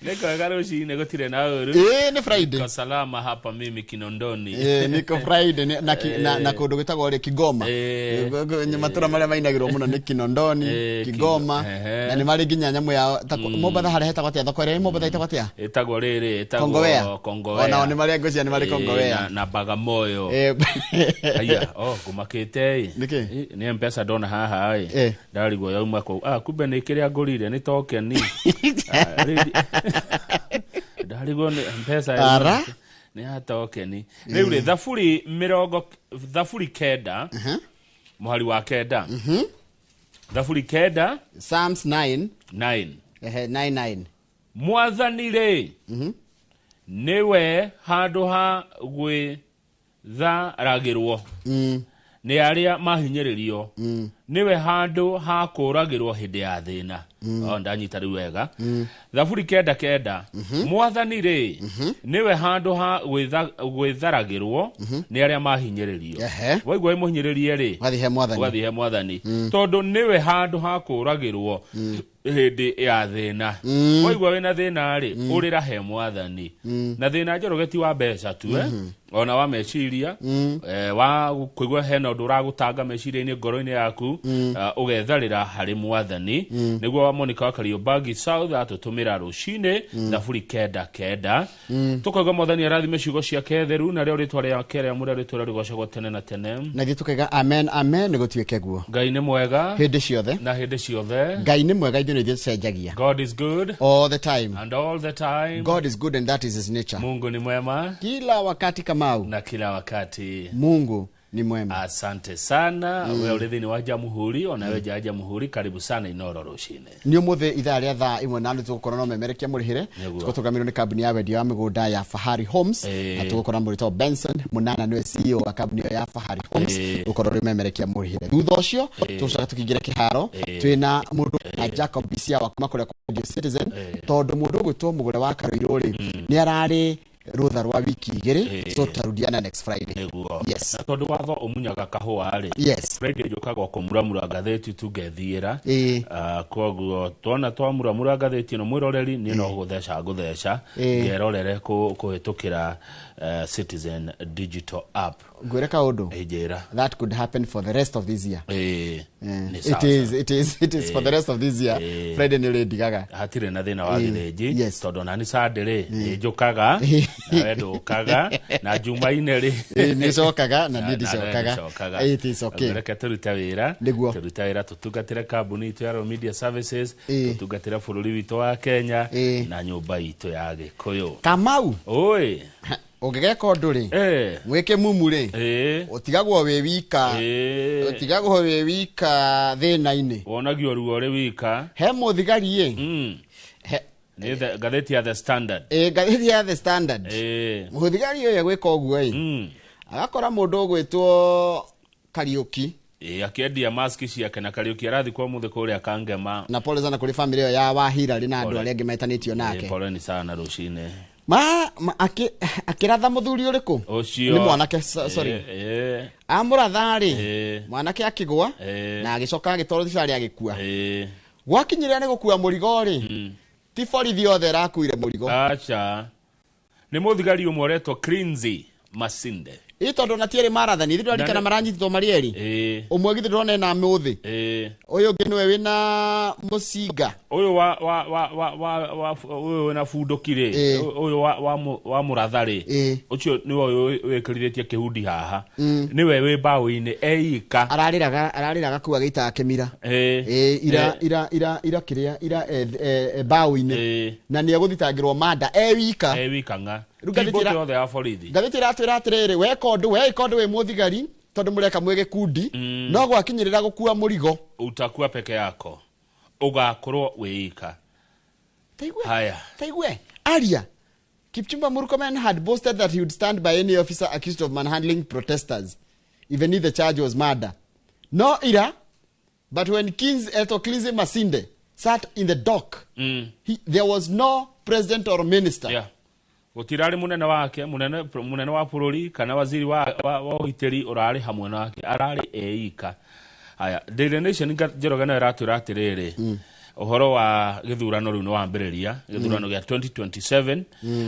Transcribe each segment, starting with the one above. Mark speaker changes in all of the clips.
Speaker 1: Niko wega rũcinĩ gũtirĩ na ũru.
Speaker 2: Ĩĩ, nĩ Friday.
Speaker 1: Niko salama hapa mimi Kinondoni.
Speaker 2: Ĩĩ, niko Friday na kũndũ gwĩtagwo rĩ Kigoma. Matũra marĩa mainagĩrwo mũno nĩ Kinondoni, Kigoma, na nĩ marĩ nginya nyamũ yao ta Mombatha harĩa hetagwo atĩa, thoko ĩrĩa ĩ Mombatha ĩtagwo atĩa?
Speaker 1: Ĩtagwo rĩrĩ, ĩtagwo
Speaker 2: Kongowea.
Speaker 1: Kongowea.
Speaker 2: Onao nĩ marĩ ngwĩciria nĩ marĩ Kongowea.
Speaker 1: Na Bagamoyo. Aya, oh, ngumakĩte ĩ.
Speaker 2: Nĩkĩ?
Speaker 1: Nĩ M-Pesa ndona haha ĩ. Ndarigwo yauma kũu. Ah, kumbe nĩ kĩrĩa ngũrire nĩ token. Ah, ndarigwo nĩ M-Pesa yauma
Speaker 2: Ara?
Speaker 1: nĩ ya token. Rĩu rĩ, thaburi mĩrongo, thaburi 9, mũhari wa 9. Thaburi 9.
Speaker 2: Psalms 9.
Speaker 1: 9.
Speaker 2: Ehe, 9, 9.
Speaker 1: Mwathani rĩ, nĩwe handũ ha gwĩtharagĩrwo nĩ arĩa mahinyĩrĩrio, nĩwe handũ ha kũũragĩrwo hĩndĩ ya thĩna. Oh, ndanyita rĩu wega. Thaburi 9:9. Mwathani rĩ, nĩwe handũ ha gwĩtharagĩrwo nĩ arĩa mahinyĩrĩrio. Waigua wĩ mũhinyĩrĩrie rĩ,
Speaker 2: Ũgathiĩ he Mwathani.
Speaker 1: Ũgathiĩ he Mwathani. Tondũ nĩwe handũ ha kũũragĩrwo hĩndĩ ya thĩna. Waigua wĩna thĩna rĩ, ũrĩra he Mwathani. Na thĩna Njoroge ti wa mbeca tu, ona wa meciria, wa kũigua hena ũndũ ũragũtanga meciria-inĩ ngoro-inĩ yaku, ũgetharĩra harĩ Mwathani. Nĩguo wa Monica wa Kariobangi South atũtũmĩra rũcinĩ, thaburi 9:9. Tũkauga Mwathani arathime ciugo ciake theru, na rĩo rĩtwa rĩake rĩa mũrĩa rĩtũũra rĩgocagwo tene na tene.
Speaker 2: Na ithuĩ tũkaiga amen, amen, nĩ gũtuĩke guo.
Speaker 1: Ngai nĩ mwega
Speaker 2: hĩndĩ ciothe
Speaker 1: na hĩndĩ ciothe.
Speaker 2: Ngai nĩ mwega, ithuĩ nĩ ithuĩ tũcenjagia.
Speaker 1: God is good
Speaker 2: all the time
Speaker 1: and all the time.
Speaker 2: God is good and that is his nature.
Speaker 1: Mungu ni mwema
Speaker 2: kila wakati, Kamau,
Speaker 1: na kila wakati.
Speaker 2: Mungu ni mwema.
Speaker 1: Asante sana. We ũrĩ thĩinĩ wa Jamhuri, ona we nja ya Jamhuri, karibu sana Inoro rũcinĩ.
Speaker 2: Nĩ ũmũthĩ ithaa rĩa thaa ĩmwe na nuthu tũgũkorwo no memerekia mũrĩhĩre.
Speaker 1: Nĩguo.
Speaker 2: Tũgũtũgamirwo nĩ kambuni ya wendia wa mĩgũnda ya Fahari Homes, na tũgũkorwo na mũrĩtwo Benson Munana, nĩwe CEO wa kambuni ĩyo ya Fahari Homes, gũkorwo rĩ memerekia mũrĩhĩre. Thutha ũcio tũgũcoka tũkĩingĩre kĩharo twĩna mũndũ na Jacob Bisiawa kuma kũrĩa kwa Radio Citizen, tondũ mũndũ ũgwĩtwo Mũgũre wa Karũirũ rĩ, nĩ ararĩ rũtha rwa wiki 2, so tutarudiana next Friday.
Speaker 1: Nĩguo.
Speaker 2: Yes.
Speaker 1: Na tondũ watho ũmunyaga kahũa rĩ, Friday njũkaga o kũmuramura ngathĩti tu ngethiĩra. Koguo twona twamuramura ngathĩti ĩno mwĩroreri, niĩ no gũtheca ngũtheca, ngerorere kũhĩtũkĩra Citizen Digital App.
Speaker 2: Ngwĩre kaũndũ.
Speaker 1: Njĩra.
Speaker 2: That could happen for the rest of this year.
Speaker 1: Nĩ
Speaker 2: It
Speaker 1: sawa
Speaker 2: is,
Speaker 1: sawa.
Speaker 2: it is for the rest of this year. Friday nĩ ũrĩndigaga.
Speaker 1: Hatirĩ na thĩna wa gĩthĩnji,
Speaker 2: Yes.
Speaker 1: tondũ nani Sunday rĩ nĩ njũkaga nawe ndũkaga, na Jumaine rĩ
Speaker 2: Nĩ cokaga na niĩ
Speaker 1: nawe
Speaker 2: ndicokaga.
Speaker 1: ndũcokaga.
Speaker 2: It is okay.
Speaker 1: Reke tũrute wĩra.
Speaker 2: Nĩguo.
Speaker 1: Tũrute wĩra, tũtungatĩre kambuni itũ ya Royal Media Services, tũtungatĩre bũrũri witũ wa Kenya na nyũmba itũ ya Gĩkũyũ.
Speaker 2: Kamau,
Speaker 1: Oi.
Speaker 2: Ũngĩgeka ũndũ rĩ, mwĩke mumu rĩ, ũtigagwo wĩ wika. Ũtigagwo wĩ wika thĩna-inĩ.
Speaker 1: Wonagio ruo ũrĩ wika.
Speaker 2: He mũthigari ĩ,
Speaker 1: Nĩ ngathĩti ya The Standard.
Speaker 2: Ĩ, ngathĩti ya The Standard. Mũthigari ũyũ gwĩka ũguo ĩ, agakora mũndũ ũgwĩtwo Kariũki.
Speaker 1: Ĩ, akĩendia mask ciake, na Kariũki arathikwo ũmũthĩ kũrĩa Kangema.
Speaker 2: Na pole sana kũrĩ family ĩyo ya Wahirarĩ na andũ
Speaker 1: Pole.
Speaker 2: arĩa angĩ metanĩtio nake.
Speaker 1: Poleni sana rũcinĩ.
Speaker 2: Ma akĩratha mũthuri ũrĩkũ?
Speaker 1: Ũcio.
Speaker 2: Nĩ mwanake, sorry. Amũratha rĩ, mwanake akĩgũa na agĩcoka agĩtwarwo thibitarĩ agĩkua. Gwakinyĩrĩra nĩ gũkua mũrigo rĩ, ti borithi othe ĩrakuire mũrigo.
Speaker 1: Aca, nĩ mũthigari ũmwe ũretwo Cleansy Masinde.
Speaker 2: Ĩ, tondũ na ti erĩ marathani, ithuĩ ndũraririkana maranyitĩtwo marĩ erĩ. Ũmwe githĩ ndũrona ena mũthĩ, ũyũ ũngĩ nĩwe wĩna mũcinga.
Speaker 1: Ũyũ wa wa wa wa wa wa ũyũ wĩna bunduki rĩ, ũyũ wa mũratha rĩ, ũcio nĩwe ũyũ wĩkĩrithĩtie kĩhundi haha, nĩwe wĩ mbaũ-inĩ eika.
Speaker 2: Ararĩraga kuu agĩitaga kĩmira. Ĩ, ira ira ira ira kĩrĩa ira mbaũ-inĩ, na nĩ egũthitangĩrwo manda e wika.
Speaker 1: E wika ng'a.
Speaker 2: Rĩu
Speaker 1: Ti
Speaker 2: ngathĩti
Speaker 1: mbũtũ yothe ya borithi.
Speaker 2: Ngathĩti ĩratwĩra atĩrĩrĩ, weka ũndũ, weka ũndũ wĩ mũthigari, tondũ mũreka mwĩ gĩkundi, no gwakinyĩrĩra gũkua mũrigo,
Speaker 1: utakuwa peke yako, ũgakorwo wĩ ika.
Speaker 2: Taigue.
Speaker 1: Haya.
Speaker 2: Taigue aria Kipchumba Murkomen had boasted that he would stand by any officer accused of manhandling protesters, even if the charge was murder. No ira, but when Kings Eto Clinzy Masinde sat in the dock, there was no president or minister.
Speaker 1: Yeah. Gũtirarĩ mũnene wake, mũnene wa bũrũri kana waziri wa ũgitĩri ũrarĩ hamwe nake, ararĩ eika. Haya, Daily Nation Njoroge nayo ĩratwĩra atĩrĩrĩ, Ũhoro wa gĩthurano rĩu nĩ wambĩrĩria, gĩthurano gĩa 2027,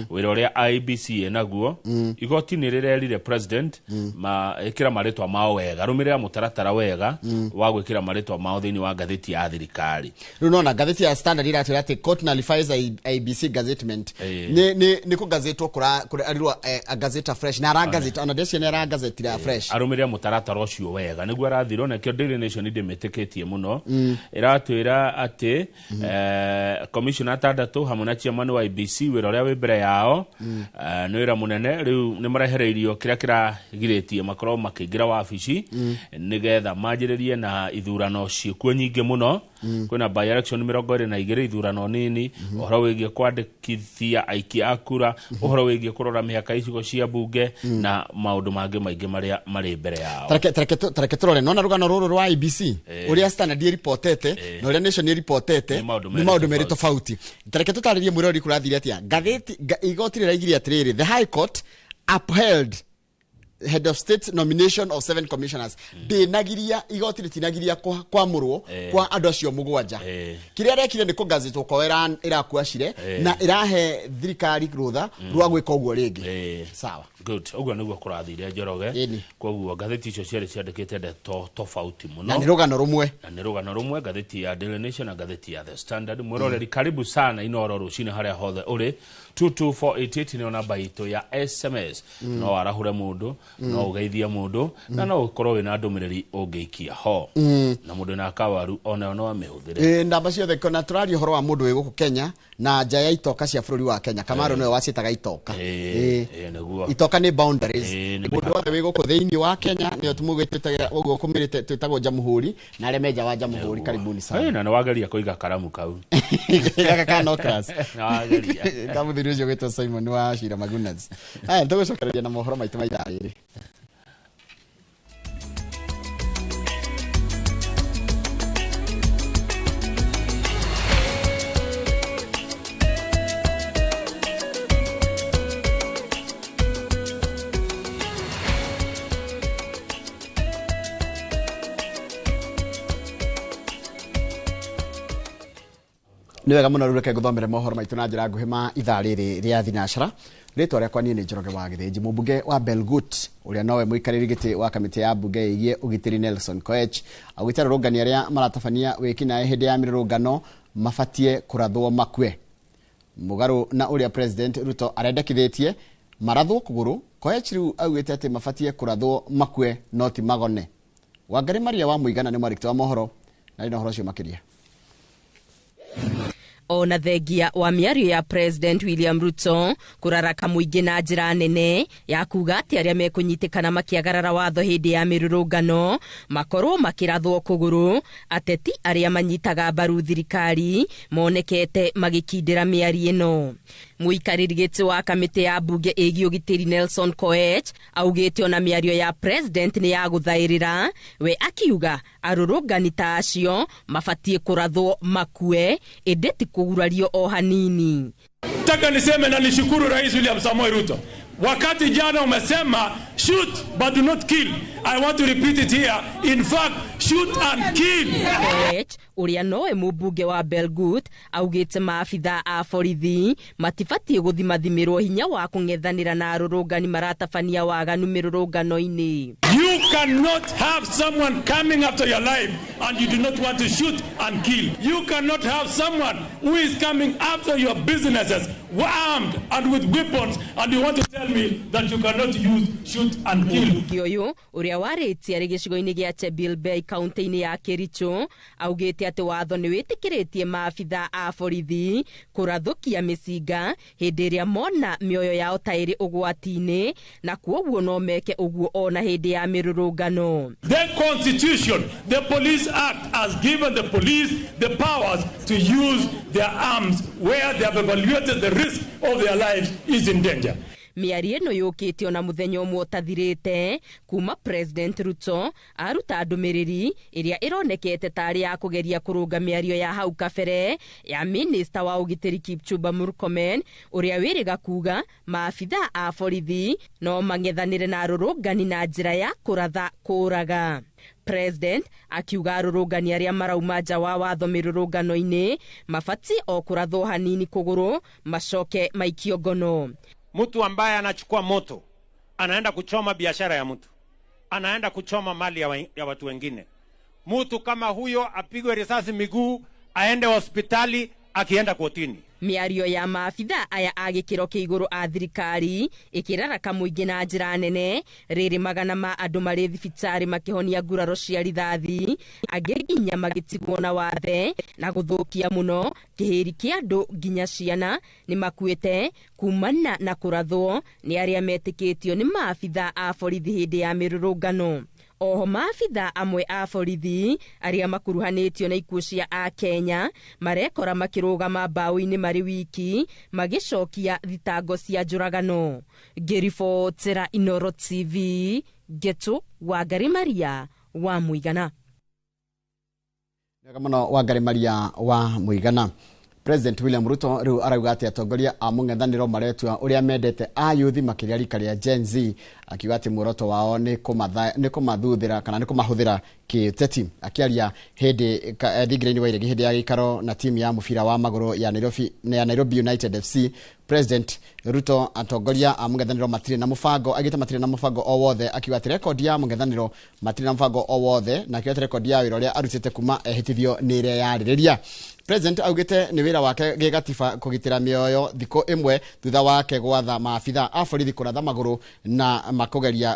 Speaker 1: wĩra ũrĩa IEBC ĩnaguo. Igoti nĩ rĩrerire president ma ĩkĩra marĩtwa mao wega, rũmĩrĩra mũtaratara wega wa gwĩkĩra marĩtwa mao thĩinĩ wa ngathĩti ya thirikari.
Speaker 2: Rĩu nona ngathĩti ya Standard iratwĩra atĩ court nullifies IEBC gazettement. Nĩ kũgazetwo kũrarirwo gazeta fresh na aragazeta ona ndeci nĩ aragazetira fresh.
Speaker 1: Arũmĩrĩra mũtaratara ũcio wega nĩguo arathirwo. Nakĩo Daily Nation ndĩmĩtĩkĩtie mũno, ĩratwĩra atĩ commissioner atandatũ hamwe na chairman wa IEBC, wĩra ũrĩa wĩ mbere yao nĩ wĩra mũnene. Rĩu nĩ marehereirio kĩrĩa kĩragirĩtie makorwo makĩingĩra wabici nĩgetha manjĩrĩrie na ithurano ciĩkuo nyingĩ mũno. Kwĩna by election 22, ithurano nini, ũhoro wĩgiĩ kwandĩkithia aikia a kura, ũhoro wĩgiĩ kũrora mĩhaka ya icigo cia mbunge na maũndũ mangĩ maingĩ marĩa marĩ mbere yao.
Speaker 2: Tareke tũrore nona rũgano rũrũ rwa IEBC, ũrĩa Standard ĩripotete na ũrĩa Nation ĩripotete
Speaker 1: Nĩ maũndũ
Speaker 2: nĩ
Speaker 1: merĩ
Speaker 2: maũndũ merĩ tofauti. Tareke tũtarĩrie mwĩrori kũrathire atĩa. Ngathĩti igoti rĩraigire atĩrĩrĩ, the High Court upheld head of state nomination of seven commissioners. Ndĩnagiria, igoti rĩtinagiria kwamũrwo kwa andũ acio 7. Kĩrĩa rekire nĩ kũgazetwo kwao ĩrakuacire na ĩrahe thirikari rũtha rwa gwĩka ũguo rĩngĩ. Sawa.
Speaker 1: Good, ũguo nĩguo kũrathire, Njoroge.
Speaker 2: Ĩni.
Speaker 1: Koguo ngathĩti icio cierĩ ciandĩkĩte ndeto tofauti mũno
Speaker 2: Na nĩ rũgano rũmwe.
Speaker 1: Na nĩ rũgano rũmwe, ngathĩti ya Daily Nation na ngathĩti ya The Standard. Mwĩroreri, karibu sana Inoro rũcinĩ harĩa hothe ũrĩ. 22488 nĩyo namba itũ ya SMS. No warahũre mũndũ, no ũgeithie mũndũ, na no ũkorwo wĩna ndũmĩrĩri ũngĩikia ho, na mũndũ wĩna kawaru onayo no amĩhũthĩre.
Speaker 2: Namba ciothe na tũraria ũhoro wa mũndũ wĩ gũkũ Kenya na nja ya itoka cia bũrũri wa Kenya. Kamaru nĩwe waciĩtaga itoka.
Speaker 1: Nĩguo.
Speaker 2: Itoka nĩ boundaries.
Speaker 1: Nĩ
Speaker 2: Mũndũ wothe wĩ gũkũ thĩinĩ wa Kenya nĩyo tũmũgĩtĩte ũguo kũmĩrĩte twĩtagwo jamhuri, na arĩa me nja wa jamhuri, karibuni sana.
Speaker 1: Na nĩ wageria kũiga karamu kau.
Speaker 2: Gaka ka Nocras.
Speaker 1: Nĩ wageria.
Speaker 2: Ka mũthuri ũcio gwĩtwo Simon wa Shira Magunas. Aya, tũgũcokereria na mohoro maitũ ma ithaa rĩrĩ. Nĩ wega mũno. Rĩu reke ngũthomere mohoro maitũ na njĩra nguhĩ ma ithaa rĩrĩ rĩa thinacara. Rĩtwa rĩakwa niĩ nĩ Njoroge wa Gĩthĩnji. Mũmbunge wa Belgut ũrĩa nowe mũikarĩri gĩtĩ wa kamĩtĩ ya mbunge ĩgiĩ ũgitĩri Nelson Koech augĩte arũrũngani arĩa maratabania wĩkinaĩ hĩndĩ ya mĩrũrũngano mabatie kũrathwo makue, mũgarũ na ũrĩa President Ruto arendekithĩtie marathwo kũgũrũ. Koech rĩu augĩte atĩ mabatie kũrathwo makue no ti magone. Wangari Maria wa Mũigana nĩ mwarĩki wa mohoro na rĩ na ũhoro ũcio makĩria.
Speaker 3: Ona thengia wa mĩario ya President William Ruto kũraraka mũingĩ na njĩra nene ya kuga atĩ arĩa mekũnyitĩkana makĩagarara watho hĩndĩ ya mĩrũrũngano makorwo makĩrathwo kũgũrũ, ateti arĩa manyitaga mbaru thirikari monekete magĩkindĩra mĩario ĩno. Mũikarĩri gĩtĩ wa kamĩtĩ ya mbunge ĩgiĩ ũgitĩri Nelson Koech augĩte ona mĩario ya president nĩ ya gũthaĩrĩra. We akiuga arũrũngani ta acio mabatiĩ kũrathwo makue ĩndĩ ti kũgurario o hanini.
Speaker 4: Nataka niseme na nishukuru Rais William Samoei Ruto. Wakati jana umesema shoot but do not kill. I want to repeat it here. In fact, shoot and kill.
Speaker 3: Koech ũrĩa nowe mũmbunge wa Belgut augĩte maabitha a borithi matibatiĩ gũthimathimĩrwo hinya wa kũng'ethanĩra na arũrũngani maratabania waganu mĩrũrũngano-inĩ.
Speaker 4: You cannot have someone coming after your life and you do not want to shoot and kill. You cannot have someone who is coming after your businesses armed and with weapons and you want to tell me that you cannot use shoot and kill.
Speaker 3: Mũmbunge ũyũ ũrĩa warĩtie arĩ gĩcigo-inĩ gĩa Chebilbei kaunti-inĩ ya Kericho augĩte atĩ watho nĩ wĩtĩkĩrĩtie maabitha a borithi kũrathũkia mĩcinga hĩndĩ ĩrĩa mona mĩoyo yao ta ĩrĩ ũgwati-inĩ, na kuoguo no meke ũguo ona hĩndĩ ya mĩrũrũngano.
Speaker 4: The Constitution, the Police Act has given the police the powers to use their arms where they have evaluated the risk of their lives is in danger.
Speaker 3: Mĩario ĩno yũkĩte ona mũthenya ũmwe ũtathirĩte kuma President Ruto aruta ndũmĩrĩri ĩrĩa ĩronekete tarĩ ya kũgeria kũrũnga mĩario ya hau kabere ya minista wa ũgitĩri Kipchumba Murkomen, ũrĩa wĩrĩga kuga maabitha a borithi no mang'ethanĩre na arũrũngani na njĩra ya kũratha kũraga. President akiuga arũrũngani arĩa marauma nja wa watho mĩrũrũngano-inĩ mabatiĩ o kũrathwo hanini kũgũrũ macoke maikio ngono.
Speaker 4: Mtu ambaye anachukua moto anaenda kuchoma biashara ya mtu, anaenda kuchoma mali ya watu wengine. Mtu kama huyo apigwe risasi miguu, aende hospitali, akienda kotini.
Speaker 3: Mĩario ya maabitha aya a gĩkĩro kĩa igũrũ a thirikari ĩkĩraraka mũingĩ na njĩra nene rĩrĩ magana ma andũ marĩ thibitarĩ makĩhonia nguraro cia rithathi, angĩ nginya magĩtigwo na wathe na gũthũkia mũno kĩhĩri kĩa andũ nginya ciana nĩ makuĩte kumana na kũrathwo nĩ arĩa metĩkĩtio nĩ maabitha a borithi hĩndĩ ya mĩrũrũngano. Oho maabitha amwe a borithi arĩa makuruhanĩtio na ikuũ cia Akenya marekora makĩrũgama mbaũ-inĩ marĩ wiki magĩcokia thitango cia njũragano. Ngĩribotera Inooro TV, Ngetu Wangari Maria wa Mũigana.
Speaker 2: Wega mũno Wangari Maria wa Mũigana. President William Ruto rĩu arauga atĩ atongoria a mũng'ethanĩro maretua ũrĩa mendete ayuthi makĩria rika rĩa Gen Z, akiuga atĩ muoroto wao nĩ kũmathuthĩra kana nĩ kũmahũthĩra kĩũteti. Akĩaria hĩndĩ thingira-inĩ wa Iregi hĩndĩ ya gĩikaro na timu ya mũbira wa magũrũ ya Nairobi United FC, President Ruto atongoria a mũng'ethanĩro matirĩ na mũbango, agĩte matirĩ na mũbango o wothe, akiuga atĩ rekondi ya mũng'ethanĩro matirĩ na mũbango o wothe, na akiuga atĩ rekondi ya wĩra ũrĩa arutĩte kuma ehĩtithio nĩ ĩreyarĩrĩria. President augĩte nĩ wĩra wake gĩgatiba kũgitĩra mĩoyo thikũ ĩmwe thutha wake gwatha maabitha a borithi kũratha magũrũ na makũgeria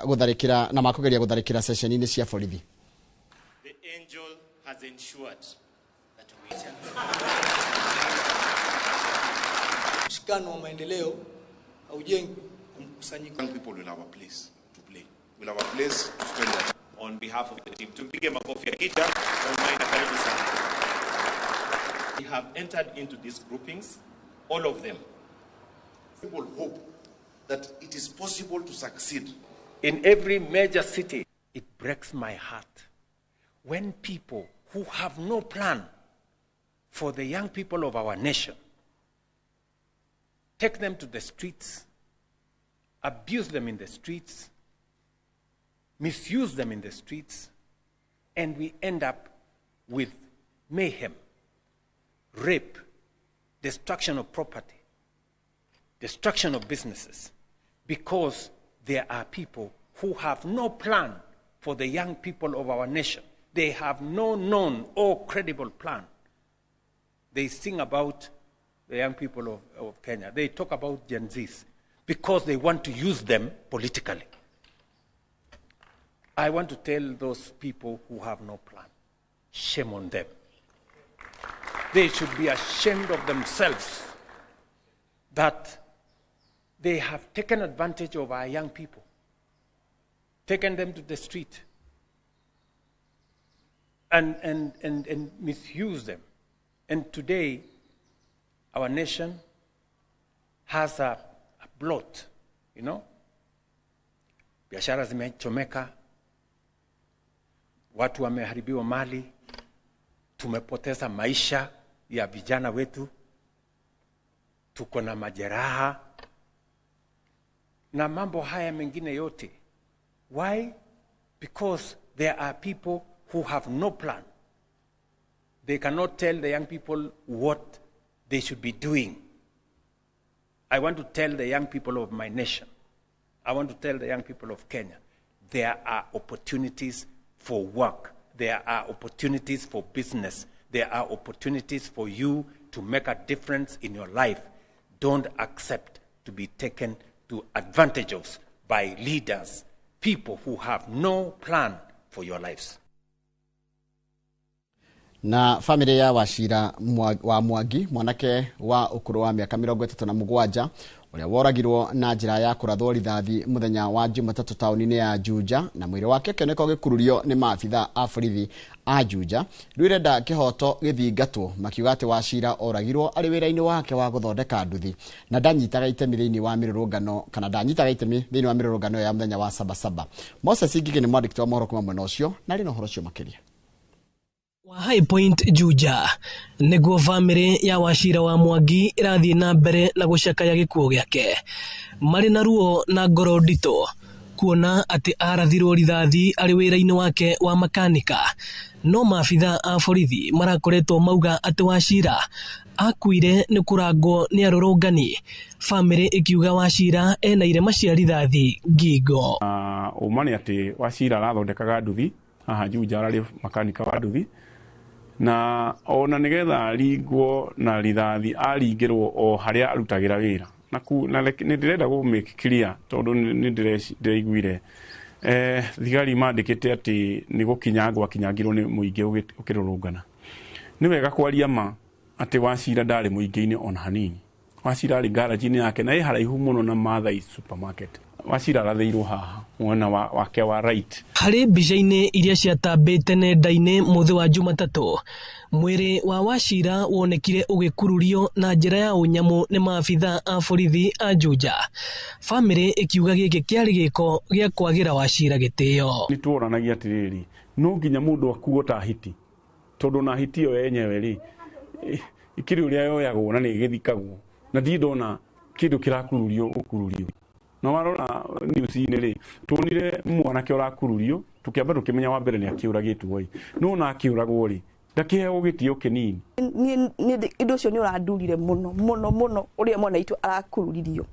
Speaker 2: gũtharĩkĩra ceceni-inĩ cia borithi.
Speaker 5: The angel has ensured that we
Speaker 6: mshikano wa maendeleo haujengwi kwa mkusanyiko.
Speaker 7: Young people will have a place to play. Will have a place to spend their time.
Speaker 5: On behalf of the team, tumpige makofi ya kicha. Karibu sana. We have entered into these groupings, all of them.
Speaker 7: People hope that it is possible to succeed.
Speaker 4: In every major city, it breaks my heart when people who have no plan for the young people of our nation take them to the streets, abuse them in the streets, misuse them in the streets, and we end up with mayhem, rape, destruction of property, destruction of businesses, because there are people who have no plan for the young people of our nation. They have no known or credible plan. They sing about the young people of Kenya. They talk about Gen Zs because they want to use them politically. I want to tell those people who have no plan, shame on them. They should be ashamed of themselves that they have taken advantage of our young people, taken them to the street, and misused them. And today, our nation has a blot, you know. Biashara zimechomeka, watu wameharibiwa mali, tumepoteza maisha ya vijana wetu, tuko na majeraha, na mambo haya mengine yote. Why? Because there are people who have no plan. They cannot tell the young people what they should be doing. I want to tell the young people of my nation, I want to tell the young people of Kenya, there are opportunities for work. There are opportunities for business. There are opportunities for you to make a difference in your life. Don't accept to be taken to advantage of by leaders, people who have no plan for your lives.
Speaker 2: Na family ya Wachira wa Mwangi, mwanake wa ũkũrũ wa mĩaka 37 ũrĩa woragirwo na njĩra ya kũrathwo rithathi mũthenya wa Jumatatũ taũni-inĩ ya Juja, na mwĩrĩ wake ũkĩoneka ũgĩkururio nĩ maabitha a borithi a Juja, rĩu ĩrenda kĩhoto gĩthingatwo, makiuga atĩ Wachira oragirwo arĩ wĩra-inĩ wake wa gũthondeka nduthi na ndanyitaga itemi thĩinĩ wa mĩrũrũngano, kana ndanyitaga itemi thĩinĩ wa mĩrũrũngano ya mũthenya wa Sabasaba. Moses Ngigĩ nĩ mwandĩki wa mohoro kuma mwena ũcio na arĩ na ũhoro ũcio makĩria.
Speaker 8: Wa High Point Juja nĩguo famĩlĩ ya Wachira wa Mwangi ĩrathiĩ na mbere na gũcakaya gĩkuũ gĩake, marĩ na ruo na ngoro nditũ Kuona atĩ arathirwo rithathi arĩ wĩra-inĩ wake wa makanika, no maabitha a borithi marakoretwo mauga atĩ Wachira akuire nĩ kũrangwo nĩ arũrũngani, bamĩrĩ ĩkiuga Wachira ena irema cia rithathi ngingo.
Speaker 9: Ũma nĩ atĩ Wachira arathondekaga nduthi haha Juja, ararĩ makanika wa nduthi, na ona nĩgetha aringwo na rithathi aringĩrwo o harĩa arutagĩra wĩra. Na nĩ ndĩrenda gũ make clear tondũ nĩ ndĩraiguire thigari mandĩkĩte atĩ nĩ gũkinyangwo akinyangirwo nĩ mũingĩ ũkĩrũrũngana. Nĩ wega kwaria ma atĩ Wachira ndarĩ mũingĩ-inĩ ona hanini. Wachira arĩ garage-inĩ yake na ĩ haraihu mũno na Maathai supermarket. Wachira arathĩirwo haha mwena wake wa right.
Speaker 8: Harĩ mbica-inĩ iria ciatambĩte nenda-inĩ mũthĩ wa Jumatatũ, mwĩrĩ wa Wachira wonekire ũgĩkururio na njĩra ya ũnyamũ nĩ maabitha a borithi a Juja. Bamĩrĩ ĩkiuga gĩkĩ kĩarĩ gĩko gĩa kwagĩra Wachira gĩtĩo.
Speaker 9: Nĩ tuoranagia atĩrĩrĩ, no nginya mũndũ akuo ta hiti, tondũ na hiti ĩyo yenyewe rĩ ikĩrĩ ũrĩa yoyagwo na nĩ ĩgĩthikagwo, na ndirĩ ndona kĩndũ kĩrakururio gũkururio. Na warora news-inĩ rĩ, tuonire mwanake ũrakururio, tũkĩamba tũkĩmenya wa mbere nĩ akĩũragĩtwo ĩ, no ona akĩũragwo rĩ ndakĩheagwo gĩtĩo kĩnini.
Speaker 10: Niĩ ũndũ ũcio nĩ ũrandurire mũno mũno mũno ũrĩa mwana witũ arakururirio.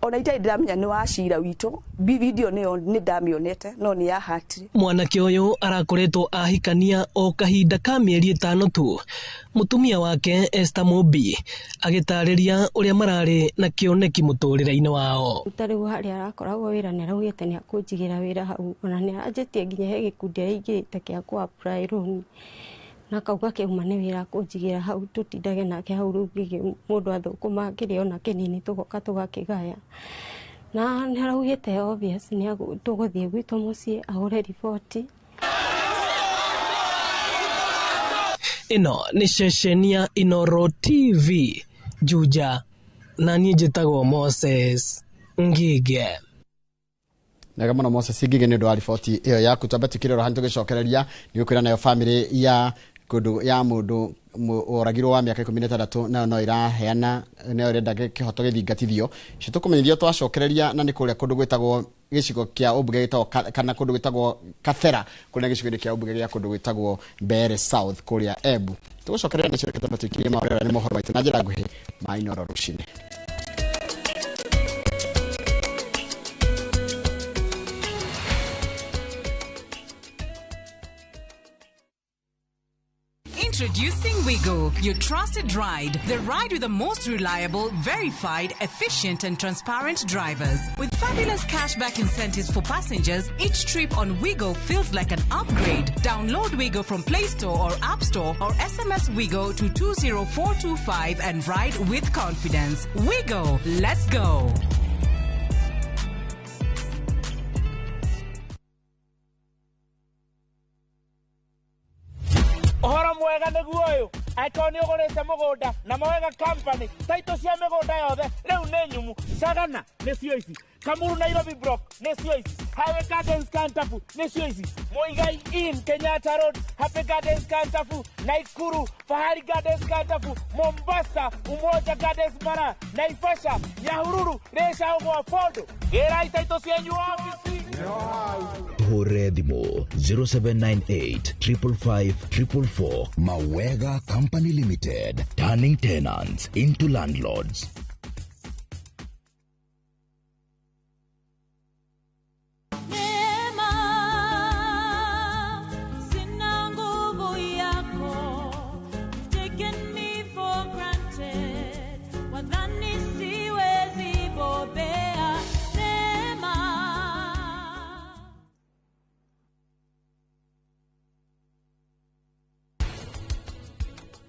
Speaker 10: Ona itarĩ ndĩramenya nĩ Wachira witũ, video nĩyo nĩ ndamĩonete no nĩ yahatire.
Speaker 8: Mwanake ũyũ arakoretwo ahikania o kahinda ka mĩeri 5 tu. Mũtumia wake Esther Mumbi agĩtarĩria ũrĩa mararĩ na kĩoneki mũtũrĩre-inĩ wao.
Speaker 11: Ta rĩu harĩa arakoragwo wĩra nĩ araugĩte nĩ akũnjigĩra wĩra hau, ona nĩ aranjĩtie nginya he gĩkundi araingĩrĩte kĩa kũ apply loan, na kauga kĩuma nĩ wĩra akũnjigĩra hau tũtindage nake hau, rĩu mũndũ athũkũma kĩrĩa ona kĩnini tũgoka tũgakĩgaya. Na nĩ araugĩte obvious nĩ tũgũthiĩ gwitũ mũciĩ ahũre riboti.
Speaker 8: Ĩno nĩ ceceni ya Inooro TV Juja, na niĩ njĩtagwo Moses Ngige.
Speaker 2: Nega mũno Moses Ngige nĩ ũndũ wa riboti ĩyo yaku. Twambe tũkĩrora hanyu tũgĩcokereria nĩ gũkwĩra nayo bamĩrĩ ya kũndũ ya mũndũ oragirwo wa mĩaka 16 nayo no iraheana nayo ĩrenda kĩhoto gĩthingatithio. Icio tũkũmenyithio twacokereria na nĩ kũrĩa kũndũ gwĩtagwo gĩcigo kĩa ũmbunge gĩtagwo kana kũndũ gwĩtagwo Kathera kũrĩa gĩcigo-inĩ kĩa ũmbunge gĩa kũndũ gwĩtagwo Mbeere South kũrĩa Embu. Tũgũcokereria nacio reke twambe tũikirie maũrĩa nĩ mohoro maitũ na njĩra nguhĩ ma Inooro rũcinĩ.
Speaker 12: Introducing Wigo, your trusted ride. The ride with the most reliable, verified, efficient and transparent drivers. With fabulous cashback incentives for passengers, each trip on Wigo feels like an upgrade. Download Wigo from Play Store or App Store or SMS Wigo to 20425 and ride with confidence. Wigo, let's go.
Speaker 13: Ũhoro mwega nĩguo ũyũ, angĩkorwo nĩ ũgũrĩte mũgũnda na Mawega Company, taitũ cia mĩgũnda yothe rĩu nĩ nyumu. Sagana nĩcio ici, Kamuru Nairobi Block nĩcio ici, Highway Gardens Kantafu nĩcio ici, Muigai Inn Kenyatta Road, Happy Gardens Kantafu, Naikuru Fahari Gardens Kantafu, Mombasa Umoja Gardens Mara, Naivasha Nyahururu Rĩcagwo Fondo. Gĩrai taitũ cianyu ofici.
Speaker 14: Hũre thimũ 0798 555 444. Mawega Company Limited, turning tenants into landlords.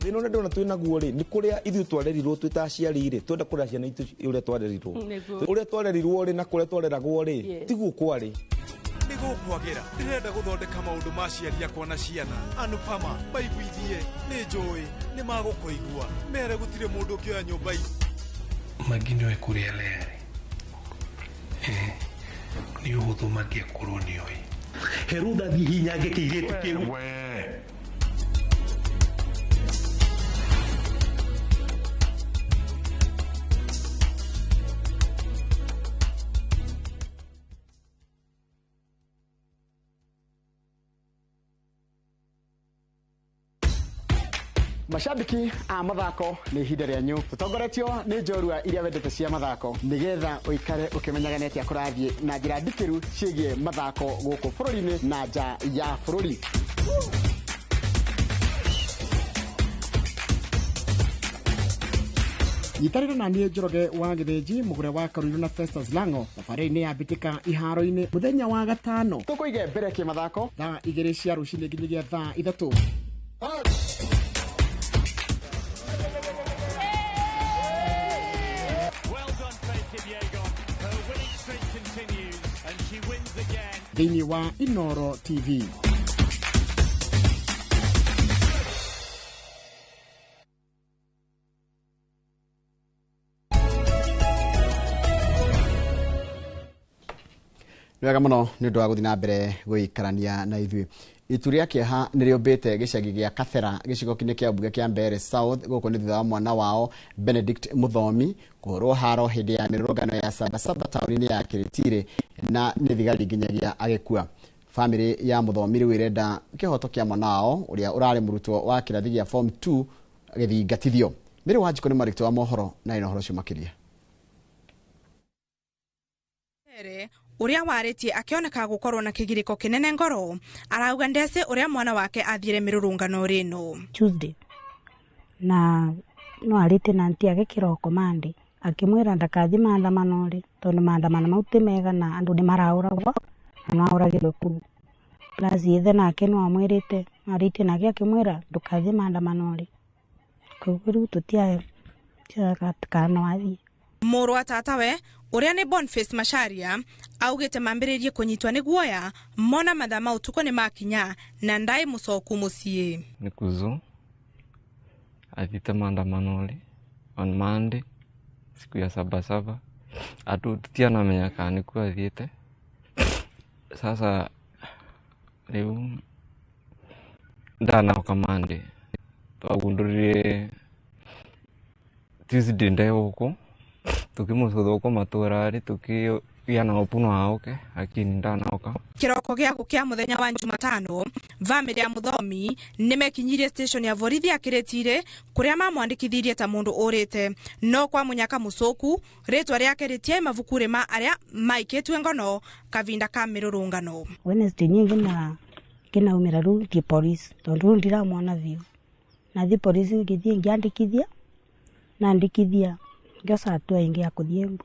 Speaker 15: Thĩna ũrĩa ndĩrona twĩ naguo rĩ nĩ kũrĩa ithuĩ twarerirwo twĩ ta aciari rĩ twenda kũrera ciana itũ ũrĩa twarerirwo, ũrĩa twarerirwo rĩ na kũrĩa twareragwo rĩ tiguo kwarĩ.
Speaker 16: Nĩ gũkwagĩra ndĩrenda gũthondeka maũndũ ma aciari akwa na ciana. Anupama maiguithie nĩ njũĩ nĩ magũkũigua mere gũtirĩ mũndũ ũngĩoya nyũmba itũ.
Speaker 17: Mangĩ nĩoĩ kũrĩa lerĩ nĩ ũhũthũ mangĩakorwo nĩoĩ
Speaker 18: heruthathi hinyange kĩirĩtu kĩu.
Speaker 2: Mashabiki a mathako nĩ ihinda rĩanyu tũtongoretio nĩ njorua iria wendete cia mathako nĩgetha ũikare ũkĩmenyaga nĩ atĩa kũrathiĩ na njĩra ndikĩru ciĩgiĩ mathako gũkũ bũrũri-inĩ na nja ya bũrũri. Nyitanĩra na niĩ Njoroge wa Gĩthĩnji mũgũre wa Karuiru na Festus Lango thabarĩ-inĩ ya mbĩtĩka iharo-inĩ mũthenya wa gatano tũkũige mbere kĩmathako thaa 2 cia rũcinĩ nginyagia thaa 3. Thĩinĩ wa Inoro TV. Wega muno nĩ ũndũ wa gũthiĩ na mbere gũikarania na ithuĩ. Itu rĩa kĩeha nĩ rĩũmbĩte gĩcagi gĩa Kathera gĩcigo-inĩ kĩa mbunge kĩa Mbeere South gũkũ nĩ thutha wa mwana wao Benedict Mũthomi kũhũrwo haro hĩndĩ ya mĩrũrũngano ya Sabasaba taũni-inĩ ya Kiritiri na nĩ thigari nginyagia agĩkua. Bamĩrĩ ya Mũthomi rĩu ĩrenda kĩhoto kĩa mwana wao ũrĩa ũrarĩ mũrutwo wa kĩrathi gĩa form 2 gĩthingatithio. Mĩrĩ wa Njikũ nĩ mwandĩki wa mohoro na ĩno ũhoro ũcio makĩria.
Speaker 19: Uria waritie akioneka gukorwo na kigiriko kinene ngoro arauga ndece uria mwana wake athire mirurungano rino
Speaker 20: Tuesday na no arite na anti ake kiroko mandi akimwira ndakathi maandamano ri tondu maandamano mau ti mega na andu ni marauragwo na no auragirwe kuu plus ithe nake no amwirite arite nake akimwira ndukathi maandamano ri koguo riu tutiae kana wathi
Speaker 19: Mũrũ wa tatawe uria ni Boniface Macharia augite mambiririe kunyitwa ni guoya mona mathaa ma utuko ni makinya na ndai mucoku mucii.
Speaker 21: Ni kuzo athite maandamano on Monday siku ya Sabasaba atu tutianamenya kana nikuo athiite. Sasa riu ndanaoka Monday twagundurire Tuesday ndai guku tukimucutha uko matura tukigia na opuno auke lakini ndanaoka.
Speaker 19: Kiroko gia gukia muthenya wa Jumatano bamĩrĩ ya Mũthomi nĩmekinyirie station ya borithi ya Kiritiri kuria mamwandĩkithirie ta mundu urite no kwa munyaka mucoku ritwa riake ritiai mabukuri ma aria maikitwe ngono kavinda ka mirurungano.
Speaker 20: Wednesday nyingi na kinaumira ru thi police tondu ndiramwona biu na thi police ngithie ngiandikithia na andikithia ngioca hatua ingi ya kuthie Embu.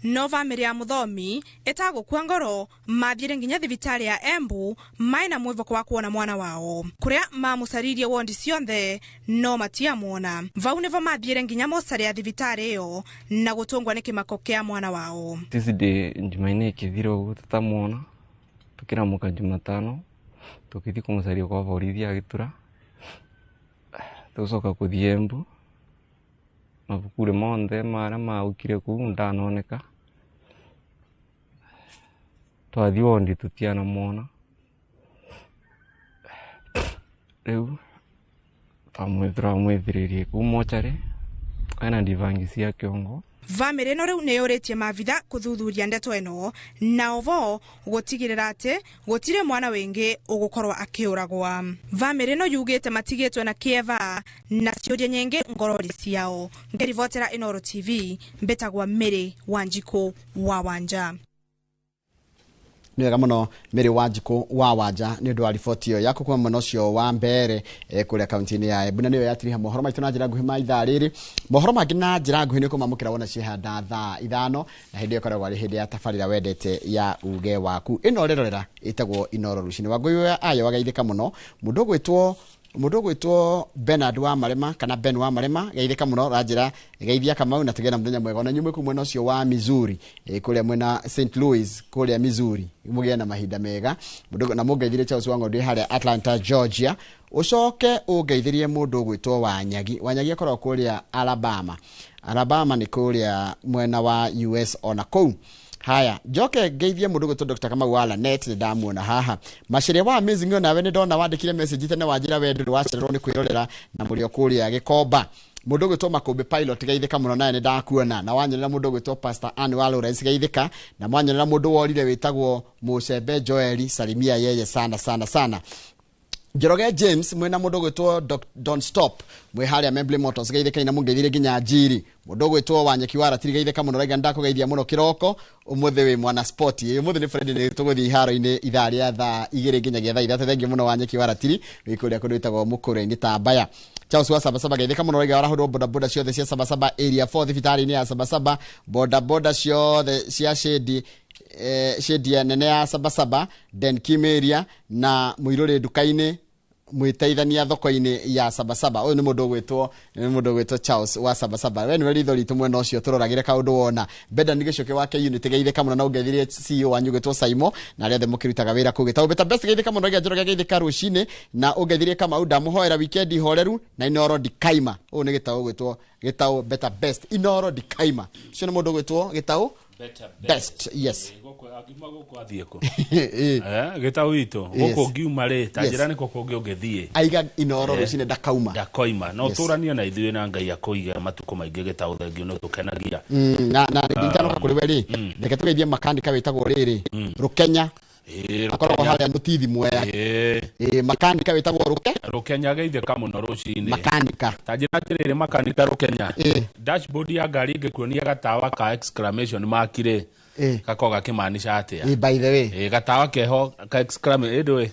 Speaker 19: No bamĩrĩ ya Mũthomi ĩtagũkua ngoro mathiire nginya thibitarĩ ya Embu maina mwĩvoko wa kuona mwana wao kuria mamũcaririe wondi cionthe no matiamuona. Vau nivo mathiire nginya mocarĩ ya thibitarĩ ĩyo na gũtũngwa nĩ kĩmako kĩa mwana wao.
Speaker 21: Tuesday Jumanne ikithira ũguo tũtamuona tukĩramũka Jumatano tukĩthiĩ kũmũcaria kwa borithi agĩtura tũcoka kũthiĩ Embu mabukure monthe maria maukire kuu ndanoneka twathi wondi tutianamwona riu twamwithiririe kuu mochari ena ndivangi cia kiongo.
Speaker 19: Bamĩrĩ ĩno rĩu nĩyũrĩtie maabitha kũthuthuria ndeto ĩno na ovo gũtigĩrĩra atĩ gũtirĩ mwana wĩngĩ ũgũkorwo akĩũragwa. Bamĩrĩ ĩno yugĩte matigĩtwe na kĩeva na ciũria nyingĩ ngoro-inĩ ciao. Ngĩribotera Inoro TV mbĩtagwa Mĩrĩ Wanjikũ wa Wanja.
Speaker 2: Nĩ wega mũno Mĩrĩ Wanjikũ wa Wanja nĩ ũndũ wa riboti ĩyo yaku kuma mwena ũcio wa Mbeere kũrĩa kaunti-inĩ ya Embu. Na nĩyo yatiriha mohoro maitũ na njĩra nguhĩ ma ithaa rĩrĩ. Mohoro mangĩ na njĩra nguhĩ nĩ ũkũmamũkĩra wona ciehanda thaa 5 na hĩndĩ ĩyo ĩkoragwo arĩ hĩndĩ ya tabarĩra wendete ya uge waku. Ĩno ũrerorera ĩtagwo Inoro Rũcinĩ. Wangũi ayo wagaithĩka mũno mũndũ ũgwĩtwo Bernard wa Marema kana Ben wa Marema geithĩka mũno ranjĩra geithia Kamau na tũgĩe na mũthenya mwega. Ona inyuĩ mwĩ kũu mwena ũcio wa Missouri kũrĩa mwena St Louis kũrĩa Missouri mũgĩe na mahinda mega. Na mũngeithirie Charles Wang'ondu harĩa Atlanta Georgia. Ũcoke ũngeithirie mũndũ ũgwĩtwo Wanyagi. Wanyagi akoragwo kũrĩa Alabama. Alabama nĩ kũrĩa mwena wa US ona kũu. Haya, njoke ngeithie mũndũ ũgwĩtwo Dr. Kamau wa Lanet nĩ ndamuona haha. Maciria wa Amazing nawe nĩ ndona wandĩkire message tene wanjĩra we ndũrĩ wacererwo nĩ kwĩrorera na mũrĩ o kũrĩa Gĩkomba. Mũndũ ũgwĩtwo Makũmbĩ Pilot geithĩka mũno nawe nĩ ndakuona. Na wanyonera mũndũ ũgwĩtwo Pastor Ann wa Lawrence geithĩka. Na mwanyonera mũndũ worire wĩtagwo Mũcembe Joel salimia yeye sana sana sana. Njoroge James mwena mundu gwitwo Don't Stop mwe haria Membley Motors geithĩka ina mungeithire nginya njiri mundu gwitwo Wanyeki wa ratiri geithĩka muno raiga ndakugeithia muno kiroko umuthi wi mwana sport umuthi ni Friday ni tuguthii iharo-ini ithaa ria thaa 2 nginyagia thaa 3. Thengiũ muno Wanyeki wa ratiri wi kuria kundu gwitagwo Mukure-ini Tambaya. Charles wa Sabasaba geithĩka muno raiga warahurwo boda boda ciothe cia Sabasaba area 4 thibitarĩ-inĩ ya Sabasaba, boda boda ciothe cia shedi shedi nene ya Sabasaba Den Kimeria na muiruri nduka-inĩ mwiteithania thoko-inĩ ya Sabasaba. Ũyũ nĩ mũndũ ũgwĩtwo Charles wa Sabasaba. We nĩwe ritho ritũ mwena ũcio tũroragĩre kaũndũ wona. Benda nĩ gĩcoke wake unit geithĩka mũno na ũngeithirie CEO wanyu gwĩtwo Saimo na arĩa othe mũkĩrutaga wĩra kũu gĩtaũ. Beta Best geithĩka mũno raiga Njoroge geithĩka rũcinĩ na ũngeithirie Kamau ndamũhoera weekend horeru na Inoro ndikaima. Ũyũ nĩ gĩtaũ gwĩtwo gĩtaũ Beta Best Inoro ndikaima. Ũcio nĩ mũndũ ũgwĩtwo gĩtaũ
Speaker 1: Better
Speaker 2: Best. Yes.
Speaker 1: Gũkũ gũkũ athiĩ kũ? Gĩtaũ witũ gũkũ ngiuma rĩ ta njĩra nĩkũ kũngĩ ũngĩthiĩ
Speaker 2: aiga Inoro rũcinĩ ndakauma
Speaker 1: ndakoima no tũranie na ithuĩ na Ngai akũige matukũ maingĩ gĩtaũ thengio nĩ tũkenagia
Speaker 2: na nditanoka kũrĩ we rĩ reke tũgeithie makanika wĩtagwo rĩrĩ Rũkenya akoragwo harĩa mũtithi Mwea. Makanika wĩtagwo
Speaker 1: Rũkenya geithĩka mũno rũcinĩ
Speaker 2: makanika
Speaker 1: ta njĩra atĩrĩrĩ makanika Rũkenya dashboard ya ngari ĩngĩkuonia gatawa ka exclamation mark rĩ gakoragwo gakĩmaanisha atĩa?
Speaker 2: By the way
Speaker 1: gatawa keho ka exclamation ndũĩ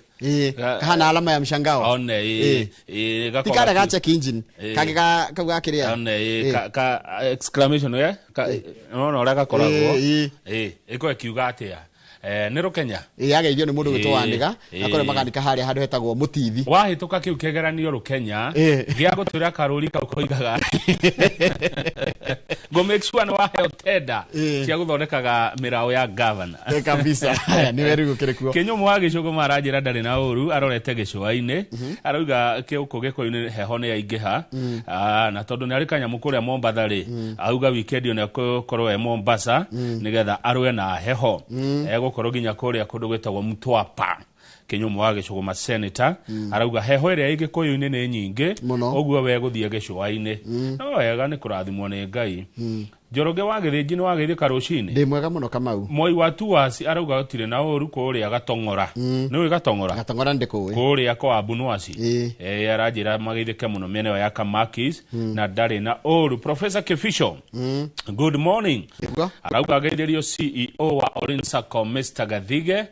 Speaker 2: kahana alama ya mshangao
Speaker 1: one
Speaker 2: ti karĩa ga check engine kangĩ kau gakĩrĩa
Speaker 1: one ka exclamation nona ũrĩa gakoragwo ĩkorwo ĩkiuga atĩa? Nĩ Rũkenya
Speaker 2: ageithio nĩ mũndũ gwĩtwo Wanĩga akorwo makanika harĩa handũ hetagwo Mũtithi.
Speaker 1: Wahĩtũka kĩu kĩgeranio Rũkenya gĩa gũtwĩra karũri kau koigaga go make sure nĩ waheo tenda cia gũthondekaga mĩraũ ya governor
Speaker 2: kabisa. Nĩ weru gũkĩrĩ kuo.
Speaker 1: Kĩnyũmũ wa Gĩcũgũ maranjĩra ndarĩ na ũru arorete gĩcũa-inĩ arauga gũkũ Gĩkũyũ-inĩ heho nĩ yaingĩha na tondũ nĩ arĩ kanyamũ kũrĩa Mombatha rĩ auga weekend ĩyo nĩ egũkorwo e Mombasa nĩgetha arũe na heho egũkorwo nginya kũrĩa kũndũ gwĩtagwo Mtwapa. Kĩnyũmũ wa Gĩcũgũma senator arauga heho ĩrĩa ĩ Gĩkũyũ-inĩ nĩ nyingĩ ũguo we gũthiĩ gĩcũa-inĩ no wega nĩ kũrathimwo nĩ Ngai. Njoroge wa Gĩthĩnji nĩ wageithĩka rũcinĩ?
Speaker 2: Ndĩ mwega mũno Kamau.
Speaker 1: Moi wa Tuasi arauga gũtirĩ na ũru kũrĩa Gatong'ora. Nĩ ũĩ Gatong'ora?
Speaker 2: Gatong'ora ndĩkũĩ.
Speaker 1: Kũrĩa kwa Abunuasi. Aranjĩra mageithĩke mũno mĩena ĩyo ya Kamakis na ndarĩ na ũru. Professor Kifisho, good morning. Arauga ageithĩrio CEO wa Orange Sacco Mr. Gathige,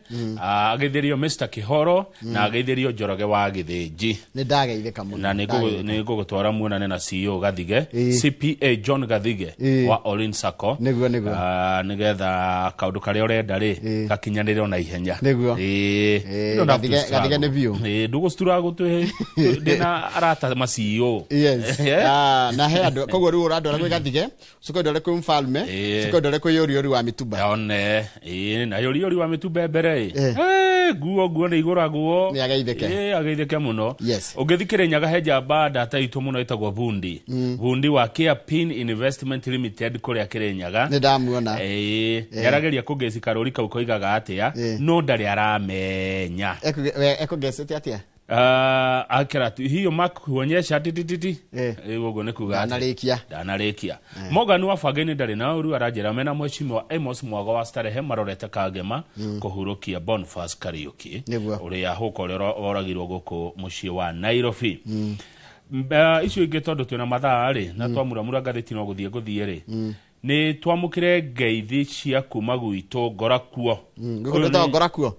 Speaker 1: ageithĩrio Mr. Kihoro na ageithĩrio Njoroge wa Gĩthĩnji.
Speaker 2: Nĩ ndageithĩka mũno.
Speaker 1: Na nĩ ngũgũtwara muonane na CEO Gathige, CPA John Gathige wa Orange Sacco
Speaker 2: nĩguo nĩguo
Speaker 1: nĩgetha kaũndũ karĩa ũrenda rĩ gakinyanĩre ona ihenya.
Speaker 2: Nĩguo Gathige nĩ biũ
Speaker 1: ndũgũcitura gũtwĩ ndĩna arata ma CEO.
Speaker 2: Yes. Na he andũ koguo rĩu ũrandwara gwĩ Gathige ũcoke ũndware kwĩ mfalme ũcoke ũndware kwĩ Yoriori wa Mĩtumba.
Speaker 1: One na Yoriori wa Mĩtumba mbere ĩ nguo nguo nĩ igũragwo.
Speaker 2: Nĩ ageithĩke.
Speaker 1: Ageithĩke mũno.
Speaker 2: Yes.
Speaker 1: Ũngĩthiĩ Kĩrĩnyaga he njamba ndata itũ mũno ĩtagwo Bundi. Bundi wa Care Pin Investment Limited kũrĩa Kĩrĩnyaga.
Speaker 2: Nĩ ndamuona.
Speaker 1: Nĩarageria kũngeci karũri kau koigaga atĩa no ndarĩ aramenya.
Speaker 2: Ekũngecete atĩa?
Speaker 1: Akera tu hiyo makuonyesha titititi ũguo nĩ kuga
Speaker 2: ndanarĩkia
Speaker 1: ndanarĩkia. Morgan wa Fageni ndarĩ na ũru aranjĩra mena mheshimiwa Amos Mwago wa Starehe marorete Kangema kũhurũkia Boniface Kariuki ũrĩa hũka ũrĩa oragirwo gũkũ mũciĩ wa Nairobi. Icio ingĩ tondũ twĩna mathaa rĩ na twamuramura ngathĩti no gũthiĩ ngũthiĩ rĩ nĩ twamũkĩre ngeithi cia kuma gwitũ Ngorakuo.
Speaker 2: Ngũkũ Ngorakuo?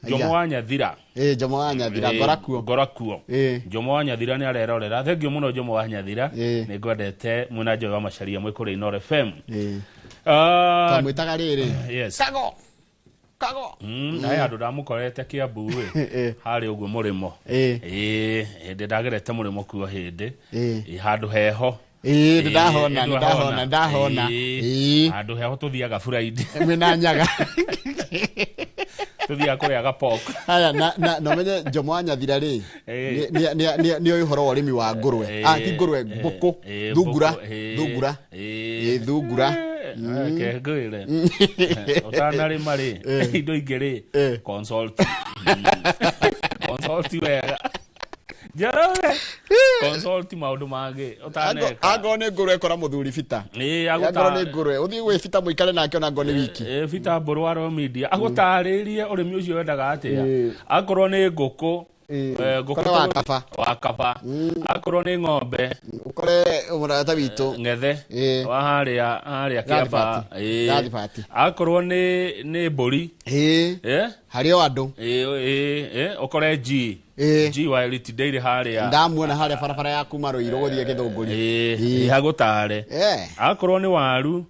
Speaker 1: Jomo wa Nyathira.
Speaker 2: Jomo wa Nyathira Ngorakuo.
Speaker 1: Ngorakuo. Jomo wa Nyathira nĩ arerorera. Thengio mũno Jomo wa Nyathira. Nĩ ngwendete mwĩna Joy wa Macharia mwĩ kũrĩa Inooro FM.
Speaker 2: Twamwĩtaga rĩrĩ.
Speaker 1: Yes.
Speaker 2: Kago. Kago.
Speaker 1: Na he andũ ndamũkorete Kiambu ĩ harĩ ũguo mũrĩmo. Hĩndĩ ndagerete mũrĩmo kuo hĩndĩ. Handũ heho.
Speaker 2: Ndahona ndahona ndahona.
Speaker 1: Handũ heho tũthiaga Friday.
Speaker 2: Mwĩna nyaga.
Speaker 1: Tũthiaga kũrĩa pork.
Speaker 2: Haya na na menye Jomo wa Nyathira rĩ nĩ oĩ ũhoro wa ũrĩmi wa ngũrwe. Ti ngũrwe, mbũkũ, thungura, thungura. Thungura.
Speaker 1: Reke ngwĩre. Ũtanarĩma rĩ indo ingĩ rĩ consult. Consult wega. Njoroge consult maũndũ mangĩ ũtaneka.
Speaker 2: Angorwo nĩ ngũrwe kora mũthuri Bita. Angorwo nĩ ngũrwe ũthiĩ gwĩ Bita mũikare nake ona angorwo nĩ wiki.
Speaker 1: Bita Mbũrũ wa Royal Media agũtarĩrie ũrĩmi ũcio wendaga atĩa. Akorwo nĩ ngũkũ Ngũkũ
Speaker 2: Ũkore wa kaba.
Speaker 1: Wa kaba. Akorwo nĩ ng'ombe
Speaker 2: ũkore mũrata witũ
Speaker 1: ng'ethe wa harĩa harĩa Kĩamba.
Speaker 2: Gathibati.
Speaker 1: Akorwo nĩ mbũri.
Speaker 2: Harĩ o andũ.
Speaker 1: Ũkore G G wa Elite Dairy harĩa.
Speaker 2: Ndamuona harĩa barabara ya kuma Ruiru gũthiĩ Gĩthũngũri.
Speaker 1: Hagũtare. Akorwo nĩ waru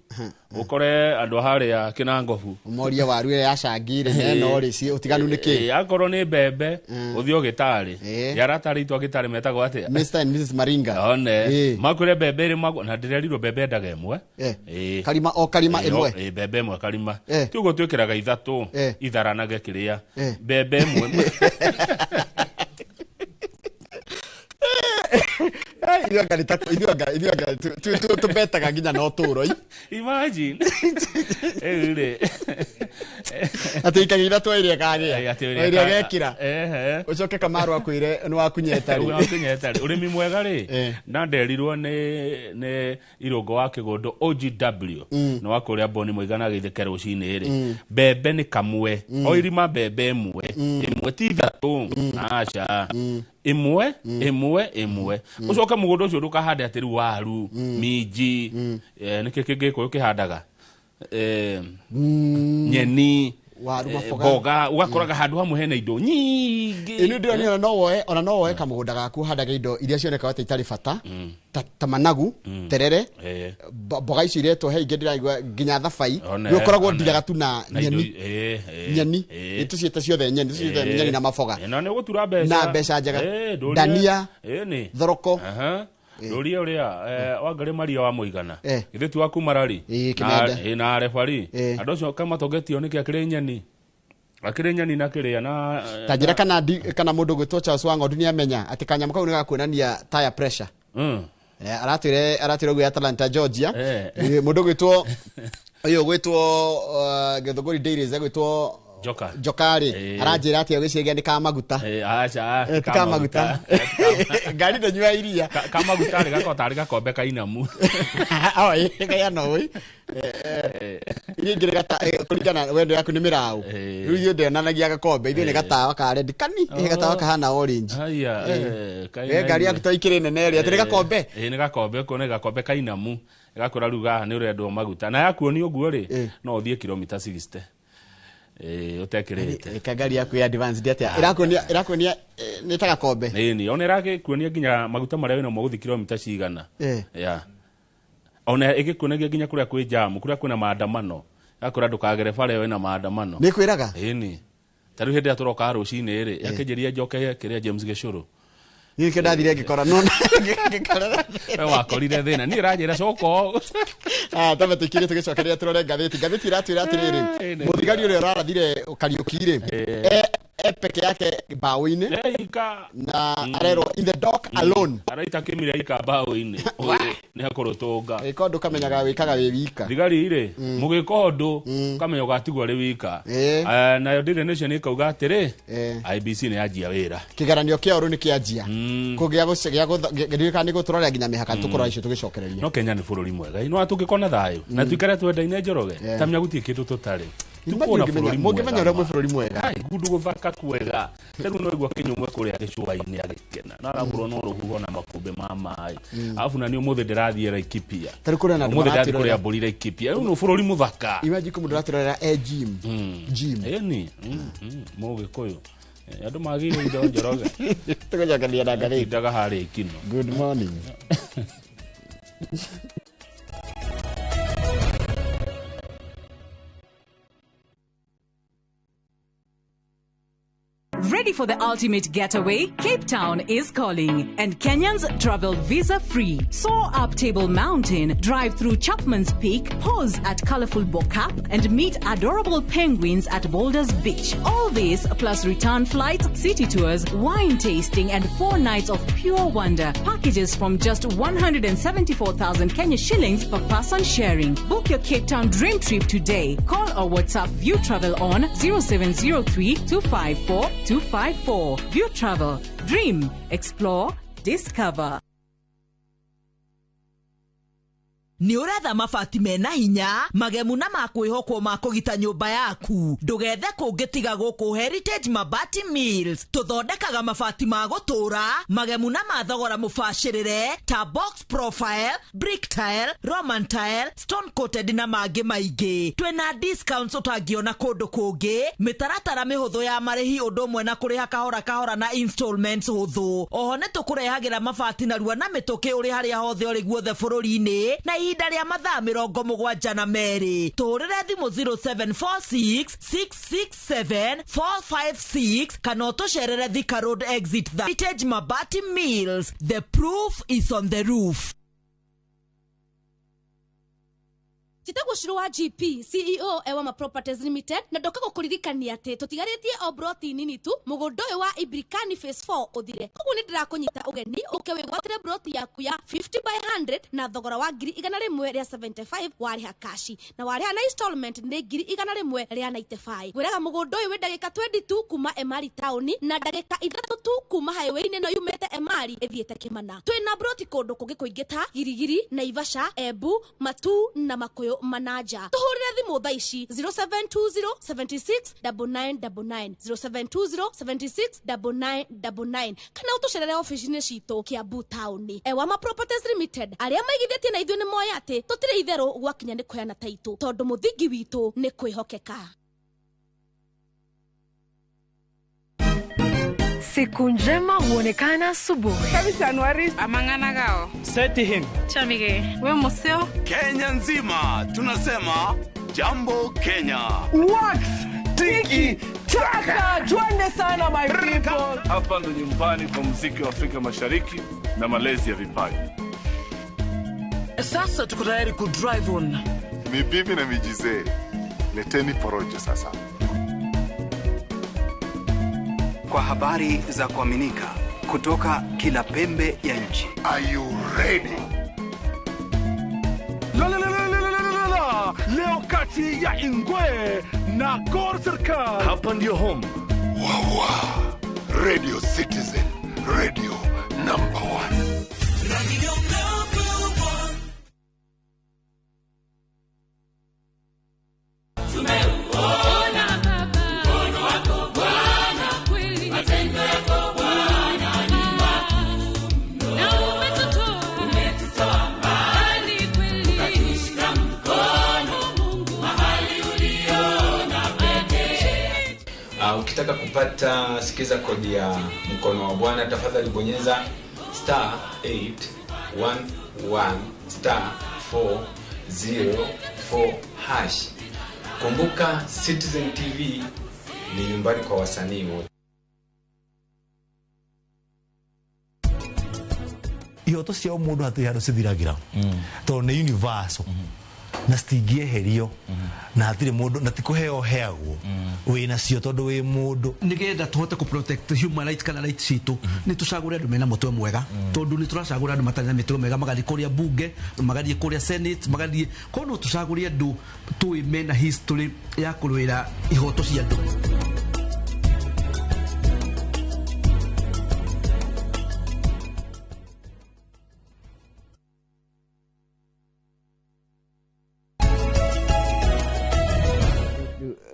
Speaker 1: ũkore andũ harĩa Kĩnangobu.
Speaker 2: Ũmorie waru ĩrĩa ya cangire neno rĩ ci ũtiganu nĩ kĩ?
Speaker 1: Akorwo nĩ mbembe ũthiĩ Gĩtarĩ. Yaratarĩ itwa Gĩtarĩ metagwo atĩa?
Speaker 2: Mr and Mrs Maringa.
Speaker 1: One. Makwĩre mbembe ĩrĩ na ndĩrerirwo mbembe endaga ĩmwe.
Speaker 2: Karima o karima ĩmwe.
Speaker 1: Mbembe ĩmwe karima. Ti ũguo twĩkĩraga ithatũ itharanage kĩrĩa. Mbembe ĩmwe.
Speaker 2: Ithuĩ anga tũbetaga nginya na ũtũũro.
Speaker 1: Imagine. Rĩu
Speaker 2: atĩ ikagia ithatũ ĩrĩa kagĩa ĩrĩa gekĩra ũcoke Kamaru akwĩre nĩ wakunyeta
Speaker 1: rĩ. Ũrĩmi mwega rĩ na nderirwo nĩ Irũngũ wa Kĩgũndũ OGW nĩ wa kũrĩa Boni Mũigana agĩtheke rũcinĩ rĩ. Mbembe nĩ kamwe o irima mbembe ĩmwe ĩmwe ti ithatũ aca ĩmwe ĩmwe ĩmwe. Ũcoke mũgũnda ũcio ndũkahande atĩ rĩu waru minji nĩkĩ kĩngĩ Gĩkũyũ kĩhandaga nyeni
Speaker 2: waru maboga
Speaker 1: mboga ugakoraga handũ hamwe hena indo nyingĩ.
Speaker 2: Ĩno ndĩronire ona no woe kamũgũnda gaku ũhandage indo iria cionekaga ta itarĩ bata ta managu terere mboga icio iretwo he ingĩ ndĩraigua nginya thabai nĩ ũkoragwo ndiraga tu na nyeni nyeni tũciĩte ciothe nyeni tũciĩte nyeni na maboga
Speaker 1: na nĩ ũgũtura mbeca
Speaker 2: na mbeca njega ndania thoroko.
Speaker 1: Ndũrie ũrĩa Wangarĩ Maria wa Mũigana githĩ ti wa kuma Rari na refari andũ acio kamatongetio nĩkĩ akĩrĩ nyeni akĩrĩ nyeni na kĩrĩa na
Speaker 2: ta njĩra kana mũndũ gwĩtwo Charles Wang'ondu nĩamenya atĩ kanyamũ kau nĩgakuonania tire pressure. Aratwĩre ũguo Atlanta Georgia. Mũndũ gwĩtwo ũyũ gwĩtwo Gĩthũngũri Dairies gwĩtwo Joka rĩ aranjĩra atĩ agwĩciria nĩ ka maguta.
Speaker 1: Aca
Speaker 2: ti ka maguta. Ngari ndĩnyua iria.
Speaker 1: Ka maguta rĩ gakorwo tarĩ gakombe kainamu.
Speaker 2: Kaya no ĩ. Iria ingĩ kũringana wendo yaku nĩ mĩraũ. Rĩu ithuĩ ndĩonanagia gakombe ithuĩ nĩ gatawa ka red kani gatawa kahana orange. We ngari yaku to ikĩrĩ nene rĩ atĩ nĩ gakombe.
Speaker 1: Nĩ gakombe ũkona nĩ gakombe kainamu gakũra rĩu haha nĩ ũrendwo maguta na yakuonia ũguo rĩ no ũthiĩ kilomita 60. Ũtekĩrĩte.
Speaker 2: Ngari yaku ya advanced atĩa ĩrakuonia nĩ ta gakombe.
Speaker 1: Ĩni ona ĩrakuonia nginya maguta marĩa wĩnamo gũthiĩ kilomita cigana. Ona ĩgĩkuonagia nginya kũrĩa kwĩ jamu kũrĩa kwĩna maandamano gakũra ndũkagere bara ĩyo ĩna maandamano.
Speaker 2: Nĩ kwĩraga?
Speaker 1: Ĩni ta rĩu hĩndĩ ĩrĩa tũroka rũcinĩ rĩ yakĩnjĩria njoke kĩrĩa James Gĩcũrũ.
Speaker 2: Niĩ nĩkĩo ndathire ngĩkora no ngĩkora
Speaker 1: we wakorire thĩna niĩ ĩranjĩra coka ũũ.
Speaker 2: Tambe tũikire tũgĩcokeria tũrore ngathĩti. Ngathĩti ĩratwĩra atĩrĩrĩ mũthigari ũrĩa ũrarathire Kariũki rĩ peke yake mbaũ-inĩ na arerwo in the dark alone.
Speaker 1: Araita kĩmira ika mbaũ-inĩ nĩ akũrũtũnga.
Speaker 2: Ĩka ũndũ ũkamenyaga wĩkaga wĩ wika.
Speaker 1: Thigari rĩ mũgĩka ũndũ ũkamenya ũgatigwo ũrĩ wika. Nayo Daily Nation ĩkauga atĩrĩ IEBC nĩ yanjia wĩra.
Speaker 2: Kĩgeranio kĩa ũrũ nĩ kĩanjia. Kũgĩa nĩ gũtũrorera nginya mĩhaka tũkũrora icio tũgĩcokereria.
Speaker 1: No Kenya nĩ bũrũri mwega. No tũngĩkona thayũ na tũikare twendaine Njoroge ta menya gũtirĩ kĩndũ tũtarĩ.
Speaker 2: Mũngĩmenya ũrĩa mwĩ bũrũri mwega.
Speaker 1: Kundu gũthaka kwega. Rĩu no igua kĩnyũmwe kũrĩa gĩcũa-inĩ agĩkena. Na arahũrwo no rũhuho na makũmbĩ ma maĩ. Arabu na niĩ ũmũthĩ ndĩrathiĩ Laikipia.
Speaker 2: Ta rĩu kũrĩ na andũ
Speaker 1: Ũmũthĩ ndĩrathiĩ kũrĩa mbũri Laikipia. Rĩu nĩ bũrũri mũthaka.
Speaker 2: Imagine kũ mũndũ aratũrorera e gym. Gym.
Speaker 1: Ĩni. Mũgĩkũyũ. Andũ magĩrĩire indo Njoroge.
Speaker 2: Tũgũcokeria na ngathĩti.
Speaker 1: Tindaga harĩa ikino.
Speaker 2: Good morning.
Speaker 12: Ready for the ultimate getaway? Cape Town is calling, and Kenyans travel visa-free. Soar up Table Mountain, drive through Chapman's Peak, pause at colorful Bo-Kaap, and meet adorable penguins at Boulders Beach. All this plus return flights, city tours, wine tasting, and 4 nights of pure wonder. Packages from just 174,000 Kenya shillings per person sharing. Book your Cape Town dream trip today. Call or WhatsApp View Travel on 0703 254 254. View Travel. Dream, explore, discover.
Speaker 3: Nĩ ũretha mabati mena hinya magemu na makwĩhokwo ma kũgita nyũmba yaku. Ndũgethe kũngĩ tiga gũkũ Heritage Mabati Mills. Tũthondekaga mabati ma gũtũũra magemu na ma thogora mũbacĩrĩre ta box profile, brick tile, Roman tile, stone coated na mangĩ maingĩ. Twĩna discounts ũtangĩona kũndũ kũngĩ, mĩtaratara mĩhũthũ ya marĩhi ũndũ ũmwe na kũrĩha kahora kahora na installments hũthũ. Oho nĩ tũkũrehagĩra mabati narua na mĩtũkĩ ũrĩ harĩa hothe ũrĩ guothe bũrũri-inĩ na ihinda rĩa mathaa 72. Tũhũrĩre thimũ 0746 667 456 kana ũtũcerere Thika Road exit. Heritage Mabati Mills, the proof is on the roof.
Speaker 22: Njĩtagwo Shiro wa GP CEO Ewama Properties Limited na ndoka gũkũririkania atĩ tũtigarĩtie o broti nini tu mũgũnda ũyũ wa Ibrikani Phase 4 ũthire. Koguo nĩ ndĩrakũnyita ũgeni ũke wĩgwatĩre broti yaku ya 50 by 100 na thogora wa 175,000 warĩha kashi na warĩha na installment nĩ 195,000. Ngwĩraga mũgũnda ũyũ wĩ ndagĩka 22 kuma Emali taũni na ndagĩka 3 tu kuma highway-inĩ ĩno yumĩte Emali ĩthiĩte Kĩmana. Twĩna broti kũndũ kũngĩ kũingĩ ta Girigiri, Naivasha, Embu, Matuu na Makuyu Manaja. Tuhurire thimu thaa ici 0720 76 9999 0720 76 9999 kana utucerere ofici-inĩ citũ Kiambu taũni. Ewama Properties Limited arĩa maigithĩtie na ithuĩ nĩ moĩ atĩ tũtirĩ itherũ gwakinya nĩ kũheana taitũ tondũ mũthingi witũ nĩ kwĩhokeka.
Speaker 23: Siku njema huonekana asubuhi.
Speaker 24: Amang'ana
Speaker 25: Seti him.
Speaker 24: Chamige. We museo.
Speaker 26: Kenya nzima tunasema jambo Kenya.
Speaker 25: Wax tiki taka. Twende sana my people.
Speaker 27: Hapa ndo nyumbani kwa muziki wa Afrika Mashariki na malezi ya vipaji.
Speaker 28: Sasa tuko tayari ku drive on.
Speaker 29: Mibibi na mijizee. Leteni porojo sasa.
Speaker 30: Kwa habari za kuaminika kutoka kila pembe ya nchi.
Speaker 29: Are you ready?
Speaker 16: La la la la la la la. Leo kati ya Ingwe na Gor Serikali.
Speaker 27: Hapa ndio home.
Speaker 29: Wawa. Radio Citizen, radio number 1.
Speaker 31: Radio number 1. Tumeuona mkono wako Bwana, matendo yako Bwana ni makuu mno. Na umetutoa mbali kweli, ukatushika mkono Mungu mahali uliona pekee.
Speaker 32: Ukitaka kupata sikiza kodi ya mkono wa Bwana, tafadhali bonyeza star 811 star 404 hash. Kumbuka Citizen TV ni nyumbani kwa wasanii wote.
Speaker 18: Ihoto cia mũndũ hatirĩ handũ cithiragĩra tondũ nĩ universal na citingĩeherio na hatirĩ mũndũ na ti kũheo heagwo wĩ nacio tondũ wĩ mũndũ.
Speaker 33: Nĩgetha tũhote kũ protect human rights kana rights citũ nĩ tũcagũre andũ mena mũtwe mwega tondũ nĩ tũracagũra andũ matarĩ na mĩtwe mĩega magathiĩ kũrĩa bunge, magathiĩ kũrĩa senate, magathiĩ koguo no tũcagũre andũ tũĩ mena history ya kũrũĩra ihoto cia andũ.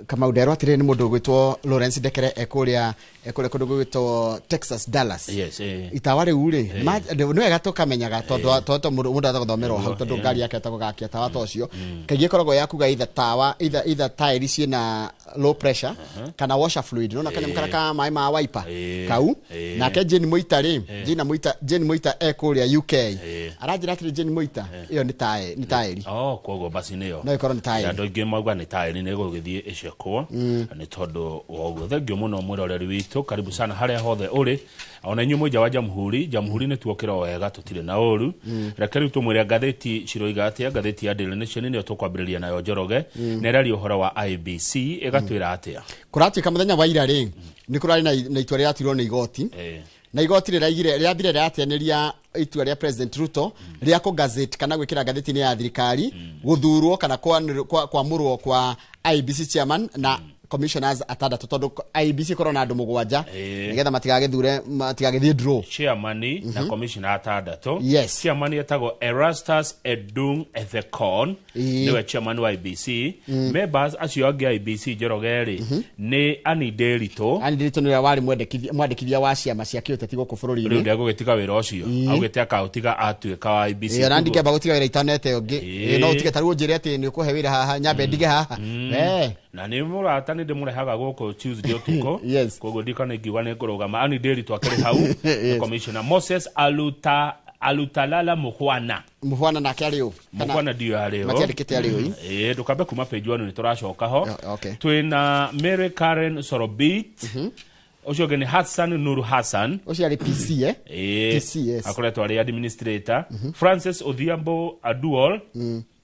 Speaker 2: Kamau nderwo atĩrĩ nĩ mũndũ ũgwĩtwo Lawrence Ndekere ekũrĩa kũndũ gwĩtwo Texas Dallas.
Speaker 1: Yes,
Speaker 2: itawa rĩu rĩ nĩ wega tũkamenyaga tondũ mũndũ atagũthomerwo hau tondũ ngari yake ĩtagũgakia tawa ta ũcio kaingĩ ĩkoragwo yakuga either tawa either taĩri ciĩna low pressure kana washer fluid nona kanyamũ karĩa ka maĩ ma wiper kau. Nake Jane Muita rĩ, Jane Muita ekũrĩa UK aranjĩra atĩrĩ Jane Muita ĩyo nĩ taĩri.
Speaker 1: Oh, koguo basi nĩyo
Speaker 2: no ĩkorwo nĩ taĩri.
Speaker 1: Andũ aingĩ mauga nĩ taĩri nĩ ĩgũgĩthiĩ ĩcekwo nĩ tondũ wa ũguo. Thengiũ mũno mwĩroreri witũ, karibu sana harĩa hothe ũrĩ ona inyuĩ mũnja wa Jamhuri. Jamhuri nĩ tuokĩra o wega tũtirĩ na ũru. Reke rĩu tũmwĩre ngathĩti ciroiga atĩa. Ngathĩti ya Daily Nation nĩyo tũkwambĩrĩria nayo Njoroge na ĩraria ũhoro wa IBC ĩgatwĩra atĩa.
Speaker 2: Kũratuĩka mũthenya wa ira rĩ nĩ kũrarĩ na itua rĩratuirwo nĩ igoti na igoti rĩraigire rĩambire rĩrateanĩria itua rĩa President Ruto rĩa kũ gazette kana gwĩkĩra ngathĩti-inĩ ya thirikari gũthurwo kana kwamũrwo kwa IBC chairman na commissioners atandatũ tondũ IEBC ĩkorwo na andũ 7 nĩgetha matigagĩthure matigagĩthiĩ draw.
Speaker 1: Chairman na commissioner atandatũ.
Speaker 2: Yes.
Speaker 1: Chairman etagwo Erastus Edung Ethekon, nĩwe chairman wa IEBC. Members acio angĩ a IEBC, Njoroge rĩ, nĩ Annie Nderitu.
Speaker 2: Annie Nderitu nĩwe warĩ mwandĩkithia wa ciama cia kĩũteti gũkũ bũrũri-inĩ.
Speaker 1: Rĩu ndegũgĩtiga wĩra ũcio, augĩte akaũtiga atuĩka wa IEBC.
Speaker 2: Ĩĩ, ona ndingĩamba gũtiga wĩra itanete ũngĩ. Ĩĩ, no ũtige ta rĩu ũnjĩre atĩ nĩ ũkũhe wĩra haha nyambe ndige haha.
Speaker 1: Na nĩ mũrata nĩ ndĩmũrehaga gũkũ Tuesday ũtukũ.
Speaker 2: Yes.
Speaker 1: Koguo ndikana ingiuga nĩ ngũrũgama. Annie Nderitu akĩrĩ hau. Commissioner Moses Alutalala Mukhwana.
Speaker 2: Mukhwana nake arĩ ũ?
Speaker 1: Mukhwana ndio arĩ ũ.
Speaker 2: Matiandĩkĩte arĩ ũ.
Speaker 1: Ĩĩ, ndũkambe kuma page 1 nĩ tũracoka ho. Twĩna Mary Karen Sorobit. Ũcio ũngĩ nĩ Hassan Nuru Hassan.
Speaker 2: Ũcio arĩ PC, eh?
Speaker 1: Ĩĩ.
Speaker 2: PC, yes.
Speaker 1: Akoretwo arĩ administrator. Francis Odhiambo Aduol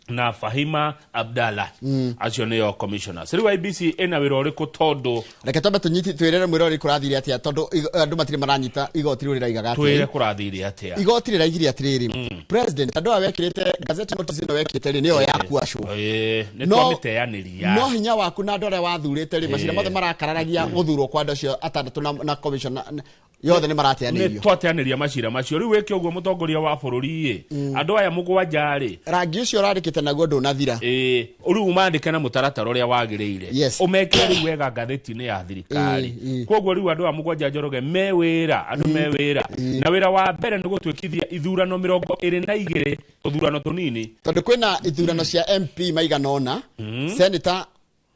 Speaker 1: na Fahima Abdalla. Acio nĩo commissioners. Rĩu IEBC ĩna wĩra ũrĩkũ tondũ
Speaker 2: reke twambe tũnyiti twĩrere mwĩrori kũrathire atĩa tondũ andũ matirĩ maranyita igoti rĩu rĩraigaga atĩa.
Speaker 1: Twĩre kũrathire atĩa.
Speaker 2: Igoti rĩraigire atĩrĩrĩ, president andũ aya wekĩrĩte gazette notice ĩno wekĩrĩte rĩ nĩyo yaku acio.
Speaker 1: Ĩĩ, nĩ twamĩteanĩria.
Speaker 2: No hinya waku na andũ arĩa wathurĩte rĩ, macira mothe marakararagia gũthurwo kwa andũ acio atandatũ na commissioner yothe nĩ marateanĩrio.
Speaker 1: Nĩ twateanĩria macira macio. Rĩu wĩke ũguo mũtongoria wa bũrũri ĩ, andũ aya 7 rĩ,
Speaker 2: rangi ũcio ũrandĩkĩte naguo ndũnathira.
Speaker 1: Ĩĩ, rĩu ũmandĩke na mũtaratara ũrĩa wagĩrĩire.
Speaker 2: Yes.
Speaker 1: Ũmekĩre rĩu wega ngathĩti-inĩ ya thirikari. Koguo rĩu andũ aya 7 Njoroge me wĩra, andũ me wĩra. Na wĩra wa mbere nĩ gũtuĩkithia ithurano 22 tũthurano tũnini.
Speaker 2: Tondũ kwĩna ithurano cia MP maigana ũna, senator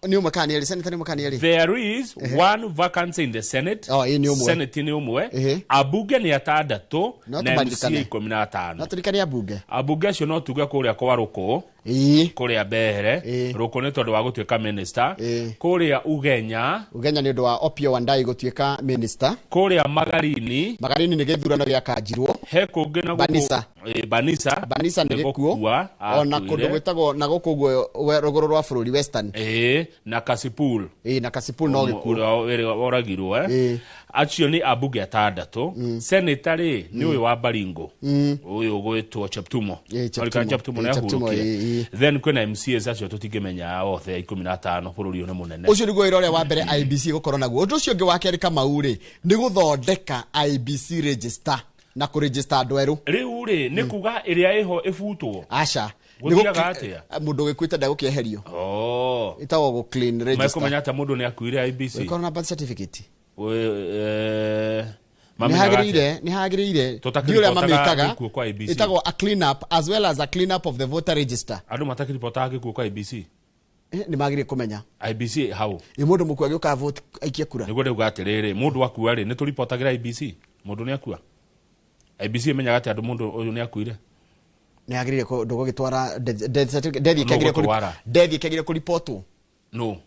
Speaker 2: nĩ ũmwe kana nĩ erĩ, senator nĩ ũmwe kana nĩ erĩ.
Speaker 1: There is one vacancy in the Senate.
Speaker 2: Oh, ĩĩ nĩ ũmwe.
Speaker 1: Senate nĩ ũmwe. Ambunge nĩ 6
Speaker 2: No
Speaker 1: na
Speaker 2: tũmaririkane.
Speaker 1: MCA 15.
Speaker 2: No tũririkane ambunge.
Speaker 1: Ambunge acio no tuge kũrĩa kwa Rũkũ. Kũrĩa Mbeere. Rũkũ nĩ tondũ wa gũtuĩka minister. Kũrĩa Ugenya.
Speaker 2: Ugenya nĩ ũndũ wa Opiyo Wandayi gũtuĩka minister.
Speaker 1: Kũrĩa Magarini.
Speaker 2: Magarini nĩ gĩthurano gĩakanjirwo.
Speaker 1: He kũngĩ na gũkũ.
Speaker 2: Banisa.
Speaker 1: Banisa.
Speaker 2: Banisa nĩ gĩkuũ. Ona kũndũ gwĩtagwo na gũkũ ũguo rũgũrũ rwa bũrũri Western.
Speaker 1: Na Kasipul.
Speaker 2: Na Kasipul no gĩkuũ.
Speaker 1: Ũrĩa woragirwo, Acio nĩ ambunge 6. Senator rĩ nĩ ũyũ wa Baringo. Ũyũ ũgwĩtwo Cheptumo. Marika Cheptumo nĩ ahurũkire. Then kwĩna MCAs acio tũtingĩmenya othe 15 bũrũri ũyũ nĩ mũnene.
Speaker 2: Ũcio nĩguo wĩra ũrĩa wa mbere IEBC gũkorwo naguo. Ũndũ ũcio ũngĩ wa kerĩ Kamau rĩ, nĩ gũthondeka IEBC register na kũregister andũ erũ.
Speaker 1: Rĩu rĩ, nĩ kuga ĩrĩa ĩho ĩbutwo?
Speaker 2: Aca.
Speaker 1: Gũthiaga atĩa?
Speaker 2: Mũndũ ũgĩkuĩte ndegũkĩeherio. Ĩtagwo gũ clean register.
Speaker 1: Mekũmenya atĩa mũndũ nĩ akuire IEBC?
Speaker 2: Ũgĩkorwo na birth certificate.
Speaker 1: Nĩ
Speaker 2: hagĩrĩire, nĩ hagĩrĩire. Ndiũĩ ũrĩa mamĩkaga.
Speaker 1: Gĩkuũ kwa IEBC.
Speaker 2: Ĩtagwo a clean up as well as a clean up of the voter register.
Speaker 1: Andũ matakĩripotaga gĩkuũ kwa IEBC?
Speaker 2: Nĩ magĩrĩire kũmenya.
Speaker 1: IEBC hau.
Speaker 2: Ĩ mũndũ mũkue agĩũka vote aikie kura.
Speaker 1: Nĩguo ndauga atĩrĩrĩ, mũndũ akua rĩ, nĩ tũripotagĩra IEBC? Mũndũ nĩ akua? IEBC ĩmenyaga atĩa andũ mũndũ ũyũ nĩ akuire?
Speaker 2: Nĩ agĩrĩire ndũgũgĩtwara death certificate, death ĩkĩagĩrĩire
Speaker 1: Nũgũtwara.
Speaker 2: death ĩkĩagĩrĩire kũripotwo.
Speaker 1: No.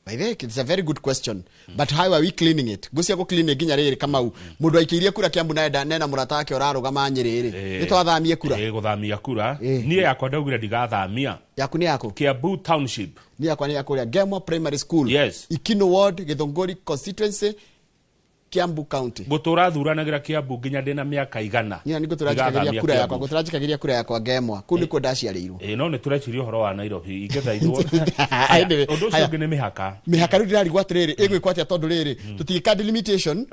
Speaker 2: By the way, it's a very good question. But how are we cleaning it? Gucia gũ clean nginya rĩrĩ Kamau. Mũndũ aikĩirie kura Kiambu na enda nena mũrata wake ũrarũgama Nyĩrĩ rĩ. Nĩ twathamie kura.
Speaker 1: Gũthamia kura. Niĩ yakwa ndaugire ndigathamia.
Speaker 2: Yaku nĩ yaku?
Speaker 1: Kiambu Township.
Speaker 2: Niĩ yakwa nĩ ya kũrĩa Gemwa Primary School.
Speaker 1: Yes.
Speaker 2: Ikino Ward, Githunguri constituency, Kiambu County.
Speaker 1: Ngũtũra thuranagĩra Kiambu nginya ndĩna mĩaka 100.
Speaker 2: Niĩ nĩ ngũtũra njikagĩria kura yakwa, ngũtũra njikagĩria kura yakwa Gemwa. Kũu nĩkuo ndaciarĩirwo.
Speaker 1: No nĩ tũreciria ũhoro wa Nairobi ingĩthaithwo.
Speaker 2: Anyway,
Speaker 1: Ũndũ ũcio
Speaker 2: haya.
Speaker 1: ũngĩ nĩ mĩhaka.
Speaker 2: Mĩhaka rĩu ndĩrarigwo atĩrĩrĩ, ĩgwĩkwo atĩa tondũ rĩrĩ, tũtigĩka delimitation,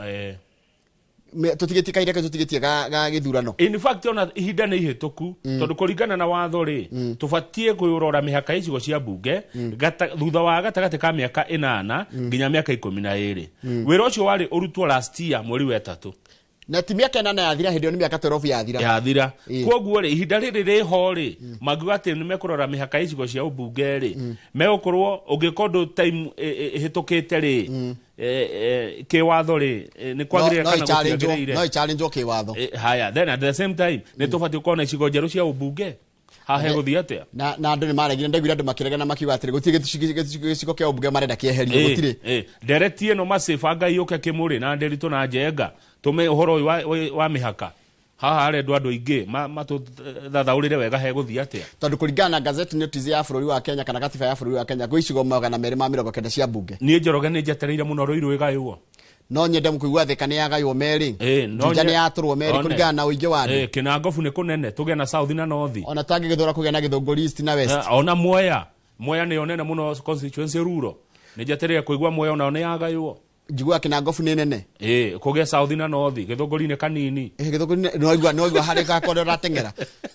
Speaker 2: tũtigĩtie kahinda kau tũtigĩtie ga gĩthurano.
Speaker 1: In fact ona ihinda nĩ ihĩtũku tondũ kũringana na watho rĩ, tũbatiĩ kũrora mĩhaka ya icigo cia mbunge thutha wa gatagatĩ ka mĩaka 8 nginya mĩaka 12. Wĩra ũcio warĩ ũrutwo last year mweri wa 3.
Speaker 2: Na ti mĩaka 8 yathira, hĩndĩ ĩyo nĩ mĩaka 12 yathira.
Speaker 1: Yathira. Koguo rĩ, ihinda rĩrĩ rĩho rĩ, mangiuga atĩ nĩ mekũrora mĩhaka ya icigo cia ũmbunge rĩ, megũkorwo ũngĩka ũndũ time ĩhĩtũkĩte rĩ, kĩwatho rĩ, nĩ kwagĩrĩire kana gũtiagĩrĩire?
Speaker 2: No ĩchallenge kĩwatho.
Speaker 1: Haya, then at the same time nĩ tũbatiĩ gũkorwo na icigo njerũ cia ũmbunge. Haha hegũthiĩ atĩa?
Speaker 2: Na andũ nĩ maregire, ndaiguire andũ makĩregana makiuga atĩrĩ gũtirĩ gĩcigo kĩa ũmbunge marenda kĩeherio, gũtirĩ.
Speaker 1: Ndereti ĩno macibanga yũke Kĩmũrĩ na Nderitu na Njenga tũme ũhoro ũyũ wa mĩhaka. Haha arendwo andũ aingĩ matũthathaũrĩre wega hegũthiĩ atĩa.
Speaker 2: Tondũ kũringana na gazette notice ya bũrũri wa Kenya kana gatiba ya bũrũri wa Kenya gwĩ icigo 290 cia mbunge.
Speaker 1: Niĩ Njoroge nĩ njetereire mũno Ruiru ĩgaywo.
Speaker 2: No nyende kũigua Thika nĩ yagaywo merĩ. Juja nĩ yatũrwo merĩ kũringana na ũingĩ wa andũ.
Speaker 1: Kĩnangobu nĩ kũnene tũgĩe na South na North.
Speaker 2: Ona tangĩgĩthũra kũgĩa na Gĩthũngũri East na West.
Speaker 1: Ona Mwea. Mwea nĩyo nene mũno constituency rural. Nĩ njetereire kũigua muoyo nao nĩ yagaywo.
Speaker 2: Njiguaga Kinangofu nĩ nene.
Speaker 1: Ĩĩ, kũgĩa south na north, Gĩthũngũri-inĩ kanini.
Speaker 2: Gĩthũngũri no igua harĩ gakwa ũrĩa ũrateng'era.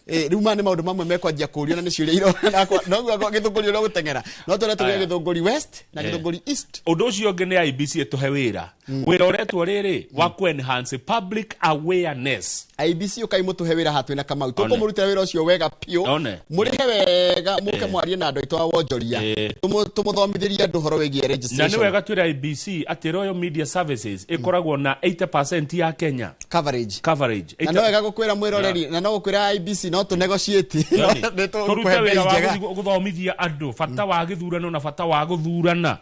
Speaker 2: Rĩu maya nĩ maũndũ mamwe mekwanjia kũũrio na nĩ ciũria irona no igua Gĩthũngũri ũrĩa ũgũteng'era. No tũrĩa tũgĩe
Speaker 1: Aya.
Speaker 2: Gĩthũngũri West na Gĩthũngũri East.
Speaker 1: Ũndũ ũcio ũngĩ nĩ IEBC ĩtũhe wĩra. Wĩra ũretwo rĩrĩ wa kũ enhance public awareness.
Speaker 2: IEBC ũkai mũtũhe wĩra haha twĩna Kamau.
Speaker 1: One.
Speaker 2: Tũkũmũrutĩra wĩra ũcio wega biũ.
Speaker 1: One.
Speaker 2: Mũrĩhe wega mũke mwarie na andũ aitũ a wonjoria. Tũmũthomithĩrie andũ ũhoro wĩgiĩ
Speaker 1: Na nĩ
Speaker 2: registration.
Speaker 1: wega twĩre IEBC atĩ Royal Media Services ĩkoragwo na 80% ya Kenya
Speaker 2: coverage.
Speaker 1: Coverage.
Speaker 2: Na no wega gũkwĩra mwĩroreri na no gũkwĩra IEBC no tũ negotiate.
Speaker 1: Yani,
Speaker 2: Nĩ
Speaker 1: tũrute
Speaker 2: tũkũhe
Speaker 1: wĩra
Speaker 2: bei
Speaker 1: wa
Speaker 2: njega.
Speaker 1: gũthiĩ gũthomithia andũ bata wa gĩthurano na bata wa gũthurana.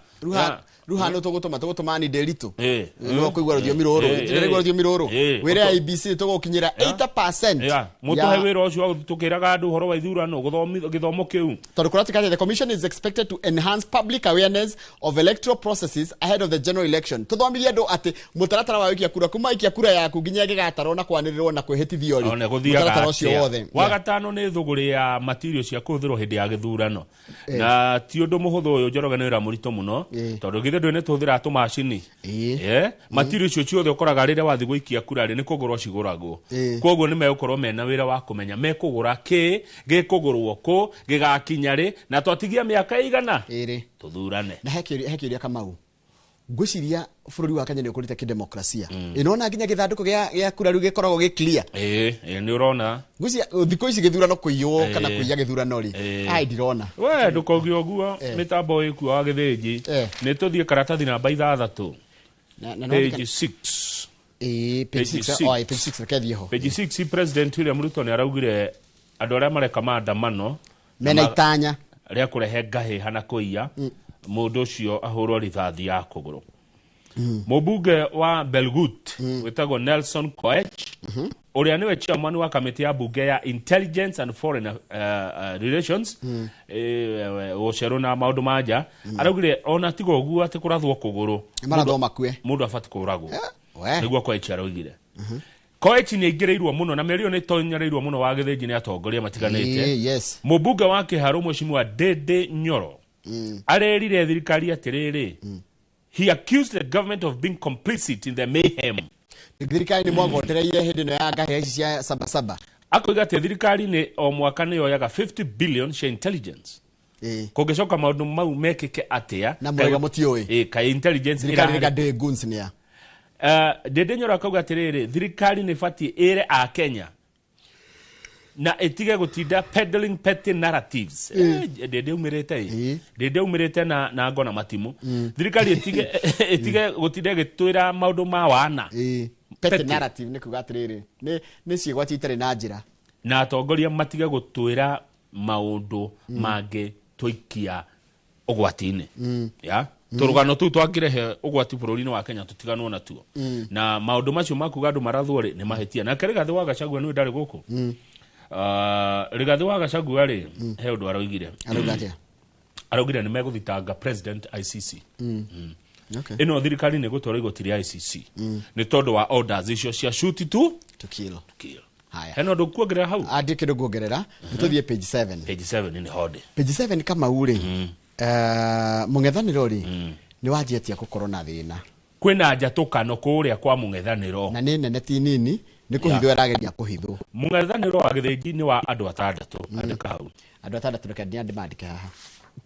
Speaker 2: Rĩu haha nĩ tũgũtũma ni Nderitu. No kũigua rũthiomi rũrũ. Ndĩraigua rũthiomi rũrũ. Wĩre IEBC tũgũkinyĩra 80%.
Speaker 1: Yeah. Mũtũhe wĩra ũcio wa tũkĩraga andũ ũhoro wa ithurano gĩthomo kĩu.
Speaker 2: Tondũ kũratuĩka atĩ the commission is expected to enhance public awareness of electoral processes ahead of the general election. Tũthomithie andũ atĩ mũtaratara wa gũikia kura kuma ikia kura yaku nginya ĩgĩgatarwo na kwanĩrĩrwo na kwĩhĩtithio rĩ.
Speaker 1: One gũthiaga
Speaker 2: Mũtaratara ũcio
Speaker 1: atĩa.
Speaker 2: wothe.
Speaker 1: Wa gatano nĩ thũgũrĩ ya material cia kũhũthĩrwo hĩndĩ ya gĩthurano. Na ti ũndũ mũhũthũ ũyũ Njoroge nĩ wĩra mũritũ mũno tondũ githĩ ndũĩ nĩ tũhũthĩraga tũmacini. Material icio ciothe ũkoraga rĩrĩa wathiĩ gũikia kura rĩ nĩ kũgũrwo cigũragwo. Koguo nĩ megũkorwo mena wĩra wa kũmenya mekũgũra kĩ, gĩkũgũrwo kũ, gĩgakinya rĩ, na twatigia mĩaka ĩigana tũthurane.
Speaker 2: Na he kĩũria Kamau. Ngwĩciria bũrũri wa Kenya nĩ ũkũrĩte kĩdemokrasia. Ĩnona nginya gĩthandũkũ gĩa kura rĩu gĩkoragwo gĩ clear.
Speaker 1: Ĩĩ, nĩ ũrona.
Speaker 2: Ngwĩciria thikũ ici gĩthurano kũiywo kana kũiya gĩthurano rĩ. Ai ndirona.
Speaker 1: We ndũkauge ũguo mĩtambo ĩkuo wa gĩthĩnji. Nĩ tũthiĩ karatathi namba 6.
Speaker 2: Na
Speaker 1: Page 6.
Speaker 2: Page
Speaker 1: Page
Speaker 2: 6.
Speaker 1: six.
Speaker 2: Oh, page 6 reke thiĩ ho.
Speaker 1: Page 6 President William Ruto nĩ araugire andũ arĩa mareka maandamano
Speaker 2: Mena itanya
Speaker 1: rĩa kũrehe ngahĩha na kũiya mũndũ ũcio ahũrwo rithathi ya kũgũrũ. Mũmbunge wa Belgut wĩtagwo Nelson Koech ũrĩa nĩwe chairman wa kamĩtĩ ya mbunge ya Intelligence and Foreign Relations ũcerũ na maũndũ ma nja araugire ona tiga ũguo atĩ kũrathwo kũgũrũ
Speaker 2: Marathwo makue.
Speaker 1: Mũndũ abatiĩ kũragwo.
Speaker 2: We.
Speaker 1: Nĩguo Koech araugire. Koech nĩ aingĩrĩirwo mũno na mĩario nĩ ĩtonyereirwo mũno wa gĩthĩnji nĩ atongoria matiganĩte.
Speaker 2: Yes.
Speaker 1: Mũmbunge wa Kĩharũ Mheshimiwa Ndindi Nyoro arerire thirikari atĩrĩrĩ, he accused the government of being complicit in the mayhem.
Speaker 2: Thirikari nĩ mwagotereire hĩndĩ ĩno ya ngahĩha ici cia sabasaba.
Speaker 1: Akoiga atĩ thirikari nĩ o mwaka nĩ yoyaga 50 billion cia intelligence. Kũngĩcoka maũndũ mau mekĩke atĩa?
Speaker 2: Na mwega mũtiũĩ.
Speaker 1: Kaĩ intelligence
Speaker 2: Thirikari
Speaker 1: ĩrarĩ-
Speaker 2: rĩga ndĩ goons nĩ ya.
Speaker 1: Ndindi Nyoro akauga atĩrĩrĩ, thirikari nĩ ĩbatiĩ ĩre a Kenya na ĩtige gũtinda peddling petty narratives. Ndindi aumĩrĩte ĩ. Ndindi aumĩrĩte na ngo na matimũ. Thirikari ĩtige gũtinda ĩgĩtwĩra maũndũ ma wana.
Speaker 2: Petty narrative nĩ kuga atĩrĩrĩ, nĩ ciĩgwati itarĩ na njĩra.
Speaker 1: Na atongoria matige gũtwĩra maũndũ mangĩ tũikia ũgwati-inĩ. Ya? Tũrũgano tũu twangĩrehe ũgwati bũrũri-inĩ wa Kenya tũtiganwo natuo. Na maũndũ macio ma kuga andũ marathwo rĩ nĩ mahĩtia. Nake Rigathĩ wa Gachagua nĩwe ndarĩ gũkũ. Rigathĩ wa Gachagua rĩ he ũndũ aroigire.
Speaker 2: Arauga atĩa?
Speaker 1: Araugire nĩ megũthitanga President ICC.
Speaker 2: Okay.
Speaker 1: Ĩno thirikari nĩ ĩgũtwara igoti rĩa ICC. Nĩ tondũ wa orders icio cia shoot to
Speaker 2: to kill.
Speaker 1: Kill.
Speaker 2: Haya.
Speaker 1: Hena ũndũ kuongerera hau?
Speaker 2: Andĩ kĩndũ nguongerera, nĩ tũthiĩ page 7.
Speaker 1: Page 7 nĩ hode.
Speaker 2: Page 7 Kamau rĩ, mũng'ethanĩro rĩ, nĩ wanjĩtie gũkorwo na thĩna.
Speaker 1: Kwĩna njatũkano kũrĩa kwa mũng'ethanĩro.
Speaker 2: Na nĩ nene ti nini, nĩ kũhithwo ĩrageria kũhithwo.
Speaker 1: Mũng'ethanĩro wa gĩthĩnji nĩ wa andũ atandatũ, andĩka hau.
Speaker 2: Andũ atandatũ reke ndĩmandĩke haha.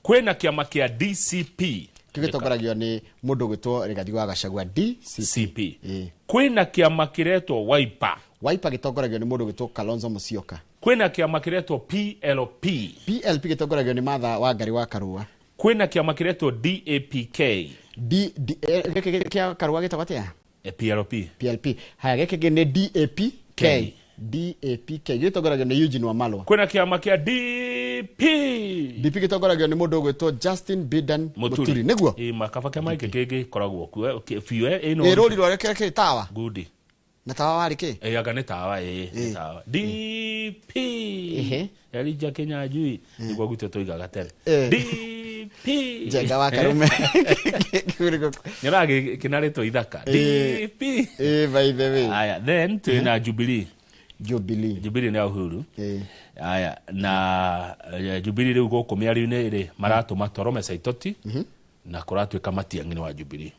Speaker 1: Kwĩna kĩama kĩa DCP.
Speaker 2: Kĩu gĩtongoragio nĩ mũndũ ũgwĩtwo Rigathi wa Gachagua DCP.
Speaker 1: Kwĩna kĩama kĩretwo Wiper.
Speaker 2: Wiper gĩtongoragio nĩ mũndũ ũgwĩtwo Kalonzo Musyoka.
Speaker 1: Kwĩna kĩama kĩretwo PLP.
Speaker 2: PLP gĩtongoragio nĩ Martha Wangari wa Karua.
Speaker 1: Kwĩna kĩama kĩretwo DAPK.
Speaker 2: D, D, gĩkĩ kĩa Karua gĩtagwo atĩa?
Speaker 1: PLP.
Speaker 2: PLP. Haya, gĩkĩ kĩngĩ nĩ DAPK. DAPK gĩtongoragio nĩ Eugene Wamalwa.
Speaker 1: Kwĩna kĩama kĩa DP.
Speaker 2: DP gĩtongoragio nĩ mũndũ ũgwĩtwo Justin Bidan Muturi. Nĩguo?
Speaker 1: Ĩ, makaba kĩama gĩkĩ kĩngĩkoragwo kuo, biũ, ĩno.
Speaker 2: Ĩ, rũri rwarĩo kĩrĩa kĩrĩ tawa?
Speaker 1: Ngudi.
Speaker 2: Na tawa warĩ kĩ?
Speaker 1: Ĩ, anga nĩ tawa, ĩ, nĩ tawa. DP. Elijah Kinyanjui, nĩguo gwitũ tũigaga tene. DP.
Speaker 2: Njenga wa Karume.
Speaker 1: Nyonaga kĩnarĩtwo ithaka. DP.
Speaker 2: By the way.
Speaker 1: Aya, then twĩna Jubilee.
Speaker 2: Jubilee.
Speaker 1: Jubilee nĩ Uhuru. Aya, na Jubilee rĩu gũkũ mĩario-inĩ rĩ maratũma Torome Saitoti. Na kũratuĩka Matiang'i nĩ wa Jubilee.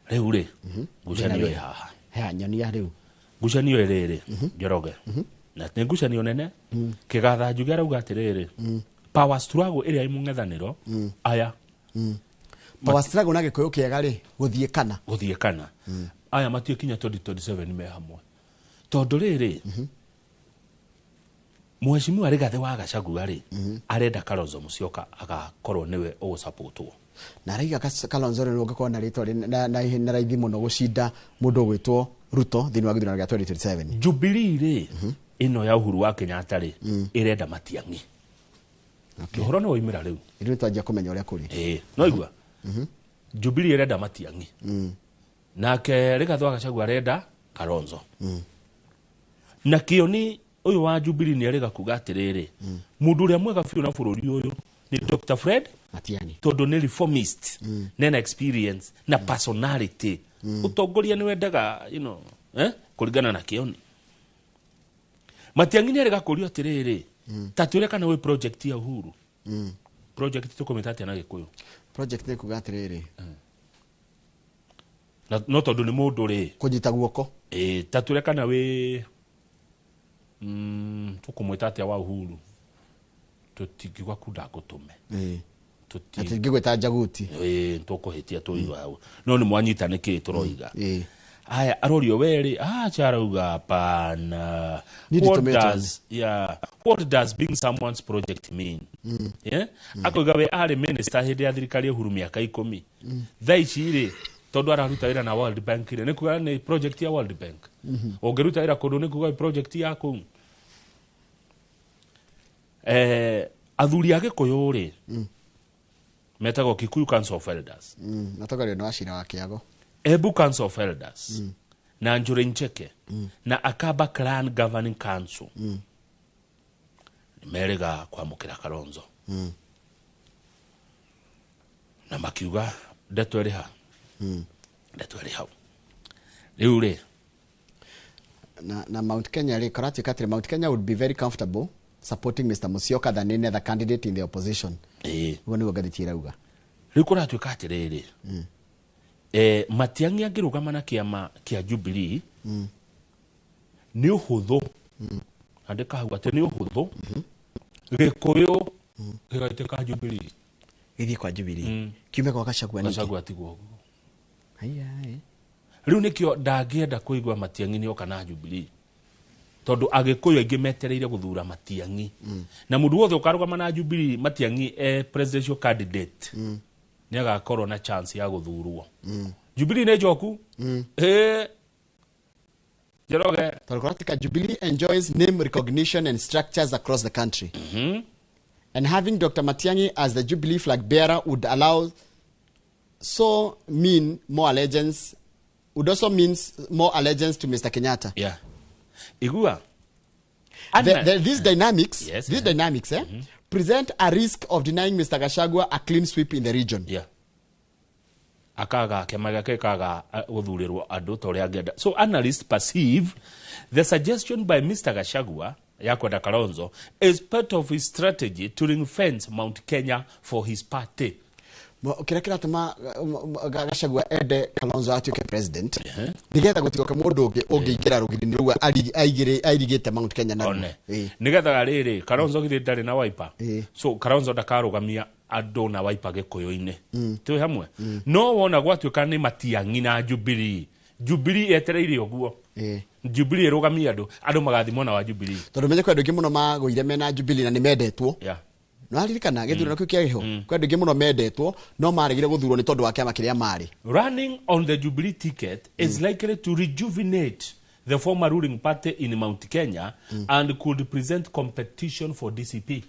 Speaker 1: Rĩu rĩ, ngucanio ĩ haha.
Speaker 2: He nyonia rĩu.
Speaker 1: Ngucanio ĩrĩrĩ, Njoroge, na nĩ ngucanio nene. Kĩgatha Njuge arauga atĩrĩrĩ, power struggle ĩrĩa ĩ mũng'ethanĩro aya.
Speaker 2: Power struggle na Gĩkũyũ kĩega rĩ, gũthiĩ kana.
Speaker 1: Gũthiĩ kana. Aya matiĩkinya 2027 me hamwe, tondũ rĩrĩ, Mheshimiwa Rigathĩ wa Gachagua rĩ, arenda Kalonzo Musyoka agakorwo nĩwe ũgũsapotwo.
Speaker 2: Na araiga Kalonzo rĩ, ũngĩkorwo na rĩtwa na raithi mũno gũcinda mũndũ ũgwĩtwo Ruto thĩinĩ wa gĩthurano gĩa 2027.
Speaker 1: Jubilee rĩ, ĩno ya Uhuru wa Kenyatta rĩ, ĩrenda Matiang'i. Ũhoro nĩ waumĩra rĩu.
Speaker 2: Rĩu twanjia kũmenya ũrĩa kũrĩ.
Speaker 1: Ĩĩ, no igua Jubilee ĩrenda Matiang'i, nake Rigathĩ wa Gachagua arenda Kalonzo. Na Kĩoni ũyũ wa Jubilee nĩ arĩga kuga atĩrĩrĩ, mũndũ ũrĩa mwega biũ na bũrũri ũyũ nĩ Dr. Fred
Speaker 2: Matiang'i,
Speaker 1: tondũ nĩ reformist, nena experience na personality. Ũtongoria nĩ wendaga kũringana na Kĩoni. Matiang'i nĩ arĩga kũrio atĩrĩrĩ, ta twĩre kana wĩ project ya Uhuru. Project tũkũmĩta atĩa na Gĩkũyũ?
Speaker 2: Project nĩ kuga atĩrĩrĩ,
Speaker 1: na no tondũ nĩ mũndũ rĩ,
Speaker 2: kũnyita guoko.
Speaker 1: Ĩĩ, ta twĩre kana wĩ tũkũmwĩta atĩa wa Uhuru? Tũtingiuga kunda ngũtũme.
Speaker 2: Tũtingĩgwĩta Njaguti.
Speaker 1: Ĩĩ, tũkũhĩtia tũiga hau, no nĩ mwanyita nĩkĩ tũroiga. Aya arorio werĩ, acha arauga hapana.
Speaker 2: Niĩ
Speaker 1: What
Speaker 2: nditũmĩtwo.
Speaker 1: does, yeah, what does being someone's project mean? Yeah? Akoiga we arĩ minister hĩndĩ ya thirikari ya Uhuru mĩaka 10. Thaa ici rĩ, tondũ araruta wĩra na World Bank rĩ, nĩ kuga nĩ project ya World Bank. Ũngĩruta wĩra kũndũ nĩ kuga nĩ project ya kũu. Athuri a Gĩkũyũ rĩ, metagwo Kikuyu Council of Elders,
Speaker 2: Matongorio nĩ Wachira wa Kĩago.
Speaker 1: Embu Council of Elders, na Njuri Ncheke, na Akamba Clan Governing Council, nĩ merĩga kwamũkĩra Kalonzo, na makiuga ndeto ĩrĩ ha, ndeto ĩrĩ hau rĩu rĩ.
Speaker 2: Na Mount Kenya rĩ, karatuĩka atĩrĩ, Mount Kenya would be very comfortable supporting Mr. Musyoka than any other candidate in the opposition. Ũguo nĩguo ngathĩti ĩrauga.
Speaker 1: Rĩu kũratuĩka atĩrĩrĩ, Matiang'i angĩrũgama na kĩama kĩa Jubilee, nĩ ũhũthũ, andĩka hau atĩ nĩ ũhũthũ Gĩkũyũ gĩgaitĩka Jubilee.
Speaker 2: Gĩthiĩ kwa Jubilee, kiume kwa Gachagua nĩkĩ?
Speaker 1: Gachagua atigwo ũguo.
Speaker 2: Haiya, eh.
Speaker 1: Rĩu nĩkĩo ndangĩenda kũigua Matiang'i nĩoka na Jubilee, tondũ Agĩkũyũ aingĩ metereire gũthura Matiang'i, na mũndũ wothe ũkarũgama na Jubilee, Matiang'i presidential candidate, nĩ agakorwo na chance ya gũthurwo. Jubilee nĩ njoku. Njoroge.
Speaker 2: Tondũ kũratika Jubilee enjoys name recognition and structures across the country, and having Dr. Matiang'i as the Jubilee flag bearer would allow so mean more allegiance, would also means more allegiance to Mr. Kenyatta.
Speaker 1: Yeah. Igua.
Speaker 2: These dynamics, these dynamics, present a risk of denying Mr. Gachagua a clean sweep in the region.
Speaker 1: Yeah. Akaga kĩama gĩake kaga gũthurĩrwo andũ ta ũrĩa angĩenda. So analysts perceive the suggestion by Mr. Gachagua ya kwenda Kalonzo is part of his strategy to ring fence Mount Kenya for his party.
Speaker 2: Kĩrĩa kĩratũma Gachagua ende Kalonzo atuĩke president, nĩgetha gũtigoke mũndũ ũngĩ ũngĩingĩra rũgiri-inĩ rũu airigĩte Mount Kenya naruo.
Speaker 1: One. Nĩgetha rĩrĩ, Kalonzo githĩ ndarĩ na Wiper? So Kalonzo ndakarũgamia andũ na Wiper Gĩkũyũ-inĩ. Twĩ hamwe? No wona gwatuĩka nĩ Matiang'i na Jubilee, Jubilee yetereire ũguo. Jubilee ĩrũgamie andũ, andũ magathiĩ mwena wa Jubilee.
Speaker 2: Tondũ menye kwĩ andũ aingĩ mũno magũire mena Jubilee na nĩ mendetwo. Nĩwaririkana gĩthurano kĩu kĩa gĩho? Kwĩ andũ aingĩ mũno mendetwo no maregire gũthurwo nĩ tondũ wa kĩama kĩrĩa marĩ.
Speaker 1: Running on the Jubilee ticket is likely to rejuvenate the former ruling party in Mount Kenya and could present competition for DCP.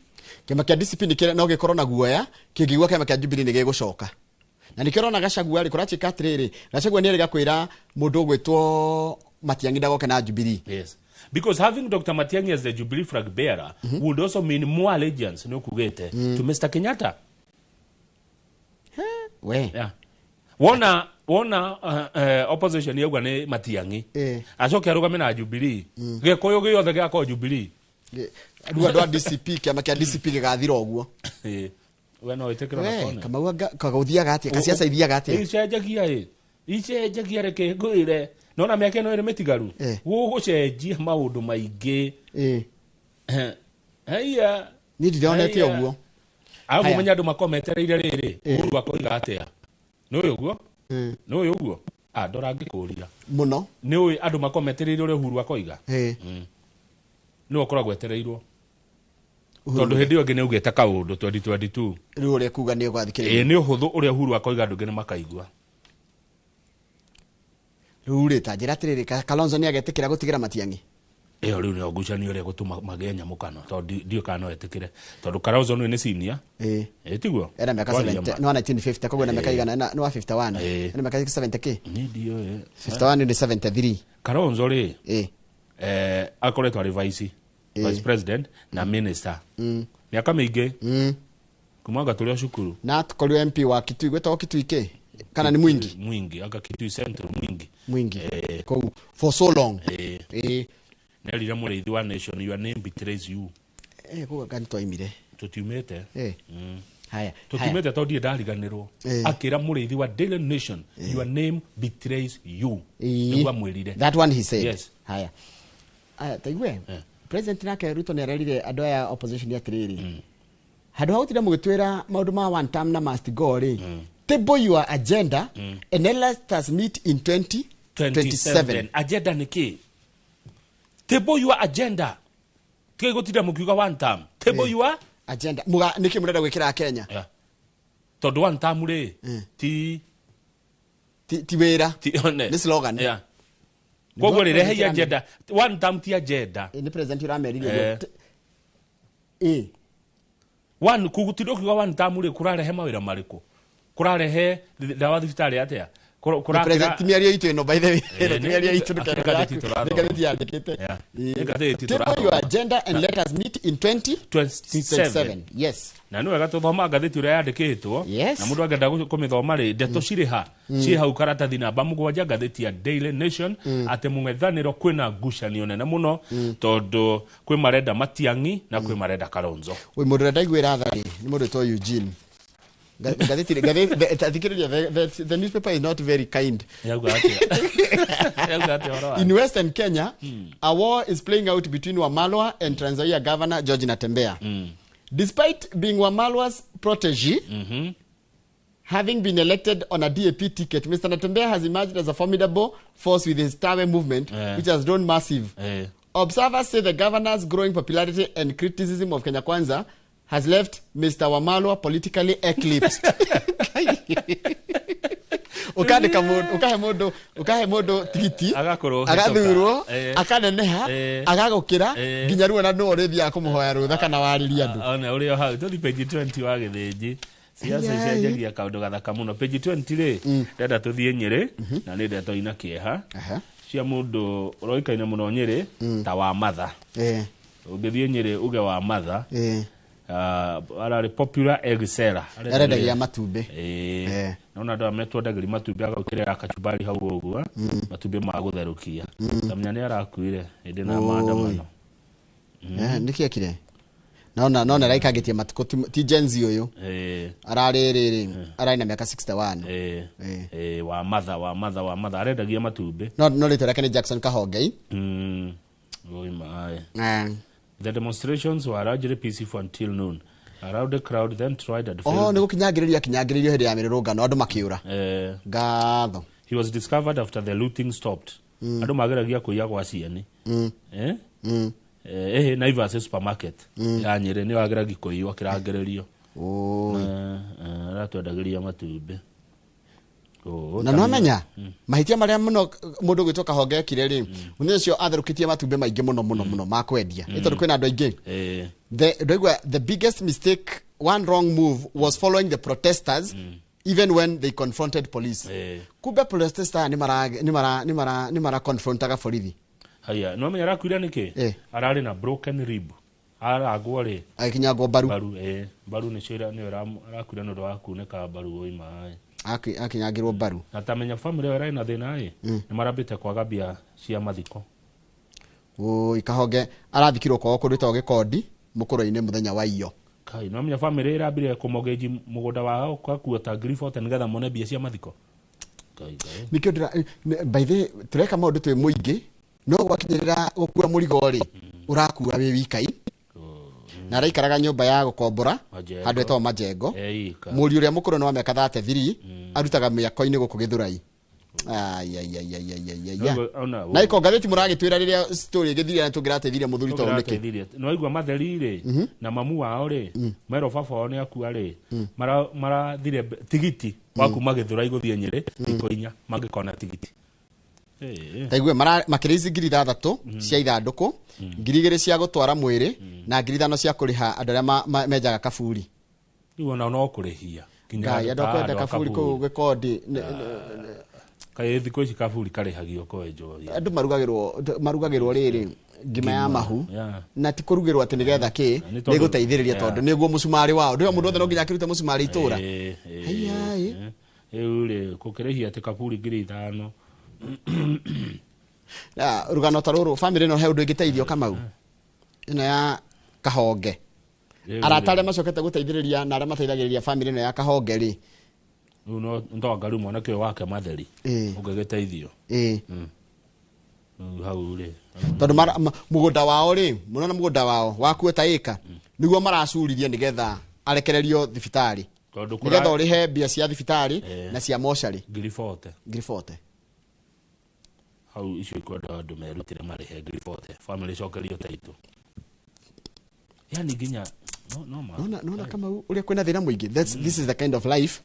Speaker 2: Kĩama kĩa DCP nĩ kĩrĩa no gĩkorwo na guoya kĩngĩigua kĩama kĩa Jubilee nĩ gĩgũcoka. Na nĩkĩo ũrona Gachagua rĩ, kũratuĩka atĩrĩrĩ, Gachagua nĩ erĩga kwĩra mũndũ ũgwĩtwo Matiang'i ndagoke na Jubilee.
Speaker 1: Yes. Because having Dr. Matiang'i as the Jubilee flag bearer would also mean more allegiance, nĩ ũkugĩte, to Mr. Kenyatta.
Speaker 2: We.
Speaker 1: Yeah. Wona opposition yauga nĩ Matiang'i. Acoke arũgame na Jubilee. Gĩkũyũ gĩothe gĩgakorwo Jubilee.
Speaker 2: Rĩu andũ a DCP, kĩama kĩa DCP gĩgathira ũguo.
Speaker 1: We no wĩtĩkĩre na
Speaker 2: We,
Speaker 1: kone.
Speaker 2: Kamau kagũthiaga atĩa ka ciaca ithiaga atĩa?
Speaker 1: Icenjagia ĩ, icenjagia, reke ngwĩre, nona mĩaka ĩno ĩrĩ mĩtigaru gũgũcenjia maũndũ maingĩ. Haiya.
Speaker 2: Niĩ ndirionete ũguo.
Speaker 1: Arabu
Speaker 2: Haya.
Speaker 1: menya andũ makorwo metereire rĩrĩ, Uhuru akoiga atĩa, nĩ ũyũ ũguo, nĩ ũyũ ũguo. Ah, ndora ngĩkũria.
Speaker 2: Mũno.
Speaker 1: Nĩ ũĩ andũ makorwo metereire ũrĩa Uhuru akoiga. Nĩwe ũkoragwo etereirwo, tondũ hĩndĩ ĩyo ĩngĩ nĩ augĩte kaũndũ 2022.
Speaker 2: Rĩu ũrĩa kuga nĩ ũgathikĩrĩria.
Speaker 1: Ĩĩ, nĩ ũhũthũ ũrĩa Uhuru akoiga andũ angĩ nĩ makaigua.
Speaker 2: Rĩu rĩ, ta njĩra atĩrĩrĩ, Kalonzo nĩ agetĩkĩra gũtigĩra Matiang'i?
Speaker 1: Ĩyo rĩu nĩyo ngucanio ĩrĩa ĩgũtũma magĩe nyamũkano, tondũ ndiũĩ kana no etĩkĩre, tondũ Kalonzo nĩ senior. Ĩ tiguo?
Speaker 2: Ena mĩaka
Speaker 1: Kwaria
Speaker 2: 70
Speaker 1: ma.
Speaker 2: nĩ wa 1950, koguo ena mĩaka igana nĩ wa 51, ena mĩaka 70 kĩ.
Speaker 1: Niĩ ndiũĩ.
Speaker 2: 51 nĩ 73.
Speaker 1: Kalonzo rĩ, akoretwo arĩ vice president na minister mĩaka mĩingĩ, kuma anga tũrĩ o cukuru.
Speaker 2: Na akorirwo MP wa Kitui, gwĩtagwo Kitui kĩ kana nĩ Mwingi?
Speaker 1: Mwingi, anga Kitui Central, Mwingi.
Speaker 2: Mwingi kũu for so long.
Speaker 1: Nerire mũrĩithi wa Nation, "Your name betrays you."
Speaker 2: Kũu anga nĩ twaimire.
Speaker 1: Tũtiumĩte.
Speaker 2: Haya.
Speaker 1: Tũtiumĩte tondũ ndirĩ ndariganĩrwo. Akĩra mũrĩithi wa Daily Nation, "Your name betrays you." Nĩguo amwĩrire.
Speaker 2: That one he said.
Speaker 1: Yes.
Speaker 2: Haya, haya, taigue president nake Ruto nĩ arerire andũ aya opposition atĩrĩrĩ, handũ ha gũtinda mũgĩtwĩra maũndũ ma one term na must go rĩ, table your agenda and then let us meet in 2027.
Speaker 1: 27. Agenda nĩ kĩ? Table your agenda, tigai gũtinda mũkiuga one term. Table your
Speaker 2: agenda. Muga nĩkĩ mũrenda gwĩkĩra Kenya?
Speaker 1: Yeah. Tondũ one term rĩ, ti
Speaker 2: ti wĩra.
Speaker 1: Ti one.
Speaker 2: Nĩ slogan.
Speaker 1: Yeah. Koguo rĩ, rehei agenda. One term ti agenda.
Speaker 2: Nĩ president ũramerire ũguo.
Speaker 1: One kugutinda ũkiuga one term rĩ, kũrarehe mawĩra marĩkũ? Kũrarehe ndawa thibitarĩ atĩa?
Speaker 2: Nĩ president, ti mĩario itũ ĩno, by the way. Ĩno ti mĩario itũ.
Speaker 1: Nĩ ngathĩti tũrathoma.
Speaker 2: Nĩ ngathĩti yandĩkĩte.
Speaker 1: Nĩ ngathĩti
Speaker 2: Table
Speaker 1: tũrathoma.
Speaker 2: your agenda and let us meet in 2027. Yes.
Speaker 1: Na nĩ wega tũthoma ngathĩti ũrĩa yandĩkĩtwo.
Speaker 2: Yes.
Speaker 1: Na mũndũ angĩenda kũmĩthoma rĩ, ndeto cirĩ ha? Ciĩ hau karatathi namba 7, ngathĩti ya Daily Nation, atĩ mũng'ethanĩro kwĩna ngucanio nene mũno, tondũ kwĩ marenda Matiang'i na kwĩ marenda Kalonzo.
Speaker 2: Oi, mũndũ ũrĩa ndaiguĩra tha rĩ, nĩ mũndũ wĩtwo Eugene. Ngathĩti thikĩrĩria, the newspaper is not very kind.
Speaker 1: Yauga atĩa? Yauga atĩa ũhoro wa
Speaker 2: In Western Kenya, a war is playing out between Wamalwa and Trans Nzoia Governor George Natembeya. Despite being Wamalwa's protege, having been elected on a DAP ticket, Mr. Natembeya has emerged as a formidable force with his Tawe movement, which has grown massive. Observers say the governor's growing popularity and criticism of Kenya Kwanza has left Mr. Wamalwa politically eclipsed. Ukandĩka mũndũ, ũkahe mũndũ, ũkahe mũndũ tigiti,
Speaker 1: Agakorwo
Speaker 2: agathurwo,
Speaker 1: hĩtũka.
Speaker 2: Akaneneha, agagũkĩra, nginya rĩu ona nĩwe ũrĩthiaga kũmũhoya rũtha kana warĩrie andũ.
Speaker 1: Ona ũrĩ o hau, tũthi page 20 wa gĩthĩnji. Siasa
Speaker 2: Ai, ai.
Speaker 1: icenjagia kaũndũ gathaka mũno. Page 20 rĩ, ndenda tũthiĩ Nyĩrĩ, na nĩ ndeto ina kĩeha cia mũndũ ũroĩkaine mũno Nyĩrĩ ta wa Matha. Ũngĩthiĩ Nyĩrĩ uge wa Matha, ararĩ popular egg seller.
Speaker 2: Arendagia matumbĩ.
Speaker 1: Ĩĩ. Nona andũ aya metwendagĩria matumbĩ, agagũkĩrĩra kachumbari hau ũguo, matumbĩ ma gũtherũkia. Tamenya nĩ arakuire hĩndĩ na
Speaker 2: Oi.
Speaker 1: maandamano.
Speaker 2: Nĩkĩ ekire? Nona araikangĩtie matukũ, ti Gen Z ũyũ. Ararĩ rĩrĩ, ararĩ na mĩaka 61.
Speaker 1: Ĩĩ, wa Matha, wa Matha, wa Matha arendagia matumbĩ.
Speaker 2: No rĩtwa rĩake nĩ Jackson Kahongei.
Speaker 1: Oi maĩ. The demonstrations were largely peaceful until noon. Around the crowd then tried and
Speaker 2: Oh,
Speaker 1: failed.
Speaker 2: nĩ gũkinyangĩrĩrio akinyangĩrĩrio hĩndĩ ya mĩrũrũngano andũ makĩũra. Ngatho.
Speaker 1: He was discovered after the looting stopped. Andũ mageragia kũiya gwa cieni. Eh? Naivas supermarket ya Nyĩrĩ nĩyo ageragia kũiywo akĩrangĩrĩrio. Aratwendagĩria matumbĩ. Oh,
Speaker 2: Na nĩwamenya mahĩtia marĩa mũno mũndũ gwĩtwo Kahonge ekire rĩ, mũthenya ũcio atherũkĩtie matumbĩ maingĩ mũno mũno mũno ma kwendia, nĩ tondũ kwĩna andũ aingĩ. The ndaigua the biggest mistake, one wrong move, was following the protesters even when they confronted police. Kumbe protesters aya nĩ mara confrontaga borithi.
Speaker 1: Haya, nĩwamenya arakuire nĩkĩ? Ararĩ na broken rib. Aragwo rĩ.
Speaker 2: Agĩkinyangwo mbaru.
Speaker 1: Mbaru, mbaru nĩcio nĩyo arakuire nĩ ũndũ wa kunĩka mbaru, oi maĩ.
Speaker 2: Akinyangĩrwo mbaru.
Speaker 1: Na tamenya family ĩyo ĩrarĩ na thĩna ĩ, nĩ marambĩte kwaga mbia cia mathiko.
Speaker 2: Oi, Kahonge arathikirwo kwao kũndũ gwĩtagwo Gĩkondi mũkũrũ-inĩ mũthenya wa iyo.
Speaker 1: Kai no menya family ĩrambire kũmogeji mũgũnda wao kwakuo ta 40,000 nĩgetha mone mbia cia mathiko. Kai kai.
Speaker 2: Nikio ndĩra by the tureka maũndũ twĩ mũingĩ no gwakinyĩrĩra gũkua mũrigo rĩ ũrakua wĩ wikai na araikaraga nyũmba ya gũkombora
Speaker 1: Majengo.
Speaker 2: handũ etagwo Majengo.
Speaker 1: Eika.
Speaker 2: Mũriũ ũrĩa mũkũrũ nĩ wa mĩaka 33 arutaga mĩako-inĩ gũkũ Gĩthũrai. Ai ai ai ai ai ai ai. Na iko ngathĩti mũragĩtwĩra rĩrĩa story ĩgĩthirire na tũngĩrateithirie mũthuri to nĩkĩ.
Speaker 1: Tũngĩrateithirie. No aigua matheri rĩ na mamu wao rĩ merwo baba wao nĩ akua rĩ marathire tigiti wa kuma Gĩthũrai gũthiĩ Nyĩrĩ thikũ 4 mangĩkona tigiti.
Speaker 2: Taigue makĩrĩici 6,000 cia ithandũkũ, 2,000 cia gũtwara mwĩrĩ na 5,000 cia kũrĩha andũ arĩa menjaga kaburi.
Speaker 1: Rĩu ona no kũrĩhia.
Speaker 2: Ngai andũ akwenda kaburi kũu gĩkondi.
Speaker 1: Kaĩ thikũ ici kaburi karĩhagio kwenjwo.
Speaker 2: Andũ marugagĩrwo rĩrĩ ngima ya mahu na ti kũrugĩrwo atĩ nĩgetha kĩ nĩ gũteithĩrĩria tondũ nĩguo mũcumarĩ wao. Ndũĩ mũndũ wothe no nginya akĩrute mũcumarĩ itũra. Haiya.
Speaker 1: Rĩu rĩ gũkĩrĩhia atĩ kaburi 5,000.
Speaker 2: Na rugano ta rũrũ family no he ũndũ ĩngĩteithio Kamau ĩno ya Kahonge. Arata arĩa macokete gũteithĩrĩria na arĩa mateithagĩrĩria family ĩno ya Kahonge rĩ
Speaker 1: rĩu no ndonga rĩu mwanake ũyũ wake matheri ũngĩgĩteithio. Hau rĩ
Speaker 2: tondũ mũgũnda wao rĩ mũnona mũgũnda wao wakuo ta ĩka nĩguo maracuririe nĩgetha arekererio thibitarĩ nĩgetha ũrĩhe mbia cia thibitarĩ na cia mocarĩ
Speaker 1: 40,000
Speaker 2: 40,000.
Speaker 1: Hau icio ikwenda andũ merutĩre marĩhe 40,000 family icokerio taitũ. Yani nginya no ma.
Speaker 2: Nona Kamau ũrĩa kwĩna thĩna mũingĩ. This is the kind of life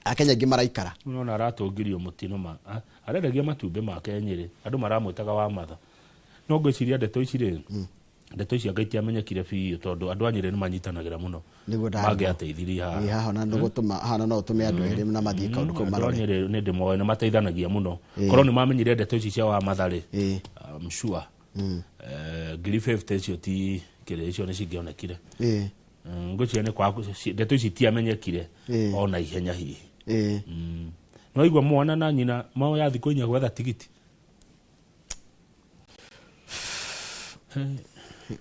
Speaker 2: Akenya aingĩ maraikara.
Speaker 1: Nona aratũngirio mũtino ma arendagia matumbĩ make Nyĩrĩ andũ maramwĩtaga wa matha. No ngwĩciria ndeto ici rĩ ndeto ici anga itiamenyekire biũ tondũ andũ a Nyĩrĩ nĩ manyitanagĩra mũno. Mangĩateithirie haha.
Speaker 2: Haha na nĩgũtũma haha no ũtũme andũ erĩ na mathiĩ kaũndũ kau marore.
Speaker 1: Andũ a Nyĩrĩ nĩ ndĩmoĩ nĩ mateithanagia mũno. Korwo nĩ mamenyire ndeto ici cia wa matha rĩ I'm sure 50,000 icio ti kĩrĩa icio nĩ cingĩonekire. Ngwĩciria nĩ kwa ndeto ici itiamenyekire ona ihenya hihi. No igua mwana na nyina maoya thikũ 4 gwetha tigiti.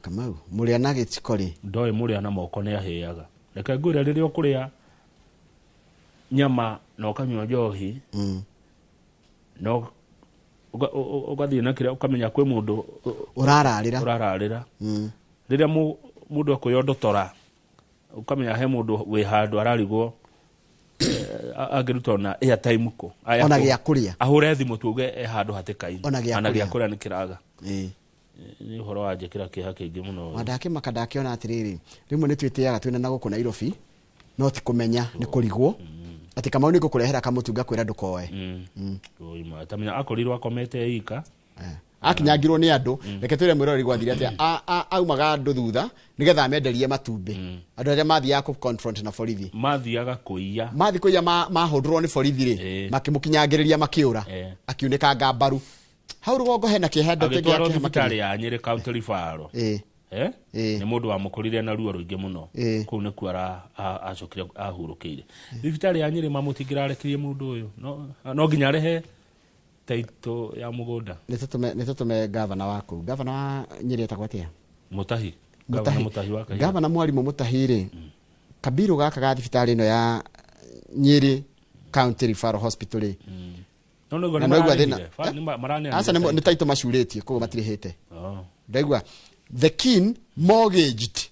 Speaker 2: Kamau mũrĩa na gĩciko rĩ
Speaker 1: ndoĩ mũrĩa na moko nĩ ahĩaga. Reke ngwĩre rĩrĩa ũkũrĩa nyama na ũkanyua njohi no ũgathiĩ na kĩrĩa ũkamenya kwĩ mũndũ ũrararĩra. Rĩrĩa mũndũ akũya ndotora ũkamenya he mũndũ wĩ handũ ararigwo angĩruta ona airtime kũ
Speaker 2: ona gĩa kũrĩa
Speaker 1: ahũre thimũ tuge e handũ hatĩka-inĩ ona gĩa kũrĩa nĩ kĩraga. Nĩ ũhoro wa njĩkĩra kĩeha kĩingĩ mũno.
Speaker 2: Ndakĩmaka ndakĩona atĩrĩrĩ rĩmwe nĩ twĩtĩaga twĩna na gũkũ Nairobi no ti kũmenya nĩ kũrigwo atĩ Kamau nĩ ngũkũrehera kamũtu ngakwĩra ndũkoe.
Speaker 1: Tamenya akorirwo akomete ika
Speaker 2: akinyangirwo nĩ andũ. Reke twĩre mwĩroreri gwathire atĩa aumaga andũ thutha nĩgetha amenderie matumbĩ andũ arĩa mathiaga kũ confront na borithi
Speaker 1: mathiaga kũiya
Speaker 2: mathi kũiya mahũndũrwo nĩ borithi rĩ makĩmũkinyangĩrĩria makĩũra akiunĩkanga mbaru hau rũgongo hena kĩeha ndeto ĩngĩ ya
Speaker 1: agĩtwarwo
Speaker 2: kĩeha
Speaker 1: thibitarĩ
Speaker 2: makĩria.
Speaker 1: ya Nyĩrĩ County Referral. Nĩ mũndũ wamũkorire na ruo rũingĩ mũno kũu nĩkuo acokire ahurũkĩire thibitarĩ ya Nyĩrĩ mamũtingĩrarekirie mũndũ ũyũ no nginya arehe taito ya mũgũnda.
Speaker 2: Nĩ tũtũme gavana waku gavana wa Nyĩrĩ etagwo atĩa?
Speaker 1: Mutahi. Gavana Mutahi wa Kahiga.
Speaker 2: Gavana mwarimũ Mutahi rĩ kabirũ gaka ga thibitarĩ ĩno ya Nyĩrĩ County Referral Hospital rĩ
Speaker 1: no
Speaker 2: na thĩna aca nĩ taito macurĩtie koguo matirĩhĩte. Ndaigua the king mortgaged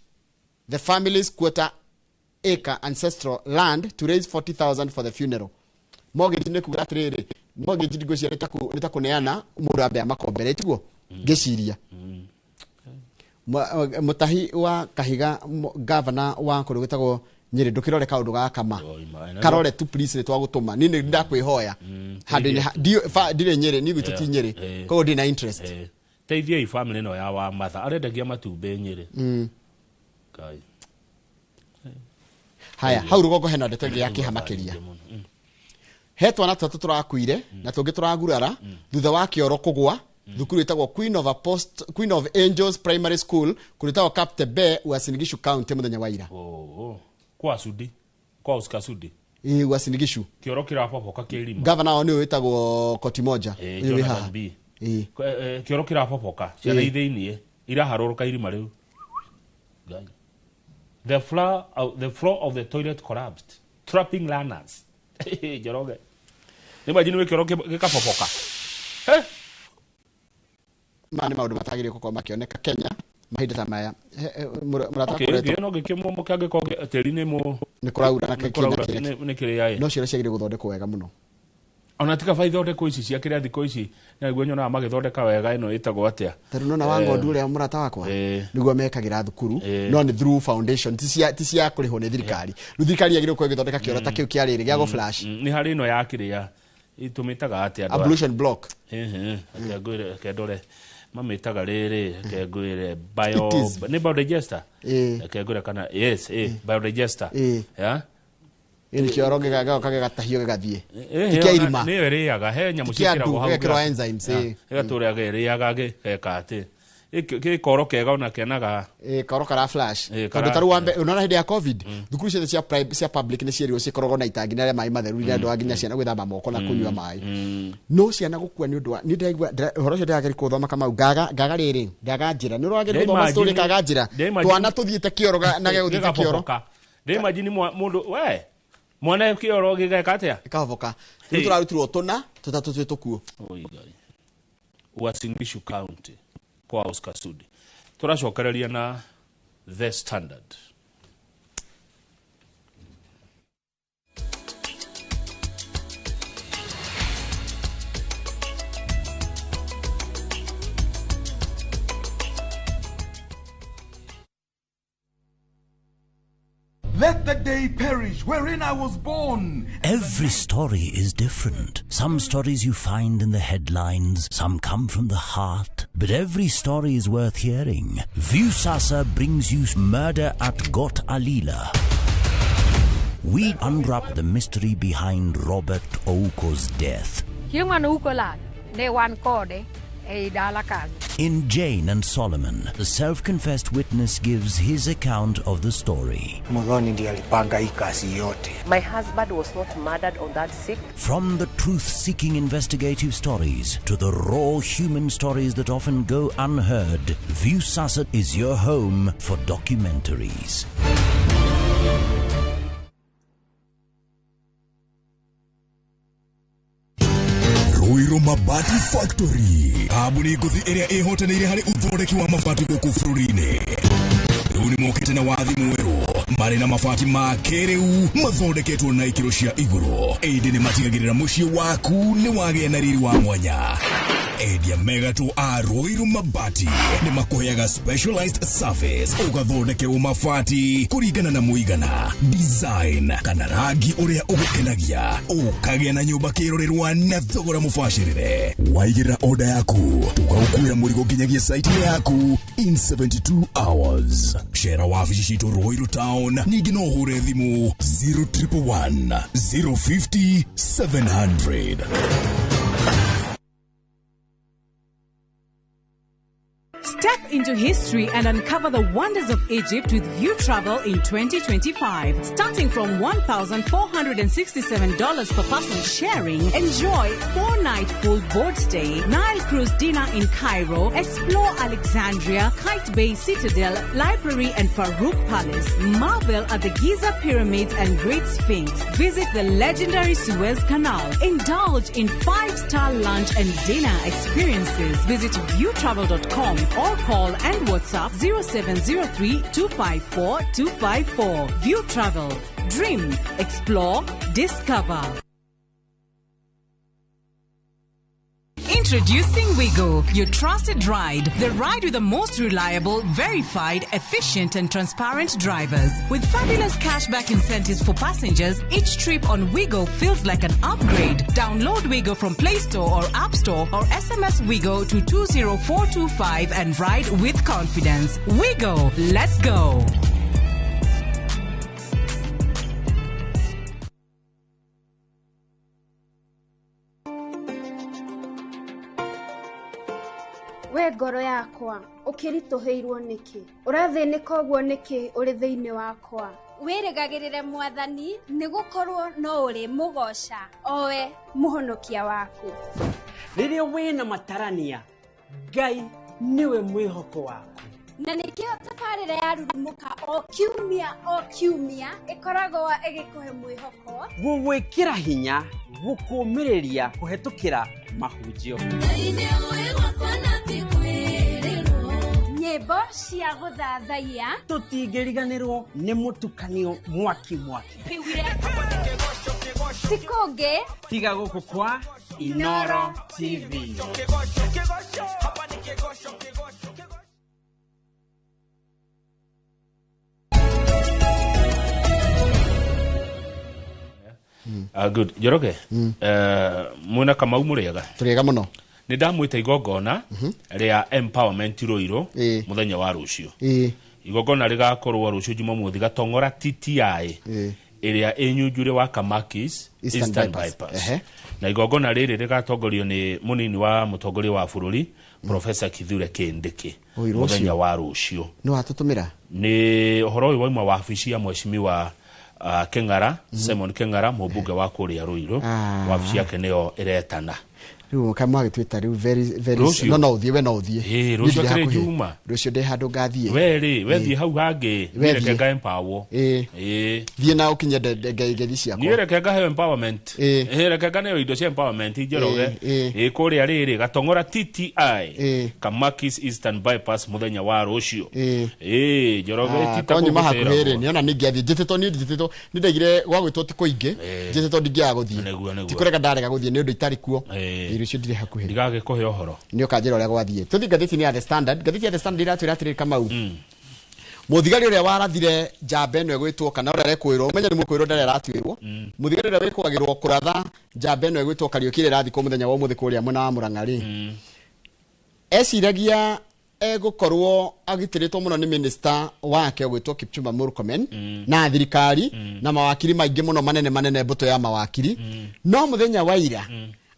Speaker 2: the family's quarter acre ancestral land to raise 40,000 for the funeral. Mortgage nĩ kuga atĩrĩrĩ mortgage ngwĩciria nĩ ta kũneana mũndũ ambe amakombere tiguo ngĩciria. Mutahi wa Kahiga gavana wa kũndũ gwĩtagwo Nyĩrĩ ndũkĩrore kaũndũ gaka ma karore tu please nĩ twagũtũma niĩ nĩ ndakwĩhoya handũ-inĩ ndirĩ Nyĩrĩ niĩ gwitũ ti Nyĩrĩ koguo ndĩ na interest.
Speaker 1: Teithiai family ĩno ya wa Matha arendagia matumbĩ Nyĩrĩ. Ngai.
Speaker 2: Haya hau rũgongo hena ndeto ĩngĩ ya kĩeha makĩria. He twana tũtatũ tũrakuire na tũngĩ tũragurara thutha wa kĩoro kũgwa thukuru ĩtagwo Queen of Angels Primary School kũrĩa ĩtagwo Kaptebe Uasin Gishu County mũthenya wa ira.
Speaker 1: Kwa Sudi kwa Oscar Sudi
Speaker 2: Uasin Gishu
Speaker 1: kĩoro kĩraboboka kĩrima.
Speaker 2: Gavana wao nĩwe wĩtagwo Kotimoja ũyũ wĩ haha.
Speaker 1: Kĩoro kĩraboboka ciana ithĩiniĩ iraharũrũka irima rĩu. Ngai. The floor of the toilet collapsed, trapping learners. Njoroge. Imagine wĩ kĩoro gĩkaboboka.
Speaker 2: Maya nĩ maũndũ matagĩrĩire gũkorwo makĩoneka Kenya mahinda ta maya. Mũrata
Speaker 1: Okay,
Speaker 2: akoretwo
Speaker 1: no gĩkĩmomoka angĩkorwo tĩri nĩ mũ
Speaker 2: nĩ kũraura na
Speaker 1: nĩ kũraura, nĩ kĩrĩa ĩ.
Speaker 2: No cioro ciagĩrĩire gũthondekwo wega mũno.
Speaker 1: Ona tiga ba ithondekwo ici cia kĩrĩa thikũ ici nĩguo nyonaga magĩthondeka wega ĩno ĩtagwo atĩa.
Speaker 2: Tarĩu nona wa ng'ondu ũrĩa mũrata wakwa nĩguo mekagĩra thukuru no nĩ through foundation ti cia kũrĩhwo nĩ thirikari. Rĩu thirikari yagĩrĩirwo gũkorwo ĩgĩthondeka kĩoro ta kĩu kĩa rĩrĩ gĩa gũ flash.
Speaker 1: Nĩ harĩ ĩno ya kĩrĩa itũmĩtaga atĩa andũ aya?
Speaker 2: Ablution block.
Speaker 1: Reke ngwĩre, reke ndore mamĩtaga rĩrĩ, reke ngwĩre bio
Speaker 2: It is.
Speaker 1: nĩ biodigester. Reke ngwĩre kana yes, biodigester. Yeah.
Speaker 2: Ĩ nĩ kĩoro gĩgoka gĩgatahio gĩgathiĩ. Ti kĩa irima.
Speaker 1: Nĩyo ĩrĩaga, he nyamũ
Speaker 2: Ti kĩa
Speaker 1: ciĩkĩragwo
Speaker 2: andũ,
Speaker 1: hau
Speaker 2: gĩgekĩrwo enzymes,
Speaker 1: Ĩgatũra ĩrĩaga gĩgeka atĩ. Gĩkoro kega ona kenaga.
Speaker 2: Koro kara flash. Tondũ tarĩu wambe unaona hĩndĩ ya COVID thukuru ciothe cia private cia public nĩ cierirwo cikoragwo na itangi na rĩa maĩ matheru rĩrĩa andũ a nginya ciana gwĩthamba moko na kũnyua maĩ. No ciana gũkua nĩ ũndũ wa nĩ ndĩraigua ũhoro ũcio ndĩrageria kũũthoma Kamau ngaga rĩrĩ ngaga njĩra nĩ ũrageria gũthoma story kaga njĩra twana tũthiĩte kĩoro na gĩgũthiĩte kĩoro.
Speaker 1: Ndĩimagine mũndũ we mwana kĩoro gĩgeka atĩa?
Speaker 2: Gĩkahoboka. Rĩu tũrarutirwo tũna tũtatũ twĩ tũkuũ.
Speaker 1: Oi Ngai. Uasin Gishu County kwa Oscar Sudi. Tũracokereria na The Standard.
Speaker 16: Let the day perish wherein I was born.
Speaker 4: Every story is different. Some stories you find in the headlines, some come from the heart. But every story is worth hearing. Viusasa brings you Murder at Got Alila. We unwrap the mystery behind Robert Ouko's death. In Jane and Solomon, the self-confessed witness gives his account of the story.
Speaker 5: My husband was not murdered on that sick.
Speaker 4: From the truth-seeking investigative stories to the raw human stories that often go unheard, Viusasa is your home for documentaries.
Speaker 16: Ruiru Mabati Factory kambuni ngũthi ĩrĩa ĩhotanĩire harĩ ũthondeki wa mabati gũkũ bũrũri-inĩ. Rĩu nĩ mokĩte na wathi mwerũ marĩ na mabati ma kĩrĩu mathondeketwo na ikĩro cia igũrũ. Ĩndĩ nĩ matigagĩrĩra mũciĩ waku nĩ wagĩa na riri wa mwanya. Endia megatũ a Ruiru Mabati nĩ makũheaga specialized service ũgathondekerwo mabati kũringana na mũigana, design kana rangi ũrĩa ũgũkenagia, ũkagĩa na nyũmba kĩrorerwa na thogora mũbacĩrĩre. Waigĩrĩra order yaku tũgagũkuĩra mũrigo nginyagia site yaku in 72 hours. Cera wabici citũ Ruiru Town, ningĩ no ũhũre thimũ 0111 050 700.
Speaker 12: Step into history and uncover the wonders of Egypt with View Travel in 2025. Starting from $1,467 per person sharing, enjoy 4-night full board stay, Nile cruise dinner in Cairo, explore Alexandria, Kite Bay Citadel, Library and Farouk Palace, marvel at the Giza Pyramids and Great Sphinx, visit the legendary Suez Canal, indulge in 5-star lunch and dinner experiences. Visit viewtravel.com or call and WhatsApp 0703 254 254. View Travel. Dream, explore, discover. Introducing Wigo, your trusted ride. The ride with the most reliable, verified, efficient and transparent drivers. With fabulous cashback incentives for passengers, each trip on Wigo feels like an upgrade. Download Wigo from Play Store or App Store or SMS Wigo to 20425 and ride with confidence. Wigo, let's go.
Speaker 6: We ngoro yakwa ũkĩritũhĩirwo nĩkĩ ũrathĩnĩka ũguo nĩkĩ ũrĩ thĩinĩ wakwa wĩrĩgagĩrĩre mwathani nĩgũkorwo no ũrĩ mũgoca owe mũhonokia waku.
Speaker 7: Rĩrĩa wĩna matarania Ngai nĩwe mwĩhoko waku.
Speaker 6: Na nĩkĩo tabarĩra ya Rurumũka o kiumia ĩkoragwo ĩgĩkũhe mwĩhoko,
Speaker 3: gũgwĩkĩra hinya, gũkũmĩrĩria kũhetũkĩra mahunjio,
Speaker 6: nyĩmbo cia gũthathaiya,
Speaker 3: tũtingĩriganĩrwo nĩ mũtukanio mwaki mwaki
Speaker 6: tikũngĩ
Speaker 3: tiga gũkũ kwa Inoro TV.
Speaker 1: Good. Njoroge, mwena Kamau mũrĩega?
Speaker 2: Tũrĩega mũno.
Speaker 1: Nĩ ndamwĩta igongona rĩa empowerment Ruiru mũthenya wa rũciũ. Igongona rĩgakorwo rũciũ Jumamothi Gatong'ora TTI ĩrĩa ĩ wa Kamakis Eastern Bypass. Na igongona rĩrĩ rĩgatongorio nĩ mũnini wa mũtongoria wa bũrũri Professor Kithure Kindiki mũthenya wa rũciũ.
Speaker 2: Nĩ watũtũmĩra?
Speaker 1: Nĩ ũhoro ũyũ wauma wabici ya mheshimiwa Keng'ara, Simon Keng'ara, mũmbunge wa kũrĩa Ruiru, wabici yake nĩyo ĩretana.
Speaker 2: Rĩu kama agĩtwĩta rĩu very very no ũthiĩ we no ũthiĩ.
Speaker 1: Rũciũ kĩrĩ Juma.
Speaker 2: Rũciũ ndĩ handũ ngathiĩ.
Speaker 1: We rĩ, we thiĩ hau hangĩ, niĩ reke nga empower.
Speaker 2: Thiĩ na ũkinye ngeithi ciakwa.
Speaker 1: Niĩ reke ngaheo empowerment. Reke nganeo indo cia empowerment Njoroge. Kũrĩa rĩrĩ Gatong'ora TTI Kamakis Eastern Bypass mũthenya wa rũciũ. Njoroge tita
Speaker 2: kũnyuma hakuhĩ rĩ, nĩona nĩngĩathiĩ njĩtĩtwo niĩ njĩtĩtwo nĩ ndaigire gwa gwĩtwo ti kũingĩ njĩtĩtwo ndingĩaga gũthiĩ. Ti kũrega ndarega gũthiĩ nĩ ũndũ itarĩ kuo. Rũciũ ndirĩ hakuhĩ.
Speaker 1: Ndigagĩkũhe ũhoro.
Speaker 2: Nĩ ũkanjĩra ũrĩa gwathiĩ. Tũthiĩ ngathĩti-inĩ ya The Standard. Ngathĩti ya The Standard iratwĩra atĩrĩrĩ Kamau. Mũthigari ũrĩa warathire njamba ĩno ĩgwĩtwo kana ũrĩa arekwĩrwo, ũmenye nĩ mũkwĩrwo ndarĩa aratuĩrwo. Mũthigari ũrĩa wĩkwagĩrwo kũratha njamba ĩno ĩgwĩtwo Kariũki ĩrĩa ĩrathikwo mũthenya wa ũmũthĩ kũrĩa mwena wa Mũrang'a rĩ. Eciragia egũkorwo agitĩrĩtwo mũno nĩ minister wake ũgwĩtwo Kipchumba Murkomen na thirikari na mawakiri maingĩ mũno manene manene mbũtũ ya mawakiri. No mũthenya wa ira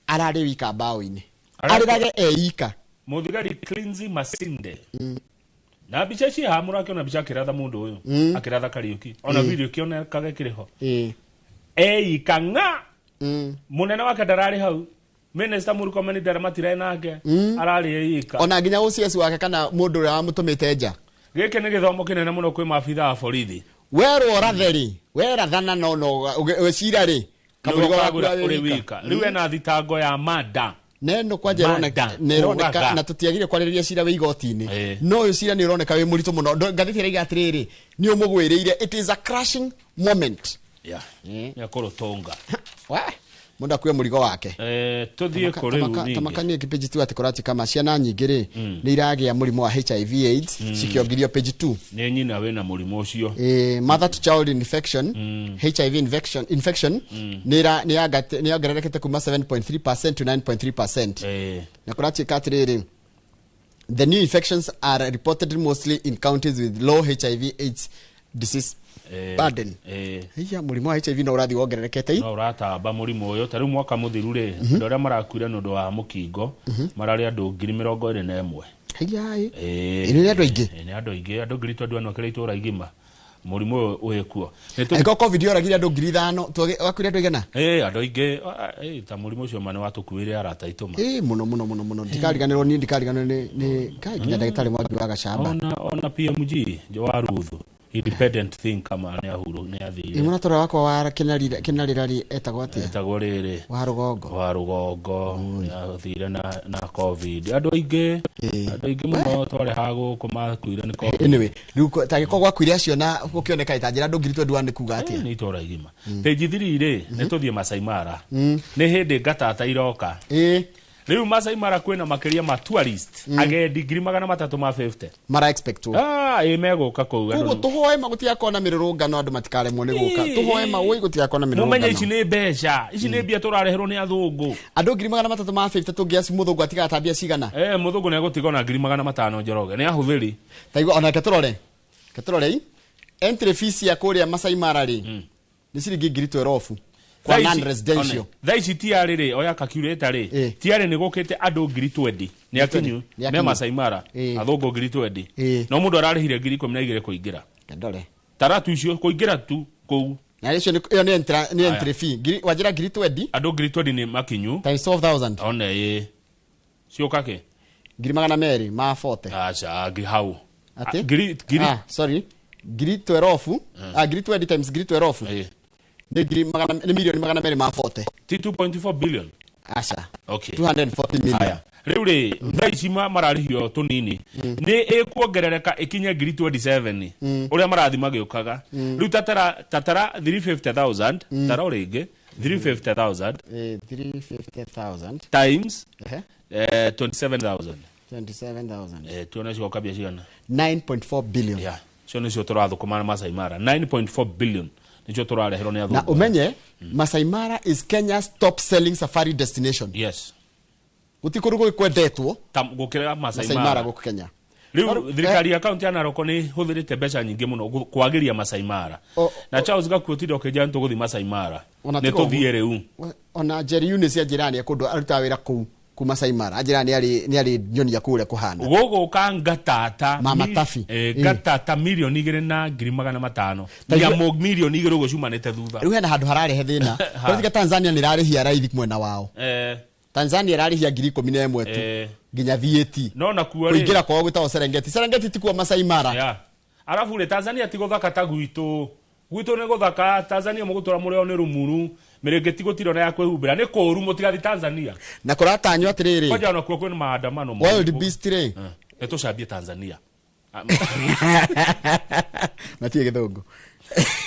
Speaker 2: ararĩ wika mbaũ-inĩ, arĩrage eika.
Speaker 1: Mũthigari Cleansy Masinde na mbica cia haha mũrakĩona mbica akĩratha mũndũ ũyũ, akĩratha Kariũki, ona video kĩonekaga kĩrĩ ho eika ng'a. Mũnene wake ndararĩ hau, Minister Murkomen ndaramatire nake, ararĩ eika.
Speaker 2: Ona nginya OCS wake kana mũndũ ũrĩa wamũtũmĩte nja.
Speaker 1: Gĩkĩ nĩ gĩthomo kĩnene mũno kwĩ maabitha a borithi.
Speaker 2: Werwo ũrathe rĩ, werathana no wĩcira rĩ, kamũrigo waku
Speaker 1: ũrĩ wika. Rĩu ena thitango ya mada.
Speaker 2: Neno kwanja ĩroneka na tũtiagire kwarĩrĩria cira wĩ igoti-inĩ. No ũyũ cira nĩ ũroneka wĩ mũritũ mũno. Ngathĩti ĩraiga atĩrĩrĩ, nĩ ũmũgwĩrĩire, it is a crushing moment.
Speaker 1: Nĩ akũrũtũnga.
Speaker 2: Mũndũ akue mũrigo wake.
Speaker 1: Tũthiĩ kũrĩ rĩu.
Speaker 2: Tamakanie page 2 atĩ kũrati kama ciana nyingĩ rĩ nĩ iragĩa mũrimũ wa HIV AIDS cikĩongirio page 2.
Speaker 1: Nĩ nyina wĩna mũrimũ ũcio.
Speaker 2: Mother to child infection, HIV infection nĩ yongererekete kuma 7.3% to 9.3%. Na kũratuĩka atĩrĩrĩ, the new infections are reported mostly in counties with low HIV AIDS disease burden. Hiya mũrimũ wa HIV no ũrathiĩ wongererekete.
Speaker 1: No ũratamba mũrimũ ũyũ. Ta rĩu mwaka mũthiru rĩ, andũ arĩa marakuire nĩ ũndũ wa mũkingo mararĩ andũ 21,000.
Speaker 2: Hiya ĩ. Nĩ andũ aingĩ.
Speaker 1: Nĩ andũ aingĩ, andũ 21,000 kĩrĩa itũũra igima. Mũrimũ ũyũ wĩ kuo.
Speaker 2: Angĩkorwo COVID yoragire andũ 5,000, wakuire andũ aigana?
Speaker 1: Andũ aingĩ, ta mũrimũ ũcio ma nĩ watũkuĩre arata aitũ ma.
Speaker 2: Mũno mũno mũno mũno. Ndikariganĩrwo niĩ, ndikariganĩrwo nĩ kai nginya ndagĩtarĩ Mwangi wa Gacamba.
Speaker 1: Ona PMG wa Ruthu. Independent think kama nĩ ahuru nĩ athire.
Speaker 2: Mũratũra wakwa wa Kĩnarĩra rĩ etagwo atĩa?
Speaker 1: Etagwo rĩrĩ.
Speaker 2: Wa Rũgongo.
Speaker 1: Wa Rũgongo nĩ athire na COVID. Andũ aingĩ mũno twarĩ gũkũ makuire nĩ COVID.
Speaker 2: Anyway, rĩu tangĩkorwo gwakuire acio na gũkĩoneka ta njĩra andũ 21,000 nĩ kuga atĩa?
Speaker 1: Nĩ itũũra igima. Page 3 rĩ, nĩ tũthiĩ Masai Mara. Nĩ hĩndĩ ngatata iroka. Rĩu Masai Mara kwĩna makĩria ma tourist agendi 350,000
Speaker 2: mara expect
Speaker 1: ĩ megũka kũu.
Speaker 2: Koguo tũhoe ma gũtigakorwo na mĩrũrũngano, andũ matikaremwo nĩ gũka. Tũhoe ma ũĩ gũtigakorwo na mĩrũrũngano.
Speaker 1: Mũmenye ici nĩ mbeca, ici nĩ mbia tũrareherwo nĩ athũngũ.
Speaker 2: Andũ 350,000 tũngĩaci mũthũngũ atigatambia cigana?
Speaker 1: Mũthũngũ nĩ egũtiga ona 500,000 Njoroge, nĩ ahũthĩri.
Speaker 2: Taigua ona reke tũrore. Reke tũrore entry fees ya kũrĩa Masai Mara rĩ nĩ ciringi 12,000. Kwa non-residential.
Speaker 1: Thaa ici tiarĩ rĩ, oya calculator rĩ, tiarĩ nĩ gũkĩte andũ 20,000 nĩ akinyu me Masai Mara, athũngũ 20,000. No mũndũ ararĩhire 12,000 kũingĩra.
Speaker 2: Ndore.
Speaker 1: Taratu icio kũingĩra tu kũu.
Speaker 2: Na icio ĩyo nĩ entry fee. Wanjĩra 20,000?
Speaker 1: Andũ 20,000 nĩ makinyu.
Speaker 2: Times 12,000.
Speaker 1: One ĩ. Ciũka kĩ?
Speaker 2: 240,000.
Speaker 1: Aca, hau.
Speaker 2: Atĩ?
Speaker 1: Ngiri
Speaker 2: Ah, sorry, ngiri 12, ah, ngiri 20 times ngiri 12 nĩ ngiri magana, nĩ milioni 240.
Speaker 1: Ti 2.4 billion?
Speaker 2: Aca.
Speaker 1: Okay.
Speaker 2: 240 million.
Speaker 1: Haya. Rĩu rĩ, thaa ici mararĩhio tũnini, nĩ ĩkuongerereka ĩkinye ngiri 27 ũrĩa marathi magĩũkaga. Rĩu tatara tatara 350,000, tara o rĩngĩ 350,000.
Speaker 2: 350,000
Speaker 1: Times
Speaker 2: Ehe.
Speaker 1: 27,000.
Speaker 2: 27,000.
Speaker 1: Tuone cioka mbia cigana.
Speaker 2: 9.4 billion.
Speaker 1: Yeah. Cio nĩcio tũrathũkũma na Masai Mara, 9.4 billion nĩcio tũrareherwo nĩ
Speaker 2: Na
Speaker 1: athũngũ.
Speaker 2: umenye Masai Mara is Kenya's top selling safari destination.
Speaker 1: Yes.
Speaker 2: Guti kũndũ gwĩkwendetwo
Speaker 1: Ta gũkĩra Masai
Speaker 2: Masai Mara
Speaker 1: Mara
Speaker 2: gũkũ Kenya.
Speaker 1: Rĩu thirikari ya kaunti ya Narok nĩ hũthĩrĩte mbeca nyingĩ mũno kwagĩria Masai Mara, na Charles Gakuo tinda ũkĩnjĩra nĩ tũgũthiĩ Masai Mara.
Speaker 2: Ona
Speaker 1: Nĩ
Speaker 2: tiga ũguo.
Speaker 1: tũthiĩ rĩu.
Speaker 2: Ona Jerry Eunice anjĩra nĩ kũndũ arutaga wĩra kũu ku Masai Mara, anjĩra nĩ arĩ nyonia kũu ũrĩa kũhana.
Speaker 1: Gũgũka ngatata
Speaker 2: Mama Tafi.
Speaker 1: Ngatata 2,500,000.
Speaker 2: Ta
Speaker 1: Nyamũ 2 million ũguo ciumanĩte thutha.
Speaker 2: Rĩu hena handũ hararehe thĩna. Kũratiga Tanzania nĩ ĩrarĩhia raithi mwena wao. Tanzania ĩrarĩhia 11,000 tu nginya VAT.
Speaker 1: No nakuo rĩ
Speaker 2: Kũingĩra kwao gwĩtagwo Serengeti. Serengeti ti kuo Masai Mara.
Speaker 1: Yeah. Arabu rĩ, Tanzania ti gũthaka ta gwitũ. Gwitũ nĩ gũthaka, Tanzania mũgũtũra mũrĩo nĩ rumuru, mĩrĩngĩti gũtirĩ ona ya kwĩhumbĩra, nĩ kũũru, mũtigathi Tanzania.
Speaker 2: Na kũratanywo atĩrĩrĩ,
Speaker 1: Kwanja onakuo kwĩna maandamano.
Speaker 2: Wild Beast rĩ,
Speaker 1: Nĩ tũcambie Tanzania.
Speaker 2: Matirĩ gĩthũngũ.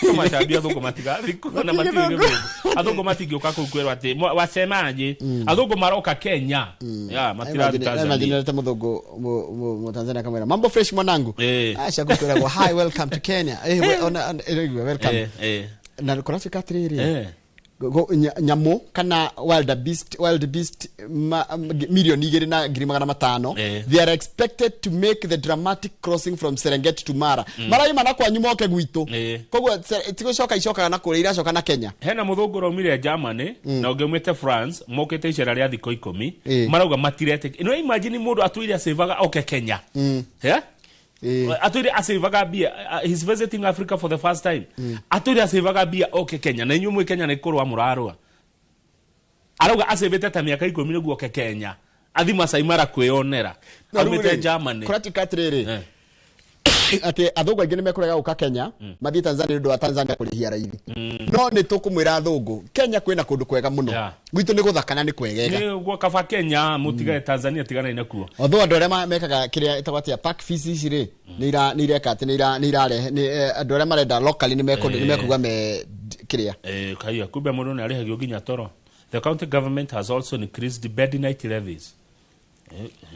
Speaker 1: Tũmacambie, athũngũ matigathi kuo na matirĩ gĩthũngũ. Athũngũ matingĩũka kũu kwĩrwo atĩ wasemaje. Athũngũ maroka Kenya. Ya, matirathi Tanzania.
Speaker 2: Imagine mũthũngũ mu Tanzania kamwĩra, "Mambo fresh mwanangu." Aca gũkwĩragwo, "Hi, welcome to Kenya." Ona welcome. Na kũratuĩka atĩrĩrĩ, nyamũ kana wild beast 2,200,000, they are expected to make the dramatic crossing from Serengeti to Mara. Maraima na kwanyu moke gwitũ. Koguo tigũcoka icokaga na kũrĩa iracoka na Kenya.
Speaker 1: Hena mũthũngũ ũraumire Germany na ũngĩ umĩte France, mokĩte icera rĩa thikũ 10. Marauga matiretĩkia. No imagine mũndũ atũire acĩvaga oke Kenya. Yeah? Atũire acĩvaga mbia, he's visiting Africa for the first time. Atũire acĩvaga mbia oke Kenya, na inyuĩ mwĩ Kenya nĩ kũrũa mũrarũa. Arauga acĩvĩte ta mĩaka 10 nĩguo oke Kenya athi Masai Mara kwĩyonera.
Speaker 2: Na rĩu
Speaker 1: Aumĩte
Speaker 2: rĩ,
Speaker 1: Germany.
Speaker 2: Kũratuĩka atĩrĩrĩ, atĩ athũngũ aingĩ nĩ mekũrega gũka Kenya, mathiĩ Tanzania nĩ ũndũ wa Tanzania kũrĩhia raithi. No nĩ tũkũmwĩra athũngũ, Kenya kwĩna kũndũ kwega mũno. Gwitũ nĩ gũthaka na nĩ kwegega.
Speaker 1: Nĩ gwa kaba Kenya, mũtigane Tanzania, tiganai nakuo.
Speaker 2: Although andũ arĩa mekaga kĩrĩa ĩtagwo atĩa, park fees ici rĩ, nĩ ireka atĩ nĩ irarehe andũ arĩa marenda locally nĩ mekuga me kĩrĩa.
Speaker 1: Kaiya kumbe mũndũ nĩ arĩhagio nginya toro. The county government has also increased bed night levies.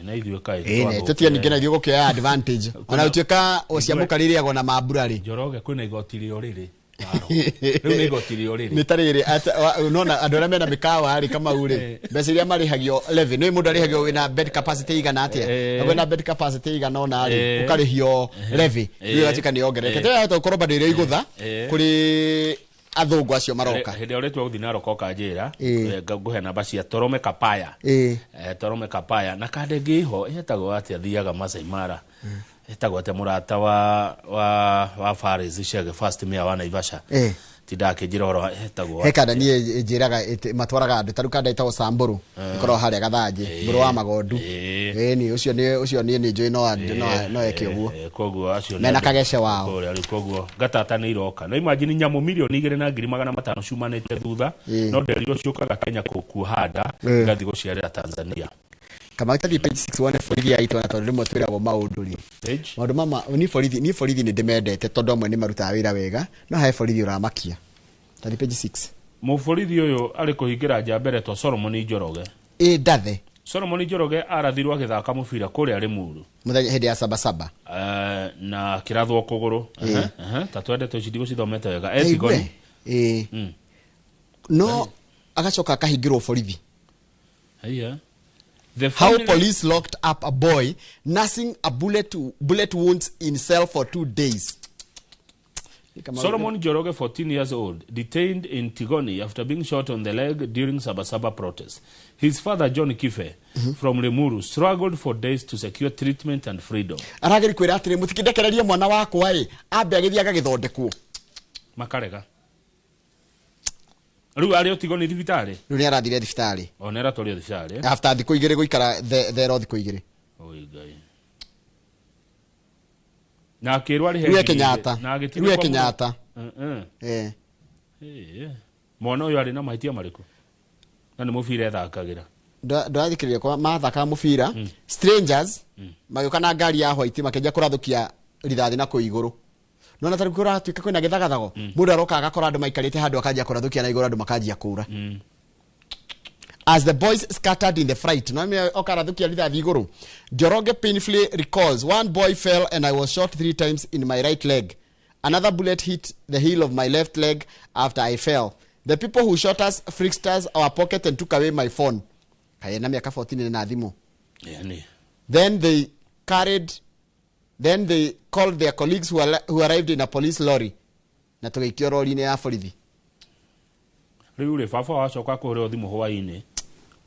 Speaker 1: Na ithuĩ kaĩ
Speaker 2: Ĩĩ, tũtige ningĩ na ithuĩ gũkĩoya advantage ona gũtuĩka cia mũkari irĩagwo na mambura rĩ.
Speaker 1: Njoroge, kwĩna igoti rĩa ũrĩrĩ. Rĩu nĩ igoti rĩa ũrĩrĩ.
Speaker 2: Nĩ ta rĩrĩ, nona andũ arĩa mena mĩkawa rĩ, Kamau rĩ, mbeca iria marĩhagio levy, nĩ mũndũ arĩhagio wĩna bed capacity igana atĩa, na wĩna bed capacity igana ũna rĩ, ũkarĩhio levy. Rĩu ĩgatuĩka nĩ yongererekete. Yahota gũkorwo bado ĩrĩ igũtha kũrĩ athũngũ acio maroka.
Speaker 1: Hĩndĩ ĩrĩa ũrĩtua gũthiĩ Narok ũkanjĩra. Ngũhe namba cia Torome Kapaya. Torome Kapaya na kande ĩngĩ ĩho ĩhetagwo atĩa, thiaga Masai Mara, ĩtagwo atĩa, mũrata wa Faris Chege, first mayor wa Naivasha, tindaga akĩnjĩra ũhoro, ĩhetagwo
Speaker 2: He kanda niĩ njĩraga matwaraga andũ tarĩu kanda ĩtagwo Samburu, ĩkoragwo harĩa Gathanjĩ, mbũrũ wa Magondu. Ĩni ũcio nĩ ũcio niĩ nĩ njũĩ no eke ũguo.
Speaker 1: Koguo acio nĩ
Speaker 2: Mena
Speaker 1: andũ
Speaker 2: kagece wao.
Speaker 1: Kũrĩa rĩu koguo ngatata nĩ iroka. No imagine nyamũ 2,500,000 ciumanĩte thutha. No nderirwo ciũkaga Kenya kuoha nda, igathiĩ gũciarĩra Tanzania.
Speaker 2: Kama tathi page 6 wone borithi ya itwana, tondũ rĩmwe twĩragwo maũndũ rĩ.
Speaker 1: Page?
Speaker 2: Maũndũ mama niĩ borithi nĩ ndĩmendete tondũ amwe nĩ marutaga wĩra wega, no he borithi ũramakia. Tathi page 6.
Speaker 1: Mũborithi ũyũ arĩ kũhingĩra nja mbere to Solomon Njoroge.
Speaker 2: Ĩ ndathe.
Speaker 1: Solomon Njoroge arathirwo agĩthaka mũbira kũrĩa Limuru.
Speaker 2: Mũthenya hĩndĩ ya sabasaba.
Speaker 1: Na akĩrathwo kũgũrũ. Aha, aha, ta twendete ici ndigũcithomete wega.
Speaker 2: Eigue.
Speaker 1: Etigoni.
Speaker 2: Ĩ no agacoka akahingĩrwo borithi.
Speaker 1: Haiya. The
Speaker 2: How
Speaker 1: family-
Speaker 2: police locked up a boy nursing a bullet wounds in cell for 2 days.
Speaker 1: Solomon Njoroge, 14 years old, detained in Tigoni after being shot on the leg during Sabasaba protest. His father, John Kife, from Limuru, struggled for days to secure treatment and freedom.
Speaker 2: Arageri kwĩra atĩrĩ, mũtikĩndekererie mwana wakwa ĩ ambe agĩthiĩ agagĩthondekwo.
Speaker 1: Makarega. Rĩu arĩ o Tigoni thibitarĩ?
Speaker 2: Rĩu nĩ arathire thibitarĩ.
Speaker 1: O nĩ aratwario thibitarĩ.
Speaker 2: After thikũ 2 gũikara thero thikũ 2.
Speaker 1: Oi Ngai. Na akĩrwo arĩhe
Speaker 2: Rĩu e
Speaker 1: ngiri igĩrĩ.
Speaker 2: Kenyatta.
Speaker 1: Na agĩtindĩkwo
Speaker 2: Rĩu e
Speaker 1: mũno.
Speaker 2: Kenyatta.
Speaker 1: Eh. Mwana ũyũ arĩ na mahĩtia marĩkũ? Na nĩ mũbira ethakagĩra.
Speaker 2: Ndũrathikĩrĩria kwa mathakaga mũbira strangers magĩũka na ngari ya white makĩanjia kũrathũkia rithathi na kũu igũrũ. Nona tarĩu kũratuĩka kwĩna gĩthagathago, mũndũ aroka agakora andũ maikarĩte handũ akanjia kũrathũkia na igũrũ andũ makanjia kũra. As the boys scattered in the fright, no okarathũkia rithathi igũrũ. Njoroge painfully recalls, one boy fell and I was shot 3 times in my right leg. Another bullet hit the heel of my left leg after I fell. The people who shot us frisked us our pocket and took away my phone. Kaĩ na mĩaka 14 na thimũ.
Speaker 1: Yani.
Speaker 2: Then they called their colleagues who arrived in a police lorry. Na tũgĩikio rori-inĩ ya borithi.
Speaker 1: Rĩu rĩ baba wacoka kũhũrĩrwo thimũ hwaĩ-inĩ.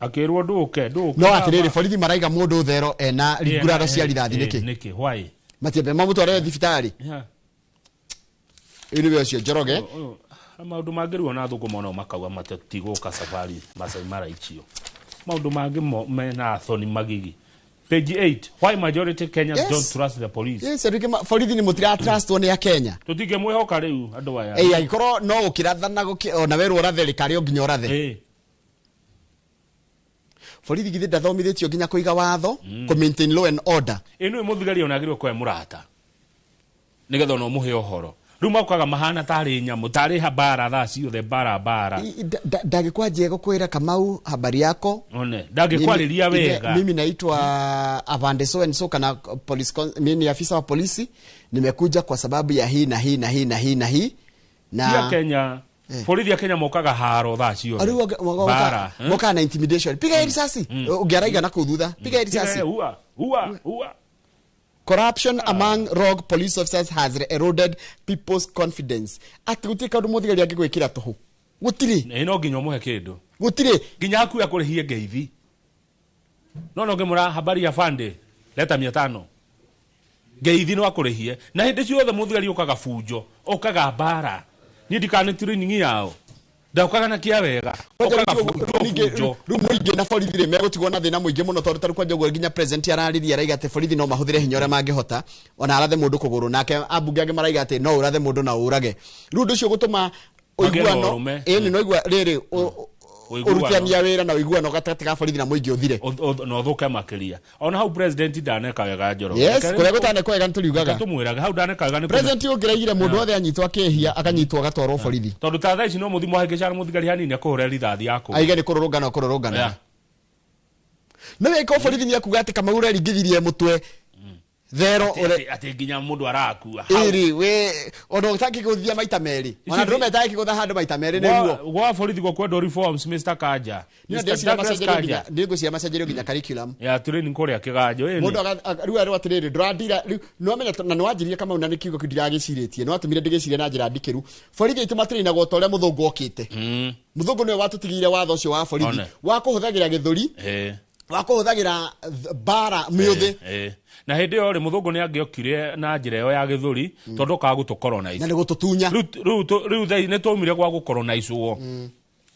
Speaker 1: Akĩrwo ndũke.
Speaker 2: No atĩrĩrĩ, borithi maraiga mũndũ thero ena nguraro cia rithathi nĩkĩ?
Speaker 1: Nĩkĩ? Why?
Speaker 2: Matiambe mamũtware thibitarĩ.
Speaker 1: Yeah.
Speaker 2: Ũyũ nĩwe ũcio Njoroge.
Speaker 1: Maũndũ mangĩ rĩu ona thũngũ mona makauga matigũka safari Masai Mara icio. Maũndũ mangĩ mena thoni magigi. Page 8. Why majority Kenyans don't trust the police?
Speaker 2: Yes, andũ aingĩ borithi nĩ mũtira trustwo nĩ a Kenya.
Speaker 1: Tũtingĩmwĩhoka rĩu andũ aya.
Speaker 2: Ĩĩ, angĩkorwo no ũkĩrathana ona werwo ũrathe rĩ, karĩ o nginya ũrathe. Borithi githĩ ndathomithĩtio nginya kũiga watho, kũ maintain law and order.
Speaker 1: Ĩ nĩwe mũthigari ona agĩrĩirwo kũhe mũrata nĩgetha ona ũmũhe ũhoro. Rĩu mokaga mahana tarĩ nyamũ, tarĩ bara thaa ciothe, bara bara.
Speaker 2: Ndangĩkwanjia gũkwĩra Kamau habari yako.
Speaker 1: One, ndangĩkwarĩria wega.
Speaker 2: Mimi naitwa Avande so and so kana police, mimi ni afisa wa polisi, nimekuja kwa sababu ya hii na hii na hii na hii na hii. Na
Speaker 1: Cia Kenya, borithi ya Kenya mokaga haro thaa ciothe.
Speaker 2: Rĩu
Speaker 1: Bara,
Speaker 2: mokaga na intimidation. Piga risasi. Ũngĩaraiga na kũu thutha. Piga risasi.
Speaker 1: Ua, ua, ua.
Speaker 2: Corruption among rogue police officers has eroded people's confidence. Atĩ gũtirĩ kaũndũ mũthigari angĩgwĩkĩra tũhũ. Gũtirĩ.
Speaker 1: Ĩ no nginya ũmũhe kĩndũ.
Speaker 2: Gũtirĩ.
Speaker 1: Nginya aku akũrĩhie ngeithi. No no ngĩmũra habari ya fande, leta 500. Ngeithi no akũrĩhie. Na hĩndĩ ciothe mũthigari ũkaga bunjo, ũkaga mbara. Niĩ ndikana training yao. Ndaukaga na kia wega. Ũkaga bunjo.
Speaker 2: Rĩu mũingĩ na borithi rĩ megũtigwo na thĩna mũingĩ mũno tondũ tarĩu kwanja ũguo nginya president ararĩria araiga atĩ borithi no mahũthĩre hinya ũrĩa mangĩhota ona arathe mũndũ kũgũrũ, nake ambunge angĩ maraiga atĩ no ũrathe mũndũ na ũrage. Rĩu ũndũ ũcio ũgũtũma ũiguano, ĩni no igua rĩrĩ ũrutithania wĩra na ũiguano gatagatĩ ka borithi na mũingĩ ũthire.
Speaker 1: Na ũthũke makĩria. Ona hau president ndaneka wega Njoroge.
Speaker 2: Yes, kũrĩa gũtanekwo wega nĩtũriugaga.
Speaker 1: Tũmwĩraga hau ndaneka wega nĩ
Speaker 2: President ũngĩraigire mũndũ wothe anyitwo akĩhia akanyitwo agatwarwo borithi.
Speaker 1: Tondũ ta thaa ici no mũthimo ahĩngĩcana mũthigari hanini akũhũre rithathi yaku.
Speaker 2: Aige nĩ kũrũrũngana kũrũrũngana. No wĩko borithi nĩ akuga atĩ Kamau ũreringithirie mũtwe thero
Speaker 1: atĩ nginya mũndũ arakua.
Speaker 2: Ĩrĩ we ona ũtangĩgũthia maita merĩ. Ona ndũrũme ĩtangĩgũtha handũ maita merĩ nĩ ruo.
Speaker 1: Gwa borithi gũkwendwo reforms Mr. Kanja. Mr. Douglas Kanja.
Speaker 2: Nĩngũciria macenjerio nginya curriculum.
Speaker 1: Ya training kũrĩa kĩganjo ĩni.
Speaker 2: Mũndũ rĩu arĩ atĩrĩrĩ ndũrandira rĩu no amenya na nĩwanjirie Kamau na nĩ kiugo kĩu ndiragĩcirĩtie. Nĩwatũmire ndĩgĩcirie na njĩra ndikĩru. Borithi aitũ matrainagwo ta ũrĩa mũthũngũ okĩte. Mũthũngũ nĩwe watũtigĩire watho ũcio wa borithi wa kũhũthagĩra gĩthũri. Wa kũhũthagĩra bara mĩũthĩ.
Speaker 1: Na hĩndĩ ĩyo rĩ mũthũngũ nĩ angĩokire na njĩra ĩyo ya gĩthũri tondũ okaga gũtũkoronize.
Speaker 2: Na nĩ gũtũtunya.
Speaker 1: Rĩu thaa nĩ twaumire gwa gũkoronizwo.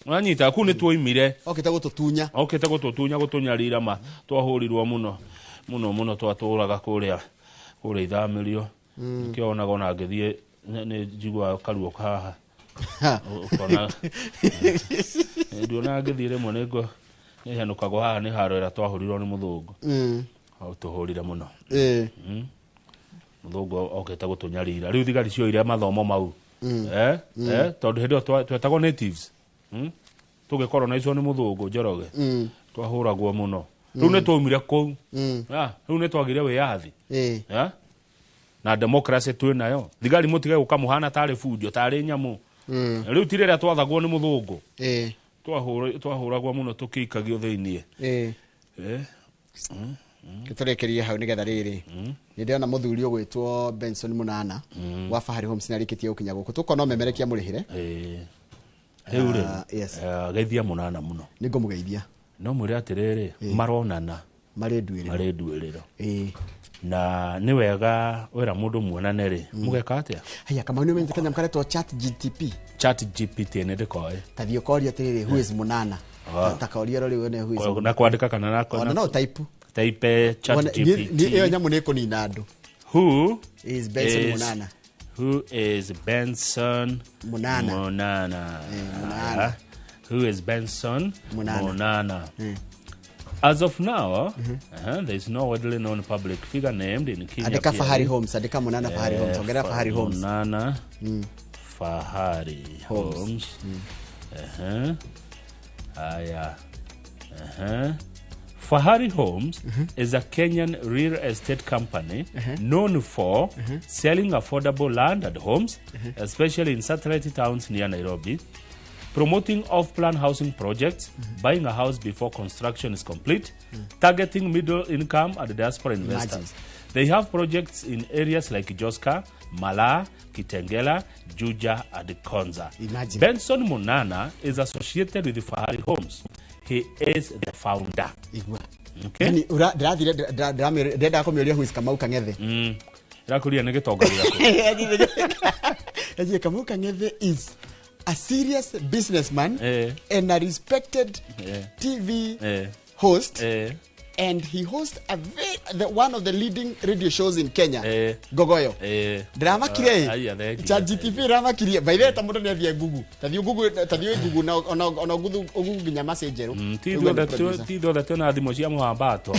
Speaker 1: Ũranyita kũu nĩ twoimire.
Speaker 2: Okĩte gũtũtunya.
Speaker 1: Okĩte gũtũtunya gũtũnyarira ma twahũrirwo mũno mũno mũno twatũraga kũrĩa ithamĩrio. Nĩkĩo onaga ona ngĩthiĩ nĩ njiguaga karuo haha. Ũkona nduona ngĩthiĩ rĩmwe nĩ nĩhenũkagwo haha nĩ haro ĩrĩa twahũrirwo nĩ mũthũngũ. Tũhũrire mũno. Mũthũngũ okĩte gũtũnyarira. Rĩu thigari cioire mathomo mau. Tondũ hĩndĩ ĩyo twetagwo natives. Tũgĩkoronizwo nĩ mũthũngũ Njoroge. Twahũragwo mũno. Rĩu nĩ twaumire kũu. Rĩu nĩ twagire wĩyathi. Na democracy twĩ nayo. Thigari mũtige gũka mũhana tarĩ bunjo, tarĩ nyamũ. Rĩu ti rĩrĩa twathagwo nĩ mũthũngũ. Twahũragwo mũno tũkĩikagio thĩiniĩ.
Speaker 2: Tũrekerie hau nĩgetha rĩrĩ nĩ ndĩrona mũthuri ũgwĩtwo Benson Munana wa Fahari Homes nĩarĩkĩtie gũkinya gũkũ tũkona ũmemerekia mũrĩhĩre.
Speaker 1: Rĩu rĩ geithia Munana mũno.
Speaker 2: Nĩngũmũgeithia.
Speaker 1: No mwĩre atĩrĩrĩ maronana
Speaker 2: marĩ nduĩrĩro.
Speaker 1: Marĩ nduĩrĩro. Na nĩ wega wĩra mũndũ muonane rĩ mũgeka atĩa?
Speaker 2: Haya Kamau nĩ ũmenyete kanyamũ karetwo Chat GTP.
Speaker 1: Chat GPT nĩ ndĩkoĩ.
Speaker 2: Ta thiĩ ũkoria atĩrĩrĩ who is Munana. Ta koria rĩu wone who is.
Speaker 1: Na kwandĩka kana na
Speaker 2: ona no type.
Speaker 1: Type Chat GPT.
Speaker 2: Ĩyo nyamũ nĩ ĩkũnina andũ.
Speaker 1: Who
Speaker 2: is Benson Munana?
Speaker 1: Who is Benson
Speaker 2: Munana?
Speaker 1: Munana.
Speaker 2: Munana.
Speaker 1: Who is Benson
Speaker 2: Munana?
Speaker 1: Munana. As of now, there is no widely known public figure named in Kenya.
Speaker 2: Andika Fahari Homes, andika Munana Fahari Homes, ongerera Fahari Homes.
Speaker 1: Munana Fahari Homes. Aya. Fahari Homes is a Kenyan real estate company known for selling affordable land and homes, especially in satellite towns near Nairobi, promoting off-plan housing projects, buying a house before construction is complete, targeting middle income and diaspora investors. They have projects in areas like Joska, Mala, Kitengela, Juja, and Konza.
Speaker 2: Imagine.
Speaker 1: Benson Munana is associated with Fahari Homes. He is the founder. Okay.
Speaker 2: Yani ndĩrathire ndĩrendaga kũmĩũria who is Kamau Kang'ethe.
Speaker 1: Ndĩrakũria nĩ gĩtonga gĩaku.
Speaker 2: Ejie, Kamau Kang'ethe is a serious businessman and a respected TV host, and he hosts a very, the, one of the leading radio shows in Kenya, Gogoyo. Ndĩramakire.
Speaker 1: Aya, thengia.
Speaker 2: ChatGPT ĩramakirie. By the way, ta mũndũ nĩ athiĩ Google, tathiĩ Google, tathiĩ Google na ona ũgugu nginya maci njerũ.
Speaker 1: Ti ithuothe twĩna thimũ cia mũhambato.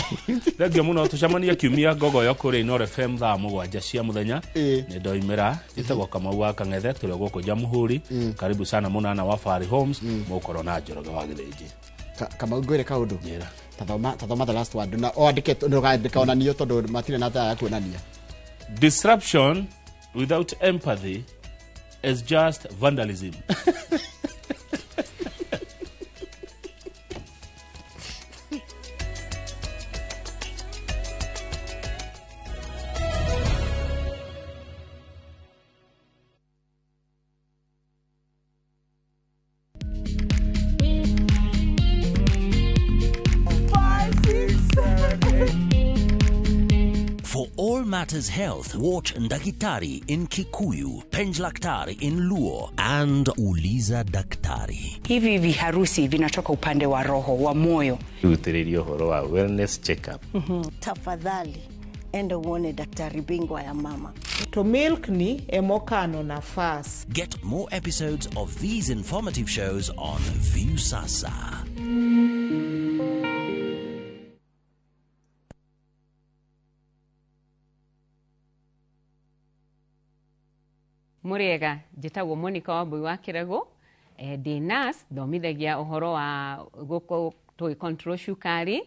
Speaker 1: Thengio mũno, tũcemanie kiumia Ngogoyo kũrĩa Inooro FM thaa 7 cia mũthenya. Nĩ ndoimĩra, njĩtagwo Kamau wa Kang'ethe, tũrĩ o gũkũ Jamhuri. Karibu sana Munana wa Fahari Homes, mũgũkorwo na Njoroge wa Gĩthĩnji.
Speaker 2: Kamau, ngwĩre kaũndũ. Tathoma, tathoma the last word na wandĩke, ndũgandĩka onanio tondũ matirĩ na thaa ya kuonania.
Speaker 1: Disruption without empathy is just vandalism.
Speaker 25: 5, 6, 7, 8.
Speaker 4: For all matters health, watch Ndakitari in Kikuyu, Penjlaktari in Luo, and Uliza Daktari.
Speaker 7: Hivi viharusi vinatoka upande wa roho wa moyo.
Speaker 8: Rutĩrĩria ũhoro wa wellness check-up.
Speaker 9: Tafadhali enda uone daktari bingwa ya mama.
Speaker 10: To milk ni emokano nafas.
Speaker 4: Get more episodes of these informative shows on Viusasa.
Speaker 11: Mũrĩega, njĩtagwo Monica Wambui wa Kĩrago, ndĩ nurse, thomithagia ũhoro wa gũkũ tũgĩ control cukari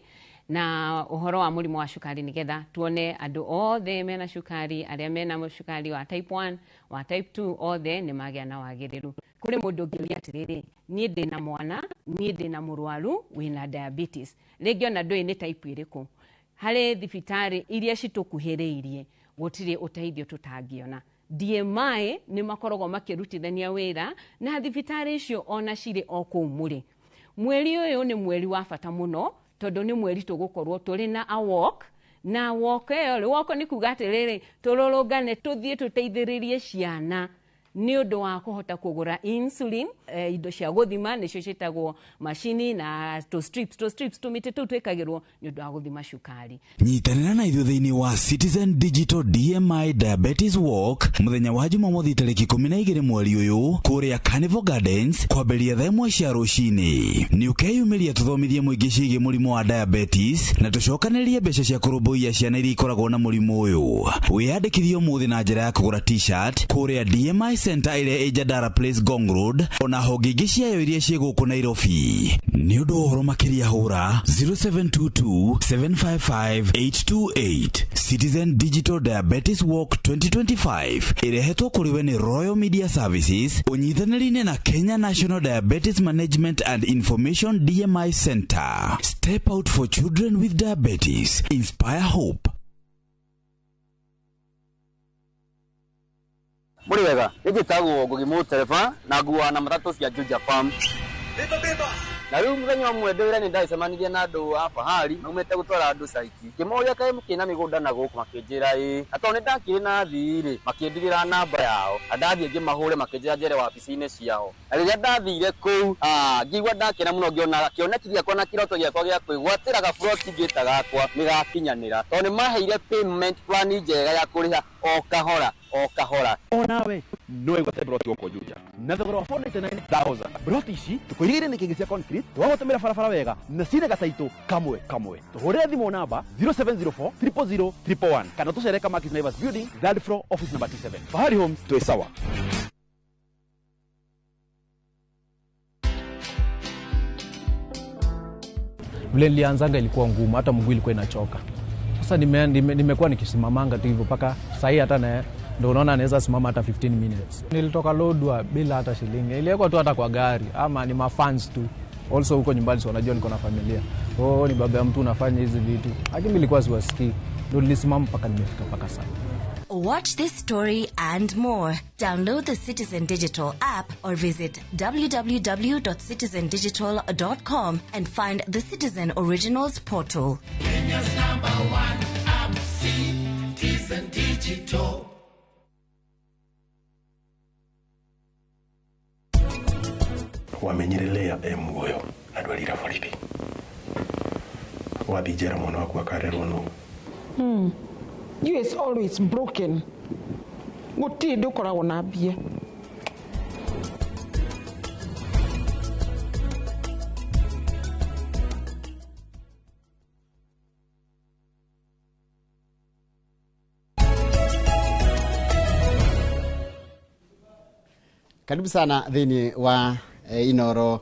Speaker 11: na ũhoro wa mũrimũ wa cukari, nĩgetha tuone andũ othe mena cukari, arĩa mena cukari wa type 1, wa type 2, othe nĩ magĩa na wagĩrĩru. Kũrĩ mũndũ ũngĩũria atĩrĩrĩ, niĩ ndĩna mwana, niĩ ndĩna mũrwaru wĩna diabetes, rĩngĩ ona ndũĩ nĩ type ĩrĩkũ, harĩ thibitarĩ iria citũkuhĩrĩirie gũtirĩ ũteithio tũtangĩona. DMI nĩ makoragwo makĩrutithania wĩra na thibitarĩ icio ona cirĩ o kũu mũrĩ. Mweri ũyũ nĩ mweri wa bata mũno tondũ nĩ mweri tũgũkorwo tũrĩ na a walk, na walk ĩyo rĩ, walk nĩ kuga atĩrĩrĩ, tũrũrũngane tũthiĩ tũteithĩrĩrie ciana nĩ ũndũ wa kũhota kũgũra insulin, indo cia gũthima nĩcio ciĩtagwo macini na tũ strips, tũ strips tũmĩtĩ tũu twĩkagĩrwo nĩ ũndũ wa gũthima cukari.
Speaker 16: Nyitanĩra na ithuĩ thĩinĩ wa Citizen Digital DMI Diabetes Walk mũthenya wa Jumamothi tarĩki 12 mweri ũyũ kũrĩa Carnival Gardens kwambĩrĩria thaa 1 cia rũcinĩ. Nĩ ũkeyumĩria tũthomithie mũingĩ ciĩgiĩ mũrimũ wa diabetes na tũcokanĩrĩrie mbeca cia kũrũmbũiya ciana iria ikoragwo na mũrimũ ũyũ. Wĩyandĩkithie ũmũthĩ na njĩra ya kũgũra t-shirt kũrĩa DMI Center ĩrĩa ĩ Jandara Place, Ngong Road, ona honge ingĩ ciayo iria ciĩ gũkũ Nairobi. Nĩ ũndũ wa ũhoro makĩria hũra 0722 755 828. Citizen Digital Diabetes Walk 2025 ĩrehetwo kũrĩ we nĩ Royal Media Services ũnyitanĩri-inĩ na Kenya National Diabetes Management and Information DMI Center. Step out for children with diabetes. Inspire hope.
Speaker 13: Mũrĩ wega, nĩ njĩtagwo Ngugi Mũtereba na nguaga na matatũ cia Juja Farm.
Speaker 25: Beba beba.
Speaker 13: Na rĩu mũthenya ũmwe ndĩ wĩra-inĩ ndagĩcemanirie na andũ a Fahari maumĩte gũtwara andũ site. Ngĩmoria kaĩ mũkĩrĩ na mĩgũnda na gũkũ, makĩnjĩra ĩĩ. Na tondũ nĩ ndakĩrĩ na athii rĩ, makĩndigĩra namba yao. Na ndathiĩ ngĩmahũre makĩnjĩra njere wabici-inĩ ciao. Na rĩrĩa ndathire kũu, ngĩigua ndakena mũno ngĩona kĩoneki gĩakwa na kĩroto gĩakwa gĩa kwĩgwatĩra gaburoti ngĩta gakwa nĩ gakinyanĩra. Tondũ nĩ maheire payment plan njega ya kũrĩha o kahora o kahora.
Speaker 14: Onawe no wĩgwate broti gũkũ Juja na thogora wa 499,000. Broti ici tũkũirigĩire nĩ kĩngĩ cia concrete, twagũtũmĩra barabara wega na cina gataitũ kamwe kamwe. Tũhũrĩre thimũ namba 0704 000 111 kana tũcere Kamakis Naivas Building, third floor, office number T7. Fahari Homes, twĩ sawa.
Speaker 15: Vile nilianzanga ilikuwa ngumu, hata mguu ilikuwa inachoka. Sasa nimekuwa nikisimamanga tu hivyo mpaka sahii, hata na ndio unaona naweza simama hata 15 minutes. Nilitoka Lodwar bila hata shilingi, iliwekwa tu hata kwa gari ama ni mafans tu. Also huko nyumbani si wanajua niko na familia. Oh, ni baba ya mtu unafanya hizi vitu. Lakini nilikuwa siwasikii. Ndio nilisimama mpaka nimefika mpaka sasa.
Speaker 17: Watch this story and more. Download the Citizen Digital app or visit www.citizendigital.com and find the Citizen Originals portal.
Speaker 19: Kenya's number one app, Citizen Digital.
Speaker 20: Wamenyire Lea e muoyo na ndwarira borithi. Wathi njera mwana waku akarerwo nũ?
Speaker 10: You is always broken. Gũtirĩ ndũkoragwo na mbia.
Speaker 2: Karibu sana thĩinĩ wa Inoro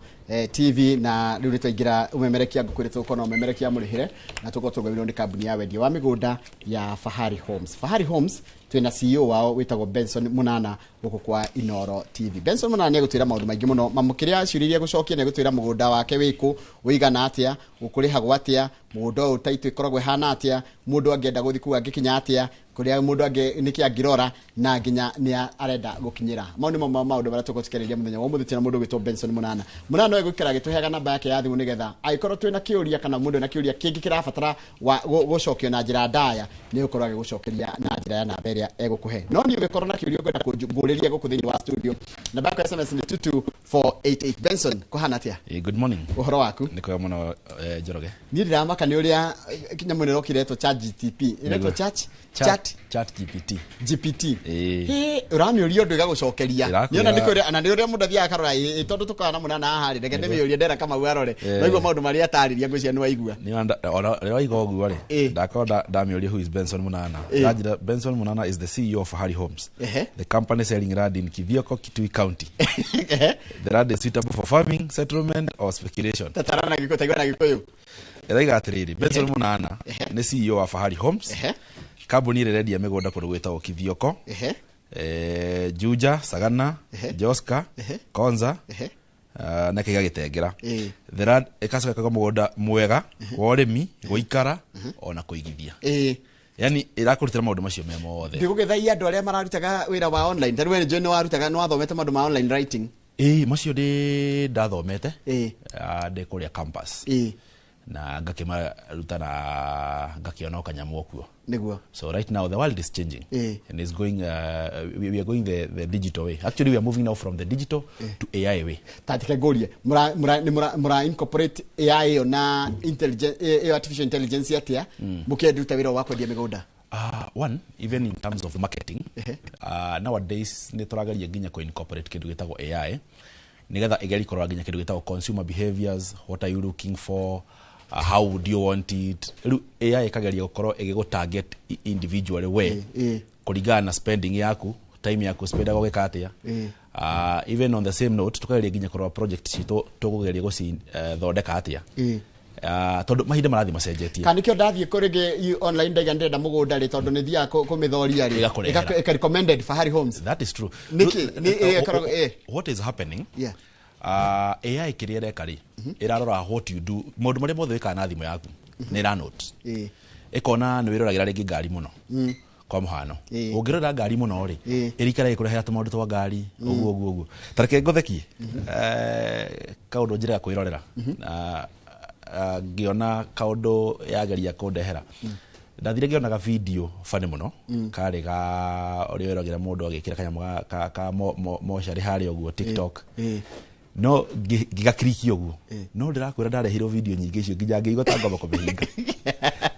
Speaker 2: TV na rĩu nĩtwaingĩra ũmemerekia ngũkũ ĩrĩa tũgũkorwo na ũmemerekia mũrĩhĩre na tũgũkorwo tũrũgamĩrĩirwo nĩ kambuni ya wendia wa mĩgũnda ya Fahari Homes. Fahari Homes twĩna CEO wao wĩtagwo Benson Munana gũkũ kwa Inoro TV. Benson Munana nĩegũtwĩra maũndũ maingĩ mũno, mamũkĩrĩa ciũria iria egũcokia nĩegũtwĩra mũgũnda wake wĩkũ, ũigana atĩa, ũkũrĩhagwo atĩa, mũgũnda ũyũ taitũ ĩkoragwo ĩhana atĩa, mũndũ angĩenda gũthiĩ kũu angĩkinya atĩa, kũrĩa mũndũ angĩ nĩkĩ angĩrora na nginya nĩ arenda gũkinyĩra. Mau nĩmo maũndũ marĩa tũgũkorwo tũkĩarĩrĩria mũthenya wa ũmũthĩ twĩna mũndũ ũgwĩtwo Benson Munana. Munana no egũikara agĩtũheaga namba yake ya thimũ nĩgetha angĩkorwo twĩna kĩũria kana mũndũ ena kĩũria kĩngĩ kĩrabatara gũcokio na njĩra ndaya nĩ ũkorwo agĩgũcokeria na njĩra ya namba ĩrĩa egũkũhe. No niĩ ũngĩkorwo na kĩũria ũngĩenda kũngũrĩria gũkũ thĩinĩ wa studio, namba yaku ya SMS nĩ 22488. Benson, kũhana atĩa?
Speaker 8: Good morning.
Speaker 2: Ũhoro waku?
Speaker 8: Nĩ kwega mũno, Njoroge.
Speaker 2: Niĩ ndiramaka nĩ ũrĩa nyamũ ĩno ĩrokire ĩretwo Chat GTP. Ĩretwo Chat? Chat?
Speaker 8: Chat GPT.
Speaker 2: GPT. Hĩ, ũramĩũria ũndũ ĩgagũcokeria. Nĩona nĩ kũrĩa na nĩ ũrĩa mũndũ athiaga akarora ĩ tondũ tũkoragwo na Munana haha rĩ, reke ndĩmĩũrie ndera Kamau arore. Waigua maũndũ marĩa atarĩria ngwĩciria nĩ waigua.
Speaker 8: Rĩrĩa waiga ũguo rĩ, ndakorwo ndamĩũria who is Benson Munana. Ndanjĩra Benson Munana is the CEO of Fahari Homes. The company selling land in Kithioko, Kitui County. The land is suitable for farming, settlement or speculation.
Speaker 2: Tatarana gĩkũyũ, taigua na gĩkũyũ.
Speaker 8: Ĩraiga atĩrĩrĩ, Benson Munana nĩ CEO wa Fahari Homes. Kambuni ĩrĩa ĩrendia mĩgũnda kũndũ gwĩtagwo Kithioko, Juja, Sagana, Joska, Konza, na kĩga gĩtengera. The land ĩgacoka ĩkauga mũgũnda mwega wa ũrĩmi, gũikara ona kũigithia. Yani ĩrakũrutĩra maũndũ macio me mothe.
Speaker 2: Ndigũgĩthaia andũ arĩa mararutaga wĩra wa online. Ta rĩu we nĩnjũĩ nĩwarutaga, nĩwathomete maũndũ ma online writing.
Speaker 8: Ĩĩ, macio ndĩ ndathomete ndĩ kũrĩa campus. Na ngakĩmaruta na ngakĩona o kanyamũ o kuo.
Speaker 2: Nĩguo.
Speaker 8: So right now the world is changing and it's going we are going the digital way. Actually we are moving now from the digital to AI way.
Speaker 2: Tatike ngũrie, mũra incorporate AI ĩyo na intelligence, artificial intelligence atĩa mũkĩenduta wĩra wa kwendia mĩgũnda?
Speaker 8: One, even in terms of marketing, nowadays nĩ tũrageria nginya kũ incorporate kĩndũ gĩtagwo AI nĩgetha ĩgerie kũrora nginya kĩndũ gĩtagwo consumer behaviors, what are you looking for, how would you want it. Rĩu AI ĩkageria gũkorwo ĩgĩgũ target individually we kũringana na spending yaku, time yaku spendaga ũgĩka atĩa. Even on the same note tũkageria nginya kũrora project citũ tũkũgeria gũcithondeka atĩa. Tondũ mahinda marathiĩ macenjetie.
Speaker 2: Kana nĩkĩo ndathiĩ kũrĩngĩ online ndaiga ndĩrenda mũgũnda rĩ, tondũ nĩ thiaga kũmĩthoria rĩ, ĩka recommended Fahari Homes.
Speaker 8: That is true.
Speaker 2: Nĩkĩ?
Speaker 8: What is happening? AI kĩrĩa ĩreka rĩ, ĩrarora what you do, maũndũ marĩa mothe wĩkaga na thimũ yaku nĩ ĩra note. Ĩkona nĩ wĩroragĩra rĩngĩ ngari mũno. Kwa mũhano, ũngĩrora ngari mũno rĩ, ĩrikara ĩkũrehera tũmaũndũ twa ngari ũguo ũguo ũguo. Ta reke ngũthekie kaũndũ njĩraga kwĩrorera na ngĩona kaũndũ yageria kũndehera. Ndathire ngĩonaga video funny mũno, karĩ ga ũrĩa wĩragĩra mũndũ agĩkĩra kanyamũ ka mocarĩ harĩa ũguo TikTok. No ngĩgakiriki ũguo, no ndĩrakwĩra ndareheirwo video nyingĩ icio nginya ngĩigua ta ngomba kũmĩhinga.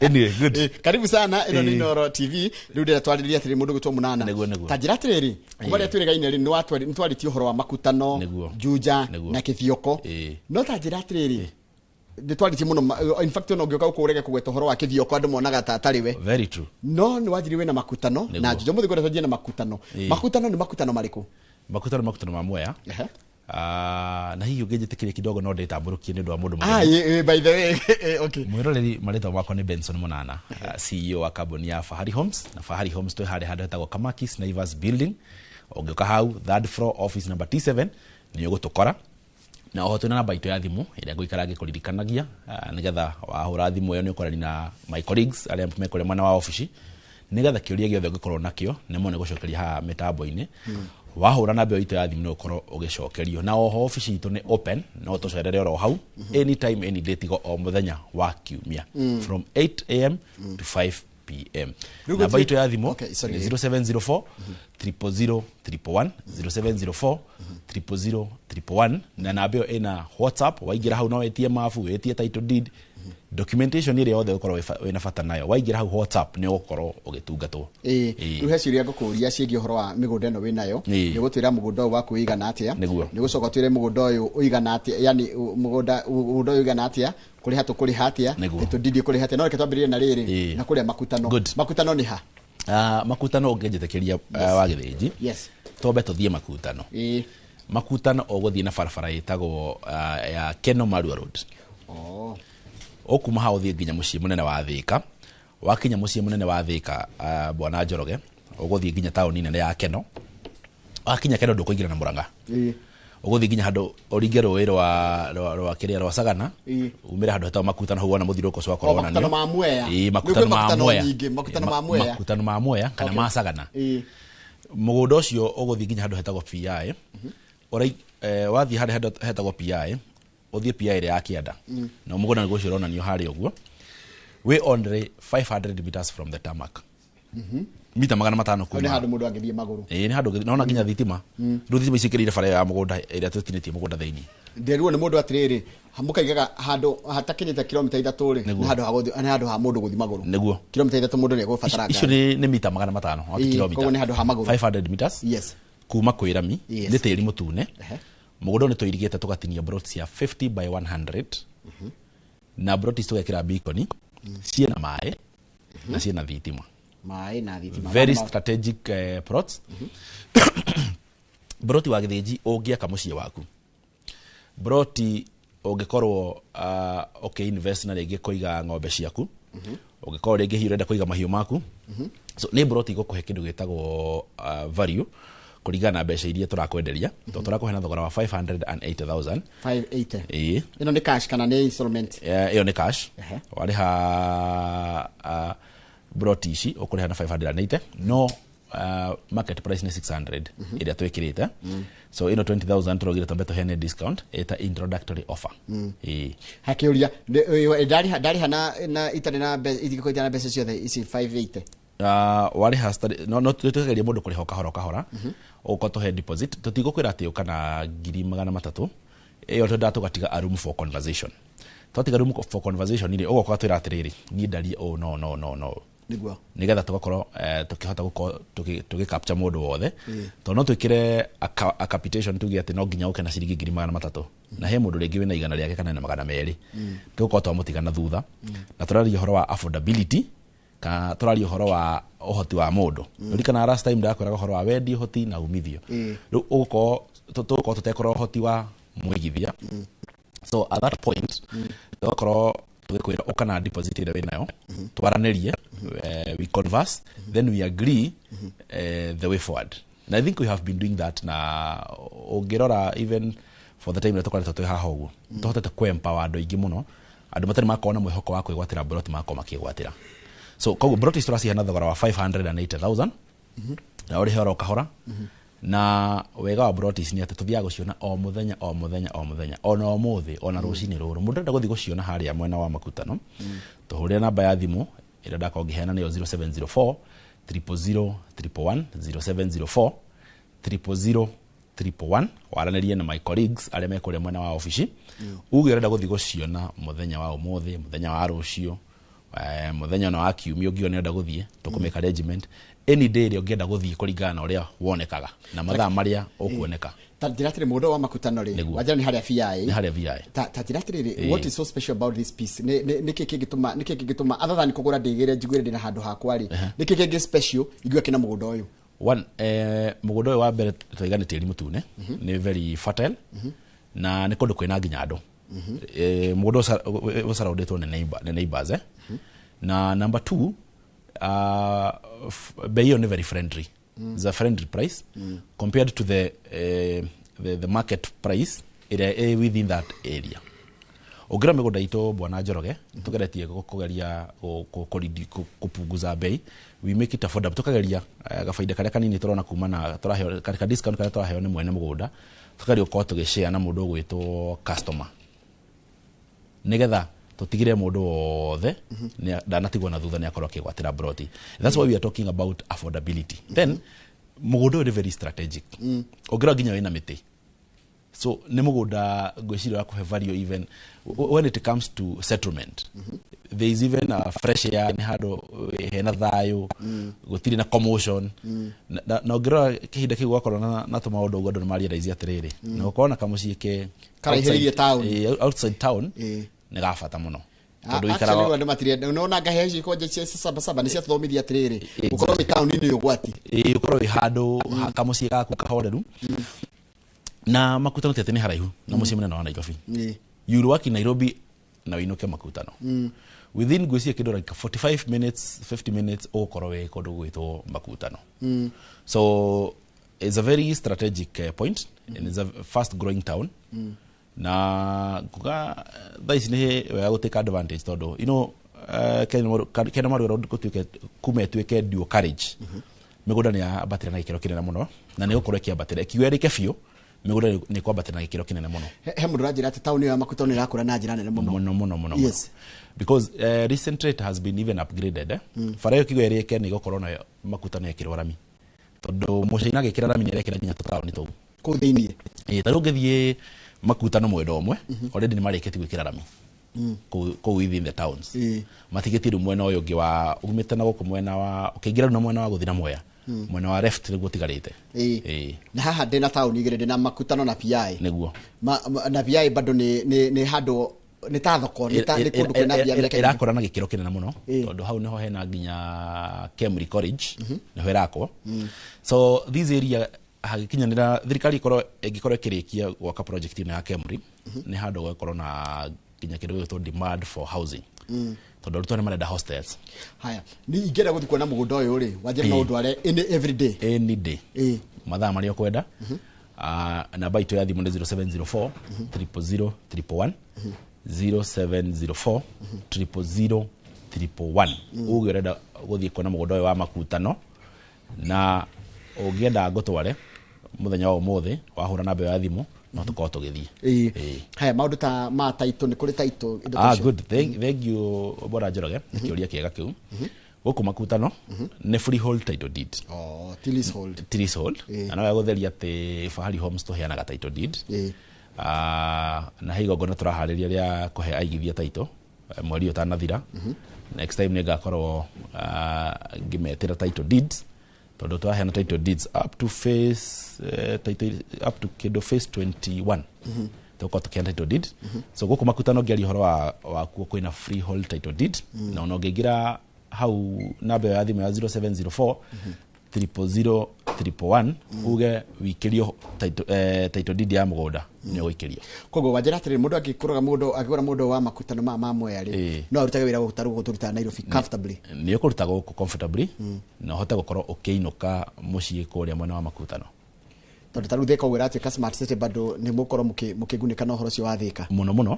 Speaker 8: Anyway, good.
Speaker 2: Karibu sana, ĩno nĩ Inooro TV. Rĩu ndĩratwarĩria atĩrĩ mũndũ gwĩtwo Mũnana. Ta njĩra atĩrĩrĩ, kuma rĩrĩa twĩrĩgaine rĩ, nĩ twarĩtie ũhoro wa makutano, Juja na Kĩthioko. No ta njĩra atĩrĩrĩ, nĩ twarĩtie mũno, in fact ona ũngĩũka gũkũ ũrege kũgweta ũhoro wa Kĩthioko andũ monaga ta atarĩ we.
Speaker 8: Very true.
Speaker 2: No nĩ wanjirie wĩna makutano na Juja. Mũthĩ ngwenda twanjie na makutano. Makutano nĩ makutano marĩkũ?
Speaker 8: Makutano, makutano ma Mwea. Na hihi ũngĩnjĩtĩkĩria kidogo no ndĩtambũrũkie nĩ ũndũ wa mũndũ
Speaker 2: By the way, okay.
Speaker 8: Mwĩroreri, marĩtwa makwa nĩ Benson Mũnana, CEO wa kambuni ya Fahari Homes. Na Fahari Homes twĩ harĩa handũ hetagwo Kamakis Naivas Building. Ũngĩũka hau third floor, office number T7, nĩ ũgũtũkora. Na oho twĩna namba itũ ya thimũ ĩrĩa ngũikara ngĩkũririkanagia, nĩgetha wahũra thimũ ĩyo nĩ ũkwarania na my colleagues arĩa me kũrĩa mwena wa obici, nĩgetha kĩũria gĩothe ũngĩkorwo nakĩo nĩmo nĩ gũcokeria haha mĩtambo-inĩ. Wahũra namba ĩyo itũ ya thimũ nĩ ũkorwo ũgĩcokerio. Na oho obici itũ nĩ open, no tũcerere oro hau anytime any day, tigo o mũthenya wa kiumia, from 8 am to 5 pm. Namba itũ ya thimũ nĩ 0704 000 111, 0704 000 111. Na namba ĩyo ĩna WhatsApp. Waingĩra hau no wĩtie mabu, wĩtie title deed documentation ĩrĩa yothe ũkorwo wĩna bata nayo. Waingĩra hau WhatsApp nĩ ũgũkorwo ũgĩtungatwo.
Speaker 2: Rĩu he ciũria ngũkũria ciĩgiĩ ũhoro wa mĩgũnda ĩno wĩnayo. Nĩ ũgũtwĩra mũgũnda ũyũ waku ũigana atĩa. Nĩ ũgũcoka ũtwĩre mũgũnda ũyũ ũigana atĩa, yani mũgũnda ũyũ ũigana atĩa, kũrĩha tũkũrĩha atĩa, title deed ũkũrĩha atĩa. No reke twambĩrĩrie na rĩrĩ, na kũrĩa makutano. Makutano nĩ ha?
Speaker 8: Makutano ũngĩnjĩtĩkĩria, wa Gĩthĩnji, twambe tũthiĩ makutano. Makutano ũgũthiĩ na barabara ĩtagwo ya Keno Marua Road. Ũkuma hau ũthiĩ nginya mũciĩ mũnene wa Thĩka. Wakinya mũciĩ mũnene wa Thĩka, bwana Njoroge, ũgũthiĩ nginya taũni nene ya Keno. Wakinya Keno ndũkũingĩra na Mũrang'a, ũgũthiĩ nginya handũ ũringe rũĩ rwa kĩrĩa rwa Sagana, umĩre handũ hetagwo Makutano. Hau wona mũthiũrũrũko ũcio wakorwo
Speaker 2: Makutano ma Mwea.
Speaker 8: Ĩĩ, makutano ma Mwea.
Speaker 2: Makutano ma Mwea.
Speaker 8: Makutano ma Mwea kana ma Sagana. Mũgũnda ũcio ũgũthiĩ nginya handũ hetagwo PI. Wathiĩ harĩa handũ hetagwo PI, ũthiĩ PI ĩrĩa ya kĩanda, na mũgũnda nĩguo ũcio ũronanio harĩa ũguo, wĩ only 500 meters from the tarmac, mita 500
Speaker 2: Hau nĩ
Speaker 8: kuma.
Speaker 2: handũ mũndũ angĩthiĩ magũrũ.
Speaker 8: Ĩĩ, nĩ handũ nona nginya thitima. Rĩu thitima ici ikĩrĩire bara ĩyo ya mũgũnda ĩrĩa tũtinĩtie mũgũnda thĩinĩ.
Speaker 2: Nderirwo nĩ mũndũ atĩrĩrĩ, mũkaigaga handũ hatakinyĩte kilomita 3 rĩ, nĩ handũ ha gũthiĩ, nĩ handũ ha mũndũ gũthiĩ magũrũ. Kilomita 3 mũndũ nĩ egũbatara
Speaker 8: Icio
Speaker 2: ngari.
Speaker 8: nĩ mita 500, not kilomita.
Speaker 2: Koguo nĩ handũ ha magũrũ.
Speaker 8: 500 meters kuma kwĩ rami. Nĩ tĩri mũtune. Mũgũnda ũyũ nĩ tũirigĩte tũgatinia plot cia 50 by 100, na plot ici tũgekĩra beacon ciĩna maĩ na ciĩna thitima.
Speaker 2: Maĩ na thitima.
Speaker 8: Very strategic plots. Broti wa Gĩthĩnji ũngĩaka mũciĩ waku, broti ũngĩkorwo ũkĩ-invest na rĩngĩ kũiga ng'ombe ciaku, ũngĩkorwo rĩngĩ hihi ũrenda kũiga mahiũ maku. So nĩ broti igũkũhe kĩndũ gĩtagwo value kũringana na mbeca iria tũrakwenderia, tondũ tũrakũhe na thogora wa 580,000.
Speaker 2: 580?
Speaker 8: Ĩĩ.
Speaker 2: Ĩno nĩ cash kana nĩ installment?
Speaker 8: Ĩyo nĩ cash. Warĩha broti ici ũkũrĩha na 580, no market price nĩ 600 ĩrĩa twĩkĩrĩte. So ĩno 20,000 tũraugire twambe tũheane discount ĩta introductory offer. Ĩĩ.
Speaker 2: Hakĩũria ndarĩha na itarĩ na ingĩkorwo itarĩ na mbeca ciothe ici 580?
Speaker 8: Warĩha no tũgerie mũndũ kũrĩha o kahora o kahora. Ũgoka tũhe deposit, tũtigũkwĩra atĩ ũka na 300,000. Ĩyo twendaga tũgatiga a room for conversation. Twatiga room for conversation rĩ, ũgoka twĩra atĩrĩrĩ, niĩ ndarie ũũ no no no no, nĩgetha tũgakorwo tũkĩhota gũkorwo tũgĩ capture mũndũ wothe, tondũ no twĩkĩre a capitation tuge atĩ no nginya ũke na ciringi 300,000, na he mũndũ rĩngĩ wĩna 100 rĩake kana na 200, tũgũkorwo twamũtiga na thutha. Na tũraria ũhoro wa affordability kana tũraria ũhoro wa ũhoti wa mũndũ. Ririkana last time ndakwĩraga ũhoro wa wendi, ũhoti na umithio. Rĩu ũgũkorwo tũgũkorwo tũtekũrora ũhoti wa mũigithia. So at that point tũgakorwo tũgĩkwĩra ũka na deposit ĩrĩa wĩnayo, twaranĩrie, we converse, then we agree the way forward. And I think we have been doing that, na ũngĩrora even for the time ĩrĩa tũkoretwo twĩ haha ũguo, tũhotete kũ-empower andũ aingĩ mũno, andũ matarĩ makorwo na mwĩhoko wa kwĩgwatĩra broti magakorwo makĩgwatĩra. So koguo broti ici tũraciheana thogora wa 580,000 na ũrĩhe oro kahora. Na wega wa broti ici nĩ atĩ tũthiaga gũciona o mũthenya o mũthenya o mũthenya, ona ũmũthĩ, ona rũcinĩ rũrũ. Mũndũ arenda gũthiĩ gũciona harĩa mwena wa Makutano, tũhũrĩre namba ya thimũ ĩrĩa ndakorwo ngĩheana, nĩyo 0704 000 111, 0704 000 111. Waranĩrie na my colleagues arĩa me kũrĩa mwena wa obici, uge ũrenda gũthiĩ gũciona mũthenya wa ũmũthĩ, mũthenya wa rũciũ, mũthenya ona wa kiumia. Ũngiona ũrenda gũthiĩ, tũkũmĩka arrangement any day ĩrĩa ũngĩenda gũthiĩ kũringana na ũrĩa wonekaga na mathaa marĩa ũkuoneka.
Speaker 2: Ta njĩra atĩrĩ, mũgũnda wa Makutano rĩ,
Speaker 8: Nĩguo.
Speaker 2: wanjĩra nĩ harĩa VI?
Speaker 8: Nĩ harĩa VI.
Speaker 2: Ta njĩra atĩrĩrĩ, what is so special about this piece? Nĩ kĩ kĩngĩtũma, other than kũgũra ndĩgĩre njiguĩre ndĩna handũ hakwa rĩ, nĩ kĩ kĩngĩ special igue kĩna mũgũnda ũyũ?
Speaker 8: One, mũgũnda ũyũ wa mbere twaiga nĩ tĩri mũtune, nĩ very fertile, na nĩ kũndũ kwĩna nginya andũ. Mũgũnda ũcaraundĩtwo nĩ neighbors, eh? Na number two, bei ĩyo nĩ very friendly. It's a friendly price compared to the market price ĩrĩa ĩ within that area. Ũngĩra mĩgũnda itũ, bwana Njoroge, tũgeretie kũgeria kũpunguza bei. We make it affordable. Tũkageria gabaida karĩa kanini tũrona kuma na tũraheo, ka discount karĩa tũraheo nĩ mwene mũgũnda, tũkageria gũkorwo tũgĩshare na mũndũ ũgwĩtwo customer, nigetha tutigire mundu wothe ndanatigwo na thutha, nĩ akorwo akĩgwatĩra broti. That's why we are talking about affordability. Then mũgũnda ũyũ nĩ very strategic. Ũngĩrora nginya wĩna mĩtĩ, so nĩ mũgũnda ngwĩciria wa kũhe value even when it comes to settlement. There is even a fresh air, nĩ handũ hena thayũ, gũtirĩ na commotion. Na ũngĩrora kĩhinda kĩu gwakorwo na tũmaũndũ ũguo, andũ nĩ marealize atĩrĩrĩ, na gũkorwo na kamũciĩ ke
Speaker 2: Karaihĩrĩirie town.
Speaker 8: Outside town nĩ ga bata mũno, tondũ
Speaker 2: Actually,
Speaker 8: ũikaraga
Speaker 2: andũ matirenda nona ngahĩa ici kwanja cia saba saba nĩ ciatũthomithia atĩrĩrĩ, gũkorwo wĩ taũni-inĩ nĩ ũgwati.
Speaker 8: Ĩĩ, ũkorwo wĩ handũ kamũciĩ gaku kahoreru. Na Makutano ti atĩ nĩ haraihu na mũciĩ mũnene wa Nairobi. You will work in Nairobi na wĩinũke Makutano within, ngwĩciria, kĩndũ like 45 minutes, 50 minutes, ũgũkorwo wĩ kũndũ gwĩtwo Makutano. So it's a very strategic point and it's a fast growing town. Na nguga thaa ici nĩ wega gũtake advantage, tondũ Kenya Marua Road gũtuĩke kuma ĩtuĩke dual carriage, mĩgũnda nĩ yambatĩra na gĩkĩro kĩnene mũno, na nĩ gũkorwo ĩkĩambatĩra ĩkiuga ĩrĩke biũ, mĩgũnda nĩ kwambatĩra na gĩkĩro kĩnene mũno.
Speaker 2: He mũndũ ũranjĩra atĩ taũni ĩyo ya Makutano ĩrakũra na njĩra nene mũno.
Speaker 8: Mũno mũno mũno. Because recently it has been even upgraded, eh? Bara ĩyo kiuga ĩrĩke nĩ ĩgũkorwo nayo Makutano ĩkĩrwo rami, tondũ mũcaina agĩkĩra rami nĩ arekĩra nginya tũtaũni tũu
Speaker 2: kũu thĩiniĩ.
Speaker 8: Ĩĩ, ta rĩu ũngĩthiĩ Makutano mwena ũmwe, already nĩ marĩkĩtie gwĩkĩra rami kũu within the towns. Matigĩtie rĩu mwena ũyũ ũngĩ wa umĩte na gũkũ mwena wa ũkĩingĩra rĩu na mwena wa gũthiĩ na Mwea, mwena wa left nĩguo ũtigarĩte. Ĩĩ.
Speaker 2: Na haha ndĩna taũni igĩrĩ, ndĩna Makutano na PI.
Speaker 8: Nĩguo.
Speaker 2: Na PI bado nĩ handũ nĩ ta thoko, nĩ kũndũ kwĩna mbia mĩaka.
Speaker 8: Ĩrakũra na gĩkĩro kĩnene mũno, tondũ hau nĩho hena nginya Kemri College, nĩho ĩrakwo. So this area hagĩkinyanĩra thirikari ĩkorwo ĩngĩkorwo ĩkĩrĩkia gwaka project ĩno ya Kemri, nĩ handũ gũgũkorwo na nginya kĩndũ gĩgwĩtwo demand for housing, tondũ arutwo nĩ marenda hostels.
Speaker 2: Haya, ni ingĩenda gũthiĩ kuona mũgũnda ũyũ rĩ, wanjĩra no ũndware any every day?
Speaker 8: Any day, mathaa marĩa ũkwenda. Namba itũ ya thimũ nĩ 0704 000 111, 0704 000 111. Uge ũrenda gũthiĩ kuona mũgũnda ũyũ wa Makutano, na ũngĩenda ngũtware mũthenya wa ũmũthĩ, wahũra namba ĩyo ya thimũ no tũkorwo tũgĩthiĩ.
Speaker 2: Ĩĩ. Haya, maũndũ ta ma taito, nĩ kũrĩ taito, indo ta icio?
Speaker 8: Good. Thank you, bwana Njoroge. Nĩ kĩũria kĩega kĩu. Gũkũ Makutano nĩ freehold title deed.
Speaker 2: Oh, ti leasehold?
Speaker 8: Ti leasehold. Na no gũtheria atĩ Fahari Homes tũheanaga title deed. Na he igongona tũraharĩria rĩa kũhe aigithia title mweri ũyũ ũtanathira. Next time nĩ ngakorwo ngĩmetĩra title deeds, tondũ twaheana title deeds up to phase title up to kĩndũ phase 21, tũgũkorwo tũkĩheana title deed. So gũkũ Makutano ngĩaria ũhoro wa wakuo kwĩna freehold title deed. Na ona ũngĩingĩra hau namba ĩyo ya thimũ ya 0704 000 111, uge wikĩrio title deed ya mũgũnda, nĩ ũgũikĩrio.
Speaker 2: Koguo wanjĩra atĩrĩrĩ, mũndũ angĩkũraga mũndũ angĩgũra mũndũ wa Makutano ma Mwea rĩ, no arutage wĩra gũkũ ta rĩu tũrutaga Nairobi comfortably?
Speaker 8: Nĩ ũkũruta gũkũ comfortably, na ũhote gũkorwo ũkĩinũka mũciĩ kũrĩa mwena wa Makutano.
Speaker 2: Tondũ ta rĩu Thika ũguo ĩratuĩka smart city, bado nĩ mũkorwo mũkĩgunĩka na ũhoro ũcio wa Thika?
Speaker 8: Mũno mũno.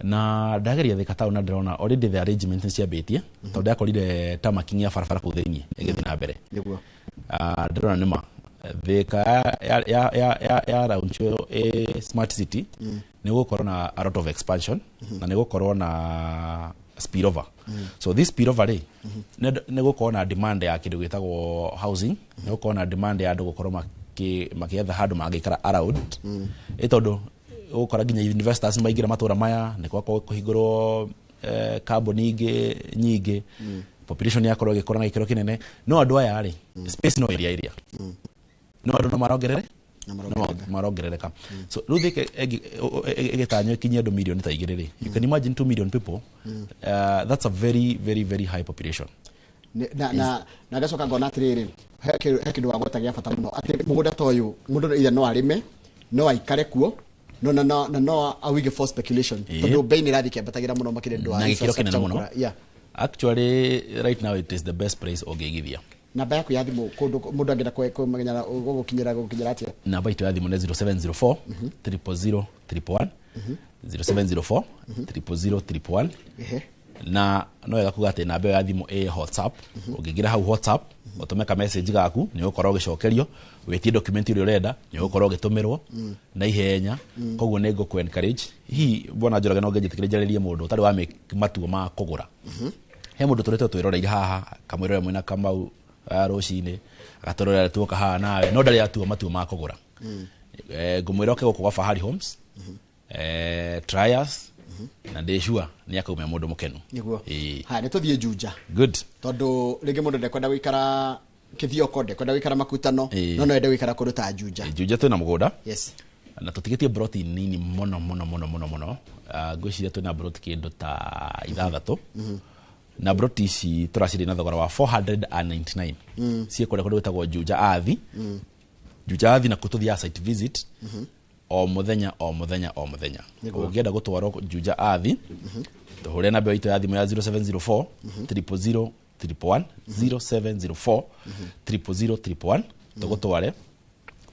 Speaker 8: Na ndageria Thika town na ndĩrona already the arrangement nĩ ciambĩtie, tondũ ndakorire tamaking ya barabara kũu thĩinĩ ĩgĩthiĩ na mbere. Ndĩrona nĩma Thika ya launch ĩ smart city, nĩ gũkorwo na a lot of expansion na nĩ gũkorwo na spillover. So this spillover rĩ, nĩ gũkorwo na demand ya kĩndũ gĩtagwo housing, nĩ gũkorwo na demand ya andũ gũkorwo makĩetha handũ mangĩikara around, ĩ tondũ ũgũkora nginya investors maingĩra matũra maya, nĩ gwakorwo kũhingũrwo kambuni ingĩ nyingĩ, population yakorwo ĩgĩkũra na gĩkĩro kĩnene. No andũ aya rĩ, space no ĩrĩa ĩrĩa no andũ no marongerere no marongerereka. So rĩu Thika ĩgĩtanywo ĩkinyie andũ mirioni ta 2 rĩ, you can imagine 2 million people, that's a very very very high population.
Speaker 2: Na ngacoka ngona atĩrĩrĩ, he kĩndũ wagweta gĩa bata mũno, atĩ mũgũnda ta ũyũ mũndũ either no arĩme, no aikare kuo, no na no na no awige for speculation, tondũ bei nĩ ĩrathiĩ kĩambatagĩra mũno makĩria nĩ ũndũ wa
Speaker 8: na gĩkĩro kĩnene
Speaker 2: infrastructure
Speaker 8: mũno.
Speaker 2: gũkũra. Yeah.
Speaker 8: Actually, right now it is the best price ũngĩigithia.
Speaker 2: Namba yaku ya thimũ, kũndũ mũndũ angĩenda kũmenya gũgũkinyĩra atĩa?
Speaker 8: Namba itũ ya thimũ nĩ 0704 000 111, 0704 000 111. Na no wega kuga atĩ namba ĩyo ya thimũ ĩ WhatsApp. Ũngĩingĩra hau WhatsApp, ũtũme ka message gaku, nĩ ũgũkorwo ũgĩcokerio, wĩtie document ĩrĩa ũrenda, nĩ ũgũkorwo ũgĩtũmĩrwo na ihenya. Koguo nĩ ngũkũ encourage, hihi bwana Njoroge, no ngĩnjĩtĩkĩre njarĩrie mũndũ ũtarĩ wa make matua ma kũgũra? He mũndũ tũrĩtwo twĩroreire haha, kamwĩrore mwĩna Kamau rũcinĩ, agatũrorera tuoka haha nawe, no ndarĩ atua matua ma kũgũra. Ngũmwĩra oke gũkũ gwa Fahari Homes, try us, na ndĩ sure nĩ akaumia mũndũ mũkenu.
Speaker 2: Nĩguo.
Speaker 8: Ĩĩ.
Speaker 2: Haya, nĩ tũthiĩ Juja.
Speaker 8: Good.
Speaker 2: Tondũ rĩngĩ mũndũ ndekwenda gũikara Kĩthioko, ndekwenda gũikara Makutano, no ende gũikara kũndũ ta Juja.
Speaker 8: Juja twĩna mũgũnda na tũtigĩtie broti nini mũno mũno mũno mũno mũno. Ngwĩciria twĩna broti kĩndũ ta 6, na broti ici tũraciria na thogora wa 499. Ciĩ kũrĩa kũndũ gwĩtagwo Juja Athi. Juja Athi, na kũ tũthiaga site visit o mũthenya, o mũthenya, o mũthenya. Ũngĩenda gũtwarwo Juja Athi, tũhũre namba itũ ya thimũ ya 0704 000 111, 0704 000 111, tũgũtware.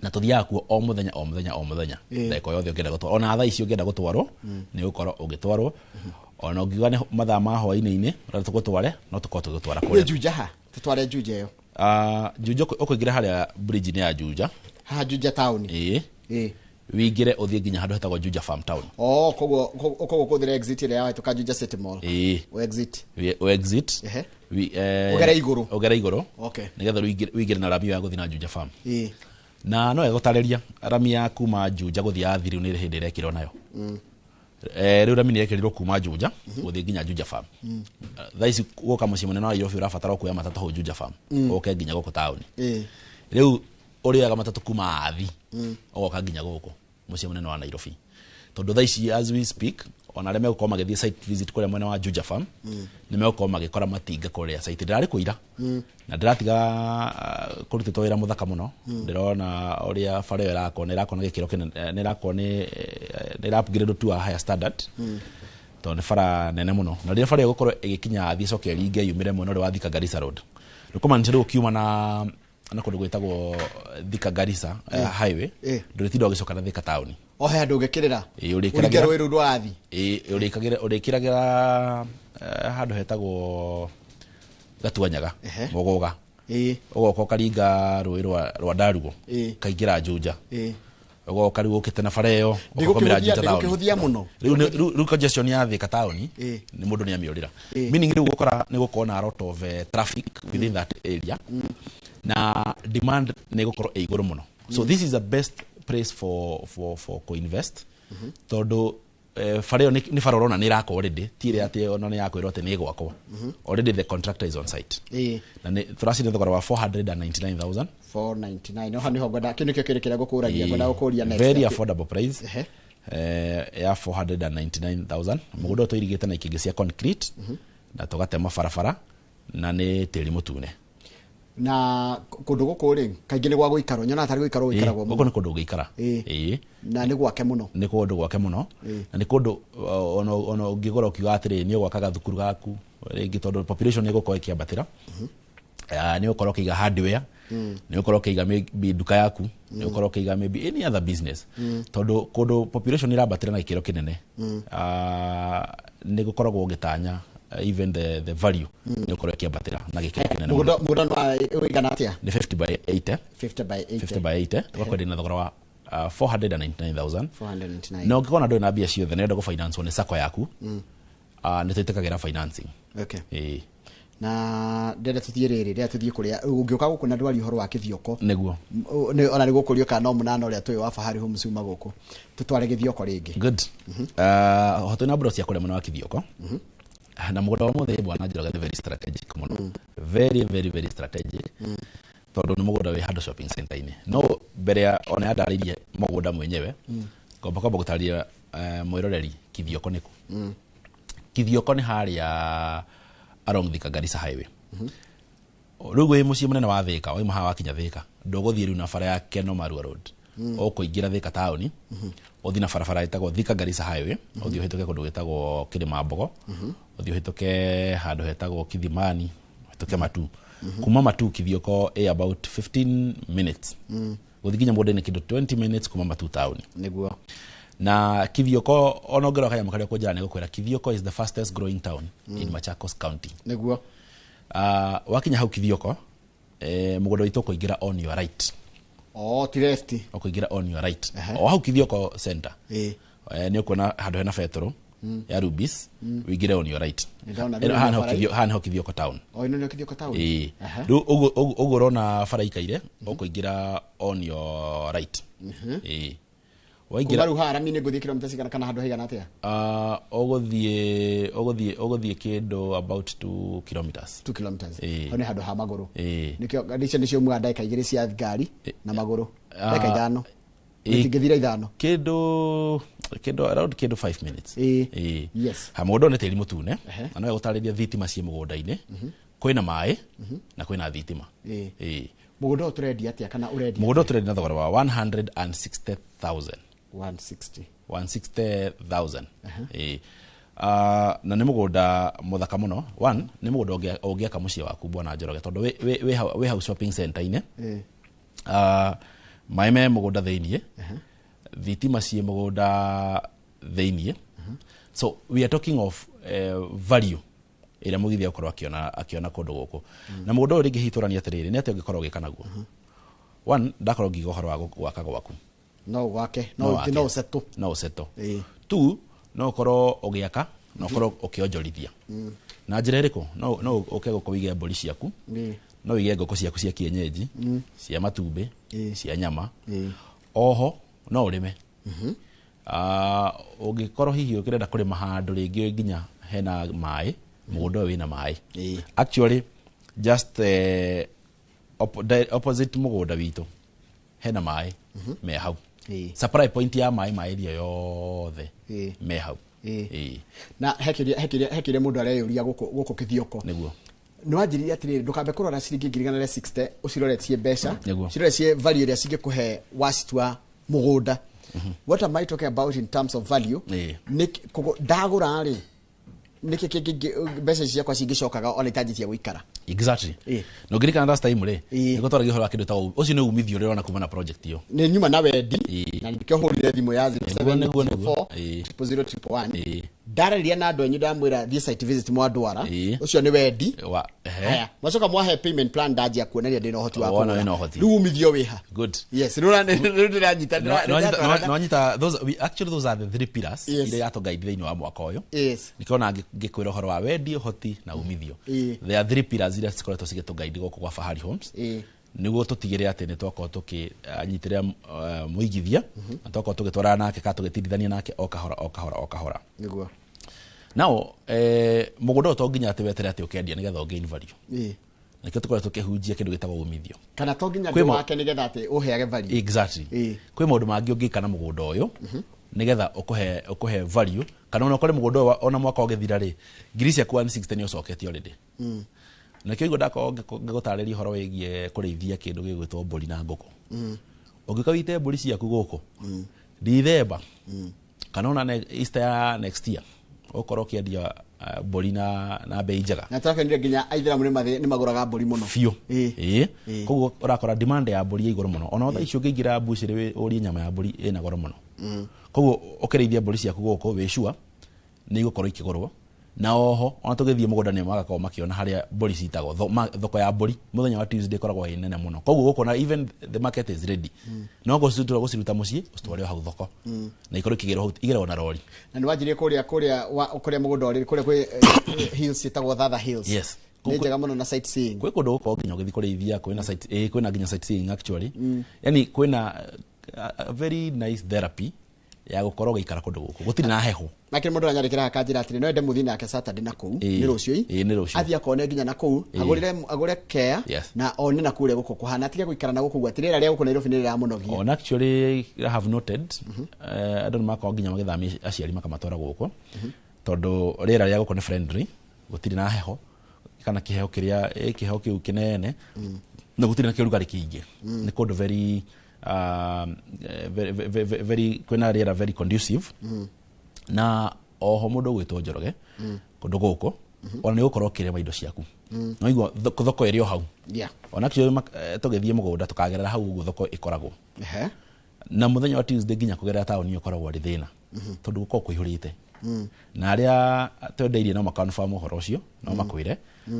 Speaker 8: Na tũthiaga kuo o mũthenya, o mũthenya, o mũthenya. Ndagĩka o yothe ũngĩenda gũtwarwo, ona thaa ici ũngĩenda gũtwarwo, nĩ ũgũkorwo ũgĩtwarwo. Ona ũngiuga nĩ mathaa ma hwaĩ-inĩ ũrenda tũgũtware, no tũkorwo tũgĩtwara
Speaker 2: Nĩ
Speaker 8: kũrĩa.
Speaker 2: Juja ha tũtware Juja ĩyo?
Speaker 8: Juja ũkũingĩra harĩa bridge-inĩ ya Juja.
Speaker 2: Haha Juja town?
Speaker 8: Ĩĩ. Wĩingĩre ũthiĩ nginya handũ hetagwo Juja Farm Town.
Speaker 2: Oh, koguo kũhũthĩra exit ĩrĩa yahĩtũka Juja City Mall?
Speaker 8: Ĩĩ.
Speaker 2: O exit.
Speaker 8: O exit.
Speaker 2: Ũgere igũrũ.
Speaker 8: Ũgere igũrũ, nĩgetha wĩingĩre na rami ĩyo ya gũthiĩ na Juja Farm. Na no wega gũtarĩria rami ya kuma Juja gũthiĩ Athi rĩu nĩ hĩndĩ ĩrekĩrwo nayo. Rĩu rami nĩ ĩrekĩrirwo kuma Juja gũthiĩ nginya Juja Farm. Thaa ici gũka mũciĩ mũnene wa Nairobi ũrabatara kuoya matatũ hau Juja Farm, ũke nginya gũkũ taũni. Rĩu ũrĩoyaga matatũ kuma Athi, ũgoka nginya gũkũ mũciĩ mũnene wa Nairobi, tondũ thaa ici as we speak, ona arĩa megũkorwo magĩthiĩ site visit kũrĩa mwena wa Juja Farm, nĩ megũkorwo magĩkora matinga kũrĩa site. Ndĩrarĩ kũira na ndĩratiga kũrutĩtwo wĩra mũthaka mũno. Ndĩrona ũrĩa bara ĩyo ĩrakwo, nĩ ĩrakwo na gĩkĩro kĩnene, nĩ ĩrakwo nĩ ĩra upgrade to a higher standard, tondũ nĩ bara nene mũno. Na rĩrĩa bara ĩyo ĩgũkorwo ĩgĩkinya Athi, ĩcoke ĩringe yumĩre mwena ũrĩa wa Thika Garissa Road, nĩ kũmaanisha rĩu ũkiuma na kũndũ gwĩtagwo Thika Garissa highway, ndũrĩtinda ũgĩcoka na Thika taũni.
Speaker 2: O he handũ ũngĩkĩrĩra?
Speaker 8: Ĩĩ,
Speaker 2: ũringe
Speaker 8: ũrĩkĩragĩra
Speaker 2: rũĩ rũu rwa Athi.
Speaker 8: Ĩĩ, ũrĩkĩragĩra handũ hetagwo Gatuanyaga, Mũgũga, ũgoka ũkaringa rũĩ rwa Ndarugo, kaingĩra Juja, ũgoka rĩu ũkĩte na bara ĩyo, ũgakomera Juja taũni.
Speaker 2: Ndĩgũkĩhũthia mũno.
Speaker 8: Rĩu congestion ya Thika taũni nĩ mũndũ nĩ amĩũrĩra, meaning rĩu gũkora nĩ gũkorwo na a lot of traffic within that area, na demand nĩ ĩgũkorwo ĩ igũrũ mũno. So this is the best place for co-invest, tondũ bara ĩyo nĩ bara ũrona nĩ ĩrakwo already, ti ĩrĩa atĩ ona nĩ yakwĩrwo atĩ nĩ ĩgwakwo. Already the contractor is on site. Na nĩ tũraciria thogora wa 499,000.
Speaker 2: 499, no hau nĩho ngwenda, kĩu nĩkĩo kĩndũ kĩrĩa ngũkũragia, ngwenda gũkũria next.
Speaker 8: Very affordable price ya 499,000. Mũgũnda ũyũ tũirigĩte na ikĩngĩ cia concrete, na tũgatema barabara, na nĩ tĩri mũtune.
Speaker 2: Na kũndũ gũkũ rĩ, kaingĩ nĩ gwa gũikarwo, nyonaga tarĩ gũikarwo gũikaragwo
Speaker 8: Gũkũ
Speaker 2: mũno.
Speaker 8: nĩ kũndũ ũngĩikara. Ĩĩ.
Speaker 2: Na nĩ gwake mũno.
Speaker 8: Nĩ kũndũ gwake mũno. Na nĩ kũndũ ona ũngĩgũra ũkiuga atĩrĩ nĩ ũgwaka gathukuru gaku rĩngĩ, tondũ population nĩ ĩgũkorwo ĩkĩambatĩra. Nĩ ũkorwo ũkĩiga hardware, nĩ ũkorwo ũkĩiga maybe nduka yaku, nĩ ũkorwo ũkĩiga maybe any other business, tondũ kũndũ population ĩrambatĩra na gĩkĩro kĩnene, nĩ gũkoragwo ũgĩtanya even the value nĩ ũkorwo ĩkĩambatĩra na gĩkĩro kĩnene mũno.
Speaker 2: Mũgũnda nĩ ũigana atĩa?
Speaker 8: Nĩ 50 by 80.
Speaker 2: 50 by 80.
Speaker 8: 50 by 80, tũgakwenderia na thogora wa 499,000.
Speaker 2: 499.
Speaker 8: Na ũngĩkorwo na ndũrĩ na mbia ciothe, nĩrenda gũfinance nĩ sacco yaku, nĩ twĩtĩkagĩra financing.
Speaker 2: Okay.
Speaker 8: Ĩĩ.
Speaker 2: Na ndĩrenda tũthiĩ rĩrĩ, ndĩrenda tũthiĩ kũrĩa ũngĩũka gũkũ na ndwari ũhoro wa Kĩthioko.
Speaker 8: Nĩguo.
Speaker 2: Ona nĩ gũkũrio kana no mũnana ũrĩa tũĩ wa Fahari Homes uma gũkũ tũtware Gĩthioko rĩngĩ.
Speaker 8: Good. Ho twĩna mbura cia kũrĩa mwena wa Kithioko, na mũgũnda wa mũthĩ, bwana Njoroge, nĩ very strategic mũno, very very very strategic, tondũ nĩ mũgũnda wĩ handũ shopping center-inĩ. No mbere ya ona yandarĩirie mũgũnda mwenyewe, ngomba kwamba gũtarĩria mwĩroreri Kithioko nĩkũ. Kithioko nĩ harĩa along Thika Garissa Highway. Rĩu wĩ mũciĩ mũnene wa Thika, wauma haha wakinya Thika, ndũgũthiĩ rĩu na bara ya Keno Marua Road, ũkũingĩra Thika taũni, ũthiĩ na barabara ĩtagwo Thika Garissa Highway, ũthiĩ ũhĩtũke kũndũ gwĩtagwo Kĩrĩma Mbogo, ũthiĩ ũhĩtũke handũ hetagwo Kithimani, ũhĩtũke Matu. Kuma Matu, Kithioko ĩ about 15 minutes gũthiĩ nginya mũgũnda-inĩ, kĩndũ 20 minutes kuma Matu taũni.
Speaker 2: Nĩguo.
Speaker 8: Na Kithioko, ona ũngĩrora kanyamũ karĩa kũnjara, nĩ gũkwĩra Kithioko is the fastest growing town in Machakos County.
Speaker 2: Nĩguo.
Speaker 8: Wakinya hau Kithioko, mũgũnda witũ ũkũingĩra on your right.
Speaker 2: Oh, ti left.
Speaker 8: Ũkũingĩra on your right o hau Kithioko center. Nĩ ũkuona handũ hena betũrũ ya Rubis, wĩingĩre on your right.
Speaker 2: Nĩndona.
Speaker 8: Ĩno
Speaker 2: rĩu
Speaker 8: haha
Speaker 2: nĩ
Speaker 8: nĩho
Speaker 2: bara.
Speaker 8: Haha nĩho Kithioko town.
Speaker 2: O ĩno nĩyo Kithioko town.
Speaker 8: Ĩĩ. Rĩu ũguo ũrona bara ikaire, ũkũingĩra on your right. Ĩĩ.
Speaker 2: Kuma
Speaker 8: Waingĩra
Speaker 2: rĩu haha rami-inĩ ngũthiĩ kilomita cigana kana handũ haigana atĩa?
Speaker 8: Ũgũthiĩ kĩndũ about 2 kilometers.
Speaker 2: 2 kilometers.
Speaker 8: Ĩĩ.
Speaker 2: Hau nĩ handũ ha magũrũ.
Speaker 8: Ĩĩ.
Speaker 2: Nĩkĩo icio nĩcio muga ndagĩka 2 cia ngari na magũrũ, ndagĩka 5.
Speaker 8: Ĩĩ.
Speaker 2: Itingĩthira 5.
Speaker 8: Kĩndũ around kĩndũ 5 minutes.
Speaker 2: Ĩĩ.
Speaker 8: Ĩĩ.
Speaker 2: Yes.
Speaker 8: Ha mũgũnda ũyũ nĩ tĩri mũtune, na no gũtarĩria thitima ciĩ mũgũnda-inĩ, kwĩna maĩ na kwĩna thitima. Ĩĩ.
Speaker 2: Mũgũnda ũyũ tũrendia atĩa kana ũrendia?
Speaker 8: Mũgũnda ũyũ tũrendia na thogora wa 160,000.
Speaker 2: 160.
Speaker 8: 160,000. Ĩĩ. Na nĩ mũgũnda mũthaka mũno. One, nĩ mũgũnda ũngĩaka mũciĩ waku, bwana Njoroge, tondũ wĩ hau shopping center-inĩ. Maĩ me mũgũnda thĩiniĩ, thitima ciĩ mũgũnda thĩiniĩ, so we are talking of value ĩrĩa mũgithia akorwo akĩona kũndũ gũkũ. Na mũgũnda ũyũ rĩngĩ hitũrania atĩrĩrĩ, nĩ atĩa ũngĩkorwo ũgĩka naguo? One, ndakorwo ngiuga ũhoro wa gwaka gwaku.
Speaker 2: No gwake.
Speaker 8: No
Speaker 2: No
Speaker 8: wake.
Speaker 2: no ũsetũ.
Speaker 8: No ũsetũ. Two, no ũkorwo ũgĩaka, no ũkorwo ũkĩonjorithia. Na njĩra ĩrĩkũ? No ũke gũkũ wĩige mbũri ciaku, no wĩige ngũkũ ciaku cia kienyeji, cia matumbĩ, cia nyama. Oho no ũrĩme. Ũngĩkorwo hihi ũkĩrenda kũrĩma handũ rĩngĩ nginya hena maĩ, mũgũnda ũyũ wĩna maĩ. Actually, just opposite mũgũnda witũ hena maĩ me hau. Supply point ya maĩ ma area yothe me hau. Ĩĩ.
Speaker 2: Na he kĩũria mũndũ areyũria gũkũ Kĩthioko.
Speaker 8: Nĩguo.
Speaker 2: Nĩ wanjĩrire atĩrĩrĩ, ndũkambe kũrora ciringi 160,000, ũciroretie mbeca.
Speaker 8: Nĩguo.
Speaker 2: Ciroretie value ĩrĩa cingĩkũhe wacitua mũgũnda. What am I talking about in terms of value? Nĩ ndagũra rĩ, nĩkĩ kĩngĩ mbeca ici ciakwa cingĩcokaga ona itanjĩtie gũikara?
Speaker 8: Exactly. Na ũngĩririkana last time rĩ, nĩguo twaragia ũhoro wa kĩndũ ta ũcio, nĩ umithio ũrĩa ũrona kuma na project ĩyo.
Speaker 2: Nĩ nyuma na wendi na nĩkĩo hũrire thimũ ya
Speaker 8: Nĩguo, nĩguo.
Speaker 2: 0704 000 111. Ndarĩria na andũ anyu, ndamwĩra thiĩ site visit, mwandwara, ũcio nĩ wendi.
Speaker 8: Wa ehe.
Speaker 2: Haya, mwacoka mwahe payment plan, ndanjia kuonania ndĩna ũhoti wa
Speaker 8: Wona
Speaker 2: kũgũra.
Speaker 8: wĩna ũhoti.
Speaker 2: Rĩu umithio wĩha?
Speaker 8: Good.
Speaker 2: Yes, rĩu rĩu ndĩranyita.
Speaker 8: Nwanyita those, we actually, those are the three pillars iria yatũguide thĩinĩ wa mwaka ũyũ. Nĩkĩo na ngĩkwĩra ũhoro wa wendi, ũhoti na umithio. There are three pillars iria cikoretwo cigĩtũguide gũkũ gwa Fahari Homes, nĩguo tũtigĩrĩre atĩ nĩ twakorwo tũkĩnyitĩrĩra mũigithia na twakorwo tũgĩtwarana nake kana tũgĩtindithania nake o kahora o kahora o kahora. Nao mũgũnda ũyũ to nginya atĩ wetere atĩ ũkendia nĩgetha ũgain value. Nĩkĩo tũkoretwo tũkĩhunjia kĩndũ gĩtagwo umithio.
Speaker 2: Kana to nginya
Speaker 8: Kwĩ
Speaker 2: ndĩ wake nĩgetha atĩ ũheage value.
Speaker 8: Exactly. Kwĩ maũndũ mangĩ ũngĩka na mũgũnda ũyũ nĩgetha ũkũhe value, kana ona ũkore mũgũnda ũyũ ona mwaka ũgĩthira rĩ, ngiri ciaku 160 nĩ ũcoketie already. Nakĩo igua ndakorwo ngĩgũtarĩria ũhoro wĩgiĩ kũrĩithia kĩndũ gĩgwĩtwo mbũri na ngũkũ. Ũngĩũka wĩite mbũri ciaku gũkũ Dithemba kana ona Easter ya next year, ũkorwo ũkĩendia mbũri na bei njega.
Speaker 2: Na tũrakenire nginya aithĩramu nĩ magũraga mbũri mũno
Speaker 8: biũ. Ĩĩ, koguo ũrakora demand ya mbũri ĩ igũrũ mũno. Ona thaa ici ũngĩingĩra mbucĩrĩ ũrie nyama ya mbũri ĩna goro mũno. Koguo ũkĩrĩithia mbũri ciaku gũkũ wĩ sure nĩ igũkorwo ikĩgũrwo. Na oho ona tũgĩthiĩ mũgũnda nĩ magakorwo makĩona harĩa mbũri citagwo. Thoko ya mbũri mũthenya wa Tuesday ĩkoragwo ĩ nene mũno. Koguo gũkũ even the market is ready. No gũciruta mũciĩ ũcitware hau thoko. Na ikorwo ikĩgĩrwo hau, igĩragwo na rori.
Speaker 2: Na nĩ wanjirie kũrĩa mũgũnda ũrĩ kũrĩa kwĩ hills ciĩtagwo Thatha Hills.
Speaker 8: Yes.
Speaker 2: Nĩ njega mũno na sightseeing.
Speaker 8: Kwĩ kũndũ gũkorwo nginya ũgĩthiĩ kũrĩithia, kwĩna site, kwĩna nginya sightseeing actually. Yani kwĩna a very nice therapy ya gũkorwo ũgĩikara kũndũ gũkũ. Gũtirĩ na heho.
Speaker 2: Nake mũndũ aranyandĩkĩra akanjĩra atĩrĩ no ende mũthiĩ nake Saturday na kũu nĩ rũciũ.
Speaker 8: Ĩĩ, nĩ rũciũ.
Speaker 2: Athiĩ akone nginya na kũu, agũre kea na one na kũrĩa gũkũ kũhana, atige gũikara na gũkũ atĩ rĩera rĩa gũkũ Nairobi nĩ rĩramũnogia.
Speaker 8: On actually I have noted andũ nĩ makoragwo nginya magĩthamia aciari makamatwara gũkũ tondũ rĩera rĩa gũkũ nĩ friendly, gũtirĩ na heho kana kĩheho kĩrĩa kĩheho kĩu kĩnene na gũtirĩ na kĩrugarĩ kĩingĩ. Nĩ kũndũ very very kwĩna rĩera very conducive. Na oho mũndũ ũgwĩtwo Njoroge kũndũ gũkũ ona nĩ ũgũkorwo ũkĩrĩma indo ciaku. No igua thoko ĩrĩ o hau. Ona actually tũgĩthiĩ mũgũnda tũkagerera hau ũguo thoko ĩkoragwo. Na mũthenya wa Tuesday nginya kũgerera taũni ũkoragwo arĩ thĩna tondũ gũkoragwo kũihũrĩte. Na arĩa twendeirie no maconfirm ũhoro ũcio, no makwĩre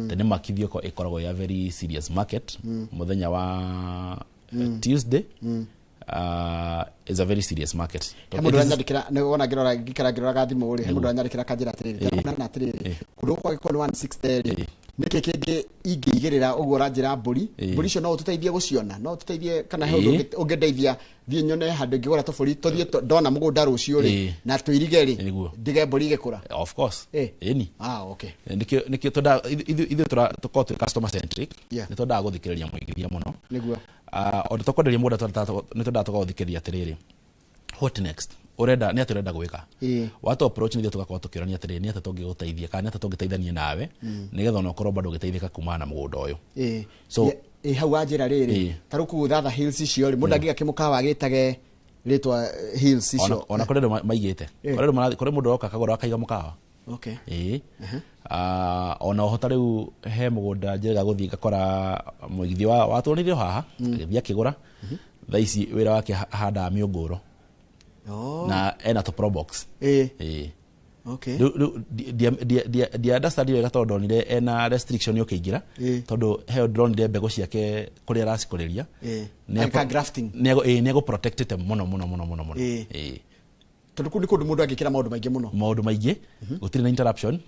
Speaker 8: tene makithio ĩkoragwo ya very serious market mũthenya wa Tuesday. Is a very serious market.
Speaker 2: He mũndũ aranyandĩkĩra nĩ wona ngĩrora ngĩikara ngĩroraga thimũ rĩ, he mũndũ aranyandĩkĩra akanjĩra atĩrĩrĩ, na atĩrĩrĩ kũndũ gũkũ angĩkorwo nĩ 160 rĩ, nĩkĩ kĩngĩ ingĩigĩrĩra ũguo ũranjĩra mbũri? Mbũri icio no ũtũteithie gũciona, no ũtũteithie kana he ũndũ ũngĩndeithia thiĩ nyone handũ ingĩgũra tũbũri tũthiĩ ndona mũgũnda rũciũ rĩ na tũirige rĩ ndige mbũri igĩkũra.
Speaker 8: Of course. Ĩni.
Speaker 2: Okay.
Speaker 8: Nĩkĩo twendaga ithuĩ tũkorwo twĩ customer centric, nĩ twendaga gũthikĩrĩria mũigithia mũno.
Speaker 2: Nĩguo.
Speaker 8: Ona tũkwenderia mũgũnda nĩ twendaga tũgagũthikĩrĩria atĩrĩrĩ, what next? Ũrenda nĩ atĩa ũrenda gwĩka? Watu approach nĩ tũgakorwo tũkĩũrania atĩrĩrĩ nĩ atĩa tũngĩgũteithia kana nĩ atĩa tũngĩteithania nawe nĩgetha ona ũkorwo bado ũgĩteithĩka kumana na mũgũnda ũyũ. So
Speaker 2: hau wanjĩra rĩrĩ, ta rĩu kũu Thatha Hills icio rĩ, mũndũ angĩga kĩmũkawa agĩtage rĩtwa Hills icio.
Speaker 8: Ona kũrĩ andũ maigĩte. Kũrĩ mũndũ oka akagũra akaiga mũkawa.
Speaker 2: Okay.
Speaker 8: Ona oho ta rĩu he mũgũnda njĩrĩga gũthiĩ ngakora mũigithia watũrĩire haha agĩthiĩ akĩgũra. Thaa ici wĩra wake ahandaga mĩũngũrwa. Na ena tũ pro box.
Speaker 2: Okay.
Speaker 8: Rĩu ndia understand wega tondũ ndonire ena restriction ũkĩingĩra tondũ he ndonire mbegũ ciake kũrĩa aracikũrĩria. Nĩ egũ protectĩte mũno mũno mũno mũno mũno.
Speaker 2: Tondũ kũu nĩ kũndũ mũndũ angĩkĩra maũndũ maingĩ mũno.
Speaker 8: Maũndũ maingĩ, gũtirĩ na interruption.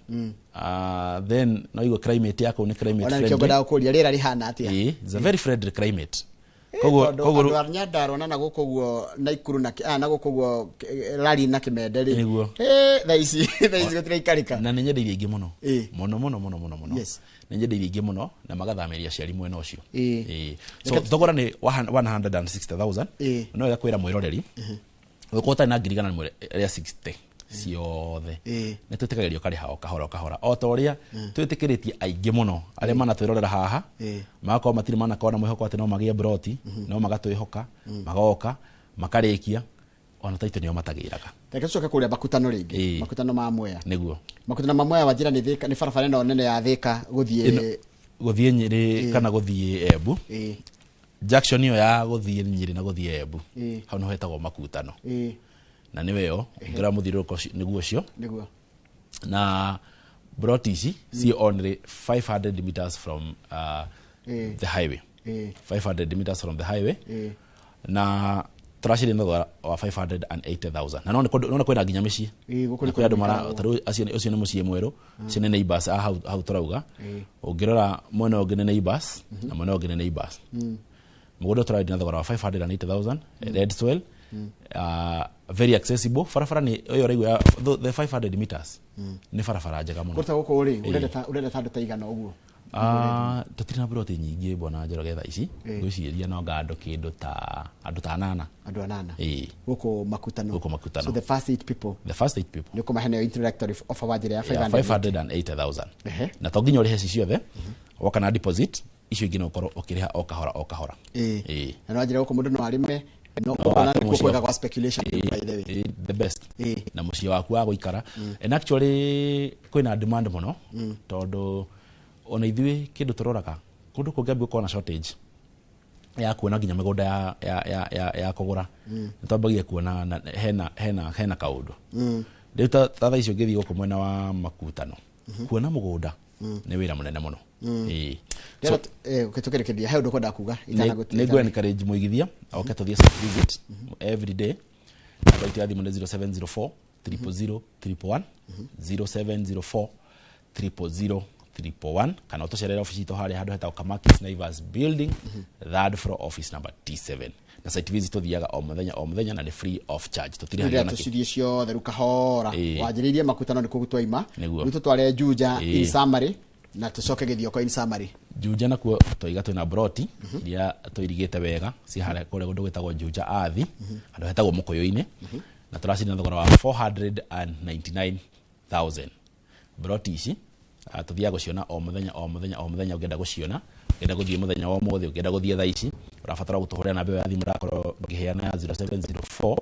Speaker 8: Then no igua climate ya kũu nĩ climate
Speaker 2: friendly.
Speaker 8: Ona
Speaker 2: nĩkĩo ngwendaga kũũria rĩera rĩhana atĩa.
Speaker 8: It's a very friendly climate.
Speaker 2: Koguo andũ a Nyandarua na gũkũ ũguo Naikuru na gũkũ ũguo Lari na Kĩmende rĩ.
Speaker 8: Nĩguo.
Speaker 2: Thaa ici gũtiraikarĩka.
Speaker 8: Na nĩ nyendeirie aingĩ mũno. Mũno mũno mũno mũno mũno. Nĩ nyendeirie aingĩ mũno na magathamĩria aciari mwena ũcio. So thogora nĩ 160,000. No ĩgakwĩra mwĩroreri ũgĩkorwo ũtarĩ na 160,000 ciothe nĩ twĩtĩkagĩrio ũkarĩha o kahora o kahora o ta ũrĩa twĩtĩkĩrĩtie aingĩ mũno arĩa manatwĩrorera haha magakorwo matirĩ manakorwo na mwĩhoko atĩ no magĩe broti no magatwĩhoka magoka makarĩkia ona taitũ nĩo matagĩraga.
Speaker 2: Reke tũcoke kũrĩa makutano rĩngĩ, makutano ma Mwea.
Speaker 8: Nĩguo.
Speaker 2: Makutano ma Mwea wanjĩra nĩ Thĩka, nĩ barabara ĩno nene ya Thĩka gũthiĩ
Speaker 8: Nyĩrĩ kana gũthiĩ Embu. Junction ĩyo ya gũthiĩ Nyĩrĩ na gũthiĩ Embu hau nĩho hetagwo makutano. Na nĩwe yo ngĩra mũthiũrũrũko nĩguo ũcio.
Speaker 2: Nĩguo.
Speaker 8: Na broti ici ci only 500 meters from the highway. 500 meters from the highway. Na tũraciria na thogora wa 580,000. Na no kwĩna nginya mĩciĩ. Kwĩ andũ mara tarĩu ũcio nĩ mũciĩ mwerũ, ũcio nĩ neighbors a hau tũrauga. Ũngĩrora mwena ũngĩ nĩ neighbors na mwena ũngĩ nĩ neighbors. Mũgũnda tũraendia na thogora wa 580,000, red soil, very accessible. Barabara nĩ ĩyo ũraigua the 500 meters nĩ barabara njega mũno.
Speaker 2: Kũruta gũkũ rĩ, ũrenda ta andũ ta igana ũguo?
Speaker 8: Tũtirĩ na broti nyingĩ bwana Njoroge thaa ici. Ngwĩciria no anga andũ kĩndũ ta andũ ta anana.
Speaker 2: Andũ anana. Gũkũ makutano.
Speaker 8: Gũkũ makutano.
Speaker 2: So the first 8 people.
Speaker 8: The first 8 people.
Speaker 2: Nĩ ũkũmahe nayo introductory offer wa njĩra ya
Speaker 8: 580,000. Na to nginya ũrĩhe ci ciothe, woka na deposit icio ingĩ no ũkorwo ũkĩrĩha o kahora o kahora.
Speaker 2: Na no njĩra gũkũ mũndũ no arĩme No
Speaker 8: No
Speaker 2: ona
Speaker 8: wake
Speaker 2: nĩkuo
Speaker 8: mũciĩ
Speaker 2: kwega gwa speculation, by the way.
Speaker 8: The best na mũciĩ waku wa gũikara. And actually kwĩna demand mũno, tondũ ona ithuĩ kĩndũ tũroraga kũndũ kũngĩambia gũkorwo na shortage ya kuona nginya mĩgũnda ya kũgũra, nĩtwambagia kuona hena kaũndũ. Rĩu ta thaa icio ũngĩthiĩ gũkũ mwena wa Makutano, kuona mũgũnda nĩ wĩra mũnene mũno. Ĩĩ. So,
Speaker 2: Tũkĩrĩkĩrĩria, he ũndũ kwenda kuga?
Speaker 8: Nĩ ngũ encourage mũigithia oke tũthiĩ site visit every day. Namba itũ ya thimũ nĩ 0704 000 111, 0704 000 111, kana ũtũcerere ofici itũ harĩa handũ hetagwo Kamakis Naivas Building, third floor, office number T7. Na site visit tũthiaga o mũthenya o mũthenya, na nĩ free of charge, tũtirĩhagia
Speaker 2: Rĩrĩa
Speaker 8: na kĩ.
Speaker 2: tũcirie ciothe rĩu kahora. Wanjĩrĩirie Makutano, nĩ kũu twaima. Rĩu tũtware Juja in summary, na tũcoke Gĩthioko in summary.
Speaker 8: Juja nakuo twaiga twĩna broti iria tũirigĩte wega ci harĩa kũrĩa kũndũ gwĩtagwo Juja Athi, handũ hetagwo Mũkũyũ-inĩ, na tũraciria na thogora wa 499,000. Broti ici tũthiaga gũciona o mũthenya o mũthenya o mũthenya. Ũngĩenda gũciona, ũngĩenda gũthiĩ mũthenya wa ũmũthĩ, ũngĩenda gũthiĩ thaa ici, ũrabatara gũtũhũrĩra namba ĩyo ya thimũ ũrakorwo ngĩheana ya 0704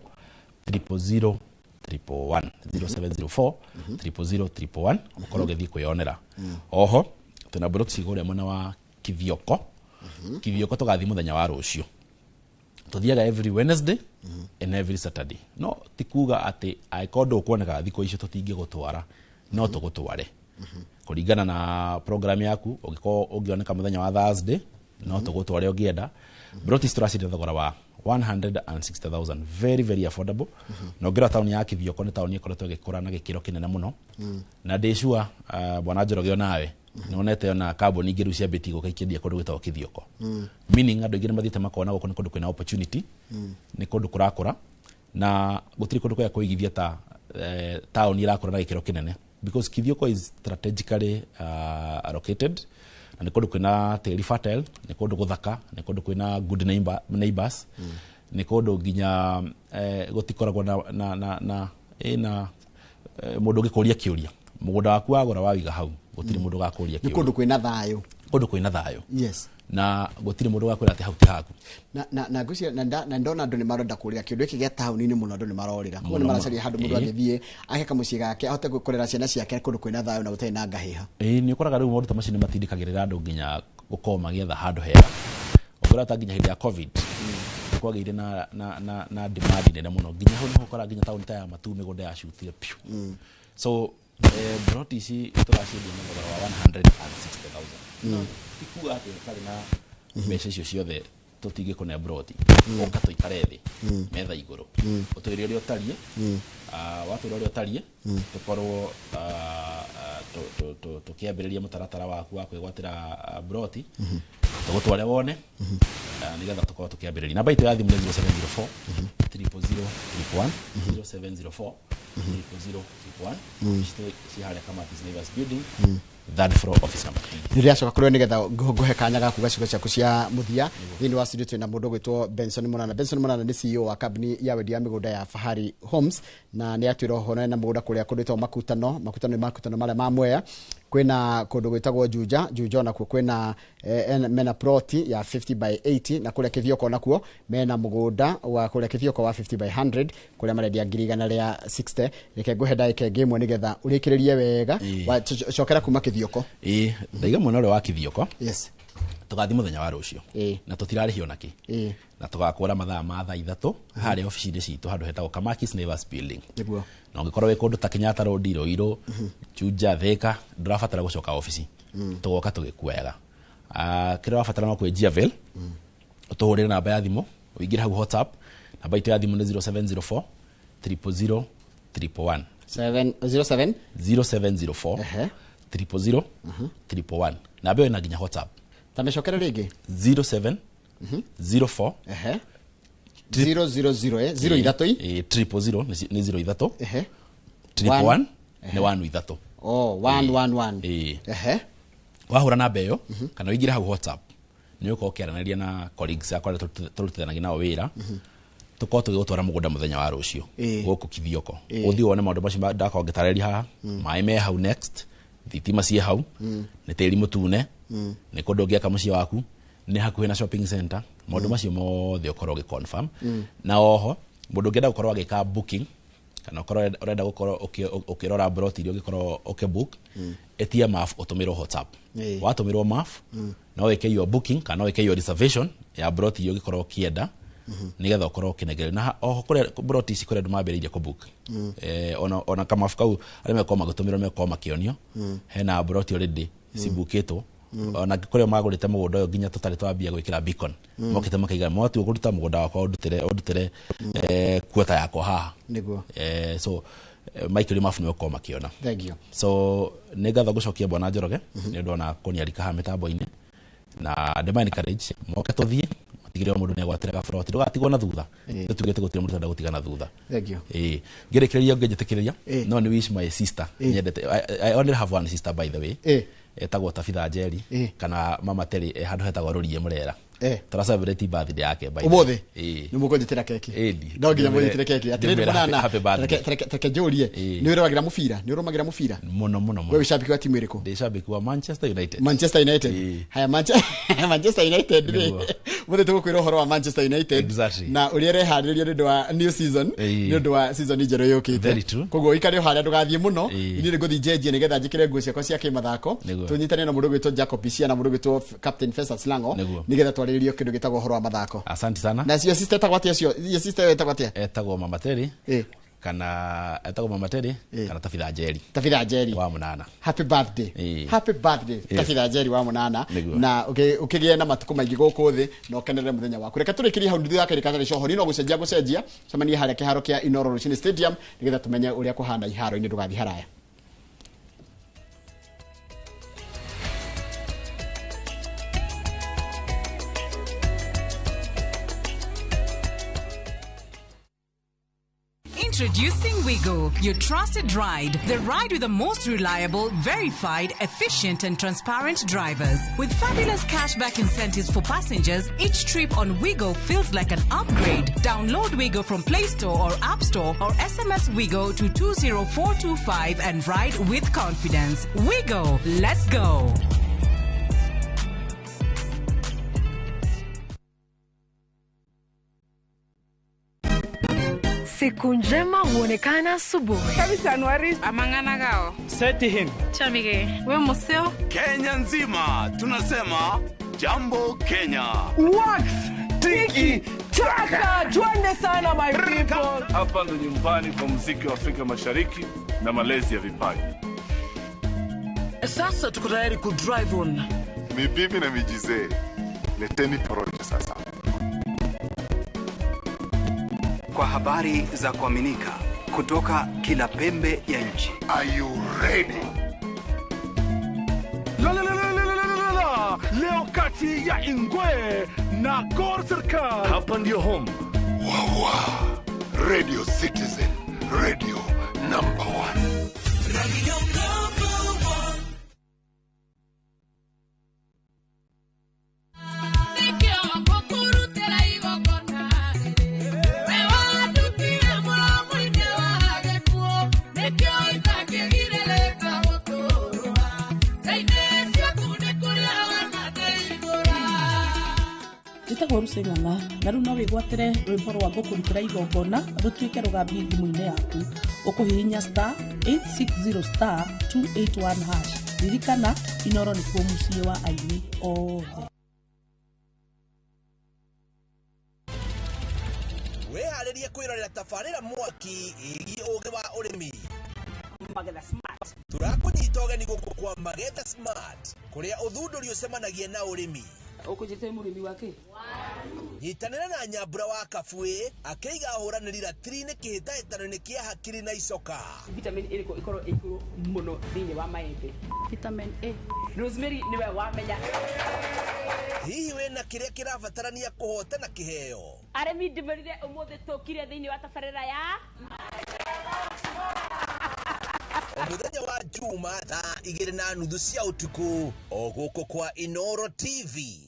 Speaker 8: 000 111, 0704 000 111, ũkorwo ũgĩthiĩ kwĩyonera. Oho twĩna broti kũrĩa mwena wa Kithioko. Kithioko tũgathiĩ mũthenya wa rũciũ. Tũthiaga every Wednesday and every Saturday. No ti kuga atĩ angĩkorwo ndũkuoneka thikũ icio tũtingĩgũtwara, no tũgũtware kũringana na program yaku. Ũngĩkorwo ũngĩoneka mũthenya wa Thursday, no tũgũtware ũngĩenda. Broti tũraciria thogora wa 160,000, very very affordable. Na ũngĩrora taũni ya Kithioko nĩ taũni ĩkoretwo ĩgĩkũra na gĩkĩro kĩnene mũno, na ndĩ sure, bwana Njoroge, onawe nĩwonete ona kambuni ingĩ rĩu ciambĩtie gũka ikĩendia kũndũ gwĩtagwo Kithioko, meaning andũ aingĩ nĩ mathiĩte makona gũkũ nĩ kũndũ kwĩna opportunity, nĩ kũndũ kũrakũra, na gũtirĩ kũndũ kwega kũigithia ta taũni ĩrakũra na gĩkĩro kĩnene, because Kithioko is strategically allocated, na nĩ kũndũ kwĩna tĩri fertile, nĩ kũndũ gũthaka, nĩ kũndũ kwĩna good neighbors, nĩ kũndũ nginya gũtikoragwo na ĩna mũndũ ũngĩkũria kĩũria. Mũgũnda waku wagũra wawiga hau, gũtirĩ mũndũ ũgakũria
Speaker 2: Nĩ
Speaker 8: kĩũria.
Speaker 2: kũndũ kwĩna thayũ.
Speaker 8: Kũndũ kwĩna thayũ. Na gũtirĩ mũndũ ũgakwĩra atĩ hau ti haku.
Speaker 2: Na ngwĩciria na ndona andũ nĩ marenda kũrĩra kĩũndũ gĩkĩ gĩa taũni-inĩ mũno. Andũ nĩ marorĩra koguo
Speaker 8: Mũno,
Speaker 2: nĩ maracaria handũ mũndũ angĩthiĩ ake kamũciĩ gake, ahote kũrera ciana ciake kũndũ kwĩna thayũ na gũtarĩ na ngahĩha.
Speaker 8: Ĩĩ, nĩ ũkoraga rĩu maũndũ ta macio nĩ matindĩkagĩrĩra andũ nginya gũkorwo magĩetha handũ hega. Ũngĩrora ta nginya hĩndĩ ya COVID kwagĩire na demand nene mũno, nginya hau nĩho ũkoraga nginya taũni ta ya Matuu mĩgũnda yacutire piũ. So broti ici tũraciendia na thogora wa 160,000. Ti kuga atĩ ũtarĩ na mbeca icio ciothe tũtingĩkũne broti. Ũka tũikare thĩ metha igũrũ, ũtwĩre ũrĩa ũtariĩ. Watwĩra ũrĩa ũtariĩ, tũkorwo tũkĩambĩrĩria mũtaratara waku wa kwĩgwatĩra broti, tũgũtware wone, nĩgetha tũkorwo tũkĩambĩrĩria. Namba itũ ya thimũ nĩ 0704 000 111, 0704 000 111. Ci harĩa Kamatis Neighbors Building, third floor, office number T.
Speaker 2: Nĩ ndĩracoka kũrĩ we nĩgetha ngũhe kanya ga kuga ciugo ciaku cia mũthia. Thĩinĩ wa studio twĩna mũndũ ũgwĩtwo Benson Mũnana. Benson Mũnana nĩ CEO wa kambuni ya wendia wa mĩgũnda ya Fahari Homes, na nĩ atwĩra ũhoro na mũgũnda kũrĩa kũndũ gwĩtagwo Makutano. Makutano nĩ Makutano marĩa ma Mwea. Kwĩna kũndũ gwĩtagwo Juja. Juja onakuo kwĩna mena ploti ya 50 by 80, na kũrĩa Kĩthioko onakuo mena mũgũnda wa kũrĩa Kĩthioko wa 50 by 100, kũrĩa marendia 160,000. Reke ngũhe ndagĩka ĩngĩ ĩmwe nĩgetha ũrĩkĩrĩrie wega. Cokera kuma Kĩthioko.
Speaker 8: Ĩĩ, ndaiga mwena ũrĩa wa Kĩthioko. Tũgathiĩ mũthenya wa rũciũ na tũtirarĩhio nakĩ, na tũgakũra mathaa ma thaa 3 harĩa obici-inĩ citũ handũ hetagwo Kamakis Neighbors Building. Na ũngĩkorwo wĩ kũndũ ta Kenyatta Road, Ruiru, Juja, Thika, ndũrabatara gũcoka obici. Tũgoka tũgĩkuoyaga. Kĩrĩa ũrabatara no kwĩnjia veil, ũtũhũrĩre namba ya thimũ, ũingĩre hau WhatsApp. Namba itũ ya thimũ nĩ 0704 000 111.
Speaker 2: 7 07
Speaker 8: 0704 000 111. Namba ĩyo ĩna nginya WhatsApp.
Speaker 2: Ta mĩcokere rĩngĩ.
Speaker 8: 07 04
Speaker 2: 000 zero ithatũ i
Speaker 8: 000 nĩ zero ithatũ, 111 nĩ one ithatũ.
Speaker 2: Oh, one one one.
Speaker 8: Ĩĩ. Wahũra namba ĩyo kana ũingĩre hau WhatsApp, nĩ ũkorwo ũkĩaranĩria na colleagues akwa arĩa tũrutithanagia nao wĩra, tũkorwo tũgĩgũtwara mũgũnda mũthenya wa rũciũ gũkũ Kithioko. Ũthiĩ wone maũndũ macio ndakorwo ngĩtarĩria haha. Maĩ me hau next, thitima ciĩ hau, nĩ tĩri mũtune, nĩ kũndũ ũngĩaka mũciĩ waku, Nĩ hakuhĩ na shopping center, maũndũ macio mothe ũkorwo ũgĩ confirm. Na oho mũndũ ũngĩenda gũkorwo agĩka booking kana ũkorwo ũrenda gũkorwo ũkĩrora broti iria ũngĩkorwo ũkĩbook, ĩtia map ũtũmĩrwo WhatsApp. Watũmĩrwo map, no wĩke your booking kana no wĩke your reservation ya broti iria ũngĩkorwo ũkĩenda, nĩgetha ũkorwo ũkĩnengererio. Na oho kũrĩa broti ici kũrĩa andũ mambĩrĩirie kũbook, ona kamabu kau arĩa mekorwo magĩtũmĩrwo mekorwo makĩonio hena broti already cibukĩtwo. Ona kũrĩa magũrĩte mũgũnda ũyũ nginya tũtarĩ twambia gwĩkĩra beacon, mokĩte makaiga mwatua kũruta mũgũnda wakwa ũndutĩre kuota yakwa haha.
Speaker 2: Nĩguo.
Speaker 8: So maikĩrio mabu nĩ ũkorwo makĩona.
Speaker 2: Thank you.
Speaker 8: So nĩ ngatho gũcokia bwana Njoroge nĩ ũndũ ona kũniarika haha mĩtambo-inĩ, na ndĩma encourage moke tũthiĩ matigĩrĩre o mũndũ nĩ agwatĩra gaburoti, ndũgatigwo na thutha. Tũtugĩte gũtirĩ mũndũ ũrenda gũtiga na thutha.
Speaker 2: Thank you.
Speaker 8: Ngĩrĩkĩrĩria ngĩnjĩtĩkĩrĩria, no nĩ wish my sister nyendete. I only have one sister, by the way, etagwo Tabitha Njeri kana Mama Terry, handũ hetagwo Rũriĩ Mũrera. Tũra celebrate birthday yake by the way.
Speaker 2: Ũmũthĩ?
Speaker 8: Ĩĩ.
Speaker 2: Nĩ mũkũnjĩtĩra keki?
Speaker 8: Ĩni.
Speaker 2: No nginya mũnjĩtĩre keki. Atĩrĩrĩ,
Speaker 8: Ndĩmwĩre
Speaker 2: mũnana,
Speaker 8: happy birthday.
Speaker 2: Reke njũrie, nĩ ũroragĩra mũbira? Nĩ ũrũmagĩra mũbira?
Speaker 8: Mũno mũno mũno.
Speaker 2: We wĩ shabiki wa timu ĩrĩkũ?
Speaker 8: Ndĩ shabiki wa Manchester United.
Speaker 2: Manchester United. Haya, Manchester United rĩ,
Speaker 8: Nĩguo.
Speaker 2: mũthĩ tũgũkwĩra ũhoro wa Manchester United na ũrĩa ĩreharĩrĩria nĩ ũndũ wa new season, nĩ ũndũ wa season njerũ yũkĩte.
Speaker 8: Very true.
Speaker 2: Koguo ũikare o harĩa, ndũgathiĩ mũno. Niĩ nĩ ngũthiĩ njenjie nĩgetha njĩkĩre nguo ciakwa cia kĩmathako,
Speaker 8: Nĩguo.
Speaker 2: tũnyitane na mũndũ ũgwĩtwo Jacob Isia na mũndũ ũgwĩtwo Captain Festus Lango,
Speaker 8: Nĩguo.
Speaker 2: nĩgetha twarĩrĩrie kĩndũ gĩtagwo ũhoro wa mathako.
Speaker 8: Asante sana.
Speaker 2: Na cio sister etagwo atĩa? Cio your sister etagwo atĩa?
Speaker 8: Etagwo Mama Terry kana etagwo Mama Terry kana Tabitha Njeri.
Speaker 2: Tabitha Njeri
Speaker 8: wa Mũnana.
Speaker 2: Happy birthday. Happy birthday.
Speaker 8: Yes.
Speaker 2: Tabitha Njeri wa Mũnana.
Speaker 8: Nĩguo.
Speaker 2: Na ũkĩgĩe na matukũ maingĩ gũkũ thĩ na ũkenerere mũthenya waku. Reke tũrĩkĩrie hau thutha wa kahinda katarĩ coho no gũcenjia gũcenjia, cemanie harĩa kĩharo kĩa Inooro Rũcinĩ Stadium nĩgetha tũmenye ũrĩa kũhana iharo-inĩ. Ndũgathiĩ haraya.
Speaker 12: Introducing Wigo, your trusted ride. The ride with the most reliable, verified, efficient, and transparent drivers. With fabulous cashback incentives for passengers, each trip on Wigo feels like an upgrade. Download Wigo from Play Store or App Store or SMS Wigo to 20425 and ride with confidence. Wigo, let's go.
Speaker 18: Siku njema huonekana asubuhi.
Speaker 10: Kabisa Anuari. Amangana gao.
Speaker 21: Seti him.
Speaker 18: Chamige. We museo.
Speaker 22: Kenya nzima tunasema jambo Kenya.
Speaker 25: Wax tiki taka, twende sana my people.
Speaker 20: Hapa ndo nyumbani kwa muziki wa Afrika Mashariki na malezi ya vipaji.
Speaker 23: Sasa tuko tayari ku drive on.
Speaker 24: Mibibi na mijizee, leteni porojo sasa.
Speaker 26: Kwa habari za kuaminika kutoka kila pembe ya nchi.
Speaker 24: Are you ready?
Speaker 22: La la la la la la la la. Leo kati ya Ingwe na Gor Serikal.
Speaker 20: Hapa ndio home.
Speaker 24: Wawa. Radio Citizen, radio number 1.
Speaker 19: Radio number 1.
Speaker 27: Njĩtagwo Lucy Ng'ang'a na rĩu no wĩgwatĩre rwĩmbo rwa ngũkũrutĩra igongona rũtuĩke rũgambi thimũ-inĩ yaku. Ũkũhihinya star 860 star 281 hash. Ririkana, Inooro nĩkuo mũciĩ wa aini othe.
Speaker 28: Wĩharĩrie kwĩrorera tabarĩra mwaki ĩgiĩ ũũgĩ wa ũrĩmi.
Speaker 3: Magetha Smart.
Speaker 28: Tũrakũnyita ũgeni gũkũ kwa Magetha Smart, kũrĩa ũthundũri ũcemanagia na ũrĩmi.
Speaker 3: Ũkũnjĩte mũrĩmi wa kĩ?
Speaker 28: Nyitanĩra na Nyambura wa Kabuĩ akĩiga ahũranĩri ratiri-inĩ kĩhĩtahĩtano-inĩ kĩa hakiri na icoka.
Speaker 3: Vitamin ĩrĩkũ ĩkorwo ĩ igũrũ mũno thĩinĩ wa maembe? Vitamin A. Rosemary nĩwe wamenya.
Speaker 28: Hihi wĩna kĩrĩa kĩrabatarania kũhotana kĩheo?
Speaker 3: Arĩmi ndĩmerire ũmũthĩ tũkire thĩinĩ wa tabarĩra ya
Speaker 28: Mũthenya wa Juma thaa 2:30 cia ũtukũ o gũkũ kwa Inooro TV.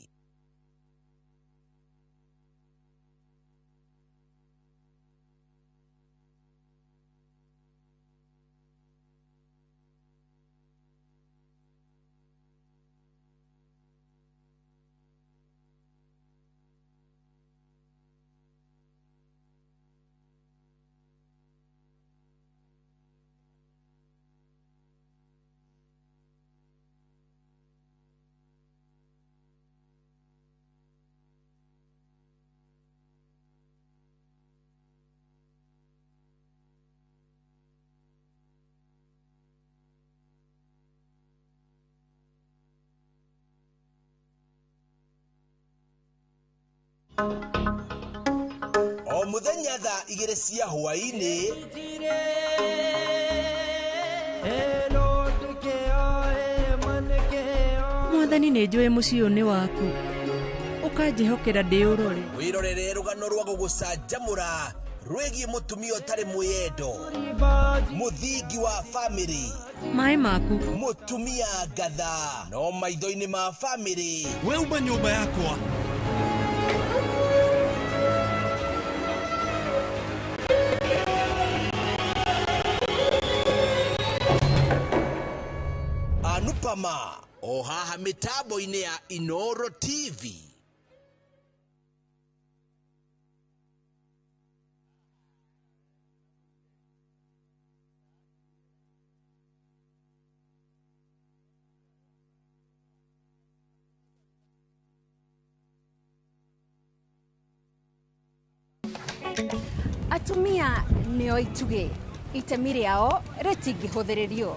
Speaker 28: O muthenya thaa 2 cia hwaini.
Speaker 18: Mwathani nĩ njũĩ mũciĩ ũyũ nĩ waku, ũkanjĩhokera ndĩũrore.
Speaker 28: Wĩrorere rũgano rwa gũgũcanjamũra rwĩgiĩ mũtumia ũtarĩ mwĩyendo, mũthingi wa famĩlĩ,
Speaker 18: maĩ maku,
Speaker 28: mũtumia ngatha, no maitho-inĩ ma famĩlĩ.
Speaker 19: We uma nyũmba yakwa.
Speaker 28: Anupama o haha mitambo-inĩ ya Inoro TV.
Speaker 1: Atumia nĩo itugĩ, itemi rĩao rĩtingĩhũthĩrĩrio.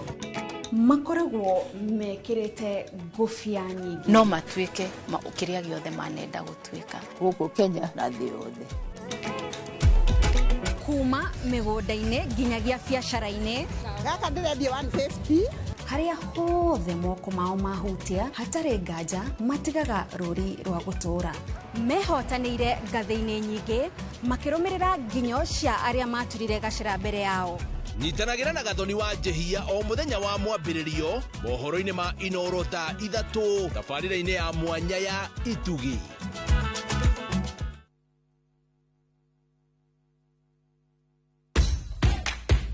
Speaker 4: Makoragwo mekĩrĩte ngũbia nyingĩ.
Speaker 5: No matuĩke kĩrĩa gĩothe manenda gũtuĩka
Speaker 6: gũkũ Kenya na thĩ yothe.
Speaker 1: Kuma mĩgũnda-inĩ nginyagia biacara-inĩ.
Speaker 7: Gaka ndĩrendia 150.
Speaker 1: Harĩa hothe moko mao mahutia hatarĩ nganja matigaga rũri rwa gũtũũra. Mehotanĩire ngathĩ-inĩ nyingĩ makĩrũmĩrĩra nginyo cia arĩa maturire gacĩra mbere yao.
Speaker 28: Nyitanagĩra na Gathoni wa Njehia o mũthenya wa mwambĩrĩrio mohoro-inĩ ma Inoro thaa 3 tabarĩra-inĩ ya mwanya ya Itugi.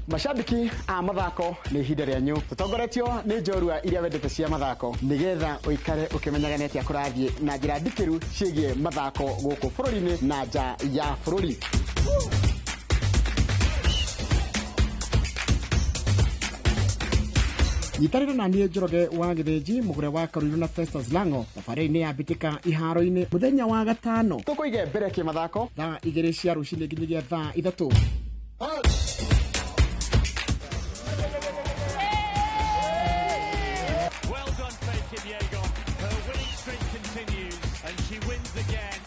Speaker 2: Mashabiki a mathako nĩ ihinda rĩanyu tũtongoretio nĩ njorua iria wendete cia mathako nĩgetha ũikare ũkĩmenyaga nĩ atĩa kũrathiĩ na njĩra ndikĩru ciĩgiĩ mathako gũkũ bũrũri-inĩ na nja ya bũrũri. Nyitanĩra na niĩ Njoroge wa Gĩthĩnji mũgũre wa Karuiru na Festus Lango thabarĩ-inĩ ya mbĩtĩka iharo-inĩ mũthenya wa gatano tũkũige mbere kĩmathako thaa 2 cia rũcinĩ nginyagia thaa 3.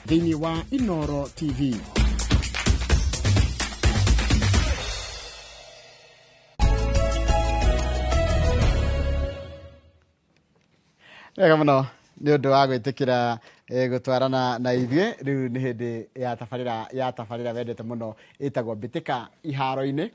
Speaker 2: Thĩinĩ wa Inoro TV. Wega mũno nĩ ũndũ wa gwĩtĩkĩra gũtwarana na ithuĩ. Rĩu nĩ hĩndĩ ya tabarĩra wendete mũno ĩtagwo mbĩtĩka iharo-inĩ.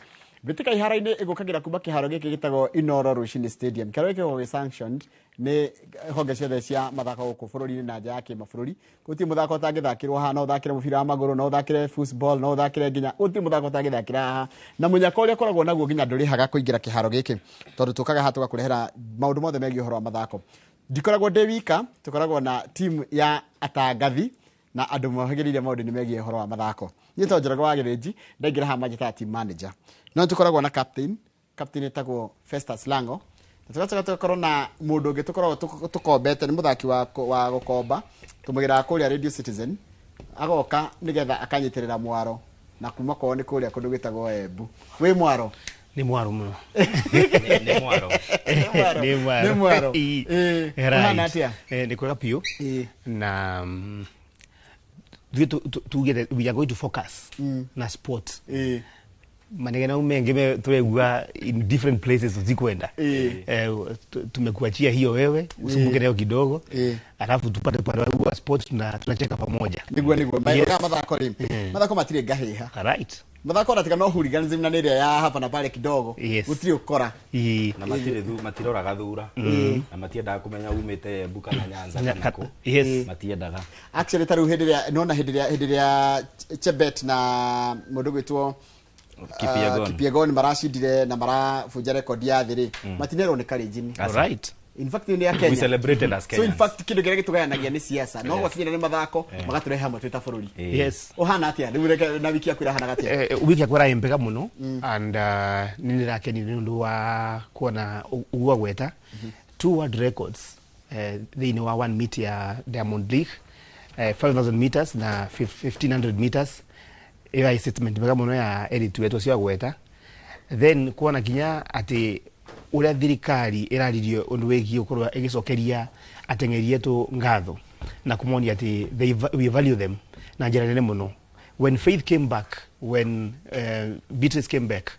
Speaker 2: Mbĩtĩka iharo-inĩ ĩgũkagĩra kuma kĩharo gĩkĩ gĩtagwo Inoro Rũcinĩ Stadium. Kĩharo gĩkĩ gĩkoragwo gĩ sanctioned nĩ honge ciothe cia mathako gũkũ bũrũri-inĩ na nja ya kĩmabũrũri. Gũtirĩ mũthako ũtangĩthakĩrwo haha, no ũthakĩre mũbira wa magũrũ, no ũthakĩre football, no ũthakĩre nginya gũtirĩ mũthako ũtangĩthakĩra haha. Na mũnyaka ũrĩa ũkoragwo naguo nginya ndũrĩhaga kũingĩra kĩharo gĩkĩ tondũ tũkaga haha tũgakũrehera maũndũ mothe megiĩ ũhoro wa mathako. Ndikoragwo ndĩ wika, tũkoragwo na timu ya atangathi na andũ mohĩgĩrĩire maũndũ-inĩ megiĩ ũhoro wa mathako. Niĩ to Njoroge wa Gĩthĩnji ndaingĩra haha manjĩtaga team manager. No tũkoragwo na captain, captain etagwo Festus Lango. Na tũgacoka tũgakorwo na mũndũ ũngĩ tũkoragwo tũkombete, nĩ mũthaki wa gũkomba, tũmũgĩraga kũrĩa Radio Citizen, agoka nĩgetha akanyitĩrĩra mwaro na kuma kwao nĩ kũrĩa kũndũ gwĩtagwo Embu. Wĩ mwaro?
Speaker 9: Nĩ mwaro mũno.
Speaker 2: Nĩ mwaro.
Speaker 9: Nĩ mwaro.
Speaker 2: Nĩ mwaro. Ũhana atĩa?
Speaker 9: Nĩ kwega biũ. Na tuge we are going to focus na sport. Manegena mengi turegua in different places uzikwenda. Tumekuachia hiyo wewe usumbuke nayo kidogo. Alafu tupate upande wa sport tunacheka pamoja.
Speaker 2: Niguo niguo. Yes. Mathako rĩ. Mathako matirĩ ngahĩha.
Speaker 9: Right.
Speaker 2: Mathako na no hooliganism na nĩrĩa ya hapa na pale kidogo. Gũtirĩ ũkora.
Speaker 11: Na matirĩ matiroraga thura. Na matiendaga kũmenya umĩte Embu kana Nyanza kana kũ.
Speaker 9: Yes.
Speaker 11: Matiendaga.
Speaker 2: Actually ta rĩu hĩndĩ ĩrĩa nona hĩndĩ ĩrĩa Chebet na mũndũ gwĩtwo Kipyegon maracindire na marabunja rekondi ya thĩ rĩ, matinerwo nĩ Kalenjin.
Speaker 9: Right.
Speaker 2: In fact nĩ ya Kenya.
Speaker 11: We celebrated as Kenyans.
Speaker 2: So in fact kĩndũ kĩrĩa gĩtũgayanagia nĩ siasa. No gwakinyĩra nĩ mathako magatũrehe hamwe twĩ ta bũrũri.
Speaker 9: Yes.
Speaker 2: Ũhana atĩa? Rĩu reke na wiki yaku ĩrahana atĩa?
Speaker 9: Wiki yakwa ĩrarĩ mbega mũno and nĩ ndĩrakenire nĩ ũndũ wa kuona ũguo gweta 2 world records thĩinĩ wa 1 meet ya Diamond League, 5000 meters na 1500 meters. Ĩyo statement mbega mũno ya elite wetu cia gweta. Then kuona kinya atĩ ũrĩa thirikari ĩraririe ũndũ wĩgiĩ gũkorwo ĩgĩcokeria ateng'eri etũ ngatho na kũmonia atĩ we value them Na njĩra nene mũno, when Faith came back, when Beatrice came back,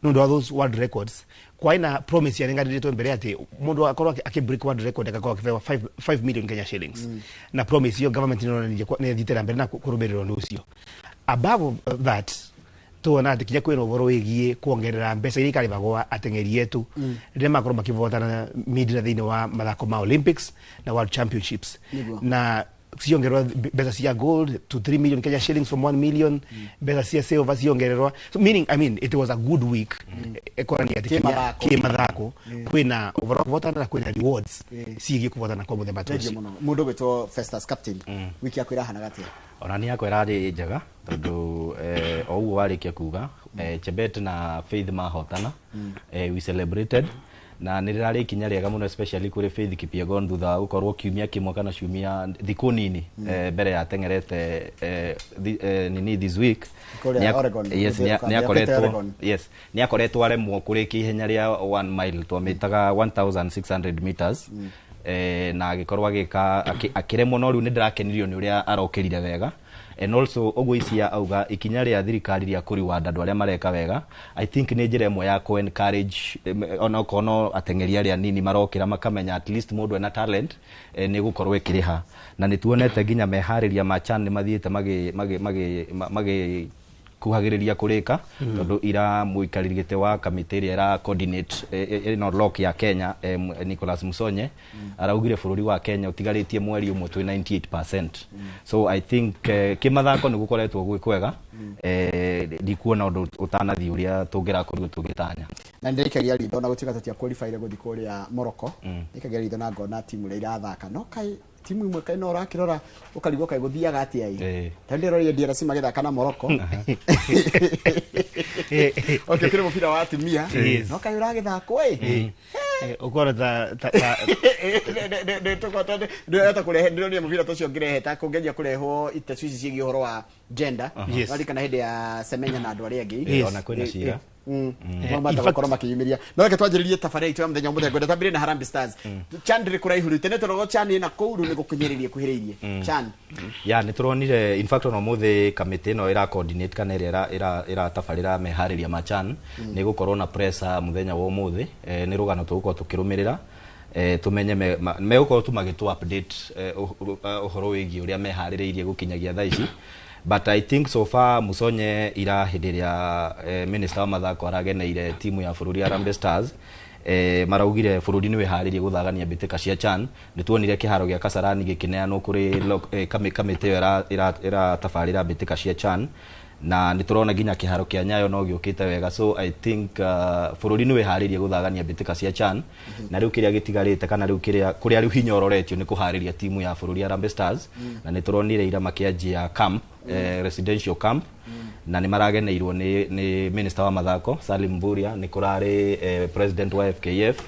Speaker 9: nĩ ũndũ wa those world records, kwaĩ na promise yanenganĩrĩtwo mbere atĩ mũndũ akorwo akĩ break world record agakorwo akĩhewa 5 million Kenya shillings. Na promise iyo government nĩronanirie nĩ ĩthiĩte na mbere na kũrũmĩrĩra ũndũ ũcio. Above that, tuona atĩ kinya kwĩna ũhoro wĩgiĩ kuongerera mbeca iria ikarĩhagwo ateng'eri etu rĩrĩa makorwo makĩvotana mindira thĩinĩ wa mathako ma Olympics na World Championships. Na ciongererwa mbeca cia gold to 3 million Kenya shillings from 1 million, mbeca cia silver ciongererwa. So meaning, I mean, it was a good week ĩkonania atĩ kinya kĩmathako kwĩna ũhoro wa kũvotana na kwĩna rewards ciĩgiĩ kũvotana kwa mũthemba ta
Speaker 2: Thengiũ
Speaker 9: ũcio.
Speaker 2: Mũno mũndũ gwĩtwo Festus Captain, wiki yaku ĩrahanaga atĩa?
Speaker 11: Ona nĩ yakwa ĩrarĩ njega tondũ o ũguo warĩkia kuga, Chebet na Faith mahotana, we celebrated na nĩ rĩrarĩ ikinya rĩega mũno, especially kũrĩ Faith Kipyegon thutha wa gũkorwo kiumia kĩmwe kana ciumia thikũ nini mbere ya teng'erete nini this week.
Speaker 2: Kũrĩa Oregon,
Speaker 11: Yes,
Speaker 2: gũthiĩ
Speaker 11: nĩ akoretwo
Speaker 2: Oregon.
Speaker 11: Yes, nĩ akoretwo aremwo kũrĩkia ihenya rĩa 1 mile, twamĩtaga 1600 meters, na agĩkorwo agĩka akĩremwo, no rĩu nĩ ndĩrakenirio nĩ ũrĩa arokĩrire wega. And also ũguo icia auga, ikinya rĩa thirikari rĩa kũreward andũ arĩa mareka wega, I think nĩ njĩra ĩmwe ya kũ encourage onokorwo no ateng'eri arĩa nini marokĩra makamenya at least mũndũ ena talent, nĩ gũkorwo ĩkĩrĩha. Na nĩ tuonete nginya meharĩria ma CHAN nĩ mathiĩte magĩ kuhagĩrĩria kũrĩka, tondũ ira mũikarĩri gĩtĩ wa kamĩtĩ ĩrĩa ĩra coordinate ĩno lock ya Kenya, Nicholas Musonye, araugire bũrũri wa Kenya ũtigarĩtie mweri ũmwe twĩ 98%. So I think kĩmathako nĩ gũkoretwo gwĩ kwega, ndikuona ũndũ ũtanathiĩ ũrĩa tũngĩrakorirwo tũgĩtanya.
Speaker 2: Na ndĩraikagia ritho na gũtuĩka tũtia qualify gũthiĩ kũrĩa Morocco, ndĩraikagia ritho na ngona timu ĩrĩa irathaka, no kai timu imwe kai no ũrakĩrora ũkarigwo kaĩ gũthiaga atĩa ĩ. Ta ndĩroria DRC magĩthaka na Morocco, okay, kũrĩ mũbira wa atumia, no kaĩ ũragĩthakwo ĩ.
Speaker 9: Ũkona ta
Speaker 2: Ndĩreta kũrehe, ndĩronire mũbira ta ũcio ngĩrehe ta kũngeria kũrehwo itecu ici ciĩgiĩ ũhoro wa gender. Waririkana hĩndĩ ya Semenya na andũ arĩa angĩ.
Speaker 11: Ona kwĩna cira.
Speaker 2: Mamata gũkorwo makĩyumĩria. No reke twanjĩrĩrie tabarĩra itũ ya mũthenya ũmũthĩ. Ngwenda twambĩrĩrie na Harambee Stars. CHAN ndĩrĩ kũraihu rĩu, tene tũrogo CHAN ĩna kũu, rĩu nĩ gũkunyĩrĩria kuhĩrĩirie CHAN.
Speaker 11: Ya, nĩ tũronire in fact ona ũmũthĩ kamĩtĩ ĩno ĩra coordinate kana ĩrĩa ĩratabarĩra meharĩria ma CHAN nĩ gũkorwo na pressa mũthenya wa ũmũthĩ. Nĩ rũgano tũgũkorwo tũkĩrũmĩrĩra, tumenye megũkorwo tu magĩtũ update ũhoro wĩgiĩ ũrĩa meharĩrĩirie gũkinyagia thaa ici. But I think so far Musonye ira hĩndĩ ĩrĩa minister wa mathako arageneire timu ya bũrũri Harambee Stars, maraugire bũrũri nĩ wĩharĩrie gũthagania mbĩtĩka cia CHAN. Nĩ tuonire kĩharo gĩa Kasarani gĩkĩneanwo kũrĩ kamĩtĩ ĩyo ĩratabarĩra mbĩtĩka cia CHAN, na nĩ tũrona nginya kĩharo kĩa Nyayo no gĩũkĩte wega. So I think bũrũri nĩ wĩharĩrie gũthagania mbĩtĩka cia CHAN, na rĩu kĩrĩa gĩtigarĩte kana rĩu kĩrĩa kũrĩa rĩu hinya ũroretio nĩ kũharĩria timu ya bũrũri Harambee Stars. Na nĩ tũronire ira makĩanjia camp, residential camp, na nĩ marageneirwo nĩ minister wa mathako Salim Mvurya, nĩ kũrarĩ president wa FKF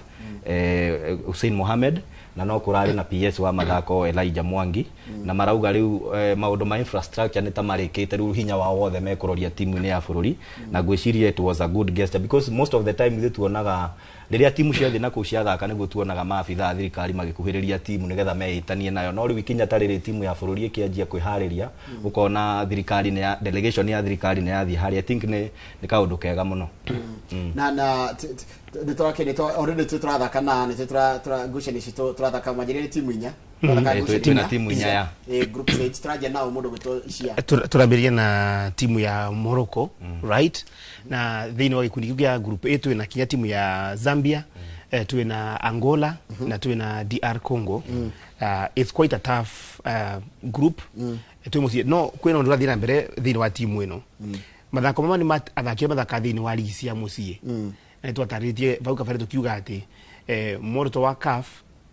Speaker 11: Hussein Mohamed, na no kũrarĩ na PS wa mathako Elijah Mwangi. Na marauga rĩu maũndũ ma infrastructure nĩ ta marĩkĩte, rĩu hinya wao wothe mekũroria timu-inĩ ya bũrũri. Na ngwĩciria it was a good gesture because most of the time ithuĩ tuonaga rĩrĩa timu ciathiĩ na kũu ciathaka nĩguo tuonaga maabitha a thirikari magĩkuhĩrĩria timu nĩgetha meĩtanie nayo. No rĩu ikinya ta rĩrĩ timu ya bũrũri ĩkĩanjia kwĩharĩria, ũkona thirikari nĩ ya delegation ya thirikari nĩ yathiĩ harĩa. I think nĩ kaũndũ kega mũno.
Speaker 2: Na nĩ tũrakĩ nĩ already tũ tũrathaka na nĩ tũra ngucanio citũ tũrathaka manjĩrĩria nĩ timu inya. Tũrathaka ngucanio
Speaker 11: Twĩna
Speaker 2: inya.
Speaker 11: timu inya ya.
Speaker 2: Group stage tũranjia nao mũndũ gwĩtwo Cia.
Speaker 9: Tũrambĩrĩria na timu ya Morocco, right? Na thĩinĩ wa gĩkundi kĩu kĩa group A twĩna kinya timu ya Zambia, twĩna Angola na twĩna DR Congo. It's quite a tough group. Twĩ mũciĩ no kwĩna ũndũ ũrathiĩ na mbere thĩinĩ wa timu ĩno. Mathako mama nĩ athaki arĩa mathakaga thĩinĩ wa ligi cia mũciĩ, na nĩ twatarĩtie vau kabere tũkiuga atĩ muoroto wa CAF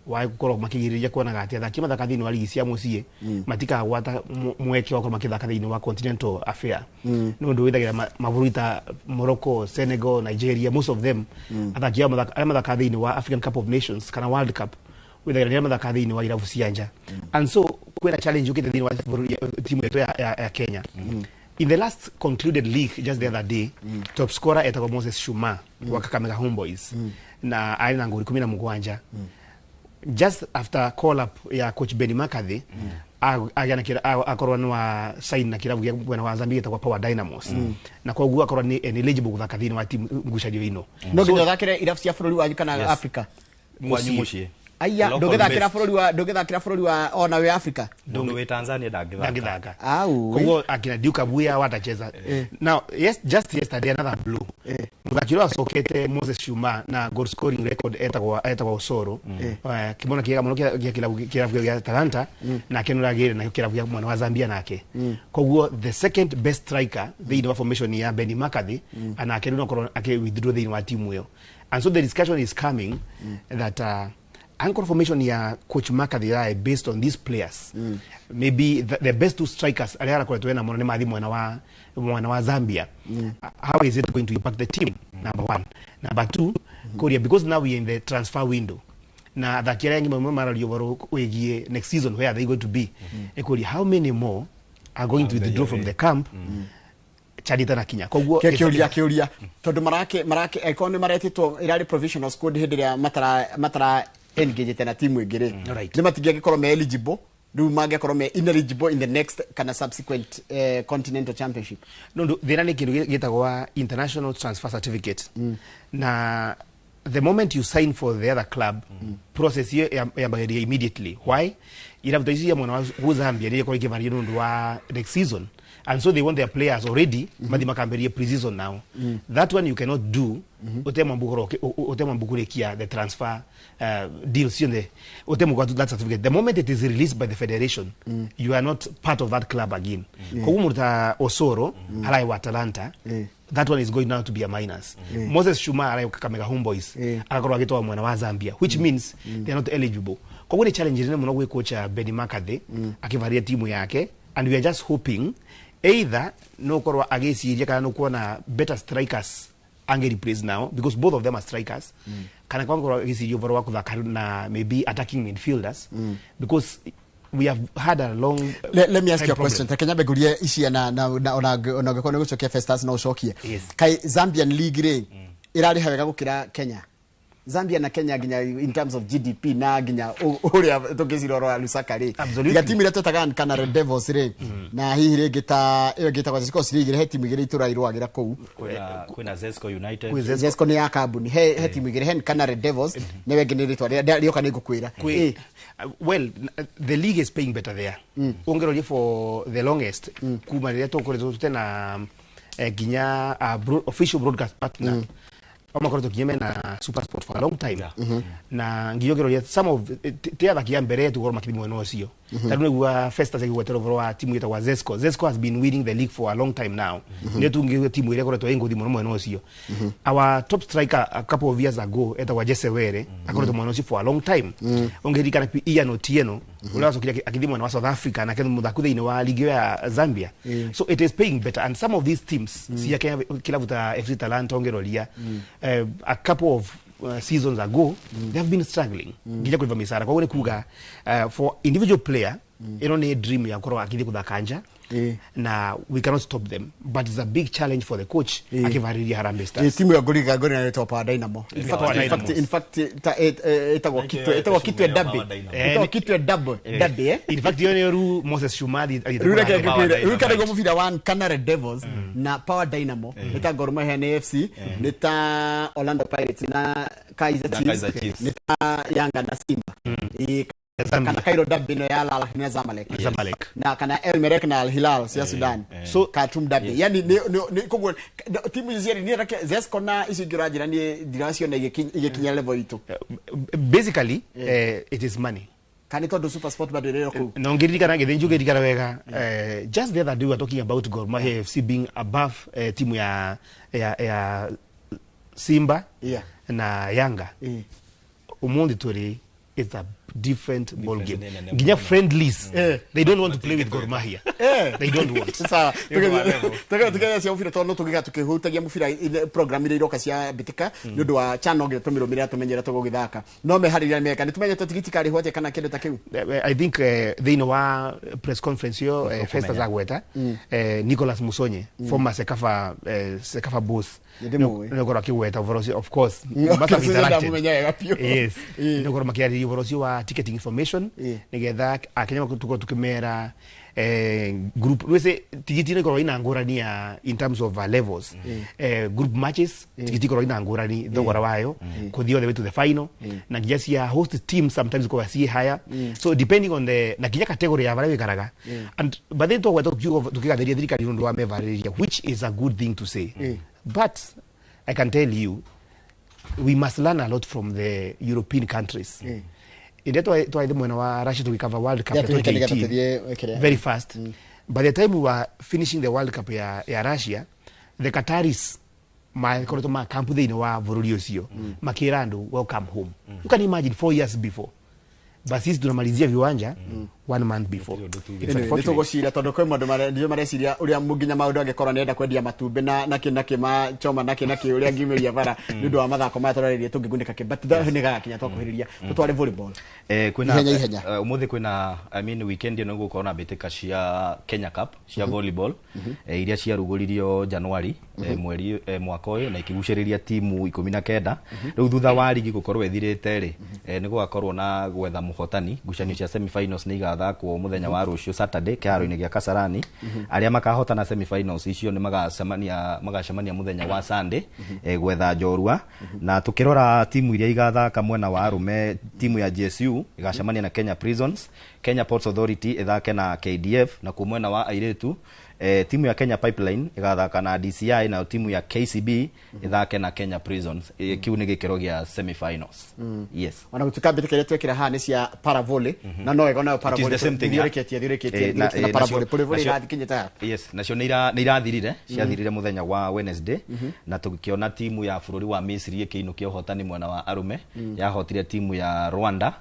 Speaker 9: wa gũkorwo makĩgirĩrĩria kuonaga atĩ athaki mathaka thĩinĩ wa ligi cia mũciĩ matikagwata mweke wa gũkorwo makĩthaka thĩinĩ wa continental affair. Nĩ ũndũ wĩthagĩra mabũrũri ta Morocco, Senegal, Nigeria, most of them athaki ao arĩa mathakaga thĩinĩ wa African Cup of Nations kana World Cup wĩthagĩra nĩ arĩa mathakaga thĩinĩ wa irabu cia nja. And so kwĩna challenge yũkĩte thĩinĩ wa bũrũri timu yetu ya Kenya. In the last concluded league just the other day, top scorer etagwo Moses Shuma wa Kakamega Homeboys, na arĩ na ngũri 17. Just after call up ya coach Benny McCarthy. Agĩa na akorwo nĩ wa sign na kĩrabu gĩa mwena wa Zambia gĩtagwo Power Dynamos, na koguo akorwo nĩ eligible gũthaka thĩinĩ wa timu ngucanio ĩno.
Speaker 2: No nginya ũthakĩre irabu cia bũrũri wanyu kana Africa?
Speaker 11: Kwanyu mũciĩ.
Speaker 2: Aya, ndũngĩthakĩra bũrũri wa, ndũngĩthakĩra bũrũri wa ona wĩ Africa.
Speaker 11: Mũndũ wĩ Tanzania ndangĩthaka.
Speaker 2: Au.
Speaker 9: Koguo akina Duke Abuya watacheza. Now, yes, just yesterday another blow. Mũthaki ũrĩa wacokete Moses Shuma na goal scoring record etagwo Osoro. Kĩmona kĩega mũno gĩa kĩrabu gĩa Talanta, nake nĩ ũragĩire nakĩo kĩrabu gĩa mwena wa Zambia nake. Koguo the second best striker thĩinĩ wa formation ya Benny McCarthy, anake nĩ ũkorwo akĩ withdraw thĩinĩ wa timu ĩyo. And so the discussion is coming that anchor formation ya coach McCarthy irae based on these players. Maybe the best two strikers arĩa arakoretwo ena mũno nĩ mathi mwena wa Zambia. How is it going to impact the team? Number one. Number two, Korea, because now we are in the transfer window. Na athaki arĩa angĩ mamwe mararia ũhoro wĩgiĩ next season, where are they going to be? Ĩkũria how many more are going to withdraw from the camp CHAN ĩtanakinya. Koguo
Speaker 2: Kĩũria, kĩũria, tondũ marake angĩkorwo nĩ maretĩtwo ĩrarĩ provisional squad hĩndĩ ĩrĩa matara engagete na timu ĩngĩ rĩ, nĩ matingĩangĩkorwo me eligible, rĩu mangĩkorwo me ineligible in the next kana subsequent continental championship?
Speaker 9: No, thĩna nĩ kĩndũ gĩtagwo international transfer certificate, na the moment you sign for the other club, process iyo yambagĩrĩria immediately. Why? Irabu ta ici cia mwena wa Zambia nĩ ikorwo ikĩvaria nĩ ũndũ wa next season, and so they want their players already mathi makambĩrĩrie pre-season now. That one you cannot do utemwambu kũrĩkia the transfer deal ciothe, utemwa that certificate. The moment it is released by the federation, you are not part of that club again. Koguo mũndũ ta Osoro arai wa Atalanta, that one is going now to be a minus. Moses Shuma arai Kakamega Homeboys agakorwo agĩtwarwo mwena wa Zambia, which means they are not eligible. Koguo nĩ challenge nene mũno gwĩ coach Benny McCarthy akĩvaria timu yake, and we are just hoping either no korwo agĩciria kana no kuona better strikers ange replace now, because both of them are strikers, kana kwangorwo agĩciria ũhoro wa kũthaka na maybe attacking midfielders, because we have had a long
Speaker 2: Let me ask
Speaker 9: time
Speaker 2: you a
Speaker 9: problem.
Speaker 2: question. Reke nyambe ngurie icia na ona ũngĩkorwo nĩ gũcokia Festus no ũcokie.
Speaker 9: Yes.
Speaker 2: Kai Zambian league rĩ, ĩrarĩha wega gũkĩra Kenya? Zambia na Kenya nginya in terms of GDP na nginya ũrĩa tũngĩcira ũhoro wa Lusaka rĩ, tiga timu iria twetaga kana Red Devils rĩ, na hihi rĩngĩ ta ĩyo ĩngĩ ĩtagwo Zesco ciringi, he timu igĩrĩ itũra irũagĩra kũu.
Speaker 11: Kwĩna Zesco United.
Speaker 2: Zesco nĩ ya kambuni. He timu igĩrĩ, he kana Red Devils nĩwe ĩngĩ nĩ rĩtwa rĩoka nĩ ngũkwĩra.
Speaker 9: Well, the league is paying better there. Ũngĩroria for the longest kuma rĩrĩa tũkoretwo tũtena nginya official broadcast partner, amakoretwo nginya mena Super Sport for a long time, na nginya ũngĩroria some of ti athaki a mbere tũkorwo makĩthi mwena ũcio. Tarĩu nĩgua Festus agĩgwetera ũhoro wa timu ĩtagwo Zesco. Zesco has been winning the league for a long time now. Nĩyo tungĩuga timu ĩrĩa ĩkoretwo ĩ ngũthi mũno mwena ũcio. Our top striker a couple of years ago etagwo Jesse Were akoretwo mwena ũcio for a long time. Ũngĩririkana Ian Otieno ũrĩa wacokire akĩthiĩ mwena wa South Africa, nake nĩ mũthaki thĩinĩ wa ligi ĩyo ya Zambia. So it is paying better, and some of these teams cia Kenya, kĩrabu ta FC Talanta, ũngĩroria a couple of seasons ago, they have been struggling nginya kũrĩba mĩcara. Koguo nĩ kuga for individual player ĩno nĩ dream ya gũkorwo akĩthiĩ gũthaka nja, na we cannot stop them, but it's a big challenge for the coach akĩvarĩria Harambee Stars.
Speaker 2: Timu ya ngũriga ngũri na Power Dynamo. In fact,
Speaker 9: Power
Speaker 2: in fact,
Speaker 9: Dynamos.
Speaker 2: in fact ĩtagwo Kitwe, ĩtagwo Kitwe Derby. Ĩtagwo Kitwe Derby. Derby, eh?
Speaker 9: In fact, iyo nĩyo rĩu Moses Shuma athiĩte
Speaker 2: Rĩu reke
Speaker 9: kũthaka.
Speaker 2: ngũkwĩre, rĩu kana mũbira wa kana Red Devils na Power Dynamo, nĩ ta Gor Mahia na AFC, nĩ ta Orlando Pirates na Kaizer
Speaker 11: Na
Speaker 2: Chiefs,
Speaker 11: Kaizer Chiefs.
Speaker 2: nĩ ta Yanga na Simba. Kana Cairo Derby ĩno ya Al Ahly na Zamalek.
Speaker 9: Zamalek.
Speaker 2: Na kana El Merreikh na Al Hilal cia Sudan.
Speaker 9: So
Speaker 2: Khartoum Derby. Yani nĩ koguo timu ici cierĩ niĩ reke Zesco na ici ingĩ ũranjĩra niĩ ndiraciona igĩkinya level itũ.
Speaker 9: Basically, it is money.
Speaker 2: Kana nĩ tondũ Super Sport bado ĩrĩ kũu?
Speaker 9: Na ũngĩririkana gĩthĩnji, ũngĩririkana wega, just the other day we were talking about Gor Mahia FC being above timu ya Simba na Yanga. Umuthi tũrĩ, it's a different ball game.
Speaker 11: Nene
Speaker 9: Nginya
Speaker 11: mũno.
Speaker 9: friendlies, they don't want to play with Gor Mahia. They don't want.
Speaker 2: Sawa.
Speaker 11: Nĩ ũndũ wa level.
Speaker 2: Tũgeria cia mũbira tondũ no tũngĩga tũkĩhutagia mũbira program iria iroka cia mbĩtĩka nĩ ũndũ wa channel nginya tũmĩrũmĩrĩra tũmenye ũrĩa tũgũgĩthaka, no meharĩria meka nĩ tũmenyete tigiti karĩhwo atĩa kana kĩndũ ta kĩu?
Speaker 9: I think thĩinĩ wa press conference ĩyo, Festus agweta Nicholas Musonye, former Sekafa boss,
Speaker 2: Nĩndĩmũĩ.
Speaker 9: nĩ ũkorwo akĩgweta ũhoro ũcio. Of course, must have
Speaker 2: Okay,
Speaker 9: interacted.
Speaker 2: ndamũmenya wega biũ.
Speaker 9: Yes, nĩ ũkorwo makĩarĩria. tũkĩarĩrĩria ũhoro ũcio wa ticketing information nĩgetha akenya tũkorwo tũkĩmera group rwĩce tigiti ĩno ĩkoragwo ina ngũrani ya in terms of levels, group matches tigiti ikoragwo ina ngũrani thogora wayo kũthiĩ all the way to the final, na nginya cia host team sometimes ikoragwo ciĩ higher, so depending on the na nginya category ya barĩa wĩikaraga. And but then twagweta tũkĩgathĩria thirikari nĩ ũndũ wa mevarĩria, which is a good thing to say, but I can tell you we must learn a lot from the European countries. Ĩrĩa twathi mwena wa Russia tũgĩcover World Cup ya
Speaker 2: Yeah, tũhĩke nĩgetha
Speaker 9: 2018
Speaker 2: tũthiĩ kĩrĩa.
Speaker 9: Very fast. By the time we were finishing the World Cup ya Russia, the Qataris makoretwo ma kampu thĩinĩ wa bũrũri ũcio makĩra andũ welcome home. You can imagine 4 years before, but sisi tunamalizia viwanja one month before. It's
Speaker 2: Anyway, nĩ
Speaker 9: unfortunate.
Speaker 2: tũgũcira tondũ kwĩ maũndũ ndiũ mareciria ũrĩa nginya maũndũ angĩkorwo nĩenda kwendia matumbĩ na nakĩ machoma nakĩ ũrĩa ngiumĩria bara nĩ ũndũ wa mathako maya tũrarĩria tũngĩgunĩka kĩ, but nĩ gagakinya twakuhĩrĩria tũtware volleyball.
Speaker 11: Kwĩna
Speaker 2: Ihenya, ihenya.
Speaker 11: Ũmũthĩ kwĩna, I mean, weekend ĩno gũkorwo na mbĩtĩka cia Kenya Cup cia volleyball, iria ciarugũririo Januari mweri mwaka ũyũ na ikĩgucĩrĩria timu 19. Rĩu thutha wa rigi gũkorwo ĩthirĩte rĩ, nĩ gũgakorwo na gwetha mũhotani. Ngucanio cia semifinals nĩ igathakwo mũthenya wa rũciũ Saturday kĩharo-inĩ gĩa Kasarani. Arĩa makahotana semifinals icio nĩ magacemania mũthenya wa Sunday gwetha njorua. Na tukĩrora timu iria igathaka mwena wa arũme, timu ya GSU igacemania na Kenya Prisons, Kenya Ports Authority ĩthake na KDF, na kuo mwena wa airĩtu timu ya Kenya Pipeline ĩgathaka na DCI, nayo timu ya KCB ĩthake na Kenya Prisons. Kiu nĩ gĩkĩro gĩa semifinals. Yes.
Speaker 2: Ona gũtuĩka mbĩtĩka iria twekĩra haha nĩ cia paravolley na no ĩgo nayo.
Speaker 11: It is the same thing, yeah.
Speaker 2: Thiũrĩkĩtie thiũrĩkĩtie na paravolley volley irathikinyĩte haha.
Speaker 11: Yes, nacio nĩ irathirire, ciathirire mũthenya wa Wednesday, na tũgĩkĩona timu ya bũrũri wa Misri ĩkĩinũkia ũhotani mwena wa arũme, yahotire timu ya Rwanda,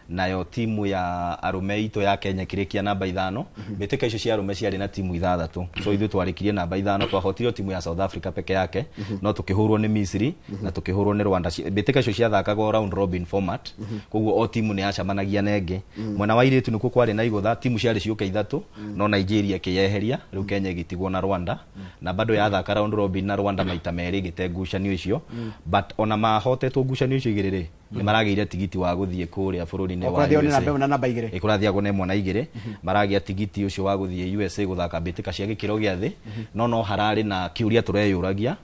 Speaker 11: nayo timu ya arũme itũ ya Kenya ĩkĩrĩkia namba 5. Mbĩtĩka icio cia arũme ciarĩ na timu ithathatũ, so ithuĩ twarĩkirie namba 5. Twahotire timu ya South Africa peke yake, no tũkĩhũrwo nĩ Misri na tũkĩhũrwo nĩ Rwanda. Mbĩtĩka icio ciathakagwo round robin format, koguo o timu nĩ yacemanagia na ĩngĩ. Mwena wa airĩtu nĩkuo kwarĩ na igũtha, timu ciarĩ ciũke ithatũ, no Nigeria ĩkĩyeheria, rĩu Kenya ĩgĩtigwo na Rwanda, na bado yathaka round robin na Rwanda maita merĩ ĩgĩte ngucanio icio. But ona mahotetwo ngucanio icio igĩrĩ rĩ, nĩ maragĩire tigiti wa gũthiĩ kũrĩa bũrũri-inĩ wa
Speaker 2: Kũrathiagwo nĩ
Speaker 11: USA.
Speaker 2: namba ĩmwe na namba igĩrĩ.
Speaker 11: Ĩkũrathiagwo na ĩmwe na igĩrĩ, maragĩa tigiti ũcio wa gũthiĩ USA gũthaka mbĩtĩka cia gĩkĩro gĩa thĩ. No hararĩ na kĩũria tũreyũragia,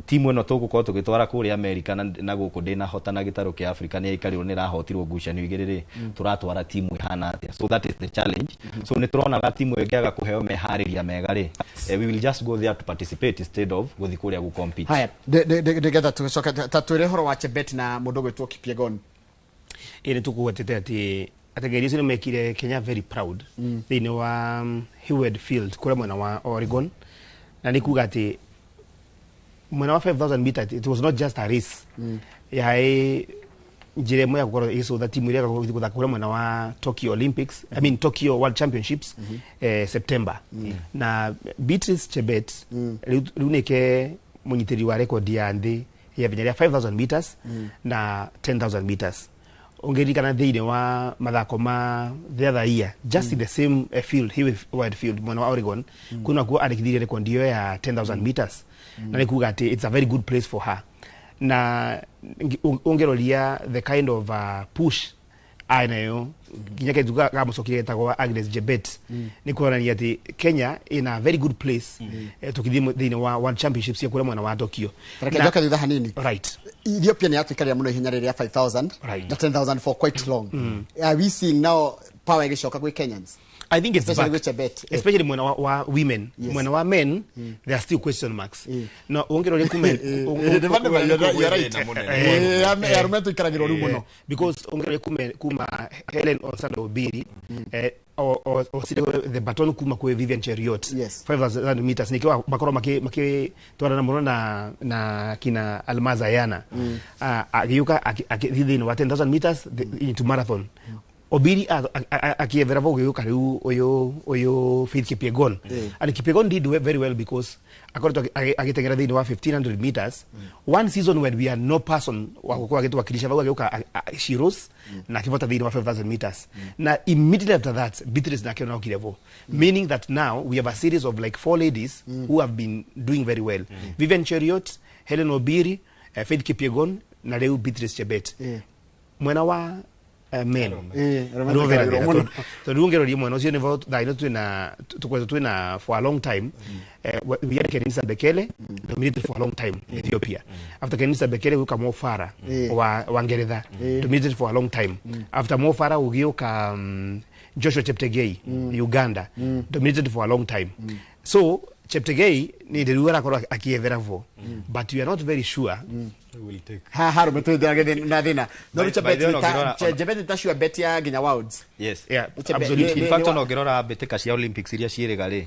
Speaker 11: timu ĩno tũgũkorwo tũgĩtwara kũrĩa America na gũkũ ndĩnahotana gĩtarũ kĩa Africa, nĩ yaikarĩrwo nĩ ĩrahotirwo ngucanio igĩrĩ rĩ, tũratwara timu ĩhana atĩa? So that is the challenge. So nĩ tũronaga timu ĩyo ĩngĩaga kũheo meharĩria mega rĩ, we will just go there to participate instead of gũthiĩ kũrĩa gũ-compete.
Speaker 2: Haya, nĩgetha tũcoke ta twĩre ũhoro wa Chebet na mũndũ ũgwĩtwo Kipyegon.
Speaker 9: Ĩ nĩ tũkũgwetete atĩ ateng'eri acio nĩ mekire Kenya very proud thĩinĩ wa Hayward Field kũrĩa mwena wa Oregon, na nĩ kuga atĩ mwena wa 5000 meter it was not just a race, yaĩ njĩra ĩmwe ya gũkorwo ĩgĩcũtha timu ĩrĩa ĩgũthiĩ gũthaka kũrĩa mwena wa Tokyo Olympics, I mean Tokyo World Championships, September. Na Beatrice Chebet rĩu nĩke mũnyitĩrĩri wa rekondi ya thĩ ya ihenya rĩa 5000 meters na 10,000 meters. Ũngĩririkana thĩinĩ wa mathako ma the other year, just in the same field, Hayward Field mwena wa Oregon, kuna kuo andĩkithirie rekondi ĩyo ya 10,000 meters, na nĩ kuga atĩ it's a very good place for her. Na ũngĩroria the kind of push anayo nginya kaitu gamũcokire getagwo Agnes Jebet, nĩ kuonania atĩ Kenya in a very good place tũkĩthiĩ thĩinĩ wa World Championships cia kũrĩa mwena wa Tokyo.
Speaker 2: Reke njoke thutha hanini.
Speaker 9: Right.
Speaker 2: Ethiopia nĩ yatũikarĩra mũno ihenya rĩrĩa 5000 na 10,000 for quite long. Are we seeing now power ĩgĩcoka gwĩ Kenyans?
Speaker 9: I think it's
Speaker 2: Especially
Speaker 9: back.
Speaker 2: with Chebet.
Speaker 9: Especially mwena wa women. Mwena wa men, there are still question marks. No ũngĩroria kuma
Speaker 2: You're right. Arũme tũikaragĩrwo rĩu mũno.
Speaker 9: Because ũngĩroria kuma Helen Osando Obiri, o the baton kuma kwĩ Vivian Cheruiyot, 5000 meters nikio makorwo makĩtwarana mũno na kina Almaz Ayana. Agĩũka agĩthiĩ thĩinĩ wa 10,000 meters into marathon. Obiri akiethera vau gĩũka rĩu ũyũ Faith Kipyegon, and Kipyegon did very well because akoretwo agĩteng'era thĩinĩ wa 1500 meters one season when we had no person wa gũkorwo agĩtwakilisha vau, agĩũka she rose na akĩvota thĩinĩ wa 5000 meters. Na immediately after that Beatrice nake onokire vo, meaning that now we have a series of like four ladies who have been doing very well: Vivian Cheruiyot, Helen Obiri, Faith Kipyegon na rĩu Beatrice Chebet. Mwena wa men tondu riu ngiroria mwena ucio nivo thaa twina tukwetwo twina for a long time. We had Kenenisa Bekele dominated for a long time in Ethiopia. After Kenenisa Bekele guka Mo Farah wa Ngeretha dominated for a long time. After Mo Farah ugiuka Joshua Cheptegei, Uganda, dominated for a long time. So Cheptegei ni ndiru arakorwo akiethera vo, but we are not very sure
Speaker 11: will take
Speaker 2: ha ha rumetu na thina no Chebet ta sure bet ya nginya Worlds.
Speaker 11: Yes,
Speaker 9: yeah, absolutely.
Speaker 11: In fact, ona ngirora mbitika cia Olympics iria ciĩrĩga rĩ,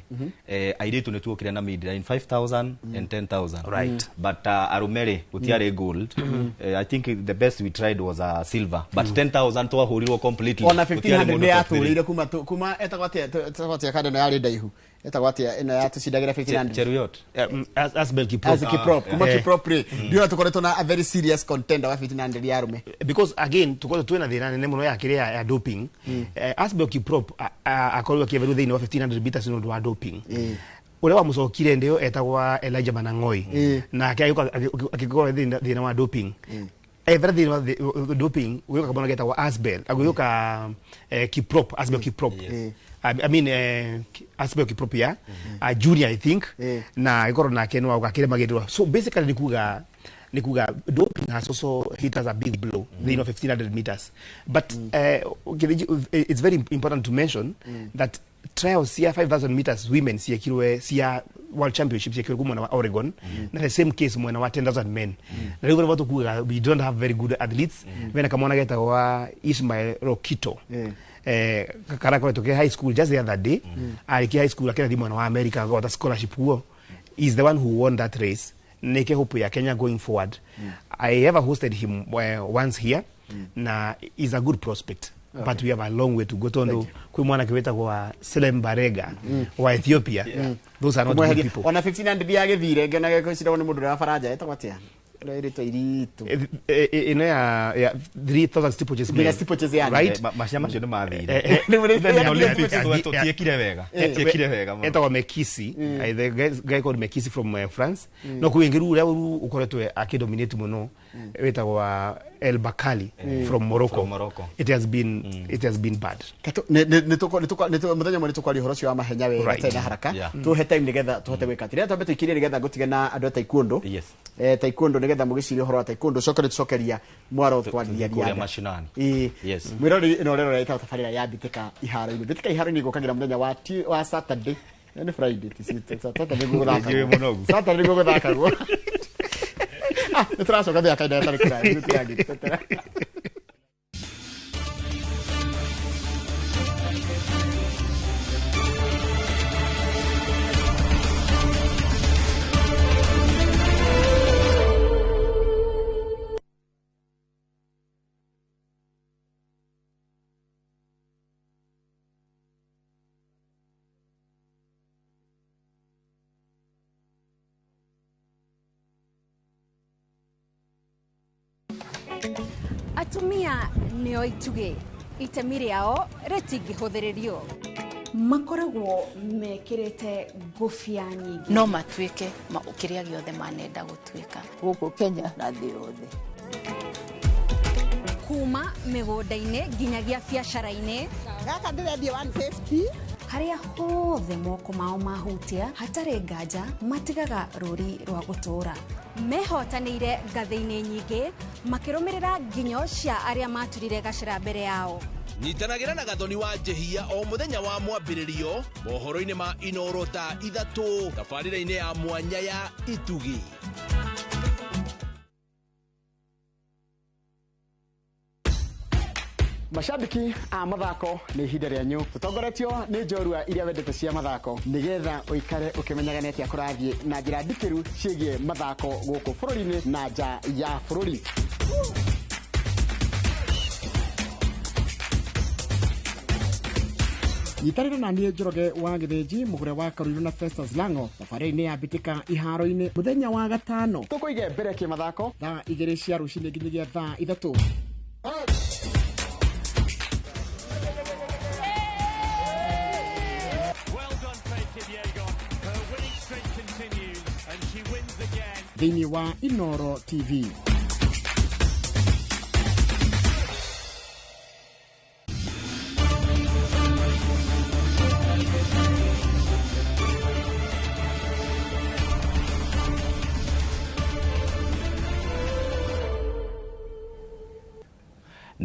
Speaker 11: airĩtu nĩ tuokire na midline 5000 and 10,000,
Speaker 9: right,
Speaker 11: but arume rĩ gũtiarĩ gold. I think the best we tried was a silver, but 10,000 twahũrirwo completely.
Speaker 2: Ona 1500 nĩ yatũrĩire kuma etagwo atĩa kada no yarĩ ndaihu etagwo atĩa ĩno yatũcindagira 1500
Speaker 11: Cheruiyot
Speaker 9: Asbel Kiprop.
Speaker 2: As Kiprop kuma Kiprop rĩ ndio tukoretwo na a very serious contender wa 1500 ya arume,
Speaker 9: because again tukoretwo twina thina nene muno ya kiria ya doping. Asbel Kiprop akorirwo akieverwo thiini wa 1500 meters nĩ ũndũ wa doping. Uria wamucokire ndio etagwa Elijah Manang'oi, nake agĩkorwo thina wa doping. Ethera thina wa doping gũgĩũka kamwana getagwa Asbel, agĩũka Kiprop, Asbel Kiprop. I mean Asbel Kiprop ya junior I think, na ikorwo nake no agakire magĩrĩrwo. So basically nikuga doping has also hit us a big blow, you know, 1500 meters. But it's very important to mention that trials cia 5000 meters women ciekirwe cia World Championship ciekirwe mwena wa Oregon, na the same case mwena wa 10,000 men. Na riu watu kuga we don't have very good athletes. Vena kamwana getagwa Ismail Rokito, karakoretwo ke high school just the other day, arikia high school akirathi mwena wa America got a scholarship kuo. Is the one who won that race. Neke hope ya Kenya going forward. I ever hosted him once here. Na is a good prospect. Okay. But we have a long way to go. Tondo kwi mwana kiweta kwa Selem Barega wa Ethiopia. Those are not good people.
Speaker 2: Ona 1500 ya githire ngena gwicira ni mundu wa Faranja etagwo atia? Ĩrĩtwa iritu.
Speaker 9: Ino ya 3000 steeplechase men.
Speaker 2: Steeplechase yani.
Speaker 9: Right?
Speaker 11: Macia macio nĩ mathire. Tiekire wega. Tiekire wega mũno.
Speaker 9: Etagwo Mekisi, the guy called Mekisi from France. No kwingiru uria ukoretwo akidominate mũno wetagwo El Bakali from Morocco. It has been bad.
Speaker 2: Nĩ muthenya mwe nĩtũkwaria ũhoro ũcio wa mahenya wega tena haraka. Tuhe time nigetha tuhote gwĩka atĩrĩ. Twambe tũikirie nigetha ngũtige na andũ a taekwondo. Taekwondo nigetha mũgĩcirie ũhoro wa taekwondo coke nĩtũcokeria mwaro twarĩria
Speaker 11: riatha mashinani. Yes.
Speaker 2: Mwĩroreri ĩno ũrerora ĩtagwo tabarĩra ya mbĩtĩka iharo-inĩ. Mbĩtĩka iharo-inĩ ĩgũkagĩra mũthenya wa Saturday. Nĩ Friday ti Saturday nĩguo gũthakagwo. Saturday nĩguo gũthakagwo. Nĩ tũracoka thutha kahinda gatarĩ kũraihu tũtiagĩte.
Speaker 1: Atumia nĩo itugĩ, itemi rĩao rĩtingĩhũthĩrĩrio.
Speaker 4: Makoragwo mekĩrĩte ngũbia nyingĩ.
Speaker 5: No matuĩke kĩrĩa gĩothe manenda gũtuĩka
Speaker 6: gũkũ Kenya na thĩ yothe.
Speaker 1: Kuma mĩgũnda-inĩ nginyagia biacara-inĩ.
Speaker 7: Gaka ndĩrendia 150.
Speaker 1: Harĩa hothe moko mao mahutia hatarĩ nganja matigaga rũri rwa gũtũũra. Mehotanĩire ngathĩ-inĩ nyingĩ makĩrũmĩrĩra nginyo cia arĩa maturire gacĩra mbere yao.
Speaker 28: Nyitanagĩra na Gathoni wa Njehia o mũthenya wa mwambĩrĩrio mohoro-inĩ ma Inoro thaa 3 tabarĩra-inĩ ya mwanya ya Itugi.
Speaker 2: Mashabiki a mathako nĩ ihinda rĩanyu tũtongoretio nĩ njorua iria wendete cia mathako nĩgetha ũikare ũkĩmenyaga nĩ atĩa kũrathiĩ na njĩra ndikĩru ciĩgiĩ mathako gũkũ bũrũri-inĩ na nja ya bũrũri. Nyitanĩra na niĩ Njoroge wa Gĩthĩnji mũgũre wa Karũirũ na Festus Lango thabarĩ-inĩ ya mbĩtĩka iharo-inĩ mũthenya wa gatano tũkũige mbere kĩmathako thaa 2 cia rũcinĩ nginyagia thaa 3. Thĩinĩ wa Inoro TV.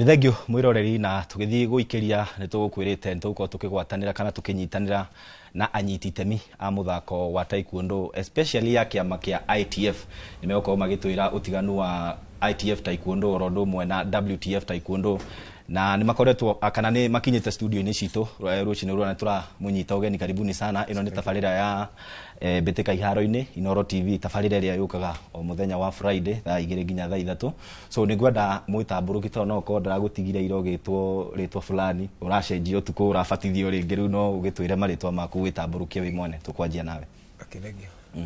Speaker 11: Nĩ thengio mwĩroreri, na tũgĩthiĩ gũikĩria nĩ tũgũkwĩrĩte nĩ tũgũkorwo tũkĩgwatanĩra kana tũkĩnyitanĩra na anyiti itemi a mũthako wa taekwondo, especially ya kĩama kĩa ITF. Nĩ megũkorwo magĩtwĩra ũtiganu wa ITF taekwondo oro ũndũ ũmwe na WTF taekwondo, na nĩ makoretwo kana nĩ makinyĩte studio-inĩ citũ rũcinĩ rũrũ, na tũramũnyita ũgeni. Karibuni sana. Ĩno nĩ tabarĩra ya Mbĩtĩka Iharo-inĩ, Inoro TV, tabarĩra ĩrĩa yũkaga o mũthenya wa Friday thaa 2 nginya thaa 3. So nĩ ngwenda mwĩtambũrũki, tondũ no ũkorwo ndĩragũtigire ira ũgĩtwo rĩtwa fulani, ũracenjia ũtukũ, ũrabatithio rĩngĩ, rĩu no ũgĩtwĩre marĩtwa maku, wĩtambũrũkie wĩ mwene. Tũkwanjia nawe.
Speaker 8: Okay, thank you.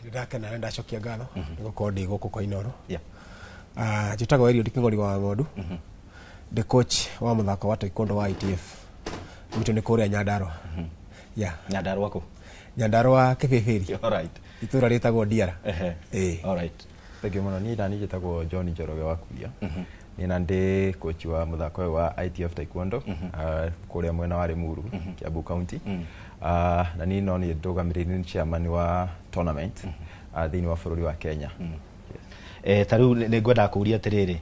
Speaker 8: Nĩ ndakena na ndacokia ngatho nĩ gũkorwo ndĩ gũkũ kwa Inoro. Njĩtagwo Eliud Kĩng'ori wa Ng'ondu, ndĩ coach wa mũthako wa taekwondo wa ITF. Gwitũ nĩ kũrĩa Nyandarua. Yeah.
Speaker 11: Nyandarua kũ?
Speaker 8: Nyandarua Kĩbĩbĩri.
Speaker 11: All right.
Speaker 8: Itũra rĩtagwo Ndiara.
Speaker 11: Ehe. All right.
Speaker 12: Thank you mũno. Niĩ nani njĩtagwo John Njoroge wa Kuria. Niĩ na ndĩ coach wa mũthako ũyũ wa ITF taekwondo kũrĩa mwena wa Limuru, Kiambu County. Na niĩ no niĩ ndũgamĩrĩire, nĩ chairman wa tournament thĩinĩ wa bũrũri wa Kenya.
Speaker 11: Ta rĩu nĩ ngwendaga kũũria atĩrĩrĩ,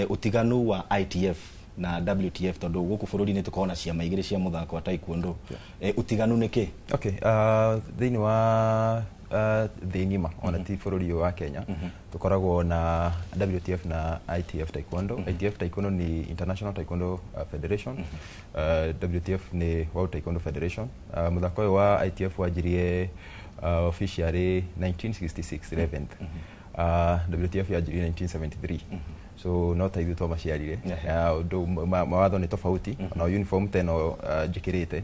Speaker 11: ũtiganu wa ITF na WTF, tondũ gũkũ bũrũri-inĩ tũkoragwo na ciama igĩrĩ cia mũthako wa taekwondo. Ũtiganu nĩ kĩ?
Speaker 12: Okay, thĩinĩ wa thĩ ng'ima, ona ti bũrũri ũyũ wa Kenya, tũkoragwo na WTF na ITF taekwondo. ITF taekwondo ni International Taekwondo Federation, WTF ni World Taekwondo Federation. Mũthako ũyũ wa ITF wanjirie officially 1966 11th. WTF yanjirie 1973, so no ta ithuĩ twamaciarire. Ũndũ mawatho nĩ tofauti, ona uniform ta ĩno njĩkĩrĩte,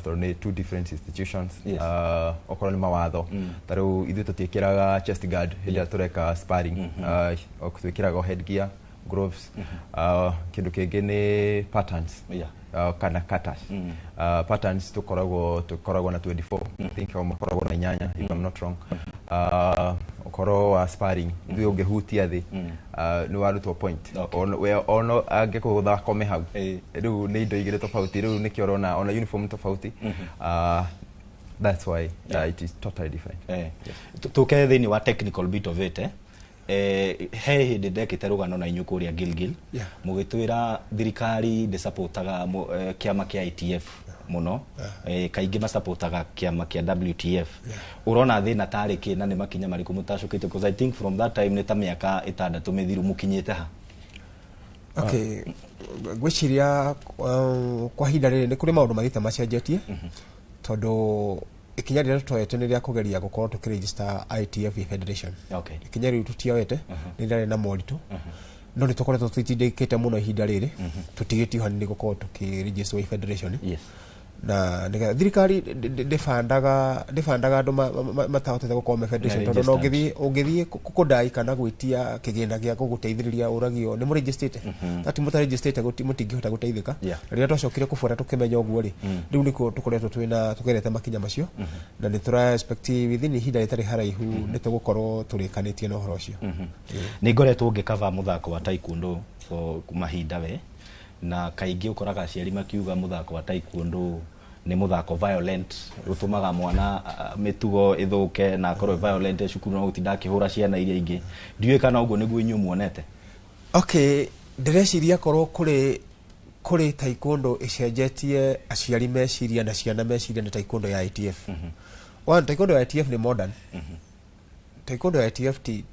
Speaker 12: tondũ nĩ two different institutions. Okorwo nĩ mawatho, ta rĩu ithuĩ tũtiĩkĩraga chest guard hĩndĩ ĩrĩa tũreka sparring, twĩkĩraga headgear, gloves. Kĩndũ kĩngĩ nĩ patterns kana katas. Patterns tũkoragwo na 24, I think o makoragwo na inyanya, if I'm not wrong. Ũhoro wa sparring, ithuĩ ũngĩhutia thĩ nĩ warutwo point. Ono angĩkũgũtha akome hau. Rĩu nĩ indo igĩrĩ tofauti, rĩu nĩkĩo ũrona ona uniform tofauti. That's why it is totally different.
Speaker 11: Tũke thĩinĩ wa technical bit of it. He hĩndĩ ndekĩte rũgano na inyuĩ kũrĩa Gilgil, mũgĩtwĩra thirikari ndĩsupportaga kĩama kĩa ITF mũno, kaingĩ masupportaga kĩama kĩa WTF. Ũrona thĩna tarĩ kĩ, na nĩ makinya marĩkũ mũtacũkĩte? Because I think from that time nĩ ta mĩaka 6 mĩthiru, mũkinyĩte ha?
Speaker 8: Okay, ngwĩciria kwa ihinda rĩrĩ nĩ kũrĩ maũndũ mathiĩte macenjetie, tondũ ikinya rĩrĩa tũtoete nĩ rĩa kũgeria gũkorwo tũkĩregister ITF Federation. Ikinya rĩu tũtioete, nĩ rĩarĩ na moritũ, no nĩ tũkoretwo tũtindĩkĩte mũno ihinda rĩrĩ, tũtigĩtio hanini gũkorwo tũkĩregister federation. Na nĩgetha thirikari ndĩbandaga andũ matahotete gũkorwo me federation, tondũ no ũngĩthiĩ kũndai kana gwĩtia kĩgĩna gĩa gũgũteithĩrĩria, ũragio nĩ mũregistrĩte, tati mũtaregistrĩte mũtingĩhota gũteithĩka. Na rĩrĩa twacokire kũbuata tũkĩmenya ũguo rĩ, rĩu nĩkuo tũkoretwo twĩna tũgerete makinya macio, na nĩ tũra expect within ihinda rĩtarĩ haraihu nĩ tũgũkorwo tũrĩkanĩtie na ũhoro ũcio.
Speaker 11: Nĩ ngoretwo ngĩkava mũthako wa taekwondo for mahinda we, na kaingĩ ũkoraga aciari makiuga mũthako wa taekwondo nĩ mũthako violent, ũtũmaga mwana mĩtugo ĩthũke na akorwo violent cukuru, no gũtinda akĩhũra ciana iria ingĩ. Ndiũĩ kana ũguo nĩguo inyuĩ muonete.
Speaker 8: Okay, ndĩreciria korwo kũrĩ taekwondo ĩcenjetie aciari meciria na ciana meciria nĩ taekwondo ya ITF. One, taekwondo ya ITF nĩ modern. Taekwondo ya ITF ti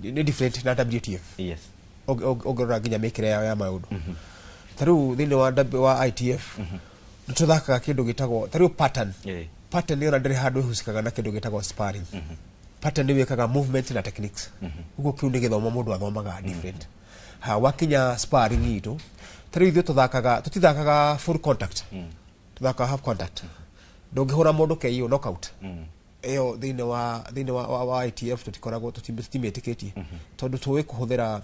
Speaker 8: nĩ different na WTF. Ũngĩrora nginya mĩkĩre yao ya maũndũ, ta rĩu thĩinĩ wa ITF nĩ tũthakaga kĩndũ gĩtagwo ta rĩu pattern. Pattern ĩyo ndĩrĩ handũ ĩhusikaga na kĩndũ gĩtagwo sparring. Pattern nĩ wĩkaga movement na techniques, ũguo kĩu nĩ gĩthomo mũndũ athomaga different. Ha wakinya sparring itũ, ta rĩu ithuĩ tũthakaga, tũtithakaga full contact, tũthakaga half contact. Ndũngĩhũra mũndũ KO, knockout ĩyo thĩinĩ wa ITF tũtikoragwo, tũtimĩtĩkĩtie, tondũ tũĩ kũhũthĩra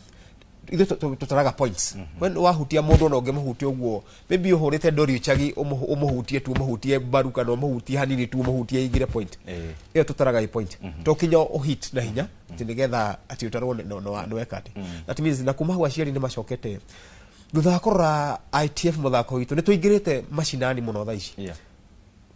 Speaker 8: ithuĩ tũtaraga points. When wahutia mũndũ, ona ũngĩmũhutia ũguo, maybe ũhũrĩte ndori chagi, ũmũhutie tu, ũmũhutie mbaru kana ũmũhutie hanini tu, ũmũhutie igire point ĩyo tũtaraga i point, to kinya ũhit na hinya atĩ nĩgetha atĩ ũtarwo nĩ weka atĩ. That means na kuma hau aciari nĩ macokete thutha wa kũrora ITF mũthako witũ nĩ tũingĩrĩte macinani mũno thaa ici.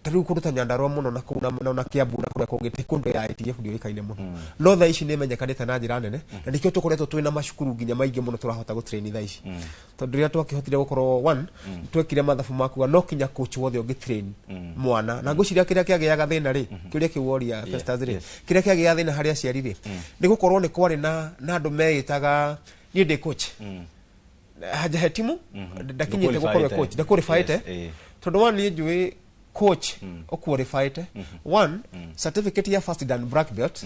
Speaker 8: Ta rĩu kũndũ ta Nyandarua mũno na kũu na Kiambu na kũrĩa kũngĩ, taekwondo ya ITF ndĩũĩkaine mũno, no thaa ici nĩ ĩmenyekanĩte na njĩra nene, na nĩkĩo tũkoretwo twĩna macukuru nginya maingĩ mũno tũrahota gũtrain thaa ici, tondũ rĩrĩa twakĩhotire gũkorwo one, twekire mathabu makuga no kinya coach wothe ũngĩ train mwana. Na ngwĩciria kĩrĩa kĩagĩaga thĩna rĩ, kĩũria kĩu woria, Festus rĩ, kĩrĩa kĩagĩaga thĩna harĩ aciari rĩ, nĩ gũkorwo nĩ kwarĩ na andũ meĩtaga niĩ ndĩ coach, hajahe timu, ndakinyĩte gũkorwo coach, ndaqualifyĩte. Tondũ one, niĩ njũĩ coach ũqualifyĩte, one, certificate ya first dan black belt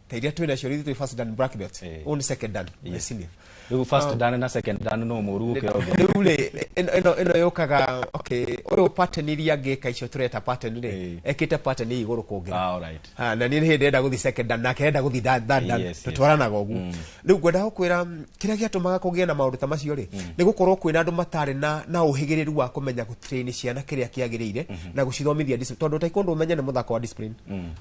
Speaker 8: ta iria twĩ nacio, ithuĩ twĩ first dan black belt, ũyũ nĩ second dan, senior.
Speaker 11: Rĩu first dan na second dan no mũru gũkĩra ũngĩ?
Speaker 8: Rĩu rĩ, ĩno yũkaga, okay, ũyũ pattern iria angĩka icio tũreta pattern rĩ, ekĩte pattern ĩ igũrũ kũngĩra.
Speaker 11: Ah, alright.
Speaker 8: Ah, na niĩ nĩ hĩndĩ ndĩrenda gũthiĩ second dan, nake arenda gũthiĩ third dan. Tũtwaranaga ũguo. Rĩu ngwenda gũkwĩra, kĩrĩa gĩatũmaga kũgĩe na maũndũ ta macio rĩ, nĩ gũkorwo kwĩna andũ matarĩ na ũhĩgĩrĩru wa kũmenya gũtrain ciana kĩrĩa kĩagĩrĩire na gũcithomithia discipline, tondũ taekwondo ũmenye nĩ mũthako wa discipline.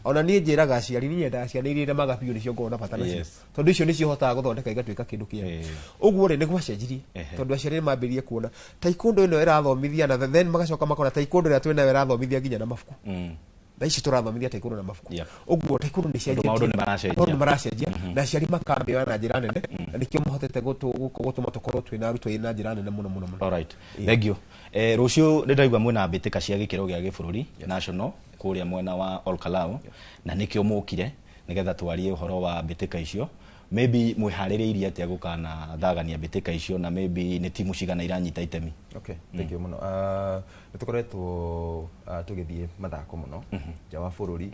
Speaker 8: Ona niĩ njĩraga aciari, niĩ nyendaga ciana iria iremaga biũ nĩcio ngoragwo na bata nacio, tondũ icio nĩcio hotaga gũthondeka igatuĩka kĩndũ kĩega. Ũguo rĩ, nĩ gwacenjirie, tondũ aciari nĩ mambĩrĩrie kuona taekwondo ĩno ĩrathomithia, na then magacoka makona taekwondo ĩrĩa twĩnayo ĩrathomithia nginya na mabuku. Thaa ici tũrathomithia taekwondo na mabuku. Ũguo taekwondo nĩ
Speaker 11: Tondũ maũndũ nĩ maracenjia.
Speaker 8: Maũndũ nĩ maracenjia, na aciari makambĩoya na njĩra nene, na nĩkĩo mahotete gũtũma tũkorwo twĩna arutwo na njĩra nene mũno mũno mũno.
Speaker 11: Alright. Thank you. Rũciũ nĩ ndaigua mwĩna mbĩtĩka cia gĩkĩro gĩa gĩbũrũri, national, kũrĩa mwena wa Olkalou, na nĩkĩo mũkire nĩgetha twarie ũhoro wa mbĩtĩka icio. Maybe mwĩharĩrĩirie atĩa gũkana thagania mbĩtĩka icio, na maybe nĩ timu cigana iranyita itemi?
Speaker 12: Okay, thank you mũno. Nĩ tũkoretwo tũgĩthiĩ mathako mũno nja wa bũrũri.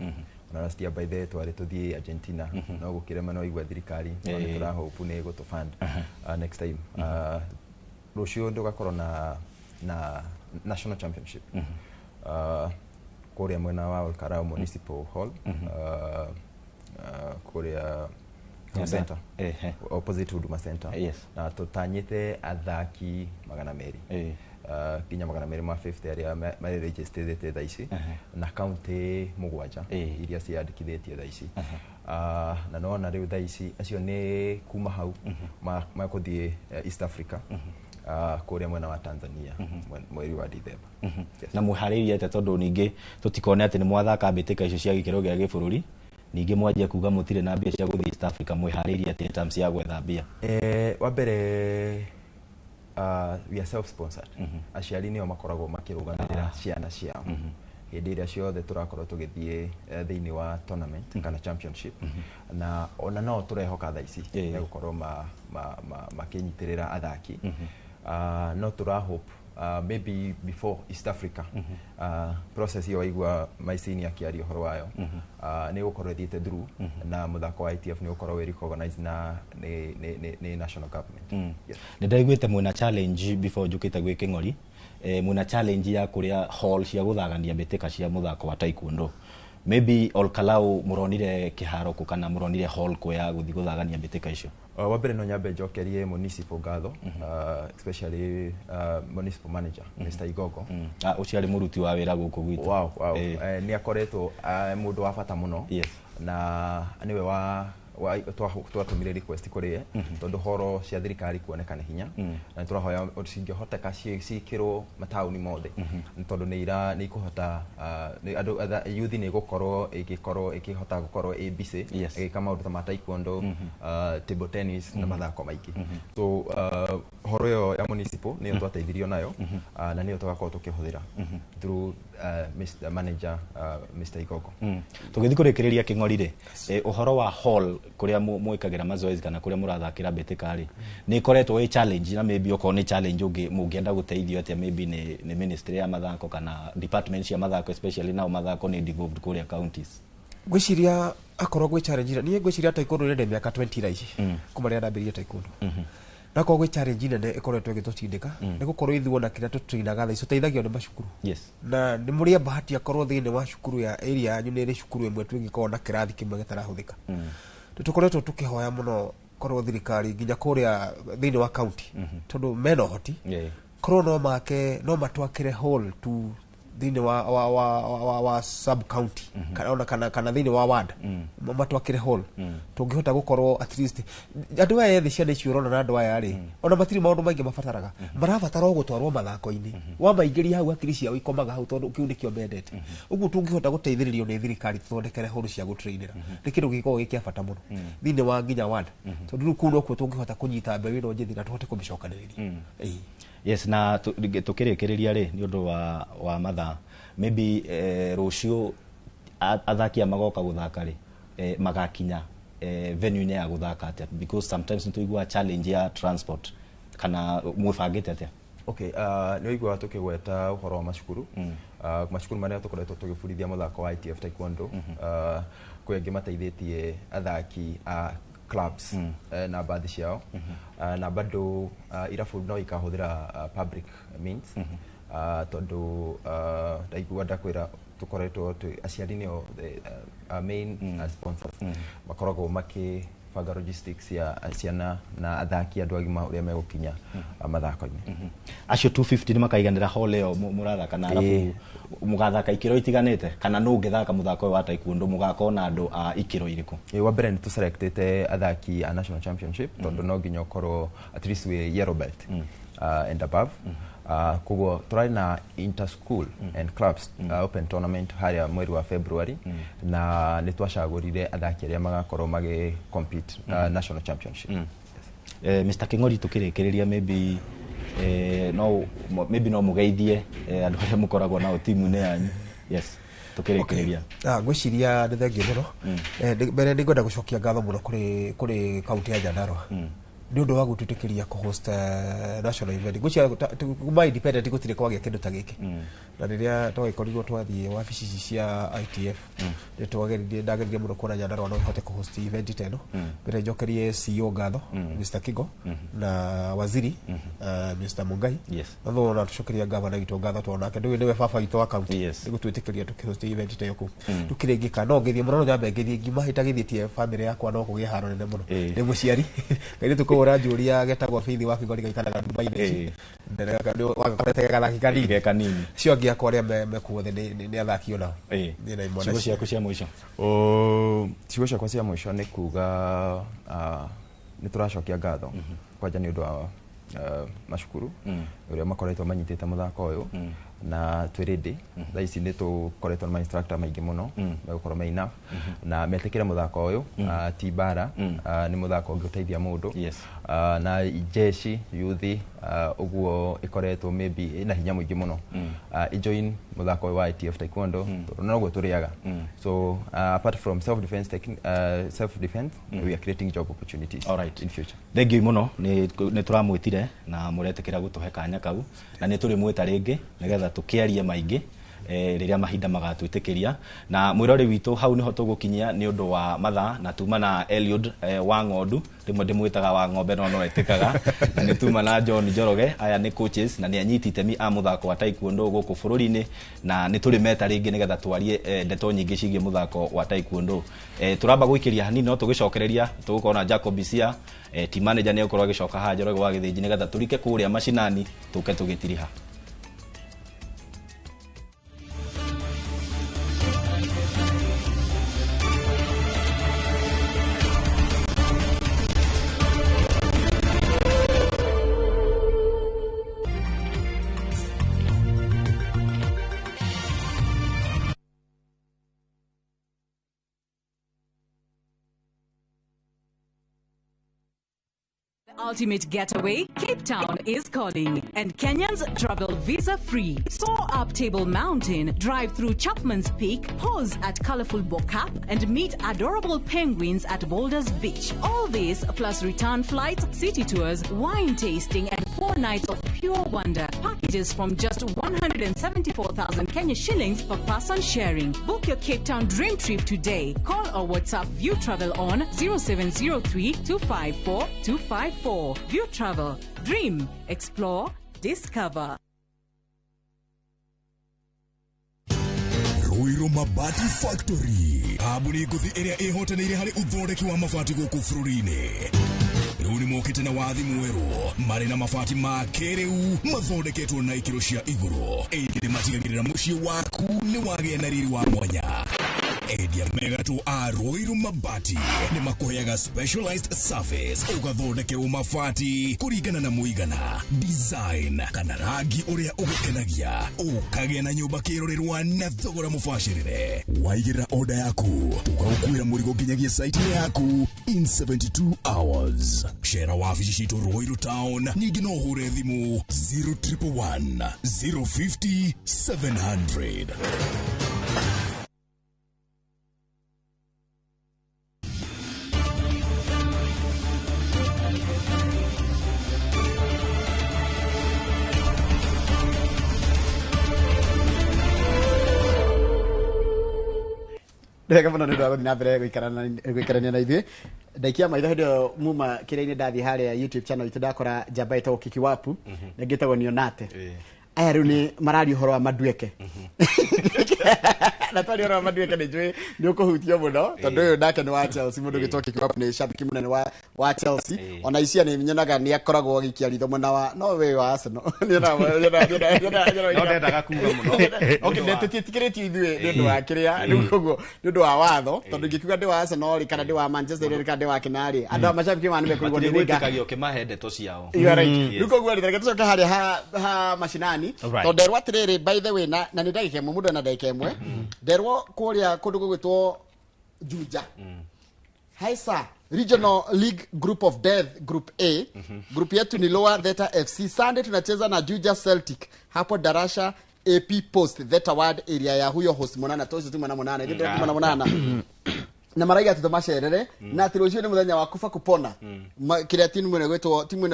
Speaker 12: Ona last year, by the way, twarĩ tũthiĩ Argentina, no gũkĩrema, no igua thirikari, no nĩ tũrahope nĩ gũtũ fund next time. Rũciũ tũgakorwo na national championship kũrĩa mwena wa Olkalou Municipal Hall, kũrĩa Huduma Center, opposite Huduma Center, na tũtanyĩte athaki 200 nginya 250 arĩa marĩ registered thaa ici, na kaunti mũgwanja iria ciandĩkithĩtie thaa ici. Na nona rĩu thaa ici acio nĩ kuma hau makũthiĩ East Africa, kũrĩa mwena wa Tanzania, mweri wa Dithemba.
Speaker 11: Na mwĩharĩirie atĩa, tondũ ningĩ tũtikone atĩ nĩ mwathaka mbĩtĩka icio cia gĩkĩro gĩa gĩbũrũri, ningĩ mwanjia kuga mũtirĩ na mbia cia gũthiĩ East Africa? Mwĩharĩirie atĩa in terms ya gwetha mbia?
Speaker 12: Wa mbere, we are self sponsored. Aciari nĩo makoragwo makĩrũgamĩrĩra ciana ciao hĩndĩ ĩrĩa ciothe tũrakorwo tũgĩthiĩ thĩinĩ wa tournament kana championship, na ona no tũrehoka thaa ici megũkorwo makĩnyitĩrĩra athaki. No tũra hope maybe before East Africa, process ĩyo waigua maicini akĩaria ũhoro wayo, nĩ gũkorwo ĩthiĩte through, na mũthako wa ITF nĩ gũkorwo wĩ recognized na nĩ national government. Yes.
Speaker 11: Nĩ ndaiguĩte mwĩna challenge before njũkĩte gwĩ Kĩng'ori, mwĩna challenge ya kũrĩa hall cia gũthagania mbĩtĩka cia mũthako wa taekwondo. Maybe Olkalou mũronire kĩharo kũ, kana mũronire hall kũ ya gũthiĩ gũthagania mbĩtĩka icio?
Speaker 12: Wa mbere no nyambe njokerie municipal ngatho, especially municipal manager Mr. Igogo.
Speaker 11: Ah, ũcio arĩ mũruti wa wĩra gũkũ gwitũ.
Speaker 12: Wow. Nĩ akoretwo mũndũ wa bata mũno, na nĩwe wa twatũmire request kũrĩ ye, tondũ horo cia thirikari kuoneka nĩ hinya, na nĩ tũrahoya cingĩhoteka ciĩkĩrwo mataũni mothe, nĩ tondũ nĩ ira nĩ ikũhota nĩ andũ youth nĩ ĩgũkorwo ĩgĩkorwo ĩkĩhota gũkorwo ĩ busy ĩgĩka maũndũ ta ma taekwondo, table tennis na mathako maingĩ. So horo ĩyo ya municipal nĩyo twateithirio nayo, na nĩyo tũgakorwo tũkĩhũthĩra through Mr. Manager, Mr. Igogo.
Speaker 11: Tũgĩthiĩ kũrĩkĩrĩria, Kĩng'ori rĩ, ũhoro wa hall kũrĩa mwĩkagĩra mazoezi kana kũrĩa mũrathakĩra mbĩtĩka rĩ, nĩ ĩkoretwo ĩ challenge? Na maybe okorwo nĩ challenge, ũngĩ mũngĩenda gũteithio atĩa, maybe nĩ ministry ya mathako kana department cia mathako, especially nao mathako nĩ devolved kũrĩa counties?
Speaker 8: Ngwĩciria akorwo gwĩ challenge, niĩ ngwĩciria taekwondo ĩrenda mĩaka 20 thaa ici kuma rĩrĩa ndambĩrĩirie taekwondo, na akorwo gwĩ challenge nene ĩkoretwo ĩgĩtũtindĩka nĩ gũkorwo ithuĩ ona kĩrĩa tũtrainaga thaa ici tũteithagio nĩ macukuru, na nĩ mũrĩ a bahati akorwo thĩinĩ wa cukuru ya area yanyu nĩ ĩrĩ cukuru ĩmwe twĩngĩkorwo na kĩrathi kĩmwe gĩtarahũthĩka. Nĩ tũkoretwo tũkĩhoya mũno korwo thirikari nginya kũrĩa thĩinĩ wa county, tondũ mena ũhoti, korwo no make no matwakĩre hall tu. Thĩinĩ wa sub county kana ona kana thĩinĩ wa ward, matwakĩre hall, tũngĩhota gũkorwo at least andũ aya ethĩ, ciana icio ũrona na andũ aya rĩ, ona matirĩ maũndũ maingĩ mabataraga, marabatara o gũtwarwo mathako-inĩ. Wamaingĩria hau, hakiri ciao ikomaga hau, tondũ kĩu nĩkĩo mendete. Ũguo tũngĩhota gũteithĩrĩrio nĩ thirikari tũthondekere hall cia gũtrainĩra, nĩ kĩndũ gĩkoragwo gĩ kĩa bata mũno thĩinĩ wa nginya ward, tondũ rĩu kũu nokuo tũngĩhota kũnyita mbeũ ĩno njĩthĩ na tũhote kũmĩcokanĩrĩria. Ĩĩ.
Speaker 11: Yes, na tukĩrĩkĩrĩria rĩ, nĩ ũndũ wa mathaa, maybe rũciũ athaki aya magoka gũthaka rĩ, magakinya venue-inĩ ya gũthaka atĩa? Because sometimes nĩ tũiguaga challenge ya transport, kana mwĩbangĩte atĩa?
Speaker 12: Okay, nĩ ũiguaga tũkĩgweta ũhoro wa macukuru, macukuru marĩa tũkoretwo tũgĩbundithia mũthako wa ITF Taekwondo. Kwĩ angĩ mateithĩtie athaki a clubs na bathi ciao, na bado irabu no ikahũthĩra public means, tondũ ndaigua ndakwĩra tũkoretwo aciari nĩo the main sponsors, makoragwo makĩbanga logistics ya ciana na athaki andũ agima ũrĩa megũkinya mathako-inĩ.
Speaker 11: Acio 250 nĩ makaiganĩra hall ĩyo mũrathaka na arabu mũgathaka ikĩro itiganĩte, kana nũ ũngĩthaka mũthako ũyũ wa taekwondo, mũgakorwo na andũ a ikĩro irĩkũ?
Speaker 12: Ĩ, wa mbere nĩ tũselectĩte athaki a national championship, tondũ no nginya ũkorwo at least wĩ yellow belt and above. Koguo tũrarĩ na inter school and clubs open tournament harĩa mweri wa February, na nĩ twacagũrire athaki arĩa magakorwo magĩ compete national championship.
Speaker 11: Mr. King'ori, tukĩrĩkĩrĩria, maybe no maybe no mũgeithie andũ arĩa mũkoragwo nao timu-inĩ yanyu. Yes, tukĩrĩkĩrĩria.
Speaker 8: Ah, ngwĩciria nĩ thengiũ mũno. Mbere nĩ ngwenda gũcokia ngatho mũno kũrĩ kaunti ya Nyandarua nĩ ũndũ wa gũtwĩtĩkĩria kũ-host national event. Ngwĩciria kuma independent gũtirĩ kwagĩa kĩndũ ta gĩkĩ, na rĩrĩa twagĩkorirwo twathiĩ wabici ici cia ITF, nĩ twageririe, ndageririe mũno kuona Nyandarua no ĩhote kũ-host event ta ĩno. Mbere njokerie CEO ngatho, Mr. Kigo, na waziri Mr. Mungai, na thutha tũcokeria gavana witũ ngatho, tondũ nake ndũĩ nĩwe baba witũ wa county, nĩ gũtwĩtĩkĩria tũkĩhost event ta ĩyo kũu. Tũkĩrĩngĩka no ngĩthiĩ mũno, no nyambe ngĩthiĩ ngiuma hĩtagĩthiĩtie family yakwa, no kũgĩe haro nene mũno. Nĩ mũciari kairĩtu kũu ũranjũria getagwo Faith wa Kigori, gaikaraga Dubai thaa ici. Wagakorete gathaki kanini.
Speaker 11: Ge kanini.
Speaker 8: Acio angĩ akwa arĩa mekuo othe nĩ athaki onao. Niĩ na imwana.
Speaker 11: Ciugo ciaku cia mũico?
Speaker 12: Ciugo ciakwa cia mũico nĩ kuga nĩ tũracokia ngatho kwanja nĩ ũndũ wa macukuru ũrĩa makoretwo manyitĩte mũthako ũyũ, na twĩ ready. Thaa ici nĩ tũkoretwo na ma-instructor maingĩ mũno megũkorwo me enough na metĩkĩre mũthako ũyũ. Ti mbara, nĩ mũthako ũngĩteithia mũndũ. Na jeshi yuthi, ũguo ĩkoretwo maybe ĩna hinya mũingĩ mũno, ijoin mũthako ũyũ wa ITF Taekwondo, tondũ noguo tũrĩaga. So apart from self defense, self defense, we are creating job opportunities in future.
Speaker 11: Thengiũ mũno nĩ tũramwĩtire na mũretĩkĩra gũtũhe kanya kau, na nĩ tũrĩmwĩta rĩngĩ nĩgetha tũkĩarie maingĩ rĩrĩa mahinda magatwĩtĩkĩria. Na mwĩrori witũ, hau nĩho tũgũkinyia nĩ ũndũ wa mathaa, na tuma na Eliud wa ng'ondu, rĩmwe ndĩmwĩtaga wa ng'ombe no etĩkaga, na nĩ tuma na John Njoroge. Aya nĩ coaches na nĩ anyiti itemi a mũthako wa taekwondo gũkũ bũrũri-inĩ, na nĩ tũrĩmeta rĩngĩ nĩgetha twarie ndeto nyingĩ ciĩgiĩ mũthako wa taekwondo. Tũramba gũikĩria hanini, no tũgĩcokereria tũgũkorwo na Jacob Isia, team manager, nĩ egũkorwo agĩcoka haha Njoroge wa Gĩthĩnji nĩgetha tũrike kũrĩa macinani, tũke tũgĩtiriha.
Speaker 10: Ultimate getaway, Cape Town is calling, and Kenyans travel visa free. Soar up Table Mountain, drive through Chapman's Peak, pause at colorful Bo-Kaap, and meet adorable penguins at Boulders Beach. All this plus return flights, city tours, wine tasting, and 4 nights of pure wonder. Packages from just 174,000 Kenya shillings per person sharing. Book your Cape Town dream trip today. Call or WhatsApp View Travel on 0703 254 254. View Travel. Dream, explore, discover.
Speaker 13: Ruiru Mabati Factory, kambuni ngũthi ĩrĩa ĩhotanĩire harĩ ũthondeki wa mabati gũkũ bũrũri-inĩ, rĩu nĩ mokĩte na wathi mwerũ marĩ na mabati ma kĩrĩu mathondeketwo na ikĩro cia igũrũ. Ningĩ nĩmatigagĩrĩra mũciĩ waku nĩ wagĩa na riri wa mwanya. Endia mega a Ruiru Mabati nĩ makũheaga specialized service ũgathondekerwo mabati kũringana na mũigana, design kana rangi ũrĩa ũgũkenagia, ũkagĩa na nyũmba kĩrorerwa na thogora mũbacĩrĩre. Waigĩrĩra order yaku tũgagũkuĩra mũrigo nginyagia site yaku in 72 hours. Cera wabici citũ Ruiru Town, ningĩ no ũhũre thimũ 0111 050 700.
Speaker 2: Ndega mũno nĩ ũndũ wa gũthiĩ na mbere gũikarania na ithuĩ. Ndaikia maitho hĩndĩ ĩyo muma kĩrĩa-inĩ ndathiĩ harĩa YouTube channel itũ ndakora njamba ĩtagwo Kikiwapu na ĩngĩ ĩtagwo Nionate. Aya rĩu nĩ mararia ũhoro wa Madueke. Na twaria ũhoro wa Madueke nĩ njũĩ nĩ ũkũhutio mũno tondũ ũyũ nake nĩ wa Chelsea, mũndũ ũgĩtwo Kikiwapu nĩ shabiki mũnene wa Chelsea. Ona icia nĩ nyonaga nĩ akoragwo agĩikia ritho mwena wa no we wa Arsenal.
Speaker 11: No ndendaga kuga mũno.
Speaker 2: Okay, tũtiĩtĩkĩrĩtio ithuĩ nĩ ũndũ wa kĩrĩa rĩu koguo nĩ ũndũ wa watho tondũ ingĩkiuga ndĩ wa Arsenal rĩ kana ndĩ wa Manchester rĩ kana ndĩ wa kĩna rĩ andũ a mashabiki ma nĩ mekũigua nĩ
Speaker 11: gwĩtĩkagio ũkĩmahe ndeto ciao.
Speaker 2: You are right. Rĩu koguo rĩ reke tũcoke harĩa ha mashinani tondũ nderwo atĩrĩrĩ, by the way, na nĩ ndagĩka ĩmwe mũndũ ena ndagĩka ĩmwe nderwo kũrĩa kũndũ gũgwĩtwo Juja. Hi sir, Regional League Group of Death Group A. Group yetu ni Lower Theta FC. Sunday tunacheza na Juja Celtic hapo Darasha AP Post Theta Ward area ya huyo host Monana tocio tu mwana Monana ithe mwana Monana. Na maraiga tutamacerere na ati rũciũ nĩ mũthenya wa kufa kupona. Kĩrĩa timu ĩno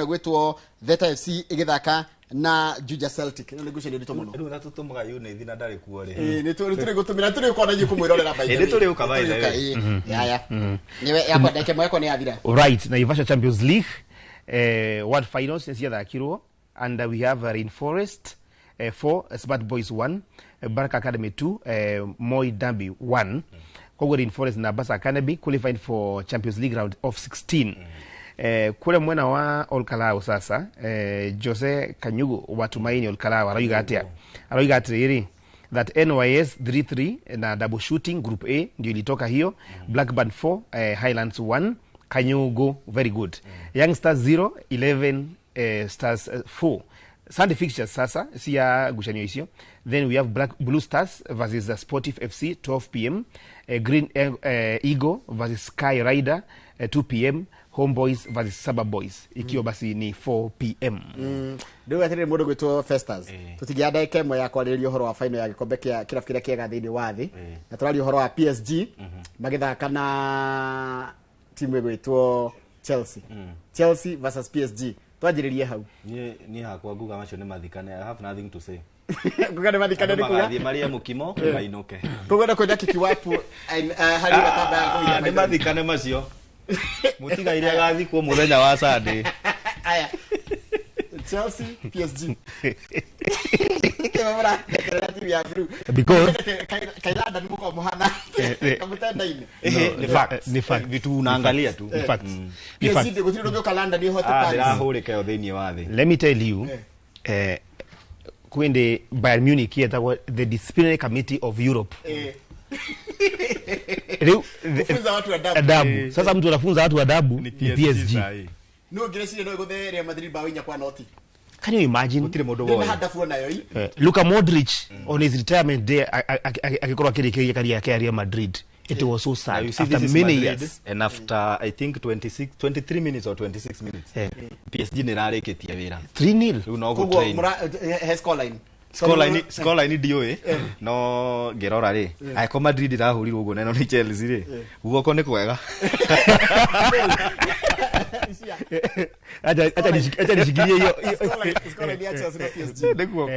Speaker 2: ĩgwĩtwo Theta FC ĩgĩthaka na Juja Celtic. Nĩ ngucanio nditũ mũno.
Speaker 11: Rĩu na tũtũmaga Yunithi na ndarĩ kuo rĩ.
Speaker 2: Ĩĩ nĩ tũrĩ gũtũmĩra tũrĩ ũkona inyuĩ kũmwĩrorera by the way.
Speaker 11: Nĩ tũrĩ ũka by the way.
Speaker 2: Yaya. Niwe yakwa ndeke mweko nĩ yathira.
Speaker 9: Right, Naivasha Champions League World Finals ciathakirwo and we have Rainforest 4, Smart Boys 1, Baraka Academy 2, Moi Dambi 1. Koguo Rainforest na Baraka Academy qualified for Champions League round of 16. Kule mwena wa Olkalao sasa, Jose Kanyugu wa Tumaini Olkalao arauga atia, arauga atiriri that NYS 3-3 na double shooting group A ndio ilitoka hiyo. Blackburn 4, Highlands 1, Kanyugu very good. Young Stars 0, 11 Stars 4. Sunday fixtures sasa si ya guchanio icio. Then we have Black Blue Stars versus Sportive FC 12 p.m. Green Eagle versus Sky Rider 2 p.m. Homeboys versus Saba Boys ikiwa basi ni 4 p.m.
Speaker 2: Rĩu atĩrĩrĩ mũndũ gwĩtwo Festus tũtingĩaga ndagĩka ĩmwe ya kwarĩrĩria ũhoro wa final ya gĩkombe kĩa kĩrabu kĩrĩa kĩega thĩinĩ wa thĩ na tũraria ũhoro wa PSG magĩthaka na timu ĩgwĩtwo Chelsea. Chelsea versus PSG. Twanjĩrĩrie hau.
Speaker 11: Niĩ hakwa nguga macio nĩ mathikane. I have nothing to say.
Speaker 2: Nguga nĩ mathikane nĩ kuga
Speaker 11: magathiĩ marĩe mũkimo mainũke.
Speaker 2: Koguo kwenda Kikiwapu harĩ gatamba ya kũhinda.
Speaker 11: Nĩ mathikane macio. Mũtigaire agathikwo mũthenya wa Sunday.
Speaker 2: Aya. Chelsea PSG. Kĩmamũra timu ya blue.
Speaker 9: Because
Speaker 2: Kailanda ni mko muhana. Kamutenda-inĩ.
Speaker 11: Ni facts. Ni facts. Vitu unaangalia tu.
Speaker 9: Ni facts. Ni facts.
Speaker 2: PSG gũtirĩ ũndũ Kalanda ni hote Paris.
Speaker 11: Ndĩrahũrĩka yo thĩinĩ wa thĩ.
Speaker 9: Let me tell you, kwende Bayern Munich yetagwo the Disciplinary Committee of Europe.
Speaker 2: Kufunza watu adabu.
Speaker 9: Sasa mtu anafunza watu adabu ni PSG.
Speaker 2: No ngireciria no igũthe Real Madrid bao 4-0.
Speaker 9: Can you imagine?
Speaker 11: Gũtirĩ mũndũ woĩ.
Speaker 2: Hadafu nayo hii.
Speaker 9: Luka Modric on his retirement day akikorwo akĩrĩkĩria career yake ya Real Madrid. It was so sad.
Speaker 11: You see,
Speaker 9: after
Speaker 11: this is
Speaker 9: many
Speaker 11: Madrid,
Speaker 9: years.
Speaker 11: And after I think 23 minutes or 26 minutes. PSG nĩ rarĩkĩtie wĩra.
Speaker 9: 3-0.
Speaker 11: Rĩu no
Speaker 2: Koguo
Speaker 11: gũtrain.
Speaker 2: Scoreline.
Speaker 11: Scoreline ndiũĩ no ngĩrora rĩ angĩkorwo Madrid ĩrahũrirwo ũguo na ĩno nĩ Chelsea rĩ guoko nĩ kwega.
Speaker 9: Acha nishikilie hiyo.
Speaker 2: Scoreline ya Chelsea na PSG.
Speaker 11: Nĩ guoko.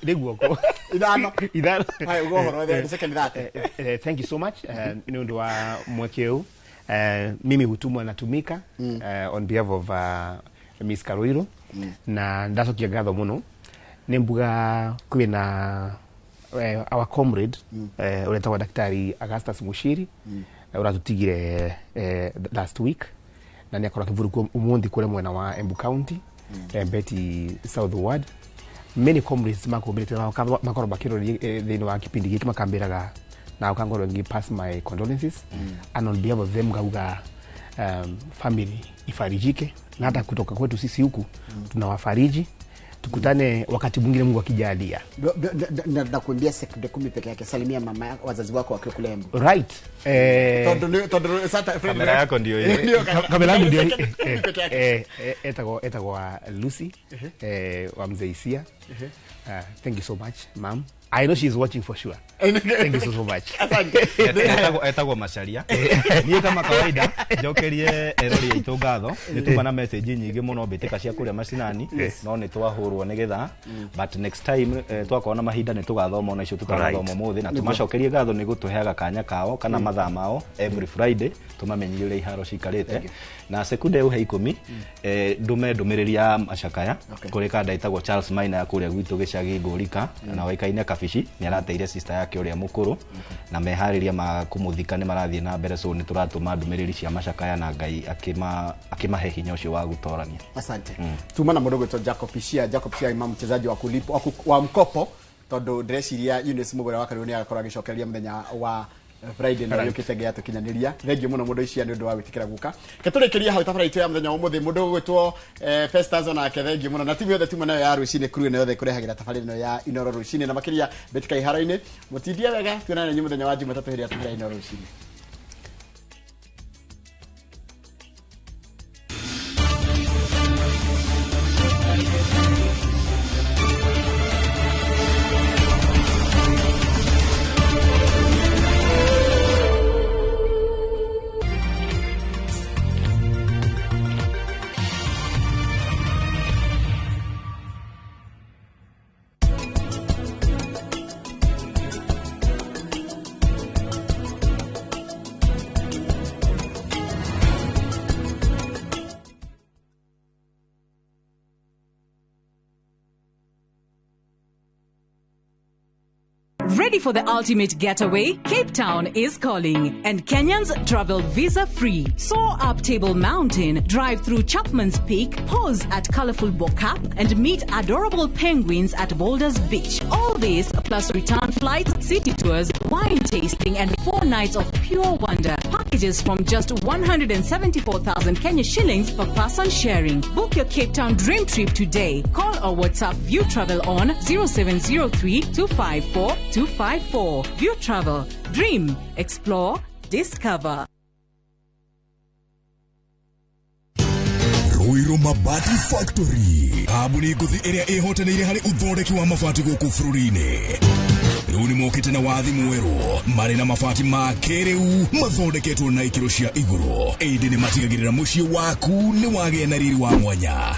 Speaker 9: Nĩ guoko.
Speaker 2: Ithano.
Speaker 9: Ithano.
Speaker 2: Haya ugo horo the second that.
Speaker 9: Thank you so much. Nĩ ũndũ wa mweke ũyũ. Mimi hutumwa natumika on behalf of Miss Karoiro na ndacokia ngatho mũno nĩ mbuga kwĩna our comrade ũretagwo Daktari Augustus Mushiri ũratũtigire last week na nĩ akorwo akĩvurukwo ũmũthĩ kũrĩa mwena wa Embu County, Mbeti South Ward. Many comrades makumbĩrĩte makorwo makĩroria thĩinĩ wa kipindi gĩkĩ makambĩraga na ũkangorwo ngĩ pass my condolences and on behalf of them ngauga family ifarijike na hata kutoka kwetu sisi huku tunawafariji, tukutane wakati mwingine Mungu akijalia.
Speaker 2: Nakuambia sekunde 10 peke yake, salimia mama yako, wazazi wako wakiwa kule Embu.
Speaker 9: Right.
Speaker 11: Kamera yako ndio hiyo.
Speaker 9: Kamera yangu ndio etagwo Lucy wa Mzee Isia. Thank you so much, ma'am. I know she's watching for sure. Thank you so much.
Speaker 11: Asante. Etagwo Macharia. Niĩ kama kawaida njokerie erori aitũ ngatho. Nĩ tuma na message nyingĩ mũno mbĩtĩka cia kũrĩa macinani no nĩ twahũrwo nĩgetha, but next time twakorwo na mahinda nĩ tũgathoma ona icio tũtarathoma ũmũthĩ, na tũmacokerie ngatho nĩ gũtũheaga kanya kao kana mathaa mao every Friday tũmamenyithie ũrĩa iharo cikarĩte. Na sekunde ũhe 10 ndume ndũmĩrĩri ya macakaya kũrĩ kanda ĩtagwo Charles Maina ya kũrĩa gwitũ gĩcagi Ngũrika na waikaine Kabici, nĩ arateire sister yake ũrĩa mũkũrũ na meharĩria ma kũmũthika nĩ marathiĩ na mbere, so nĩ tũratũma ndũmĩrĩri cia macakaya na Ngai akĩmahe hinya ũcio wa gũtorania.
Speaker 2: Asante. Tuma na mũndũ gwĩtwo Jacob Ishia. Jacob Ishia imam mchezaji wa kulipwa wa mkopo tondu ndĩreciria Eunice Mugure wa Kariũ nĩ agakorwo agĩcokereria mũthenya wa Friday na yukite gĩa tukinyaniria. Thengiũ mũno mũndũ icia nĩ ũndũ wa gwĩtĩkĩra gũka. Ketũrĩkĩria hau tabarĩra itũ ya mũthenya wa ũmũthĩ. Mũndũ ũgwĩtwo Festus onake thengiũ mũno, na timu yothe timu nayo ya rũcinĩ crew ĩno yothe ĩkũrehagĩra tabarĩra ĩno ya Inoro rũcinĩ na makĩria mbĩtĩka iharo-inĩ. Mũtindie wega, tuonane na inyuĩ mũthenya wa Jumatatũ hĩndĩ ya tabarĩra Inoro rũcinĩ.
Speaker 10: Ready for the ultimate getaway? Cape Town is calling, and Kenyans travel visa-free. Soar up Table Mountain, drive through Chapman's Peak, pause at colorful Bo-Kaap, and meet adorable penguins at Boulders Beach. All this plus return flights, city tours, wine tasting, and 4 nights of pure wonder. Packages from just 174,000 Kenya shillings per person sharing. Book your Cape Town dream trip today. Call or WhatsApp View Travel on 0703 254 254. View Travel. Dream, explore, discover.
Speaker 13: Ruiru Mabati Factory, kambuni ngũthi ĩrĩa ĩhotanĩire harĩ ũthondeki wa mabati gũkũ bũrũri-inĩ. Rĩu nĩ mokĩte na wathi mwerũ marĩ na mabati ma kĩrĩu mathondeketwo na ikĩro cia igũrũ, ĩndĩ nĩ matigagĩrĩra mũciĩ waku nĩ wagĩa na riri wa mwanya.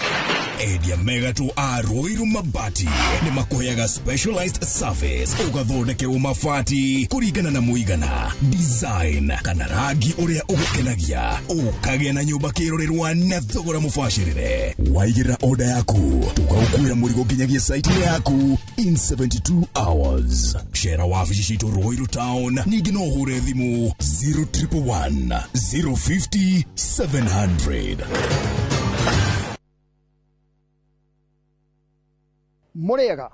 Speaker 13: Endia megatũ a Ruiru Mabati nĩ makũheaga specialized service ũgathondekerwo mabati kũringana na mũigana, design kana rangi ũrĩa ũgũkenagia, ũkagĩa na nyũmba kĩrorerwa na thogora mũbacĩrĩre. Waigĩrĩra order yaku tũgaũkuĩra mũrigo nginyagia site-inĩ yaku in 72 hours. Cera wabici citũ Ruiru Town, ningĩ no ũhũre thimũ 0111 050 700.
Speaker 14: Mũrĩega,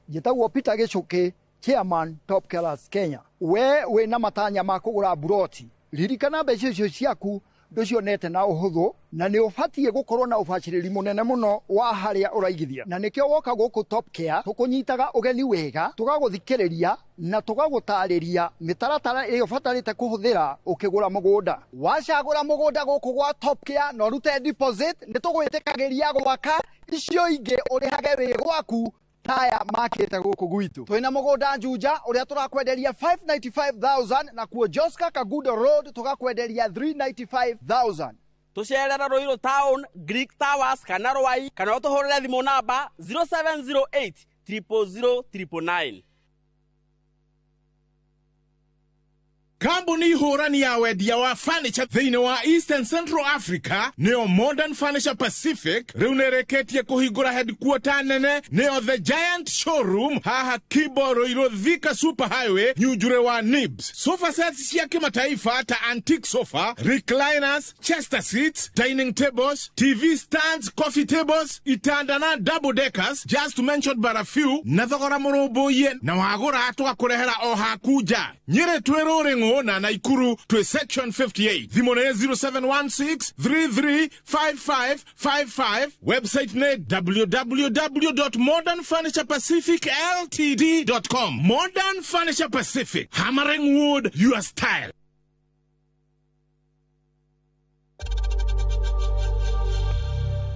Speaker 14: njĩtagwo Peter Gĩchũkĩ, chairman Top Killers Kenya. We wĩna matanya ma kũgũra buroti, ririkana mbeca icio ciaku ndũcionete na ũhũthũ, na nĩ ũbatiĩ gũkorwo na ũbacĩrĩri mũnene mũno wa harĩa ũraigithia, na nĩkĩo woka gũkũ Top Care tũkũnyitaga ũgeni wega, tũgagũthikĩrĩria na tũgagũtarĩria mĩtaratara ĩrĩa ũbatarĩte kũhũthĩra ũkĩgũra mũgũnda. Wacagũra mũgũnda gũkũ gwa Top Care na ũrute deposit, nĩ tũgwĩtĩkagĩria gwaka icio ingĩ ũrĩhage wĩ gwaku taya makĩte gũkũ gwitũ. Twĩna mũgũnda Juja ũrĩa tũrakwenderia 595,000 na kuo Joska Kagudo Road tũgakwenderia 395,000.
Speaker 15: Tũcerera Ruiru Town, Greek Towers kana Rwai, kana ũtũhũrĩre thimũ namba 0708 000 999.
Speaker 16: Kambuni hũrani ya wendia wa furniture thĩinĩ wa Eastern Central Africa nĩyo Modern Furniture Pacific rĩu nĩrĩkĩtie kũhingũra headquarter nene nĩyo The Giant Showroom haha Kibo Ruiru Thika Super Highway Nyunjure wa Nibs. Sofa sets cia kimataifa ta antique sofa, recliners, chester seats, dining tables, TV stands, coffee tables, itanda na double deckers, just to mention but a few, na thogora mũrũmbũiye na wagũra twakũrehera o haku nja. Nyĩrĩ twĩ Rũrĩng'ũ na Naikuru twĩ section 58. Thimũ nĩ 0716 335555. Website nĩ www.modernfurniturepacificltd.com. Modern Furniture Pacific, hammering wood your style.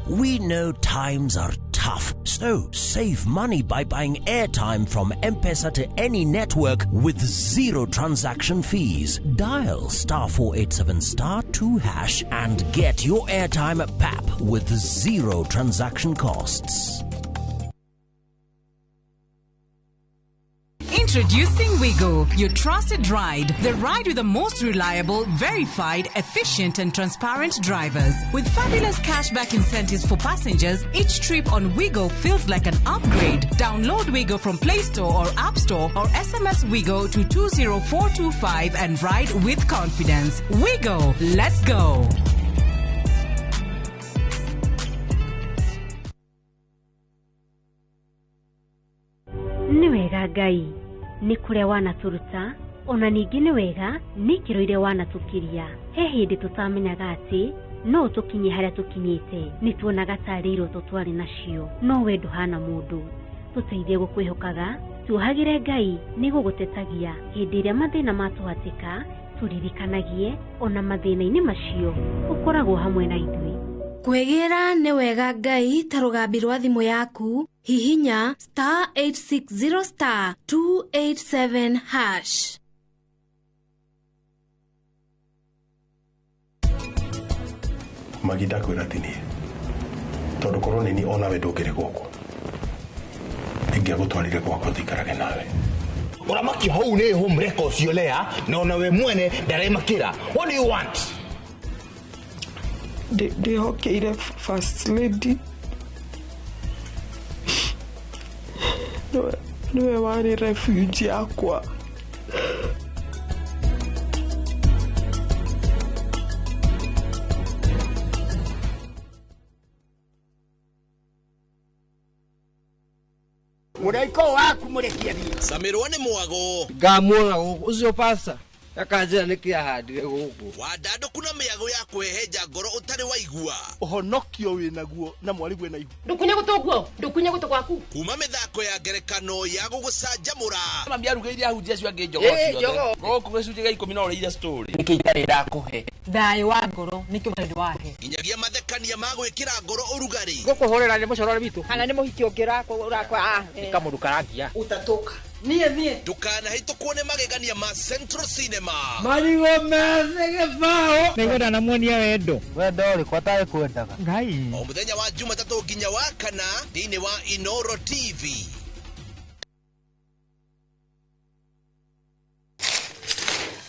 Speaker 17: We know times are tough, so save money by buying airtime from M-Pesa to any network with zero transaction fees. Dial *487 *2# and get your airtime at PAP with zero transaction costs.
Speaker 10: Introducing Wigo, your trusted ride. The ride with the most reliable, verified, efficient and transparent drivers. With fabulous cashback incentives for passengers, each trip on Wigo feels like an upgrade. Download Wigo from Play Store or App Store or SMS Wigo to 20425 and ride with confidence. Wigo, let's go.
Speaker 20: Nĩ wega Ngai nĩ kũrĩa wanatũruta ona ningĩ nĩ wega nĩ ikĩro iria wanatũkiria. He hĩndĩ tũtamenyaga atĩ no tũkinye harĩa tũkinyĩte, nĩ tuonaga tarĩ iroto twarĩ nacio, no we ndũhana mũndũ. Tũteithie gũkwĩhokaga, tuohagĩre Ngai nĩ gũgũtetagia hĩndĩ ĩrĩa mathĩna matũhatĩka, tũririkanagie ona mathĩna-inĩ macio ũkoragwo hamwe na ithuĩ.
Speaker 21: Kwĩgĩra nĩ wega Ngai ta rũgambi rwa thimũ yaku, hihinya *860 *287#
Speaker 22: Magi ndakwĩra ti niĩ tondũ korwo nĩ niĩ onawe ndũngĩrĩ gũkũ ingĩagũtwarire gwakwa tũikarage nawe.
Speaker 23: Ũramakio hau nĩ hũmreka ũcio Lea na onawe mwene ndaremakĩra. What do you want?
Speaker 25: Ndĩhokeire first lady niwe warĩ refuge yakwa.
Speaker 26: Mũraika waku mũrekie thiĩ.
Speaker 28: Camirwo nĩ mwago.
Speaker 29: Ngamuona gũkũ ũcio pasta akanjĩra nĩkĩ ahandire gũkũ.
Speaker 28: Wandandũku na mĩago ya kwĩhenja ngoro ũtarĩ waigua.
Speaker 30: Ũhonokio wĩnaguo na mwarĩguo na ihu.
Speaker 3: Ndũkunye gũtũ guo, ndũkunye gũtũ gwaku.
Speaker 28: Kuma mĩthako ya ngerekano ya gũgũcanjamũra.
Speaker 15: Mami arugĩire ahunjia acio angĩ njogoo ciothe. Gũkũ gĩcunjĩ gĩa 10 no ũrĩire story.
Speaker 6: Nĩkĩ itarĩ ndakũhe?
Speaker 3: Thayũ wa ngoro nĩkĩo ũtarĩ wahe.
Speaker 28: Nginyagia mathekania ma gwĩkĩra ngoro ũrugarĩ.
Speaker 29: Ngũkũhũrĩra nĩ mũcorore witũ.
Speaker 7: Kana nĩ mũhiki ũngĩ ũrakwa.
Speaker 29: Nĩ kamũndũ karangia.
Speaker 7: Utatoka. Niĩ niĩ.
Speaker 28: Ndũkanahĩtũkwo nĩ magegania ma Central Cinema.
Speaker 29: Marigũ methĩ gĩbaũ. Nĩngwenda namuonia wendo.
Speaker 6: Wendo ũrĩkũ atarĩ kwendaga?
Speaker 29: Ngai.
Speaker 28: O mũthenya wa Jumatatũ nginya wa kana thĩinĩ wa Inoro TV.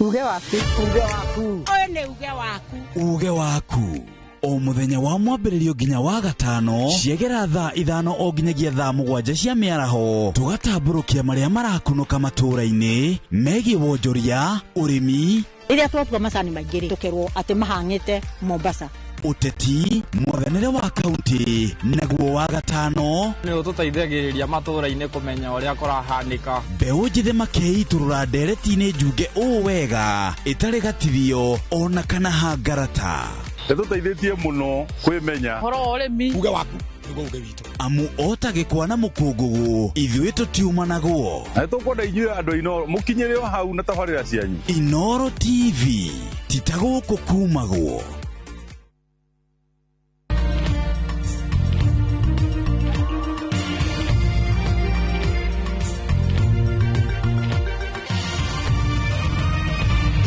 Speaker 7: Uge waku. Uge waku.
Speaker 27: Ũyũ nĩ uge waku.
Speaker 13: Uge waku. O mũthenya wa mwambĩrĩrio nginya wa gatano ciegera thaa 5 o nginyagia thaa 7 cia mĩaraho tũgatambũrũkia marĩa marakunũka matũũra-inĩ megiĩ wonjoria, ũrĩmi.
Speaker 7: Rĩrĩa twatua macani maingĩ rĩ, tũkerwo atĩ mahang'ĩte Mombasa.
Speaker 13: Ũteti, mwathanĩre wa kaunti naguo wa gatano
Speaker 31: nĩ ũtũteithagĩrĩria matũũra-inĩ kũmenya ũrĩa kũrahanĩka.
Speaker 13: Mbeũ njĩthĩ makeitũrũra ndereti-inĩ njunge ũũ wega ĩtarĩ gatithio ona kana hangarata.
Speaker 24: Nĩtũteithĩtie mũno kwĩmenya
Speaker 15: ũhoro wa ũrĩmi.
Speaker 13: Uge waku nĩguo uge witũ. Amu ota gĩkwa na mũkũngũgũ ithuĩ tũtiumanagwo.
Speaker 24: Na nĩtũkwenda inyuĩ andũ a Inooro mũkinyĩre o hau na tabarĩra cianyu.
Speaker 13: Inooro TV ti ta gũkũ kumagwo.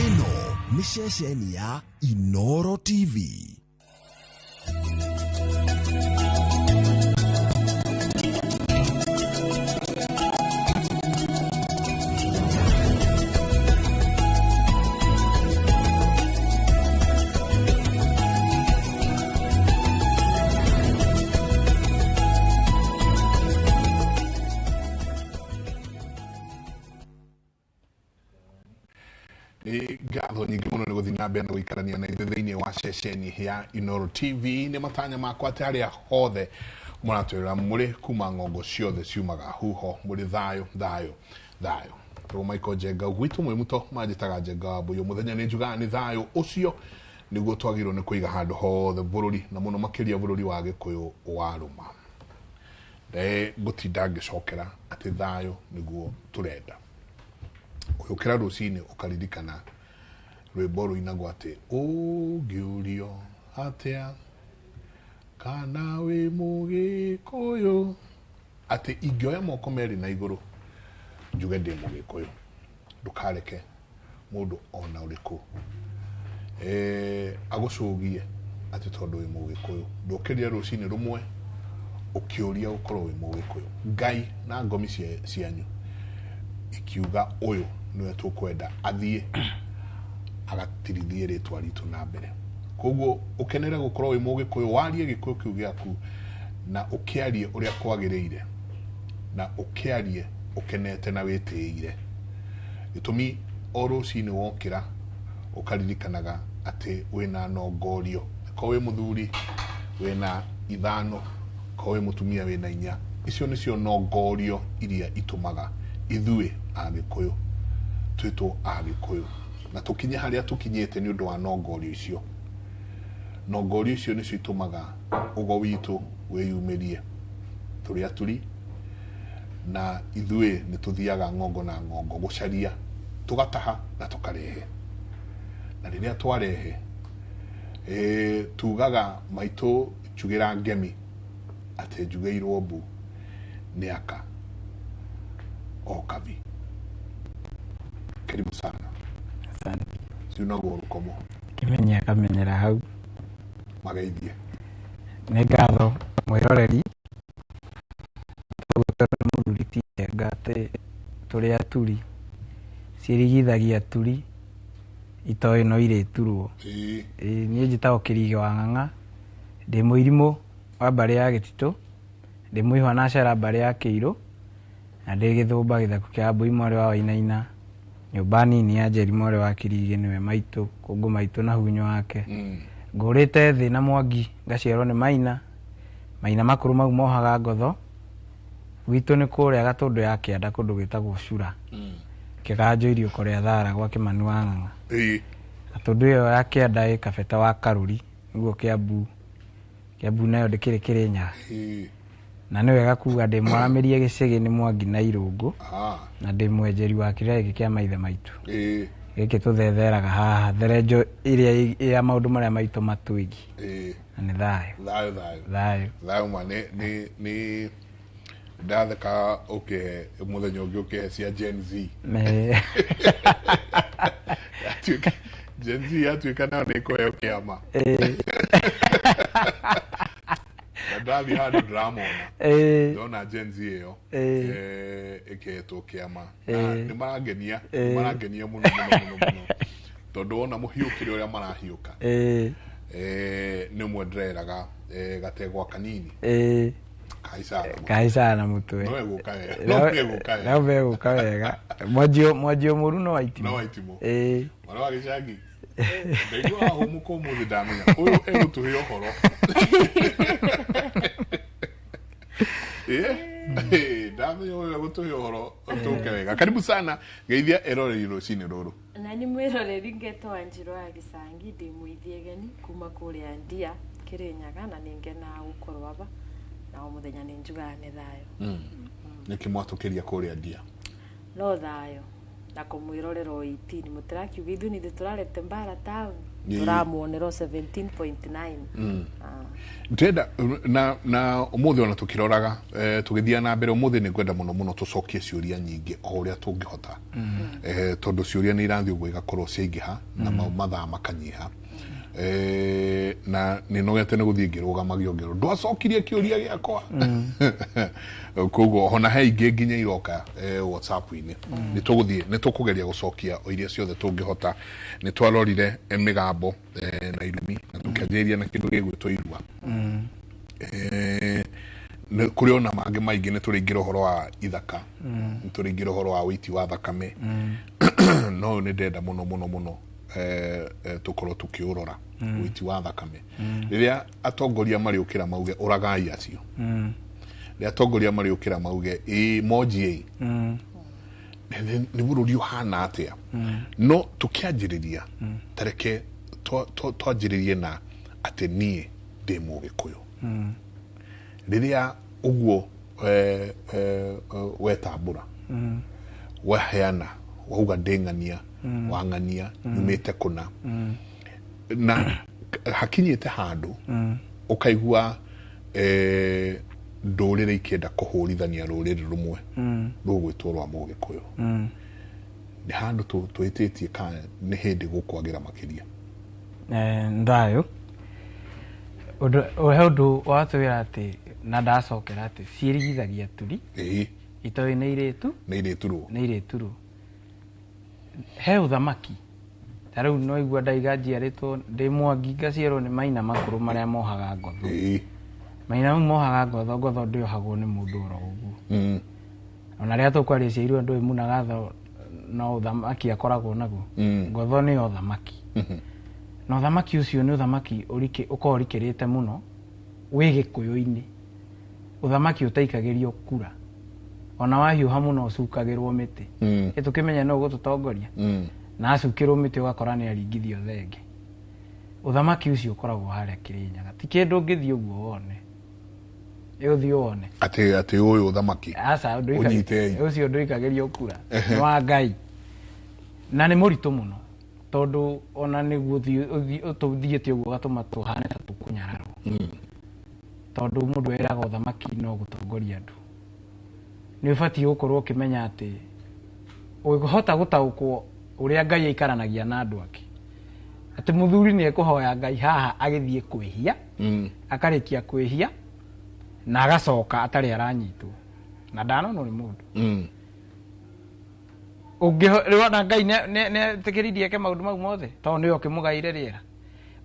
Speaker 32: Ĩno nĩ ceceni ya Inooro TV.
Speaker 1: Nĩ ngatho nyingĩ mũno nĩ gũthiĩ na mbere na gũikarania na ithuĩ thĩinĩ wa ceceni ya Inooro TV. Nĩ matanya makwa atĩ harĩa hothe mũratwĩrora mũrĩ kuma ng'ongo ciothe ciumaga huho mũrĩ thayũ thayũ thayũ. Tũgũ Michael Njenga gwitũ mwĩ muto manjĩtaga Njenga wa Mbũyũ. Mũthenya nĩ njugaga nĩ thayũ ũcio nĩguo twagĩrĩirwo nĩ kũiga handũ hothe bũrũri na mũno makĩria bũrũri wa Gĩkũyũ wa rũma. Ngũtinda ngĩcokera atĩ thayũ nĩguo tũrenda. Ũkĩra rũcinĩ ũkaririkana rwĩmbo rũinagwo atĩ ũngĩũrio atĩa kana wĩ mũgĩkũyũ, atĩ ingĩoya moko merĩ na igũrũ njuge ndĩ mũgĩkũyũ. Ndũkareke mũndũ ona ũrĩkũ agũcũgie atĩ tondũ wĩ mũgĩkũyũ. Ndũkĩrire rũcinĩ rũmwe ũkĩũria ũkorwo wĩ mũgĩkũyũ. Ngai na ngomi cianyu ikiuga ũyũ nĩwe tũkwenda athiĩ agatirithie rĩtwa ritũ na mbere. Koguo ũkenere gũkorwo wĩ mũgĩkũyũ, warie gĩkũyũ kĩu gĩaku na ũkĩarie ũrĩa kwagĩrĩire na ũkĩarie ũkenete na wĩtĩĩire. Gĩtũmi o rũcinĩ wokĩra ũkaririkanaga atĩ wĩna nongorio. Korwo wĩ mũthuri wĩna 5, korwo wĩ mũtumia wĩna 4. Icio nĩcio nongorio iria itũmaga ithuĩ Agĩkũyũ twĩtwo Agĩkũyũ na tũkinye harĩa tũkinyĩte nĩ ũndũ wa nongorio icio. Nongorio icio nĩcio itũmaga ũgo witũ wĩyumĩrie tũrĩ aturi, na ithuĩ nĩ tũthiaga ng'ongo na ng'ongo gũcaria, tũgataha na tũkarehe. Na rĩrĩa twarehe tugaga maitũ njugĩra ngemi atĩ njugĩirwo mbu nĩ aka o kabi. Karibu sana.
Speaker 2: Asante.
Speaker 1: Ciunagwo rũkomo.
Speaker 2: Kĩmenya kamenyera hau.
Speaker 1: Mageithie.
Speaker 2: Nĩ ngatho mwĩroreri. Tũgũtwĩra mũthuri ti Njenga atĩ tũrĩ aturi. Ciĩrigithagia aturi itoĩ no irĩturwo. Niĩ njĩtagwo Kĩrigĩ wa Ng'ang'a. Ndĩ mũirimũ wa mbarĩ ya Gĩtitũ. Ndĩ mũihwa na acera mbarĩ ya Kĩirũ. Na ndĩ gĩthũmba gĩthaku kĩa Mbũi mwarĩ wa Wainaina. Nyũmba nini ya Njeri mwarĩ wa Kĩrigĩ nĩwe maitũ, kũngũ maitũ na hunyo wake. Ngũrĩte thĩ na Mwangi ngaciarwo nĩ Maina. Maina makũrũ mau mohaga ngotho. Gwitũ nĩ kũrĩa Gatũndũ ya kĩanda kũndũ gwĩtagwo Cura. Kĩganjo iriũko rĩa Thara gwa Kĩmani wa Ng'ang'a. Gatũndũ ĩyo ya kĩanda ĩ kabeta wa Karũri nĩguo Kĩambu. Kĩambu nayo ndĩkĩrĩ Kĩrĩnyaga. Na nĩ wega kuga ndĩ mwaramĩrie gĩcĩgĩ nĩ Mwangi na Irũngũ. Na ndĩ mwenjeri wa kĩrĩa gĩkĩ kĩa maithe maitũ. Gĩkĩ tũthetheraga haha therenjo ĩrĩa ya maũndũ marĩa maitũ matwĩgiĩ. Na nĩ thayũ.
Speaker 1: Thayũ thayũ.
Speaker 2: Thayũ.
Speaker 1: Thayũ ma nĩ ndatheka ũkĩhe mũthenya ũngĩ ũkĩhe cia Gen Z. Gen Z yatuĩka nayo nĩ ĩkũheo kĩama. Ndathi handũ ndĩramona. Ndona Gen Z ĩyo ĩkĩhetwo kĩama. Nĩ marangenia, marangenia mũno mũno mũno mũno. Tondũ wona mũhiũkĩre ũrĩa marahiũka. Nĩ ũmwe ndĩreraga gategwa kanini. Kahaicaga
Speaker 2: na mũtwe.
Speaker 1: No egũka wega.
Speaker 2: No megũka wega. Mwanjio mũru no waitimũ.
Speaker 1: No waitimũ. Mwana wa gĩcagi. Ndaigua wahũmũka ũmũthĩ ndamenya ũyũ egũtũhe ũhoro. Ndamenya ũyũ egũtũhe ũhoro tũke wega. Karibu sana geithia eroreri rũcinĩ rũrũ.
Speaker 4: Na nĩ mwĩroreri ngetwo Wanjirũ wa Gĩcangi ndĩ mũithiegeni kuma kũrĩa Ndia Kĩrĩnyaga na nĩ ngenaga gũkorwo aba na o mũthenya nĩ njugaga nĩ thayũ.
Speaker 1: Nĩkĩ mwatũkĩria kũrĩa Ndia?
Speaker 4: No thayũ na kũmwĩrorera o 18 mũtĩrakiuga ithuĩ nithuĩ tũrarete mbara taũni tũramuonera 17.9.
Speaker 1: Ndĩrenda na ũmũthĩ ona tũkĩroraga tũgĩthiĩ na mbere ũmũthĩ nĩ ngwenda mũno mũno tũcokie ciũria nyingĩ o ũrĩa tũngĩhota. Tondũ ciũria nĩ irathiĩ ũguo igakorwo ciaingĩha na mathaa makanyiha. Na nĩ nogete nĩ gũthiĩ ngĩrũgamagia ngĩrwo ndwacokirie kĩũria gĩakwa. Koguo ona he ingĩ nginya iroka WhatsApp-inĩ. Nĩ tũgũthiĩ nĩ tũkũgeria gũcokia o iria ciothe tũngĩhota. Nĩ twarorire mĩgambo na irumi na tũkĩanjĩrĩria na kĩndũ gĩgwĩtwo irua. Kũrĩ ona mangĩ maingĩ, nĩ tũrĩingĩra ũhoro wa ithaka, nĩ tũrĩingĩra ũhoro wa wĩiti wa thakame, no ũyũ nĩ ndĩrenda mũno mũno mũno tũkorwo tũkĩũrora, wĩiti wa thakame. Rĩrĩa atongoria marĩũkĩra mauge ũragai acio, rĩrĩa atongoria marĩũkĩra mauge ĩĩ monjiei, nĩ bũrũri ũhana atĩa? No tũkĩanjĩrĩria, tareke twanjĩrĩrie na atĩ niĩ ndĩ Mũgĩkũyũ. Rĩrĩa ũguo wetambũra, waheana, wauga ndĩ ng'ania, wang'ania nyumĩte kũna, na hakinyĩte handũ ũkaigua ndũrĩrĩ ikĩenda kũhũrithania rũrĩrĩ rũmwe rũgwĩtwo rwa Mũgĩkũyũ. Nĩ handũ tũhĩtĩtie kana nĩ hĩndĩ gũkwagĩra makĩria?
Speaker 2: Thayũ. He ũndũ watwĩra atĩ na ndacokera atĩ ciĩrigithagia turi itoĩ nĩ irĩtu
Speaker 1: nĩ irĩturwo.
Speaker 2: Nĩ irĩturwo. He ũthamaki ta rĩu no igua ndaiga njiarĩtwo ndĩ Mwangi, ngaciarwo nĩ maina makũrũ marĩa mohaga ngotho. Maina mau mohaga ngotho, ngotho ndĩohagwo nĩ mũndũ oro ũguo. Ona rĩrĩa tũkwaria ciairwo ndũĩ munaga tho, no ũthamaki akoragwo naguo. Ngotho nĩ ũthamaki. Na ũthamaki ũcio nĩ ũthamaki ũkoragwo ũrikĩrĩte mũno wĩ Gĩkũyũ-inĩ. Ũthamaki ũtaikagĩrio kura. Ona wahiũha mũno ũcukagĩrwo mĩtĩ. Ĩ tũkĩmenya no ũgũtũtongoria. Na acukĩrwo mĩtĩ ũgakora nĩ aringithio thenge. Ũthamaki ũcio ũkoragwo harĩa Kĩrĩnyaga. Ti kĩndũ ũngĩthiĩ ũguo wone. Ĩ ũthiĩ wone.
Speaker 1: Atĩ ũyũ ũthamaki.
Speaker 2: Aca,
Speaker 1: Ũnyitei.
Speaker 2: ũcio ndũikagĩrio kura. Nĩ wa Ngai. Na nĩ mũritũ mũno. Tondũ ona nĩguo ũthiĩte ũguo ũgatũma tũhane ta tũkũnyararwo. Tondũ mũndũ eraga ũthamaki no gũtongoria andũ. Nĩ ũbatiĩ gũkorwo ũkĩmenya atĩ ũngĩhota gũtaũkwo ũrĩa Ngai aikaranagia na andũ ake. Atĩ mũthuri nĩ ekũhoya Ngai haha agĩthiĩ kwĩhia, akarĩkia kwĩhia na agacoka atarĩ aranyitwo. Na ndanonwo nĩ mũndũ. Rĩu ona Ngai nĩ etĩkĩririe eke maũndũ mau mothe tondũ nĩwe ũkĩmũgaire rĩera.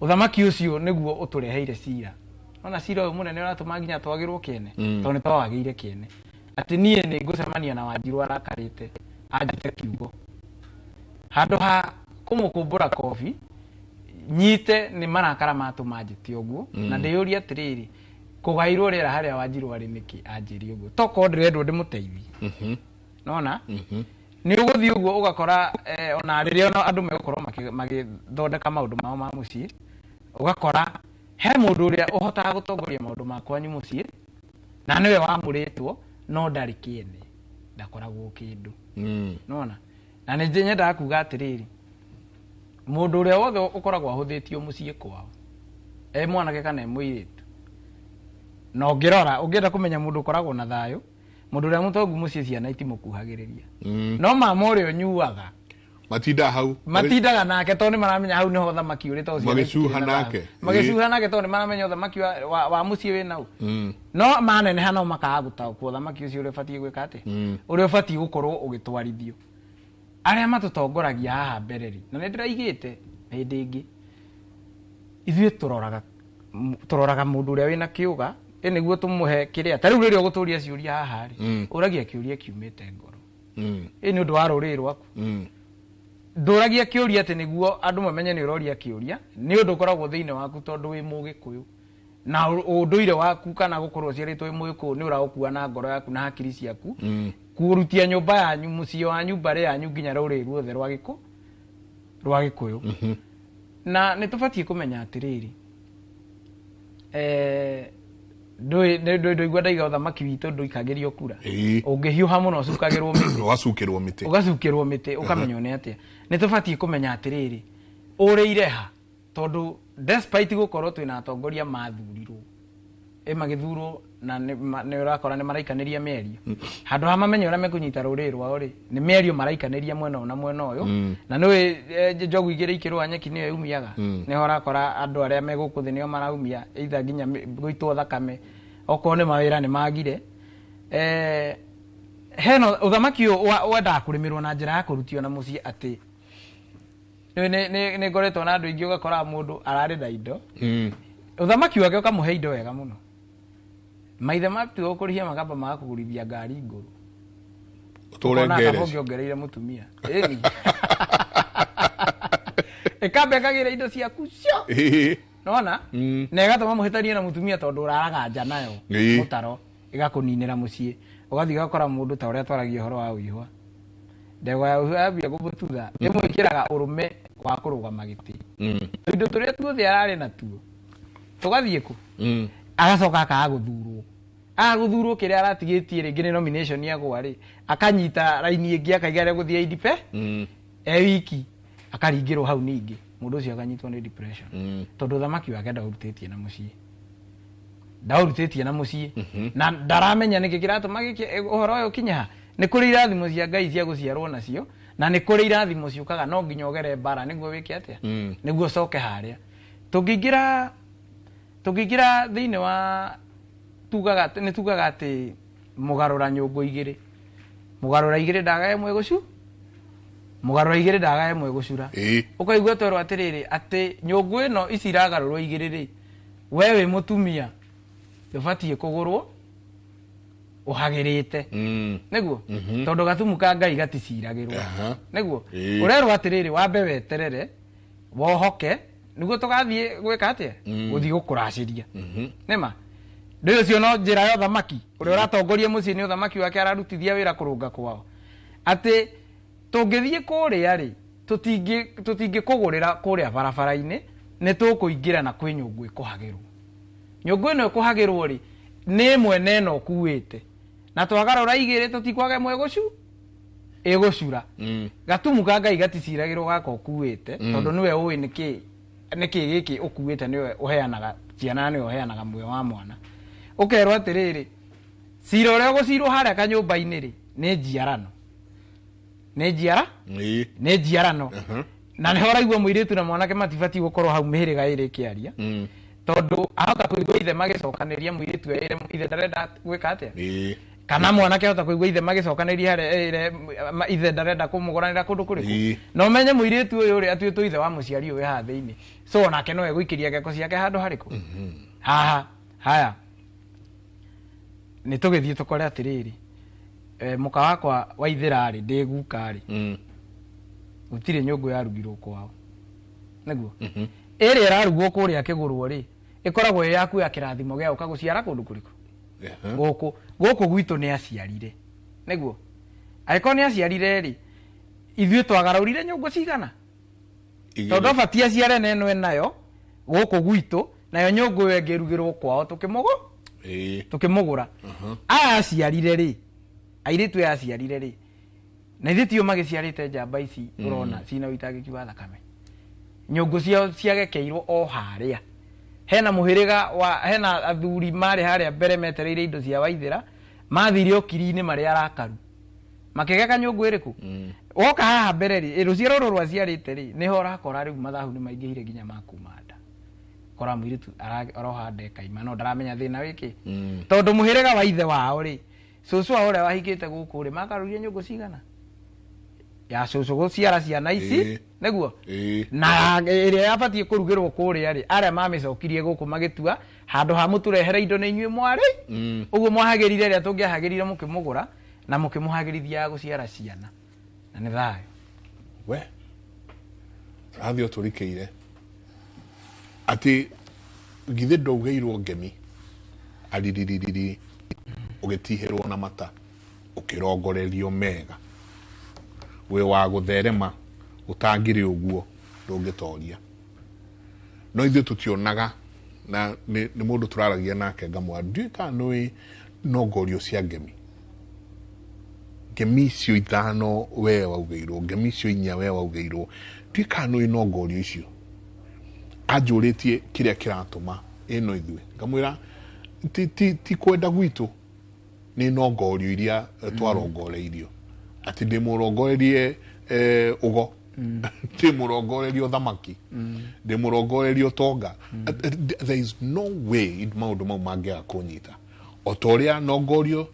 Speaker 2: Ũthamaki ũcio nĩguo ũtũreheire cira. Ona cira ũyũ mũnene ũratũma nginya twagĩrwo kĩene, tondũ nĩ twawagĩire kĩene. Atĩ niĩ nĩ ngũcemania na Wanjirũ arakarĩte anjĩte kiugo. Handũ ha kũmũkũmbũra kobi, nyite nĩ marakara matũma njĩte ũguo, na ndĩyũrie atĩrĩrĩ, kũgairwo rĩera harĩa Wanjirũ arĩ nĩkĩ anjĩrie ũguo? Tokorwo ndĩrendwo ndĩmũteithie. Nona? Nĩ ũgũthiĩ ũguo ũgakora ona rĩrĩa ona andũ megũkorwo magĩthondeka maũndũ mao ma mũciĩ, ũgakora he mũndũ ũrĩa ũhotaga gũtongoria maũndũ ma kwanyu mũciĩ, na nĩwe wamũrĩtwo, no ndarĩ kĩene, ndakoragwo kĩndũ. Nona? Na nĩ nyendaga kuga atĩrĩrĩ, mũndũ ũrĩa wothe ũkoragwo ahũthĩtio mũciĩ kwao, e mwanake kana e mũirĩtu, na ũngĩrora, ũngĩenda kũmenya mũndũ ũkoragwo na thayũ, mũndũ ũrĩa mũtongu mũciĩ ciana itimũkuhagĩrĩria. No mama ũrĩa ũnyuaga
Speaker 1: matindaga hau,
Speaker 2: matindaga nake tondũ nĩ maramenya hau nĩho ũthamaki ũrĩ, tondũ ciana
Speaker 1: Magĩcuha
Speaker 2: itikĩrĩ na thayũ.
Speaker 1: nake.
Speaker 2: Magĩcuha nake tondũ nĩ maramenya ũthamaki wa mũciĩ wĩ nau. No maneneha no makaga gũtaũkwo ũthamaki ũcio ũrĩa ũbatiĩ gwĩka atĩa, ũrĩa ũbatiĩ gũkorwo ũgĩtwarithio. Arĩa matũtongoragia haha mbere rĩ, na nĩ ndĩraigĩte hĩndĩ ĩngĩ, ithuĩ tũroraga mũndũ ũrĩa wĩna kĩũga, ĩ nĩguo tũmũhe kĩrĩa. Ta rĩu rĩrĩa ũgũtũria ciũria haha rĩ, ũragia kĩũria kiumĩte ngoro. Ĩ nĩ ũndũ wa rũrĩrĩ rwaku. Ndũragia kĩũria atĩ nĩguo andũ mamenye nĩ ũroria kĩũria, nĩ ũndũ ũkoragwo thĩinĩ waku tondũ wĩ Mũgĩkũyũ. Na ũndũire waku kana gũkorwo ũciarĩtwo wĩ Mũgĩkũyũ nĩ ũraũkua na ngoro yaku na hakiri ciaku. Kũrutia nyũmba yanyu, mũciĩ wanyu, mbarĩ yanyu nginya rũrĩrĩ ruothe rwa Gĩkũyũ. Na nĩ tũbatiĩ kũmenya atĩrĩrĩ, ndũigua ndaiga ũthamaki witũ ndũikagĩrio kura. Ũngĩhiũha mũno ũcukagĩrwo mĩtĩ.
Speaker 1: Ũgacukĩrwo mĩtĩ.
Speaker 2: Ũgacukĩrwo mĩtĩ, ũkamenywo nĩ atĩa. Nĩ tũbatiĩ kũmenya atĩrĩrĩ, ũrĩire ha? Tondũ despite gũkorwo twĩna atongoria mathurirwo, ĩ magĩthurwo na nĩ ũrakora nĩ maraikanĩria mĩario. Handũ ha mamenye ũrĩa mekũnyita rũrĩrĩ rwao rĩ, nĩ mĩario maraikanĩria mwena ũyũ na mwena ũyũ. Na nĩũĩ, njogu igĩrĩ ikĩrũa nyeki nĩyo yumiaga. Nĩho ũrakora andũ arĩa me gũkũ thĩ nĩo maraumia, either nginya gũitwo thakame, okorwo nĩ mawĩra nĩ magire. Hena ũthamaki ũyũ wendaga kũrĩmĩrwo na njĩra ya kũrutio na mũciĩ atĩ nĩ ngoretwo na andũ aingĩ ũgakora mũndũ ararĩ na indo. Ũthamaki wake ũkamũhe indo wega mũno. Maithe matua ũkũrĩhia makamba magakũgũrithia ngari ngũrũ.
Speaker 1: Ũtũre
Speaker 2: Ũkona
Speaker 1: ngereca.
Speaker 2: kaba ũngĩongereire mũtumia. Ĩni. Ĩkamba ĩkagĩra indo ciaku cio. Nona? Na ĩgatũma mũhĩtanie na mũtumia tondũ ũraraga nja nayo. Mũtaro ĩgakũninĩra mũciĩ. Ũgathiĩ ũgakora mũndũ ta ũrĩa twaragia ũhoro wa ũihwa. Ndegwa ya ũihwa yambia kũmũtutha ĩmwĩkĩraga ũrũme wa kũrũgama gĩtĩ. Tũindo tũrĩa tuothe ararĩ natuo tũgathiĩ kũ? Agacoka akaga gũthurwo. Aga gũthurwo kĩrĩa aratigĩtie rĩngĩ nĩ nomination agwa rĩ, akanyita raini ĩngĩ akaiga arĩa gũthiĩ IDP e wiki akaringĩrwo hau ningĩ. Mũndũ ũcio akanyitwo nĩ depression. Tondũ thamaki wake ndaũrutĩtie na mũciĩ. Ndaũrutĩtie na mũciĩ. Na ndaramenya nĩkĩ kĩratũma gĩkĩ ũhoro ũyũ ũkinye ha. Nĩ kũrĩ irathimo cia Ngai cia gũciarwo nacio, na nĩ kũrĩ irathimo ciũkaga no nginya ũgere mbara nĩguo wĩke atĩa? Nĩguo ũcoke harĩa. Tũngĩingĩra thĩinĩ wa tugaga nĩ tugaga atĩ mũgarũra nyũngũ igĩrĩ. Mũgarũra igĩrĩ ndagae ĩmwe gũcu. Mũgarũra igĩrĩ ndagae ĩmwe gũcura. Ũkaigua twerwo atĩrĩrĩ atĩ nyũngũ ĩno ici iragarũrwo igĩrĩ rĩ, we wĩ mũtumia ndũbatiĩ kũgũrwo ũhagĩrĩte. Nĩguo? Tondũ gatumu ka Ngai gaticiragĩrwo. Nĩguo? Ũrerwo atĩrĩrĩ wambe weterere wohoke nĩguo tũgathiĩ gwĩka atĩa? Gũthiĩ gũkũracĩria. Nĩma? Ndũĩ ũcio no njĩra ya ũthamaki ũrĩa ũratongoria mũciĩ nĩ ũthamaki wake ararutithia wĩra kũrũnga kwao. Atĩ tũngĩthiĩ kũrĩa rĩ, tũtingĩkũgũrĩra kũrĩa barabara-inĩ, nĩ tũkũingĩra na kwĩ nyũngũ ĩkũhagĩrwo. Nyũngũ ĩno ĩkũhagĩrwo rĩ, nĩ ĩmwe na ĩno ũkuĩte. Na twagarũra igĩrĩ tũtikwaga ĩmwe ĩgũcura. Gatumu ka Ngai gaticiragĩrwo gaka ũkuĩte, tondũ nĩwe ũĩ nĩkĩ gĩkĩ ũkuĩte, nĩwe ũheanaga ciana, nĩwe ũheanaga muoyo wa mwana. Ũkerwo atĩrĩrĩ, cira ũrĩa ũgũcirwo harĩa kanyũmba-inĩ rĩ, nĩ njiarano. Nĩ njiara? Nĩ njiarano. Na nĩho ũraigua mũirĩtu na mwanake matibatiĩ gũkorwo hau mĩhĩrĩga ĩrĩ ĩkĩaria. Tondũ ahota kũigua ithe magĩcokanĩria mũirĩtu ere ithe ndarenda gwĩka atĩa? Kana mwanake ahota kũigua ithe magĩcokanĩria harĩa ere ithe ndarenda kũmũgũranĩra kũndũ kũrĩkũ. Na ũmenye mũirĩtu ũyũ rĩ atuĩtwo ithe wa mũciari ũyũ haha thĩinĩ. So onake no egũikĩria ngeko ciake handũ harĩkũ? Haha. Haya. Nĩ tũgĩthiĩ tũkore atĩrĩrĩ, mũka wakwa wa ithĩra rĩ, ndĩ guka rĩ, gũtirĩ nyũngũ yarugirwo kwao. Nĩguo? Ĩrĩa ĩrarugwo kũrĩa kĩgũrwo rĩ, ĩkoragwo ĩ yaku ya kĩrathimo gĩa gũka gũciara kũndũ kũrĩkũ? Gũkũ. Gũkũ gwitũ nĩ aciarire. Nĩguo? Angĩkorwo nĩ aciarire rĩ, ithuĩ twagarũrire nyũngũ cigana? Tondũ abatiĩ aciare na ĩno enayo gũkũ gwitũ, nayo nyũngũ ĩyo ĩngĩ ĩrugĩrwo kwao tũkĩmũgũra. Aya aciarire rĩ, airĩtu aya aciarire rĩ, na ithuĩ tio magĩciarĩte njamba ici ũrona cina ũitangĩki wa thakame. Nyũngũ ciao ciagekeirwo o harĩa. Hena mũhĩrĩga wa, hena athuri marĩ harĩa mbere metereire indo cia Waithĩra, mathire ũkiri-inĩ marĩ arakaru. Makĩgeka nyũngũ ĩrĩkũ? Woka haha mbere rĩ, rũciaro rũrũ rwaciarĩte rĩ, nĩho ũrakora rĩu mathabu nĩ maingĩhire nginya ma kuma nda. Kora mũirĩtu aroha nda ĩkaima, no ndaramenya thĩna wĩkĩ. Tondũ mũhĩrĩga wa ithe wao rĩ, cũcũ wao ũrĩa wahikĩte gũkũ rĩ, makarũria nyũngũ cigana? Ya cũcũ gũciara ciana ici, nĩguo? Na ĩrĩa yabatiĩ kũrugĩrwo kũrĩa rĩ, arĩa mamĩcokirie gũkũ magĩtua, handũ ha mũtũrehere indo nĩ inyuĩ mwarĩ, ũguo mwahagĩrire ĩrĩa tũngĩahagĩrire mũkĩmũgũra, na mũkĩmũhagĩrithia ya gũciara ciana. Na nĩ thayũ.
Speaker 1: We, tũrathiĩ o tũrikĩire. Atĩ githĩ ndwaugĩirwo ngemi, ariririri, ũgĩtihĩrwo na mata, ũkĩrongorerio mega. Wĩ wa gũtherema, ũtangĩrĩ ũguo, ndũngĩtoria. No ithuĩ tũtionaga, na nĩ mũndũ tũraragia nake ngamwĩra, ndiũĩ kana nĩũĩ nongorio cia ngemi. Ngemi icio ithano we waugĩirwo, ngemi icio inya we waugĩirwo, ndiũĩ kana nĩũĩ nongorio icio. Anjũrĩtie kĩrĩa kĩratũma ĩno ithuĩ. Ngamwĩra, ti kwenda gwitũ, nĩ nongorio iria twarongoreirio. Atĩ ndĩmũrongorerie ũgo, ndĩmũrongorerie ũthamaki, ndĩmũrongorerie ũtonga. There is no way maũndũ mau mangĩaga kũnyita. O ta ũrĩa nongorio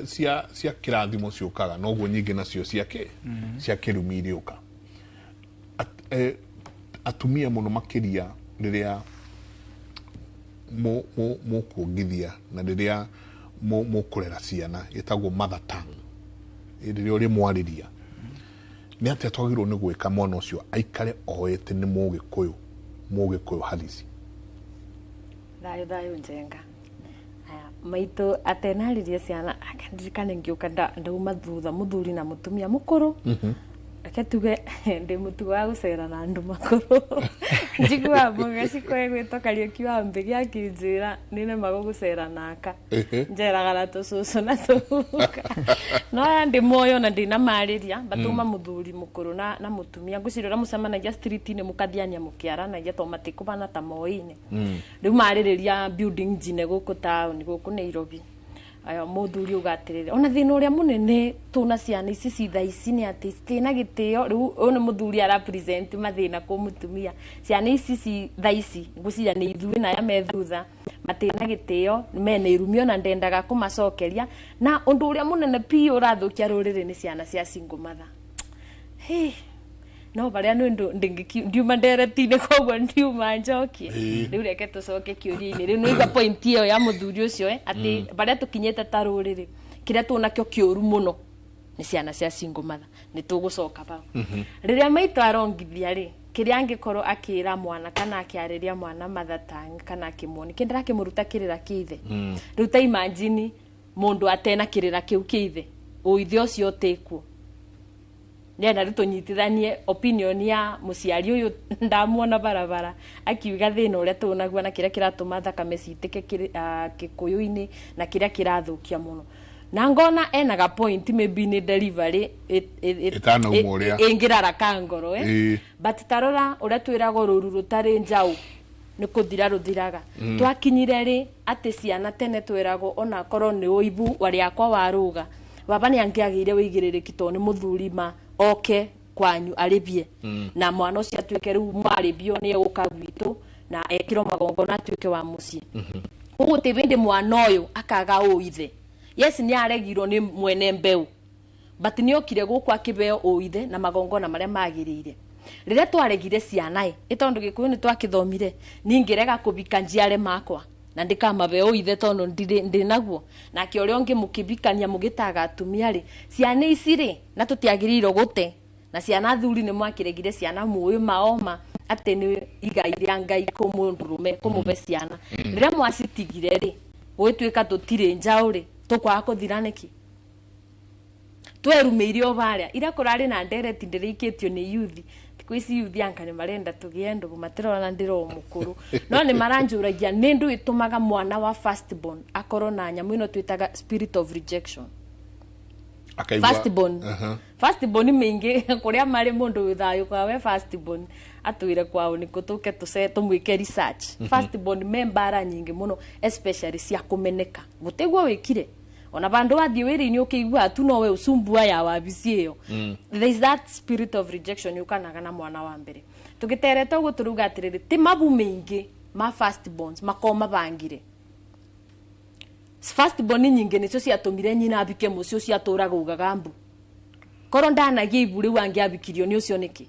Speaker 1: cia kĩrathimo ciũkaga, noguo nyingĩ nacio cia kĩ? Cia kĩrumi irĩũka. Atumia mũno makĩria rĩrĩa Mũkuongithia na rĩrĩa mũkũrera ciana ĩtagwo mother tongue, rĩrĩa ũrĩ mwarĩria, nĩ atĩa twagĩrĩirwo nĩ gwĩka mwana ũcio aikare oete nĩ Mũgĩkũyũ, Mũgĩkũyũ halisi?
Speaker 4: Thayũ thayũ, Njenga. Aya, maitũ atenarĩrie ciana, ndirikane ngĩũka ndauma thutha mũthuri na mũtumia mũkũrũ. Reke tuge ndĩ mũtugo wa gũcera na andũ makũrũ. Njiguaga mũgaciko gwĩtwo Kariũki wa Mbĩgĩ akĩnjĩra nĩnemagwo gũcera naka. Njeraga na tũcũcũ na tũguka, no aya ndĩ muoyo na ndĩna marĩria batuma. Mũthuri mũkũrũ na mũtumia, ngwĩciria ũrĩa mũcemanagia street-inĩ, mũkathiania mũkĩaranagia to matikũbana ta moĩ-inĩ. Rĩu marĩrĩria building njine gũkũ taũni, gũkũ Nairobi. Aya, mũthuri uga atĩrĩrĩ, ona thĩna ũrĩa mũnene tũna ciana ici ci thaa ici nĩ atĩ citina gĩtĩo. Rĩu ũyũ nĩ mũthuri ara present mathĩna kũ mũtumia. Ciana ici ci thaa ici, ngwĩciria nĩ ithuĩ na aya me thutha, matina gĩtĩo, mena irumi, ona ndendaga kũmacokeria. Na ũndũ ũrĩa mũnene piũ ũrathũkia rũrĩrĩ nĩ ciana cia single mother. Hey, no barĩa nĩ ũndũ ndiuma ndereti-inĩ, koguo ndiuma njokie. Rĩu reke tũcoke kĩũria-inĩ. Rĩu nĩigua point ĩyo ya mũthuri ũcio, atĩ barĩa tũkinyĩte ta rũrĩrĩ, kĩrĩa tũnakĩo kĩũru mũno nĩ ciana cia single mother. Nĩ tũgũcoka bau. Rĩrĩa maitũ arongithia rĩ, kĩrĩa angĩkorwo akĩra mwana kana akĩarĩria mwana mother tongue kana akĩmuoni kĩndĩra akĩmũruta kĩrĩra kĩa ithe. Rĩu ta imagine mũndũ atena kĩrĩra kĩu kĩa ithe, ũithe ũcio ũtĩkuo. Ndĩrenda rĩu tũnyitithanie opinion ya mũciari ũyũ ndamuona barabara akiuga thĩna ũrĩa tũnaguo na kĩrĩa kĩratũma thakame citĩke Gĩkũyũ-inĩ na kĩrĩa kĩrathũkia mũno, na ngona ena ga point, maybe nĩ delivery
Speaker 1: Ĩtanauma ũrĩa.
Speaker 4: ĩngĩraraka ngoro. But tarora ũrĩa twĩragwo, rũru rũtarĩ njaũ nĩ kũthira rũthiraga. Twakinyire rĩ atĩ ciana tene twĩragwo onakorwo nĩ ũibu warĩakwa warũga, baba nĩ angĩagĩire wĩigĩrĩrĩki tondũ nĩ mũthuri, ma oke kwanyu arĩbie na mwana ũcio atuĩke rĩu mwarĩbio nĩ egũka gwitũ na ekĩrwo magongona atuĩke wa mũciĩ. Koguo ti bĩndĩ mwana ũyũ akaga ũithe. Yes, nĩ aregirwo nĩ mwene mbeũ, but nĩ okire gũkũ akĩbeo ũithe na magongona marĩa magĩrĩire. Rĩrĩa twaregire ciana ĩ tondũ Gĩkũyũ nĩ twakĩthomire, ningĩrega kũbika njiare makwa na ndikamabe ũithe tondũ ndĩ naguo nake ũrĩa ũngĩ mũkĩbikania mũgĩtaga atumia rĩ, ciana ici rĩ, na tũtiagĩrĩirwo gũte na ciana. Athuri nĩ mwakĩregire ciana, mũĩ maoma atĩ nĩ igai rĩa Ngai kũmũndũrũme kũmũbe ciana. Rĩrĩa mwacitigire rĩ, gũgĩtuĩka tũtirĩ njaũ rĩ, tũkwaga kũthira nĩkĩ? Twerumĩire o barĩa ira kũrarĩ na ndereti ndĩrĩikĩtio nĩ yuthi. Thikũ ici yuthi anga nĩ marenda tũgĩe ndũgũ, matirona ndĩro o mũkũrũ, no nĩ maranjũragia nĩ ndũ ĩtũmaga mwana wa first born akorwo na nyamũ ĩno twĩtaga spirit of rejection.
Speaker 1: Akaigua.
Speaker 4: First born. First born mĩingĩ kũrĩa marĩ, mũndũ wĩ thayũ kwa we first born atwĩre kwao nĩkũ tũke tũce tũmwĩke research. First born me mbara nyingĩ mũno, especially cia kũmeneka gũtĩguo wĩkire ona vandũ wathiĩ wĩra-inĩ ũkĩigua tu nowe ũcumbua ya wabici ĩyo. There is that spirit of rejection yũkanaga na mwana wa mbere. Tũgĩtereta ũguo tũrauga atĩrĩrĩ, ti mabu maingĩ ma first borns makorwo mabangire. First born nyingĩ nĩcio ciatũmire nyina abike mũciĩ ũcio atũraga ugaga mbu. Korwo ndanagia ibu rĩu angĩabikirio nĩ ũcio nĩkĩ?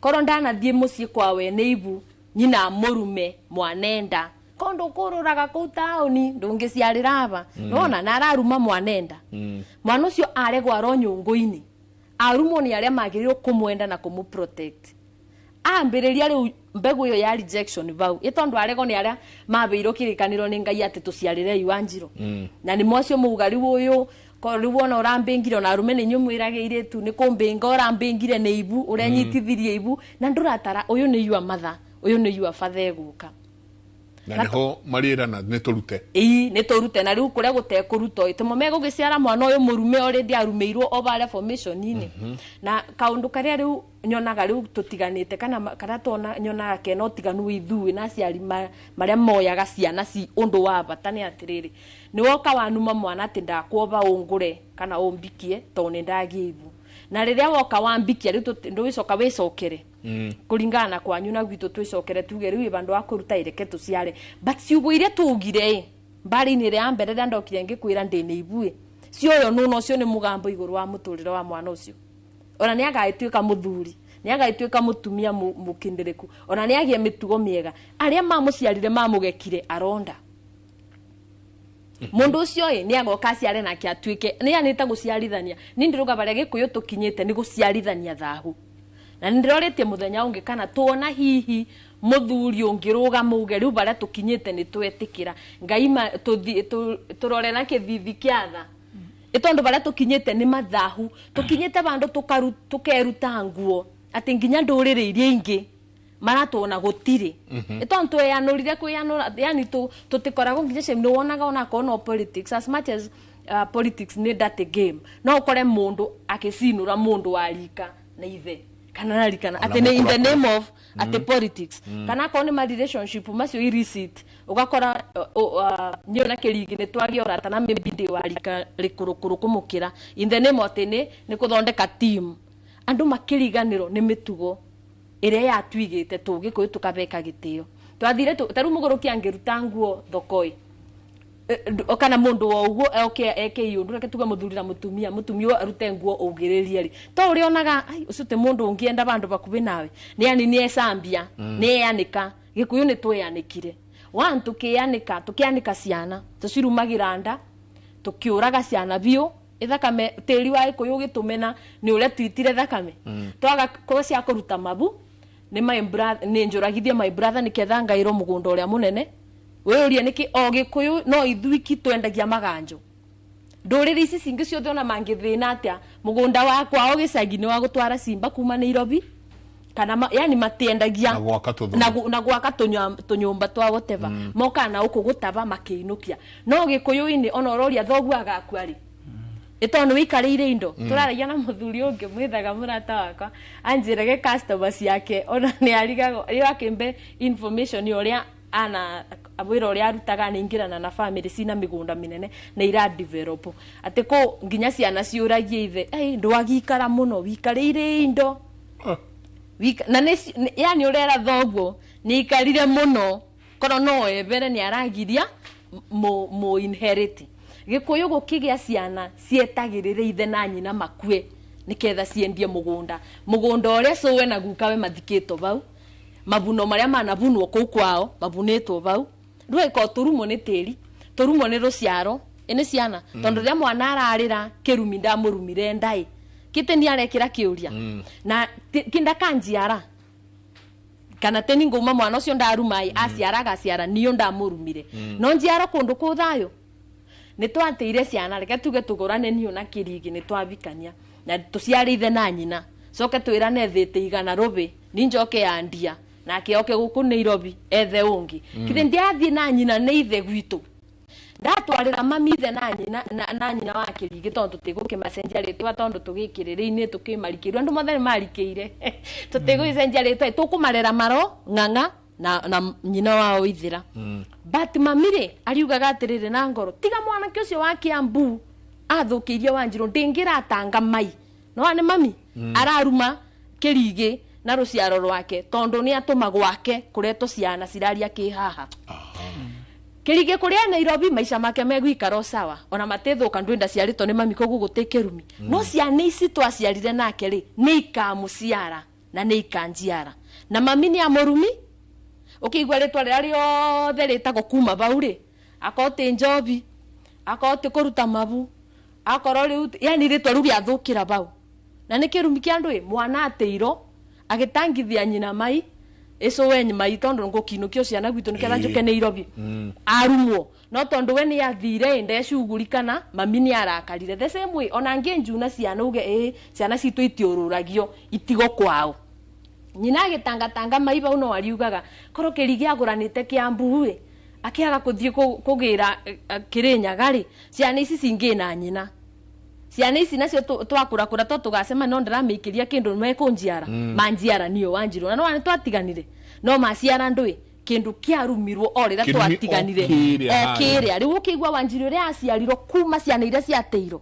Speaker 4: Korwo ndanathiĩ mũciĩ kwa wene ibu, nyina mũrume mwanenda ko ndũkũrũraga kũu taũni ndũngĩciarĩra aba. Nona na araruma mwanenda. Mwana ũcio aregwo aro nyũngũ-inĩ, arumwo nĩ arĩa magĩrĩirwo kũmwenda na kũmũ protect. Ambĩrĩria rĩu mbegũ ĩyo ya rejection bau ĩ tondũ aregwo nĩ arĩa mabeirwo kĩrĩkanĩro nĩ Ngai atĩ tũciarĩrei Wanjirũ. Na nĩ mocio mauga rĩu ũyũ ko rĩu wona ũrambĩngire, ona arũme nĩ inyuĩ mwĩrage irĩtu nĩ kũmbĩnga ũrambĩngire nĩ ibu ũrenyitithirie ibu na ndũratara ũyũ nĩ your mother, ũyũ nĩ your father egũka.
Speaker 1: Na niho marĩrana nĩ tũrute.
Speaker 4: Ii, nĩ tũrute. Na rĩu kũrĩa gũtekũrutwo ĩtũmo megũgĩciara mwana ũyũ mũrume already arumĩirwo o barĩa formation-inĩ. Na kaũndũ karĩa rĩu nyonaga rĩu tũtiganĩte kana tona nyonaga kena ũtiganu wĩ ithuĩ na aciari marĩa moyaga ciana ci ũndũ wa bata nĩ atĩrĩrĩ, nĩ woka wanuma mwana atĩ ndakuoba ũngũre kana ũmbikie tondũ nĩ ndagia ibu. Na rĩrĩa woka wambikia rĩu ndũgĩcoka wĩcokere kũringana na kwanyu na gwitũ, twĩcokere tuge rĩu ĩ vandũ wa kũruta ireke tũciare. But ciugo iria tugire ĩ mbara-inĩ ĩrĩa ya mbere rĩrĩa ndokire ngĩkwĩra ndĩna ibu ĩ cioyo nũna, ũcio nĩ mũgambo igũrũ wa mũtũrĩre wa mwana ũcio. Ona nĩ agagĩtuĩka mũthuri Nĩ agagĩtuĩka mũtumia mũkindĩrĩku, ona nĩ agĩe mĩtugo mĩega. Arĩa mamũciarire mamũgekire aronda. Mundu ucio ĩ nĩ agoka aciare nake atuĩke nĩ anĩta gũciarithania. Niĩ ndĩrauga barĩa Gĩkũyũ tũkinyĩte nĩ gũciarithania thahu. Na nĩ ndĩrorĩtie mũthenya ũngĩ kana tuona hihi mũthuri ũngĩrũgama uge rĩu barĩa tũkinyĩte nĩ twetĩkĩra Ngai tũrore na kĩthithi kĩa tha. Ĩ tondũ barĩa tũkinyĩte nĩ mathahu, tũkinyĩte bandũ tũkeruta nguo atĩ nginya ndũrĩrĩ iria ingĩ maratuona gũtirĩ. Ĩ tondũ tweyanũrire kwĩyanũra, yani tũtikoragwo nginya shame. Nĩ wonaga onakorwo no politics, as much as politics nĩ dirty game, no ũkore mũndũ akĩcinũra mũndũ wa rika na ithe kana na rika atĩ nĩ in the name of atĩ politics. Kana akorwo nĩ ma relationship macio illicit, ũgakora niĩ na Kĩrigi nĩ twagia ũrata na maybe ndĩ wa rika rĩkũrũkũrũ kũmũkĩra in the name of atĩ nĩ kũthondeka team. Andũ makĩriganĩrwo nĩ mĩtugo ĩrĩa yatuigĩte tũgĩkũyũ tũkabeka gĩtĩo. Twathire ta rĩu mũgũrũki angĩruta nguo thoko-ĩ, kana mũndũ o ũguo oke eke iũndũ, reke tuge mũthuri na mũtumia, mũtumia arute nguo ũgĩrĩrie rĩ, to ũrĩa onaga ai ũcio ti mũndũ ũngĩenda bandũ bakuhĩ nawe, nĩ yani nĩ ecambia, nĩ eanĩka. Gĩkũyũ nĩ tweanĩkire. One, tũkĩanĩka, tũkĩanĩka ciana, tũcirumagĩra nda, tũkĩũraga ciana biũ. Ithakame tĩri wa Gĩkũyũ ũgĩtũmena nĩ ũrĩa twitire thakame. Twaga kũ cia kũruta mabu, nĩ my brother, nĩ njũragithie my brother nĩketha ngairwo mũgũnda ũrĩa mũnene. Wĩyũrie nĩkĩ o Gĩkũyũ no ithuiki twendagia maganjo. Ndũrĩrĩ ici cingĩ ciothe ona mangĩthĩna atĩa, mũgũnda wa kwao gĩcagi nĩ wa gũtwara cimba kuma Nairobi, kana yani matiendagia
Speaker 1: na
Speaker 4: gwaka tũnyũmba twa whatever. Moka na ũkũ gũtaba makĩinũkia. No Gĩkũyũ-inĩ ona ũroria thoguo agakua rĩ, ĩtondũ wĩikarĩire indo. Tũraragia na mũthuri ũngĩ mwĩthaga mũrata wakwa, anjĩrage customer ciake ona nĩ arigagwo rĩu akĩmbe information ũrĩa ana wĩra ũrĩa arutaga nĩ ingĩrana na family cina mĩgũnda mĩnene na ira develop atĩ kũ nginya ciana ciũragie ithe, ei ndwagĩikara mũno wĩikarĩire indo. Na nĩ yani ũrera thoguo nĩ ikarire mũno korwo no ebere nĩ aragiria mũ inherit. Gĩkũyũ gũkĩgĩa ciana cietagĩrĩre ithe na nyina makue nĩketha ciendie mũgũnda, mũgũnda ũrĩa cũwe na gukawe mathikĩtwo bau, mabuno marĩa manabunwo kũu kwao mabunĩtwo bau. Rĩu ĩkorwo tũrumwo nĩ tĩri, tũrumwo nĩ rũciaro, ĩ nĩ ciana. Tondũ rĩrĩa mwana ararĩra kĩrumi ndamũrumire ndaĩ, kĩte nĩ arekĩra kĩũria na kindakanjiara kana teni ngũma mwana ũcio ndaruma ĩ, aciaraga aciara niyo ndamũrumire. No njiaro kũndũ kũ thayũ nĩ twatĩire ciana, reke tuge tũgũrane niyo na Kĩrigi nĩ twabikania na tũciare ithe na nyina, coke twĩrane thĩtĩ igana rũbĩ ni njoke ya ndia nake oke gũkũ Nairobi ethe ũngĩ. Kithĩ ndiathiĩ na nyina nĩ ithe gwitũ, ndatwarĩra mami ithe na nyina na nyina wa Kĩrigi tondũ tũtigũkĩmacenjia rĩtwa tondũ tũgĩkĩrĩrĩ-inĩ tũkĩmarikĩirwo andũ mothe nĩ marikĩire tũtigũgĩcenjia rĩtwa, tũkũmarera maro ng'ang'a na nyina wao ithira. But mami rĩ ariugaga atĩrĩrĩ na ngoro, tiga mwanake ũcio wa Kiambu athũkĩirie Wanjirũ ndĩngĩratanga mai. No nĩ mami araruma Kĩrigi na rũciaro rwake tondũ nĩ atũma gwake kũretwo ciana ciraria kĩhaha. Kĩrigi kũrĩa Nairobi maica make megũikara o sawa, ona matĩthũka ndwenda ciarĩtwo nĩ mami koguo gũtĩ kĩrumi. No ciana ici twaciarire nake rĩ nĩ ikamũciara na nĩ ikanjiara, na mami nĩ amũrumi. Ũkĩigua rĩtwa rĩrĩa rĩothe rĩtagwo kuma bau rĩ, akorwo ti njobi, akorwo ti kũruta mabu, akorwo rĩu yani rĩtwa rĩu rĩathũkĩra bau. Na nĩ kĩrumi kĩa andũ ĩ, mwana atĩirwo agĩtangithia nyina mai ĩcũwe mai tondũ ngũkinũkio ciana gwitũ nĩketha njũke Nairobi. Arumwo no tondũ we nĩ athire ndecugurikana, mami nĩ arakarire. The same way ona ngĩnjuna ciana uge ĩ ciana citũ itiũrũragio itigo kwao. Nyina agĩtangatanga mai bau no ariugaga korwo Kĩrigi agũranĩte Kĩambu ĩ akĩaga kũthiĩ kũgĩra Kĩrĩnyaga rĩ, ciana ici cingĩ na nyina. Ciana ici nacio twakũrakũra to tũgacema no ndĩramĩikĩria kĩndũ mekũnjiara manjiara niyo Wanjirũ na no nĩ twatiganire no maciara ndũĩ kĩndũ kĩarumirwo o rĩrĩa twatiganire o kĩrĩa. Rĩu ũkĩigua Wanjirũ ũrĩa aciarirwo kuma ciana iria ciatĩirwo,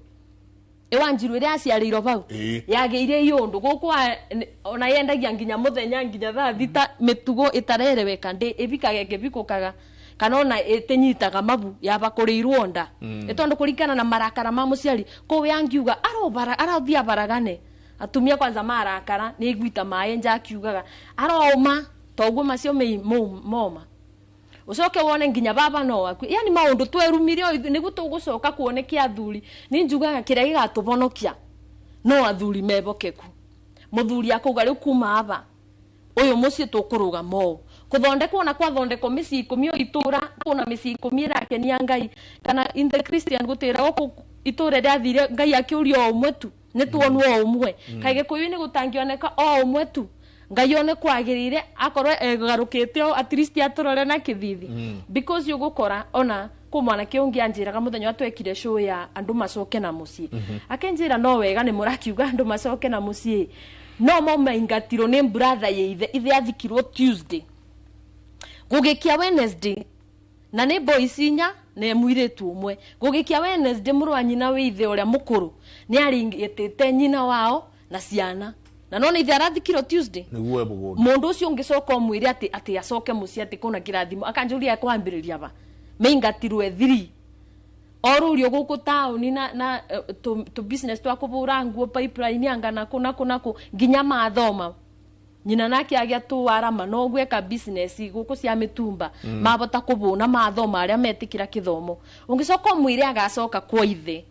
Speaker 4: ĩ Wanjirũ ĩrĩa aciarĩirwo bau yagĩire iũndũ gũkũ ona yendagia nginya mũthenya nginya thaa thita, mĩtugo ĩtarereweka ndĩ ĩbikaga ĩkĩbikũkaga kana ona ĩtĩnyitaga mabu yabakũrĩirwo nda. Ĩ tondũ kũringana na marakara ma mũciari kũu yangiuga arathiĩ abaragane Atumia kwanza marakara nĩ iguita maĩ nja akiugaga aroma toguo macio moma. Ucoke wone nginya baba no waku. Yani maundu twerumirie niguo tugucoka kuonekia athuri. Ni njugaga kiria gigatubonokia no athuri mebokeku. Muthuri akauga riu kuma aba uyu mucii tukurugama uu. Kuthondekwo na kwathondekwo micii 10 o itura kuna micii 10 irakenia Ngai kana in the Christian gutira guku itura riathire Ngai akiuria o umwe tu ni tuonwo o umwe. Kai Gikuyu-ini gutangioneka o umwe tu Ngai one kwagirire akorwo egarukite o at least aturore na kithithi. Because ugukora ona ku mwanake ungi anjiraga muthenya atwekire show ya andu macoke na mucii. Akinjira no wega ni murakiuga andu macoke na mucii no mo maingatirwo ni brother ye ithe athikirwo Tuesday gugikia Wednesday na ni boys inya na mwiritu umwe gugikia Wednesday muru wa nyina wi ithe uria mukuru ni aringitite nyina wao na ciana na no ni ithe arathikirwo Tuesday
Speaker 1: niguo mugunda
Speaker 4: mundu ucio ungicoka umwire ati acoke mucii ati kuna kirathimo akanjuria kwambiriria ba maingatirwe 3 orurio guku tauni na to business twa kubura nguo pipeline anga naku naku naku nginya mathoma nyina nake agia tuwarama no gweka business guku cia mitumba. Mabota kubuna mathoma aria metikira kithomo ungicoka mwire agacoka kwa ithe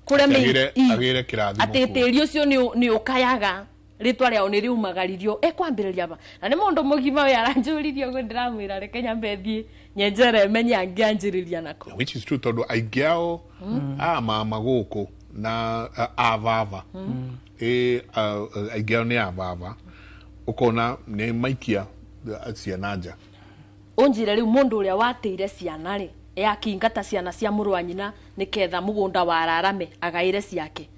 Speaker 4: kuria
Speaker 1: agire kirathimo
Speaker 4: ati tiri ucio ni ukayaga ritwa riao ni riumagaririo ekwambiriria ba na ni mundu mugima we aranjuririo uguo ndiramwira reke nyambe thie nyenjere menye angianjiriria nako
Speaker 1: which is true tondu aingi ao a mama guku na a baba aingi ao ni a baba ukona ni maikia ciana nja
Speaker 4: unjire riu mundu uria wateire ciana ri akingata ciana cia muru wa nyina niketha mugunda wararame agaire ciake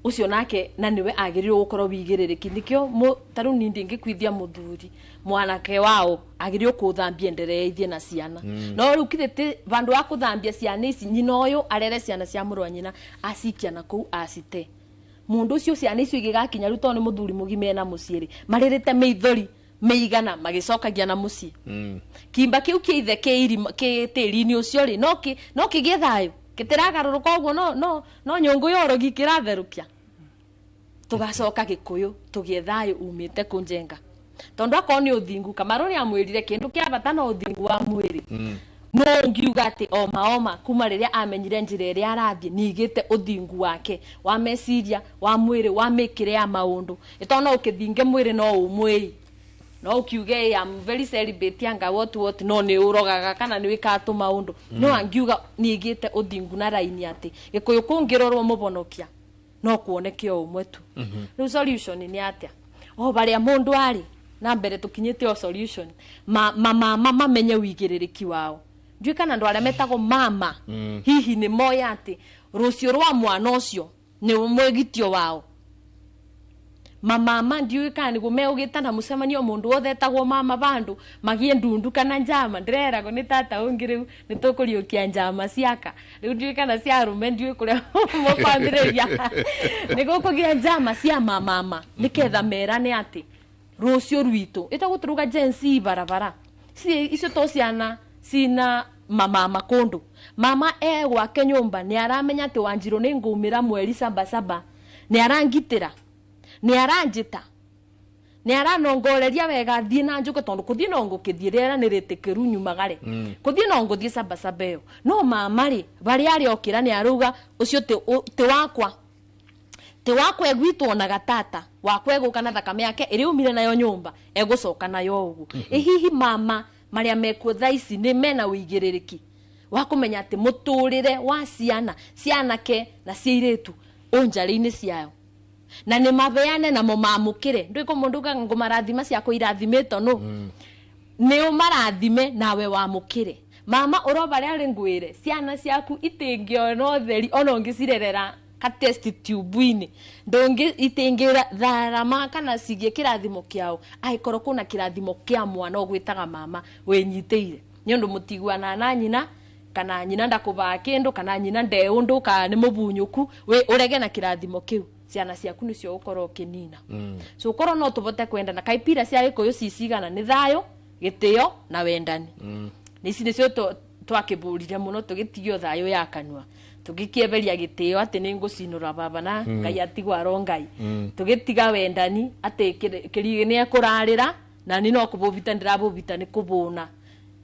Speaker 4: ucio nake na niwe agiriirwo gukorwo wigiririkia nikio taru ni ndingikwithia muthuri mwanake wao agiriirwo kuthambia ndereithie na ciana. No riu kithiti vandu wa kuthambia ciana ici nyina uyu arere ciana cia muru wa nyina acikia na kuu acite mundu ucio ciana icio igigakinya riu tondu ni muthuri mugima ena mucii ri maririte meithori meigana magicokagia na mucii. Kimba kiu kia ithe ki tiri-ini ucio ri no kigie thayu kitiragarũrũka ũguo no nyũngũ ya ũrogi kĩratherũkia tugacoka Gikuyu tugie thayu umite kunjenga tondu akorwo ni uthingu Kamaru ni amwirire kindu kia bata no uthingu wa mwiri. No ngiuga ati oma kuma riria amenyire njira iria arathie nigite uthingu wake wa meciria wa mwiri wa mikire ya maundu itona ukithinge mwiri no umwei no ukiuge am very celibate anga what no ni urogaga kana ni wika tu maundu. No angiuga nigite uthingu na raini ati Gikuyu kungirorwo mubonokia no kuoneke o umwe tu. Riu solution ni atia o baria mundu ari na mbere tukinyite o solution mama mamenye wigiririkia wao ndiũ kana andu aria metagwo mama. Hihi ni moya ati rucio rwa mwana ucio ni mwigitio wao mamama ndiũ kana niguo meugitana mucemanio mundu wothe etagwo mama bandu magie ndundu kana njama ndireragwo ni tata ungi riu ni tukuriukia njama ciaka riu ndiũ kana cia arume ndiũ kuria mukwambiriria niguo kugia njama cia mamama niketha merane ati rucio rwitu itagwo turuga Gen Z barabara icio to ciana cina mamama kundu mama e gwake nyumba ni aramenya ati Wanjiru ni ngumira mweri 7 ni arangitira ni aranjita ni aranongoreria wega thie na njuke tondu kuthie no ngukithie rera ni ritikiru nyumagare. Kuthie no nguthie 7 iyo no mama ri baria ari okira ni aruga ucio ti wakwa ti wakwa egwitwo na gatata wakwa eguka na thakame yake iri umire nayo nyumba egucoka nayo ugu. Ihihi mama maria mekuo thaa ici ni mena wigiririkia wa kumenya ati muturire wa ciana cianake na ciiritu unjari-ini ciao na ni mabeane na mamamukire ndwiko mundu ugaga ngumarathima ciakwa irathimĩtwo no ni umarathime nawe wamukire mama uroba riari ngwire ciana ciaku itingiona utheri ona ungicirerera ka test tube-ini ndungi itingira tharama kana cigie kirathimo kiao aikorwo kuna kirathimo kia mwana ugwitaga mama winyiteire ni undu mutiguana na nyina kana nyina ndakubaa kindu kana nyina nde undu kana ni mubunyuku we urege na kirathimo kiu ciana ciaku nicio ukorwo ukinina. So ukorwo no tubote kwendana kaipira cia Gikuyu cicigana ni thayo gitio na wendani. Ni ici nicio twakiburire muno tugitigio thayo ya kanua Tugikieberia gitio ati ni ngucinura baba na Ngai atigwo aro Ngai. Tugitiga wendani ati kirigi ni ekurarira na ni no kububita ndirabubita ni kubuna.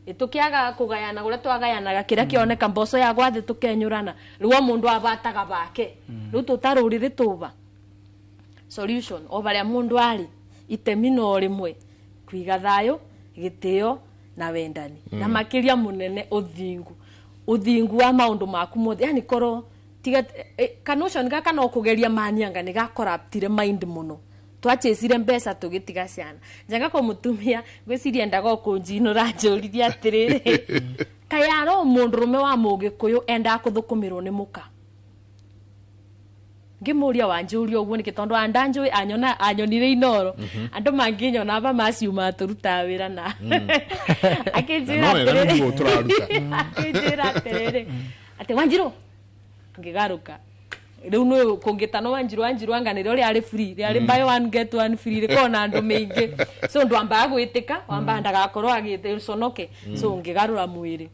Speaker 4: Itukiaga kugayana uria twagayanaga kiria kioneka mboco ya gwathi tukenyurana riu mundu abataga bake riu tutarurire tuba solution o baria mundu ari itemi no rimwe kwiga thayo gitio na wendani na makiria munene uthingu uthingu wa maundu maku mothe yani koro tiga kanution gaka no kugeria manianga ni ga corruptire mind muno twachesire mbeca tugitiga ciana njenga ko mutumia gwiciria endaga kunjinura njuririe atiriri kayaro mundu rume wa mugikuyu endaga kuthukumirwo ni muka ngimuria wanjuria uguo niki tondu andanjui anyona anyonire Inoro andu manginyona aba maciuma turuta wira na akinjira akinjira atiriri ati Wanjiru ngigaruka riu no kungitano Wanjiru Wanjiru anganire uri ari free ri ari buy one get one free ri kona andu meingi so ndu ambaga gwitika wamba ndagakorwo agite conoke so ngigarura mwiri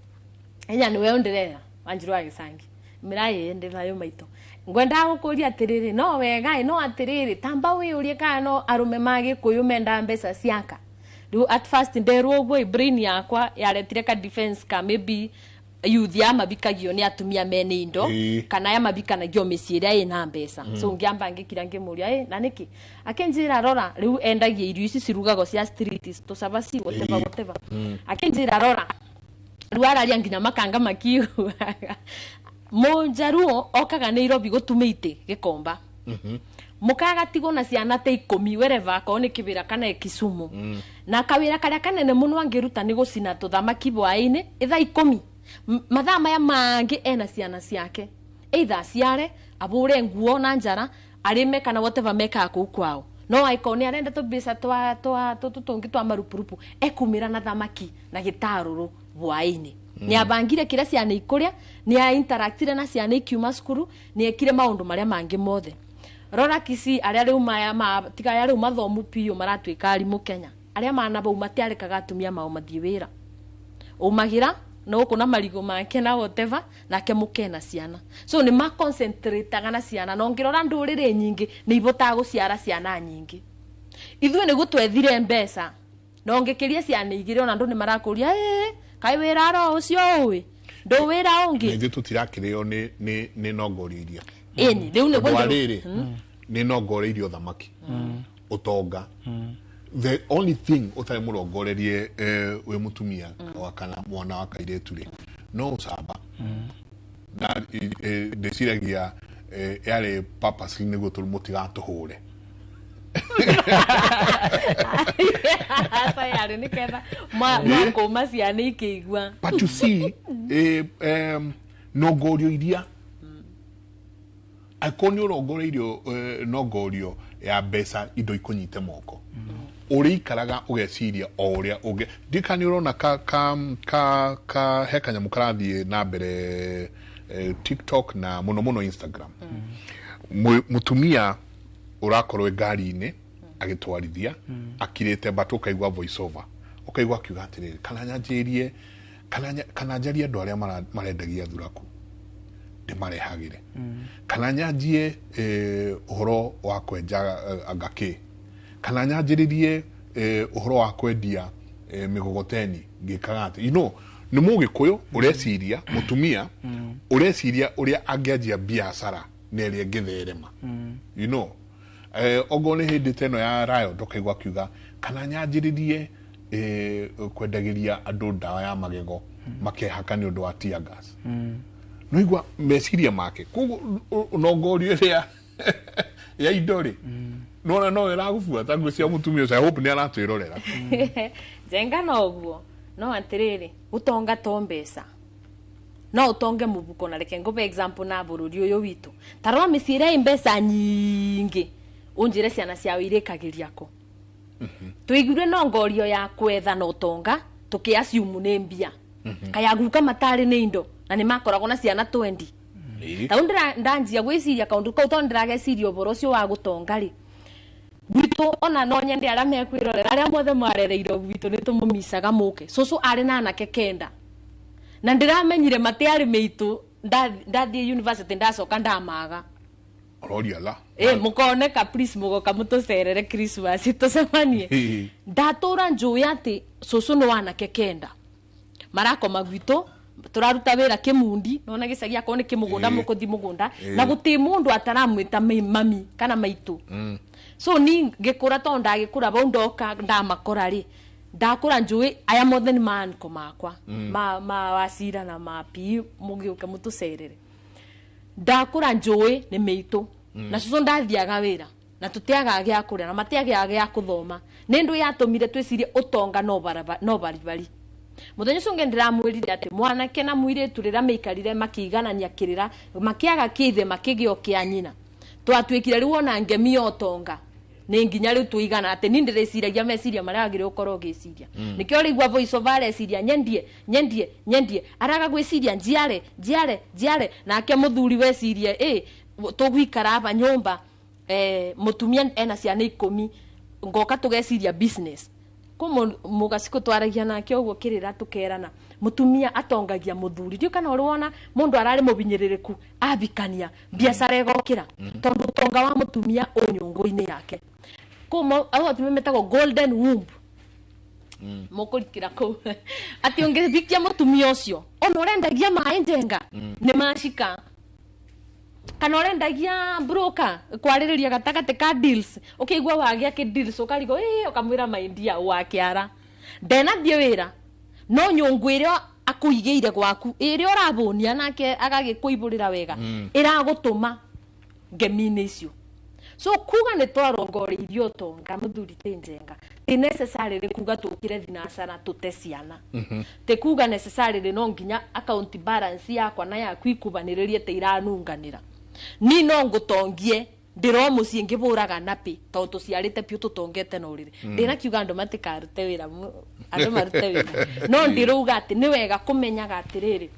Speaker 4: enya niwe undirera Wanjiru agicangi miraye ndi thayo maito ngwenda gukuria atiriri no wega no atiriri tamba wiurie kana no arume ma Gikuyu menda mbeca ciaka riu at first nderwo uguo brain yakwa yaretire ka defense ka maybe youth ya mabikagio ni atumia mene indo kana ya mabikanagio mĩciĩ ĩrĩa ĩna mbeca so ngiamba ngĩkira ngĩmũria na nĩkĩ akinjira rora riu endagia irio ici cirugagwo cia street tũcabaci whatever whatever akinjira rora riu araria nginya makanga makiugaga Mũnjaruo okaga Nairobi gũtuma itĩ Gĩkomba mukagatigwo na ciana ta 10 wherever akorwo nĩ Kibera kana Kisumu na kawĩra karĩa kanene mũno angĩruta nĩ gũcina tũthamaki bwaĩ-inĩ ithaa 10 mathaa maya mangĩ ena ciana ciake either aciare abure nguo na njara arime kana whatever mekaga kũu kwao no aiko ni arenda tũmbeca twa twa tũtũngĩ twa marupurupu ekumĩra na thamaki na gĩtarũrũ bwaĩ-inĩ ni abangire kira ciana ikuria ni a interactire na ciana ikiuma cukuru ni ekire maundu maria mangi mothe rora Kisii aria riu maya ma tiga aria riu mathomu piu maratuika arimu Kenya aria mana bau matiarekaga atumia mao mathie wira umagira no kuna marigo make na whatever nake mukena ciana so ni ma concentrate na ciana no ngirora ndurire nyingi ni ibotaga guciara ciana nyingi ithuĩ nĩ gũtwethire mbeca no ngikiria ciana igire ona andu ni marakuria kai wira ro ucio uwi ndu wira ungi
Speaker 1: ithuĩ tutirakĩrĩo ni nongorio iria
Speaker 4: ĩni rĩu nĩguo
Speaker 1: rĩrĩ nĩ nongoreirio thamaki ũtonga the only thing ũtarĩ mũrongorerie wĩ mũtumia wa kana mwana wa kairĩtu rĩ no ũcamba na ndĩciragia yarĩ purposely nĩguo mũtigatũhũre
Speaker 4: Asa yarĩ nĩketha mwakũma ciana ikĩigua
Speaker 1: but you see nongorio iria angĩkorwo nĩ ũrongoreirio nongorio ya mbeca indo ikũnyite moko ũrĩikaraga ũgeciria o ũrĩa ũngĩ ndikana nĩ ũrona ka he kanyamũ karathiĩ na mbere TikTok na mũno mũno Instagram mũtumia ũrakorwo ngari-inĩ agĩtwarithia akirĩte but ũkaigua voice over ũkaigua akiuga atĩrĩrĩ kana nyanjĩrie kana njarie andũ arĩa marendagia thuraku ndĩmarehagĩre kana nyanjie ũhoro wa kwenja ngakĩ kana nyanjĩrĩrie ũhoro wa kwendia mĩgogoteni ngĩkaga atĩ you know nĩ mũgĩkũyũ ũreciria mũtumia ũreciria ũrĩa angĩanjia biacara na ĩrĩa ĩngĩtherema you know ogo nĩ hĩndĩ ta ĩno ya riot ũkaigua akiuga kana nyanjĩrĩrie kwendagĩria andũ ndawa ya magego makehaka nĩ ũndũ wa tear gas no igua meciria make koguo nongorio ĩrĩa ya indo rĩ nona no ĩragũbuata ngwĩciria mũtumia ũcio I hope nĩ aratwĩrorera
Speaker 4: njenga no ũguo no atĩrĩrĩ gũtonga to mbeca no utonge mubuko na reke ngũbe example na bũrũri ũyũ witũ ta rora mĩciĩ ĩrĩa ĩ mbeca nyingĩ ũnjĩre ciana ciao irĩkagĩria kũ tũiguire no ngorio ya kwetha na ũtonga tũkĩ assume nĩ mbia kaya guka matarĩ nĩ indo na nĩ makoragwo na ciana 20 ta ndanjia gwĩciria kaũndũ kau tondũ ndĩrageciria ũhoro ũcio wa gũtonga rĩ gwitũ ona no nyende arĩa mekwĩrorera arĩa mothe marereirwo gwitũ nĩ tũmũmicaga mũke cũcũ arĩ na anake 9 na ndĩramenyire matiarĩ mĩitũ Ndathie university ndacoka ndamaga.
Speaker 1: Ũroria la.
Speaker 4: Mukoneka please mugoka mutucerere Christmas tucemanie. Ndatura njũĩ atĩ cũcũ nĩ wanake kenda. Marakoma gwitũ tũraruta wĩra kĩmundi nona gĩcagi akorwo nĩ kĩmũgũnda mũkũthi mũgũnda na gũtirĩ mũndũ ataramwĩta mami kana maitũ. So ni ngĩkũra tondũ ndagĩkũra bau ndoka ndamakora rĩ ndakũra njũĩ aya mothe nĩ maanko makwa ma wacira na ma pi mũgĩũke mũtũcerere. Ndakũra njũĩ nĩ mĩitũ na cũcũ ndathiaga wĩra na tũtiagaga gĩa kũrĩa na matiagaga gĩa kũthoma. Nĩ ndũ yatũmire twĩcirie ũtonga no baribari. Mũthenya ũcio ũngĩ ndĩramwĩrire atĩ mwanake na mũirĩtu rĩrĩa maikarire makĩiganania kĩrĩra makĩaga kĩithe makĩgĩa kĩa nyina twatuĩkire rĩu ona ngemi ya ũtonga nĩ nginya rĩu tũigana atĩ niĩ ndĩreciragia meciria marĩa wagĩrĩirwo gũkorwo ũgĩciria. Nĩkĩo ũrĩigua voice over areciria nyendie nyendie nyendie araga gwĩciria njiare njiare njiare nake mũthuri wecirie tũgũikara aba nyũmba mũtumia ena ciana 10 ngoka tũgeciria business. Ko mũgacikũ twaragia nake ũguo kĩrĩra tũkerana mũtumia atongagia mũthuri ndiũ kana ũrĩwona mũndũ ararĩ mũbinyĩrĩrĩku abikania biacara ĩgokĩra tondũ ũtonga wa mũtumia ũnyũngũ-inĩ yake. Kũ atumia metagwo golden womb mũkũrikĩra kũu atĩ ũngĩbikia mũtumia ũcio ona ũrendagia maĩ njenga nĩ macika kana ũrendagia broker kwarĩrĩria gatagatĩ ka deals ũkĩigua wagĩa kĩ deals ũkarigwo ũkamwĩra maindia wakĩara ndenathiĩ wĩra no nyũngũ ĩrĩa akũigĩire gwaku ĩrĩa ũrabũnia nake agagĩkũibũrĩra wega ĩragũtũma ngemi-inĩ icio. So kuga nĩ twarongoreirie ũtonga mũthuri ti njenga ti necessarily kuga tũkire thinacara tũte ciana ti kuga necessarily no nginya account balance yakwa na yaku ikubanĩrĩrie te iranunganĩra. Ni no ngũtongie ndĩro mũciĩ ngĩbũraga napĩ tondũ tũciarĩte piũ tũtongete na ũrĩrĩ. Ndĩrakiuga andũ matikarute wĩra andũ marute wĩra no ndĩrauga atĩ nĩ wega kũmenyaga atĩrĩrĩ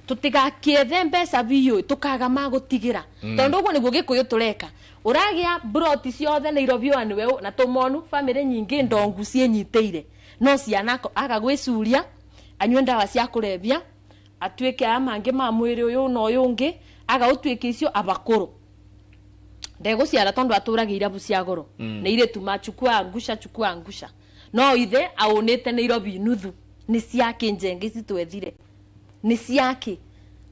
Speaker 4: tũtigakĩethe mbeca biũ tũkaga magũtigĩra tondũ ũguo nĩguo gĩkũyũ tũreka. Ũragĩa broti ciothe Nairobi anĩwe na tũmonu bamĩrĩ nyingĩ ndongu ciĩnyitĩire no ciana aga gwĩcuria anyue ndawa cia kũrebia atuĩke aya mangĩ ma mwĩrĩ ũyũ na ũyũ ũngĩ aga ũtuĩke icio abakũrũ ndegũciara tondũ atũragia irabu cia goro nĩ irĩtu machukua angusha chukua angusha no ithe aũnĩte Nairobi nuthu nĩ ciake njenge ici twethire nĩ ciake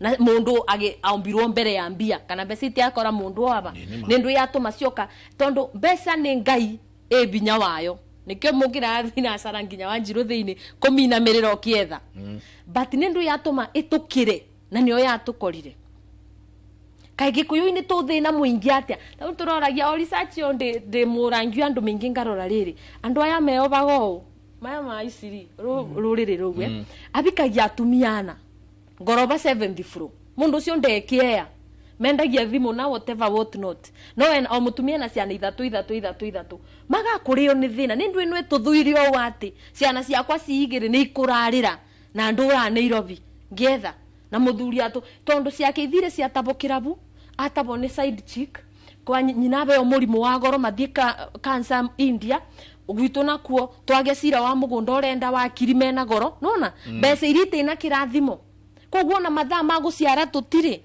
Speaker 4: na mundu aombirwo mbere ya mbia kana mbeca itiakora mundu aba nĩ ndu yatũma cioka tondu mbeca nĩ Ngai ĩ binya wayo nikio mũngĩrathi na cara nginya Wanjirũ thĩinĩ kũminamĩrĩra ũkĩetha but nĩ ndu yatũma ĩtũkĩre na nĩyo yatũkorire. Kaĩ gĩkũyũ-inĩ tũthĩna mũingĩ atĩa rĩu tũroragia o research yo ndĩ mũrangi andũ maingĩ ngarora rĩrĩ andũ aya meobaga ũũ maya ma iciri rũrĩrĩ rũu abikagia atumia ana ngoroba 74 mundu ucio ndekiea mendagia thimu na whatever what not no en o mutumia na ciana ithatu ithatu ithatu ithatu magakurio ni thina ni ndu ino tuthuirio ũũ ati ciana ciakwa ciigiri ni ikurarira na ndura Nairobi ngietha na muthuri atu tondu ciake ithire ciatabukira bu atabwo ni side chick kwa nyina beo murimu wa goro mathie cancer India gwitũ nakuo twage cira wa mugunda urenda wa kiri mena goro nona mbeca iria itina kirathimo koguo na mathaa ma guciara tutire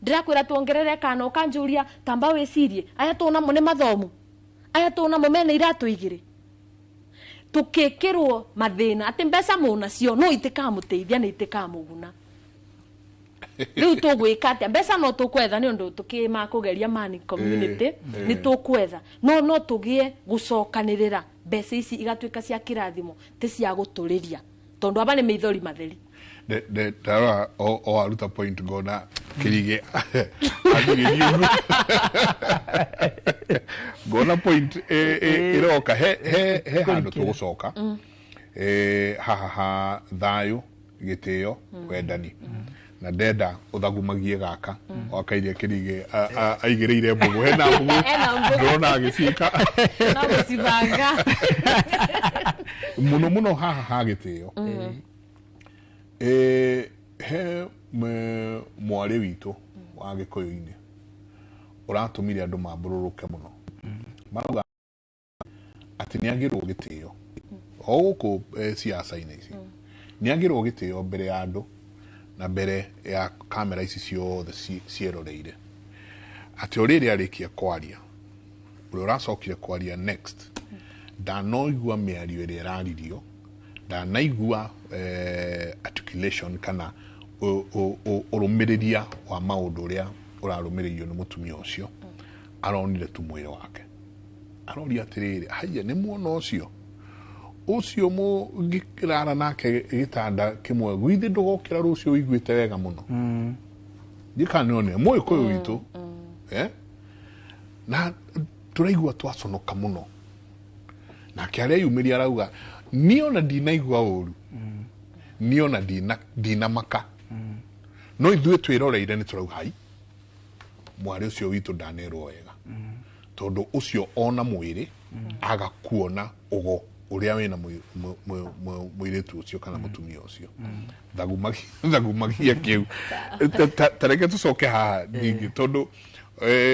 Speaker 4: ndirakwira tuongerere kana ukanjuria tamba wicirie aya tunamo ni mathomo aya tunamo mena iratu igiri tukikirwo mathina ati mbeca munacio no itikamuteithia ni itikamuguna riu tugwika atia mbeca no tukwetha ni undu tukimakugeria money community ni tukwetha no tugie gucokanirira mbeca ici igatuika cia kirathimo ti cia guturiria tondu aba ni maithori matheri.
Speaker 1: Ndarora o aruta point ngona kirige ngona point iroka he handu tugucoka haha ha thayu gitio wendani na ndenda uthagumagie gaka wakairia kirige aigiriire mbugu hena mbugu ndona agicika
Speaker 4: no gucibanga
Speaker 1: muno muno haha ha gitio. He mwarĩ witũ wa gĩkũyũ-inĩ ũratũmire andũ mambũrũrũke mũno marauga atĩ nĩagĩrwo gĩtĩo o gũkũ siasa-inĩ ici nĩagĩrwo gĩtĩo mbere ya andũ Na mbere ya kamera ici ciothe cieroreire atĩ o rĩrĩ arĩkia kwaria, ũrĩa ũracokire kwaria next ndanoigua mĩario ĩrĩa ĩraririo, ndanaigua articulation kana ũrũmĩrĩria wa maũndũ ũrĩa ũrarũmĩrĩirio nĩ mũtumia ũcio. Aronire tu mwĩrĩ wake, aroria atĩrĩrĩ, haiya, nĩ muona ũcio ũcio mũngĩrara nake gĩtanda kĩmwe, gwithĩ ndũgokĩra rũciũ ũiguĩte wega mũno. Ndikana nĩone mũgĩkũyũ witũ, na tũraigua twaconoka mũno. Nake arĩa yumĩria arauga niĩ ona ndinaigua ũru, niĩ ona ndinamaka, no ithuĩ twĩroreire nĩ tũrauga hai, mwarĩ ũcio witũ ndanerwo wega, tondũ ũcio ona mwĩrĩ aga kuona ũgo ũrĩa wĩna mũirĩtu ũcio kana mũtumia ũcio. Thagumagia kĩu. Ta reke tũcoke haha ningĩ, tondũ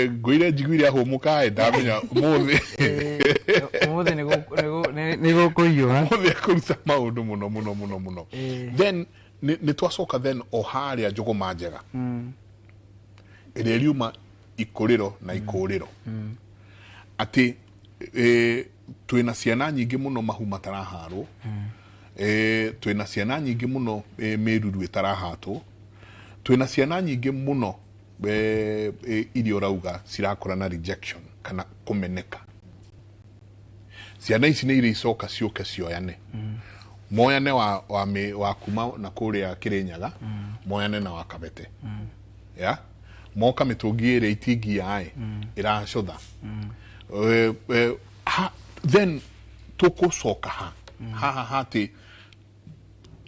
Speaker 1: ngũire njiguire ahũmũka, ndamenya ũmũthĩ
Speaker 2: ũmũthĩ nĩ gũkũhiũha,
Speaker 1: ũmũthĩ ekũruta maũndũ mũno mũno mũno mũno. Then nĩ twacoka then o harĩa njũgũma njega ĩrĩa ĩriuma ikũrĩro na ikũrĩro, atĩ twĩna ciana nyingĩ mũno mahu mataraharwo, twĩna ciana nyingĩ mũno mĩruru ĩtarahatwo, twĩna ciana nyingĩ mũno iria ũrauga cirakũra na rejection kana kũmeneka. Ciana ici nĩ iria icoka ciũke cioyane, moyane wa kuma na kũrĩa Kĩrĩnyaga, moyane na wa Kabete, ya moka mĩtũngi ĩrĩa itingia ĩracũtha. Then tũkũcoka ha haha hatĩ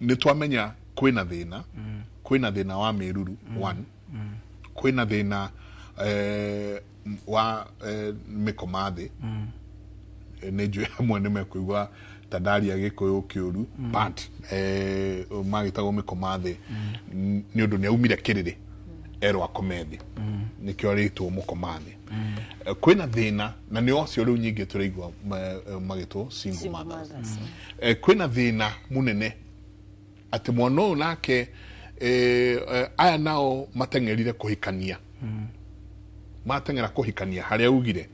Speaker 1: nĩ twamenya kwĩna thĩna, kwĩna thĩna wa mĩruru one, kwĩna thĩna wa mĩkoma thĩ. Nĩ njũĩ amwe nĩ mekũigua ta ndaria Gĩkũyũ kĩũru, but magĩtagwo mĩkoma thĩ nĩ ũndũ nĩ aumire kĩrĩrĩ erwo akome thĩ, nĩkĩo arĩtwo mũkoma thĩ. Kwĩna thĩna na nĩ ocio rĩu nyingĩ tũraigua magĩtwo single mothers. Kwĩna thĩna mũnene atĩ mwana ũyũ nake aya nao mateng'erire kũhikania, mateng'era kũhikania harĩa ugire,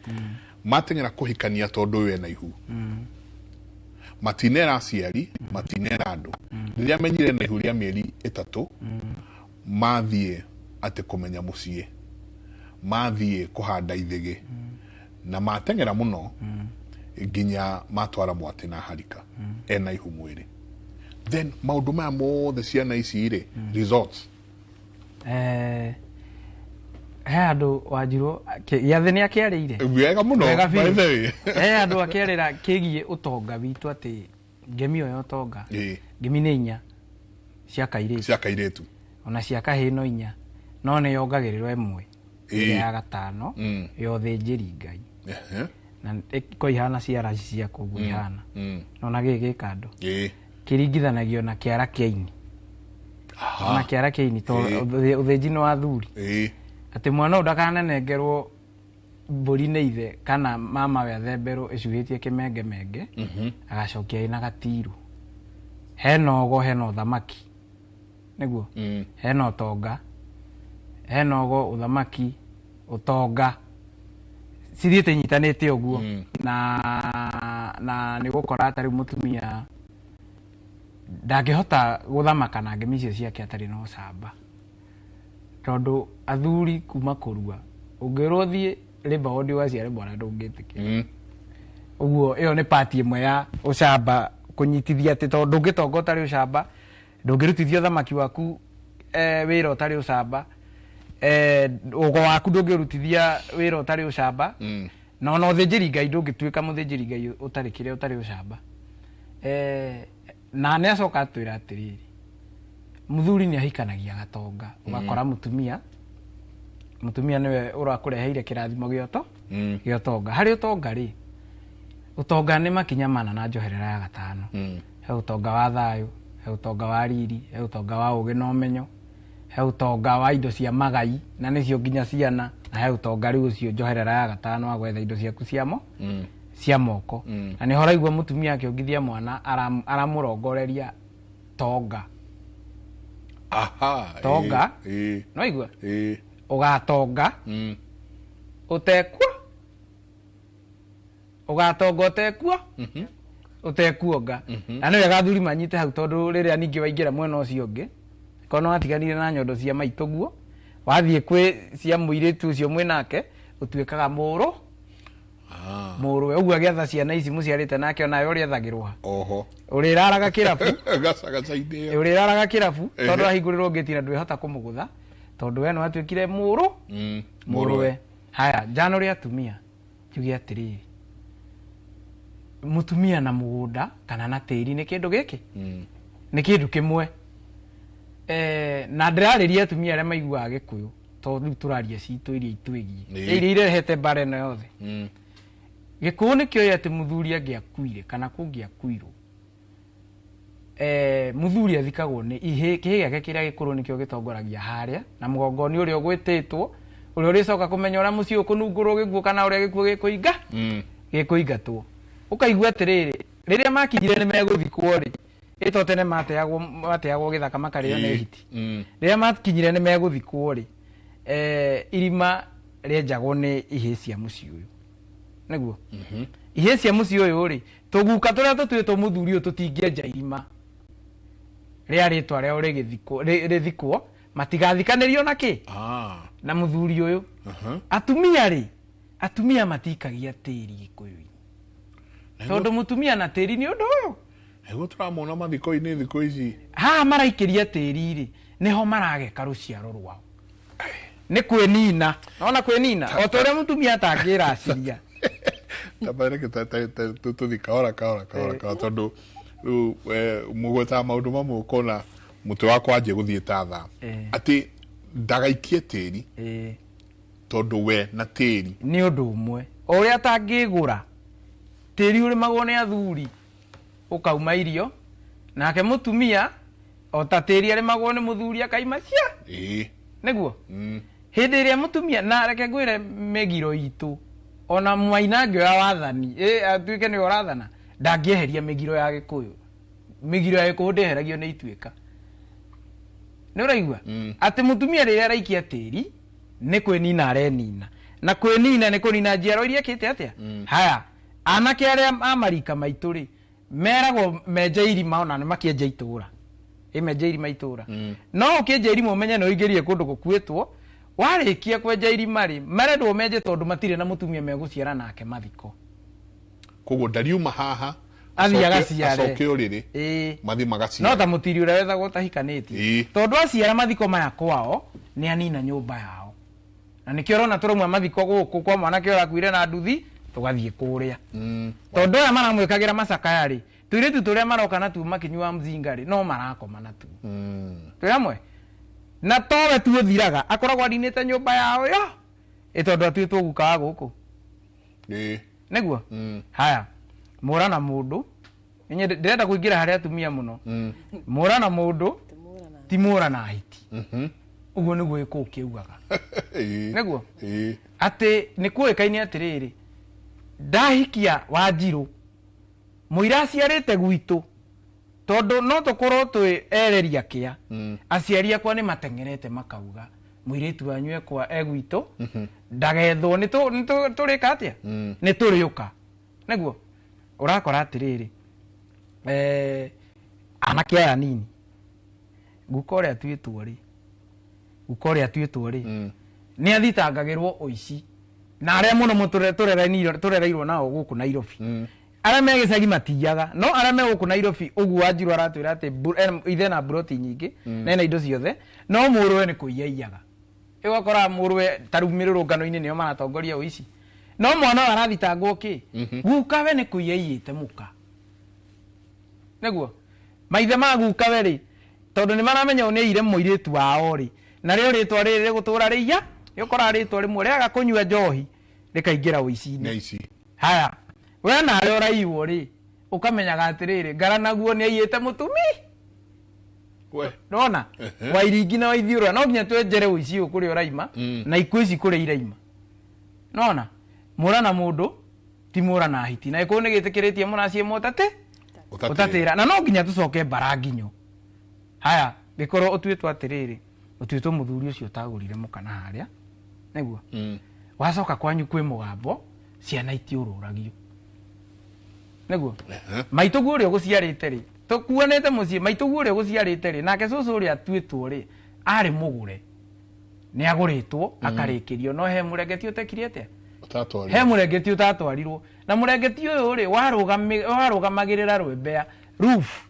Speaker 1: mateng'era kũhikania tondũ ũyũ ena ihu, matinera aciari, matinera andũ. Rĩrĩa menyire na ihu rĩa mĩeri 3, mathiĩ atĩ kũmenya mũciĩ, mathiĩ kũhanda ithĩgĩ, na mateng'era mũno nginya matwara mwatĩ na harika ena ihu mwĩrĩ. Then maũndũ maya mothe ciana ici rĩ, results
Speaker 2: he andũ wanjirwo gĩathĩ nĩ akĩarĩire
Speaker 1: wega mũno, by the way.
Speaker 2: He andũ akĩarĩra kĩgiĩ ũtonga witũ, atĩ ngemi ĩyo ya ũtonga, ngemi nĩ inya cia kairĩtu,
Speaker 1: cia kairĩtu
Speaker 2: ona cia kahĩĩ no inya, no nĩ yongagĩrĩrwo ĩmwe ĩrĩa ya gatano ya ũthĩnjĩri Ngai, na ĩko ihana ciara ciaku ũguo ihana, no na gĩkĩ gĩ kando kĩringithanagio na kĩara kĩa ini, na kĩara kĩa ini tondũ ũthĩnji nĩ wa athuri, atĩ mwana ũyũ ndakananengerwo mbũri nĩ ithe kana mama we athemberwo ĩcuhĩtie kĩmengemenge, agacokia ĩna gatiru. Hena ũgo, hena ũthamaki, nĩguo hena ũtonga, hena ũgo, ũthamaki, ũtonga, cithiĩte inyitanĩte ũguo. Na nĩ gũkora ta rĩu mũtumia ndangĩhota gũthamaka na ngemi icio ciake atarĩ na ũcamba, tondũ athuri kuma kũrua ũngĩrwo ũthiĩ labour ward waciare mwana ndũngĩtĩkĩra. Ũguo ĩyo nĩ part ĩmwe ya ũcamba, kũnyitithia atĩ tondũ ndũngĩtonga ũtarĩ ũcamba, ndũngĩrutithia ũthamaki waku wĩra ũtarĩ ũcamba, ũgo waku ndũngĩrutithia wĩra ũtarĩ ũcamba, na ona ũthĩnjĩri Ngai ndũngĩtuĩka mũthĩnjĩri Ngai ũtarĩ kĩrĩa ũtarĩ ũcamba. Na nĩ acoka atwĩra atĩrĩrĩ, mũthuri nĩ ahikanagia gatonga, ũgakora mũtumia nĩwe ũrakũreheire kĩrathimo gĩa ũtonga. Harĩ ũtonga rĩ, ũtonga nĩ makinya mana na njoherera ya gatano. He ũtonga wa thayũ, he ũtonga wa riri, he ũtonga wa ũgĩ na ũmenyo, he ũtonga wa indo cia magai na nĩcio nginya ciana, na he ũtonga rĩu ũcio njoherera ya gatano wa gwetha indo ciaku cia moko. Na nĩho ũraigua mũtumia akĩongithia mwana aramũrongoreria tonga.
Speaker 1: Aha.
Speaker 2: Tonga. No igua? Ũgatonga. Ũtekua. Ũgatonga ũtekua. Ũtekuonga. Na nĩ wega athuri manyite hau tondũ rĩrĩa ningĩ waingĩra mwena ũcio ũngĩ, korwo nĩ watiganire na nyondo cia maitũ guo, wathiĩ kwĩ cia mũirĩtu ũcio mwĩnake, ũtuĩkaga mũrũ. Mũrũwe ũguo agĩatha ciana ici mũciarĩte nake onawe ũrĩethagĩrwo ha.
Speaker 1: Oho.
Speaker 2: Ũrĩraraga kĩrabu.
Speaker 1: Gacagaca-inĩ.
Speaker 2: Ũrĩraraga kĩrabu tondũ ahingũrĩrwo ngĩti na ndwĩhota kũmũgũtha tondũ we nĩ watuĩkire mũrũ. Mũrũwe. Haya, njano rĩa atumia njuge atĩrĩrĩ, mũtumia na mũgũnda kana na tĩri nĩ kĩndũ gĩkĩ nĩ kĩndũ kĩmwe. Na ndĩrarĩria atumia arĩa maiguaga Gĩkũyũ tondũ rĩu tũraria citũ iria itwĩgiĩ iria irehete mbara ĩno yothe. Gĩkũyũ nĩkĩoĩ atĩ mũthuri angĩakuire kana kũngĩakuirwo, mũthuri athikagwo nĩ kĩhĩ gĩake kĩrĩa gĩkũrũ nĩkĩo gĩtongoragia harĩa na mũgongoni ũrĩa ũgwĩtĩtwo ũrĩa ũrĩcoka kũmenya ũrĩa mũciĩ ũkũnungũrwo gĩkuũ kana ũrĩa gĩkuũ gĩkũinga gĩkũingatwo. Ũkaigua atĩrĩrĩ, rĩrĩa makinyire nĩ megũthikwo rĩ, ĩto tene mateagwo gĩthaka makarĩo nĩ hiti. Rĩrĩa makinyire nĩ megũthikwo rĩ, irima rĩenjagwo nĩ ihĩĩ cia mũciĩ ũyũ. Nĩguo? Ihĩĩ cia mũciĩ ũyũ rĩ, tũguka tũrĩa tũtuĩtwo mũthuri ũyũ tũtingĩenja irima rĩa rĩtwa rĩao rĩthikwo, matigathikanĩrio na kĩ? Na mũthuri ũyũ. Atumia rĩ, atumia matikagia tĩri Gĩkũyũ-inĩ. Tondũ mũtumia na tĩri nĩ ũndũ ũyũ.
Speaker 1: Nĩguo tũramona mathiko-inĩ thikũ ici.
Speaker 2: Haha maraikĩria tĩri rĩ, nĩho marageka rũciaro rwao. Nĩ kwĩnina. Nona kwĩnina? O ta ũrĩa mũtumia atangĩraciria.
Speaker 1: Tabareke tũthiĩ kahora kahora kahora kahora tondũ rĩu mũgwetaga maũndũ mamwe ũkona mũtwe wakwa wanjia gũthiĩ ta thaa. Atĩ ndagaikie tĩri tondũ we na tĩri
Speaker 2: nĩ ũndũ ũmwe. O ũrĩa atangĩgũra tĩri ũrĩmagwo nĩ athuri ũkauma irio, nake mũtumia o ta tĩri arĩmagwo nĩ mũthuri akaima cia. Nĩguo? Hĩndĩ ĩrĩa mũtumia, na reke ngwĩre mĩgiro itũ, ona mwaina angĩoya wathani, atuĩke nĩwe ũrathana, ndangĩeheria mĩgiro ya Gĩkũyũ. Mĩgiro ya Gĩkũyũ ndĩeheragio nĩ ituĩka. Nĩ ũraigua? Atĩ mũtumia rĩrĩa araikia tĩri, nĩ kwĩnina arenina. Na kwĩnina nĩ kũnina njiaro iria ekĩte atĩa? Haya, anake arĩa a marika maitũ rĩ, meragwo menje irima ona nĩ makĩenja itũra. Menje irima itũra. No ũkĩenja irima ũmenye nĩ ũingĩrire kũndũ gũkuĩtwo, warĩkia kwenja irima rĩ, marendwo menje tondũ matirĩ na mũtumia megũciara nake mathiko.
Speaker 1: Koguo ndariuma haha,
Speaker 2: Athiĩ agaciare.
Speaker 1: acoke ũrĩrĩ, mathiĩ magaciare.
Speaker 2: No ta mũtiri ũrĩa wethagwo ũtahikanĩtie. Tondũ aciara mathiko maya kwao, nĩ anina nyũmba yao. Na nĩkĩo ũrona tũrauma mathiko gũkũ kwa mwanake ũrakuire na nduthi, tũgathiĩ kũrĩa. Tondũ aya maramwĩkagĩra macakaya rĩ, tũirĩtu tũrĩa maroka natuo makĩnyua mzinga rĩ, no marakoma natuo. Twĩ hamwe? Na towe tu ũthiraga, akoragwo aninĩte nyũmba yao yo. Tondũ atuĩtwo guka wa gũkũ. Nĩguo? Haya, mũra na mũndũ. Niĩ ndĩrenda kũingĩra harĩ atumia mũno. Mũra na mũndũ, ti mũra na hiti. Ũguo nĩguo Gĩkũyũ kĩugaga. Nĩguo? Atĩ nĩ kũĩkaine atĩrĩrĩ, ndahikia Wanjirũ, mũira aciarĩte gwitũ, tondũ no tũkorwo twĩ ereria kĩa, aciari akwa nĩ mateng'erete makauga, mũirĩtu wanyu ekwa e gwitũ, ndagethwo, nĩ tũrĩka atĩa? Nĩ tũrĩũka. Nĩguo? Ũrakora atĩrĩrĩ, anake aya nini, guka ũrĩa atuĩtwo rĩ, guka ũrĩa atuĩtwo rĩ, nĩ athitangagĩrwo ũici. Na arĩa mũno tũrereirwo nao gũkũ Nairobi. Arĩa me gĩcagi matiaga, no arĩa me gũkũ Nairobi ũguo Wanjirũ aratwĩra atĩ ithe na mburoti nyingĩ, na ena indo ciothe, no mũrũwe nĩ kũiyaiyaga. Ũgakora mũrũwe ta rĩu mĩrũrũngano-inĩ nĩo maratongoria ũici. No mwana ũyũ arathitangwo kĩ? Gukawe nĩ kũiyaiyĩte mũka. Nĩguo? Maithe ma gukawe rĩ, tondũ nĩ maramenya ũyũ nĩ aiyire mũirĩtu wao rĩ, na rĩo rĩtwa rĩrĩ rĩgũtũra rĩiya, rĩũkora rĩtwa rĩmwe rĩaga kũnyua njohi, rĩkaingĩra ũici-inĩ. Haya, we nawe ũraiywo rĩ, ũkamenyaga atĩrĩrĩ, ngara naguo nĩ aiyĩte mũtumi. Nona? Wairingi na waithiũrũra, no nginya twenjere ũici ũyũ kũrĩa ũraima, na ikuũ ici kũrĩa iraima. Nona? Mũra na mũndũ, ti mũra na hiti. Na gĩkũyũ nĩ gĩtĩkĩrĩtie mũraciĩ mũtate? Ũtatĩra. Na no nginya tũcoke mbara nginyo. Haya, Gĩkorwo ũtuĩtwo atĩrĩrĩ, ũtuĩtwo mũthuri ũcio ũtagũrire mũka na harĩa nĩguo wacoka kwanyu kwĩ mũgambo, ciana itiũrũragio nĩguo. Maitũguo ũrĩa ũgũciarĩte rĩ, tũkuanĩte mũciĩ, maitũguo ũrĩa ũgũciarĩte rĩ, nake cũcũ ũrĩa atuĩtwo rĩ, arĩ mũgũre, nĩ agũrĩtwo akarĩkĩrio, no he mũrengeti ũtekire atĩa?
Speaker 1: Ũtatwarirwo.
Speaker 2: He mũrengeti ũtatwarirwo, na mũrengeti ũyũ rĩ warũgamagĩrĩra rwembea roof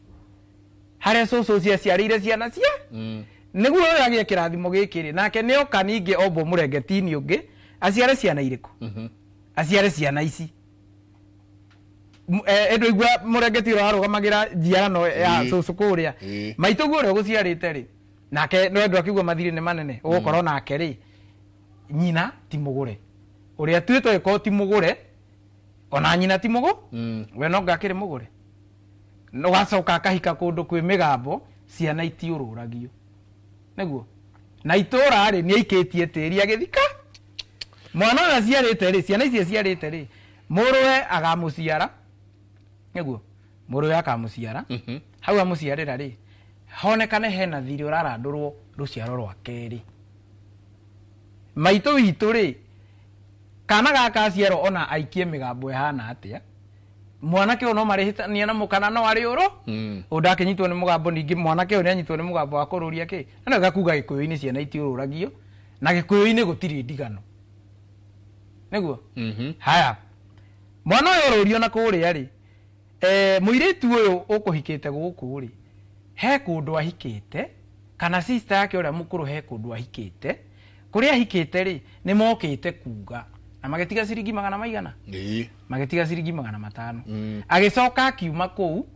Speaker 2: harĩa cũcũ ũcio aciarĩire ciana cia nĩguo ũyũ agĩe kĩrathimo gĩkĩ rĩ, nake nĩ oka ningĩ ombwo mũrengeti-inĩ ũngĩ aciare ciana irĩkũ? Aciare ciana ici. Ĩndũ igua mũrengeti ũrĩa warũgamagĩra njiarano ya cũcũ kũrĩa, maitũguo ũrĩa ũgũciarĩte rĩ, nake no andũ akiuga mathirĩ nĩ manene, ũgũkorwo nake rĩ, nyina ti mũgũre, ũrĩa atuĩtwo ĩkorwo ti mũgũre, ona nyina ti mũgũ, we no ngakĩrĩ mũgũre, ũgacoka akahika kũndũ kwĩ mĩgambo, ciana itiũrũragio nĩguo, na itũra rĩ nĩ aikĩtie tĩri agĩthika mwana ũyũ aciarĩte rĩ, ciana ici aciarĩte rĩ, mũrũwe agamũciara nĩguo, mũrũwe akamũciara hau amũciarĩra rĩ, honekane hena thirĩ ũrarandũrwo rũciaro rwa kerĩ. Maitũ witũ rĩ, kana gaka aciarwo ona aikie mĩgambo ĩhana atĩa, mwanake ũyũ no marĩhĩtania na mũkana no arĩ ũrũ, ũndũ akĩnyitwo nĩ mũgambo, ningĩ mwanake ũyũ nĩ anyitwo nĩ mũgambo wa kũrũria kĩ, na nĩ gakuga gĩkũyũ-inĩ ciana itiũrũragio, na gĩkũyũ-inĩ gũtirĩ ndigano nĩguo. Haya, mwana ũyũ ũrũrio na kũrĩa rĩ, mũirĩtu ũyũ ũkũhikĩte gũkũ rĩ, he kũndũ ahikĩte, kana sister yake ũrĩa mũkũrũ he kũndũ ahikĩte, kũrĩa ahikĩte rĩ, nĩ mokĩte kuga na magĩtiga ciringi magana maigana, magĩtiga ciringi 500. Agĩcoka akiuma kũu,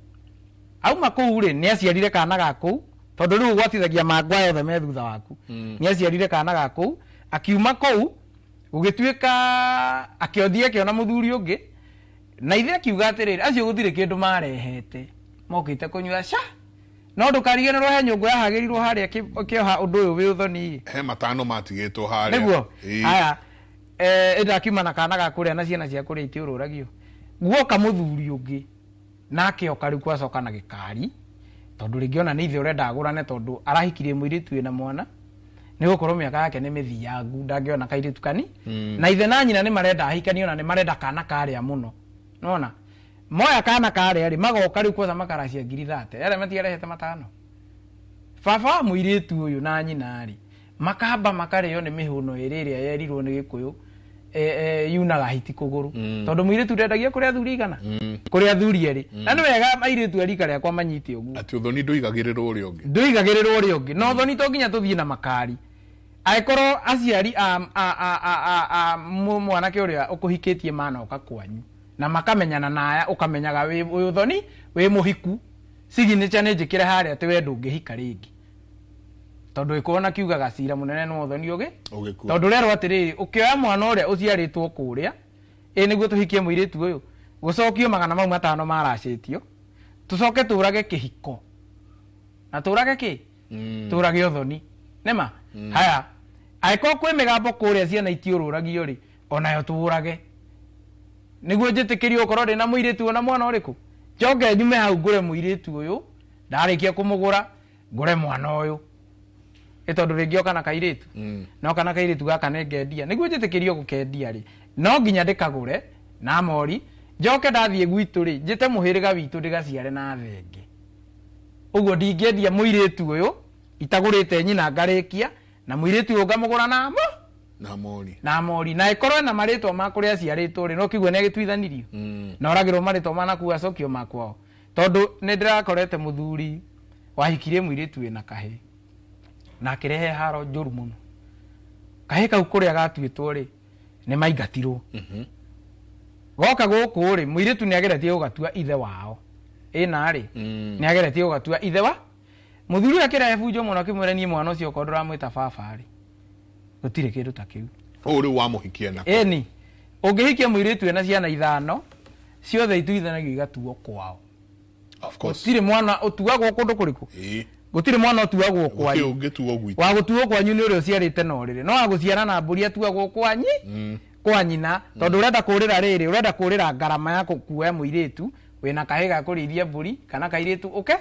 Speaker 2: auma kũu rĩ, nĩ aciarire kana ga kũu, tondũ rĩu ũgwatithagia mangwa yothe me thutha waku. Nĩ aciarire kana ga kũu, akiuma kũu gũgĩtuĩka akĩothiĩ akĩona mũthuri ũngĩ, na ithe akiuga atĩrĩrĩ, acio gũtirĩ kĩndũ marehete, mokĩte kũnyua ca, no ndũkariganĩrwo he nyũngũ yahagĩrirwo harĩa ĩkĩoha ũndũ ũyũ wĩ ũthoni.
Speaker 1: He 5 matigĩtwo harĩa.
Speaker 2: Nĩguo. Haya, ĩndĩ akiuma na kana ga kũrĩa na ciana cia kũrĩa itiũrũragio. Guoka mũthuri ũngĩ, nake oka rĩu gwacoka na gĩkari, tondũ rĩngĩ ona nĩ ithe ũrenda agũrane, tondũ arahikirie mũirĩtu wĩna mwana, nĩ gũkorwo mĩaka yake nĩ mĩthiangu, ndangĩona kairĩtu kani. Na ithe na nyina nĩ marenda ahikanio, na nĩ marenda kana karĩa mũno. Nĩwona? Moya kana karĩa rĩ, magoka rĩu kwanza makaracia ngiri 30, arĩa matiarehete 5. Baba wa mũirĩtu ũyũ na nyina rĩ, makamba makarĩo nĩ mĩhũno ĩrĩ ĩrĩa yerirwo nĩ Gĩkũyũ, yunaga hiti kũgũrũ. Tondũ mũirĩtu ndendagia kũrĩ athuri igana, kũrĩ athuri erĩ. Na nĩ wega airĩtu a rika rĩakwa manyite ũguo.
Speaker 1: Atĩ ũthoni ndũigagĩrĩrwo ũrĩa ũngĩ.
Speaker 2: Ndũigagĩrĩrwo ũrĩa ũngĩ. Na ũthoni to nginya tũthiĩ na makari. Angĩkorwo aciari a mwanake ũrĩa ũkũhikĩtie manoka kwanyu, na makamenyana na aya, ũkamenyaga wĩ ũthoni, wĩ mũhiku. Signature nĩ njĩkĩre harĩa atĩ we ndũngĩhika rĩngĩ. Tondũ ĩkuona kiugaga cira mũnene nĩ ũthoni ũgĩ?
Speaker 1: Ũgĩkua.
Speaker 2: Tondũ ũrerwo atĩrĩrĩ, ũkĩoya mwana ũrĩa ũciarĩtwo kũrĩa, ĩ nĩguo tũhikie mũirĩtu ũyũ, gũcokio magana mau 5 maracĩtio, tũcoke tũrage kĩhiko. Na tũrage kĩ? Tũrage ũthoni. Nĩma? Haya, angĩkorwo kwĩ mĩgambo kũrĩa ciana itiũrũragio rĩ, onayo tũrage. Nĩguo njĩtĩkĩrio gũkorwo ndĩna mũirĩtu ona mwana ũrĩkũ? Njoke nyume hau ngũre mũirĩtu ũyũ, ndarĩkia kũmũgũra, ngũre mwana ũyũ. Ĩ tondũ rĩngĩ oka na kairĩtu. Na oka na kairĩtu gaka nĩ ngendia. Nĩguo njĩtĩkĩrio gũkendia rĩ, no nginya ndĩkagũre na mori, njoke ndathiĩ gwitũ rĩ, njĩte mũhĩrĩga witũ ndĩgaciare na thenge. Ũguo ndingĩendia mũirĩtu ũyũ, itagũrĩte nyina ngarĩkia, na mũirĩtu ũyũ ngamũgũra na mo?
Speaker 1: Na mori.
Speaker 2: Na mori. Na ĩkorwo ena marĩtwa ma kũrĩa aciarĩtwo rĩ, no kĩguo nĩ agĩtuithanirio. Na oragĩrwo marĩtwa ma nakuo acokio ma kwao. Tondũ nĩ ndĩrakorete mũthuri wahikirie mũirĩtu wĩna kahĩĩ, na akĩrehe haro njũru mũno. Kahĩĩ kau kũrĩa gatuĩtwo rĩ, nĩ maingatirwo. Goka gũkũ rĩ, mũirĩtu nĩ ageretie gũgatua ithe wao. Ĩna rĩ, nĩ ageretie gũgatua ithe wa mũthuri ũyũ akĩrehe bunjo mũno, akĩmwĩra niĩ mwana ũcio okorwo ndũramwĩta baba rĩ, gũtirĩ kĩndũ ta kĩu.
Speaker 1: Ũũ rĩu wamũhikia nako.
Speaker 2: Ĩni, ũngĩhikia mũirĩtu ena ciana 5, ciothe ituithanagio igatuo kwao.
Speaker 1: Of course.
Speaker 2: Gũtirĩ mwana ũtuagwo kũndũ kũrĩkũ? Gũtirĩ mwana ũtuagwo kwanyu.
Speaker 1: Gũtirĩ ũngĩtuo gwitũ.
Speaker 2: Wa gũtuo kwanyu nĩ ũrĩa ũciarĩte na ũrĩrĩ. No wa gũciara na mbũri atuagwo kwanyi? Kwa nyina. Tondũ ũrenda kũrĩra rĩrĩ, ũrenda kũrĩra ngarama ya gũkuoya mũirĩtu, wĩna kahĩĩ ga kũrĩithia mbũri, kana kairĩtu ũke?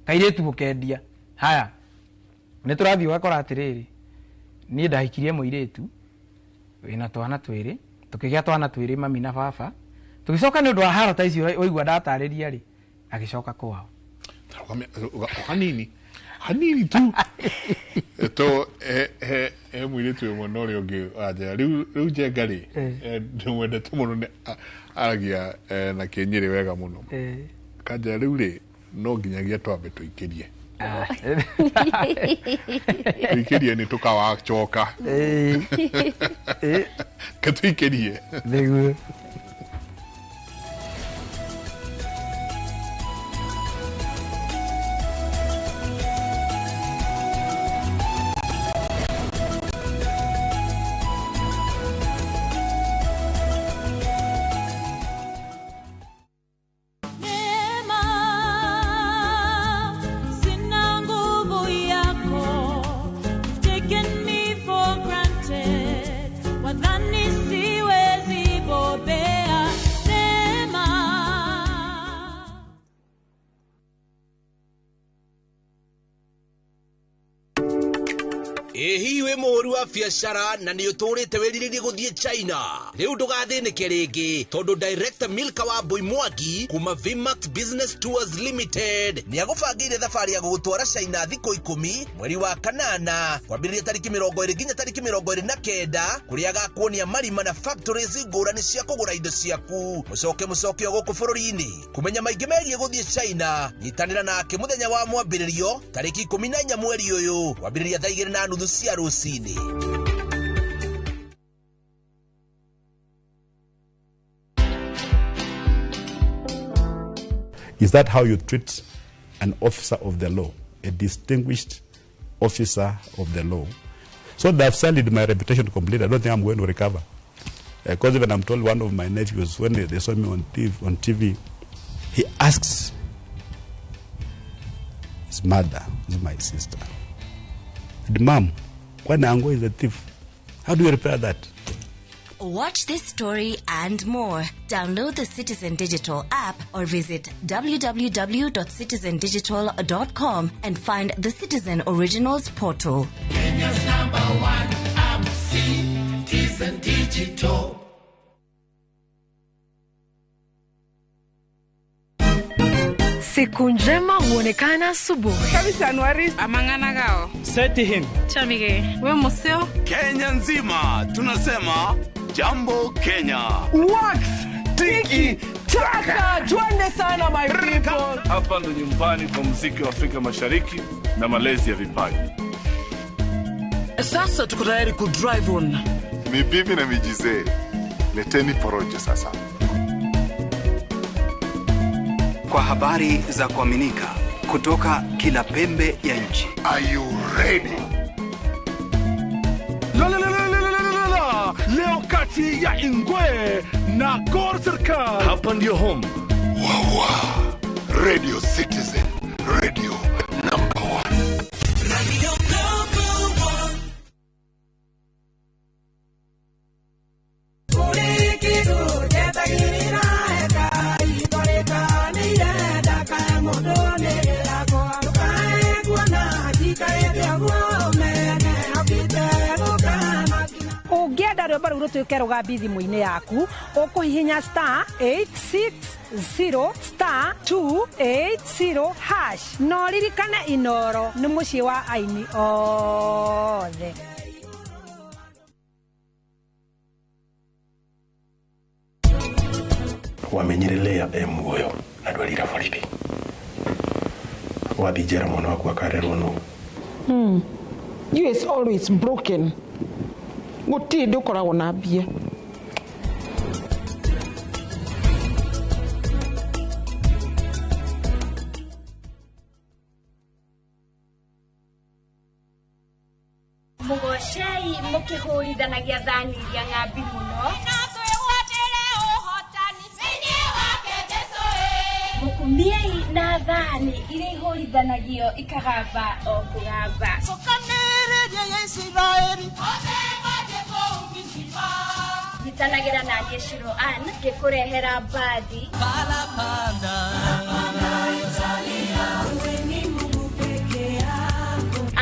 Speaker 2: Kairĩtu ũkendia. Haya nĩ tũrathiĩ ũgakora atĩrĩrĩ niĩ ndahikirie mũirĩtu wĩna twana twĩrĩ tukigĩa twana twĩrĩ mami na baba tugicoka nĩ ũndũ wa haro ta icio waigua ndatarĩria rĩ agĩcoka kwao.
Speaker 1: Hanini hanini tu to he mũirĩtu ũmwe na ũrĩa ũngĩ wanjĩra rĩu Njenga rĩ ndĩmwendete mũno nĩ aragia na kĩnyĩrĩ wega mũno kanjĩra rĩu rĩ no nginyagia twambe tũikĩrie tũikĩrie nĩ tũkawacoka ke tũikĩrie
Speaker 2: nĩguo.
Speaker 28: Biashara na nĩ ũtũrĩte wĩrirĩrie gũthiĩ China rĩu ndũgathĩnĩke rĩngĩ tondũ Director Milka wa Mbui Mwangi kuma Vmax Business Tours Limited nĩ agũbangĩire thabarĩ ya gũgũtwara China thikũ 10 mweri wa kanana kwambĩrĩria tariki 20 nginya tariki 29 kũrĩa agakuonia marima na factories ngũrani cia kũgũra indo ciaku mũcoke mũcoke gũkũ bũrũri-inĩ kũmenya maingĩ megiĩ gũthiĩ China nyitanĩra nake mũthenya wa mwambĩrĩrio tariki 14 mweri ũyũ kwambĩrĩria thaa 2:30 cia rũcinĩ.
Speaker 5: Is that how you treat an officer of the law, a distinguished officer of the law? So they have sullied my reputation completely. I don't think I'm going to recover. Because even I'm told one of my nephews, when they saw me on TV, he asks his mother, who's my sister, and Mom, when Ango is a thief, how do you repair that?
Speaker 21: Watch this story and more. Download the Citizen Digital app or visit www.citizendigital.com and find the Citizen Originals portal.
Speaker 8: Kenya's number one app, Citizen Digital.
Speaker 9: Siku njema huonekana asubuhi.
Speaker 25: Kabisa Anuari
Speaker 10: amangana gao.
Speaker 11: Seti him.
Speaker 10: Chamige. We museo.
Speaker 12: Kenya nzima tunasema Jambo Kenya.
Speaker 25: Wax tiki taka twende sana my people.
Speaker 14: Hapa ndo nyumbani kwa muziki wa Afrika Mashariki na malezi ya vipaji.
Speaker 30: Sasa tuko tayari ku drive on.
Speaker 24: Mibibi na mijize. Leteni porojo sasa.
Speaker 16: Kwa habari za kuaminika kutoka kila pembe ya nchi.
Speaker 24: Are you ready?
Speaker 17: La la la la la la la. Leo kati ya Ingwe na Gor Serikal.
Speaker 14: Hapa ndio home.
Speaker 24: Wawa. Radio Citizen. Radio number 1.
Speaker 8: Radio number 1.
Speaker 7: Ũngĩenda rwĩmbo rũu rũtuĩke rũgambi thimũ-inĩ yaku ũkũhihinya star 860 star 280 hash na ũririkane Inoro nĩ mũciĩ wa aini othe.
Speaker 22: Wamenyire Lea e muoyo na ndwarira borithi wathi njera mwana waku akarerwo no.
Speaker 25: You is always broken. Gũtirĩ ndĩ ũkoragwo na mbia.
Speaker 18: Mũgocei mũkĩhũrithanagia thani iria ng'ambi mũno. Mũkumiei na thani iria ihũrithanagio ikagamba o kũgamba.
Speaker 30: Cokanĩrĩria ya Isiraeli.
Speaker 18: Nyitanagĩra na niĩ Shiro Ann ngĩkũrehera mbathi.
Speaker 8: Parapanda.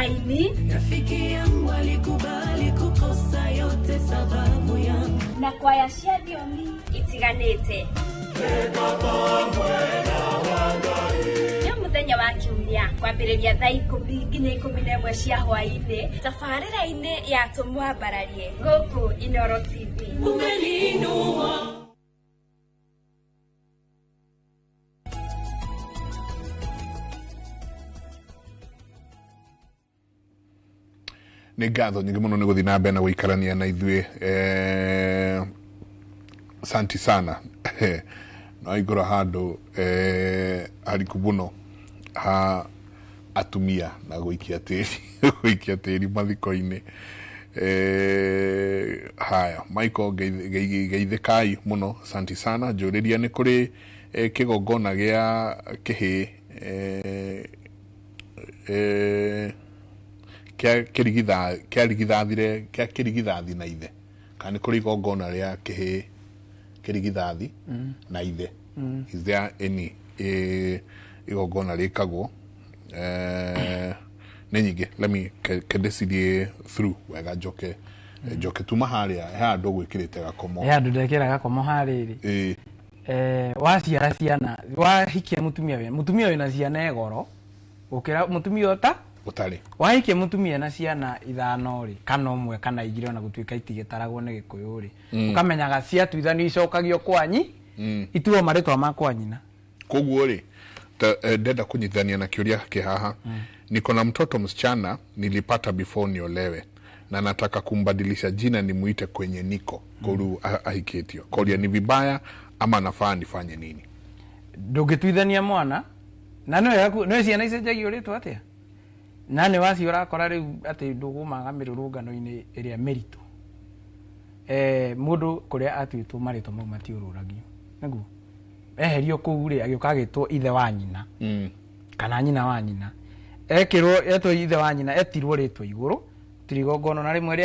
Speaker 18: Aini
Speaker 3: Rafiki yangu alikubali kukosa yote sababu yangu
Speaker 18: na kwaya cia thiomi itiganĩte. Nĩ mũthenya wa kiumia kwambĩrĩria thaa 10 nginya 11 cia hwaĩ-inĩ tabarĩra-inĩ ya Tũmwambararie gũkũ Inooro TV.
Speaker 3: Umeniinua.
Speaker 1: Nĩ ngatho nyingĩ mũno nĩ gũthiĩ na mbere na gũikarania na ithuĩ, santi sana. No igũrũ handũ hariku mũno ha atumia na gũikia tĩri gũikia tĩri mathiko-inĩ. Haya Michael, geithĩkai mũno, santi sana. Njũrĩria nĩ kũrĩ kĩgongona gĩa kĩhĩĩ kĩa kĩrigithathi na ithe, kana nĩ kũrĩ igongona rĩa kĩhĩĩ kĩrigithathi na ithe? Is there any igongona rĩkagwo? Nĩ nyingĩ, let me kendecirie through wega, njoke njoke tuma harĩa he handũ gwĩkĩrĩte gakomo.
Speaker 2: He handũ ndekĩra gakomo harĩrĩ. Waciara ciana, wahikia mũtumia wĩna ciana e goro gũkĩra mũtumia ũta
Speaker 1: ũtarĩ.
Speaker 2: Wahikia mũtumia na ciana 5 rĩ, kana 1 kana 2 ona gũtuĩka itigĩtaragwo nĩ Gĩkũyũ rĩ, ũkamenyaga ciatuithanio icokagio kwanyi, ituo marĩtwa ma kwa nyina.
Speaker 1: Koguo rĩ, ndenda kũnyitithania na kĩũria kĩ haha. Niko na mtoto msichana nilipata before niolewe na nataka kumbadilisha jina nimuite kwenye niko koru ahikĩtio. Koria ni vibaya ama nafaa nifanye nini?
Speaker 2: Ndũngĩtuithania mwana na nĩwe ciana icenjagio rĩtwa atĩa? Na nĩ wacio ũrakora rĩu atĩ ndũgũmaga mĩrũrũngano-inĩ ĩrĩa mĩritũ. Mũndũ kũrĩa atuĩtwo marĩtwa mau matiũrũragio. Nĩguo eherio kũu rĩ, agĩũka agĩtwo ithe wa nyina kana nyina wa nyina. Ekĩrwo etwo ithe wa nyina, etirwo rĩtwa igũrũ, gũtirĩ igongona na rĩmwe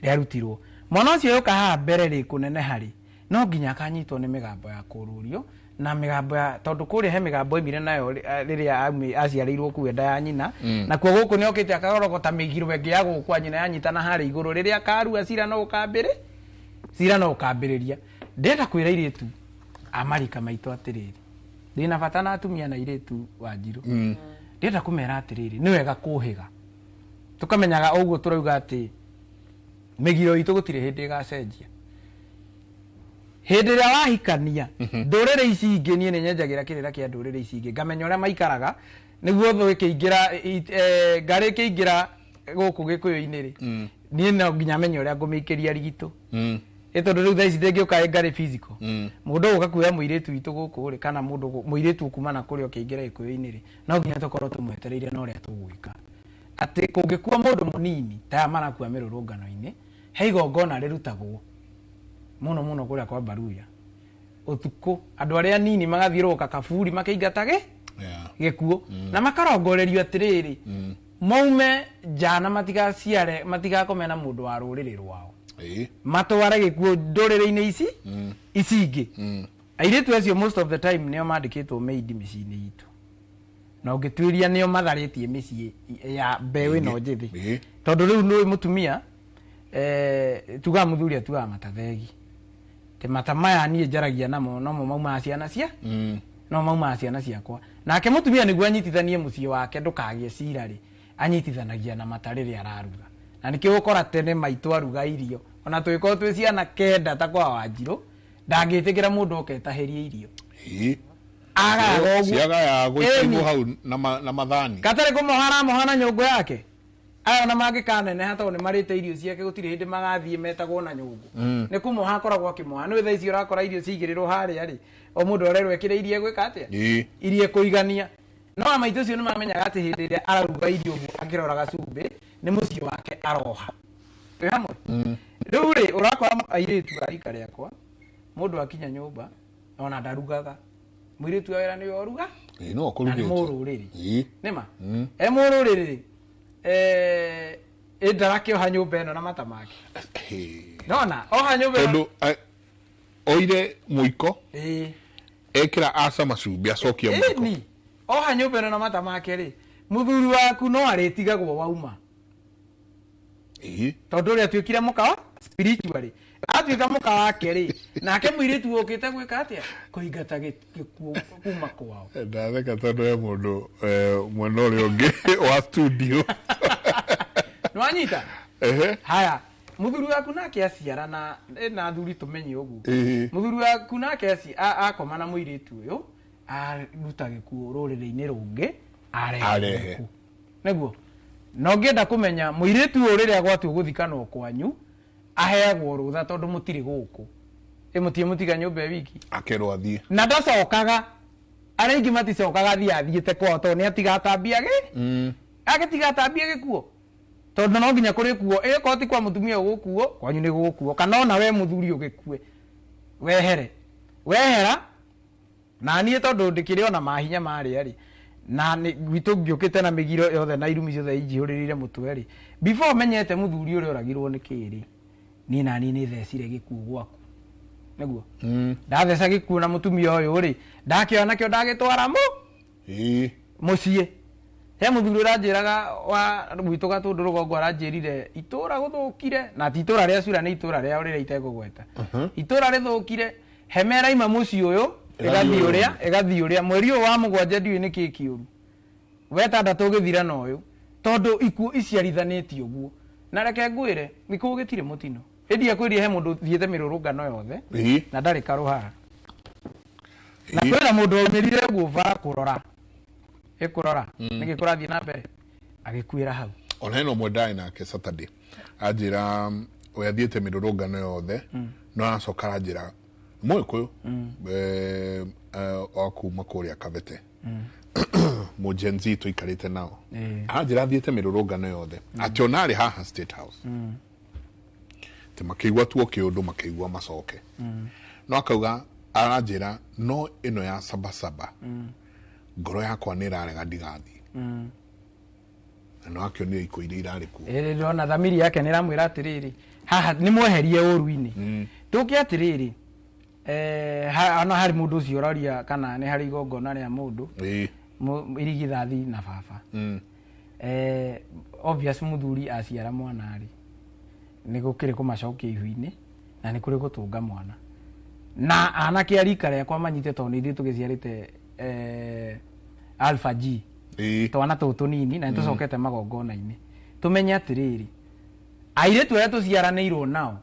Speaker 2: rĩarutirwo. Mwana ũcio yoka haha mbere rĩ, kũneneha rĩ, no nginya akanyitwo nĩ mĩgambo ya kũrũrio na mĩgambo ya, tondũ kũrĩa he mĩgambo ĩmire nayo rĩrĩa aciarĩirwo kũu nda ya nyina, na kuo gũkũ nĩokĩte akarogota mĩgiro ĩngĩ ya gũkũ kwa nyina yanyitana harĩa igũrũ, rĩrĩa akarua cira no ũkambĩrĩria. Ndĩrenda kwĩra airĩtu a marika maitũ atĩrĩrĩ, ndĩna bata na atumia na airĩtu wa Njirũ. Ndĩrenda kũmera atĩrĩrĩ, nĩ wega kũhĩga, tũkamenyaga ũguo tũrauga atĩ mĩgiro itũ gũtirĩ hĩndĩ ĩgacenjia. Hĩndĩ ĩrĩa wahikania ndũrĩrĩ ici ingĩ, niĩ nĩ nyenjagĩra kĩrĩra kĩa ndũrĩrĩ ici ingĩ, ngamenya ũrĩa maikaraga nĩguo thũ ĩkĩingĩra, ngarĩ ĩkĩingĩra gũkũ Gĩkũyũ-inĩ rĩ, niĩ no nginya menye ũrĩa ngũmĩikĩria rigitũ. Tondũ rĩu thaa ici ndĩngĩũka ĩ ngarĩ physical. Mũndũ ũgũka kuoya mũirĩtu witũ gũkũ rĩ, kana mũndũ mũirĩtu kuma na kũrĩa ũkĩingĩra Gĩkũyũ-inĩ rĩ, no nginya tũkorwo tũmwetereire na ũrĩa tũgwĩka. Atĩ kũngĩkua mũndũ mũnini ta aya marakua mĩrũrũngano-inĩ, he igongona rĩrutagwo mũno mũno kũrĩa kwa Baruya ũtukũ, andũ arĩa anini magathiũrũrũka kaburi makĩingatage gĩkuũ, na makarongorerio atĩrĩrĩ, maume nja na matigaciare, matigakome na mũndũ wa rũrĩrĩ rwao, matware gĩkuũ ndũrĩrĩ-inĩ ici ici ingĩ. Airĩtu acio most of the time nĩo mandĩkĩtwo maid mĩciĩ-inĩ itũ, na ũngĩtuĩria nĩo matharĩtie mĩciĩ ya mbeũ ĩno njĩthĩ, tondũ rĩu nĩ mũtumia tugaga mũthuri atuaga matathegi. Te mata maya niĩ njaragia namo nomo maumaga ciana cia no maumaga ciana ciakwa. Nake mũtumia nĩguo anyitithanie mũciĩ wake ndũkagĩe cira rĩ, anyitithanagia na mata rĩrĩa araruga. Na nĩkĩo ũgũkora tene maitũ aruga irio, ona tũgĩkorwo twĩ ciana 9 ta kwa Wanjirũ, ndangĩtĩkĩra mũndũ oke etahĩrie irio. Agaga ũguo
Speaker 1: ciagaga gũikairwo hau na mathani,
Speaker 2: gatarĩ kũmoha aramoha na nyũngũ yake. Aya ona mangĩkaneneha tondũ nĩ marĩte irio ciake, gũtirĩ hĩndĩ magathiĩ metagwo na nyũngũ. Nĩ kũmoha akoragwo akĩmoha. Nĩ thaa ici ũrakora irio ciigĩrĩrwo harĩa rĩ, o mũndũ arerwo ekĩre iria egwĩka atĩa, iria ekũigania. No amaitũ ũcio nĩ mamenyaga atĩ hĩndĩ ĩrĩa araruga irio ũguo akĩroraga cumbĩ, nĩ mũciĩ wake aroha. Twĩ hamwe? Rĩu rĩ, ũrakora airĩtu a rika rĩakwa, mũndũ akinya nyũmba ona ndarugaga, mũirĩtu wa wĩra nĩwe ũruga,
Speaker 1: no
Speaker 2: na nĩ mũrũrĩrĩ. Nĩma e mũrũrĩrĩ rĩ, ndarakĩoha nyũmba ĩno na mata make. Nona oha nyũmba
Speaker 1: ĩno tondũ oire mũiko, ekĩra aca macumbĩ acokia mũiko.
Speaker 2: Oha nyũmba ĩno na mata make rĩ, Muthuri waku no arĩtigagwo wauma. Tondũ ũrĩa atuĩkire mũka wa spiritually atuĩka mũka wake rĩ, nake mũirĩtu ũkĩte gwĩka atĩa? Kũingata gĩkuũ kuma kwao.
Speaker 1: Ndatheka tondũ he mũndũ mwena ũrĩa ũngĩ wa studio.
Speaker 2: Nĩwanyita? Haya, muthuri waku nake aciara na athuri tũmenye ũguo. Muthuri waku nake akoma na mũirĩtu ũyũ aruta gĩkuũ rũrĩrĩ-inĩ rũngĩ arehe. Nĩguo na ũngĩenda kũmenya mũirĩtu ũyũ rĩrĩa gwatua gũthikanwo kwanyu aheagwo rũtha tondũ mũtirĩ gũkũ. Ĩ mũtiga nyũmba wiki.
Speaker 1: Akerwo athiĩ.
Speaker 2: Na ndacokaga. Arĩa aingĩ maticokaga athiĩ athiĩte kwao tondũ nĩ atiga atambia gĩ. Agĩtiga atambia gĩkuo. Tondũ no nginya kũrĩ kuo, ĩkorwo ti kwa mũtumia ũgũkuo, kwanyu nĩ gũgũkuo. Kana ona we mũthuri ũgĩkue. Wehere. Wehera na niĩ tondũ ndĩkĩrĩ ona mahinya marĩa rĩ. Na gwitũ ngĩũkĩte na mĩgiro yothe na irumi ciothe injihũrĩrĩire mũtwe rĩ. Before menyete mũthuri ũrĩa ũragirwo nĩ kĩĩ rĩ, niĩ na niĩ nĩthecire gĩkuũ gwaku. Nĩguo? Ndatheca gĩkuũ na mũtumia ũyũ rĩ, ndakĩoya nakĩo ndagĩtwara mũciĩ. He mũthuri ũranjĩraga wa gwitũ Gatũndũ rũgongo aranjĩrire itũra gũthũkire, na ti itũra rĩa cura nĩ itũra rĩao rĩrĩa itekũgweta. Itũra rĩthũkire, hema ĩraima mũciĩ ũyũ, ĩgathiĩ ũrĩa mweri ũyũ wa mũgwanja ndiũĩ nĩkĩĩ kĩũru. Wetandatũ ũgĩthira na ũyũ, tondũ ikuũ iciarithanĩtie ũguo. Na reke ngwĩre, gĩkuũ gĩtirĩ mũtino. Ĩndĩ akwĩrie he mũndũ ũthiĩte mĩrũrũngano yothe na ndarĩ karũhara. Na kwĩna mũndũ waumĩrire ũguo bara kũrora. Ĩkũrora nĩkĩ kũrathiĩ na mbere agĩkuĩra hau.
Speaker 1: Ona hena ũmwe ndarĩ nake Saturday anjĩra we athiĩte mĩrũrũngano yothe no aracoka aranjĩra Mũgĩkũyũ wa kuma kũrĩa Kabete mũ Gen Z tũikarĩte nao aranjĩra athiĩte mĩrũrũngano yothe atĩ ona arĩ haha State House atĩ makĩigua tuo kĩũndũ makĩigua macoke no akauga aranjĩra no ĩno ya sabasaba ngoro yakwa nĩ ĩrarega ndigathiĩ. Na no akĩonire ikuũ iria irarĩ kuo.
Speaker 2: Ĩrĩ ndona thamiri yake nĩ ĩramwĩra atĩrĩrĩ, haha nĩ mweherie ũru-inĩ. Tũke atĩrĩrĩ, ona harĩ mũndũ ũcio ũroria kana nĩ harĩ igongona rĩa mũndũ irigithathi na baba. Obvious mũthuri aciara mwana rĩ, nĩ gũkĩrĩ kũmacokia ihu-inĩ na nĩ kũrĩ gũtũnga mwana. Na anake a rika rĩakwa manyite tondũ nĩ ithuĩ tũgĩciarĩte Alpha G twana tũtũ tũnini na nĩtũcokete magongona-inĩ. Tũmenye atĩrĩrĩ, airĩtu arĩa tũciaranĩirwo nao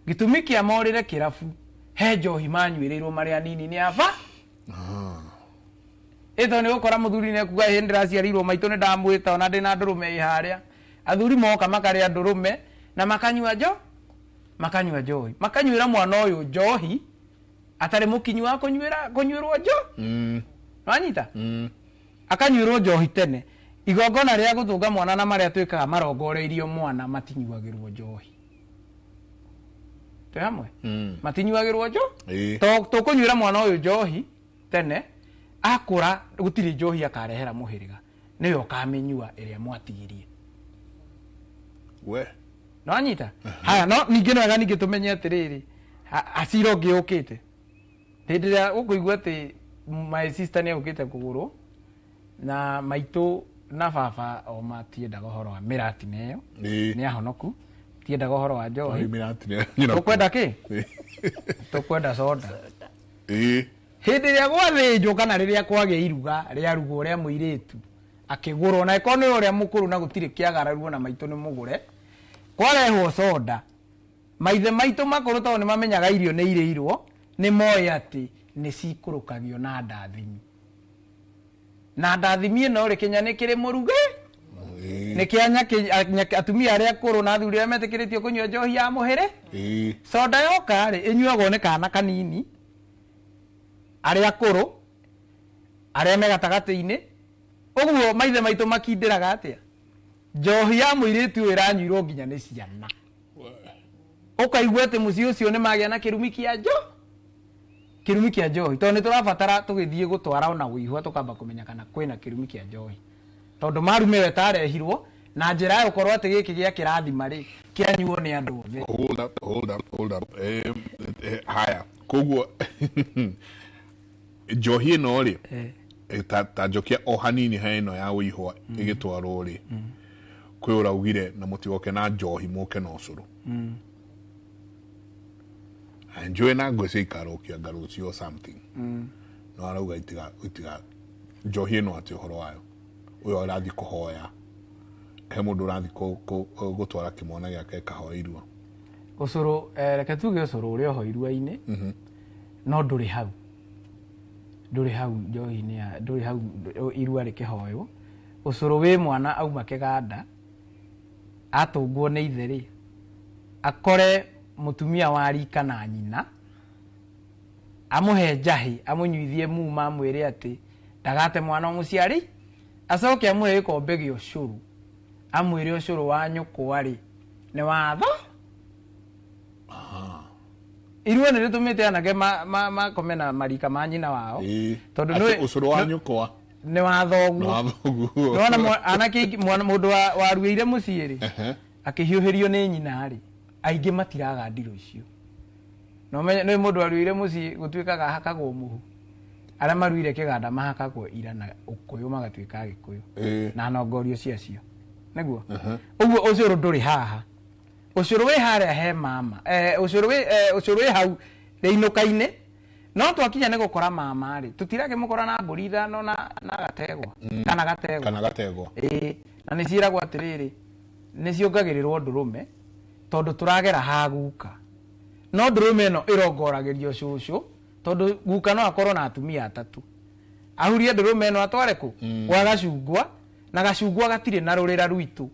Speaker 2: gĩtũmi kĩa morĩre kĩrabu he njohi manyuĩrĩirwo marĩ anini nĩ aba. Ĩto nĩ gũkora mũthuri nĩ ekuga hĩndĩ ndĩraciarirwo maitũ nĩ ndamwĩta ona ndĩna ndũrũme ĩ harĩa. Athuri moka makarĩa ndũrũme na makanyua makanyua njohi. Makanyuĩra mwana ũyũ njohi atarĩ mũkinyu wa kũnyuĩrwo njohi. Wanyita? Akanyuĩrwo njohi tene. Igongona rĩa gũthũnga mwana na marĩa twĩkaga marongoreirio mwana matinyuagĩrwo njohi. Twĩ hamwe? Matinyuagĩrwo njohi? Tũkũnyuĩra mwana ũyũ njohi tene, akũra gũtirĩ njohi akarehera mũhĩrĩga. Nĩwe ũkamĩnyua ĩrĩa mwatigirie.
Speaker 1: We.
Speaker 2: Nĩwanyita? Haya, no ningĩ nĩ wega ningĩ tũmenye atĩrĩrĩ, acira ũngĩ ũkĩte. Hĩndĩ ĩrĩa ũkũigua atĩ my sister nĩ egũkĩte kũgũrwo na maitũ na baba o matiendaga ũhoro wa mĩratina ĩyo. Nĩ ahonoku. Tiendaga ũhoro wa njohi. Tũkwenda kĩ? Tũkwenda soda. Hĩndĩ ĩrĩa gwathĩnjwo kana rĩrĩa kwagĩa iruga rĩarugwo rĩa mũirĩtu akĩgũrwo na ĩkorwo nĩ ũrĩa mũkũrũ na gũtirĩ kĩagararwo na maitũ nĩ mũgũre, kwarehwo soda, maithe maitũ makũrũ tondũ nĩ mamenyaga irio nĩ irĩirwo, nĩ moĩ atĩ nĩ cikũrũkagio na ndathimi. Na ndathimi ĩno rĩ, Kenya nĩ kĩrĩ mũruge? Nĩ kĩa atumia arĩa akũrũ na athuri arĩa metĩkĩrĩtio kũnyua njohi ya mũhĩrĩ? Soda yoka rĩ, ĩnyuagwo nĩ kana kanini, arĩa akũrũ, arĩa me gatagatĩ-inĩ. Ũguo maithe maitũ makindĩraga atĩa? Njohi ya mũirĩtu ũyũ ĩranyuirwo nginya nĩ ciana. Ũkaigua atĩ mũciĩ ũcio nĩ magĩa na kĩrumi kĩa kĩrumi kĩa njohi. Tondũ nĩ tũrabatara tũgĩthiĩ gũtwara ona wĩihwa tũkamba kũmenya kana kwĩna kĩrumi kĩa njohi. Tondũ marume ĩyo ĩtarehirwo na njĩra ya gũkorwo atĩ gĩkĩ gĩa kĩrathima rĩ, kĩanyuo nĩ andũ othe.
Speaker 1: Hold up, hold up, hold up. Haya, koguo njohi ĩno rĩ, Ta njokia o hanini he ĩno ya wĩihwa ĩgĩtwarwo rĩ, kwĩ ũraugire na mũtigoke na njohi mũke na ũcũrũ. Njũĩ na ngwĩcia ikarũkia ngarũcio or something. No arauga itiga njohi ĩno atĩ ũhoro wayo ũyũ ũrathiĩ kũhoya, he mũndũ ũrathiĩ gũtwara kĩmwana gĩake kahoe irua.
Speaker 2: Ũcũrũ, reke tuge ũcũrũ ũrĩa oho irua-inĩ, no ndũrĩ hau, ndũrĩ hau njohi-inĩ ya, ndũrĩ hau irua rĩkĩhoywo. Ũcũrũ wĩ mwana auma kĩganda atũngwo nĩ ithe rĩ, akore mũtumia wa rika na nyina amũhe njahĩ, amũnyuithie muma, amwĩre atĩ ndagate mwana mũciari, acoke amũhe gĩkombe gĩa ũcũrũ, amwĩre ũcũrũ wa nyũkwa rĩ nĩ watho. Irua nĩ rĩtũmĩte anake makome na marika ma nyina wao, tondũ
Speaker 1: nĩ ũcũrũ wa nyũkwa
Speaker 2: nĩ wa thoguo. Nĩwona anake mũndũ waruĩire mũciĩ rĩ, akĩhiũhĩrio nĩ nyina rĩ, aingĩ matiraga ndirũ icio. No nĩ mũndũ waruĩire mũciĩ gũtuĩkaga ahakagwo mũhu, arĩa maruire kĩganda mahakagwo ira na ũkũyũ magatuĩka agĩkũyũ na nongorio ciacio, nĩguo. Ũguo ũcũrũ ndũrĩ haha, ũcũrũ wĩ harĩa he mama, ũcũrũ wĩ hau rĩinũka-inĩ. No twakinya nĩ gũkora mama rĩ, tũtirakĩmũkora na mbũri ithano na gategwa, kana gategwa,
Speaker 1: kana gategwa.
Speaker 2: Na nĩ ciĩragwo atĩrĩrĩ, nĩ ciongagĩrĩrwo ndũrũme tondũ tũragera ha guka. No ndũrũme ĩno ĩrongoragĩrio cũcũ tondũ guka no akorwo na atumia atatũ, ahurie ndũrũme ĩno atware kũ? Gwa gacungwa, na gacungwa gatirĩ na rũrĩra rwitũ,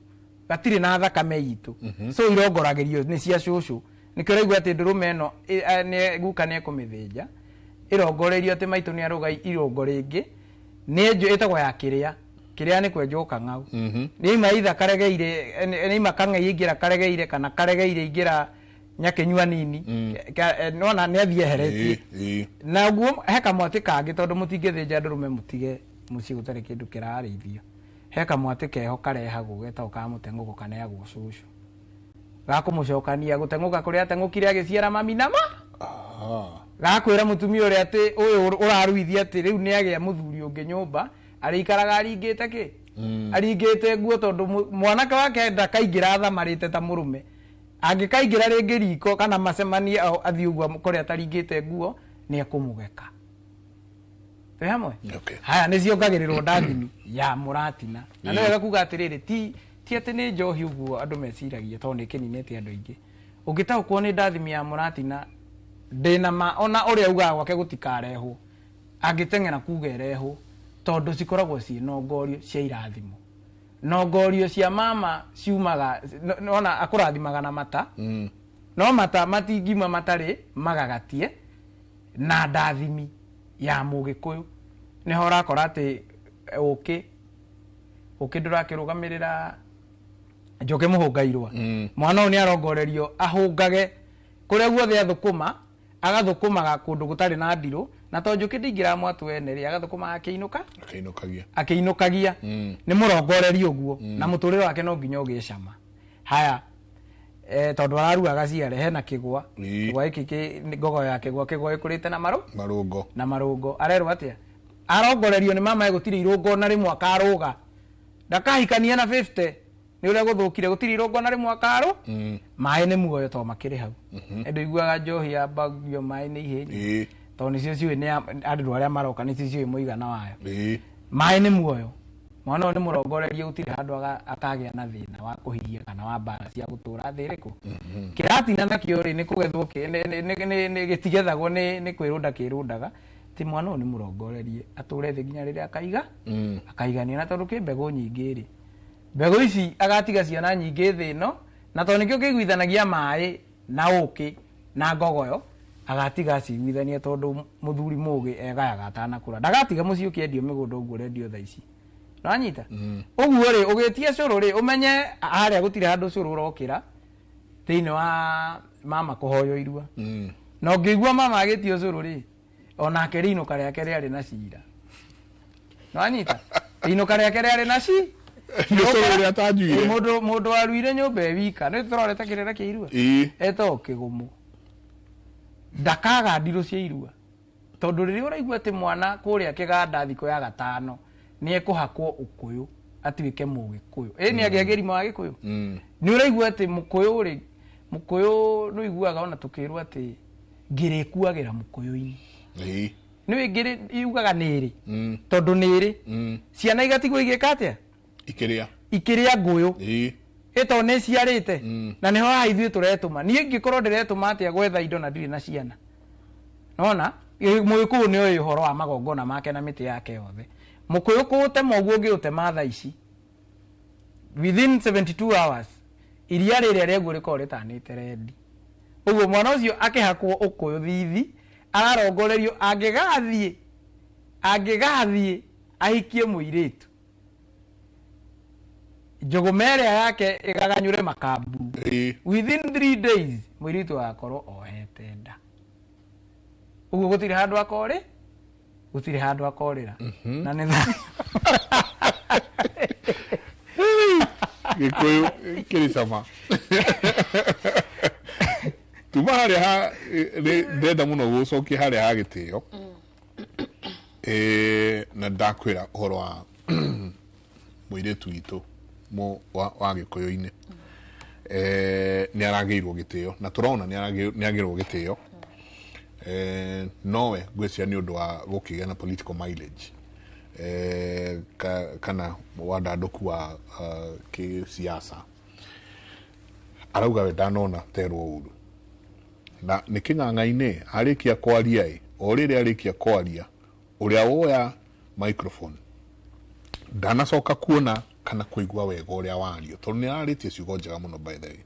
Speaker 2: gatirĩ na thakame itũ. So irongoragĩrio nĩ cia cũcũ. Nĩkĩo ũraigua atĩ ndũrũme ĩno guka nĩ ekũmĩthĩnja, ĩrongoreirio atĩ maitũ nĩ arũga irongo rĩngĩ, nĩ ĩtagwo ya kĩrĩa. Kĩrĩa nĩ kwenjwo kang'au. Nĩ ima itha karegeire, nĩ ima kang'ei ingĩra karegeire, kana karegeire ingĩra nyakĩnyua nini. Nona nĩ athiĩ eheretie. Na ũguo he kamwatĩ kangĩ, tondũ mũtingĩthĩnja ndũrũme mũtige mũciĩ gũtarĩ kĩndũ kĩrarĩithio. He kamwatĩ keho karehagwo getagwo ka mũteng'ũko kaneagwo cũcũ, gakũmũcokania gũteng'ũka kũrĩa ateng'ũkire agĩciara mami na ma. Gakwĩra mũtumia ũrĩa atĩ ũyũ ũraruithia atĩ rĩu nĩ agĩa mũthuri ũngĩ nyũmba, arĩikaraga aringĩte kĩ? Aringĩte nguo, tondũ mwanake wake ndakaingĩra athamarĩte ta mũrũme. Angĩkaingĩra rĩngĩ riko kana macemanie athiĩ ũguo kũrĩa ataringĩte nguo, nĩ ekũmũgeka. Twĩ hamwe? Haya, nĩ ciongagĩrĩrwo ndathimi ya mũratina. Na nĩ wega kuga atĩrĩrĩ, ti atĩ nĩ njohi ũguo andũ meciragia, tondũ nĩ ĩkĩninĩte andũ aingĩ. Ũngĩtaũkwo nĩ ndathimi ya mũratina, ndĩna ma ona ũrĩa ugaga gwake gũtikarehwo, angĩteng'era kuga ĩrehwo, tondũ cikoragwo ciĩ nongorio cia irathimo. Nongorio cia mama ciumaga, ona akũrathimaga na mata, no mata matingiuma matarĩ magagatie na ndathimi ya mũgĩkũyũ. Nĩho ũrakora atĩ ũkĩ ndũrakĩrũgamĩrĩra njũkĩ mũhũnga irũa. Mwana ũyũ nĩ arongorerio ahũngage kũrĩa guothe athũkũma, agathũkũmaga kũndũ gũtarĩ na ndirũ, na to njũkĩ ndingĩra mwatũ ene rĩ, agathũkũmaga akĩinũka, akĩinũkagia. Nĩ mũrongorerio ũguo, na mũtũrĩre wake no nginya ũgĩe cama. Haya, tondũ ararua gaciare hena kĩgwa, kĩgwa gĩkĩ ngogo ya kĩgwa, kĩgwa gĩkũrĩte na marũngo, na marũngo. Arerwo atĩa? Arongorerio nĩ mama gũtirĩ irũngo na rĩmwe akarũga, ndakahikania na 50 nĩ ũrĩa gũthũkire, gũtirĩ irũngo na rĩmwe akarũ. Maĩ nĩ muoyo to makĩrĩ hau. Ĩndũ iguaga njohi yambagio maĩ nĩ ihenya, tondũ nĩcio ciũĩ nĩ andũ arĩa maroka nĩcio ciũĩ mũigana wayo. Maĩ nĩ muoyo. Mwana ũyũ nĩ mũrongorerie, gũtirĩ handũ akagĩa na thĩna wa kũhihia kana wa mbara cia gũtũra thĩ ĩrĩkũ. Kĩratina nakĩo rĩ, nĩ kũgethwo, gĩtigethagwo nĩ kwĩrũnda kĩrũndaga. Ti mwana ũyũ nĩ mũrongorerie atũre thĩ nginya rĩrĩa akaiga, akaigania. Na tondũ kĩ mbegũ nyingĩ rĩ, mbegũ ici agatiga ciana nyingĩ thĩ ĩno, na tondũ nĩkĩo kĩiguithanagia maĩ na ũkĩ na ngogoyo, agatiga aciguithania, tondũ mũthuri mũgĩ egayaga atanakũra. Ndagatiga mũciĩ ũkĩendio mĩgũnda ũguo ũrendio thaa ici. Nĩwanyita? Ũguo rĩ, ũgĩtia cũrũ rĩ, ũmenye harĩa gũtirĩ handũ cũrũ ũrokĩra thĩinĩ wa mama kũhoywo irua. Na ũngĩigua mama agĩtio cũrũ rĩ, onake rĩinũka rĩake rĩarĩ na cira. Nĩwanyita? Rĩinũka rĩake rĩarĩ na ci
Speaker 1: Nĩ cũrũ ũrĩa atanjuire.
Speaker 2: Mũndũ waruire nyũmba e wika, nĩ tũrorete kĩrĩra kĩa irua. Etagwo kĩgũmũ. Ndakaga ndirũ cia irua. Tondu rĩrĩa ũraigua atĩ mwana kũrĩa kĩganda thikũ ya gatano nĩ ekũhakwo ũkũyũ atuĩke mũgĩkũyũ. Ĩ nĩ agĩa kĩrima wa gĩkũyũ. Nĩ ũraigua atĩ mũkũyũ rĩ, mũkũyũ nĩ ũiguaga ona tũkĩrwo atĩ ngĩrĩ ĩkuagĩra mũkũyũ-inĩ. Nĩ ngĩrĩ yugaga nĩ ĩrĩ. Tondũ nĩ ĩrĩ. Ciana igatigwo igĩka atĩa?
Speaker 1: Ikĩrĩa.
Speaker 2: Ikĩrĩa ngũyũ. Ĩ tondũ nĩ ciarĩte. Na nĩho haha ithuĩ tũretũma. Niĩ ngĩkorwo ndĩretũma atĩa gwetha indo na ndirĩ na ciana. Nona mũgĩkũyũ nĩ oĩ ũhoro wa magongona make na mĩtĩ yake yothe. Mũkũyũ kũũtema ũguo ũngĩũtema thaa ici, within 72 hours iria rĩrĩa rĩaguo rĩkoragwo rĩtanĩte rendi. Ũguo mwana ũcio akĩhakwo ũkũyũ thithi ararongorerio angĩgathiĩ ahikie mũirĩtu, njũgũma ĩrĩa yake ĩgaganyũre makamburu. Within 3 days mũirĩtu agakorwo ohete nda. Ũguo gũtirĩ handũ akorĩ, gũtirĩ handũ akorĩra. Na nĩ
Speaker 1: Gĩkũyũ kĩrĩ cama. Tuma harĩa ha ndĩrenda mũno gũcokia harĩa ha gĩtĩo. Na ndakwĩra ũhoro wa mũirĩtu witũ wa gĩkũyũ-inĩ. Nĩ aragĩirwo gĩtĩo na tũrona nĩ agĩrwo gĩtĩo. Nowe ngwĩciria nĩ ũndũ wa gũkĩgĩa na political mileage, kana wandandũku wa kĩsiasa, arauga we ndanona terwo ũru. Na nĩ kĩng'ang'a-inĩ arĩkia kwaria ĩ, o rĩrĩa arĩkia kwaria ũrĩa woya microphone ndanacoka kuona kana kũigua wega ũrĩa wario, tondũ nĩ ararĩtie ciugo njega mũno by the way.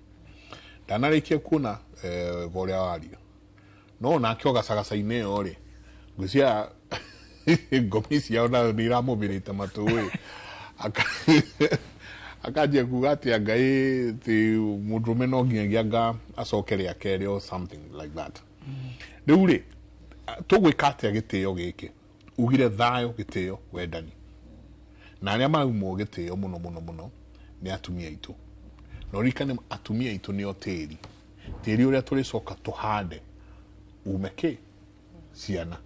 Speaker 1: Ndanarĩkia kuona wega ũrĩa wario, no nake ogacagaca-inĩ ĩyo rĩ, ngwĩciria ngomi ciao nayo nĩ iramũmĩrĩte matũ ĩ. Akanjia kuga atĩ Ngai ti mũndũrũme no nginyagia anga acoke rĩa kerĩ or something like that. Rĩu rĩ, tũgwĩka atĩa gĩtĩo gĩkĩ? Ugire thayũ, gĩtĩo, wendani. Na arĩa maraumwo gĩtĩo mũno mũno mũno nĩ atumia aitũ. Na ũririkane atumia aitũ nĩo tĩri. Tĩri ũrĩa tũrĩcoka tũhande ume kĩ? Ciana.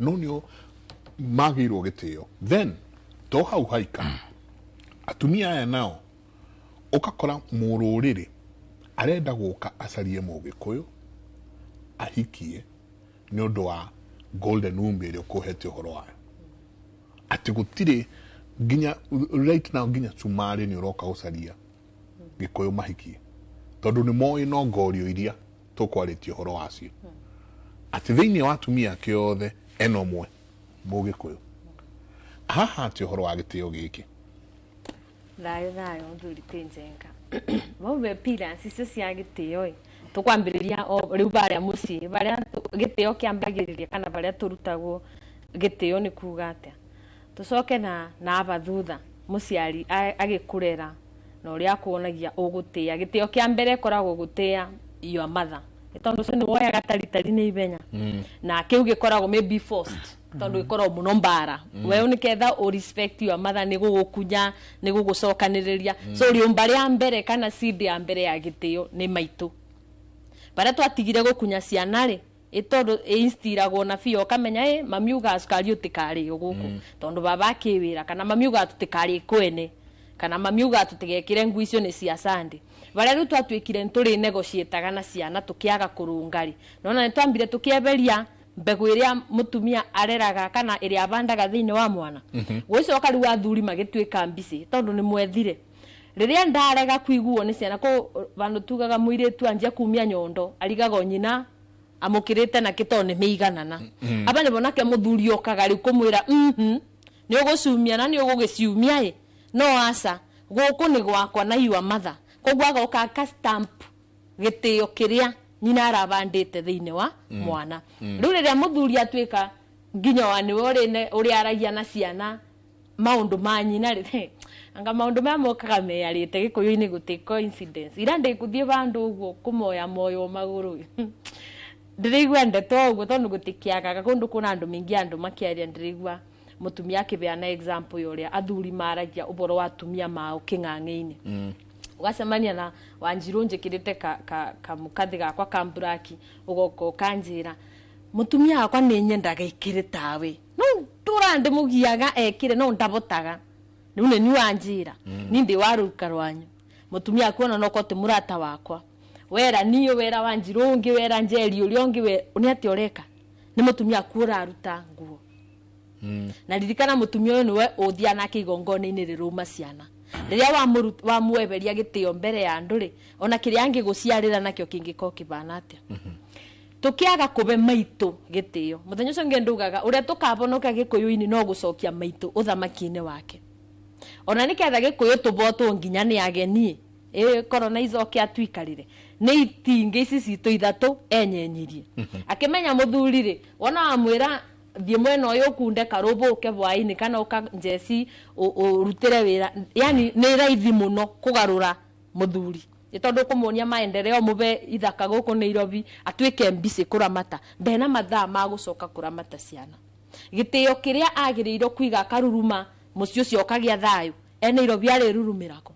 Speaker 1: No nĩo magĩirwo gĩtĩo. Then to hau haika atumia aya nao ũgakora mũrũrĩrĩ arenda gũka acarie mũgĩkũyũ ahikie nĩ ũndũ wa golden womb ĩrĩa ũkũhete ũhoro wayo. Atĩ gũtirĩ nginya right now nginya cumarĩ nĩ ũroka gũcaria gĩkũyũ mahikie, tondũ nĩ moĩ no ngorio iria tũkwarĩtie ũhoro wacio. Atĩ thĩinĩ wa atumia ake othe ena ũmwe mũgĩkũyũ. Haha atĩ ũhoro wa gĩtĩo gĩkĩ.
Speaker 4: Thayũ thayũ mũthuri ti Njenga. Maube pillars icio cia gĩtĩo ĩ, tũkwambĩrĩria o rĩu barĩa mũciĩ, barĩa gĩtĩo kĩambagĩrĩria kana barĩa tũrutagwo gĩtĩo nĩ kuga atĩa. Tũcoke na aba thutha mũciari agĩkũrera na ũrĩa akuonagia ũgũtĩa. Gĩtĩo kĩa mbere ĩkoragwo gũtĩa your mother, tondũ ũcio nĩ woyaga taritari nĩ ihenya. Na kĩu gĩkoragwo maybe forced, tondũ gĩkoragwo mũno mbara. We nĩ ketha ũ respect your mother nĩ gũgũkunya, nĩ gũgũcokanĩrĩria. So rĩũmba rĩa mbere kana seed ya mbere ya gĩtĩo nĩ maitũ. Barĩa twatigire gũkunya ciana rĩ, ĩ tondũ ĩinstiragwo na biũ ũkamenya ĩ mami ugaga cukari ũtikarĩo gũkũ, tondũ baba akĩwĩra, kana mami ugaga tũtikarĩe kwene, kana mami ugaga tũtigekĩre nguo icio nĩ cia Sunday. Barĩa rĩu twatuĩkire nĩtũrĩ negotiataga na ciana tũkĩaga kũrũnga rĩ, nona nĩtwambire tũkĩeberia mbegũ ĩrĩa mũtumia areraga kana ĩrĩa abandaga thĩinĩ wa mwana. Gũcoka rĩu athuri magĩtuĩka mbicĩ tondũ nĩ mwethire. Rĩrĩa ndarega kuiguo nĩ ciana, kũ vandu tugaga mũirĩtu anjia kumia nyondo arigago nyina amũkĩrĩte na kĩ tondũ nĩ mĩiganana. Aba nĩbo nake mũthuri okaga rĩu kũmwĩra nĩ ũgũcumia na nĩ ũgũgĩciumia ĩ, no aca gũkũ nĩ gwakwa na your mother. Koguo agoka aka stamp gĩtĩo kĩrĩa nyina arabandĩte thĩinĩ wa mwana. Rĩu rĩrĩa mũthuri atuĩka nginya wa nĩwe ũrĩa aragia na ciana maũndũ ma nyina rĩ, anga maũndũ maya mokaga meyarĩte gĩkũyũ-inĩ gũtĩ coincidence. Ira ndĩkũthiĩ vandũ ũguo kũmoya moyo magũrũ. Ndĩraigua ndeto ũguo tondũ gũtikĩagaga kũndũ kũna andũ maingĩ andũ makĩaria, ndĩraigua mũtumia akĩbeana example ya ũrĩa athuri maragia ũhoro wa atumia mao kĩng'ang'i-inĩ. Ũgacemania na Wanjirũ njĩkĩrĩte kamũkathi gakwa ka mburaki, ũgoka ũkanjĩra Mutumia wakwa nĩ nyendaga ikĩrĩ tawe no ndũra ndĩmũgiaga ekĩre no ndabotaga rĩu nĩ niĩ wanjĩra ni ndĩ wa rũruka rwanyu mutumia akuona no kote murata wakwa wera niyo wera wa Njirũ ũngĩ wera Njeri ũrĩa ũngĩ nĩ atĩa ũreka nĩ mutumia aku ũraruta nguo. Na ririkana mutumia ũyũ nĩwe ũthiaga nake igongona-inĩ rĩrũma ciana rĩrĩa wamweberia gĩtĩo mbere ya andũ rĩ ona kĩrĩa angĩgũciarĩra nakĩo kĩngĩkorwo kĩbana atĩa. Tukiaga kube maitu gitio muthenya ucio ngi ndugaga uria tukabonoka gikuyu-ini no gucokia maitu uthamaki-ini wake ona niketha gikuyu tubotwo nginya ni ageni corona icoke atuikarire ni itingi ici citu ithatu enyenyirie akimenya muthuri ri wona wamwira thie mwena uyu ukunde karubuke bwaini kana uka njeci urutire wira yani ni raithi muno kugarura muthuri tondu kumuonia maendeleo mube ithaka guku Nairobi atuike mbisi kuramata ndena mathaa ma gucoka kuramata ciana gitio kiria agiriirwo kuiga karuruma muci ucio ukagia thayu e Nairobi ari rurumirako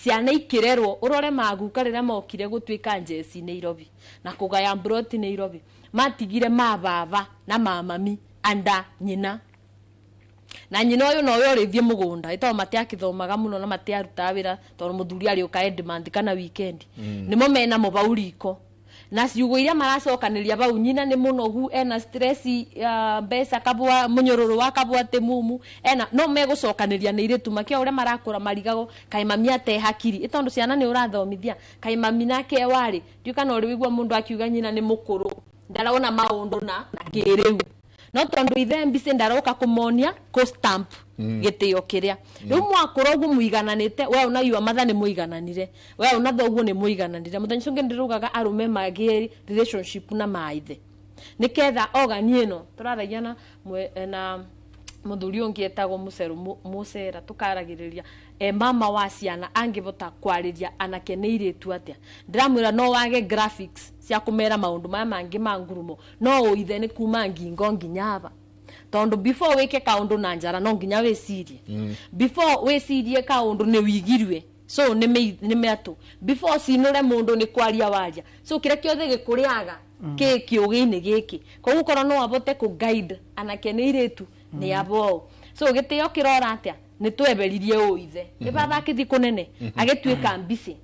Speaker 4: ciana ikirerwo urore maguka riria mokire gutuika njeci Nairobi na kugaya mbroti Nairobi matigire ma baba na mamami anda nyina na nyina uyu no we urithie mugunda ito matiakithomaga muno na matiarutaga wira tondu muthuri ariuka demand kana weekend nimo mena mo riko na ciugo iria maracokaniria bau nyina ni munogu ena stress ya mbeca kabwa munyororo wa kabwa te mumu ena no megucokaniria ni iritu makia uria marakura marigago kai mami ate hakiri itondu ciana ni urathomithia kai mami nake wari ndiu kana uri wigua mundu akiuga nyina ni mukuru ndarona maundu na kiriu no tondu ithe mbici ndaroka kumonia ku stamp gitio kiria riu mwakura uguo muigananite we una yua matha ni muigananire we una thoguo ni muigananire muthenya ucio ndirugaga arume magie relationship na maithe niketha ogani ino turaragia na na muthuri ungi etagwo muceru mucera tukaragiriria mama wa ciana angivota kwariria anake ni iritu atia ndiramwira no wage graphics cia kumera maundu maya mangi ma ngurumo no uithe ni kuma ngingo nginya aba tondu before wike kaundu na njara no nginya wicirie before wicirie kaundu ni wigirwe so ni meatu before cinure mundu ni kwaria waria so kira kiothe gikuriaga ki kiugi-ini giki koguo korwo no abote ku guide anake ni iritu ni abo so gitio kirora atia ni tweberirie uithe ni baba akithi kunene agituika mbici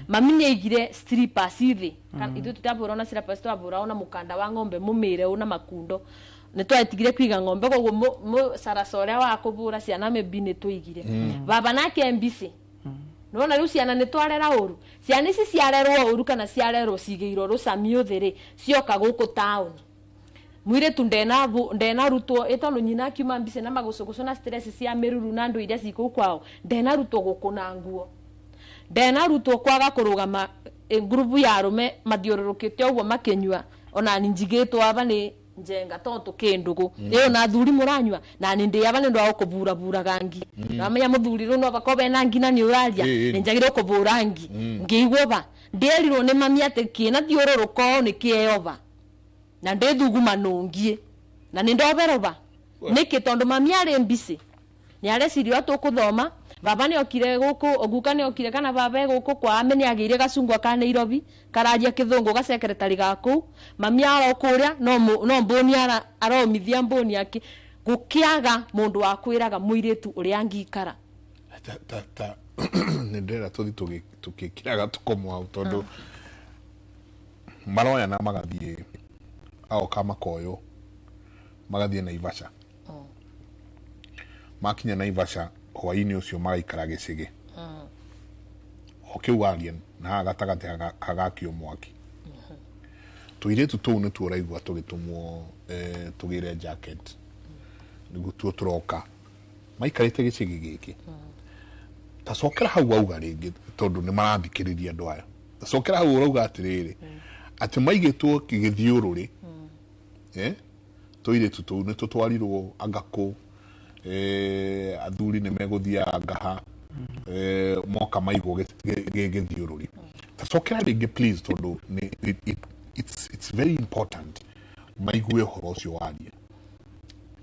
Speaker 4: mami ni aigire slippers ithi ithu tutabura na slippers twabura na mukanda wa ng'ombe mumire una makundo ni twetigire kwiga ng'ombe koguo musaraca uria wa kubura ciana maybe ni tuigire baba nake mbici nona riu ciana ni twarera uru ciana ici ciarerwo uru kana ciarerwo cigeirwo rucami uthi ri cioka guku town mwiritu ndena rutwo tondu nyina akiuma mbici na magucugucu na stress cia miruru na andu iria cikuu kwao ndena rutwo gukuna nguo ndena rutwo kwaga kurugama ngurubu ya arume mathiururukite uguo makinyua ona ni njigitwo aba ni njenga tondu kindugu iyo na thuri muranyua na ni ndi aba ni ndu wa kuburaburaga ngi namenya muthuri ru no bakobe na ngi na ni uraria ni njagire kubura ngi ngiigwo ba ndierirwo ni mami ati kina thiururuko ni kieyoba na ndithuguma nungie na ni ndoberoba niki tondu mami ari mbici ni arecirio tukuthoma baba ni okire guku oguka ni okire kana baba guku kwa ame ni agiire gacungwa ka Nairobi kararia kithungu ga secretary gaku mami arokuria no mboni aromithia mboni aki gukiaga mundu wa kwiraga muiritu uria angikara
Speaker 1: ta ta ni ndira tuthi tukikiraga tukomwa tondu maroya na magathie aoka makoyo magathie Naivasha makinya Naivasha hwaini ucio magaikara gicigi o kiu waria na gatagati hagakio mwaki tuiritu tuu ni tuuraigua tugitumwo tugire jacket niguo tuo turoka maikarite gicigi giki tacokera hau wauga ringi tondu ni marathikiriria andu aya tacokera hau urauga atiriri ati maigitwo githiururi tuiritu tuu ni tutwarirwo angaku athuri ni meguthia ngaha moka maigwo githiururi tacokera ringi please tondu it's very important maigue uhoro ucio waria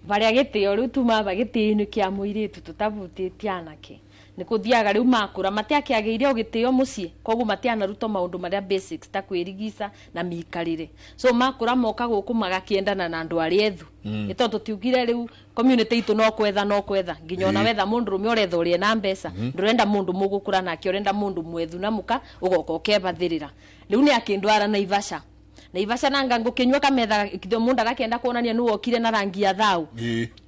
Speaker 4: baria gitio riu tuma ba gitio-ini kia muiritu tutabutitie anake Nĩ kũthiaga rĩu makũra matiakĩagĩire o gĩtĩo mũciĩ, koguo matianarutwo maũndũ marĩa basics ta kwĩrigica na mĩikarĩre. So makũra moka gũkũ magakĩendana na andũ arĩa ethu. Nĩ tondũ tũtiugire rĩu community itũ no kwetha no kwetha nginya ona wetha mũndũ rũme ũretha ũrĩa na mbeca, ndũrenda mũndũ mũgũkũra nake, ũrenda mũndũ mwethu na mũka ũgoka ũkebathĩrĩra. Rĩu nĩ akĩndwara Naivasha. Naivasha nanga ngũkĩnyua kametha kitho mũndũ agakĩenda kuonania nĩ wokire na rangi ya thau,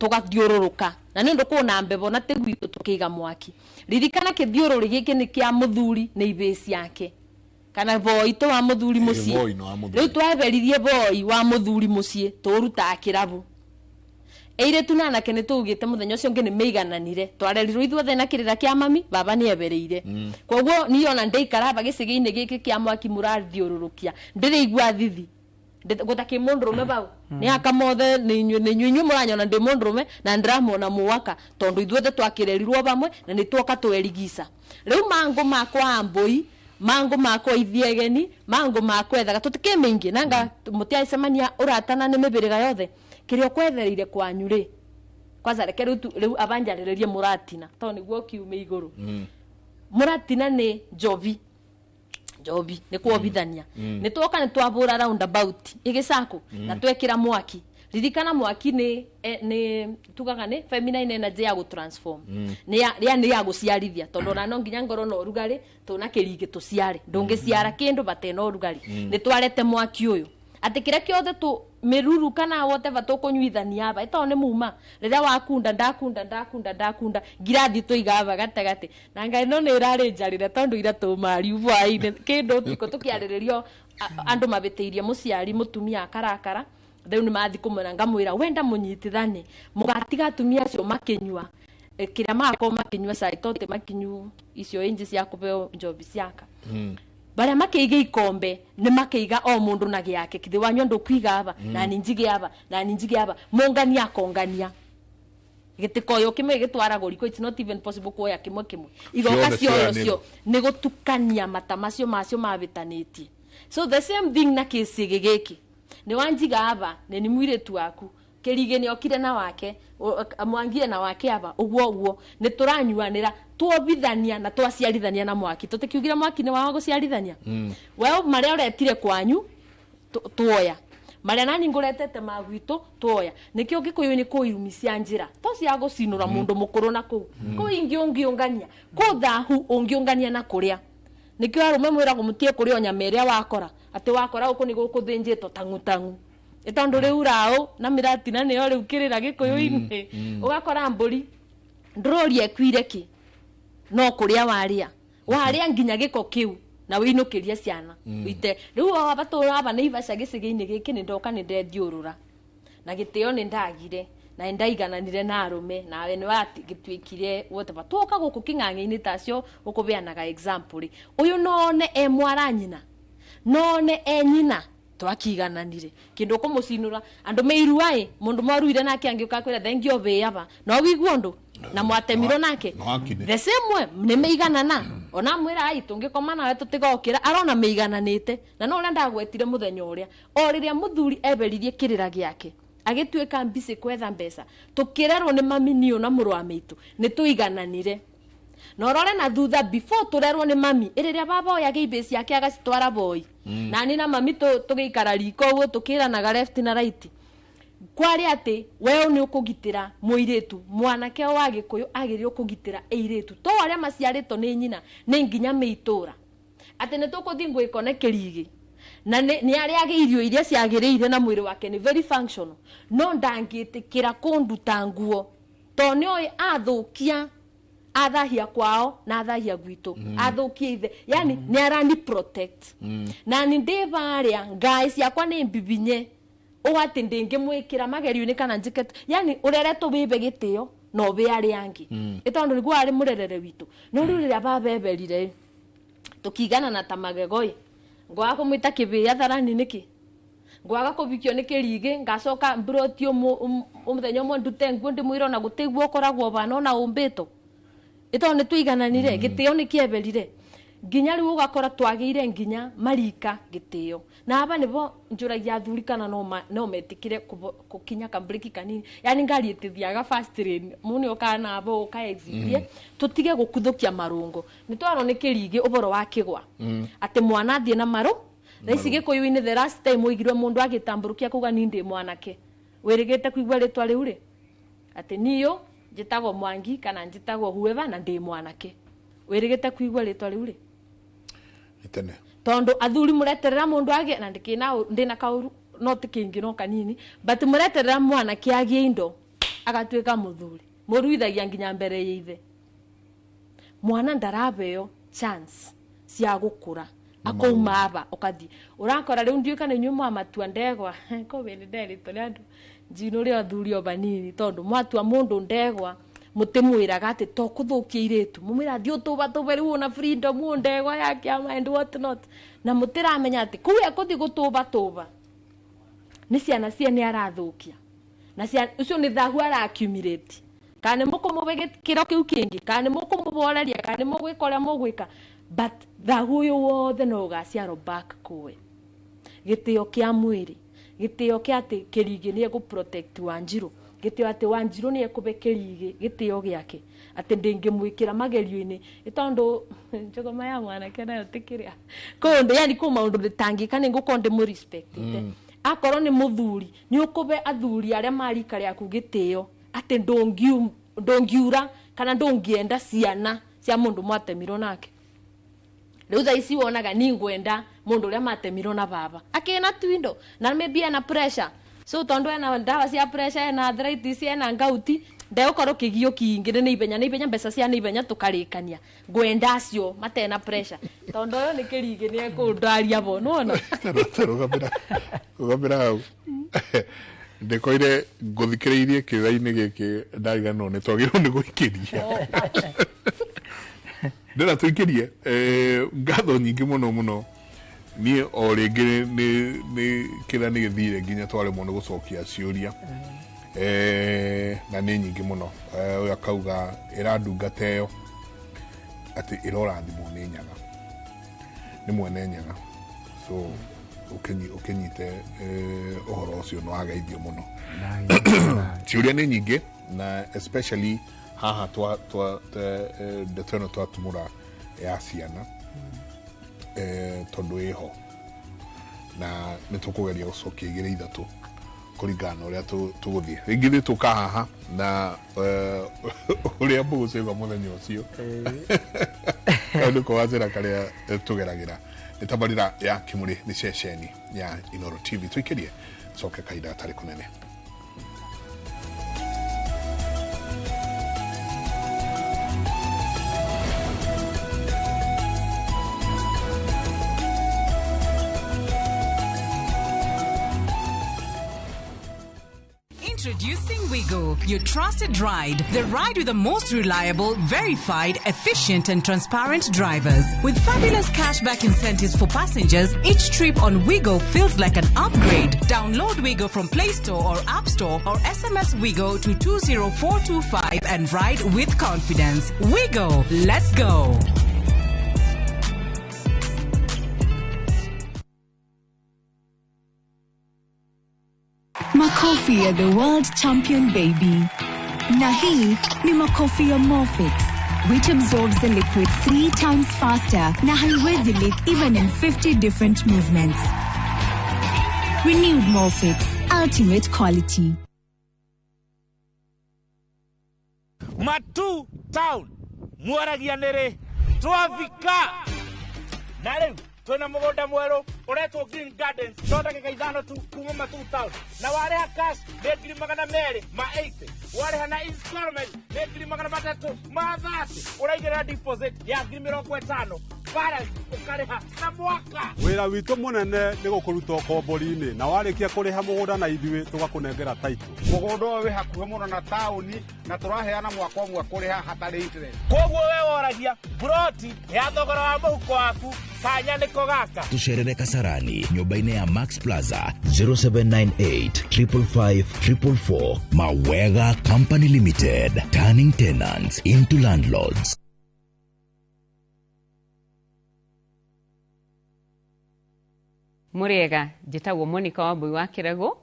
Speaker 4: tũgathiũrũrũka na nĩ ũndũ kũna mbebo na tĩgu itũ tũkĩiga mwaki. Ririkana kĩthiũrũrĩ gĩkĩ nĩ kĩa mũthuri nĩ ibĩ ciake kana boy to wa mũthuri mũciĩ. Rĩu twaberirie boy wa mũthuri mũciĩ tũrutaga kĩrabu. Eirĩtu na anake nĩ tũugĩte mũthenya ũcio ũngĩ nĩ mĩigananire, twarerirwo ithuothe na kĩrĩra kĩa mami, baba nĩ ebereire. Koguo niĩ ona ndĩikara aba gĩcĩgĩ-inĩ gĩkĩ kĩa mwaki mũrathiũrũrũkia ndĩrĩigua thithi gũtakĩ mũndũrũme bau nĩ aka mothe nĩ inyuĩ mũranyona ndĩ mũndũrũme na ndĩramuona mũwaka tondũ ithuothe twakĩrerirwo bamwe na nĩ tuoka twerigica. Rĩu mangũ makwa ambũi, mangũ makwa ithiegeni, mangũ makwa ethaga tũtikĩ mĩingĩ nanga mũtiacemania ũratana nĩ mĩbĩrĩga yothe kĩrĩa ũkwethereire kwanyu rĩ kwanza reke rĩu abanjarĩrĩrie mũratina tondũ nĩguo kiume igũrũ. Mũratina nĩ njobi, njobi nĩ kuobithania. Nĩ tuoka nĩ twabũra roundabout ĩgĩcakũ na twekĩra mwaki. Ririkana mwaki nĩ tugaga nĩ feminine energy ya gũtransform, nĩ ya gũciarithia tondũ ona no nginya ngorwo na ũrugarĩ tũna kĩrigĩ tũciare, ndũngĩciara kĩndũ batena ũrugarĩ. Nĩ twarete mwaki ũyũ atĩ kĩrĩa kĩothe tu mĩruru kana whatever tũkũnyuithania aba ĩtondũ nĩ muma rĩrĩa wakunda ndakunda ndakunda ndakunda ngirathi tũiga aba gatagatĩ na ngai no nĩ ĩrarĩ njarĩre tondũ ira tũmari hwaĩ-inĩ kĩndũ ũtukũ tũkĩarĩrĩrio andũ mabĩtĩirie mũciari mũtumia akarakara. Rĩu nĩ mathi kũmwĩra ngamwĩra wenda mũnyitithane mũgatiga atumia acio makĩnyua kĩrĩa magakorwo makĩnyua cai tote makinyu icio inji cia kũbeo njobi ciaka. Baria makeiga ikombe nĩ makeiga o mũndũ na gĩake kithi wanyua ndũkwiga aba na ni njige aba na ni njige aba mongania akongania gĩtĩkoyo kĩmwe gĩtwaragwo riko, it's not even possible kuoya kĩmwe kĩmwe igoka cioyo cio nĩ gũtukania mata macio macio mabĩtanĩtie. So the same thing na kĩcĩgĩ gĩkĩ nĩ wanjiga aba nĩ ni mwirĩtu waku kĩrigĩ nĩ okire na wake mwangie na wake aba ũguo ũguo nĩ tũranyuanĩra tuobithania na twaciarithania na mwaki tũtikiugire mwaki nĩ wa gũciarithania. We marĩa ũretire kwanyu tuoya marĩa nani ngũretete ma gwitũ tuoya nĩkĩo Gĩkũyũ-inĩ kũ irumi cia njĩra to cia gũcinũra mũndũ mũkũrũ na kũu kũ ingĩ ũngĩũngania kũ thahu ũngĩũngania na kũrĩa nĩkĩo arũme mwĩragwo mũtige kũrĩa o nyama ĩrĩa wakora atĩ wakora gũkũ nĩ gũkũthĩnjĩtwo tang'u tang'u ĩtondũ rĩu raũ na mĩratina nĩyo rĩu kĩrĩra Gĩkũyũ-inĩ. Ũgakora mbũri ndũroria ĩkuire kĩ no kũrĩa warĩa warĩa nginya gĩko kĩu na wĩinũkĩrie ciana ite rĩu aba tũraba nĩ ibaca gĩcĩgĩ-inĩ gĩkĩ nĩ ndoka nĩ ndethiũrũra na gĩtĩo nĩ ndagire na ndaigananire na arũme nawe nĩ wagĩtuĩkire whatever tuoka gũkũ kĩng'ang'i-inĩ tacio ũkũbeanaga example rĩ ũyũ none e mwara nyina none e nyina twakigananire kindu kumucinura andu meirua ĩ mundu mwaruire nake angiuka kwira thengio bĩaba no wigua undu na mwatemirwo nake the same way nĩ meiganana ona mwira ai tũngĩkoma nawe tũtigokĩra arona meigananĩte na no ũrĩa ndagwetire mũthenya ũrĩa o rĩrĩa mũthuri eberirie kĩrĩra gĩake agĩtuĩka mbicĩ kwetha mbeca tũkĩrerwo nĩ mami niũ na mũrũ wa mĩitũ nĩ tũigananire na ũrore na thutha before tũrerwo nĩ mami ĩrĩrĩa baba oyaga ibĩ ciake agacitwara boy na nĩ na mami tũgĩikara riko ũguo tũkĩranaga left na right kwarĩ atĩ weũ nĩ ũkũgitĩra mũirĩtu mwanake wa Gĩkũyũ agĩrĩirwo kũgitĩra airĩtu to arĩa maciarĩtwo nĩ nyina nĩ nginya mĩitũra atĩ nĩ tũkũthiĩ ngwĩkone kĩrigĩ na nĩ arĩage irio iria ciagĩrĩire na mwĩrĩ wake nĩ very functional no ndangĩtĩkĩra kũnduta nguo to nĩoĩ athũkia athahia kwao na athahia gwitũ athũkia ithe yani nĩ arani protect na nĩ ndĩ barĩa ngai ciakwa nĩ mbibinye ũũ atĩ ndĩngĩmwĩkĩra magerio-inĩ kana njĩke yani ũreretwo wĩbe gĩtĩo na ũbĩ arĩa angĩ ĩ tondũ nĩguo arĩ mũrerere witũ no rĩu rĩrĩa babeberire tũkiganana ta magego ĩ ngwaga kũmwĩta kĩbĩa tharani nĩkĩ ngwaga kũbikio nĩ kĩrigĩ ngacoka mburoti mũthenya ũmwe ndute nguo ndĩmwĩre ona gũtĩguo ũkoragwo bana ona ũmbĩtwo ĩtondũ nĩ tũigananire gĩtĩo nĩ kĩeberire Nginya riu ugakora twagire nginya marika gitio. Na aba nibo njuragia athuri kana no metikire kukinya kambreki kanini. Yani ngari itithiaga fast lane. Muni ukana abo uka exit. Tutige gukuthukia marungo. Ni twaro ni kirigi uboro wa kigwa. Ati mwana athie na maru. Thaa ici Gikuyu-ini the last time uigirwe mundu agitamburukia kuga ni ndi mwanake. Wirigite kuigua ritwa riu ri. Ati niyo njitagwo Mwangi kana njitagwo whoever na ndi mwanake. Wirigite kuigua ritwa riu ri.
Speaker 1: Tene.
Speaker 4: Tondu athuri mureterera mundu age na ndikina ndina kauru no tikingi no kanini but mureterera mwana kiagie indo agatuika muthuri muruithagia nginya mbere ya ithe mwana ndarabeo chance cia gukura akouma aba ukathi urakora riu ndiu kana inyuĩ mwamatua ndegwa ko wene nderitwo ni andu njino ria athuri o banini tondu mwatua mundu ndegwa mutimwiraga ati to kuthukia iritu mumwira thi utuba tuba riu na freedom u ndegwa ya kiama and what not na mutiramenya ati kuu ekuthi gutuba tuba ni ciana ciene arathukia na ciana ucio ni thahu araccumulate kana ni mukumube kiro kiu kingi kana ni mukumuboreria kana ni mugwika uria mugwika but thahu uyu wothe no ugaciarwo back kuwe gitio kia mwiri gitio kia ati kirigi ni eku protect Wanjiru gitio ati Wanjiru ni ekube kirigi gitio giake ati ndingimwikira magerio-ini itondu njogoma ya mwanake nayo tikiria kundu yani ku maundu nditangika ni ngukorwo ndimu respectite akorwo ni muthuri ni ukube athuri aria marika riaku gitio ati ndungiura kana ndungienda ciana cia mundu mwatemirwo nake. Riu thaa ici wonaga ni ngwenda mundu uria matemirwo na baba akina twindo na maybe ena pressure so tondu ena ndawa cia pressure ena arthritis ena ngauti ndeukorwo kigio kingi ni ibenya mbeca cia ni ibenya tukarikania ngwenda acio matena pressure tondu uyu ni kirigi ni ekundaria bo nona
Speaker 1: rugamira hau ndikoire nguthikiriirie kiuraini giki ndariganwo ni twagirwo ni guikiria ndira tuikirie ngatho nyingi muno muno ni o ringi ni kira ni githire nginya twaremwo ni gucokia ciuria na ni nyingi muno uyu akauga irandungata iyo ati irorathimwo ni nyaga ni mwene nyaga so ukinyite uhoro ucio no wageithio muno ciuria ni nyingi na especially haha twa ndeto ĩno twatumũra ya ciana tondu ĩho na nĩ tũkũgeria gũcokia igĩrĩ ithatũ kũringana na ũrĩa tũgũthiĩ rĩngĩ ithuĩ tũka haha na ũrĩa mũgũcĩgwa mũthenya ũcio kau nĩko gacĩra karĩa tũgeragĩra nĩ tabarĩra ya Kĩmũrĩ nĩ ceceni ya Inooro TV tũikĩrie coke kahinda gatarĩ kũnene.
Speaker 6: Introducing Wigo, your trusted ride. The ride with the most reliable, verified, efficient and transparent drivers. With fabulous cashback incentives for passengers, each trip on Wigo feels like an upgrade. Download Wigo from Play Store or App Store or SMS Wigo to 20425 and ride with confidence. Wigo, let's go.
Speaker 11: Makofi ya the world champion baby. Na hii ni makofi ya Morfix, which absorbs the liquid 3 times faster na haiwezi leak even in 50 different movements. Renewed Morfix, ultimate quality.
Speaker 13: Matu town, mwaragia nere, twafika. Na rĩu twina mugunda mweru uretwo Green Gardens no ndagika 5 tu kuma Matu town na wareha cash ni ngiri 280 wareha na installment ni ngiri 330 uraigĩrĩra deposit ya ngiri 50 balance ukariha na mwaka.
Speaker 15: Wĩra witũ mũnene nĩ gũkũruta ũkombori-inĩ na warĩkia kũrĩha mũgũnda na ithuĩ tũgakũnengera title.
Speaker 19: Mũgũnda ũyũ wĩ hakuhĩ mũno na taũni na tũraheana mwaka ũmwe kũrĩha hatarĩ interest.
Speaker 13: Koguo we woragia broti ya thogora wa mũhuko waku kanya nĩko gaka.
Speaker 28: Tucerere Kasarani nyũmba-inĩ ya Max Plaza 0798 555 444. Mawega Company Limited, turning tenants into landlords.
Speaker 5: Mũrĩega, njĩtagwo Monica Wambui wa Kĩrago,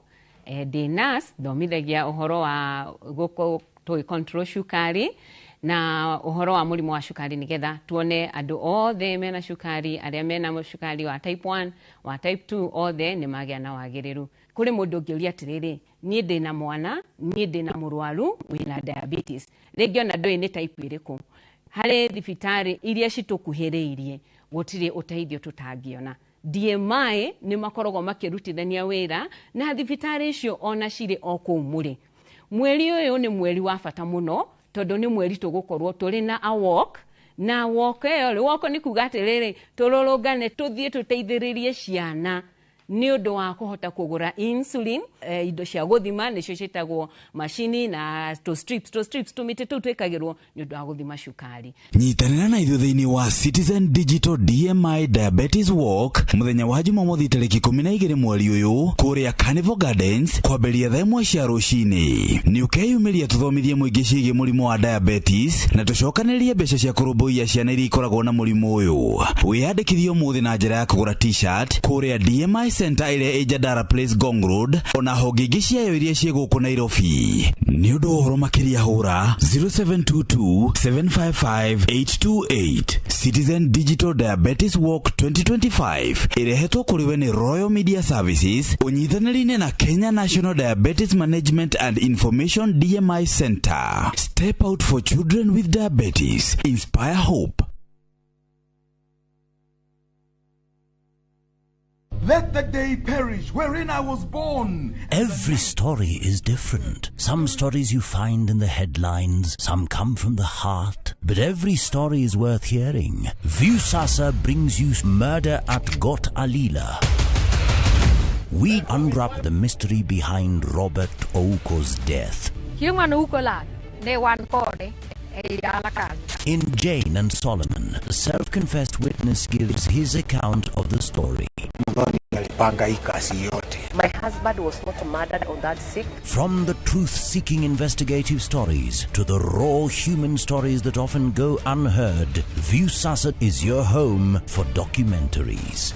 Speaker 5: ndĩ nurse, thomithagia ũhoro wa gũkũ tũgĩ control cukari na ũhoro wa mũrimũ wa cukari nĩgetha tuone andũ othe mena cukari, arĩa mena cukari wa type 1, wa type 2, othe nĩ magĩa na wagĩrĩru. Kũrĩ mũndũ ũngĩũria atĩrĩrĩ, niĩ ndĩna mwana, niĩ ndĩna mũrwaru wĩna diabetes, rĩngĩ ona ndũĩ nĩ type ĩrĩkũ. Harĩ thibitarĩ iria citũkuhĩrĩirie gũtirĩ ũteithio tũtangĩona. DMI nĩ makoragwo makĩrutithania wĩra na thibitarĩ icio ona cirĩ o kũu mũrĩ. Mweri ũyũ nĩ mweri wa bata mũno tondũ nĩ mweri tũgũkorwo tũrĩ na a walk, na walk ĩyo rĩ, walk nĩ kuga atĩrĩrĩ, tũrũrũngane tũthiĩ tũteithĩrĩrie ciana nĩ ũndũ wa kũhota kũgũra insulin, indo cia gũthima nĩcio ciĩtagwo macini na tũ strips tũmĩtĩ tũu twĩkagĩrwo nĩ ũndũ wa gũthima cukari.
Speaker 9: Nyitanĩra na ithuĩ thĩinĩ wa Citizen Digital DMI Diabetes Walk mũthenya wa Jumamothi tarĩki 12 mweri ũyũ kũrĩa Carnival Gardens kwambĩrĩria thaa 1 cia rũcinĩ. Nĩ ũkeyumĩria tũthomithie mũingĩ ciĩgiĩ mũrimũ wa diabetes na tũcokanĩrĩrie mbeca cia kũrũmbũiya ciana iria ikoragwo na mũrimũ ũyũ. Wĩyandĩkithie ũmũthĩ na njĩra ya kũgũra t-shirt kũrĩa DMI Center ĩrĩa ĩ Jandara Place, Ngong Road, ona honge ingĩ ciayo iria ciĩ gũkũ Nairobi. Nĩ ũndũ wa ũhoro makĩria hũra 0722 755 828. Citizen Digital Diabetes Walk 2025 ĩrehetwo kũrĩ we nĩ Royal Media Services ũnyitanĩri-inĩ na Kenya National Diabetes Management and Information DMI Center. Step out for children with diabetes. Inspire hope.
Speaker 17: Let the day perish wherein I was born.
Speaker 10: Every story is different. Some stories you find in the headlines, some come from the heart. But every story is worth hearing. Viusasa brings you Murder at Got Alila. We unwrap the mystery behind Robert Ouko's death. In Jane and Solomon, the self-confessed witness gives his account of the story.
Speaker 12: My husband was not murdered on that sick.
Speaker 10: From the truth-seeking investigative stories to the raw human stories that often go unheard, Viusasa is your home for documentaries.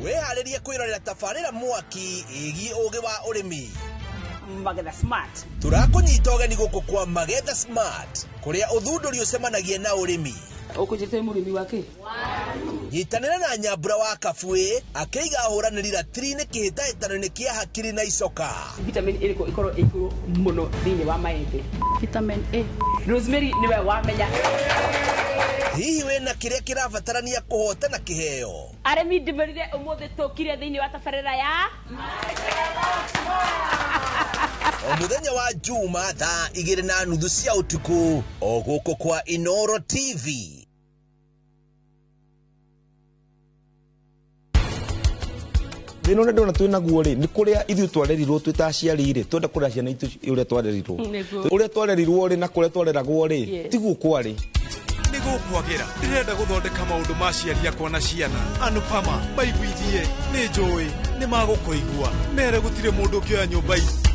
Speaker 28: Wĩharĩrie kwĩrorera tabarĩra mwaki ĩgiĩ ũgĩ wa ũrĩmi.
Speaker 13: Magetha Smart.
Speaker 28: Tũrakũnyita ũgeni gũkũ kwa Magetha Smart kũrĩa ũthundũri ũcemanagia na ũrĩmi.
Speaker 20: Ũkũnjĩte mũrĩmi wake?
Speaker 28: Nyitanĩra na Nyambura wa Kabuĩ akĩiga ahũranĩri ratiri-inĩ kĩhĩtahĩtano-inĩ kĩa hakiri na icoka.
Speaker 20: Vitamin ĩrĩkũ ĩkorwo ĩ igũrũ mũno thĩinĩ wa maembe? Vitamin A. Rosemary nĩwe wamenya.
Speaker 28: Hihi wĩna kĩrĩa kĩrabatarania kũhotana kĩheo?
Speaker 20: Arĩmi ndĩmerire ũmũthĩ tũkire thĩinĩ wa tabarĩra ya
Speaker 28: O mũthenya wa Juma thaa 2:30 cia ũtukũ o gũkũ kwa Inoro TV.
Speaker 21: Thĩna ũrĩa ndĩrona twĩ naguo rĩ nĩ kũrĩa ithuĩ twarerirwo twĩ ta aciari rĩ twenda kũrera ciana itũ ũrĩa twarerirwo ũrĩa twarerirwo rĩ na kũrĩa twareragwo rĩ tiguo kwarĩ.
Speaker 17: Nĩgũkwagĩra ndĩrenda gũthondeka maũndũ ma aciari akwa na ciana. Anupama maiguithie nĩ njũĩ nĩ magũkũigua mere gũtirĩ mũndũ ũngĩoya nyũmba itũ.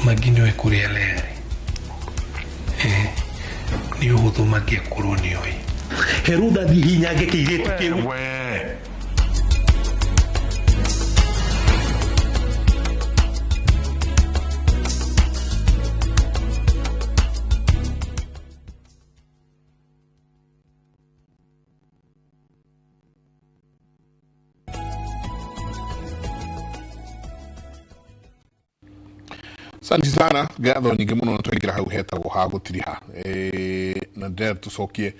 Speaker 22: Magi nĩoĩ kũrĩa lerĩ nĩ ũhũthũ mangĩakorwo nĩoĩ
Speaker 23: Herutha thiĩ hinyange kĩirĩtu kĩu.
Speaker 1: Asante sana ngatho nyingĩ mũno na twaingĩra hau hetagwo ha gũtiriha na ndĩrenda tũcokie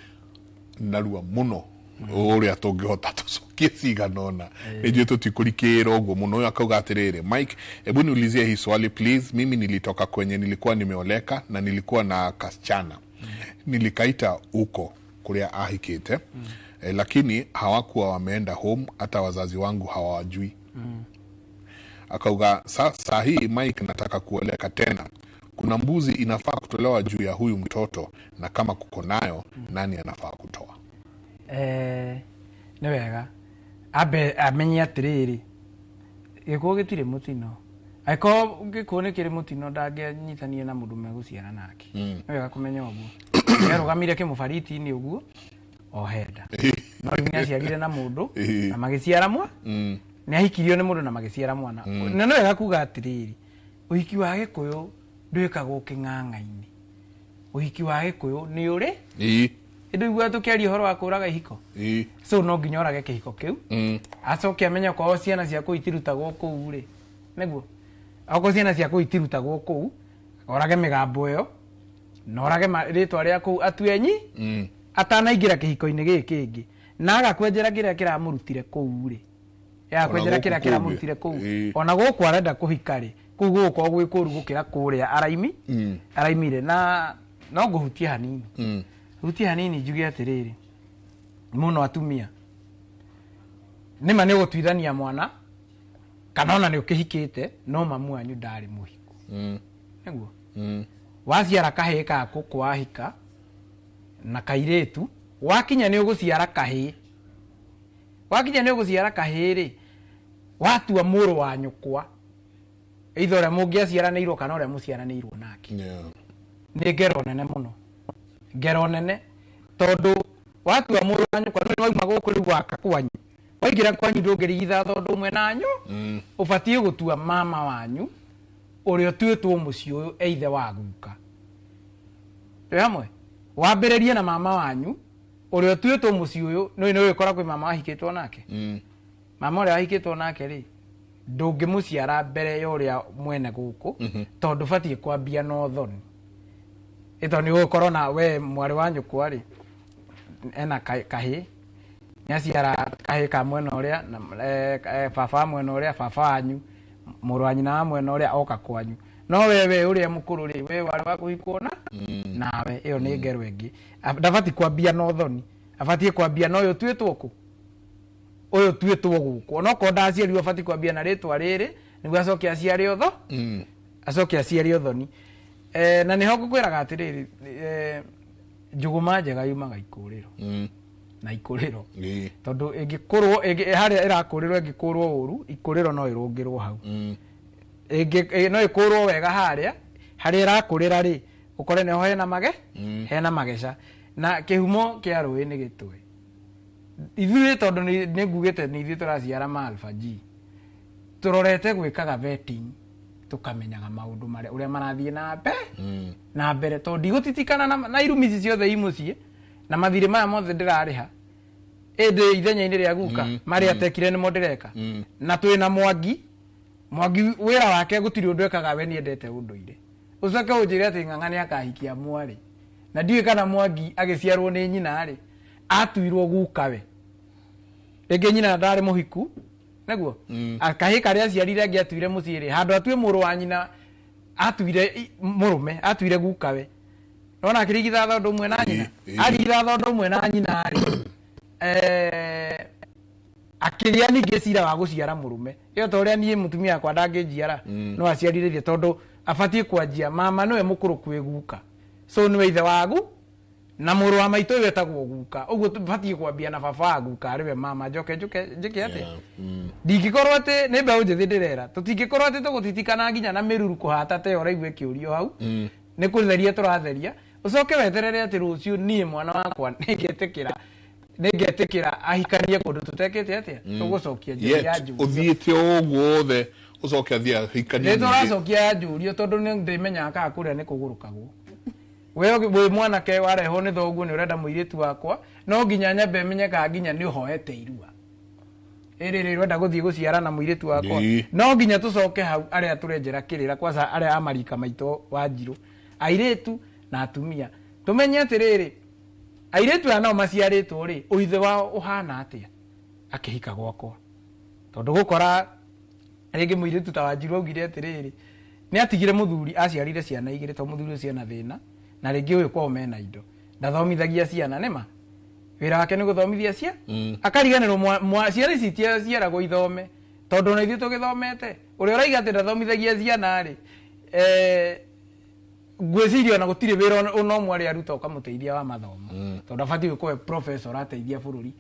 Speaker 1: narua mũno ũrĩa tũngĩhota tũcokie cigana ũna. Nĩ njũĩ tũtikũrikĩra ũguo mũno. Ũyũ akauga atĩrĩrĩ, Mike, hebu niulizie hii swali please. Mimi nilitoka kwenye nilikuwa nimeoleka na nilikuwa na kasichana nilikaita huko kũrĩa ahikĩte, lakini hawakuwa wameenda home, hata wazazi wangu hawajui. Akauga saa hii Mike, nataka kuoleka tena. Kuna mbuzi inafaa kutolewa juu ya huyu mtoto, na kama kuko nayo nani anafaa kutoa?
Speaker 2: Nĩ wega ambe amenye atĩrĩrĩ, gĩkuũ gĩtirĩ mũtino. Angĩkorwo gĩkuũ nĩ kĩrĩ mũtino ndangĩanyitania na mũndũ megũciara nake. Nĩ wega kũmenya ũguo. Nĩarũgamire kĩmũbariti-inĩ ũguo ohenda. No rĩu nĩaciarire na mũndũ na magĩciara mwa nĩahikirio nĩ mũndũ na magĩciara mwana. Na no wega kuga atĩrĩrĩ, ũhiki wa Gĩkũyũ ndwĩkagwo kĩng'ang'a-inĩ. Ũhiki wa Gĩkũyũ nĩ ũrĩ ĩndũ tũkĩaria ũhoro wa kũraga ihiko. So no nginya ũrage kĩhiko kĩu. Acoke amenye okorwo ciana ciaku itirutagwo kũu rĩ, nĩguo okorwo ciana ciaku itirutagwo kũu, orage mĩgambo ĩyo na orage rĩtwa rĩa kũu atue nyi atanaingĩra kĩhiko-inĩ gĩkĩ kĩngĩ, na agakwenjera kĩrĩa kĩramũrutire kũu rĩ, agakwenjera kĩrĩa kĩramũrutire kũu. Ona gũkũ arenda kũhika rĩ, kũu gũgũkorwo gwĩ kũru gũkĩra kũrĩa araimire. Na no ngũhutie hanini, hutie hanini njuge atĩrĩrĩ, mũno atumia nĩma nĩ ũgũtuithania mwana kana ona nĩ ũkĩhikĩte, no mamu wanyu ndarĩ mũhiku. Nĩguo waciara kahĩĩ gaku kwahika na kairĩtu, wakinya nĩ ũgũciara kahĩĩ, wakinya nĩ ũgũciara kahĩĩ rĩ, watua mũrũ wa nyũkwa, either ũrĩa mũngĩaciaranĩirwo kana ũrĩa mũciaranĩirwo nake. Nĩ ngero nene mũno, ngero nene, tondũ watua mũrũ wa nyũkwa nĩ wauma gũkũ rĩu waka kwanyu, waingĩra kwanyu ndũngĩrigitha tondũ ũmwe nanyu, ũbatiĩ gũtua mama wanyu ũrĩa ũtuĩtwo mũciĩ ũyũ eithe wa guka. Twĩ hamwe? Wambĩrĩrie na mama wanyu ũrĩa ũtuĩtwo mũciĩ ũyũ, nĩ nĩ ũgĩkora kwĩ mama wahikĩtwo nake. Mama ũrĩa wahikĩtwo nake rĩ, ndũngĩmũciara mbere ya ũrĩa mwene gũkũ, tondũ ũbatiĩ kwambia na ũthoni. Ĩtondũ nĩ ũgũkorwo na we mwarĩ wa nyũkwa rĩ, ena kahĩĩ, nĩaciara kahĩĩ ka mwena ũrĩa, na baba wa mwena ũrĩa, baba wanyu, mũrũ wa nyina wa mwena ũrĩa oka kwanyu. No wewe ũrĩa mũkũrũ rĩ, we warĩ wa kũhikwo na nawe, ĩyo nĩ ngero ĩngĩ. Ndabatiĩ kwambia na ũthoni, abatiĩ kwambia na ũyũ ũtuĩtwo kũ, ũyũ ũtuĩtwo gũkũ. Onokorwo ndaciarirwo abatiĩ kwambia na rĩtwa rĩrĩ nĩguo acoke aciare ũtho, acoke aciare ũthoni. Na nĩho ngũkwĩraga atĩrĩrĩ, njũgũma njega yumaga ikũrĩro na ikũrĩro, tondũ ĩngĩkũrwo harĩa ĩrakũrĩrwo ĩngĩkũrwo ũru, ikũrĩro no ĩrũngĩrwo hau. No ĩkũrwo wega harĩa harĩa ĩrakũrĩra rĩ, ũkore nĩho hena mage, hena mageca. Na kĩhumo kĩa rũĩ nĩ gĩtwe. Ithuĩ tondũ nĩ ngugĩte nĩ ithuĩ tũraciara ma Alpha G, tũrorete gwĩkaga vetting, tũkamenyaga maũndũ marĩa ũrĩa marathiĩ na mbere na mbere, tondũ ndigũtitikana na irumi ici ciothe i mũciĩ na mathirĩ maya mothe ndĩrarĩha, ĩndĩ ithenya-inĩ rĩa guka marĩa atekire nĩmo ndĩreka. Na twĩna Mwangi, Mwangi wĩra wake gũtirĩ ũndũ ekaga, we nĩendete ũndũire. Ũcoke ũnjĩre atĩ Ng'ang'a nĩakahikia mwarĩ, na ndiũĩ kana Mwangi agĩciarwo nĩ nyina rĩ, atuirwo gukawe. Rĩngĩ nyina ndarĩ mũhiku, nĩguo kahĩĩ karĩa aciarire angĩ atuire mũciĩ rĩ, handũ atue mũrũ wa nyina atuire mũrũme, atuire gukawe. Nona akĩrigitha ũndũ ũmwe na nyina, arigitha ũndũ ũmwe na nyina rĩ, akĩgĩa ningĩ cira wa gũciara mũrũme. Ĩyo ta ũrĩa niĩ mũtumia wakwa ndangĩnjiara, no aciarire tondũ abatiĩ kwanjia mama nĩwe mũkũrũ kwĩ guka, so nĩwe ithe wagu na mũrũ wa maitũ ũyũ etagwo guka, ũguo tũbatiĩ kwambia na baba wa guka arĩwe mama, njoke njoke njĩke atĩa? Ndingĩkorwo atĩ nĩ mbeũ njĩthĩ ndĩrera, tũtingĩkorwo atĩ tũgũtitikana nginya na mĩruru kũhata ta ĩyo ũraigua ĩkĩũrio hau, nĩ kũtheria tũratheria, ũcoke weterere atĩ rũciũ niĩ mwana wakwa nĩngetĩkĩra ahikanie kũndũ tũtekĩte atĩa, tũgũcokia njũrio ya njũrio.
Speaker 1: Ũthiĩte ũguo wothe ũcoke athiĩ ahikanie.
Speaker 2: Nĩ tũracokia ya njũrio tondũ nĩ ndĩmenyaga kana kũrĩa nĩ kũgũrũkagwo. We wĩ mwanake warehwo nĩ thoguo nĩ ũrenda mũirĩtu wakwa, no nginya nyambe menye kana nginya nĩ ũhoete irua. Ĩrĩ rĩ ũrenda gũthiĩ gũciara na mũirĩtu wakwa, no nginya tũcoke hau arĩa tũrenjera kĩrĩra, kwanza arĩa a marika maitũ wa Njirũ, airĩtu na atumia, tũmenye atĩrĩrĩ, airĩtu aya nao maciarĩtwo rĩ, ũithe wao ũhana atĩa akĩhika gwakwa. Tondũ gũkora rĩngĩ mũirĩtu ta Wanjirũ augire atĩrĩrĩ, nĩ atigire mũthuri aciarire ciana igĩrĩ, tondũ mũthuri ũcio ena thĩna, na rĩngĩ ũyũ kwao mena indo, ndathomithagia ciana, nĩma wĩra wake nĩ gũthomithia cia, akariganĩrwo ciana ici itiaciaragwo ithome, tondũ ona ithuĩ tũgĩthomete, ũrĩa ũraiga atĩ ndathomithagia ciana rĩ, ngwĩciria ona gũtirĩ wĩra ona ũmwe arĩa aruta ũkamũteithia wa mathomo, tondũ abatiĩ gũkorwo professor ateithia bũrũri.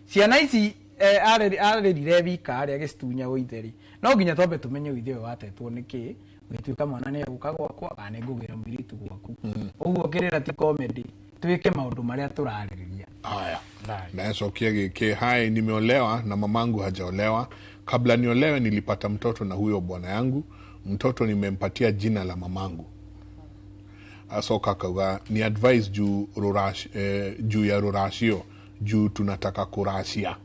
Speaker 2: Ciana ici arerire wika arĩa agĩcitunya ũithe rĩ, no nginya twambe tũmenye ũithe ũyũ watetwo nĩ kĩ, ũgĩtuĩka mwana nĩ egũka gwakwa kana nĩ ngũgĩra mũirĩtu gwaku. Ũguo kĩrĩra ti comedy, Twĩke maũndũ marĩa tũrarĩrĩria.
Speaker 1: Haya, naecokia gĩkĩ. Hai, nimeolewa na mamangu hajaolewa. Kabla niolewe nilipata mtoto na huyo bwana yangu. Mtoto nimempatia jina la mamangu. Acoka akauga ni advice juu juu ya ruracio, juu tunataka kuracia.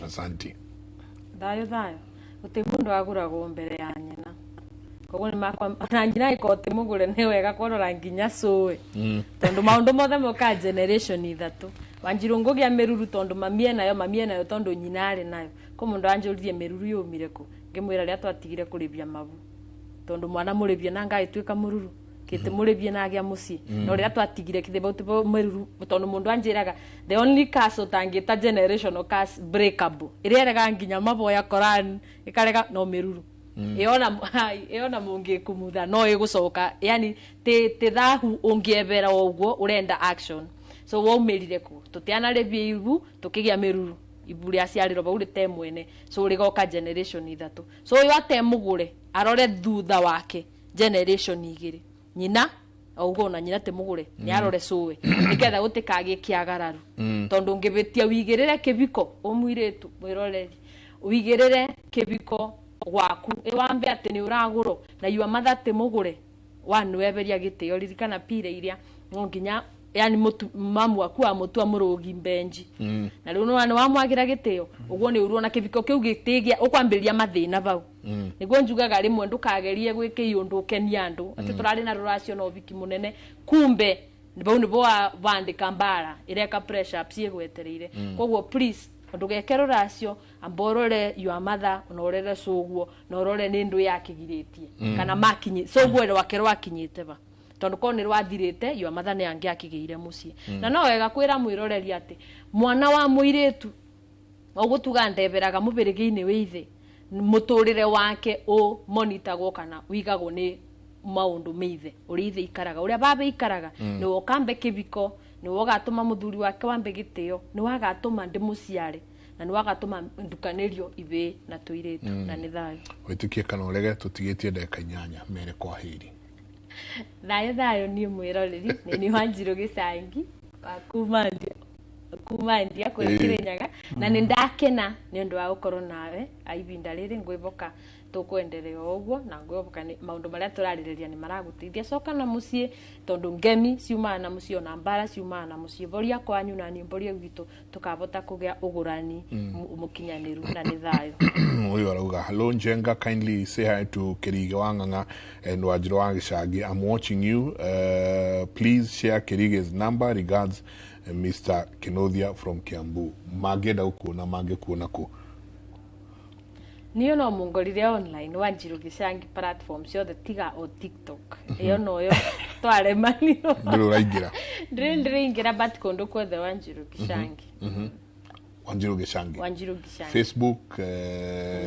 Speaker 1: Asanti.
Speaker 4: Thayũ thayũ. Gũtirĩ mũndũ agũragwo mbere ya nyina. Koguo nĩ na nyina ĩkorwo ti mũgũre nĩ wega kũrora nginya cũĩ. Tondũ maũndũ mothe moka generation ithatũ. Wanjirũ ngũgĩa mĩruru tondũ mami enayo tondũ nyina arĩ nayo. Kũ mũndũ anjũririe mĩruru yumire kũ, ngĩmwĩra rĩrĩa twatigire kũrĩbia mabu. Tondũ mwana mũrĩbie na ngagĩtuĩka mũruru. Kĩtĩ mũrĩbie na agĩa mũciĩ. No rĩrĩa twatigire kĩthĩba ũtĩ mĩruru tondũ mũndũ anjĩraga the only curse ũtangĩta generational curse breakable. Ĩrĩa ĩrega nginya maboya Koran ĩkarega no mĩruru. Ĩona mũngĩkumutha no ĩgũcoka, yani ti thahu ũngĩebera ũguo ũrenda action. So waumĩrire kũ tũtianarĩbia ibu tũkĩgĩa mĩruru ibu rĩaciarĩrwo bau rĩte mwene, so rĩgoka generation ithatũ. So ũyũ atemũgũre arore thutha wake generation igĩrĩ, nyina ũguo na nyina ti mũgũre nĩ arore cũwe nĩgetha gũtikagĩe kĩagararu. Tondũ ũngĩbĩtia wigĩrĩre kĩbiko ũmũirĩtu mwĩroreri wigĩrĩre kĩbiko gwaku ĩwambe atĩ nĩ ũragũrwo na yua matha ti mũgũre wanweberia gĩtĩo. Ririkana pire iria no nginya yani mamu waku amũtua mũrũgi mbenji na rĩu nĩ wamwagĩra gĩtĩo ũguo nĩ ũruona kĩbiko kĩu gĩtĩgĩa ũkwambĩrĩria mathĩna bau. Nĩguo njugaga rĩmwe ndũkagerie gwĩka ũndũ ũkenia andũ atĩ tũrarĩ na rũracio na ũbiki mũnene, kumbe bau nĩbo wandĩka mbara ĩreka pressure ups ĩgwetereire. Koguo please ndũgeke rũracio, amba ũrore your mother na ũrore cũguo na ũrore nĩ ndũ yakĩgirĩtie kana makinyi cũguo rwake rwakinyĩte ba, tondũ korwo nĩ rwathirĩte your mother nĩ angĩakĩgĩire mũciĩ. Na no wega kwĩra mwĩroreri atĩ mwana wa mũirĩtu ũgũtuga ndeberaga mũbĩrĩgĩ-inĩ wĩ ithe, mũtũrĩre wake ũ monitagwo kana wigagwo nĩ maũndũ me ithe, ũrĩa ithe ikaraga, ũrĩa baba ikaraga. Nĩwe ũkambe kĩbiko, nĩwe ũgatũma mũthuri wake wambe gĩtĩo, nĩwe agatũma ndĩmũciare na nĩwe agatũma ndukanĩrio ibĩ na tũirĩtu. Na nĩ thayũ.
Speaker 1: Wĩtĩkie kana ũrege, tũtigĩtie ndagĩka 8 mere kwa heri.
Speaker 4: Thayũ thayũ niĩ mwĩroreri nĩ niĩ Wanjirũ Gĩcangi wa kuma Ndia kũrĩa Kĩrĩnyaga, na nĩ ndakena nĩ ũndũ wa gũkorwo nawe ibinda rĩrĩ. Ngwĩboka tũkwenderea o ũguo na ngwĩboka nĩ maũndũ marĩa tũrarĩrĩria nĩ maragũteithia. Coka na mũciĩ tondũ ngemi ciumaga na mũciĩ ona mbara ciumaga na mũciĩ. Boria kwanyu na niĩ mborie gwitũ tũkabota kũgĩa ũgũrani mũkinyanĩru na nĩ thayũ.
Speaker 1: Ũyũ arauga hello Njenga, kindly say hi to Kirige wa Ng'ang'a and Wanjirũ wa Gĩcangi. I'm watching you, please share Kirige's number. Regards Mr. Kinothia from Kiambu. Mangĩenda gũkuona mangĩkuona kũ?
Speaker 4: Niĩ no mũngorire online Wanjirũ Gĩcangi platform ciothe tiga o TikTok. Ĩyo noyo twaremanirwo.
Speaker 1: Ndũrĩ ũraingĩra?
Speaker 4: Ndĩrĩ but kũndũ kuothe Wanjirũ Gĩcangi.
Speaker 1: Wanjirũ Gĩcangi.
Speaker 4: Wanjirũ Gĩcangi.
Speaker 1: Facebook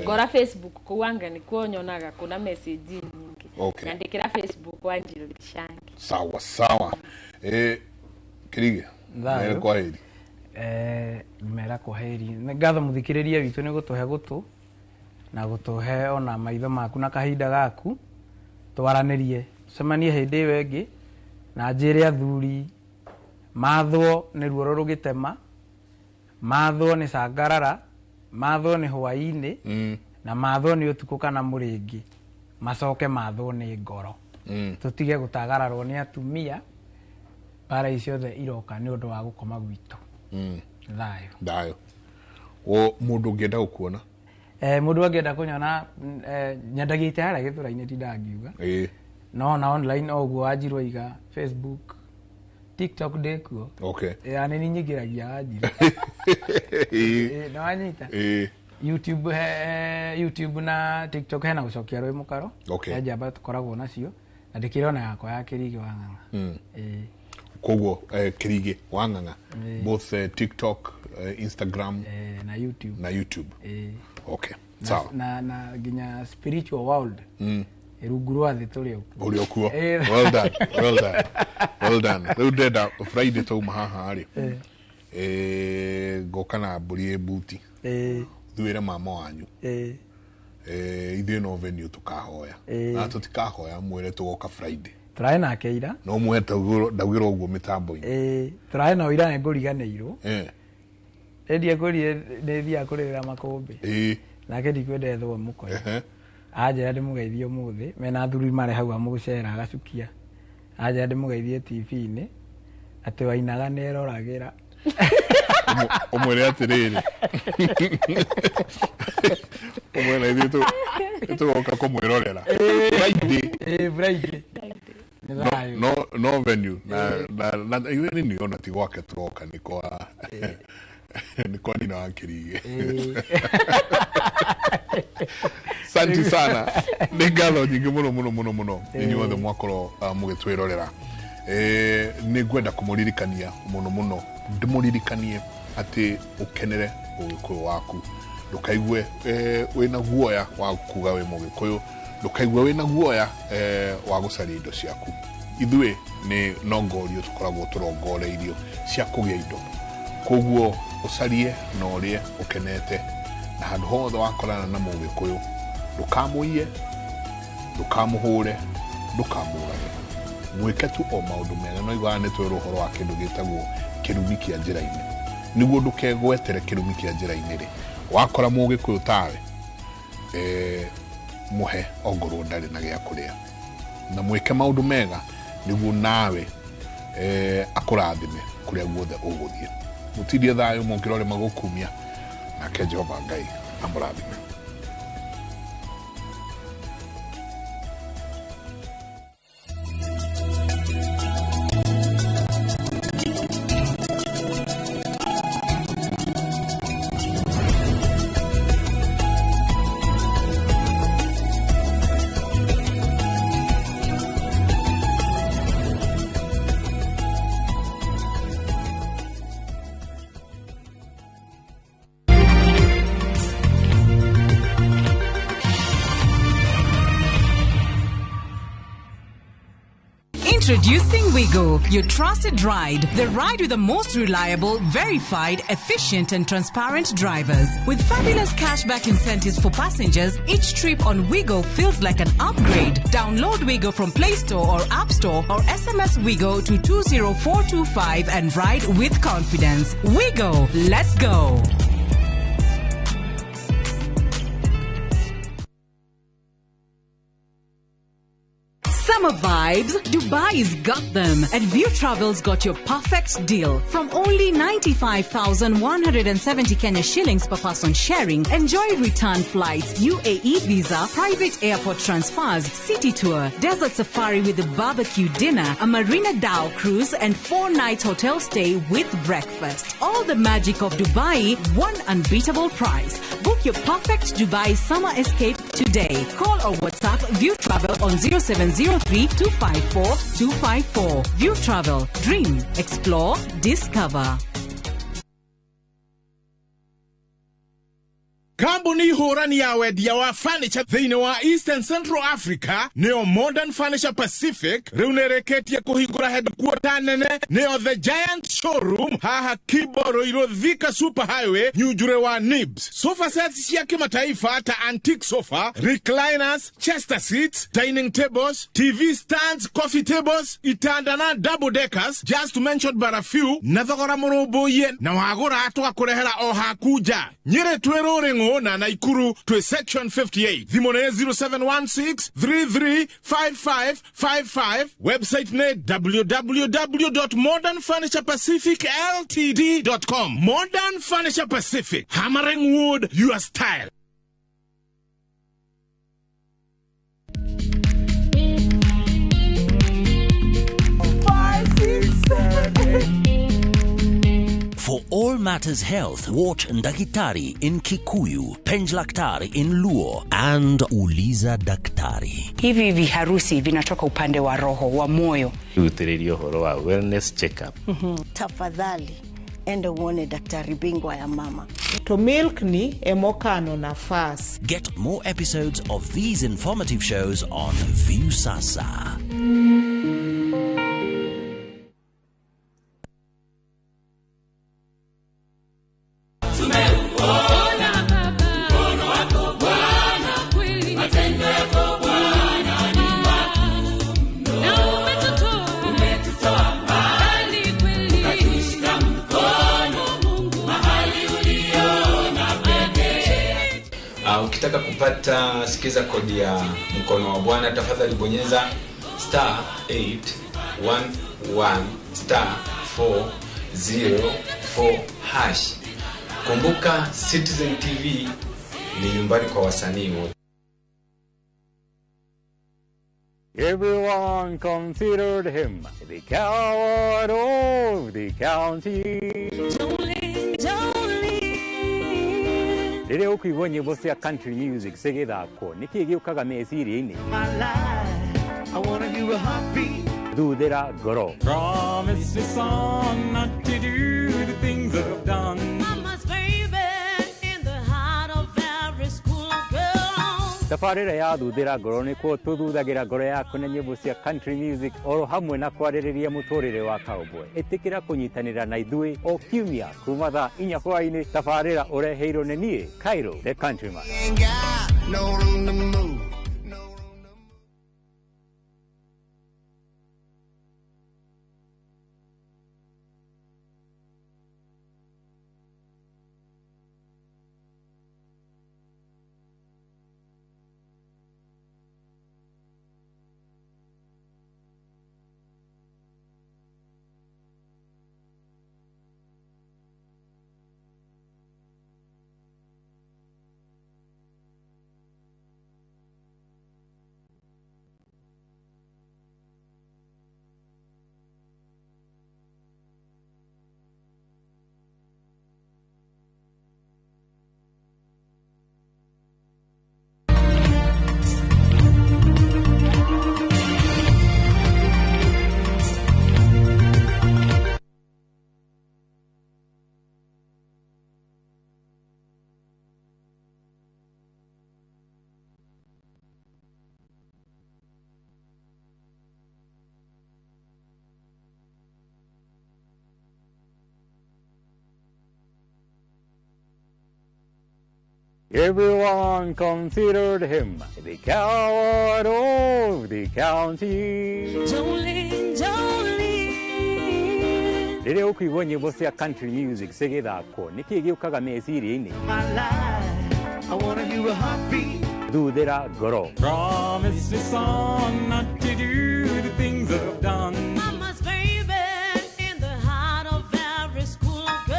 Speaker 4: ngora Facebook kũu anga nĩkuo nyonaga kuna message nyingĩ.
Speaker 1: Okay.
Speaker 4: Nyandĩkĩra Facebook Wanjirũ Gĩcangi.
Speaker 1: Sawa sawa. Kirige mere kwa heri.
Speaker 2: Mera kwa heri. Nĩ ngatho mũthikĩrĩria witũ nĩ gũtũhe gũtũ na gũtũhe ona maitho maku na kahinda gaku twaranĩrie, tũcemanie hĩndĩ ĩyo ĩngĩ na njĩre athuri mathwo nĩ ruoro rũgĩtema, mathwo nĩ cangarara, mathwo nĩ hwaĩ-inĩ na mathwo nĩ ũtukũ kana mũrĩngĩ, macoke mathwo nĩ ngoro. Tũtige gũtagararwo nĩ atumia, mbara ici ciothe iroka nĩ ũndũ wa gũkoma gwitũ. Thayũ.
Speaker 1: Thayũ. O mũndũ ũngĩenda gũkuona?
Speaker 2: Mũndũ angĩenda kũnyona nyendagia ite harĩa Gĩthũrai-inĩ tindangiuga. No na online o ũguo Wanjirũ aiga Facebook, TikTok ndĩkuo.
Speaker 1: Okay.
Speaker 2: Ya nĩ nyingĩragia Wanjirũ. Nĩ wanyita? YouTube YouTube na TikTok hena gũcokia rwĩ mũkaro.
Speaker 1: Okay.
Speaker 2: He njamba tũkoragwo nacio na ndĩkĩrĩ ona yakwa ya Kĩrigĩ wa Ng'ang'a.
Speaker 1: Koguo Kirige wa Ng'ang'a both TikTok, Instagram
Speaker 2: na YouTube.
Speaker 1: Na YouTube. Okay. Sawa.
Speaker 2: Na nginya spiritual world. Rungu rwa thĩ tũrĩ okuo.
Speaker 1: Ũrĩ okuo. Well done. Well done. Well done. Rĩu ndenda Friday tauma haha rĩ. Ngoka na mbũri ĩ buti. Thuĩre mama wanyu. Ithuĩ no venue tũkahoya. Na tũtikahoya mwĩre tũgoka Friday.
Speaker 2: Tũrarĩ nake ira.
Speaker 1: No muhe ndaugĩrwo ũguo mĩtambo-inĩ.
Speaker 2: Ĩĩ, tũrarĩ nao ira nĩ ngũriganĩirwo. Ĩndie ngũrire nĩ thiaga kũrĩrĩra makũmbĩ. Nake ndikwenda ethwo mũkoyo. Anjĩra ndĩmũgeithie ũmũthĩ mena athuri marĩ hau amũgũcera agacukia. Anjĩra ndĩmũgeithie TV-inĩ atĩ wainaga nĩeroragĩra.
Speaker 1: Ũmwĩre atĩrĩrĩ. Ũmwĩre ithuĩ tũgoka kũmwĩrorera. Friday.
Speaker 2: Friday.
Speaker 1: No no venue na na na ithuĩ nĩ ona ti gwake tũroka nĩ kwa nĩ kwa Nina wa Kĩrigĩ. Santi sana. Nĩ ngatho nyingĩ mũno mũno mũno mũno inyuothe mwakorwo mũgĩtwĩrorera. Nĩ ngwenda kũmũririkania mũno mũno ndĩmũririkanie atĩ ũkenere ũgĩkũyũ waku. Ndũkaigue wĩna guoya wa kuga wĩ mũgĩkũyũ, ndũkaigue wĩna guoya wa gũcaria indo ciaku. Ithuĩ nĩ nongorio tũkoragwo tũrongoreirio cia kũgĩa indo, koguo ũcarie na ũrĩe ũkenete, na handũ hothe wakorana na mũgĩkũyũ ndũkamũiye, ndũkamũhũre, ndũkamũrage, mwĩke tu o maũndũ mega. No iguaga nĩ twĩrwo ũhoro wa kĩndũ gĩtagwo kĩrumi kĩa njĩra-inĩ. Nĩguo ndũkegwetere kĩrumi kĩa njĩra-inĩ rĩ, wakora mũgĩkũyũ tawe mũhe ongorwo ndarĩ na gĩa kũrĩa, na mwĩke maũndũ mega nĩguo nawe akũrathime kũrĩa guothe ũgũthiĩ. Mũtindie thayũ mũngĩrore magũkumia, nake Jehova Ngai amũrathime.
Speaker 6: Introducing Wigo, your trusted ride. The ride with the most reliable, verified, efficient and transparent drivers. With fabulous cashback incentives for passengers, each trip on Wigo feels like an upgrade. Download Wigo from Play Store or App Store or SMS Wigo to 20425 and ride with confidence. Wigo, let's go. Summer vibes, Dubai's got them. And View Travel's got your perfect deal. From only 95,170 Kenya shillings per person sharing, enjoy return flights, UAE visa, private airport transfers, city tour, desert safari with a barbecue dinner, a Marina Dhow cruise, and 4-night hotel stay with breakfast. All the magic of Dubai, one unbeatable price. Book your perfect Dubai summer escape today. Call or WhatsApp View Travel on 0703 254 254. View Travel. Dream, explore, discover.
Speaker 7: Kambuni hũrani ya wendia wa furniture thĩinĩ wa Eastern Central Africa nĩyo Modern Furniture Pacific rĩu nĩrĩkĩtie kũhingũra headquarter nene nĩyo The Giant Showroom haha Kibo Thika Super Highway Nyunjure wa Nibs. Sofa sets cia kimataifa ta antique sofa, recliners, chester seats, dining tables, TV stands, coffee tables, itanda na double deckers, just to mention but a few, na thogora mũrũmbũiye na wagũra tũgakũrehera o haku nja. Nyĩrĩ twĩ Rũrĩng'ũ na Naikuru to section 58. Thimũ nĩ 0716 335555. Website nĩ www.modernfurniturepacificltd.com. Modern Furniture Pacific, hammering wood your style.
Speaker 10: For all matters health, watch Ndakitari in Kikuyu, Penjlaktari in Luo, and Uliza Daktari.
Speaker 8: Hivi viharusi vinatoka upande wa roho, wa moyo.
Speaker 14: Utiririo horo wa wellness check-up.
Speaker 16: Tafadhali, enda uone daktari bingwa ya mama.
Speaker 24: To milk ni emokano nafasi.
Speaker 10: Get more episodes of these informative shows on Viusasa.
Speaker 3: No.
Speaker 5: Ukitaka kupata sikiza kodi ya mkono wa Bwana, tafadhali bonyeza star 811 star 404 hash. Kumbuka Citizen TV ni nyumbani kwa wasanii wote.
Speaker 11: Everyone considered him the coward of the county.
Speaker 3: Jolene, Jolene.
Speaker 11: Rĩrĩa ũkũigua nyĩmbo cia country music cigĩthakwo, nĩkĩĩ gĩũkaga meciria-inĩ? Thuthĩra ngoro.
Speaker 15: Promise me son not to do the things I've done.
Speaker 3: Mama's baby in the heart of every school girl.
Speaker 11: Tabarĩra ya thuthĩra ngoro nĩkuo tũthuthagĩra ngoro yaku na nyĩmbo cia country music oro hamwe na kwarĩrĩria mũtũrĩre wa cowboy. Ĩtĩkĩra kũnyitanĩra na ithuĩ o kiumia kuma thaa 4 hwaĩ-inĩ. Tabarĩra ũreheirwo nĩ niĩ Cairo the Countryman.
Speaker 18: No room to move.
Speaker 11: Everyone considered him the coward of the county.
Speaker 3: Jolene, Jolene.
Speaker 11: Rĩrĩa ũkũigua nyĩmbo cia country music cigĩthakwo, nĩkĩĩ gĩũkaga meciria-inĩ? Thuthĩra ngoro.
Speaker 15: Promise me son not to do the things I've done.
Speaker 3: Mama's baby in the heart of every school girl.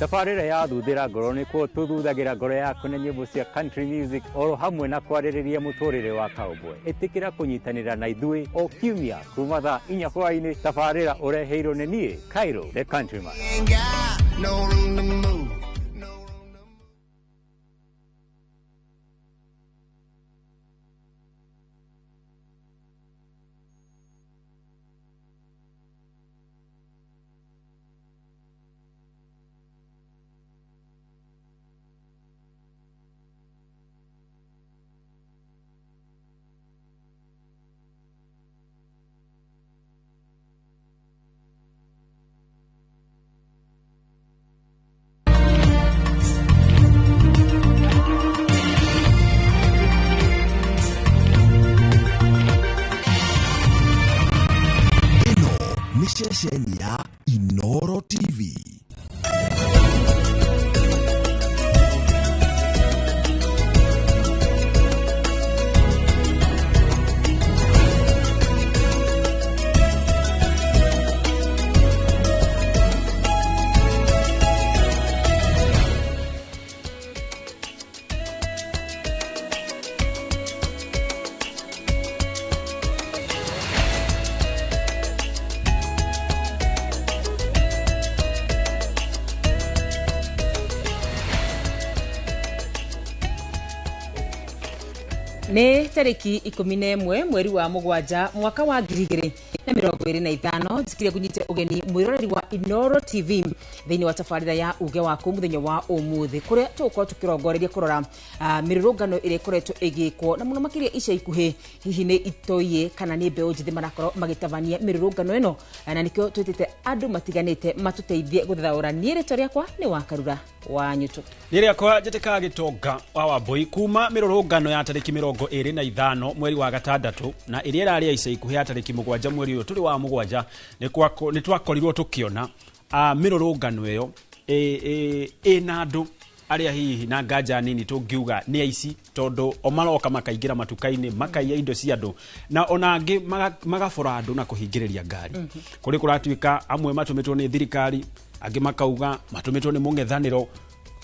Speaker 11: Tabarĩra ya thuthĩra ngoro nĩkuo tũthuthagĩra ngoro yaku na nyĩmbo cia country music oro hamwe na kwarĩrĩria mũtũrĩre wa cowboy. Ĩtĩkĩra kũnyitanĩra na ithuĩ o kiumia kuma thaa 4 hwaĩ-inĩ. Tabarĩra ũreheirwo nĩ niĩ Cairo the Countryman.
Speaker 18: No room to move.
Speaker 19: Ceceni ya Inoro TV.
Speaker 6: Nĩ tarĩki 11 mweri wa 7 mwaka wa 2025 njikire kunyite ũgeni mwĩroreri wa Inoro TV thĩinĩ wa tabarĩra ya uge waku mũthenya wa ũmũthĩ kũrĩa tũgũkorwo tũkĩrongoreria kũrora mĩrũrũngano ĩrĩa ĩkoretwo ĩgĩkwo na mũno makĩria ica ikuhĩ hihi nĩ itoiĩ kana nĩ mbeũ njĩthĩ marakorwo magĩtabania mĩrũrũngano ĩno na nĩkĩo twĩtĩte andũ matiganĩte matũteithie gũthathaũra. Niĩ rĩtwa rĩakwa nĩ Wakarura wa Nyutu.
Speaker 25: Nĩ rĩakwa njĩtĩkaga Gĩtonga wa Wambui kuma mĩrũrũngano ya tarĩki 25 mweri wa 6 na ĩrĩa ĩrarĩ ya ica ikuhĩ ya tarĩki 7 mweri ũyũ tũrĩ wa 7 nĩ twakorirwo tũkĩona mĩrũrũngano ĩyo ĩna andũ arĩa hihi na nganja nini tũngiuga nĩ aici tondũ o maroka makaingĩra matuka-inĩ makaiya indo cia andũ na ona angĩ magabora andũ na kũhingĩrĩria ngari. Kũrĩ kũratuĩka amwe matũmĩtwo nĩ thirikari, angĩ makauga matũmĩtwo nĩ mũng'ethanĩro.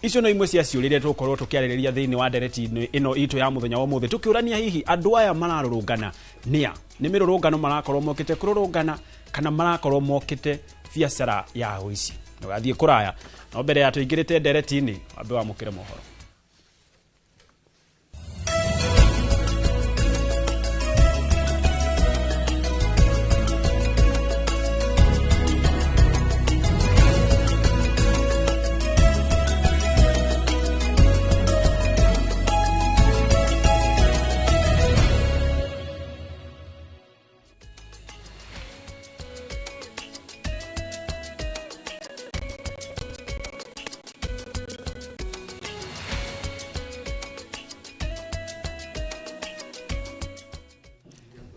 Speaker 25: Icio no imwe cia ciũria iria tũgũkorwo tũkĩarĩrĩria thĩinĩ wa ndereti ĩno itũ ya mũthenya wa ũmũthĩ, tũkĩũrania hihi andũ aya mararũrũngana nĩa? Nĩ mĩrũrũngano marakorwo mokĩte kũrũrũngana kana marakorwo mokĩte biacara ya ũici? Ndũgathiĩ kũraya, no mbere ya tũingĩrĩte ndereti-inĩ wambe wamũkĩre mohoro.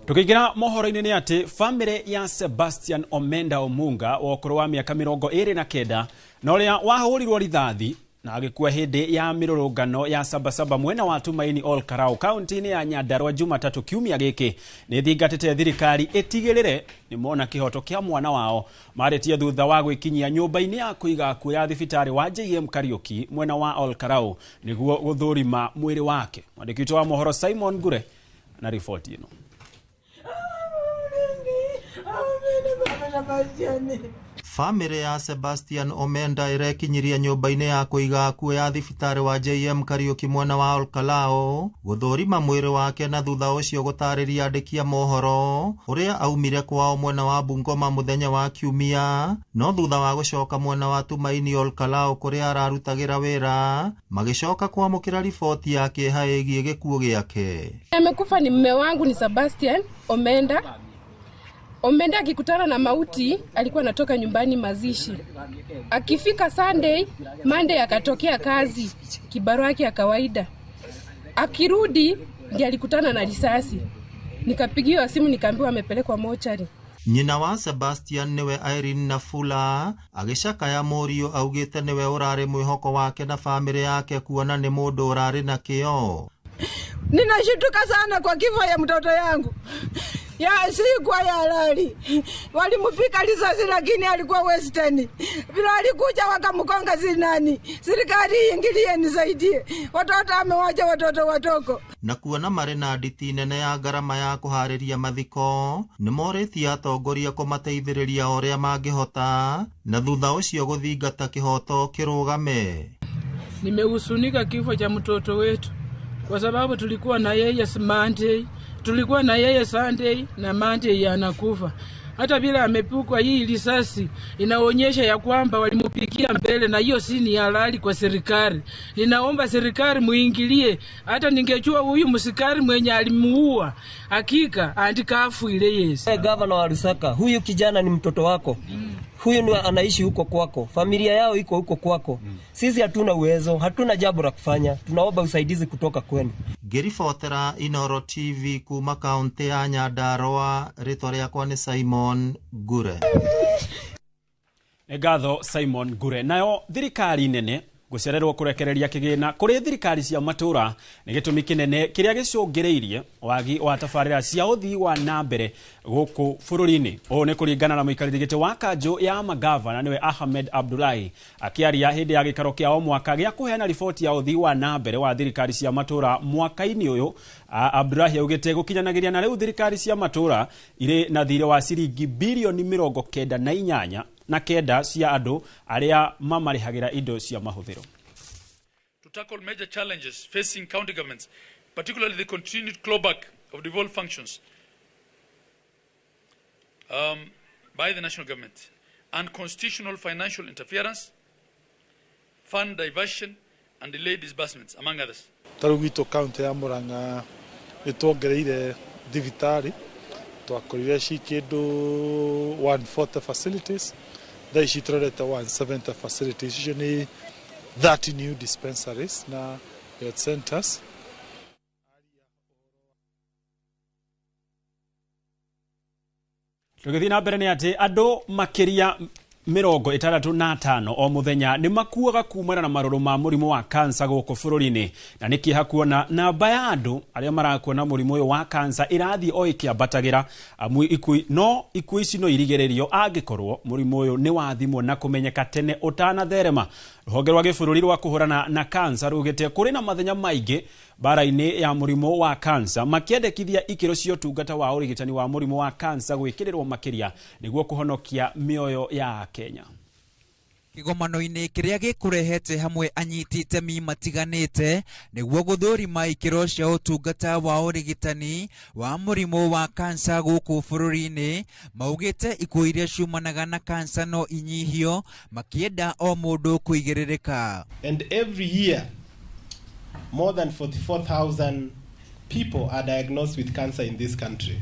Speaker 25: Tukiingira mohoro-inĩ nĩ atĩ famĩlĩ ya Sebastian Omenda Omunga wa ũkũrũ wa mĩaka 29 na ũrĩa wahũrirwo rithathi na agĩkua hĩndĩ ya mĩrũrũngano ya Sabasaba mwena wa Tumaini Ol Kalou kaunti-inĩ ya Nyandarua Jumatatũ kiumia gĩkĩ nĩ thingatĩte thirikari ĩtigĩrĩre nĩ mona kĩhoto kĩa mwana wao marĩtie thutha wa gwĩkinyia nyũmba-inĩ ya kũiga akuũ ya thibitarĩ wa JM Kariuki mwena wa Ol Kalou nĩguo gũthũrima mwĩrĩ wake. Mwandĩki witũ wa mohoro Simon Ngure na riboti ĩno.
Speaker 9: Famĩlĩ ya Sebastian Omenda ĩrekinyirie nyũmba-inĩ ya kũiga akuũ ya thibitarĩ wa JM Kariuki mwena wa Ol Kalou gũthũrima mwĩrĩ wake na thutha ũcio gũtarĩria andĩki a mohoro ũrĩa aumire kwao mwena wa Bungoma mũthenya wa Kiumia, no thutha wa gũcoka mwena wa Tumaini Ol Kalou kũrĩa ararutagĩra wĩra magĩcoka kwamũkĩra riboti ya kĩeha ĩgiĩ gĩkuũ gĩake.
Speaker 12: Amekufa ni mume wangu ni Sebastian Omenda. Omenda akikutana na mauti alikuwa anatoka nyumbani mazishi. Akifika Sunday, Monday akatokea kazi, kibarua yake ya kawaida. Akirudi ndiye alikutana na risasi. Nikapigiwa simu nikaambiwa amepelekwa mochari.
Speaker 9: Nyina wa Sebastian niwe Irene Nafula agĩcakaya mũriũ augĩte niwe ũrarĩ mwĩhoko wake na famĩlĩ yake kuona nĩ mũndũ ũrarĩ na kĩo.
Speaker 13: Ninashtuka sana kwa kifo ya mtoto yangu. Ya si kwa ya halali. Walimupika risasi lakini alikuwa Western. Bila alikuja wakamkonga zinani. Serikali iingilie nisaidie. Watoto amewacha watoto watoko.
Speaker 9: Na kuona marĩ na nditi nene ya ngarama ya kũharĩria mathiko nĩmorĩtie atongoria kũmateithĩrĩria ũrĩa mangĩhota na thutha ũcio gũthingata kĩhoto kĩrũgame.
Speaker 20: Nimehusunika kifo cha mtoto wetu kwa sababu tulikuwa na yeye Monday, tulikuwa na yeye Sunday na Monday anakufa. Hata bila amepukwa hii risasi inaonyesha ya kwamba walimupikia mbele na hiyo si ni halali kwa serikali. Ninaomba serikali muingilie. Hata ningejua huyu msikari mwenye alimuua hakika andika afu ile Yesu.
Speaker 21: Hey, governor wa Lusaka, huyu kijana ni mtoto wako. Huyu ni anaishi huko kwako. Familia yao iko huko kwako. Sisi hatuna uwezo, hatuna jambo la kufanya. Tunaomba usaidizi kutoka kwenu.
Speaker 9: Ngĩribotera Inoro TV kuma kaunti ya Nyandarua, rĩtwa rĩakwa nĩ Simon Ngure.
Speaker 25: Nĩ ngatho Simon Ngure. Nayo thirikari nene gũcererwo kũrekereria kĩgĩna kũrĩ thirikari cia matũra nĩ gĩtũmi kĩnene kĩrĩa gĩcũngĩrĩirie wagi wa tabarĩra cia ũthii wa na mbere gũkũ bũrũri-inĩ. Ũũ nĩ kũringana na mũikarĩri gĩtĩ wa kanjũ ya magavana nĩwe Ahmed Abdullahi akĩaria hĩndĩ ya gĩikaro kĩa o mwaka gĩa kũheana riboti ya ũthii wa na mbere wa thirikari cia matũra mwaka-inĩ ũyũ. Abdullahi augĩte gũkinyanagĩria na rĩu thirikari cia matũra irĩ na thirĩ wa ciringi birioni 98 na kenda cia andũ arĩa mamarĩhagĩra indo cia mahũthĩro.
Speaker 26: To tackle major challenges facing county governments, particularly the continued clawback of devolved functions by the national government, unconstitutional financial interference, fund diversion, and delayed disbursements, among others.
Speaker 27: Tarĩu gwitũ kaunti ya Murang'a nĩ tuongereire thibitarĩ, twakorire ci kĩndũ 140 facilities, thaa ici tũrorete 170 facilities, icio nĩ 30 new dispensaries na health centers.
Speaker 25: Tũgĩthiĩ na mbere nĩ atĩ andũ makĩria 65 o muthenya nĩ makuaga kumana na marũrũ ma mũrimũ wa kansa gũkũ bũrũri-inĩ, na nĩ kĩeha kuona namba ya andũ arĩa marakua na mũrimũ ũyũ wa kansa ĩrathiĩ o ĩkĩambatagĩra. Amu no ikuũ ici no irigĩrĩrio angĩkorwo mũrimũ ũyũ nĩ wathimwo na kũmenyeka tene ũtanatherema. Rũhonge rwa gĩbũrũri rwa kũhũrana na kansa rugĩte kũrĩ na mathenya maingĩ mbara-inĩ ya mũrimũ wa kansa, makĩendekithia ikĩro cia ũtungata wa ũrigitani wa mũrimũ wa kansa gwĩkĩrĩrwo makĩria nĩguo kũhonokia mĩoyo ya Kenya.
Speaker 1: Kĩgomano-inĩ kĩrĩa gĩkũrehete hamwe anyiti itemi matiganĩte nĩguo gũthũrima ikĩro cia ũtungata wa ũrigitani wa mũrimũ wa kansa gũkũ bũrũri-inĩ, maugĩte ikuũ iria ciumanaga na kansa no inyihio, makĩenda o mũndũ kũigĩrĩrĩka.
Speaker 2: And every year more than 44,000 people are diagnosed with cancer in this country,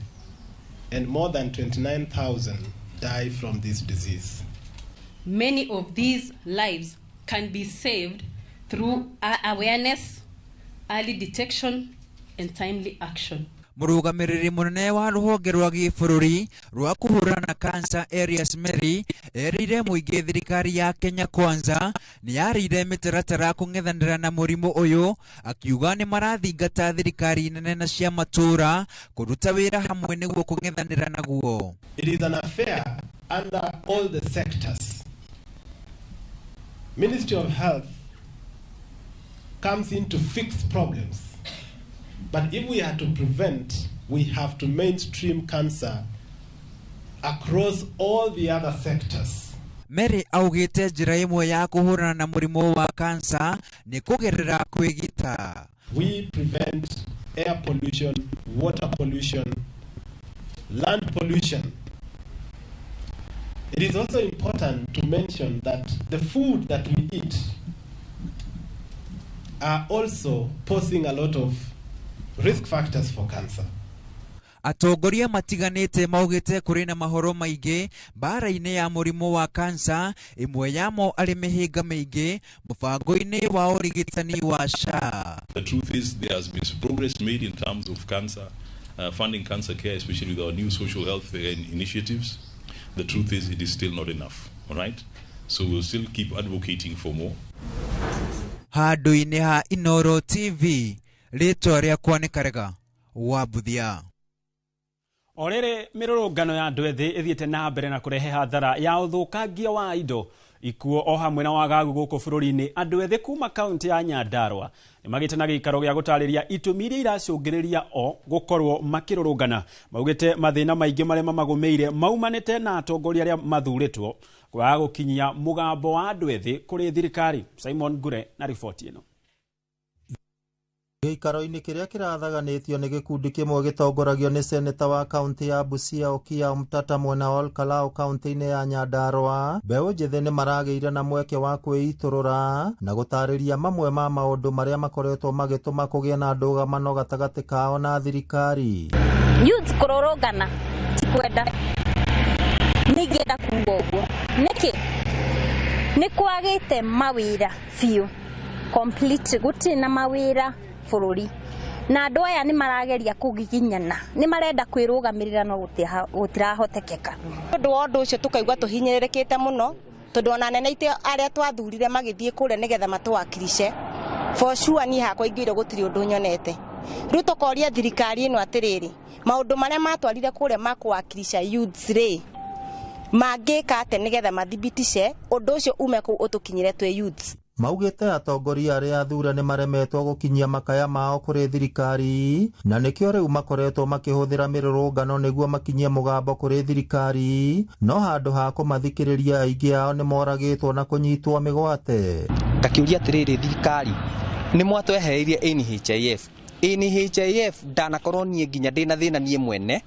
Speaker 2: and more than 29,000 die from this disease.
Speaker 4: Many of these lives can be saved through awareness, early detection, and timely action.
Speaker 1: Mũrũgamĩrĩri mũnene wa rũhonge rwa gĩbũrũri rwa kũhũrana na kansa Elias Mary erĩire mũingĩ thirikari ya Kenya Kwanza nĩ yarĩire mĩtaratara kũng'ethanĩra na mũrimũ ũyũ, akiuga nĩ marathingata thirikari nene na cia matũũra kũruta wĩra hamwe nĩguo kũng'ethanĩra naguo.
Speaker 2: It is an affair under all the sectors. Ministry of Health comes in to fix problems. But if we are to prevent, we have to mainstream cancer across all the other sectors.
Speaker 1: Mary augĩte njĩra ĩmwe ya kũhũrana na mũrimũ wa kansa nĩ kũgerera kwĩgita.
Speaker 2: We prevent air pollution, water pollution, land pollution. It is also important to mention that the food that we eat are also posing a lot of risk factors for cancer.
Speaker 1: Atongoria matiganĩte maugĩte kũrĩ na mahoro maingĩ mbara-inĩ ya mũrimũ wa kansa, ĩmwe yamo arĩ mĩhĩnga mĩingĩ mũbango-inĩ wa ũrigitani wa SHA.
Speaker 7: The truth is there has been progress made in terms of cancer, funding cancer care, especially with our new social health initiatives. The truth is it is still not enough, all right? So we'll still keep advocating for more.
Speaker 1: Handũ-inĩ ha Inoro TV, rĩtwa rĩakwa nĩ Karega wa Buthia.
Speaker 25: O rĩrĩ mĩrũrũngano ya andũ ethĩ ĩthiĩte na mbere na kũrehe hathara ya ũthũkangia wa indo, ikuũ o hamwe na wagagu gũkũ bũrũri-inĩ, andũ ethĩ kuma kaunti ya Nyandarua nĩ magĩte na gĩikaro gĩa gũtarĩria itũmi iria iracũngĩrĩria o gũkorwo makĩrũrũngana. Maugĩte mathĩna maingĩ marĩa mamagũmĩire maumanĩte na atongoria arĩa mathurĩtwo kwaga gũkinyia mũgambo wa andũ ethĩ kũrĩ thirikari. Simon Ngure na riboti ĩno.
Speaker 9: Gĩikaro-inĩ kĩrĩa kĩrathaganĩtio nĩ gĩkundi kĩmwe gĩtongoragio nĩ seneta wa kaunti ya Busia Okiya Omtata mwena wa Olkalau kaunti-inĩ ya Nyandarua, mbeũ njĩthĩ nĩ maragĩire na mweke wa kwĩitũrũra na gũtarĩria mamwe ma maũndũ marĩa makoretwo magĩtũma kũgĩe na ndũgamano gatagatĩ kao na thirikari.
Speaker 17: Youth kũrũrũngana ti kwenda, nĩingĩenda kuuga ũguo. Nĩkĩ? Nĩ kwagĩte mawĩra biũ, complete, gũtirĩ na mawĩra bũrũri, na andũ aya nĩ marageria kũgiginyana, nĩ marenda kwĩrũgamĩrĩra no gũtirahotekeka.
Speaker 22: Ũndũ wa ũndũ ũcio tũkaigua tũhinyĩrĩrĩkĩte mũno, tondũ ona anene aitũ arĩa twathurire magĩthiĩ kũrĩa nĩgetha matũwakilishe, for sure niĩ hakwa ingĩire gũtirĩ ũndũ nyonete. Rĩu tũkoria thirikari ĩno atĩrĩrĩ, maũndũ marĩa matwarire kũrĩa ma kũwakilisha youths rĩ, mangĩka atĩa nĩgetha mathibitice ũndũ ũcio ume kũu ũtũkinyĩre twĩ youths.
Speaker 9: Maugĩte atongoria arĩa athure nĩ maremetwo gũkinyia makaya mao kũrĩ thirikari, na nĩkĩo rĩu makoretwo makĩhũthĩra mĩrũrũngano nĩguo makinyie mũgambo kũrĩ thirikari, no handũ ha kũmathikĩrĩria aingĩ ao nĩ moragĩtwo na kũnyitwo mĩgwate.
Speaker 23: Ngakĩũria atĩrĩrĩ, thirikari nĩ mwatwehereirie NHIF. NHIF ndanakorwo niĩ nginya ndĩna thĩna niĩ mwene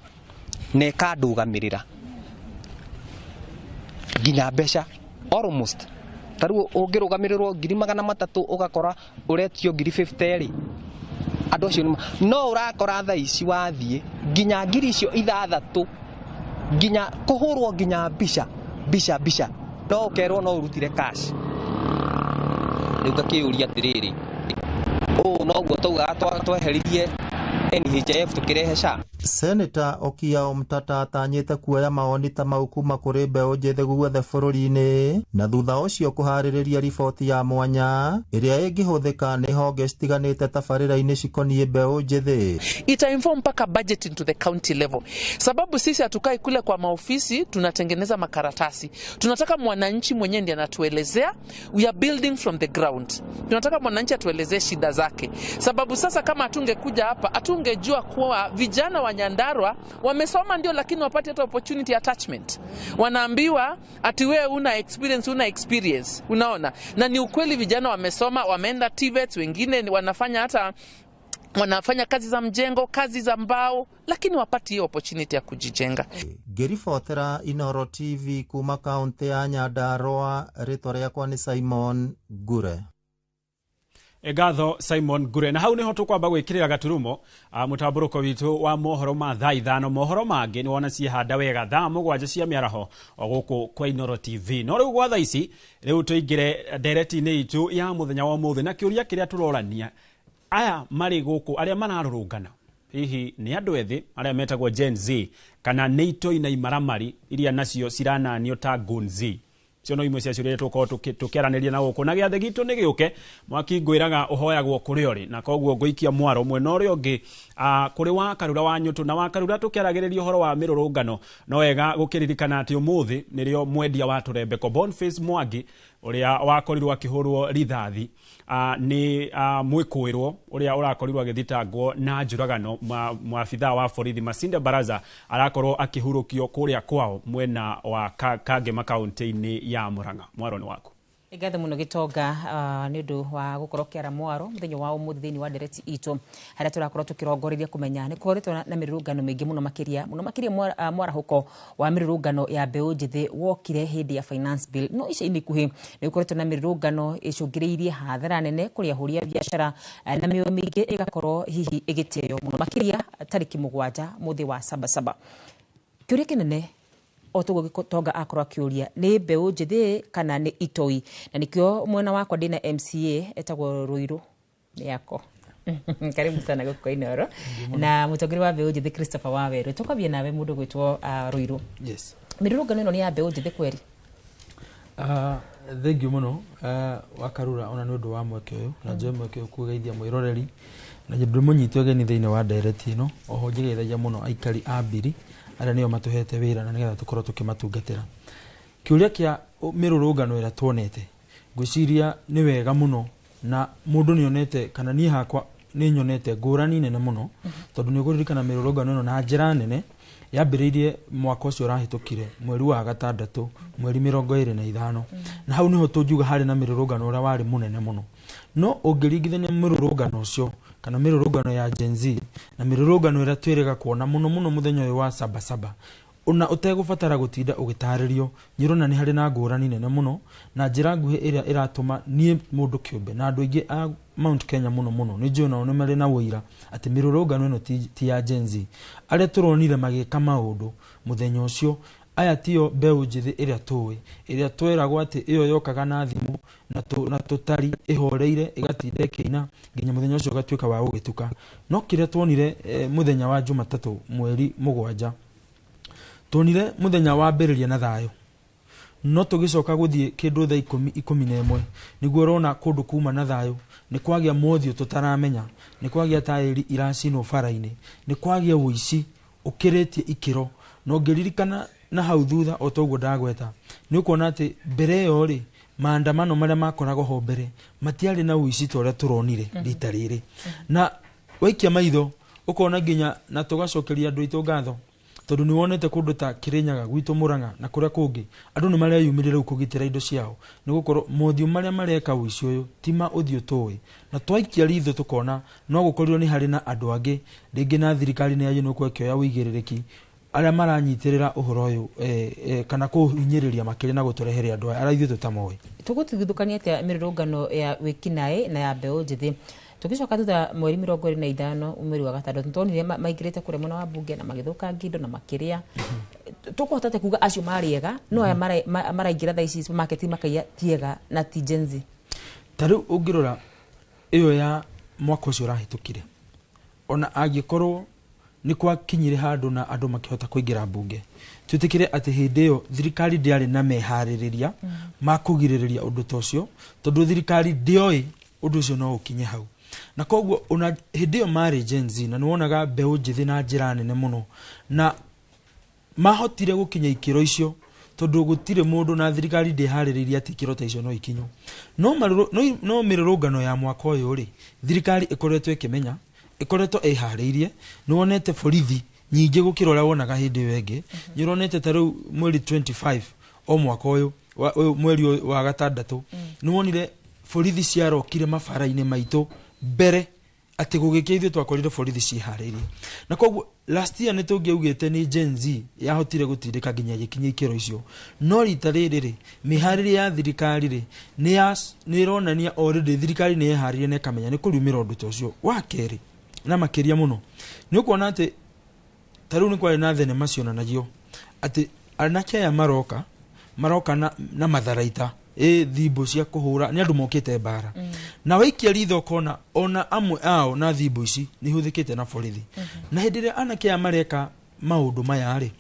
Speaker 23: na ĩkandũgamĩrĩra nginya mbeca almost. Ta rĩu ũngĩrũgamĩrĩrwo 300,000 ũgakora ũretio 50,000 rĩ, andũ acio no ũrakora thaa ici wathiĩ nginya 6,000 nginya kũhũrwo nginya mbica mbica mbica, no ũkerwo no ũrutire cash. Rĩu ngakĩũria atĩrĩrĩ, ũũ noguo twaugaga tweheririe NHIF tũkĩrehe SHA?
Speaker 9: Seneta Okiya Omtatah atanyĩte kuoya mawoni ta mau kuma kũrĩ mbeũ njĩthĩ guothe bũrũri-inĩ na thutha ũcio kũharĩrĩria riboti ya mwanya ĩrĩa ĩngĩhũthĩka nĩ honge citiganĩte tabarĩra-inĩ cikoniĩ mbeũ njĩthĩ.
Speaker 5: Ita inform mpaka budget into the county level, sababu sisi hatukai kule kwa maofisi tunatengeneza makaratasi. Tunataka mwananchi mwenyewe ndiye anatuelezea. We are building from the ground. Tunataka mwananchi atuelezee shida zake, sababu sasa kama hatungekuja hapa hatungejua kuwa vijana wa Nyandarua wamesoma ndio, lakini wapate hata opportunity attachment. Wanaambiwa ati wewe una experience, una experience. Unaona, na ni ukweli, vijana wamesoma, wameenda TVET, wengine wanafanya hata wanafanya kazi za mjengo, kazi za mbao, lakini wapati hiyo opportunity ya kujijenga.
Speaker 9: Ngĩribotera Inooro TV kuma kaunti ya Nyandarua, rĩtwa rĩakwa nĩ Simon Ngure.
Speaker 25: Ngatho Simon Ngure. Na hau niho tukwamba gwikirira gaturumo mutamburuko witu wa mohoro ma thaa 5. Mohoro mangi ni wona ciehanda wega thaa 7 cia miaraho o guku kwa Inooro TV. No riu gwa thaa ici riu tuingire ndereti-inĩ itu ya muthenya wa umuthi na kiuria kiria turorania aya mari guku aria mararurungana hihi ni andu ethi aria metagwo Gen Z kana ni itoi na imaramari iria nacio cirananio ta Gon Z. Ciono imwe cia ciũria tũkorwo tũkĩaranĩria na gũkũ na gĩathĩ gitũ nĩ gĩũke mwaki ngwĩraga ũhoyagwo kũrĩ ũrĩ na koguo ngũikia mwaro mwena ũrĩa ũngĩ kũrĩ wa Karura wa Nyũtũ na wa Karura tũkĩaragĩrĩria ũhoro wa mĩrũrũngano no wega gũkĩririkana atĩ ũmũthĩ nĩrĩo mwendia wa tũrembeko Boniface Mwangi ũrĩa wakorirwo akĩhũrwo rithathi nĩ mwĩkũĩrwo ũrĩa ũrakorirwo agĩthitangwo na njũragano mwabithaa wa borithi Masinde Baraza arakorwo akĩhurũkio kũrĩa kwao mwena wa Kangema kaunti-inĩ ya Murang'a. Mwaro nĩ waku.
Speaker 8: Ngatho muno Gitonga nĩ ũndũ wa gũkorwo kĩara mwaro mũthenya wa ũmũthĩ thĩinĩ wa ndereti itũ harĩa tũrakorwo tũkĩrongoreria kũmenya nĩ kũhoretwo na mĩrũrũngano mĩingĩ mũno makĩria mwarahũko wa mĩrũrũngano ya mbeũ njĩthĩ wokire hĩndĩ ya finance bill no ica-inĩ ikuhĩ nĩ gũkoretwo na mĩrũrũngano ĩcũngĩrĩirie hathara nene kũrĩ ahũri a biacara na mĩoyo mĩingĩ ĩgakorwo hihi ĩgĩtĩo mũno makĩria tarĩki 7 mũthĩ wa Sabasaba. Kĩũria kĩnene o toguo Gitonga akorwo akiuria nĩ mbeũ njĩthĩ kana nĩ itoi na nikio mwena wakwa ndĩna MCA etagwo Ruiru yako. Karibu sana gũkũ Inooro na mũtongoria wa mbeũ njĩthĩ Christopher Waweru. Tũkwambia nawe mũndũ gwĩtwo Ruiru.
Speaker 10: Yes.
Speaker 8: Mĩrũrũngano ĩno nĩ ya mbeũ njĩthĩ kweri?
Speaker 10: Thank you mũno wa Karura ona nĩ ũndũ wa mweke ũyũ na njoe mweke ũyũ kũgeithia mwĩroreri na ndĩmũnyite ũgeni thĩinĩ wa ndereti ĩno oho njĩgeithagia mũno aikari a Mbiri arĩa nĩo matũhete wĩra na nĩgetha tũkorwo tũkĩmatungatĩra. Kĩũria kĩa mĩrũrũngano ĩrĩa tuonete ngwĩciria nĩ wega mũno na mũndũ nĩonete kana niĩ hakwa nĩ nyonete ngũrani nene mũno tondũ nĩ ũkũririkana mĩrũrũngano ĩno na njĩra nene yambĩrĩirie mwaka ũcio ũrahĩtũkire mweri wa gatandatũ mweri 25 na hau nĩho tũngiuga harĩ na mĩrũrũngano ũrĩa warĩ mũnene mũno no ũngĩringithania mĩrũrũngano ũcio kana mĩrũrũngano ya Gen Z na mĩrũrũngano ĩrĩa twĩrĩga kuona mũno mũno mũthenya ũyũ wa Sabasaba ona ũtegũbatara gũtinda ũgĩtarĩrio nĩ ũrona nĩ harĩ na ngũrani nene mũno na njĩra nguhĩ ĩrĩa ĩratũma niĩ mũndũ kĩũmbe na andũ aingĩ a Mount Kenya mũno mũno nĩ njũĩ nao nĩ marĩ na ũira atĩ mĩrũrũngano ĩno ti ya Gen Z. Arĩa tũronire magĩka maũndũ mũthenya ũcio aya tio mbeũ njĩthĩ ĩrĩa tũĩ ĩrĩa tweragwo atĩ ĩyo yokaga na thimũ na tũtari ĩhoreire ĩgatinda ĩkĩina nginya mũthenya ũcio ũgatuĩka wa gũgĩtuka. No kĩrĩa tuonire mũthenya wa Jumatatũ mweri 7 tuonire mũthenya wambĩrĩria na thayũ no tũgĩcoka gũthiĩ kĩndũ thaa 11 nĩguo ũrona kũndũ kuma na thayũ nĩ kwagĩa mothiũ tũtaramenya nĩ kwagĩa taĩri iracinwo bara-inĩ nĩ kwagĩa ũici ũkĩrĩtie ikĩro na ũngĩririkana na hau thutha o toguo ndagweta nĩ ũkuona atĩ mbere ĩyo rĩ maandamano marĩa makoragwo ho mbere matiarĩ na ũici ta ũrĩa tũronire rita rĩrĩ na waikia maitho ũkona nginya na tũgacokeria andũ aitũ ngatho tondũ nĩ wonete kũndũ ta Kirinyaga gwitũ Murang'a na kũrĩa kũngĩ andũ nĩ mareyumĩria rĩu kũgitĩra indo ciao nĩ gũkorwo mothiũ marĩa mareka ũici ũyũ ti ma ũthiũ tũĩ na twaikia ritho tũkona no gũkorirwo nĩ harĩ na andũ angĩ rĩngĩ na thirikari nĩ yagĩrĩirwo nĩ ĩkĩoya ũigĩrĩrĩki arĩa maranyitĩrĩra ũhoro ũyũ kana kũhinyĩrĩria makĩria na gũtũrehere andũ aya arĩa ithuĩ tũtamoĩ.
Speaker 8: Tũgũtigithũkania atĩa mĩrũrũngano ya wĩkinaĩ na ya mbeũ njĩthĩ? Tũgĩcoka thutha mweri 25 mweri wa gatandatũ nĩtuonire maingĩrĩte kũrĩa mwena wa bunge na magĩthũkangia indo na makĩrĩa. Tũkũhota atĩa kuga acio marĩ ega no aya maraingĩra thaa ici supermarket makaiya ti ega na ti Gen Z?
Speaker 10: Ta rĩu ũngĩrora ĩyo ya mwaka ũcio ũrahĩtũkire ona angĩkorwo Nĩ gwakinyire handũ na andũ makĩhota kũingĩra mbunge. Twĩtĩkĩre atĩ hĩndĩ ĩyo thirikari ndĩarĩ na meharĩrĩria ma kũgirĩrĩria ũndũ ta ũcio, tondũ thirikari ndĩoĩ ũndũ ũcio no ũkinye hau. Na koguo ona hĩndĩ ĩyo marĩ Gen Z, na nĩ wonaga mbeũ njĩthĩ na njĩra nene mũno, na mahotire gũkinya ikĩro icio tondũ gũtirĩ mũndũ na thirikari ndĩharĩrĩirie atĩ ikĩro ta icio no ikinywo. No mĩrũrũngano ya mwaka ũyũ rĩ, thirikari ĩkoretwo ĩkĩmenya, ĩkoretwo ĩharĩirie. Nĩ wonete borithi nyingĩ gũkĩra ũrĩa wonaga hĩndĩ ĩyo ĩngĩ. Nĩ ũronete ta rĩu mweri 25 o mwaka ũyũ ũyũ mweri ũyũ wa gatandatũ, nĩ wonire borithi ciarokire mabara-inĩ maitũ mbere atĩ gũgĩkĩa ithuĩ twakorire borithi ciĩharĩirie. Na koguo last year nĩ tũngĩaugĩte nĩ Gen Z yahotire gũtindĩka nginya ĩgĩkinya ikĩro icio, no rita rĩrĩ rĩ, mĩharĩrie ya thirikari rĩ, nĩ ĩronania already thirikari nĩ yeharĩirie na ĩkamenya nĩ kũriumĩra ũndũ ta ũcio. Wa kerĩ na makĩria mũno, nĩ ũkuona atĩ ta rĩu nĩ kwarĩ na thenema cionanagio atĩ anake aya maroka na matharaita, ĩ thimbo cia kũhũra, nĩ andũ mokĩte mbara. Na waikia ritho ũkona ona amwe ao na thimbo ici nĩ ihũthĩkĩte na borithi. Na hĩndĩ ĩrĩa anake aya mareka maũndũ maya rĩ,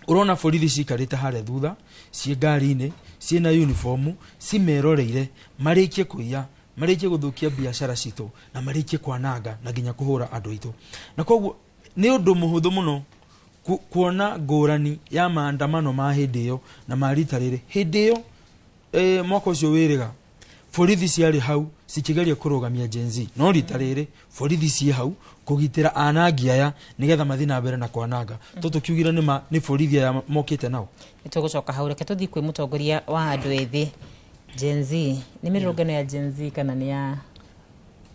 Speaker 10: ũrona borithi cikarĩte harĩa thutha, ciĩ ngari-inĩ, ciĩna uniform, cimeroreire marĩkie kũiya, marĩkie gũthũkia biacara citũ, na marĩkie kwananga na nginya kũhũra andũ aitũ. Na koguo nĩ ũndũ mũhũthũ mũno kuona ngũrani ya maandamano ma hĩndĩ ĩyo na ma rita rĩrĩ. Hĩndĩ ĩyo mwaka ũcio wĩrĩga, borithi ciarĩ hau cikĩgeria kũrũgamia Gen Z, no rita rĩrĩ borithi ciĩ hau kũgitĩra anangi aya nĩgetha mathiĩ na mbere na kwananga. To tũkiugire nĩ borithi aya mokĩte nao.
Speaker 8: Nĩ tũgũcoka hau, reke tũthiĩ kwĩ mũtongoria wa andũ ethĩ Gen Z. Nĩ mĩrũrũngano ya Gen Z kana nĩ ya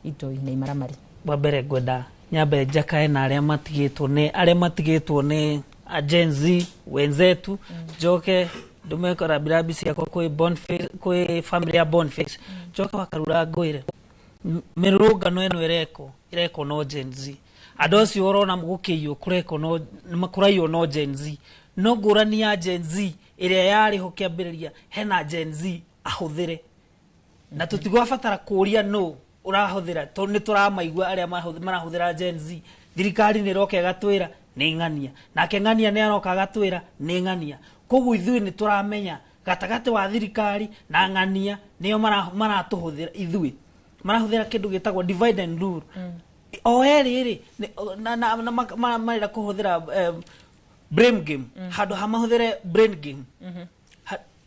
Speaker 8: itoi na imaramari?
Speaker 3: Wa mbere ngwenda nyambe njakae na arĩa matigĩtwo nĩ arĩa matigĩtwo nĩ a Gen Z wenzetu, njoke ndume rambirambi ciakwa kwĩ Boniface, kwĩ family ya Boniface, njoke Wakarura ngwĩre mĩrũrũngano ĩno ĩrekwo no Gen Z. Andũ acio ũrona gũkĩiywo kũrekwo no kũraiywo no Gen Z. No ngũrani ya Gen Z ĩrĩa yarĩ ho kĩambĩrĩria, hena Gen Z ahũthĩre, na tũtigwabatara kũũria no ũrahũthĩra, tondũ nĩ tũramaigua arĩa marahũthĩra Gen Z. Thirikari nĩ ĩroka ĩgatwĩra nĩ ng'ania, nake ng'ania nĩ aroka agatwĩra nĩ ng'ania. Koguo ithuĩ nĩ tũramenya gatagatĩ wa thirikari na ng'ania nĩo maratũhũthĩra ithuĩ, marahũthĩra kĩndũ gĩtagwo divide and rule. O erĩ rĩ, na marenda kũhũthĩra brain game, handũ ha mahũthĩre brain game.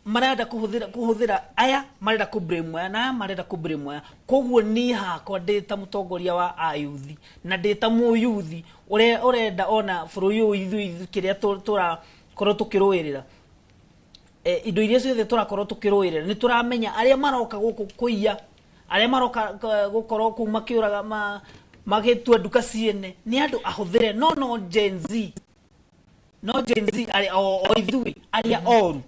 Speaker 3: Marenda kũhũthĩra aya marenda kũ blame aya na aya marenda kũ blame aya. Koguo niĩ hakwa ndĩ ta mũtongoria wa ayuthi na ndĩ ta mũyuthi ũrĩa ũrenda ona bũrũri ũyũ ithuĩ kĩrĩa tũrakorwo tũkĩrũĩrĩra, indo iria ciothe tũrakorwo tũkĩrũĩrĩra, nĩ tũramenya arĩa maroka gũkũ kũiya, arĩa maroka gũkorwo kũu makĩũraga magĩtua nduka ciene nĩ andũ ahũthĩre, no Gen Z, no Gen Z arĩa o ithuĩ arĩa oru.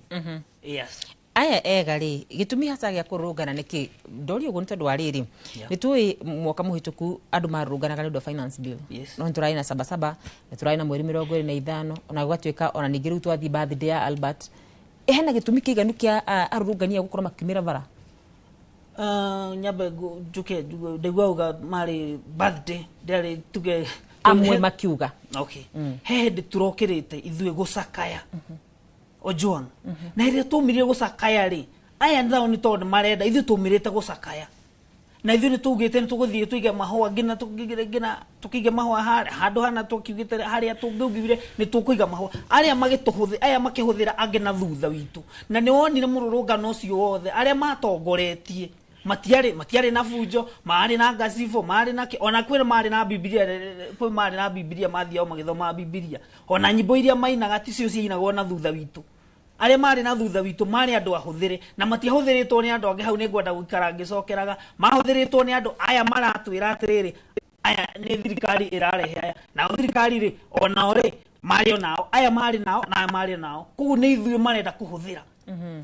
Speaker 3: Yes.
Speaker 8: Aya ega rĩ, gĩtũmi hasa gĩa kũrũrũngana nĩkĩ? Ndorio ũguo nĩ tondũ wa rĩrĩ, nĩ tũĩ mwaka mũhĩtũku andũ marũrũnganaga nĩ ũndũ wa finance bill. No nĩ tũrarĩ na sabasaba, nĩ tũrarĩ na mweri 25, ona gũgatuĩka ona ningĩ rĩu twathiĩ birthday ya Albert. Hena gĩtũmi kĩiganu kĩa arũrũngani aya gũkorwo makiumĩra bara?
Speaker 3: Nyambe njuke ndaigua uga marĩ birthday, ndĩarĩ tuge
Speaker 8: amwe makiuga.
Speaker 3: Okay. He hĩndĩ tũrokĩrĩte ithuĩ gũcakaya. Ojuang. Na hĩndĩ ĩrĩa twaumire gũcakaya rĩ, aya nao nĩ tondũ marenda ithuĩ twaumĩrĩte gũcakaya. Na ithuĩ nĩ twaugĩte nĩ tũgũthiĩ tũige mahũa nginya nginya tũkĩige mahũa handũ hana tũkiugĩte harĩa tũngiugire nĩ tũkũiga mahũa. Arĩa magĩtũhũthĩ, aya makĩhũthĩra angĩ na thutha witũ. Na nĩ wonire mũrũrũngano ũcio wothe, arĩa matongoretie matiarĩ na bunjo, marĩ na ngacibũ, marĩ na kĩ, ona kwĩ marĩ na Bibilia, kwĩ marĩ na Bibilia, mathiao magĩthoma Bibilia. Ona nyĩmbo iria mainaga ticio ciainagwo na thutha witũ. Arĩa marĩ na thutha witũ marĩ andũ ahũthĩre, na matiahũthĩrĩtwo nĩ andũ angĩ. Hau nĩ ngwenda gũikara ngĩcokeraga, mahũthĩrĩtwo nĩ andũ aya maratwĩra atĩrĩrĩ, aya nĩ thirikari ĩrarehe aya, nao thirikari rĩ, onao rĩ, marĩ onao, aya marĩ nao na aya marĩ nao. Koguo nĩ ithuĩ marenda kũhũthĩra.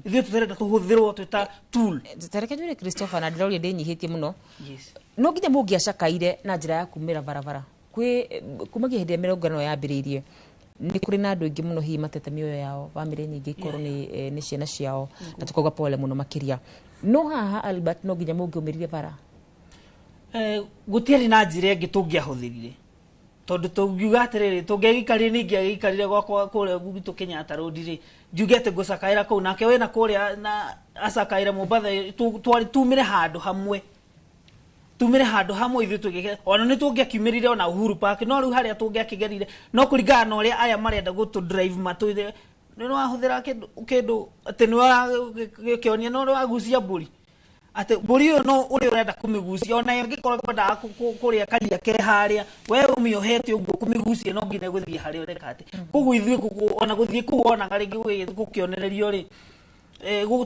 Speaker 3: Ithuĩ tũtirenda tũhũthĩrwo twĩ ta tool.
Speaker 8: Tareke njũrie Christopher, na ndĩroria ndĩnyihĩtie mũno.
Speaker 3: Yes.
Speaker 8: No nginya mũngĩacakaire na njĩra ya kumĩra barabara. Kwĩ kumagia hĩndĩ ĩrĩa mĩrũrũngano yambĩrĩirie, nĩ kũrĩ na andũ aingĩ mũno hihi matete mĩoyo yao, bamĩrĩ nyingĩ ikorwo nĩ ciana ciao, na tũkauga pole mũno makĩria. No haha Albert, no nginya mũngĩaumĩrire bara?
Speaker 3: Gũtiarĩ na njĩra ĩngĩ tũngĩahũthĩrire. Tondu tungiuga atiriri tungĩgĩikarire ningĩ agĩikarire gwakwa kũrĩa gwitũ Kenyatta Road rĩ, njuge atĩ ngũcakaĩra kũu nake wĩna kũrĩa na acakaĩra Mombatha, twarĩ tumire handũ hamwe, tumire handũ hamwe ithuĩ tũgĩke ona nĩ tũngĩakiumĩrire ona Uhuru Park, no rĩu harĩa tũngĩakĩgerire no kũringana na ũrĩa aya marenda gũtũ drive matũire nĩ wahũthĩra kĩndũ atĩ nĩ wakĩonia no wagucia mbũri atĩ mbũri ĩyo no ũrĩa ũrenda kũmĩgucia ona ĩngĩkorwo kwendaga kũrĩa karia ke harĩa we ũmĩohete ũguo kũmĩgucia no nginya gũthiĩ harĩa ũreka atĩ. Koguo ithuĩ ona gũthiĩ kũu onaga rĩngĩ gũkĩonererio rĩ,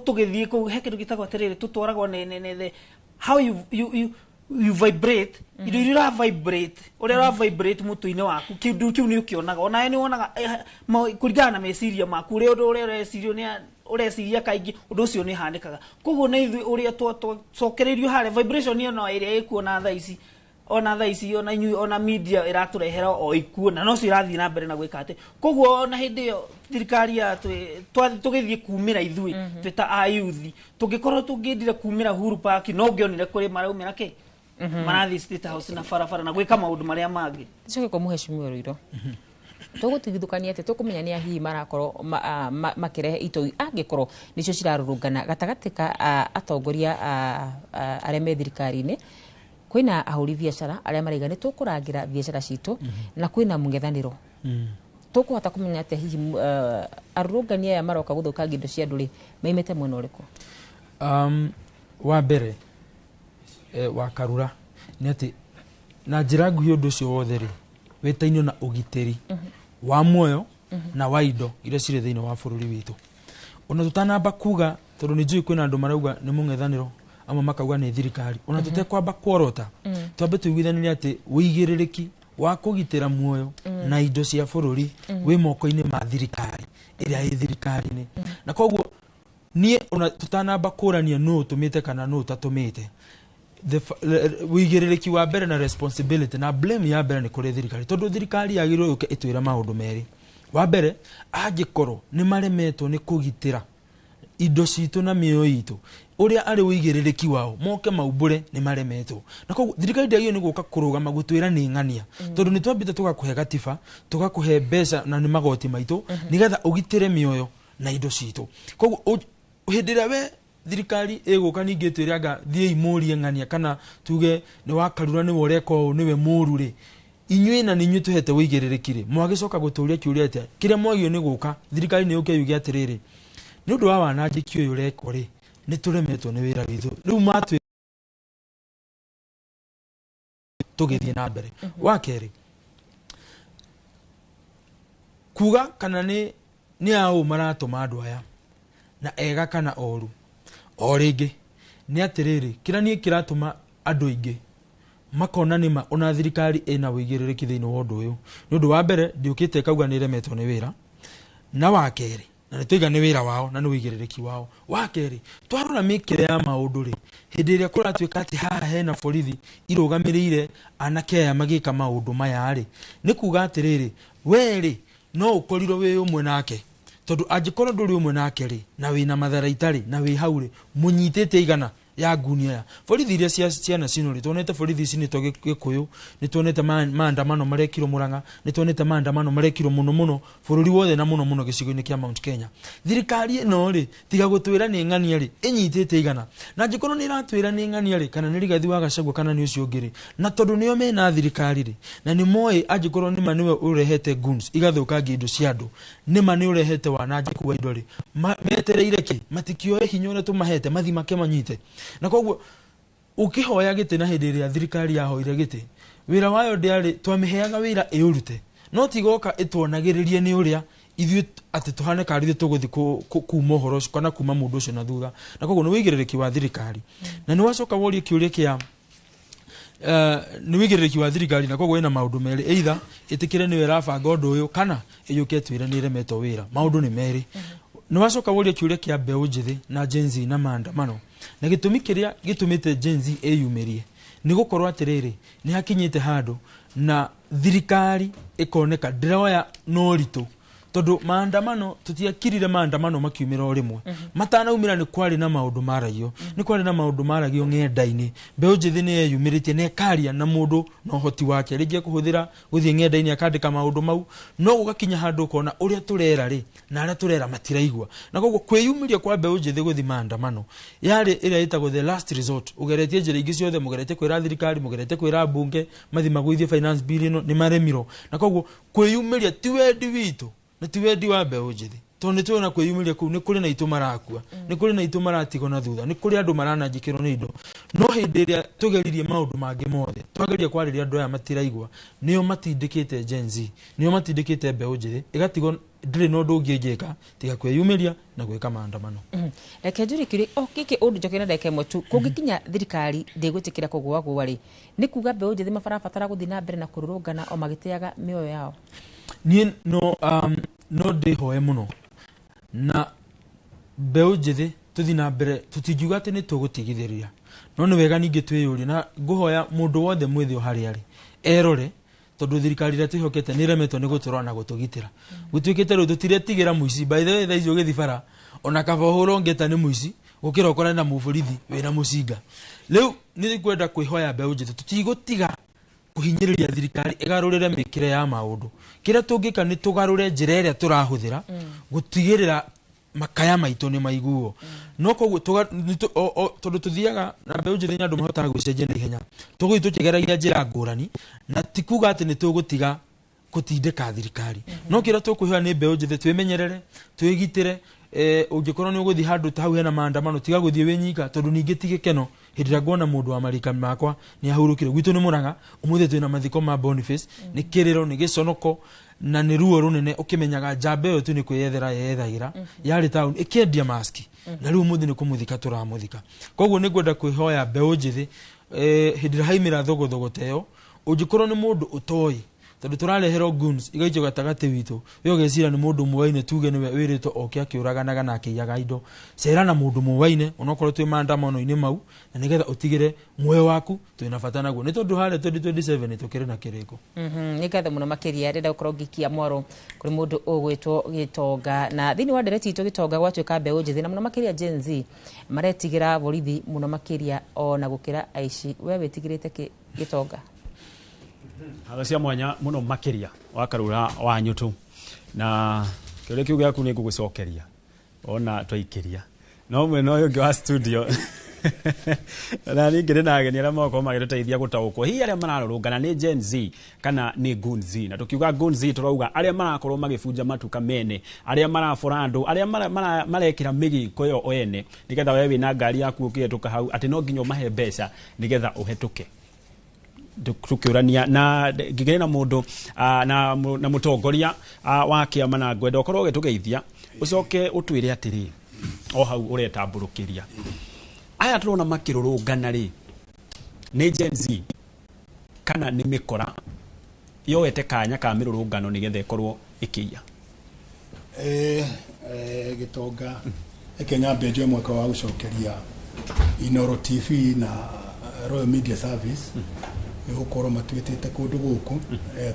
Speaker 3: tũgĩthiĩ kũu he kĩndũ gĩtagwo atĩrĩrĩ tũtwaragwo nĩ how you vibrate, indo iria ũra vibrate, ũrĩa ũra vibrate mũtwe-inĩ waku, kĩndũ kĩu nĩ ũkĩonaga onawe nĩ wonaga kũringana na meciria maku ũrĩa ũndũ ũrĩa ũrecirio nĩ ũreciria kaingĩ ũndũ ũcio nĩ ũhanĩkaga. Koguo nĩ ithuĩ ũrĩa twacokereirio harĩa vibration ĩno ĩrĩa ĩkuo na thaa ici, ona thaa ici ona inyuĩ ona media ĩratũrehera o ikuo na nocio ĩrathiĩ na mbere na gwĩka atĩ. Koguo ona hĩndĩ ĩyo thirikari ya tũgĩthiĩ kumĩra ithuĩ twĩ ta a youth tũngĩkorwo tũngĩendire kumĩra Uhuru Park no ũngĩonire kũrĩ maraumĩra kĩ marathiĩ State House na barabara na gwĩka maũndũ marĩa mangĩ.
Speaker 8: Tucoke kwa mũheshimiwa Ruiro, tũgũtigithũkania atĩ tũkũmenya nĩ hihi marakorwo makĩrehe itoi angĩkorwo nĩcio cirarũrũngana gatagatĩ ka atongoria arĩa me thirikari-inĩ, kwĩna ahũri biacara arĩa maraiga nĩ tũkũrangĩra biacara citũ na kwĩna mũng'ethanĩro. Tũkũhota kũmenya atĩ hihi arũrũngani aya maroka gũthũkangia indo cia andũ rĩ maimĩte mwena ũrĩkũ?
Speaker 10: Wa mbere wa Karura nĩ atĩ na njĩra nguhĩ ũndũ ũcio wothe rĩ wĩtainio na ũgitĩri wa muoyo na wa indo iria cirĩ thĩinĩ wa bũrũri witũ. Ona tũtanamba kuga tondũ nĩ njũĩ kwĩna andũ marauga nĩ mũng'ethanĩro amwe makauga nĩ thirikari, ona tũtekwamba kuorota twambe tũiguithanĩrie atĩ ũigĩrĩrĩki wa kũgitĩra muoyo na indo cia bũrũri wĩ moko-inĩ ma thirikari ĩrĩa ĩ thirikari-inĩ. Na koguo niĩ ona tũtanamba kũrania nũ ũtũmĩte kana nũ ũtatũmĩte, ũigĩrĩrĩki wa mbere na responsibility na blame ya mbere nĩ kũrĩ thirikari, tondũ thirikari yagĩrĩirwo yũke ĩtwĩre maũndũ merĩ. Wa mbere, angĩkorwo nĩ maremetwo nĩ kũgitĩra indo citũ na mĩoyo itũ ũrĩa arĩ ũigĩrĩrĩki wao moke maumbũre nĩ maremetwo. Na koguo thirikari ndĩagĩrĩirwo nĩ gũka kũrũgama gũtwĩra nĩ ng'ania, tondũ nĩ twambĩte tũgakũhe gatiba, tũgakũhe mbeca na nĩ magoti maitũ nĩgetha ũgitĩre mĩoyo na indo citũ. Koguo hĩndĩ ĩrĩa we thirikari ĩgũka ningĩ ĩtwĩre anga thiĩi mũrie ng'ania kana tuge nĩ wa Karura nĩwe ũreka ũũ nĩwe mũũru rĩ, inyuĩ na nĩ inyuĩ tũhete ũigĩrĩrĩki rĩ, mwagĩcoka gũtũria kĩũria atĩa kĩrĩa mwagĩrĩirwo nĩ gũka thirikari nĩ yũke yuge atĩrĩrĩ nĩ ũndũ wa wanangĩki ũyũ ũrekwo rĩ nĩ tũremetwo nĩ wĩra witũ, rĩu matwĩ tũgĩthiĩ na mbere. Wa kerĩ, kuga kana nĩ aũ maratũma andũ aya na ega kana oru, o rĩngĩ nĩ atĩrĩrĩ kĩrĩa niĩ kĩratũma andũ aingĩ makona nĩma ona thirikari ĩna ũigĩrĩrĩki thĩinĩ wa ũndũ ũyũ nĩ ũndũ wa mbere ndĩũkĩte ĩkauga nĩ ĩremetwo nĩ wĩra, na wa kerĩ na nĩ twaiga nĩ wĩra wao na nĩ ũigĩrĩrĩki wao. Wa kerĩ, twarora mĩkĩre ya maũndũ rĩ, hĩndĩ ĩrĩa kũratuĩka atĩ haha hena borithi irũgamĩrĩire anake aya magĩka maũndũ maya rĩ, nĩ kuga atĩrĩrĩ we rĩ no ũkorirwo wĩ ũmwe nake, tondũ angĩkorwo ndũrĩ ũmwe nake rĩ na wĩna matharaita rĩ na wĩ hau rĩ mũnyitĩte igana ya ngunia ya borithi iria cia ciana cino rĩ, tuonete borithi icinĩtwo Gĩkũyũ, nĩ tuonete maandamano marekirwo Mũrang'a, nĩ tuonete maandamano marekirwo mũno mũno bũrũri wothe na mũno mũno gĩcigo-inĩ kĩa Mount Kenya. Thirikari ĩno rĩ tiga gũtwĩra nĩ ng'ania rĩ ĩnyitĩte igana, na angĩkorwo nĩ ĩratwĩra nĩ ng'ania rĩ kana nĩ Rigathi wa Gachagua kana nĩ ũcio ũngĩ rĩ, na tondũ nĩo mena thirikari rĩ na nĩ moĩ angĩkorwo nĩma nĩwe ũrehete goons igathũkangia indo cia andũ, nĩma nĩ ũrehete wanangĩku wa indo rĩ, metereire kĩ? Matikĩoe hinya ũrĩa tũmahete mathi make manyite. Na koguo ũkĩhoya gĩtĩ na hĩndĩ ĩrĩa thirikari yahoire gĩtĩ wĩra wayo ndĩarĩ twamĩheaga wĩra ĩũrute, no tigoka ĩtuonagĩrĩrie nĩ ũrĩa ithuĩ atĩ tũhane karĩ ithuĩ tũgũthiĩ kuma ũhoro ũcio kana kuma mũndũ ũcio na thutha. Na koguo nĩ ũigĩrĩrĩki wa thirikari. Na nĩ wacoka worie kĩũria kĩa nĩ ũigĩrĩrĩki wa thirikari, na koguo ĩna maũndũ merĩ, either ĩtĩkĩre nĩwe ĩrabanga ũndũ ũyũ kana ĩyũke ĩtwĩre nĩ ĩremetwo wĩra. Maũndũ nĩ merĩ. Nĩ wacoka worie kĩũria kĩa mbeũ njĩthĩ na Gen Z na maandamano, na gĩtũmi kĩrĩa gĩtũmĩte Gen Z ĩyumĩrie nĩ gũkorwo atĩrĩrĩ nĩ hakinyĩte handũ na thirikari ĩkoneka ndĩroya na ũritũ, Tondu maandamano tutiakirire maandamano makiumira o rimwe. Matanaumira ni kwari na maundu maragio, ni kwari na maundu maragio ng'enda-inĩ. Mbeũ njĩthĩ nĩ yeyumĩrĩtie na ĩkaria na mũndũ na ũhoti wake, rĩngĩ ekũhũthĩra gũthiĩ ng'enda-inĩ akandĩka maũndũ mau, no gũgakinya handũ ũkona ũrĩa tũrera rĩ na arĩa tũrera matiraigua. Na koguo kwĩyumĩria kwa mbeũ njĩthĩ gũthiĩ maandamano yarĩ ĩrĩa ĩtagwo the last resort. Ũgeretie njĩra ingĩ ciothe, mũgeretie kwĩra thirikari, mũgeretie kwĩra mbunge mathi magũithie finance bill ĩno, nĩ maremirwo. Na koguo kwĩyumĩria ti wendi witũ na ti wendi wa mbeũ njĩthĩ, tondũ nĩ tũrona kwĩyumĩria kũu nĩ kũrĩ na itũ marakua, nĩ kũrĩ na itũ maratigwo na thutha, nĩ kũrĩ andũ maranangĩkĩrwo nĩ indo. No hĩndĩ ĩrĩa tũgeririe maũndũ mangĩ mothe, twageria kwarĩria andũ aya matiraigua, nĩo matindĩkĩte Gen Z, nĩo matindĩkĩte mbeũ njĩthĩ ĩgatigwo ndĩrĩ na ũndũ ũngĩ ĩngĩka tiga kwĩyumĩria na gwĩka maandamano.
Speaker 8: Reke njũrie kĩũria o gĩkĩ ũndũ njoke na ndagĩka ĩmwe tu. Kũngĩkinya thirikari ndĩgwĩtĩkĩra kũgũagũa rĩ, nĩ kuga mbeũ njĩthĩ mabarabatara gũthiĩ na mbere na kũrũrũngana o magĩteaga mĩoyo yao?
Speaker 10: Niĩ no ndĩhoe mũno na mbeũ njĩthĩ tũthiĩ na mbere, tũtingiuga atĩ nĩ tũgũtigithĩria, no nĩ wega ningĩ twĩyũrie, na ngũhoya mũndũ wothe mwĩthĩ o harĩa arĩ erore, tondũ thirikari ĩrĩa twĩhokete nĩ ĩremetwo nĩ gũtũrora na gũtũgitĩra. Gũtuĩkĩte rĩu tũtiretigĩra mũici. By the way, thaa ici ũgĩthiĩ bara ona kaba ũhũrwo ngeta nĩ mũici gũkĩra ũkorane na mũborithi wĩna mũcinga. Rĩu nĩ ngwenda kwĩhoya mbeũ njĩthĩ tũtigũtiga kũhinyĩrĩria thirikari ĩgarũrĩre mĩkĩre ya maũndũ. Kĩrĩa tũngĩka nĩ tũgarũre njĩra ĩrĩa tũrahũthĩra gũtigĩrĩra makaya maitũ nĩ maiguo. No koguo tondũ tũthiaga na mbeũ njĩthĩ nĩ andũ mahotaga gwĩcenjia na ihenya, tũgũthiĩ tũkĩgeragia njĩra ngũrani, na ti kuga atĩ nĩ tũgũtiga gũtindĩka thirikari. No kĩrĩa tũkwĩhoya nĩ mbeũ njĩthĩ twĩmenyerere, twĩgitĩre. Ũngĩkorwo nĩ ũgũthiĩ handũ ta hau hena maandamano, tiga gũthiĩ wĩ nyika, tondũ ningĩ ti gĩkeno hĩndĩ ĩrĩa nguona mũndũ wa marika makwa nĩ ahurũkire. Gwitũ nĩ Mũrang'a, ũmũthĩ twĩna mathiko ma Boniface, nĩ kĩrĩro, nĩ gĩconoko na nĩ ruo rũnene, ũkĩmenyaga njamba ĩyo tu nĩ kwĩyethera yeyethagĩra, yarĩ taũni ĩkĩendia maski, na rĩu ũmũthĩ nĩ kũmũthika tũramũthika. Koguo nĩ ngwenda kwĩhoya mbeũ njĩthĩ, hĩndĩ ĩrĩa haimĩra thogothogo ta ĩyo, ũngĩkorwo nĩ mũndũ ũtoĩ, tondũ tũrareherwo goons igaikio gatagatĩ witũ, we ũgeciria nĩ mũndũ mũwaine, tuge nĩwe wĩrĩtwo oke akĩũraganaga na akĩiyaga indo. Cera na mũndũ mũwaine onokorwo twĩ maandamano-inĩ mau, na nĩgetha ũtigĩre muoyo waku twĩna bata naguo, nĩ tondũ harĩa 2027 tũkĩrĩ na kĩrĩko.
Speaker 8: Nĩ ngatho mũno makĩria. Ndĩrenda gũkorwo ngĩikia mwaro kũrĩ mũndũ ũgwĩtwo Gĩtonga, na thĩinĩ wa ndereti itũ Gĩtonga gwatuĩka mbeũ njĩthĩ na mũno makĩria Gen Z maretigĩra borithi mũno makĩria ona gũkĩra aici. We wĩtigĩrĩte kĩ Gĩtonga?
Speaker 25: Hatho cia mwanya mũno makĩria wa Karura wa Nyũtũ, na kĩũria kĩu gĩaku nĩ ngũgũcokeria ona twaikĩria no mwena ũyũ ũngĩ wa studio. Na ningĩ na ageni arĩa magokorwo magĩtũteithia gũtaũkwo hihi arĩa mararũrũngana nĩ Gen Z kana nĩ Goon Z. Na tũkiuga Goon Z tũrauga arĩa marakorwo magĩbunja matuka mene, arĩa marabora andũ, arĩa marekĩra mĩgĩko ĩyo ene nĩgetha we wĩna ngari yaku ũkĩhetũka hau atĩ no nginya ũmahe mbeca nĩgetha ũhetũke. Tukiurania na ngigere na mundu na mutongoria wa kiama, na ngwenda ukorwo ugitugeithia ucoke utwire atiri o hau uretamburukiria aya turona makirurungana ri ni Gen Z kana ni mikora yoete kanya ka mirurungano nigetha ikorwo ikiia.
Speaker 11: Gitonga eke nyambe njoe mwaka wa gucokeria Inoro TV na Royal Media Service gukorwo matwitite kundu guku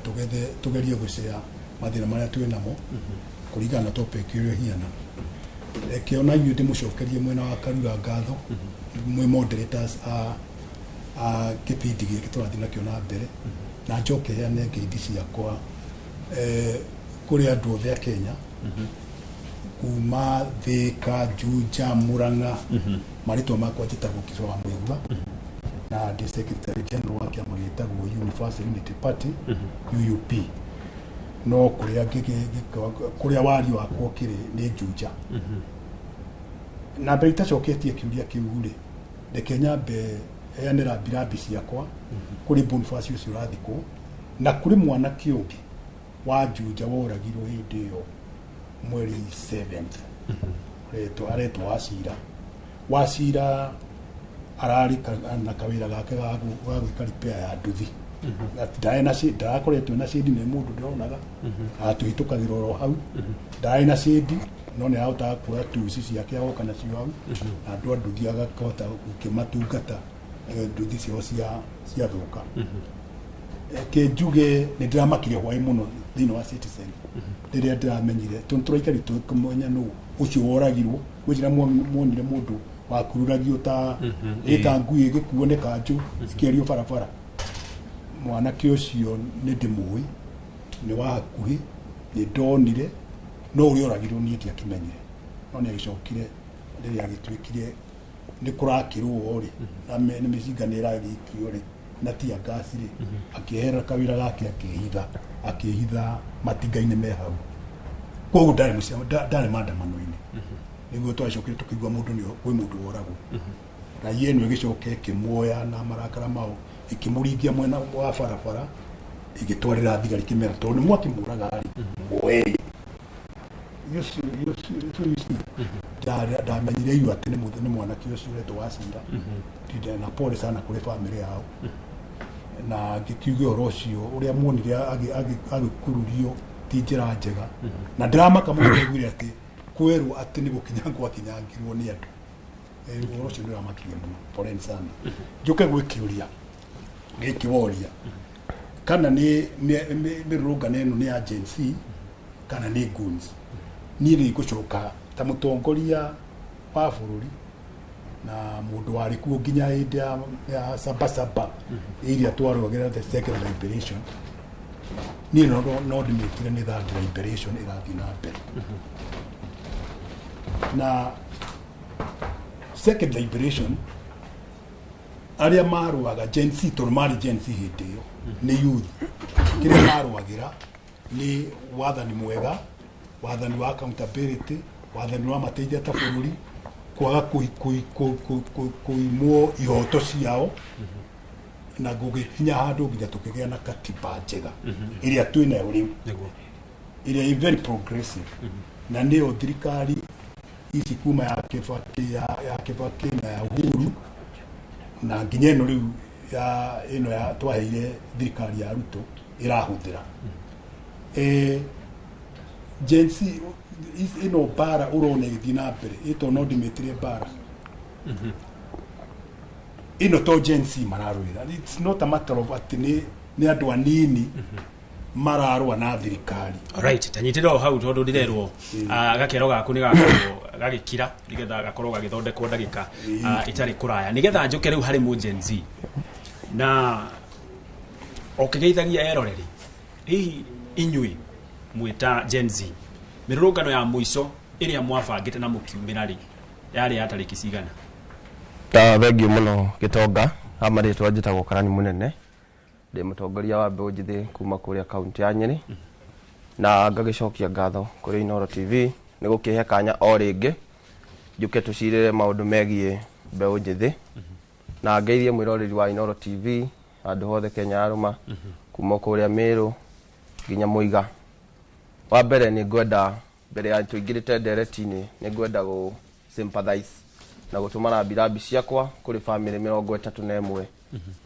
Speaker 11: tugethe tugerie gucea mathina maria twi namo kuringana na topic iria hiana. Reke ona inyuĩ ndĩmũcokerie mwena wa Karura ngatho mwĩ moderators a kĩbindi gĩkĩ tũrathiĩ nakĩo na mbere, na njoke heane ngeithi ciakwa kũrĩ andũ othe a Kenya kuma Thika, Juja, Murang'a. Marĩtwa makwa njĩtagwo Kĩro wa Mũigua na ndĩ secretary general wa kĩama gĩtagwo Universal Unity Party, UUP. No kũrĩa kũrĩa wario wakwa ũkĩrĩ nĩ Juja. Na mbere itacoketie kĩũria kĩu rĩ, reke nyambe heane rambirambi ciakwa kũrĩ Boniface ũcio ũrathikwo na kũrĩ mwanake ũngĩ wa Juja woragirwo hĩndĩ ĩyo mweri 7th, aretwo Wacira. Wacira ararĩ na kawĩra gake ga gwĩka repair ya nduthi. Ndarakoretwo na cĩndi, nĩ mũndũ ndĩronaga atũhĩtũkagĩra oro hau, ndarĩ na cĩndi no nĩ ahotaga kuoya tuci ciake agoka nacio hau, na andũ a nduthi agakĩhota gũkĩmatungata nduthi ciao ciathũka. Reke njuge nĩ ndĩramakire hwaĩ mũno Thĩinĩ wa Citizen rĩrĩa ndĩramenyire tondũ tũraikari tũkĩmenya nũ ũcio woragirwo. Gwĩcira muonire mũndũ wakururagio ta ĩta ngui ĩgĩkuo nĩ kanjũ ĩkĩario barabara. Mwanake ũcio nĩ ndĩmũĩ, nĩ wa hakuhĩ, nĩ ndonire, no ũrĩa oragirwo niĩ ndiakĩmenyire, no nĩ agĩcokire rĩrĩa agĩtuĩkire nĩ kũrakĩrwo rĩ na nĩ mĩcinga nĩ ĩragĩikio rĩ na tear gas rĩ, akĩeherera kawĩra gake, akĩhitha matinga-inĩ me hau. Koguo ndarĩ ndarĩ maandamano-inĩ. Nĩguo twacokire tũkĩigua mũndũ nĩ kwĩ mũndũ woragwo. Raia ĩno ĩgĩcoka ĩkĩmuoya na marakara mao, ĩkĩmũringia mwena wa barabara, ĩgĩtwarĩra thigari, kĩmera tondũ nĩ mwakĩmũraga rĩ, muoei. You see, ndamenyire iu atĩ nĩ mwanake ũcio ũretwo Wacira. Ndinde na pole sana kũrĩ famĩlĩ yao, na ngĩkiuga ũhoro ũcio ũrĩa muonire agĩkururio ti njĩra njega, na ndĩramaka mũno ndaiguire atĩ kwerwo atĩ nĩ gũkinyangwo akinyangirwo nĩ andũ. Ũhoro ũcio nĩ ũramakirie mũno, poleni sana. Njũke gwĩ kĩũria gĩkĩ woria, kana nĩ mĩrũrũngano ĩno nĩ ya Gen Z kana nĩ goons. Niĩ nĩ ngũcoka ta mũtongoria wa bũrũri na mũndũ warĩ kuo nginya hĩndĩ ya Sabasaba ĩrĩa twarũagĩra the second liberation, niĩ no ndĩmĩtire nĩ third liberation ĩrathiĩ na mbere. Na second liberation arĩa marũaga Gen Z, tondũ marĩ Gen Z hĩndĩ ĩyo nĩ youth, kĩrĩa marũagĩra nĩ wathani mwega, wathani wa accountability, wathani wa mateithia ta bũrũri, kwaga kũimwo ihoto ciao, na gũgĩkinya handũ nginya tũkĩgĩa na katiba njega ĩrĩa twĩnayo rĩu, ĩrĩa ĩ very progressive, na nĩyo thirikari ici kuma ya Kibaki, ya Kibaki na ya Uhuru na nginya ĩno rĩu ya ĩno ya twaheire thirikari ya Ruto ĩrahũthĩra. Gen Z ĩno mbara ũrona ĩgĩthiĩ na mbere ĩto no ndĩmĩtire mbara ĩno to Gen Z mararũĩra. It's not a matter of atĩ nĩ andũ anini mararũa na thirikari.
Speaker 25: Right, tanyitĩrĩra o hau tondũ ndĩrerwo gakero gaku nĩ gakorwo gagĩkira nĩgetha gakorwo gagĩthondekwo ndagĩka itarĩ kũraya, nĩgetha njũke rĩu harĩ mũ Gen Z na ũkĩgeithagia eroreri. Hihi inyuĩ mwĩta Gen Z, mĩrũrũngano ya mũico ĩrĩa mwabangĩte na mũkiumĩra rĩ, yarĩ ya tarĩki cigana?
Speaker 6: Ta thengio mũno Gĩtonga, ha marĩtwa njĩtagwo Karani Mũnene, ndĩ mũtongoria wa mbeũ njĩthĩ kuma kũrĩa kaunti ya Nyĩrĩ, na ngagĩcokia ngatho kũrĩ Inooro TV nĩ gũkĩhe kanya o rĩngĩ njũke tũcirĩre maũndũ megiĩ mbeũ njĩthĩ, na ngeithie mwĩroreri wa Inooro TV handũ hothe Kenya yarũma, kuma kũrĩa Mĩrũ nginya Mũiga. Wa mbere nĩ ngwenda, mbere ya tũingĩrĩte ndereti-inĩ, nĩ ngwenda gũ sympathize na gũtũma rambirambi ciakwa kũrĩ bamĩrĩ 31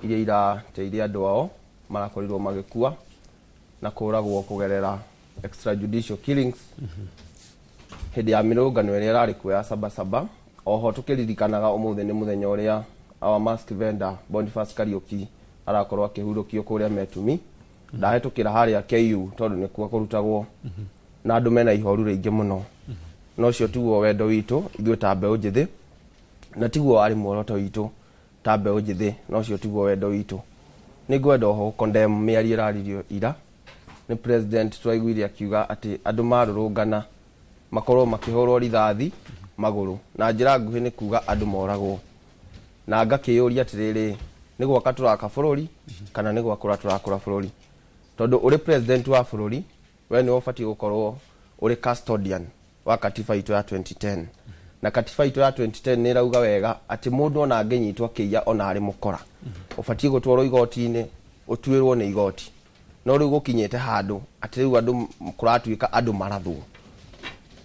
Speaker 6: iria irateithia andũ ao marakorirwo magĩkua na kũragwo kũgerera extrajudicial killings hĩndĩ ya mĩrũrũngano ĩrĩa ĩrarĩ kuo ya Sabasaba. Oho tũkĩririkanaga ũmũthĩ nĩ mũthenya ũrĩa our mask vendor Boniface Kariuki arakorwo akĩhurũkio kũrĩa Metumi. Ndahĩtũkĩra harĩa KU tondũ nĩkuo kũrutagwo na andũ mena ihoru rĩingĩ mũno, no ũcio tiguo wendo witũ ithuĩ ta mbeũ njĩthĩ, na tiguo warĩ muoroto witũ ta mbeũ njĩthĩ, na ũcio tiguo wendo witũ. Nĩ ngwenda oho condemn mĩario ĩraririo ira nĩ president. Twaiguire akiuga atĩ andũ marũrũngana makorwo makĩhũrwo rithathi magũrũ, na njĩra nguhĩ nĩ kuga andũ moragwo. Na ngakĩyũria atĩrĩrĩ, nĩ gwaka tũraka bũrũri kana nĩ gwakũra tũrakũra bũrũri? Tondũ ũrĩ president wa bũrũri, we nĩwe ũbatiĩ gũkorwo ũrĩ custodian wa katiba itũ ya 2010, na katiba itũ ya 2010 nĩ ĩrauga wega atĩ mũndũ ona angĩnyitwo akĩiya ona arĩ mũkora, ũbatiĩ gũtwarwo igoti-inĩ ũtuĩrwo nĩ igoti. No rĩu gũkinyĩte handũ atĩ rĩu andũ kũratuĩka andũ marathwo.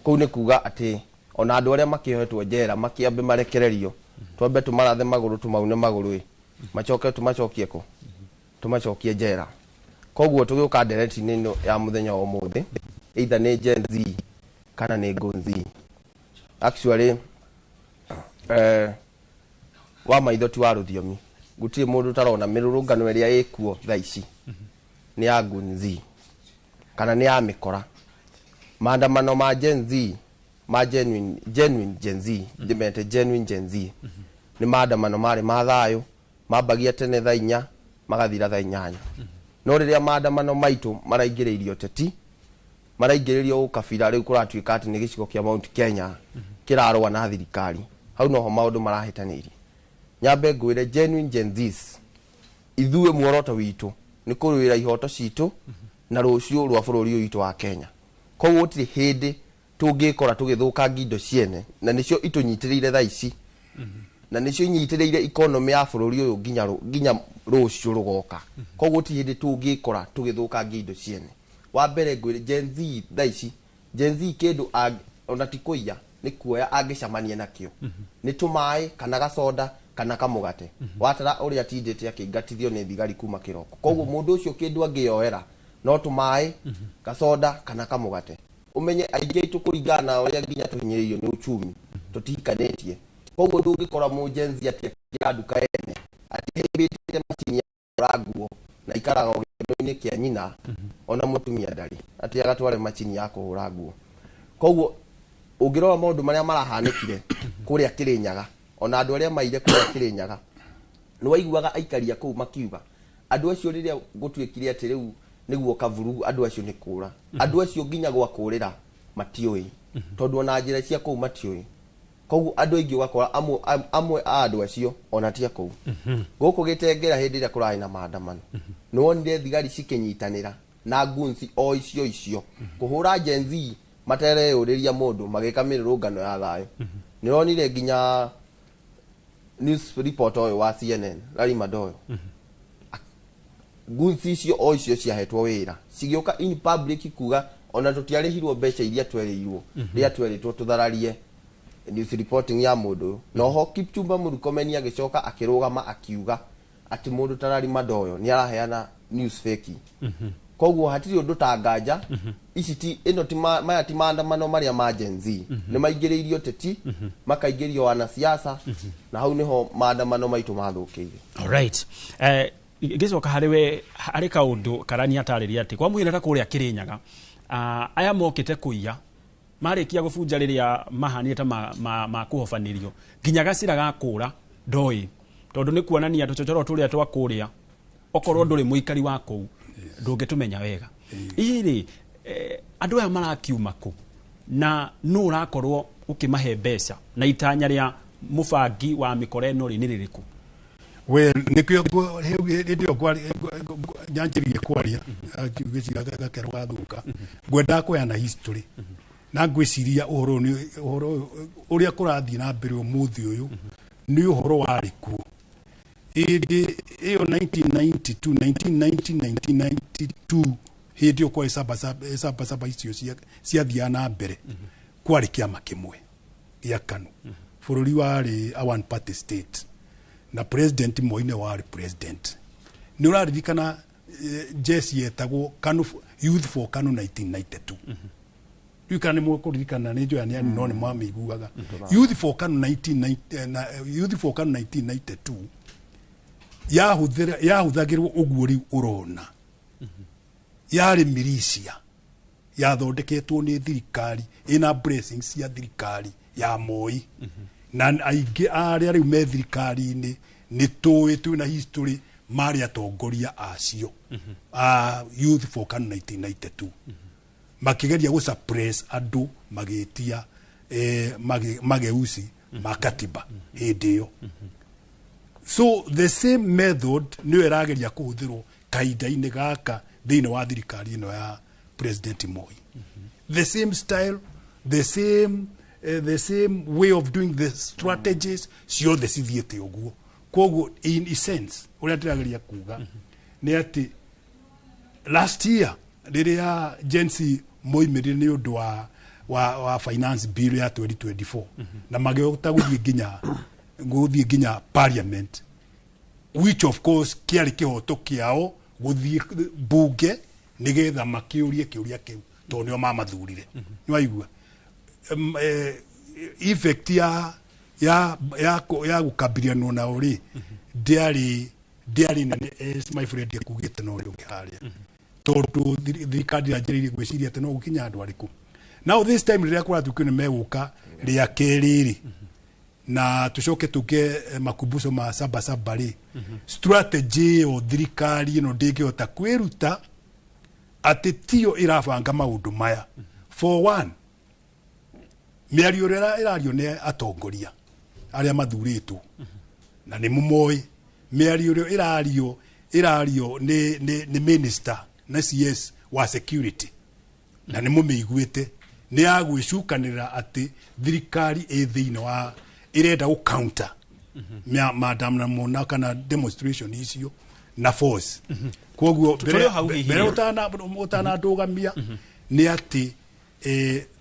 Speaker 6: Kũu nĩ kuga atĩ ona andũ arĩa makĩohetwo njera makĩambe marekererio, twambe tũmarathe magũrũ, tũmaune magũrũ ĩ, macoke tũmacokie kũ? Tũmacokie njera. Koguo tũgĩũka ndereti-inĩ ĩno ya mũthenya wa ũmũthĩ, either nĩ Gen Z kana nĩ Gen Z. Actually, wa maitho ti wa rũthiomi, gũtirĩ mũndũ ũtarona mĩrũrũngano ĩrĩa ĩkuo thaa ici nĩ ya Gen Z. Kana nĩ ya mĩkora. Maandamano ma Gen Z, ma genuine Gen Z, ndĩmete genuine Gen Z, nĩ maandamano marĩ ma thayũ, mambagia tene thaa 4 magathira thaa 8. No rĩrĩa maandamano maitũ maraingĩrĩirio teti, maraingĩrĩrio ũkabira, rĩu kũratuĩka atĩ nĩ gĩcigo kĩa Mount Kenya kĩrarũa na thirikari, hau noho maũndũ marahĩtanĩirie. Nyambe ngwĩre, genuine Gen Zs, ithuĩ muoroto witũ nĩ kũrũĩra ihoto citũ na rũciũ rwa bũrũri ũyũ witũ wa Kenya. Koguo gũtirĩ hĩndĩ tũngĩkora tũgĩthũkangia indo ciene, na nĩcio itũnyitĩrĩire thaa ici, na nĩcio inyitĩrĩire economy ya bũrũri ũyũ nginya rũciũ rũgoka. Koguo gũtirĩ hĩndĩ tũngĩkora tũgĩthũkangia indo ciene. Wa mbere ngwĩre, Gen Z thaa ici, Gen Z kĩndũ ona ti kũiya, nĩ kuoya angĩcemania nakĩo nĩ tũmaĩ kana gacoda kana kamũgate. Watara ũrĩa atindĩte akĩingatithio nĩ thigari kuma kĩroko. Koguo mũndũ ũcio kĩndũ angĩyoera no tũmaĩ, gacoda kana kamũgate. Ũmenye aingĩ aitũ, kũringana na ũrĩa nginya tũhinyĩrĩirio nĩ uchumi, tũtihikanĩtie. Koguo ndũngĩkora mũ Gen Z atĩ akĩingĩra nduka ene atihĩmbĩtie macini ya kũhũra nguo, na ikaraga o gĩthũinĩ kĩa nyina, ona mũtumia ndarĩ atĩ agatware macini ya kũhũra nguo. Koguo ũngĩrora maũndũ marĩa marahanĩkire kũrĩa Kĩrĩnyaga, ona andũ arĩa maire kũrĩa Kĩrĩnyaga, nĩ waiguaga aikari a kũu makiuga andũ acio rĩrĩa gũtuĩkire atĩ rĩu nĩguo kavurugu, andũ acio nĩ kũra, andũ acio nginya gwa kũrĩra matiũĩ, tondũ ona njĩra cia kũu matiũĩ. Koguo andũ aingĩ ũgakora amwe a andũ acio ona ti a kũu. Gũkũ Gĩtengera, hĩndĩ ĩrĩa kũrarĩ na maandamano, nĩ wonire thigari cikĩnyitanĩra na ngunci o icio icio kũhũra Gen Z matereyũrĩria mũndũ magĩka mĩrũrũngano ya thayũ. Nĩ wonire nginya news report ũyũ wa CNN, Larry Madowo, ngunci icio o icio ciahetwo wĩra cigĩũka in public kuga ona tũtiarĩhirwo mbeca iria twerĩirwo rĩrĩa twerĩtwo tũthararie news reporting ya mũndũ ũyũ. Noho Kipchumba Murkomen agĩcoka akĩrũgama akiuga atĩ mũndũ ta Larry Madowo nĩ araheana news fake. Koguo hatirĩ ũndũ ta nganja ici ti ĩno ti maya ti maandamano marĩa ma Gen Z, nĩ maingĩrĩirio teti, makaingĩrio wanasiasa, na hau nĩho maandamano maitũ mathũkĩire.
Speaker 25: Alright. Ngĩcoka harĩ we, harĩ kaũndũ Karani atarĩria atĩ kwa mũhiano ta kũrĩa Kĩrĩnyaga, aya mokĩte kũiya, marĩkia gũbunja rĩrĩa mahanire ta ma kũhobanĩrio, nginya gacĩra ga kũra ndoĩ, tondũ nĩ kuonania tũchochoro tũrĩa twa kũrĩa, okorwo ndũrĩ mũikari wa kũu ndũngĩtũmenya wega. Hihi rĩ, andũ aya marakiuma kũ, na nũ ũrakorwo ũkĩmahe mbeca, na itanya rĩa mũbangi wa mĩkora ĩno rĩ nĩ rĩrĩkũ?
Speaker 11: Well, nĩkĩo hĩndĩ ĩyo nyanjĩrĩirie kwaria ngĩciria gakero gathũka, ngwendaga kũheana history, na ngwĩciria ũhoro ũyũ nĩ ũhoro ũyũ ũrĩa kũrathiĩ na mbere ũmũthĩ ũyũ nĩ ũhoro warĩ kuo hĩndĩ ĩyo 1992, 1990, 1992. Hĩndĩ ĩyo kwarĩ saba saba icio ciathiaga na mbere, kwarĩ kĩama kĩmwe gĩa KANU, bũrũri warĩ a one party state, na President Moi nĩ warĩ president. Nĩ ũraririkana jeci yetagwo KANU, Youth for KANU 1992? Rĩu kana nĩ mũkũririkana, nĩ njoya nĩ ani, no nĩ mwamĩiguaga Youth for KANU 1990, Youth for KANU 1992 yahũthagĩrwo ũguo rĩu ũrona, yarĩ militia yathondeketwo nĩ thirikari ĩna blessings cia thirikari ya Moi, na aingĩ arĩa rĩu me thirikari-inĩ nĩ tũĩ twĩna history marĩ atongoria acio a Youth for KANU 1992, makĩgeria gũ suppress andũ magĩtia mageuzi ma katiba hĩndĩ ĩyo. So the same method nĩyo ĩrageria kũhũthĩrwo kahinda-inĩ gaka thĩinĩ wa thirikari ĩno ya President Moi. The same style, the same way of doing the strategies ciothe cithiĩte ũguo. Koguo in essence ũrĩa ndĩrageria kuga nĩ atĩ last year rĩrĩa Gen Z moimĩrire nĩ ũndũ wa finance bill ya 2024 na magĩhota gũthiĩ nginya parliament, which of course kĩarĩ kĩhoto kĩao gũthiĩ bunge nĩgetha makĩũrie kĩũria kĩu tondũ nĩo mamathurire. Nĩ waigua effect ya gũkabilianwo nao rĩ, ndĩarĩ nene as my friend ekugĩte, na ũrĩa ũngĩ harĩa Tondu thirikari yanjĩrĩirie gwĩciria atĩ no gũkinya andũ arĩkũ. Now this time rĩrĩa kũratuĩkio nĩ megũka rĩa kerĩ rĩ, na tucoke tuke makumbuco ma saba saba rĩ, strategy ĩyo thirikari ĩno ndĩngĩhota kwĩruta atĩ tiyo ĩrabanga maũndũ maya. For one, mĩario ĩrĩa ĩrario nĩ atongoria arĩa mathurĩtwo na nĩ mũmoĩ, mĩario ĩrĩa ĩrario nĩ minister na CS wa security na nĩ mũmĩiguĩte, nĩ ya gwĩcukanĩrĩra atĩ thirikari ĩ thĩinĩ wa ĩrenda gũ counter maandamano na kana demonstration icio na force. Koguo
Speaker 25: Tũrĩ o hau hihi.
Speaker 11: Mbere ũtanandũgamia nĩ atĩ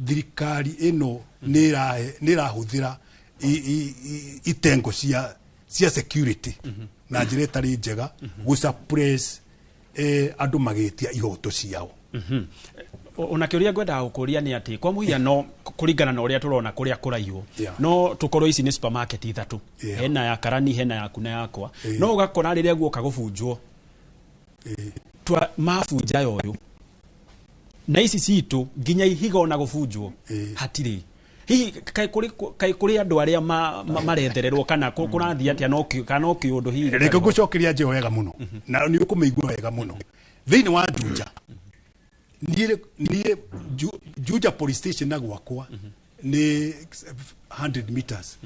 Speaker 11: thirikari ĩno nĩ ĩrahũthĩra itengo cia security na njĩra ĩtarĩ njega gũ suppress andũ magĩtia ihoto ciao.
Speaker 25: Ona kĩũria ngwendaga gũkũria nĩ atĩ kwa mũhiano kũringana na ũrĩa tũrona kũrĩa kũraihwo, no tũkorwo ici nĩ supermarket ithatũ, hena ya Karani, hena yaku na yakwa, no ũgakora rĩrĩa guoka gũbunjwo twa mabunja ũyũ na ici citũ nginya ihiga ona gũbunjwo hatirĩ. Hihi kaĩ kũrĩ andũ arĩa marethererwo kana kũrathiĩ atĩa kana no kĩũndũ hihi?
Speaker 11: Reke ngũcokeria njĩra wega mũno na nĩ ũkũmĩigua wega mũno. Thĩinĩ wa Juja, niĩ Juja police station na gwakwa nĩ 100 meters.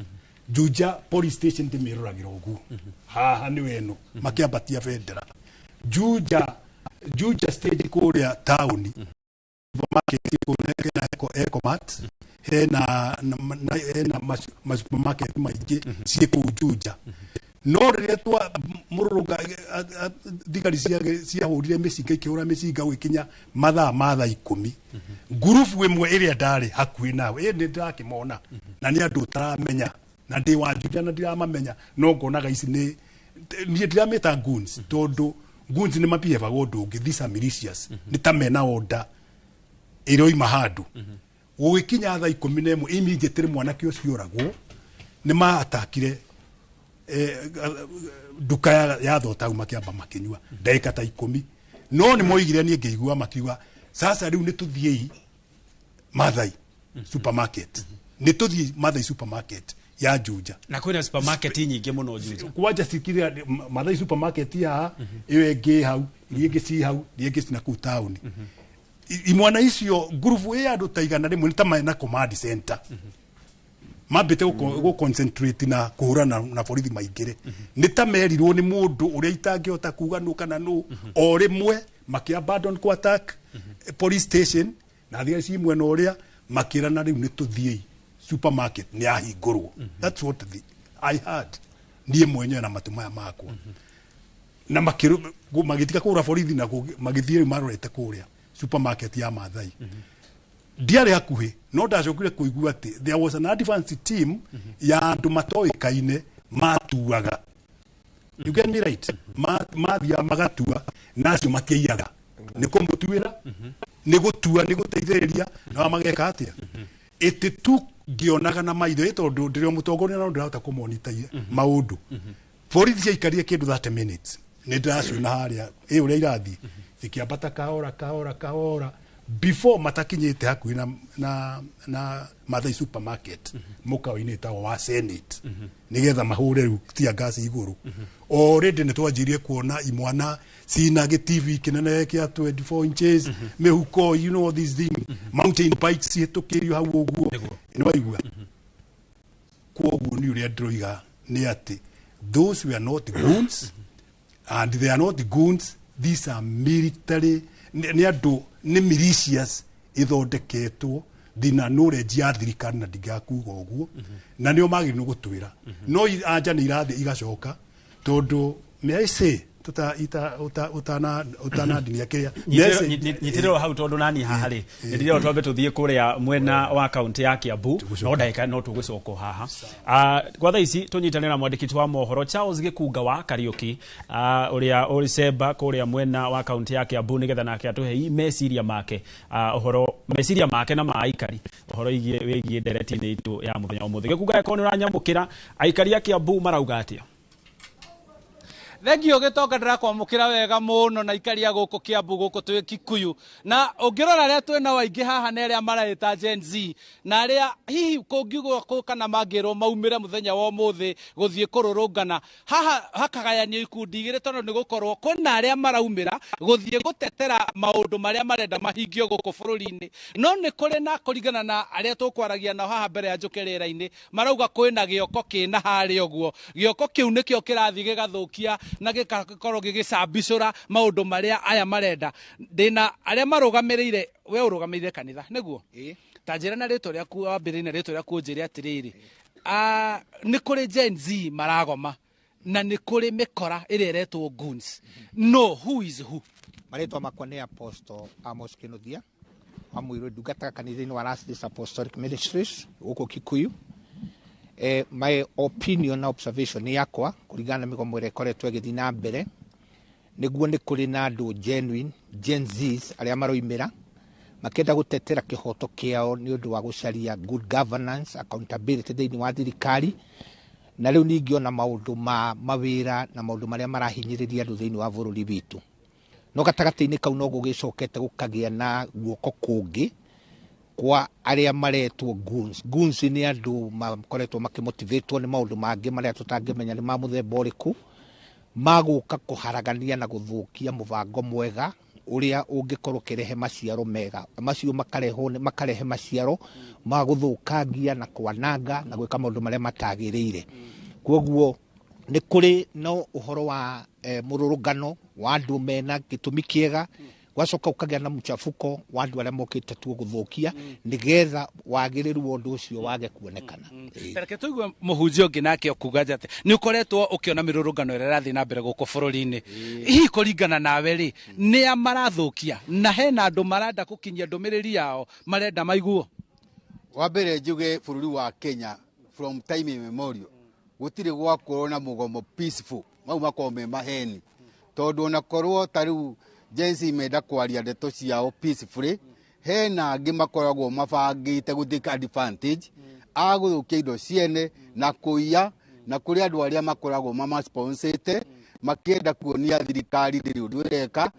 Speaker 11: Juja police station ndĩmĩroragĩra ũguo haha nĩ weno makĩambatia bendera. Juja stage kũrĩa taũni supermarket hena Ecomart, hena ma supermarket maingĩ ciĩ kũu Juja. No rĩrĩa twa mũrũrũnga thigari ciahũrire mĩcinga ikĩhũra mĩcinga gũgĩkinya mathaa ma thaa 10, ngurubu ĩmwe ĩrĩa ndarĩ hakuhĩ nawe ĩ nĩ ndĩrakĩmona na nĩ andũ ũtaramenya na ndĩ wa Juja na ndiramamenya, no ngonaga ici nĩ niĩ ndiramĩta goons tondũ goons nĩ mabihevaga ũndũ ũngĩ. These are militias, nĩ ta mena order ĩroima handũ. Gũgĩkinya thaa 11 immediately mwanake ũcio oragwo nĩ maatakire nduka ya thota hau makĩamba makĩnyua ndagĩka ta 10, no nĩ moigire niĩ ngĩigua makiuga sasa rĩu nĩ tũthiĩi Mathai supermarket, nĩ tũthiĩ Mathai supermarket ya Juja.
Speaker 25: Na kwĩna supermarket nyingĩ mũno Juja.
Speaker 11: Kwanja cikire Mathai supermarket haha, ĩyo ĩngĩ hau, iria ingĩ ci hau, iria ingĩ cina kũu taũni. Imwana icio ngurubu ĩ andũ ta 100 nĩ ta mena command center mambĩte gũ concentrate na kũhũrana na borithi maingĩre. Nĩ ta merirwo nĩ mũndũ ũrĩa itangĩhota kuga nũ kana nũ, o rĩmwe makĩ abandon kũ attack police station na thigari ci mwena ũrĩa makĩrana rĩu nĩ tũthiĩi supermarket nĩ yahingũrwo. That's what I heard niĩ mwenyewe na matũ maya makwa. Na magĩtiga kũhũra borithi na magĩthiĩ rĩu marorete kũrĩa supermarket ya Mathai. Ndiarĩ hakuhĩ no ndacokire kũigua atĩ there was an advance team ya andũ matoĩkaine matuaga. You get me right? Mathiaga magatua na acio matiaiyaga. Nĩ kũmũtuĩra, nĩ gũtua, nĩ gũteithĩrĩria na mageka atĩa. Ĩtĩ tu ngĩonaga na maitho ĩ tondũ ndĩrĩ o mũtongoria na ndĩrahota kũmonita maũndũ. Borithi ciaikarire kĩndũ 30 minutes nĩ ndĩraciona harĩa ĩ ũrĩa irathiĩ cikĩambata kahora kahora kahora before matakinyĩte hakuhĩ na Mathai supermarket mũkawa-inĩ ĩtagwo wa Senate nĩgetha mahũre rĩu tear gas igũrũ. Already nĩ twanjirie kuona imwana cina gĩ TV kĩnene kĩa 24 inches, mĩhuko, you know these things, mountain bikes cihĩtũkĩrio hau ũguo nĩ waigua. Kwoguo nĩ ũrĩa ndĩroiga nĩ atĩ those were not goons and they are not goons, these are military, nĩ andũ nĩ militias ithondeketwo thina knowledge ya thirikari na ndingakuga ũguo na nĩo magĩrĩirwo gũtwĩra. No anja nĩ irathiĩ igacoka tondũ may I say ũtanandinia kĩrĩa
Speaker 25: Nyitĩrĩrwo hau tondũ nani haha rĩ nĩ twambe tũthiĩ kũrĩa mwena wa kaunti ya Kiambu no ndagĩka no tũgũcoka haha. Kwa thaa ici tũnyitanĩre na mwandĩki wa mohoro Charles Gĩkunga wa Kariũki ũrĩa ũrĩ Cemba kũrĩa mwena wa kaunti ya Kiambu nĩgetha nake atũhe meciria make ũhoro meciria make na ma aikari ũhoro wĩgiĩ ndereti-inĩ itũ ya mũthenya ũmũthĩ. Gĩkunga, angĩkorwo nĩ ũranyamũkĩra, aikari a Kiambu marauga atĩa?
Speaker 12: Thengio Gĩtonga, ndĩrakwamũkĩra wega mũno na ikaria gũkũ Kiambu, gũkũ twĩ Kikuyu. Na ũngĩrora arĩa twĩ nao aingĩ haha nĩ arĩa mareĩta Gen Z, na arĩa hihi kũngiugwo kũ kana mangĩrwo maumĩre mũthenya wa ũmũthĩ gũthiĩ kũrũrũngana haha, hakagayanio ikundi igĩrĩ, tondũ nĩ gũkorwo kwĩna arĩa maraumĩra gũthiĩ gũtetera maũndũ marĩa marenda mahingio gũkũ bũrũri-inĩ, no nĩ kũrĩ na kũringana na arĩa tũkwaragia nao haha mbere ya njũke rĩera-inĩ, marauga kwĩna gĩoko kĩna harĩa ũguo. Gĩoko kĩu nĩkĩo kĩrathiĩ gĩgathũkia na gĩgakorwo gĩgĩcambicũra maũndũ marĩa aya marenda. Ndĩna arĩa marũgamĩrĩire, we ũrũgamĩrĩire kanitha nĩguo? Ta njĩra na rĩtwa rĩaku, wambĩrĩrie na rĩtwa rĩaku, ũnjĩre atĩrĩrĩ, nĩ kũrĩ Gen Z maragoma na nĩ kũrĩ mĩkora ĩrĩa ĩretwo goons, no who is who?
Speaker 14: Marĩtwa makwa nĩ Apostle Amos Kinuthia wa Mũirũ, ndungataga kanitha-inĩ wa Last Days Apostolic Ministries gũkũ Kikuyu. My opinion na observation yakwa kũringana na mĩgomo ĩrĩa ĩkoretwo ĩgĩthiĩ na mbere, nĩguo nĩ kũrĩ na andũ genuine Gen Zs arĩa maroimĩra makĩenda gũtetera kĩhoto kĩao nĩ ũndũ wa gũcaria good governance, accountability thĩinĩ wa thirikari, na rĩu ningĩ ona maũndũ ma mawĩra na maũndũ marĩa marahinyĩrĩria andũ thĩinĩ wa bũrũri witũ. No gatagatĩ-inĩ kau no gũgĩcokete gũkagĩa na guoko kũngĩ kwa arĩa maretwo goons. Goons nĩ andũ makoretwo makĩmotivatwo nĩ maũndũ mangĩ marĩa tũtangĩmenya nĩ ma mũthemba ũrĩkũ, magũka kũharagania na gũthũkia mũbango mwega ũrĩa ũngĩkorwo ũkĩrehe maciaro mega. Macio makarehwo makarehe maciaro ma gũthũkangia na kwananga na gwĩka maũndũ marĩa matagĩrĩire. Koguo nĩ kũrĩ no ũhoro wa mũrũrũngano wa andũ mena gĩtũmi kĩega, gwacoka ũkagĩa na mũchafuko wa andũ arĩa mokĩte tuo gũthũkia nĩgetha wagĩrĩru wa ũndũ ũcio wage kuonekana.
Speaker 12: Reke tũigue mũhunjia ũngĩ nake ũkuga atĩ nĩ ũkoretwo ũkĩona mĩrũrũngano ĩrĩa ĩrathiĩ na mbere gũkũ bũrũri-inĩ. Hihi kũringana nawe rĩ, nĩa marathũkia na hena andũ marenda gũkinyia ndũmĩrĩri yao marenda maiguo?
Speaker 15: Wa mbere njuge bũrũri wa Kenya from time immemorial gũtirĩ gwakorwo na mũgomo peaceful, mau makorwo me maheni, tondũ ona korwo ta rĩu Gen Z menda kwaria ndeto ciao peacefully, hena angĩ makoragwo mabangĩte gũ take advantage a gũthũkia indo ciene na kũiya, na kũrĩ andũ arĩa makoragwo mamasponsete makĩenda kuonia thirikari ndĩrĩ ũndũ ĩreka,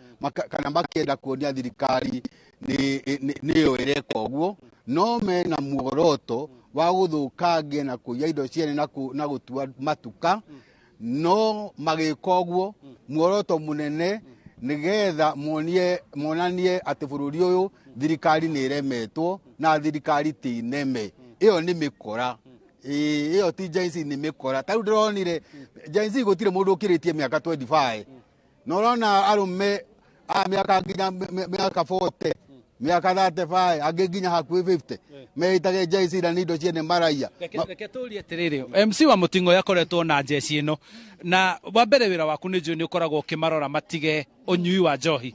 Speaker 15: kana makĩenda kuonia thirikari nĩyo ĩreka ũguo, no mena muoroto wa gũthũkangia na kũiya indo ciene na gũtua matuka, no magĩka ũguo muoroto mũnene nĩgetha monanie atĩ bũrũri ũyũ thirikari nĩ ĩremetwo na thirikari ti neme. Ĩyo nĩ mĩkora. Ĩyo ti Gen Z, nĩ mĩkora. Ta rĩu ndĩronire Gen Z gũtirĩ mũndũ ũkĩrĩtie mĩaka 25, na ũrona arũme a mĩaka nginya mĩaka 40, mĩaka 35, angĩ nginya hakuhĩ 50 meĩtage Gen Z na nĩ indo ciene maraiya.
Speaker 12: Reke tũrie atĩrĩrĩ, MC wa Mũting'o yakoretwo na njeci ĩno, na wa mbere wĩra waku nĩ njũĩ nĩ ũkoragwo ũkĩmarora matige ũnyui wa njohi.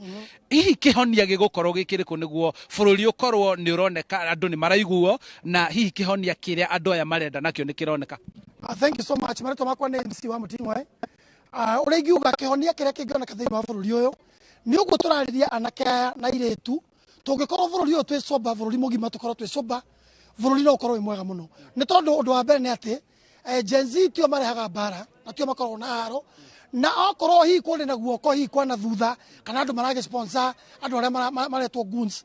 Speaker 12: Hihi kĩhonia gĩgũkorwo gĩkĩrĩkũ nĩguo bũrũri ũkorwo nĩ ũroneka andũ nĩ maraiguo, na hihi kĩhonia kĩrĩa andũ aya marenda nakĩo nĩ kĩroneka?
Speaker 16: Thank you so much. Marĩtwa makwa nĩ MC wa Mũting'o. Ũrĩa ingiuga kĩhonia kĩrĩa kĩngĩoneka thĩinĩ wa bũrũri ũyũ nĩ ũguo tũrarĩria anake aya na airĩtu, tũngĩkorwo bũrũri ũyũ twĩ sober, bũrũri mũgima tũkorwo twĩ sober, bũrũri no ũkorwo wĩ mwega mũno. Nĩ tondũ ũndũ wa mbere nĩ atĩ Gen Z tio marehaga mbara na tio makoragwo na haro, na okorwo hihi kũrĩ na guoko hihi kwana thutha kana andũ maragĩ sponsor andũ arĩa maretwo goons,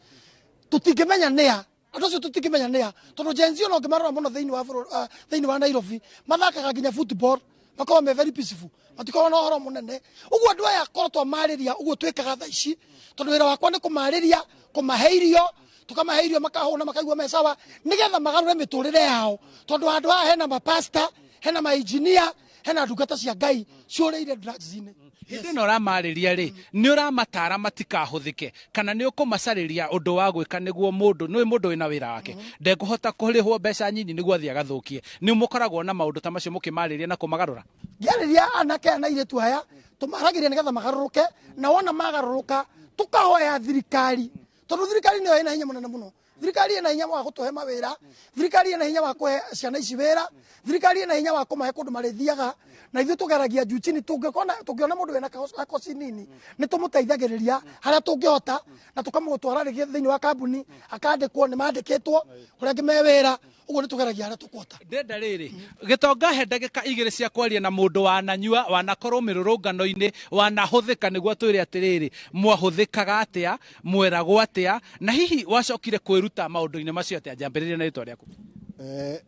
Speaker 16: tũtingĩmenya nĩa andũ acio, tũtingĩmenya nĩa, tondũ Gen Z ona ũngĩmarora mũno thĩinĩ wa bũrũri, thĩinĩ wa Nairobi mathakaga nginya football, makoragwo me very peaceful, matikoragwo na ũhoro mũnene ũguo. Andũ aya korwo twamarĩria ũguo twĩkaga thaa ici, tondũ wĩra wakwa nĩ kũmarĩria, kũmahe irio, tũkamahe irio makahũna, makaigua me sawa, nĩgetha magarũre mĩtũrĩre yao, tondũ handũ haha hena mapasta, hena mainjinia, hena ndungata cia Ngai ciũrĩire drugs-inĩ.
Speaker 12: Hĩndĩ ĩno ũramarĩria rĩ, nĩ ũramatara matikahũthĩke kana nĩ ũkũmacarĩria ũndũ wa gwĩka nĩguo mũndũ nĩ mũndũ wĩna wĩra wake ndekũhota kũrĩhwo mbeca nyinyi nĩguo athiĩ agathũkie? Nĩ mũkoragwo na maũndũ ta macio mũkĩmarĩria na kũmagarũra?
Speaker 16: Ngĩarĩria anake aya na airĩtu aya, tũmaragĩria nĩgetha magarũrũke, na wona magarũrũka tũkahoya thirikari, tondũ thirikari nĩyo ĩna hinya mũnene mũno. Thirikari ĩna hinya wa gũtũhe mawĩra, thirikari ĩna hinya wa kũhe ciana ici wĩra, thirikari ĩna hinya wa kũmahe kũndũ marĩthiaga, na ithuĩ tũgeragia juu chini. Tũngĩona mũndũ wĩna gakoci nini nĩ tũmũteithagĩrĩria harĩa tũngĩhota, na tũkamũtwara rĩngĩ thĩinĩ wa kambuni akandĩkwo, nĩ mandĩkĩtwo kũrĩa angĩ me wĩra. Ũguo nĩ tũgeragia harĩa tũkũhota.
Speaker 12: Ndenda rĩrĩ gĩtonga, he ndagĩka 2 cia kwaria na mũndũ wananyua, wanakorwo mĩrũrũngano-inĩ, wanahũthĩka, nĩguo twĩre atĩrĩrĩ, mwahũthĩkaga atĩa, mweragwo atĩa, na hihi wacokire kwĩruta maũndũ-inĩ macio atĩa? Njambĩrĩria na rĩtwa rĩaku.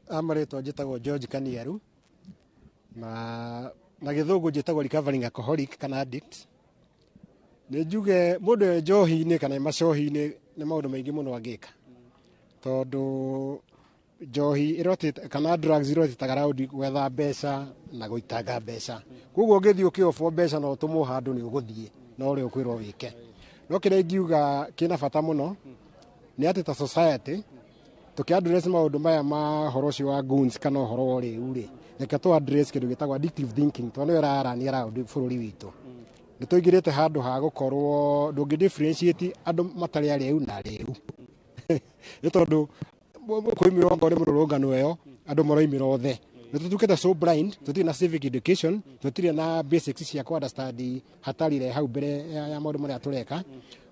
Speaker 13: Amarĩtwa njĩtagwo George Kaniaru, na gĩthũngũ njĩtagwo recovering alcoholic kana addict. Nĩ njuge mũndũ e njohi-inĩ kana e macohi-inĩ nĩ maũndũ maingĩ mũno angĩka, tondũ njohi ĩrotĩte kana drugs irotĩtaga raundi gwetha mbeca na gũitanga mbeca. Koguo ũngĩthiĩ ũkĩobwo mbeca na ũtũmwo handũ, nĩ ũgũthiĩ na ũrĩa ũkwĩrwo wĩke. No kĩrĩa ingiuga kĩna bata mũno nĩ atĩ ta society tũkĩ address maũndũ maya ma ũhoro ũcio wa goons kana ũhoro wa ũrĩu rĩ, reke tũ address kĩndũ gĩtagwo addictive thinking, tondũ nĩyo ĩrarania round bũrũri witũ. Nĩ tũingĩrĩte handũ ha gũkorwo ndũngĩ differentiate andũ matarĩ arĩu na arĩu, nĩ tondũ kwĩmĩrwo okorwo nĩ mũrũrũngano ĩyo andũ maroimĩra othe. Nĩ tũtuĩkĩte so blind, tũtirĩ na civic education, tũtirĩ na basics cia kũ understand hatari ĩrĩa hau mbere ya maũndũ marĩa tũreka.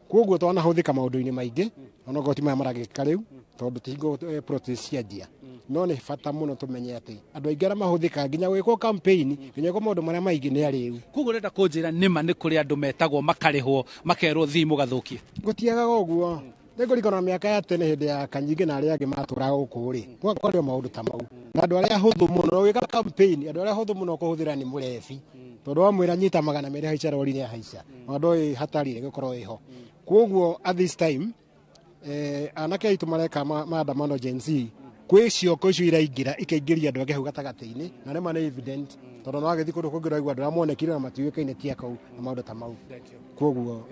Speaker 13: Koguo twanahũthĩka maũndũ-inĩ maingĩ, onokorwo ti maya maragĩkĩka rĩu, tondũ ti hingo protest cianjia. No nĩ bata mũno tũmenye atĩ andũ aingĩ arĩa mahũthĩkaga nginya gwĩkwo campaign, nginya gwĩkwo maũndũ marĩa maingĩ, nĩ arĩu.
Speaker 12: Koguo ũrenda kũnjĩra nĩma nĩ kũrĩ andũ metagwo, makarĩhwo, makerwo thiĩ mũgathũkie?
Speaker 13: Gũtiagaga ũguo. Nĩngũririkana mĩaka ya tene, hĩndĩ ya Kanyingĩ na arĩa angĩ matũraga gũkũ rĩ, kwarĩ o maũndũ ta mau, na andũ arĩa ahũthũ mũno gwĩka campaign, andũ arĩa ahũthũ mũno kũhũthĩra nĩ mũrebi, tondũ wamwĩra nyita 200 haica rori nĩ ahaica, na ndoĩ hatari ĩgũkorwo ĩho. Koguo at this time anake aitũ mareka maandamano Gen Z, kwĩ ciongo icio iraingĩra ikaingĩria andũ angĩ hau gatagatĩ-inĩ, na nĩma nĩ evident, tondũ no wagĩthiĩ kũndũ kũngĩ ũraigua andũ arĩa monekire na matiũĩkaine ti akau na maũndũ ta mau. Koguo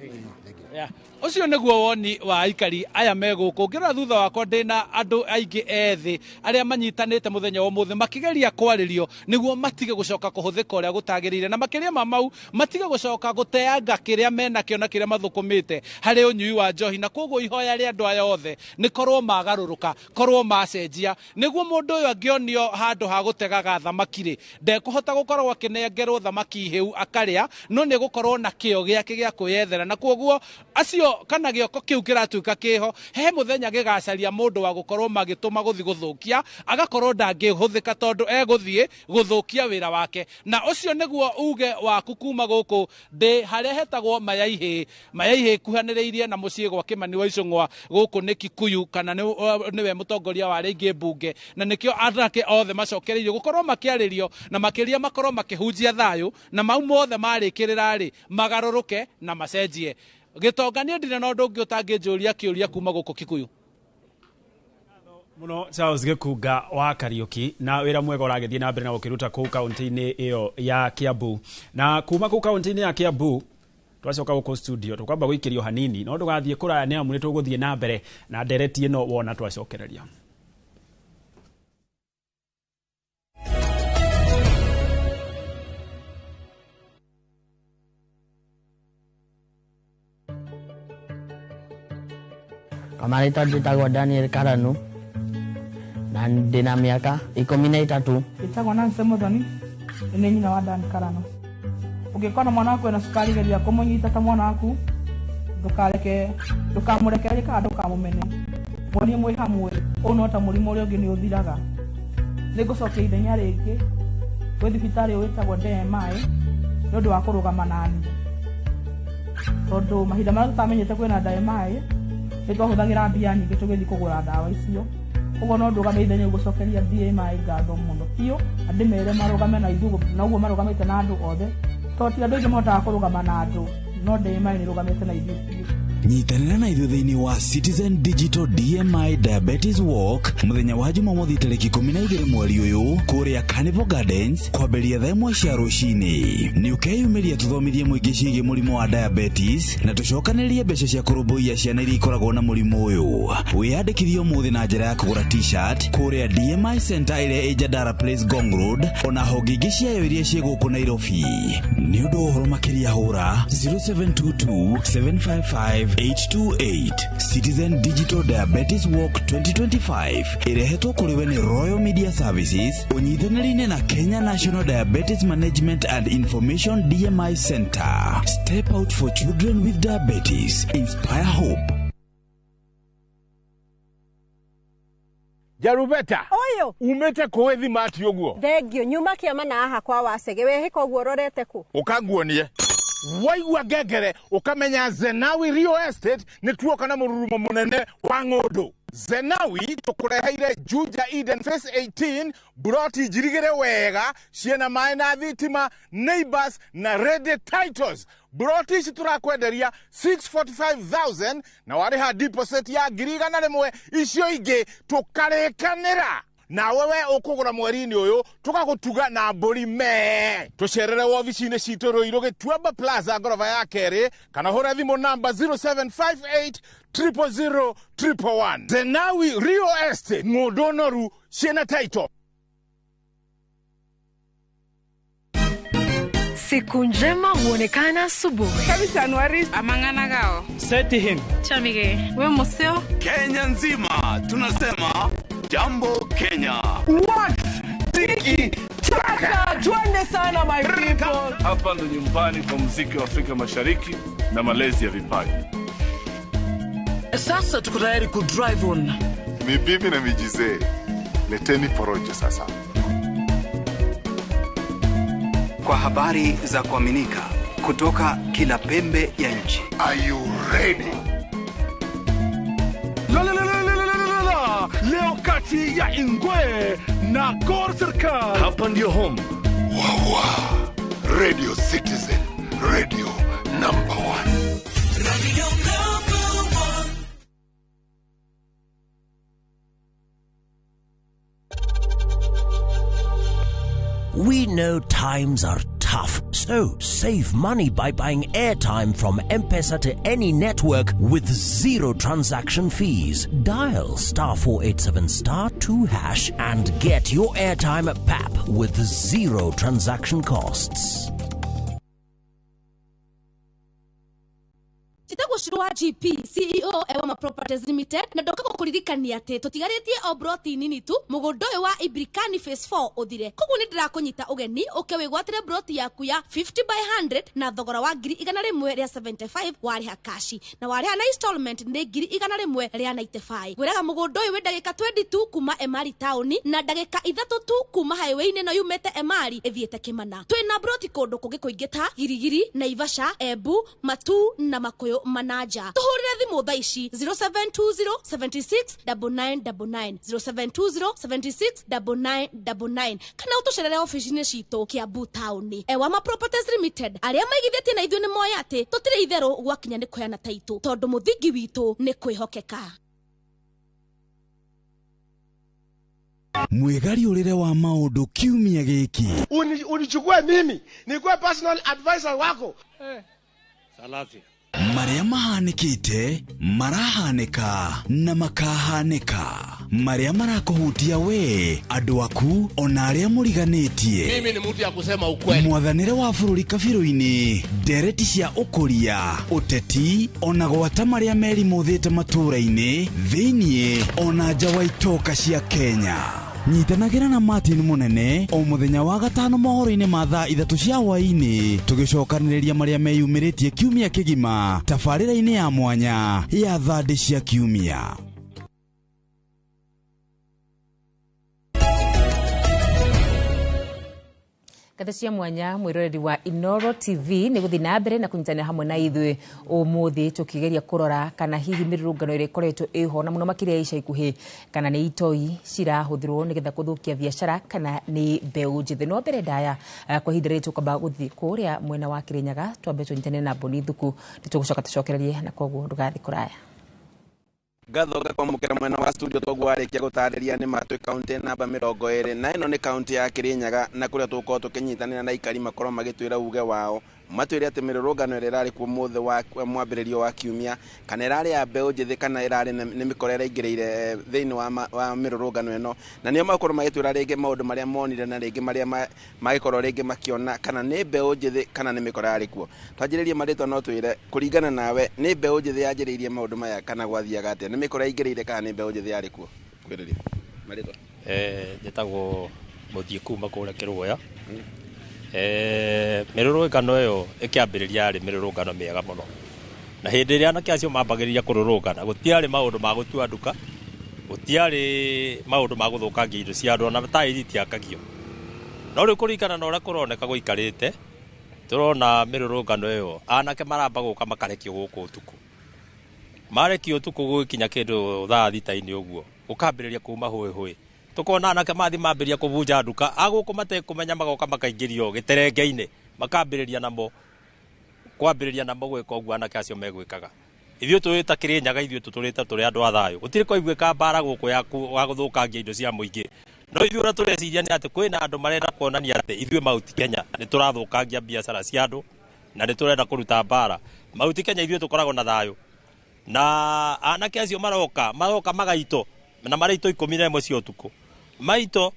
Speaker 12: Yeah. Ũcio nĩguo woni wa aikari aya me gũkũ. Ngĩrora thutha wakwa, ndĩna andũ aingĩ ethĩ arĩa manyitanĩte mũthenya wa ũmũthĩ makĩgeria kwarĩrio nĩguo matige gũcoka kũhũthĩka ũrĩa gũtagĩrĩire, na makĩria ma mau matige gũcoka gũteanga kĩrĩa menakĩo na kĩrĩa mathũkũmĩte harĩ ũnyui wa njohi. Na koguo ihoya rĩa andũ aya othe nĩ korwo magarũrũka, korwo macenjia, nĩguo mũndũ ũyũ angĩonio handũ ha gũtegaga thamaki rĩ, ndekũhota gũkorwo akĩnengerwo thamaki hĩu akarĩa, no nĩ gũkorwo na kĩo gĩake gĩa kwĩyethera. Na koguo acio kana gĩoko kĩu kĩratuĩka kĩho, he mũthenya gĩgacaria mũndũ wa gũkorwo magĩtũma gũthiĩ gũthũkia, agakorwo ndangĩhũthĩka tondũ egũthiĩ gũthũkia wĩra wake. Na ũcio nĩguo uge waku kuma gũkũ ndĩ harĩa hetagwo Mayaihĩ. Mayaihĩ kuhanĩrĩirie na mũciĩ gwa Kĩmani wa Icũng'wa. Gũkũ nĩ Kikuyu, kana nĩwe mũtongoria wa rĩngĩ mbunge, na nĩkĩo anake othe macokereirio gũkorwo makĩarĩrio, na makĩria makorwo makĩhunjia thayũ, na mau mothe marĩkĩrĩra rĩ, magarũrũke na macenjie. Gĩtonga, niĩ ndirĩ na ũndũ ũngĩ ũtangĩnjũria kĩũria kuma gũkũ Kikuyu.
Speaker 25: Muno Charles Gĩkunga wa Kariuki, na wĩra mwega ũragĩthiĩ na mbere na gũkĩruta kũu kaunti-inĩ ĩyo ya Kiambu. Na kuma kũu kaunti-inĩ ya Kiambu twacoka gũkũ studio, tũkwamba gũikĩrio hanini, no ndũgathiĩ kũraya, nĩ amu nĩ tũgũthiĩ na mbere na ndereti ĩno wona twacokereria.
Speaker 18: Kwa marĩtwa njĩtagwo Daniel Karanu na ndĩna mĩaka 13.
Speaker 19: Njĩtagwo Nancy Muthoni, nĩ nyina wa Dan Karano. Ũngĩkona mwana waku ena cukari, geria kũmũnyita ta mwana waku, ndũkareke, ndũkamũrekererie kana ndũkamũmene, muonie mwĩ hamwe. Ũũ no ta mũrimũ ũrĩa ũngĩ, nĩ ũthiraga. Nĩ ngũcokia ithenya rĩngĩ gwĩ thibitarĩ ũyũ wĩtagwo DMI nĩ ũndũ wa kũrũgama nani, tondũ mahinda marĩa tũtamenyete kwĩna DMI nĩ twahũthagĩra mbia nyingĩ tũgĩthiĩ kũgũra ndawa icio. Koguo no ndũgame ithenya gũcokeria DMI ngatho mũno biũ, na ndĩmere marũgame na ithuĩ na ũguo marũgamĩte na andũ othe, tondũ ti andũ aingĩ mahotaga kũrũgama na andũ, no DMI nĩ ĩrũgamĩte na ithuĩ biũ.
Speaker 20: Nyitanĩra na ithuĩ thĩinĩ wa Citizen Digital DMI Diabetes Walk mũthenya wa Jumamothi tarĩki 12 mweri ũyũ kũrĩa Carnival Gardens kwambĩrĩria thaa 1 cia rũcinĩ. Nĩ ũkeyumĩria tũthomithie mũingĩ ciĩgiĩ mũrimũ wa diabetes na tũcokanĩrĩrie mbeca cia kũrũmbũiya ciana iria ikoragwo na mũrimũ ũyũ. Wĩyandĩkithie ũmũthĩ na njĩra ya kũgũra t-shirt kũrĩa DMI Center ĩrĩa ĩ Jandara Place, Ngong Road, ona honge ingĩ ciayo iria ciĩ gũkũ Nairobi. Nĩ ũndũ wa ũhoro makĩria hũra 0722 755 828. Citizen Digital Diabetes Walk 2025 ĩrehetwo kũrĩ we nĩ Royal Media Services ũnyitanĩri-inĩ na Kenya National Diabetes Management and Information DMI Center. Step out for children with diabetes. Inspire hope.
Speaker 2: Jarubeta
Speaker 4: Ũyũ.
Speaker 2: Umĩte kũĩ thimati ũguo?
Speaker 4: Thengio, nyuma kĩama na haha kwa Wacege. Wehĩka ũguo ũrorete kũ?
Speaker 2: Ũkanguonie waigua ngengere ũkamenya Zenawi Real Estate nĩ tuoka na mũrurumo mũnene wa ng'ũndũ. Zenawi tũkũreheire Juja Eden Phase 18, buroti njirigĩre wega, ciĩna maĩ na thitima, neighbors na ready titles. Buroti ici tũrakwenderia 645,000 na warĩha deposit ya 100,000, icio ingĩ tũkarĩkanĩra nawe. We ũkũgũra mweri-inĩ ũyũ, tũgagũtuga na mbũri mee. Tũcerere wobici-inĩ citũ Rũirũ Gĩtuamba Plaza, ngoroba ya kerĩ, kana hũre thimũ namba 0758 000 111. Zenawi Real Estate, ng'ũndũ noru ciĩna title.
Speaker 7: Siku njema huonekana asubuhi.
Speaker 19: Kabisa amang'ana gao.
Speaker 21: Seti him.
Speaker 19: Chamige. We museo.
Speaker 24: Kenya nzima tunasema jambo Kenya.
Speaker 21: What? Tiki taka, twende sana my people.
Speaker 26: Hapa ndo nyumbani kwa muziki wa Afrika Mashariki na malezi ya vipaji.
Speaker 21: Sasa tuko tayari ku drive on.
Speaker 27: Mibibi na mijizee, leteni porojo sasa.
Speaker 28: Kwa habari za kuaminika kutoka kila pembe ya nchi.
Speaker 27: Are you ready?
Speaker 29: La la la la la la la la. Leo kati ya Ingwe na Gor Serikal.
Speaker 26: Hapa ndio home.
Speaker 27: Wawa. Radio Citizen, radio number one.
Speaker 30: Radio number one.
Speaker 31: We know times are tough, so save money by buying airtime from M-Pesa to any network with zero transaction fees. Dial *487 *2# and get your airtime at PAP with zero transaction costs.
Speaker 32: Njĩtagwo Shiro wa GP, CEO Ewama Properties Limited, na ndoka gũkũririkania atĩ tũtigarĩtie o broti nini tu mũgũnda ũyũ wa Ibrikani Phase 4 ũthire. Koguo nĩ ndĩrakũnyita ũgeni ũke wĩgwatĩre broti yaku ya 50 by 100 na thogora wa 175,000 warĩha kashi, na warĩha na installment nĩ 195,000. Ngwĩraga mũgũnda ũyũ wĩ ndagĩka 20 tu kuma Emari taũni na ndagĩka 3 tu kuma highway-inĩ ĩno yumĩte Emari ĩthiĩte Kĩmana. Twĩna broti kũndũ kũngĩ kũingĩ ta Girigiri, Naivasha, Embu, Matu na Makuyu Manaja. Tuhurire thimu thaa ici 0720 76 9999, 0720 76 9999, kana ũtũcerere ofici-inĩ citũ Kiambu taũni. Ewama Properties Limited, arĩa maigithĩtie na ithuĩ nĩ moĩ atĩ tũtirĩ itherũ gwakinya nĩ kũheana taitũ, tondũ mũthingi witũ nĩ kwĩhokeka.
Speaker 20: Mwĩgariũrĩre wa maũndũ kiumia gĩkĩ.
Speaker 33: Unichukue mimi nikuwe personal advisor wako.
Speaker 20: Salasia. Marĩa mahanĩkĩte, marahanĩka na makahanĩka, marĩa marakũhutia we, andũ aku, ona arĩa mũriganĩtie.
Speaker 33: Mimi ni mtu ya kusema ukweli.
Speaker 20: Mwathanĩre wa bũrũri kabirũ-inĩ, ndereti cia ũkũria, ũteti, ona gwata marĩa merimũthĩte matũũra-inĩ, thĩiniĩ ona nja wa itoka cia Kenya. Nyitanagĩra na Martin Munene o mũthenya wa gatano mohoro-inĩ ma thaa 3 cia hwaĩ-inĩ, tũgĩcokanĩrĩria marĩa meyumĩrĩtie kiumia kĩgima tabarĩra-inĩ ya mwanya ya thandĩ cia kiumia.
Speaker 8: Ngatho cia mwanya mwiroreri wa Inoro TV nĩ gũthiĩ na mbere na kũnyitanĩra hamwe na ithuĩ ũmũthĩ tũkĩgeria kũrora kana hihi mĩrũrũngano ĩrĩa ĩkoretwo ĩho na mũno makĩria ica ikuhĩ kana nĩ itoi cirahũthĩrwo nĩgetha kũthũkia biacara kana nĩ mbeũ njĩthĩ. No mbere ndaya kwa ihinda rĩrĩ tũkwamba gũthiĩ kũrĩa mwena wa Kĩrĩnyaga twambe tũnyitanĩre na Boni Thuku, nĩtũgũcoka tũcokererie na koguo ndũgathiĩ kũraya.
Speaker 34: Ngatho ngakwamũkĩra mwena wa studio toguo warĩkia gũtarĩria nĩ matwĩ kaunti namba 24 na ĩno nĩ kaunti ya Kĩrĩnyaga na kũrĩa tũgũkorwo tũkĩnyitanĩra na aikari makorwo magĩtwĩra uge wao, matwĩre atĩ mĩrũrũngano ĩrĩa ĩrarĩ kuo mũthĩ wa mwambĩrĩrio wa kiumia kana ĩrarĩ ya mbeũ njĩthĩ kana ĩrarĩ nĩ mĩkora ĩraingĩrĩire thĩinĩ wa mĩrũrũngano ĩno, na nĩo makorwo magĩtwĩra rĩngĩ maũndũ marĩa monire na rĩngĩ marĩa magĩkorwo rĩngĩ makĩona kana nĩ mbeũ njĩthĩ kana nĩ mĩkora yarĩ kuo. Twanjĩrĩrie marĩtwa no twĩre kũringana nawe nĩ mbeũ njĩthĩ yanjĩrĩirie maũndũ maya kana gwathiaga atĩa, nĩ mĩkora ĩingĩrĩire kana nĩ mbeũ njĩthĩ yarĩ kuo? Kwĩrĩria marĩtwa.
Speaker 35: Njĩtagwo Mũthiĩ kuma kũrĩa Kĩrũya. Mĩrũrũngano ĩyo ĩkĩambĩrĩria yarĩ mĩrũrũngano mĩega mũno, na hĩndĩ ĩrĩa anake acio mambagĩrĩria kũrũrũngana gũtiarĩ maũndũ ma gũtua nduka, Gũtiarĩ maũndũ ma gũthũkangia indo cia andũ, ona taĩri itiakagio. No rĩu kũringana na ũrĩa kũroneka gũikarĩte, tũrona mĩrũrũngano ĩyo anake maramba gũka makarekio gũkũ ũtukũ. Marekio ũtukũ gũgĩkinya kĩndũ thaa thita-inĩ ũguo, gũkambĩrĩria kuma hũĩ hũĩ. Tũkona anake mathi mambĩrĩria kũbunja nduka, agũkũ matekũmenya magoka makaingĩrio gĩterenge-inĩ, makambĩrĩria namo kwambĩrĩria namo gwĩka ũguo anake acio megwĩkaga. Ithuĩ tũĩ ta Kĩrĩnyaga, ithuĩ tũtũrĩte tũrĩ andũ a thayũ. Gũtirĩ kwaiguĩka mbara gũkũ ya gũthũkangia indo cia mũingĩ. No ithuĩ ũrĩa tũreciria nĩ atĩ kwĩna andũ marenda kuonania atĩ ithuĩ Mount Kenya nĩ tũrathũkangia biacara cia andũ na nĩ tũrenda kũruta mbara. Mount Kenya ithuĩ tũkoragwo na thayũ. Na anake acio maroka magaito na maraito 11 cia ũtukũ. Maito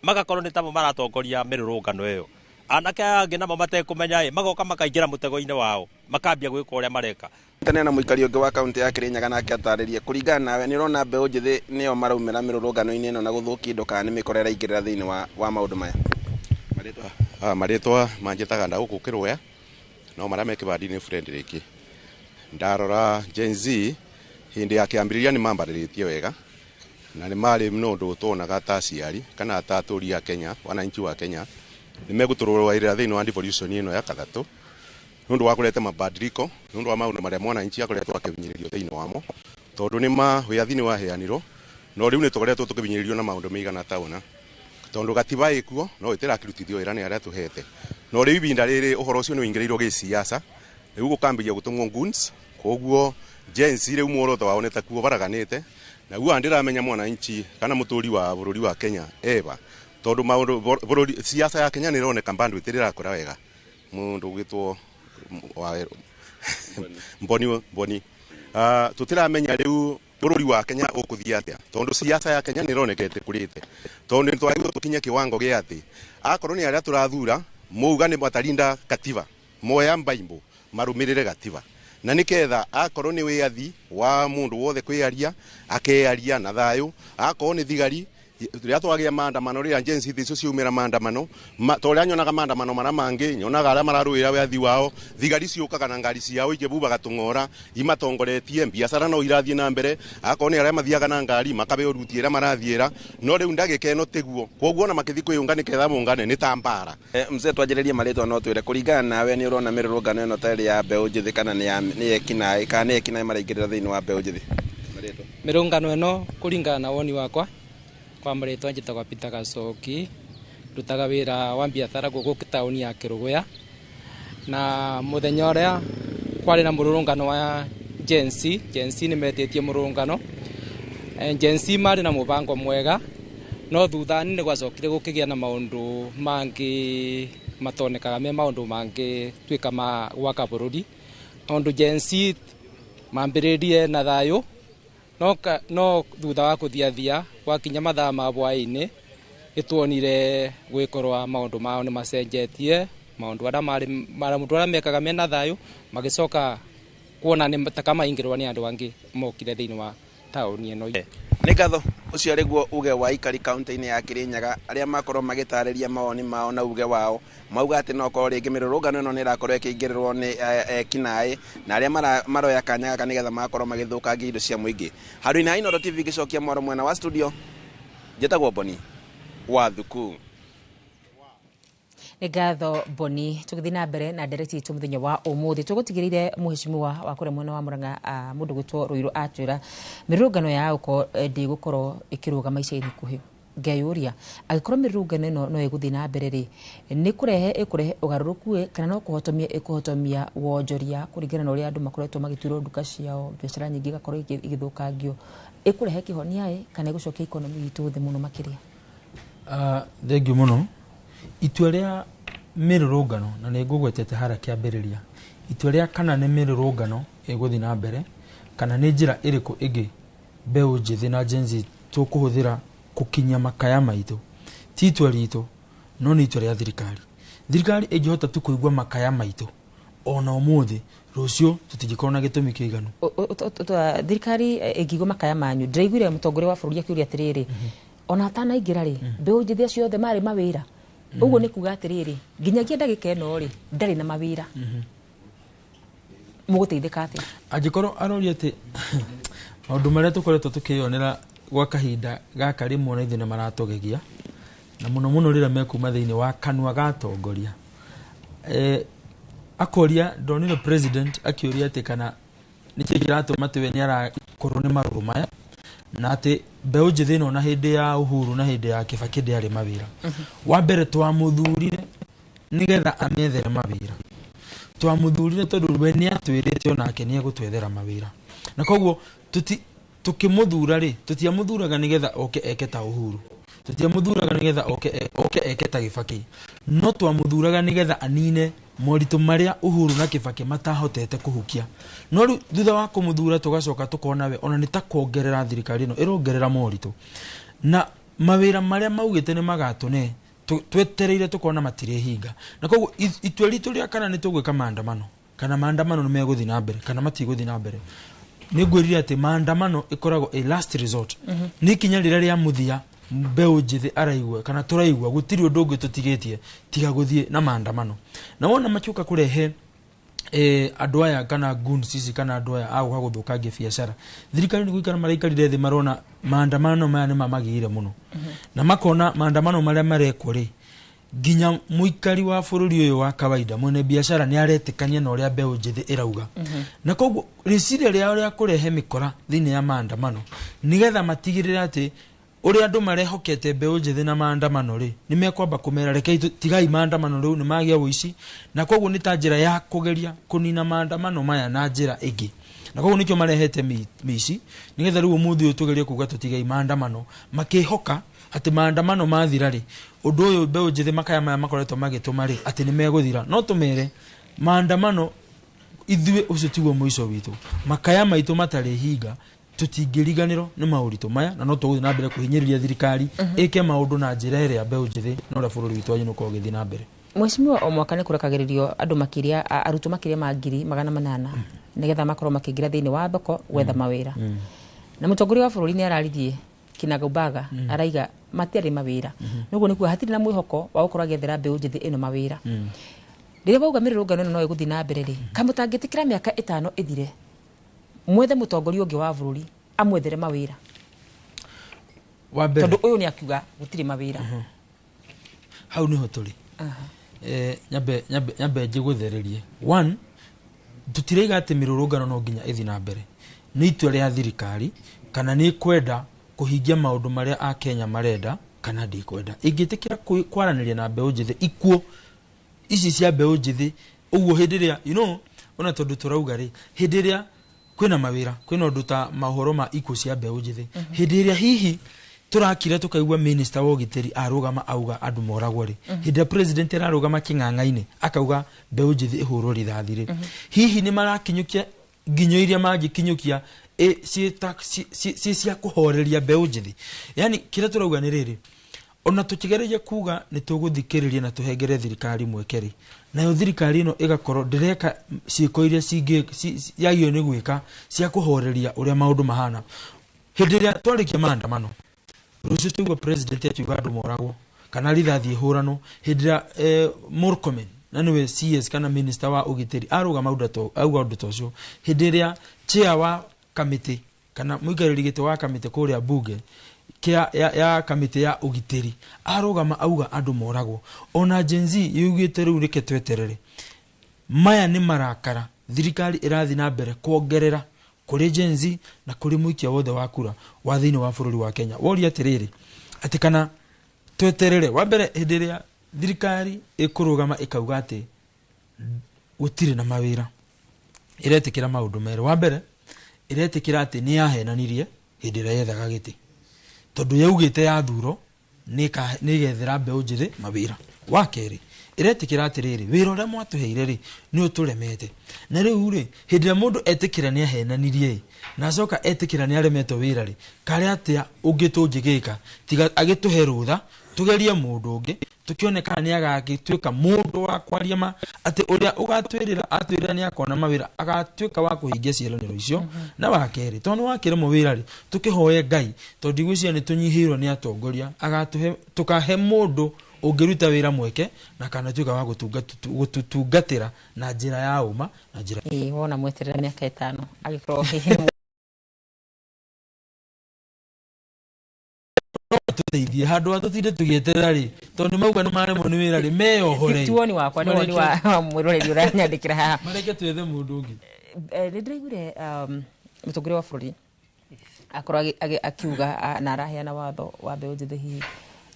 Speaker 35: magakorwo nĩ tamo maratongoria mĩrũrũngano ĩyo. Anake aya angĩ namo matekũmenya ĩ, magoka makaingĩra mũtego-inĩ wao, makambia gwĩka ũrĩa mareka.
Speaker 34: Tene na mũikari ũngĩ wa kaunti ya Kĩrĩnyaga nake atarĩrie kũringana nawe nĩ ũrona mbeũ njĩthĩ nĩo maraumĩra mĩrũrũngano-inĩ ĩno na gũthũkia indo kana nĩ mĩkora ĩraingĩrĩra thĩinĩ wa maũndũ maya?
Speaker 1: Marĩtwa manjĩtaga Ndagũkũ Kĩrũya, no marĩa me kĩbandi-inĩ Frederick. Ndarora Gen Z hĩndĩ ya kĩambĩrĩria nĩ mambarĩrĩtie wega na nĩ marĩ na ũndũ tuonaga ta aciari kana ta atũri a Kenya, wananchi wa Kenya nĩ megũtũrũaĩrĩra thĩinĩ wa devolution ĩno ya kathatũ nĩ ũndũ wa kũrete mabadiliko, nĩ ũndũ wa maũndũ marĩa mwananchi akoretwo akĩhinyĩrĩrio thĩinĩ wamo, tondũ nĩ ma wĩyathi nĩ waheanirwo, no rĩu nĩ tũkoretwo tũkĩhinyĩrĩrio na maũndũ maigana ta ũna, tondũ gatiba ĩkuo no ĩtĩrakĩrutithio wĩra nĩ arĩa tũhete. No rĩu ibinda rĩrĩ ũhoro ũcio nĩ ũingĩrĩirwo gĩciaca, rĩu gũkambĩrĩria gũtũmwo goons, koguo Gen Z rĩu muoroto wao nĩ ta kuo baraganĩte, naguo ndĩramenya mwananchi kana mũtũri wa bũrũri wa Kenya eba, tondũ maũndũ bũrũri siasa ya Kenya nĩ ĩroneka bado ĩtĩrĩrakũra wega. Mũndũ ũgwĩtwo Mboni tũtiramenya rĩu bũrũri wa Kenya ũkũthiĩ atĩa, tondũ siasa ya Kenya nĩ ĩroneka ĩtĩkũrĩte, tondũ nĩ twagĩrĩirwo tũkinye kiwango gĩa atĩ akorwo nĩ arĩa tũrathura mauga nĩ matarinda katiba, moya mbaimbo marũmĩrĩre gatiba, na nĩketha akorwo nĩ wĩyathi wa mũndũ wothe kwĩyaria akeyaria na thayũ, akorwo nĩ thigari rĩrĩa twagĩa maandamano, rĩrĩa Gen Z icio ciaumĩra maandamano, ta ũrĩa nyonaga maandamano marĩa mangĩ, nyonaga arĩa mararũĩra wĩyathi wao, thigari ciũkaga na ngari ciao ikĩbubaga tũng'ora imatongoretie, biacara no irathiĩ na mbere, akorwo nĩ arĩa mathiaga na ngari makabeo ruti ĩrĩa marathiĩra, no rĩu ndagĩka ĩno tiguo, koguo ona makĩthiĩ kwĩyũnga nĩketha mongane nĩ ta mbara.
Speaker 34: Mzee twanjĩrĩrie marĩtwa no twĩre kũringana nawe nĩ ũrona mĩrũrũngano ĩno ta ĩrĩ ya mbeũ njĩthĩ kana nĩ ekinaĩ, kana nĩ ekinaĩ maraingĩrĩra thĩinĩ wa mbeũ njĩthĩ?
Speaker 3: Mĩrũrũngano ĩno kũringana na woni wakwa, kwa marĩtwa njĩtagwo Peter Gacoki, ndutaga wĩra wa biacara gũkũ taũni ya Kĩrũgũya, na mũthenya ũrĩa kwarĩ na mũrũrũngano wa Gen Z, Gen Z nĩ metĩtie mũrũrũngano, Gen Z marĩ na mũbango mwega, no thutha-inĩ nĩ gwacokire gũkĩgĩa na maũndũ mangĩ matonekaga me maũndũ mangĩ tuĩka ma gwaka bũrũri, tondũ Gen Z mambĩrĩrie na thayũ, no thutha wa kũthiathia gwakinya mathaa ma hwaĩ-inĩ nĩtuonire gwĩkorwa maũndũ mao nĩ macenjetie, maũndũ arĩa marĩ maũndũ arĩa mekaga mena thayũ magĩcoka kuona nĩ ta kamaingĩrwo nĩ andũ angĩ mokire thĩinĩ wa taũni ĩno.
Speaker 34: Nĩ ngatho ũcio arĩguo uge wa ikari kaunti-inĩ ya Kĩrĩnyaga arĩa makorwo magĩtarĩria mawoni mao na uge wao, mauga atĩ no korwo rĩngĩ mĩrũrũngano ĩno nĩ ĩrakorwo ĩkĩingĩrĩrwo nĩ ekinaĩ na arĩa maroya kanya gaka nĩgetha magakorwo magĩthũkangia indo cia mũingĩ. Handũ-inĩ ha Inooro TV ngĩcokia mwaro mwena wa studio, njĩtagwo Boni wa Thuku.
Speaker 8: Nĩ ngatho Boni, tũgĩthiĩ na mbere na ndereti itũ mũthenya wa ũmũthĩ tũgũtigĩrĩire mũheshimiwa wa kũrĩa mwena wa Murang'a mũndũ gwĩtwo Rũirũ atwĩra mĩrũrũngano ya ũko ndĩgũkorwo ĩkĩrũgama ica ikuhĩ. Ngeyũria angĩkorwo mĩrũrũngano ĩno no ĩgũthiĩ na mbere rĩ, nĩ kũrehe ĩkũrehe ũgarũrũku kana no kũhotomia ĩkũhotomia wonjoria kũringana na ũrĩa andũ makoretwo magĩtuĩrwo nduka ciao, biacara nyingĩ igakorwo igĩthũkangio, ĩkũrehe kĩhonia ĩ kana ĩgũcokia economy itũ thĩ mũno makĩria?
Speaker 5: Thengiũ mũno. Itua rĩa mĩrũrũngano, na nĩ ngũgwetete harĩa kĩambĩrĩria, itua rĩa kana nĩ mĩrũrũngano ĩgũthiĩ na mbere kana nĩ njĩra ĩrĩkũ ĩngĩ mbeũ njĩthĩ na Gen Z tũkũhũthĩra kũkinyia makaya maitũ, ti itua ritũ no nĩ itua rĩa thirikari. Thirikari ĩngĩhota tu kũigua makaya maitũ ona ũmũthĩ, rũciũ tũtingĩkorwo na gĩtũmi kĩiganu.
Speaker 8: Thirikari ĩngĩigua makaya manyu, ndĩraiguire mũtongoria wa bũrũri akĩũria atĩrĩrĩ, ona atanaingĩra rĩ, mbeũ njĩthĩ acio othe marĩ mawĩra. Ũguo nĩ kuga atĩrĩrĩ, nginyagia ndagĩka ĩno rĩ, ndarĩ na mawĩra. Mũgũteithĩka atĩa?
Speaker 5: Angĩkorwo aroria atĩ maũndũ marĩa tũkoretwo tũkĩyonera Gwa kahinda gaka rĩmwe na ithuĩ nĩ maratũgegia, na mũno mũno rĩrĩa mekuma thĩinĩ wa kanua ga atongoria. Akoria, ndonire president akĩũria atĩ kana nĩkĩ kĩratũma atĩ we nĩ arakorwo nĩ marũrũ maya, na atĩ mbeũ njĩthĩ ĩno na hĩndĩ ya Uhuru na hĩndĩ ya Kibaki ndĩarĩ mawĩra. Wa mbere, twamũthurire nĩgetha amethere mawĩra. Twamũthurire tondũ we nĩ atwĩrĩte onake nĩ egũtwethera mawĩra, na koguo tukĩmũthura rĩ, tũtiamũthuraga nĩgetha oke eke ta Uhuru, tũtiamũthuraga nĩgetha oke eke ta Kibaki, no twamũthuraga nĩgetha anine moritũ marĩa Uhuru na Kibaki matahotete kũhukia. No rĩu thutha wa kũmũthura tũgacoka tũkona we ona nĩ ta kuongerera thirikari ĩno ĩrongerera moritũ, na mawĩra marĩa maugĩte nĩ magatũne twetereire tukona matirĩhinga. Na koguo itua ritũ rĩa kana nĩ tũgwĩka maandamano, kana maandamano nĩ megũthiĩ na mbere kana matigũthiĩ na mbere, nĩ ngwĩrire atĩ maandamano ĩkoragwo a last resort. Nĩ ikinya rĩrĩa rĩa mũthia mbeũ njĩthĩ araigua kana tũraigua gũtirĩ ũndũ ũngĩ tũtigĩtie tiga gũthiĩ na maandamano. Na wona makiũka kũrehe andũ aya kana goons ici kana andũ aya a gũka gũthũkangia biacara, thirikari nĩ gũikara maraikarire thĩ, marona maandamano maya nĩ mamagĩire mũno, na makona maandamano marĩa marekwo rĩ, nginya mũikari wa bũrũri ũyũ wa kawaida, mwene biacara, nĩ aretĩkania na ũrĩa mbeũ njĩthĩ ĩrauga. Na koguo rĩciria rĩao rĩa kũrehe mĩkora thĩinĩ ya maandamano nĩgetha matigĩrĩre atĩ ũrĩa andũ marehokete mbeũ njĩthĩ na maandamano rĩ, nĩ mekwamba kũmera rekei tigai maandamano rĩu nĩ magĩa ũici. Na koguo nĩ ta njĩra ya kũgeria kũnina maandamano maya na njĩra ĩngĩ, na koguo nĩkĩo marehete mĩici, nĩgetha rĩu ũmũthĩ ũyũ tũgerie kuga tũtigai maandamano, makĩhoka atĩ maandamano mathira rĩ, ũndũ ũyũ mbeũ njĩthĩ makaya maya makoretwo magĩtũma rĩ, atĩ nĩ megũthira. No tũmere maandamano ithuĩ ũcio tiguo mũico witũ, makaya maitũ matarĩ hinga, tũtingĩriganĩrwo nĩ maũritũ maya, na no tũgũthiĩ na mbere kũhinyĩrĩria thirikari ĩke maũndũ na njĩra ĩrĩa mbeũ njĩthĩ na ũrĩa bũrũri witũ wagĩrĩirwo gũkorwo ũgĩthiĩ na mbere.
Speaker 8: Mheshimiwa, o mwaka nĩ kũrekagĩrĩrio andũ makĩria, arutwo makĩria ma 800,000 nĩgetha makorwo makĩingĩra thĩinĩ wa thoko gwetha mawĩra. Na mũtongoria wa bũrũri nĩ araririe kinagaubaga, araiga matiarĩ mawĩra, nĩguo nĩkuo hatirĩ na mwĩhoko wa gũkorwo agĩethera mbeũ njĩthĩ ĩno mawĩra. Rĩrĩa wauga mĩrũrũngano ĩno no ĩgũthiĩ na mbere rĩ, kamũtangĩtĩkĩra mĩaka 5 ĩthire mwethe mũtongoria ũngĩ wa bũrũri amwethere mawĩra?
Speaker 5: Wa mbere,
Speaker 8: tondũ ũyũ nĩ akiuga gũtirĩ mawĩra.
Speaker 5: Hau nĩho tũrĩ. Nyambe njĩgũthererie. One, tũtiraiga atĩ mĩrũrũngano no nginya ĩthiĩ na mbere. Nĩ itua rĩa thirikari kana nĩ kwenda kũhingia maũndũ marĩa akenya marenda kana ndĩkwenda. Ĩngĩtĩkĩra kwaranĩria na mbeũ njĩthĩ, ikuũ ici cia mbeũ njĩthĩ ũguo hĩndĩ ĩrĩa ona tondũ tũrauga rĩ, hĩndĩ ĩrĩa kwĩna mawĩra, kwĩna ũndũ ta maũhoro ma ikuũ cia mbeũ njĩthĩ, hĩndĩ ĩrĩa hihi tũrakira tũkaigua minister wa ũgitĩri arũgama auga andũ moragwo rĩ, hĩndĩ ĩrĩa president ararũgama kĩng'ang'a-inĩ akauga mbeũ njĩthĩ ĩhũrwo rithathi rĩ, hihi nĩ marakinyũkia nginyo iria mangĩkinyũkia ciĩ cia kũhoreria mbeũ njĩthĩ? Yani kĩrĩa tũrauga nĩ rĩrĩ, ona tũkĩgereria kuga nĩ tũgũthikĩrĩria na tũhengere thirikari mweke rĩ, nayo thirikari ĩno ĩgakorwo ndĩreka ciĩko iria yagĩrĩirwo nĩ gwĩka cia kũhoreria ũrĩa maũndũ mahana. Hĩndĩ ĩrĩa twarĩkia maandamano rũciũ tũigua president akiuga andũ moragwo kana rithathi ĩhũranwo, hĩndĩ ĩrĩa Murkomen na nĩwe CS kana minister wa ũgitĩri arũgama auga ũndũ ta ũcio, hĩndĩ ĩrĩa chair wa kamĩtĩ kana mũikarĩri gĩtĩ wa kamĩtĩ kũrĩa bunge ya kamĩtĩ ya ũgitĩri arũgama auga andũ moragwo, ona Gen Z yugĩte rĩu reke tweterere. Maya nĩ marakara thirikari ĩrathiĩ na mbere kuongerera kũrĩ Gen Z na kũrĩ mũikia wothe wa kura wa thĩinĩ wa bũrũri wa Kenya. Woria atĩrĩrĩ, atĩ kana tweterere. Wa mbere, hĩndĩ ĩrĩa thirikari ĩkũrũgama ĩkauga atĩ gũtirĩ na mawĩra, ĩretĩkĩra maũndũ merĩ. Wa mbere, ĩretĩkĩra atĩ nĩ yahenanirie hĩndĩ ĩrĩa yethaga gĩtĩ, tondũ yaugĩte yathurwo nĩ ĩgethera mbeũ njĩthĩ mawĩra. Wa kerĩ, ĩretĩkĩra atĩrĩrĩ, wĩra ũrĩa mwatũheire rĩ nĩ ũtũremete. Na rĩu rĩ, hĩndĩ ĩrĩa mũndũ etĩkĩra nĩ ahenanirie ĩ, na acoka etĩkĩra nĩ aremetwo wĩra rĩ, karĩ atĩa ũngĩ tũngĩgĩka tiga agĩtũhe rũtha tũgerie mũndũ ũngĩ tukione kana nĩ agagĩtuĩka mũndũ wa kwaria ma, atĩ ũrĩa ũgatwĩrĩra atwĩrĩra nĩ akona mawĩra agatuĩka wa kũhingia ciĩranĩro icio. Na wa kerĩ, tondũ nĩ wakĩremwo wĩra rĩ, tũkĩhoe Ngai, tondũ ndigwĩciria nĩ tũnyihĩirwo nĩ atongoria, agatũhe tũkahe mũndũ ũngĩruta wĩra mweke na kana tuĩka wa gũtũtungatĩra na njĩra ya ũma na njĩra.
Speaker 8: Ĩĩ, wona mweterera mĩaka 5 agĩkorwo hihi.
Speaker 5: Tũteithie handũ ha tũtinde tũgĩeterera rĩ, tondũ nĩ mauga nĩ maremwo nĩ wĩra rĩ, meyohore.
Speaker 8: Ti woni wakwa, nĩ woni wa mwĩroreri ũranyandĩkĩra haha.
Speaker 5: Mareke twethe mũndũ ũngĩ.
Speaker 8: Nĩ ndĩraiguire mũtongoria wa bũrũri akorwo akiuga na araheana watho wa mbeũ njĩthĩ hihi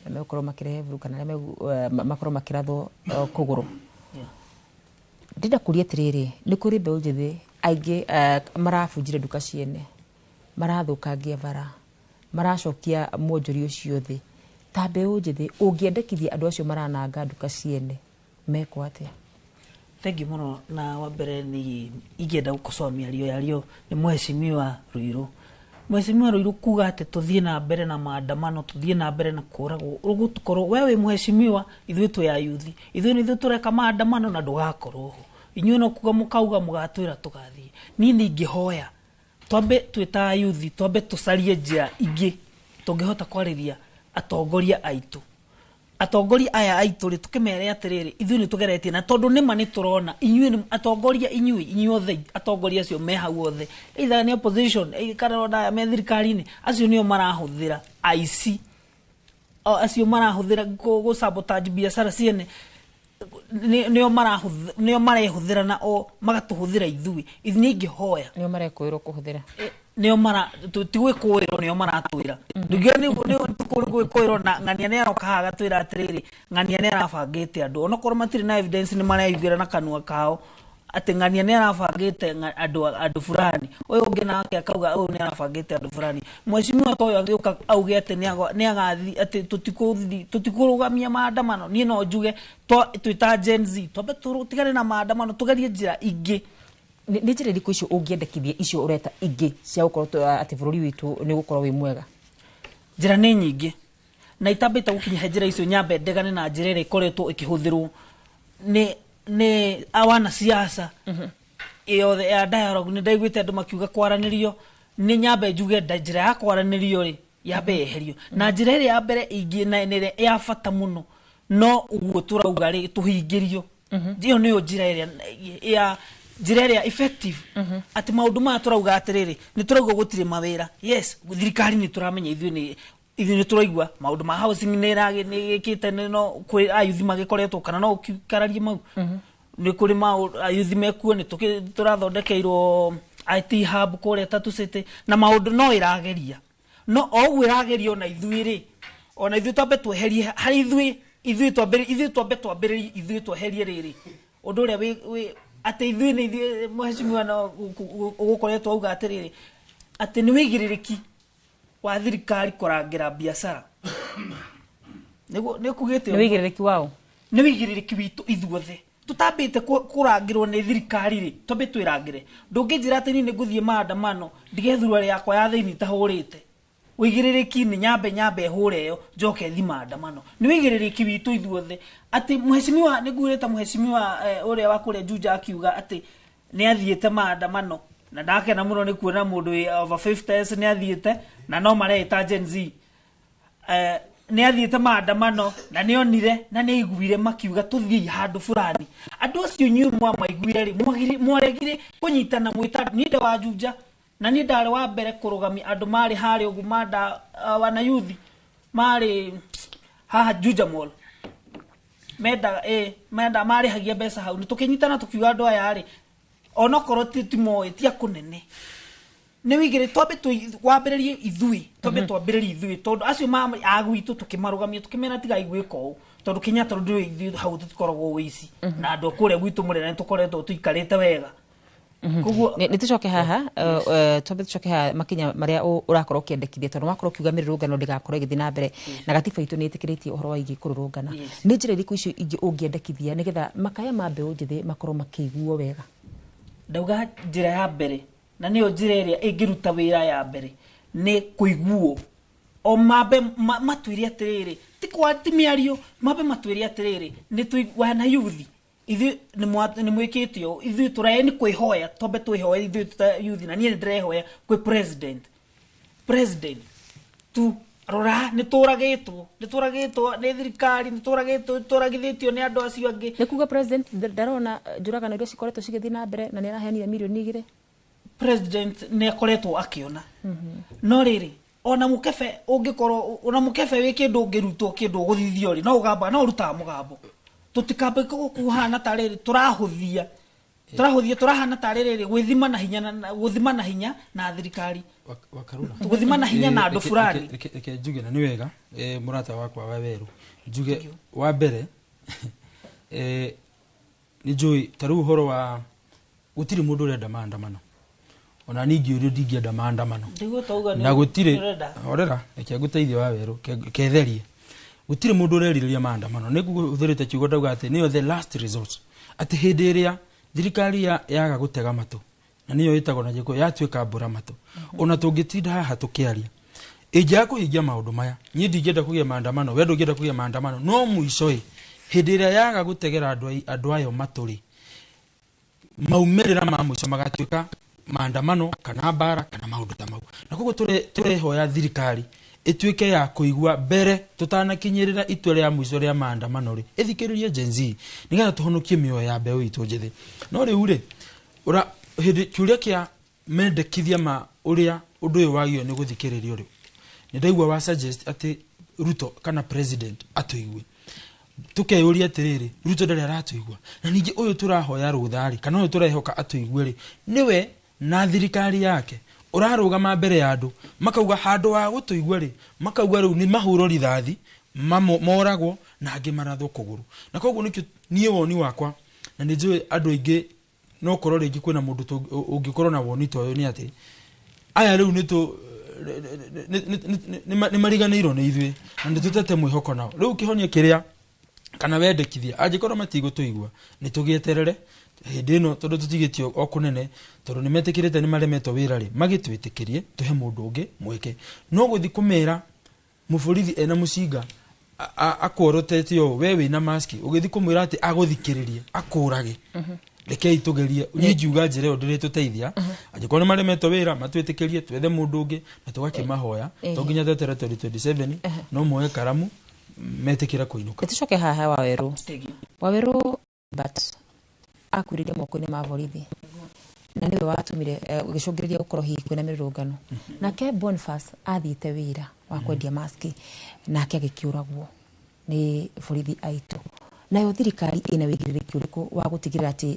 Speaker 8: na megũkorwo makĩrehe vurugu kana arĩa makorwo makĩrathwo kũgũrũ. Ndĩrenda kũria atĩrĩrĩ, nĩ kũrĩ mbeũ njĩthĩ aingĩ marabunjire nduka ciene, marathũkangia bara, maracokia mwonjoria ũcio thĩ. Ta mbeũ njĩthĩ ũngĩendekithia andũ acio marananga nduka ciene mekwo atĩa?
Speaker 4: Thengiũ mũno. Na wa mbere nĩ ingĩenda gũkosoa mĩario yario nĩ mheshimiwa Ruiru. Mheshimiwa Ruiru kuga atĩ tũthiĩ na mbere na maandamano, tũthiĩ na mbere na kũragwo, ũgũkorwo we wĩ mheshimiwa, ithuĩ twĩ ayuthi, ithuĩ nĩ ithuĩ tũreka maandamano na ndũgakorwo ho. Inyuĩ no kuga mũkauga mũgatwĩra tũgathiĩ. Niĩ ningĩhoya twambe twĩ ta ayuthi, twambe tũcarie njĩra ingĩ tũngĩhota kwarĩria atongoria aitũ. Atongoria aya aitũ rĩ, tũkĩmere atĩrĩrĩ, ithuĩ nĩ tũgeretie na tondũ nĩma nĩ tũrona inyuĩ nĩ atongoria, inyuĩ inyuothe atongoria acio me hau othe, either nĩ opposition kana ona aya me thirikari-inĩ, acio nĩo marahũthĩra aici, acio marahũthĩra gũ sabotage biacara ciene, nĩo marahũthĩra, nĩo marehũthĩra na o magatũhũthĩra ithuĩ. Ithuĩ nĩ ingĩhoya
Speaker 8: nĩo marekũĩrwo kũhũthĩra,
Speaker 4: nĩo mara ti gwĩkũĩrwo, nĩo maratwĩra ndũngĩona nĩ gwĩkũĩrwo. Na ng'ania nĩ aroka haha agatwĩra atĩrĩrĩ, ng'ania nĩ arabangĩte andũ, onokorwo matirĩ na evidence nĩ mareyugĩra na kanua kao atĩ ng'ania nĩ arabangĩte andũ fulani, ũyũ ũngĩ nake akauga ũyũ nĩ arabangĩte andũ fulani. Mheshimiwa ta ũyũ agĩũka auge atĩ nĩ agathiĩ atĩ tũtikũrũgamia maandamano, niĩ no njuge twĩ ta Gen Z twambe tũtigane na maandamano, tũgerie njĩra ingĩ.
Speaker 8: Nĩ njĩra irĩkũ icio ũngĩendekithia, icio ũreta ingĩ cia gũkorwo atĩ bũrũri witũ nĩ ũgũkorwo wĩ mwega?
Speaker 4: Njĩra nĩ nyingĩ na itambĩte gũkinya he njĩra icio, nyambe ndegane na njĩra ĩrĩa ĩkoretwo ĩkĩhũthĩrwo nĩ wanasiasa yothe ya dialogue. Nĩ ndaiguĩte andũ makiuga kwaranĩrio, nĩ nyambe njuge njĩra ya kwaranĩrio rĩ yambe yeherio, na njĩra ĩrĩa ya mbere ingĩ na ĩrĩa ya bata mũno no ũguo tũrauga rĩ tũhingĩrio. Ĩyo nĩyo njĩra ĩrĩa ya njĩra ĩrĩa effective, atĩ maũndũ maya tũrauga atĩrĩrĩ, nĩ tũrauga gũtirĩ mawĩra. Yes, thirikari nĩ tũramenya, ithuĩ nĩ tũraigua maũndũ ma housing nĩ ĩgĩkĩte, no kwĩ ayuthi magĩkoretwo kana no ũkararie mau, nĩ kũrĩ ayuthi mekuo, nĩ tũrathondekeirwo IT hub kũrĩa Tatu City na maũndũ no ĩrageria, no o ũguo ĩrageria ona ithuĩ rĩ, ona ithuĩ twambe tweherie harĩ ithuĩ, ithuĩ twambe twambĩrĩrie, ithuĩ tweherie rĩrĩ ũndũ ũrĩa wĩ atĩ ithuĩ nĩ ithuĩ. Mheshimiwa no ũgũkoretwo auga atĩrĩrĩ atĩ nĩ wĩigĩrĩrĩki wa thirikari kũrangĩra biacara, nĩ kugĩte
Speaker 8: nĩ wĩigĩrĩrĩki wao,
Speaker 4: nĩ wĩigĩrĩrĩki witũ ithuothe tutambĩte kũrangĩrwo nĩ thirikari rĩ, twambe twĩrangĩre. Ndũngĩnjĩra atĩ niĩ nĩ ngũthiĩ maandamano ndige thuruarĩ yakwa ya thĩinĩ itahũrĩte. Wĩigĩrĩrĩki nĩ nyambe hũre ĩyo njoke thi maandamano. Nĩ wĩigĩrĩrĩki witũ ithuothe atĩ mheshimiwa, nĩ nguĩrĩte mheshimiwa ũrĩa wa kũrĩa Juja akiuga atĩ nĩ athiĩte maandamano, na ndakena mũno nĩ kuona mũndũ wĩ over 50 nĩ athiĩte na no mareĩta Gen Z, nĩ athiĩte maandamano na nĩ onire na nĩ aiguire makiuga tũthiĩ handũ fulani. Andũ acio inyuĩ mwamaiguire rĩ, mwaregire kũnyitana mwĩta niĩ ndĩ wa Juja na niĩ ndarĩ wa mbere kũrũgamia andũ marĩ harĩa ũguo manda wana yuthi marĩ haha Juja Mall, menda marĩhagia mbeca hau, nĩ tũkĩnyitana tũkiuga andũ aya rĩ onokorwo ti moĩ ti akũnene, nĩ wĩigĩrĩ twambe wambĩrĩrie ithuĩ, twambe twambĩrĩrie ithuĩ, tondũ acio a gwitũ tũkĩmarũgamia tũkĩmera tigai gwĩka ũũ, tondũ Kenyatta ndũĩ ithuĩ hau tũtikoragwo wĩici na andũ kũrĩa gwitũ mũrĩra nĩ tũkoretwo tũikarĩte wega.
Speaker 8: Nĩ tũcoke haha, twambe tũcoke haha makinya marĩa ũrakorwo ũkĩendekithia, tondũ wakorwo ũkiuga mĩrũrũngano ndĩgakorwo ĩgĩthiĩ na mbere na gatiba itũ nĩ ĩtĩkĩrĩtie ũhoro wa ingĩ kũrũrũngana. Nĩ njĩra irĩkũ icio ingĩ ũngĩendekithia nĩgetha makaya ma mbeũ njĩthĩ makorwo makĩiguo wega?
Speaker 4: Ndauga njĩra ya mbere na nĩyo njĩra ĩrĩa ĩngĩruta wĩra ya mbere nĩ kũiguo, o mambe matwĩre atĩrĩrĩ, ti mĩario, mambe matwĩre atĩrĩrĩ nĩ wana yuthi ithuĩ nĩ mwĩkĩte ũũ, ithuĩ tũrae nĩ kwĩhoya, twambe twĩhoe ithuĩ ta yuthi, na niĩ nĩ ndĩrehoya kwĩ president tu rora nĩ tũragĩtwo nĩ thirikari, nĩ tũragithĩtio nĩ andũ acio angĩ.
Speaker 8: Nĩ kuga president ndarona njũragano iria cikoretwo cigĩthiĩ na mbere na nĩ araheanire mirioni 2?
Speaker 4: President nĩ akoretwo akĩona, no rĩrĩ Ona mukebe ungikorwo ona mukebe wi kindu ungirutwo kindu uguthithio ri no ugamba no urutaga mugambo. Tutikambe kuhana tariri turahuthia turahana tariri gwithima na hinya na guthima na hinya na thirikari
Speaker 5: wakarura
Speaker 4: guthima na hinya na andu fulani.
Speaker 5: Reke njuge na ni wega murata wakwa wa weru njuge wa mbere ni njui taru uhoro wa gutiri mundu urenda maandamano ona ningi urio ndingienda maandamano na gutiri horera reke nguteithie wa weru ketherie gutiri mundu ureririria maandamano ni nguhũthĩrĩte kiugo ndauga ati niyo the last resort ati hindi iria thirikari yaga gutega matu na niyo itagwo na jiko yatuika mbura matu ona tungitinda haha tukiaria injaga kuhingia maundu maya ni ndingienda kugia maandamano we ndungienda kugia maandamano no muico i hindi iria yaga gutegera andu ayo maturi maumirira ma muico magatuika maandamano kana mbara kana maundu ta mau na koguo turehoya thirikari ituike ya kuigua mbere tutanakinyirira itua ria muico ria maandamano ri ithikiririe Gen Z nigetha tuhonokie mioyo ya mbeũ itũ njithi no riu ri ura hindi kiuria kia mendekithia ma uria undu uyu wagio ni guthikiririo riu ni ndaigua wa suggest ati Ruto kana president atuigue tukeyuria atiriri Ruto ndari aratuigua na ningi uyu turahoya ruthari kana uyu turehoka atuigue ri niwe na thirikari yake urarugama mbere ya andu makauga handu wa gutuigua ri makauga riu ni mahuro rithathi moragwo na angi marathwo kuguru na koguo nikio nie woni wakwa na ni njui andu aingi no korwo ringi kwina mundu ungikorwo na woni ta uyu ni ati aya riu ni tu ni mariganirwo ni ithuĩ na nĩ tutete mwĩhoko nao riu kihonia kiria kana wendekithia angikorwo matigũtũigua nĩ tũgĩeterere hindi ĩno tondũ tũtigĩtio o kũnene tondũ nĩ metĩkĩrĩte nĩ maremetwo wĩra rĩ magĩtwĩtĩkĩrie tũhe mũndũ ũngĩ mweke no gũthi kũmera mũborithi ena mũcinga akworotete ũũ we wĩna maski ũgĩthi kũmwĩra atĩ agũthikĩrĩrie akũrage rekei tugerie niĩ ngiuga njĩra ĩyo ndĩrĩtũteithia angĩkorwo nĩ maremetwo wĩra matwĩtĩkĩrie twethe mũndũ ũngĩ na tũgakĩmahoya to nginya twetere 2027 no moe karamu metĩkĩra kũinũka.
Speaker 8: Tucoke haha Waweru. Waweru but akurire moko-inĩ ma borithi na niwe watumire gĩcũngĩrĩria gũkorwo hihi kwĩna mĩrũrũngano nake Boniface athiĩte wĩra wa kwendia maski nake agĩkĩũragwo nĩ borithi aitũ nayo thirikari ina wĩigĩrĩrĩki ũrĩkũ wa gũtigĩrĩra atĩ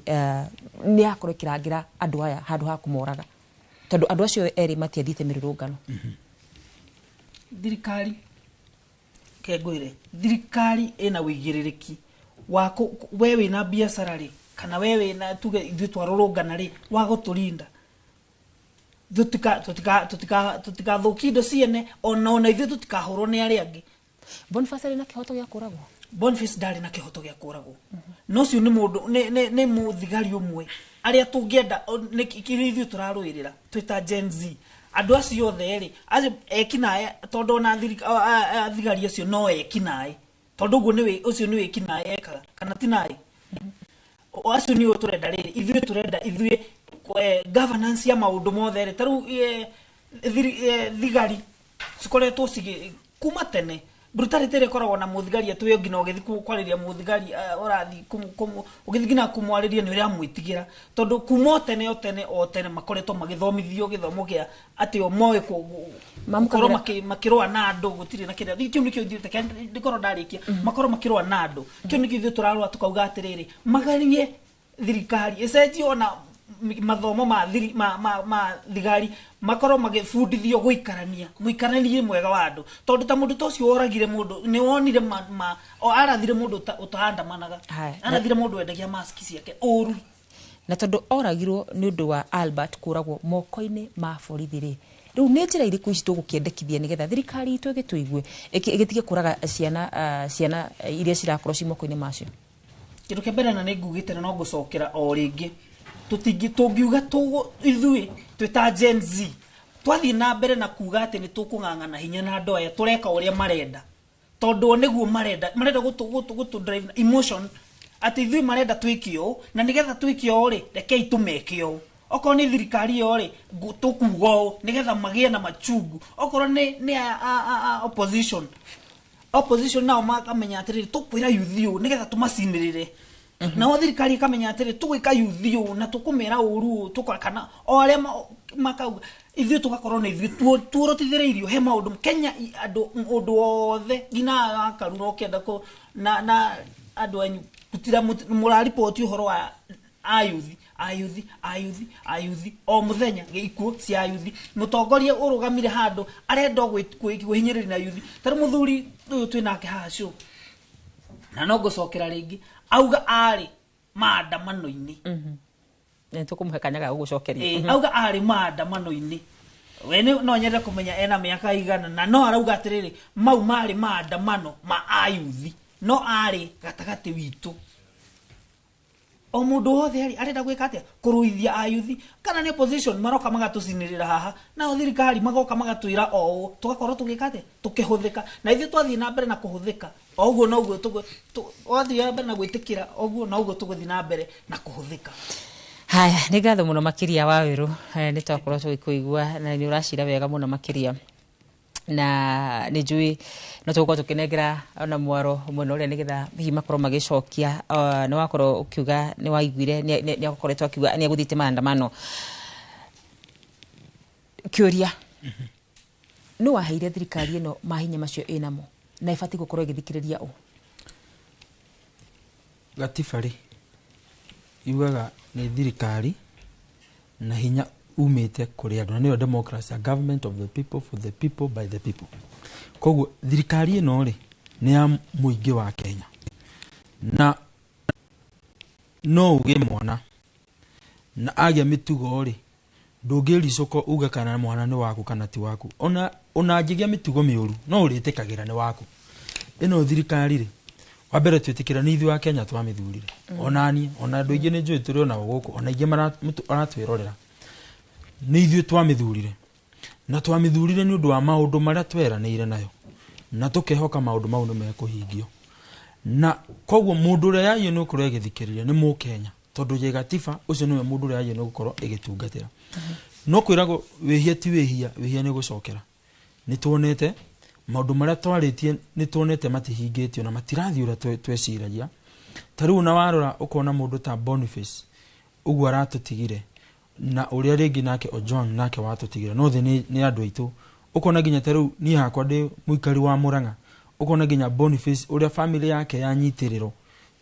Speaker 8: nĩ yakorwo ĩkĩrangĩra andũ aya handũ ha kũmoraga tondũ andũ acio erĩ matiathiĩte mĩrũrũngano.
Speaker 4: Thirikari kengwire thirikari ina wĩigĩrĩrĩki wa we wĩna biacara rĩ kana we wĩna tuge ithuĩ twarũrũngana rĩ wa gũtũrinda tũtikathũkie indo ciene ona ithuĩ tũtikahũrwo nĩ arĩa angĩ.
Speaker 8: Boniface arĩ na kĩhoto gĩa kũragwo?
Speaker 4: Boniface ndarĩ na kĩhoto gĩa kũragwo no ũcio nĩ mũndũ nĩ mũthigari ũmwe arĩa tũngĩenda kĩrĩa ithuĩ tũrarũĩrĩra twĩ ta Gen Z andũ acio othe rĩ acio ekinaĩ tondũ ona thigari acio no ekinaĩ tondũ ũguo nĩ ũcio nĩ wĩkinaĩ ekaga kana ti naĩ acio nĩo tũrenda rĩrĩ ithuĩ tũrenda ithuĩ governance ya maũndũ mothe rĩ ta rĩu thigari cikoretwo kuma tene brutality ĩrĩa ĩkoragwo na mũthigari atĩ we nginya ũgĩthiĩ kwarĩria mũthigari ũrathiĩ ũgĩthiĩ nginya kũmwarĩria nĩ ũramwĩtigĩra tondũ kuma o tene o tene o tene makoretwo magĩthomithio gĩthomo kĩa atĩ o moĩ gũkorwo makĩrũa na andũ gũtirĩ na kĩrĩa kĩu nĩkĩo ithuĩ ndikorwo ndarĩkia makorwo makĩrũa na andũ kĩu nĩkĩo ithuĩ tũrarũa tũkauga atĩrĩrĩ magarie thirikari ĩcenjie ona mathomo ma thigari makorwo magĩbundithio gũikarania mũikaranie mwega wa andũ tondũ ta mũndũ ta ũcio woragire mũndũ nĩ wonire arathire mũndũ ũtaandamanaga arathire mũndũ wendagia maski ciake ũru
Speaker 8: na tondũ oragirwo nĩ ũndũ wa Albert kũragwo moko-inĩ ma borithi rĩ rĩu nĩ njĩra irĩkũ ici tũgũkĩendekithia nĩgetha thirikari itũ ĩgĩtũigue ĩgĩtige kũraga ciana iria cirakorwo ci moko-inĩ macio?
Speaker 4: Kĩndũ kĩa mbere na nĩ ngugĩte na no ngũcokera o rĩngĩ tũngiuga ithuĩ twĩ ta Gen Z twathiĩ na mbere na kuga atĩ nĩ tũkũng'ang'ana hinya na andũ aya tũreka ũrĩa marenda tondũ nĩguo marenda gũtũ drive na emotion atĩ ithuĩ marenda twĩke ũũ na nĩgetha twĩke ũũ rĩ rekei tũmeke ũũ okorwo nĩ thirikari ĩyo rĩ tũkuga ũũ nĩgetha magĩe na machungu okorwo nĩ opposition nao makamenya atĩrĩrĩ tũkwĩra youth ũũ nĩgetha tũmacinĩrĩre nao thirikari ikamenya atĩrĩ tũgwĩka youth ũũ na tũkũmera ũru ũũ kana o arĩa Makauga ithuĩ tũgakorwo nĩ ithuĩ tuorotithĩrĩirio he maũndũ Kenya andũ ũndũ wothe nginya wakarura ũkĩenda kũ na andũ anyu gũtira mũrariboti ũhoro wa ayuthi ayuthi ayuthi ayuthi o mũthenya ikuũ cia ayuthi. Mũtongoria ũrũgamire handũ arenda kwĩhinyĩrĩria na ayuthi. Ta rĩu mũthuri ũyũ twĩ nake haha show, na no ngũcokera rĩngĩ auga arĩ maandamano-inĩ.
Speaker 8: Nĩ tũkũmũhe kanya ga gũgũcokeria.
Speaker 4: Auga arĩ maandamano-inĩ. We no nyende kũmenya ena mĩaka igana na no arauga atĩrĩrĩ mau marĩ maandamano ma ayuthi no arĩ gatagatĩ witũ. O mũndũ wothe arenda gwĩka atĩa? Kũrũithia ayuthi. Kana nĩ opposition maroka magatũcinĩrĩra haha, nao thirikari magoka magatwĩra o ũũ, tũgakorwo tũgĩka atĩa? Tũkĩhũthĩka. Na ithuĩ twathiĩ na mbere na kũhũthĩka o ũguo noguo twathiĩ na mbere na gwĩtĩkĩra o ũguo noguo tũgũthiĩ na mbere na kũhũthĩka.
Speaker 8: Haya, nĩ ngatho mũno makĩria wa Wĩrũ, nĩ twakorwo tũgĩkũigua na nĩ ũracira wega mũno makĩria. Na nĩ njũĩ no tũgũkorwo tũkĩnengera ona mwaro mwena ũrĩa nĩgetha hihi makorwo magĩcokia. Nĩ wakorwo ũkiuga nĩ waiguire nĩ akoretwo akiuga nĩ egũthiĩte maandamano. Kĩũria, nĩ waheire thirikari ĩno mahinya macio ĩnamo na ĩbatiĩ gũkorwo ĩgĩthikĩrĩria ũ?
Speaker 5: Gatiba rĩ yugaga nĩ thirikari na hinya umĩte kũrĩ andũ, na nĩyo democracy, a government of the people, for the people, by the people. Koguo thirikari ĩno rĩ nĩ ya mũingĩ wa Kenya, na no ũgĩe mwana na agĩa mĩtugo rĩ ndũngĩricũka uge kana mwana nĩ waku kana ti waku. Ona angĩgĩa mĩtugo mĩũru no ũrĩtĩkagĩra nĩ waku. Ĩno thirikari rĩ wa mbere twĩtĩkĩra nĩ ithuĩ wa Kenya twamĩthurire. Ona niĩ ona andũ aingĩ nĩ njũĩ tũrĩ onao gũkũ, ona aingĩ maratwĩrorera nĩ ithuĩ twamĩthurire, na twamĩthurire nĩ ũndũ wa maũndũ marĩa tweranĩire nayo na tũkehoka maũndũ mau nĩ mekũhingio. Na koguo mũndũ ũrĩa yagĩrĩirwo nĩ gũkorwo ĩgĩthikĩrĩria nĩ mũkenya, tondũ gĩ gatiba ũcio nĩwe mũndũ ũrĩa yagĩrĩirwo nĩ gũkorwo ĩgĩtungatĩra. No kwĩragwo wĩhia ti wĩhia, wĩhia nĩ gũcokera. Nĩ tuonete maũndũ marĩa twarĩtie, nĩ tuonete matihingĩtio na matirathiĩ ũrĩa tweciragia. Ta rĩu na warora ũkona mũndũ ta Boniface ũguo aratũtigire, na ũrĩa rĩngĩ nake Ojwang nake watũtigire, no thĩ nĩ andũ aitũ. Ũkona nginya ta rĩu niĩ hakwa ndĩ mũikari wa Murang'a, ũkona nginya Boniface ũrĩa family yake yanyitĩrĩrwo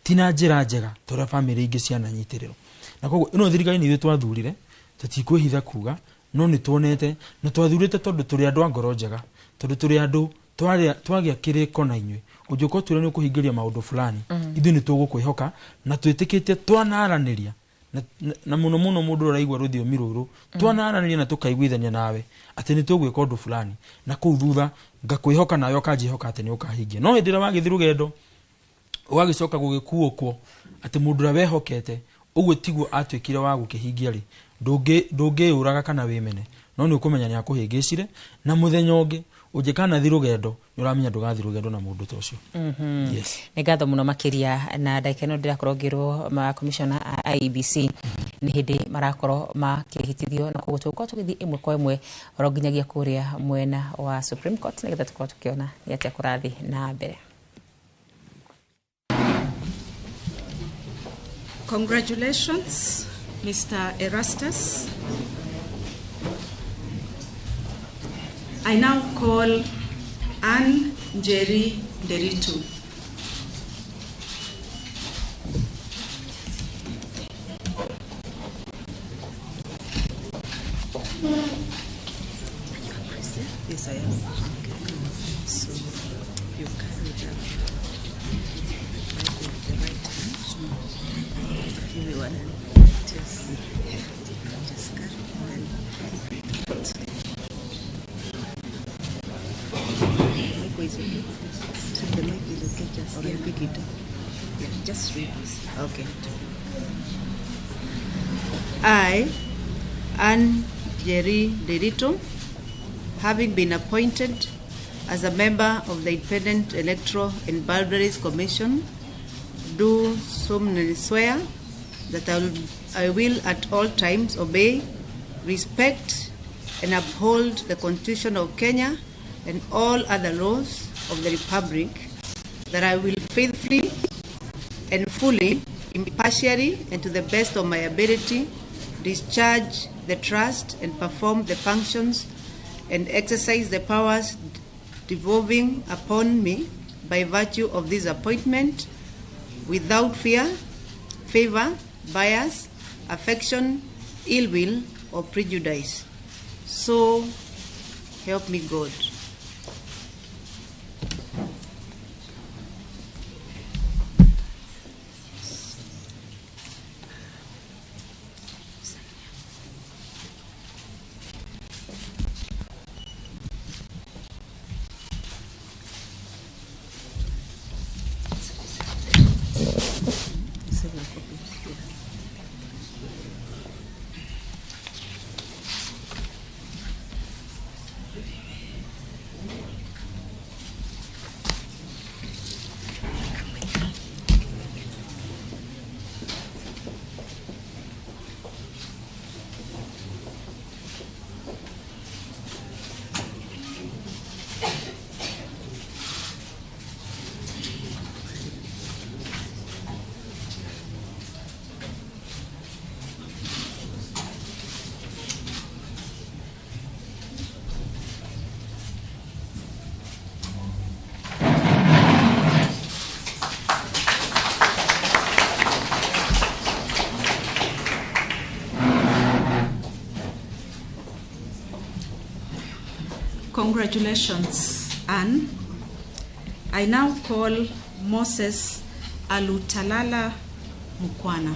Speaker 5: ti na njĩra njega ta ũrĩa family ingĩ ciananyitĩrĩrwo. Na koguo ĩno thirikari nĩ ithuĩ twathurire, tũtikwĩhitha kuga, no nĩ tuonete na twathurĩte tondũ tũrĩ andũ a ngoro njega, tondũ tũrĩ andũ twagĩa kĩrĩko na inyuĩ. Ũngĩũka ũtwĩre nĩ ũkũhingĩria maũndũ fulani, ithuĩ nĩ tũgũkwĩhoka na twĩtĩkĩtie twanaranĩria na mũno mũno mũndũ ũraigua rũthiomi rũrũ, twanaranĩria na tũkaiguithania nawe atĩ nĩ tũgwĩka ũndũ fulani, na kũu thutha ngakwĩhoka nawe ũkanjĩhoka atĩ nĩ ũkahingia. No hĩndĩ ĩrĩa wagĩthiĩ rũgendo ũgagĩcoka gũgĩkuũkwo atĩ mũndũ ũrĩa wehokete ũguo tiguo atuĩkire wa gũkĩhingia rĩ, ndũngĩyũraga kana wĩmene, no nĩ ũkũmenya nĩ akũhĩngĩcire, na mũthenya ũngĩ ũngĩkanathiĩ rũgendo nĩ ũramenya ndũgathiĩ rũgendo na mũndũ ta ũcio. Yes.
Speaker 8: Nĩ ngatho mũno makĩria, na ndagĩka ĩno ndĩrakorwo ngĩrwo ma commissioner a IEBC nĩ hĩndĩ marakorwo makĩhĩtithio, na koguo tũgũkorwo tũgĩthiĩ ĩmwe kwa ĩmwe oro nginyagia kũrĩa mwena wa Supreme Court nĩgetha tũkorwo tũkĩona nĩ atĩa kũrathiĩ na mbere.
Speaker 2: Congratulations, Mr. Erastus. I now call Anne Njeri Nderitu.
Speaker 6: Yes, I am. Okay. So you carry the mic with the right hand. Give me one hand. Just carry and then mic is okay. So the mic is okay. Just okay. Pick it up. Yeah, just read this.
Speaker 2: Okay. I, Anne Njeri Nderitu, having been appointed as a member of the Independent Electoral and Boundaries Commission, do solemnly swear that I will at all times obey, respect, and uphold the Constitution of Kenya and all other laws of the Republic, that I will faithfully and fully, impartially, and to the best of my ability, discharge the trust and perform the functions and exercise the powers devolving upon me by virtue of this appointment without fear, favor, bias, affection, ill will, or prejudice. So help me God. Several copies. Yeah.
Speaker 6: Congratulations, Anne. I now call Moses Alutalala Mukwana.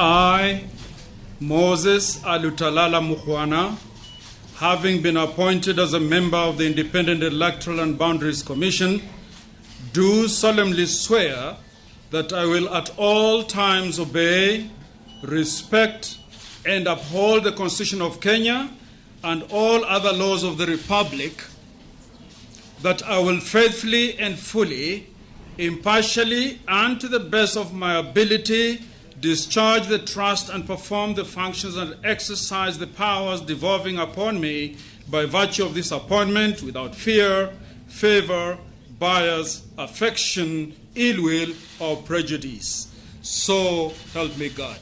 Speaker 7: I, Moses Alutalala Mukhwana, having been appointed as a member of the Independent Electoral and Boundaries Commission, do solemnly swear that I will at all times obey, respect, and uphold the Constitution of Kenya and all other laws of the Republic, that I will faithfully and fully, impartially, and to the best of my ability discharge the trust and perform the functions and exercise the powers devolving upon me by virtue of this appointment without fear, favor, bias, affection, ill will, or prejudice. So help me God.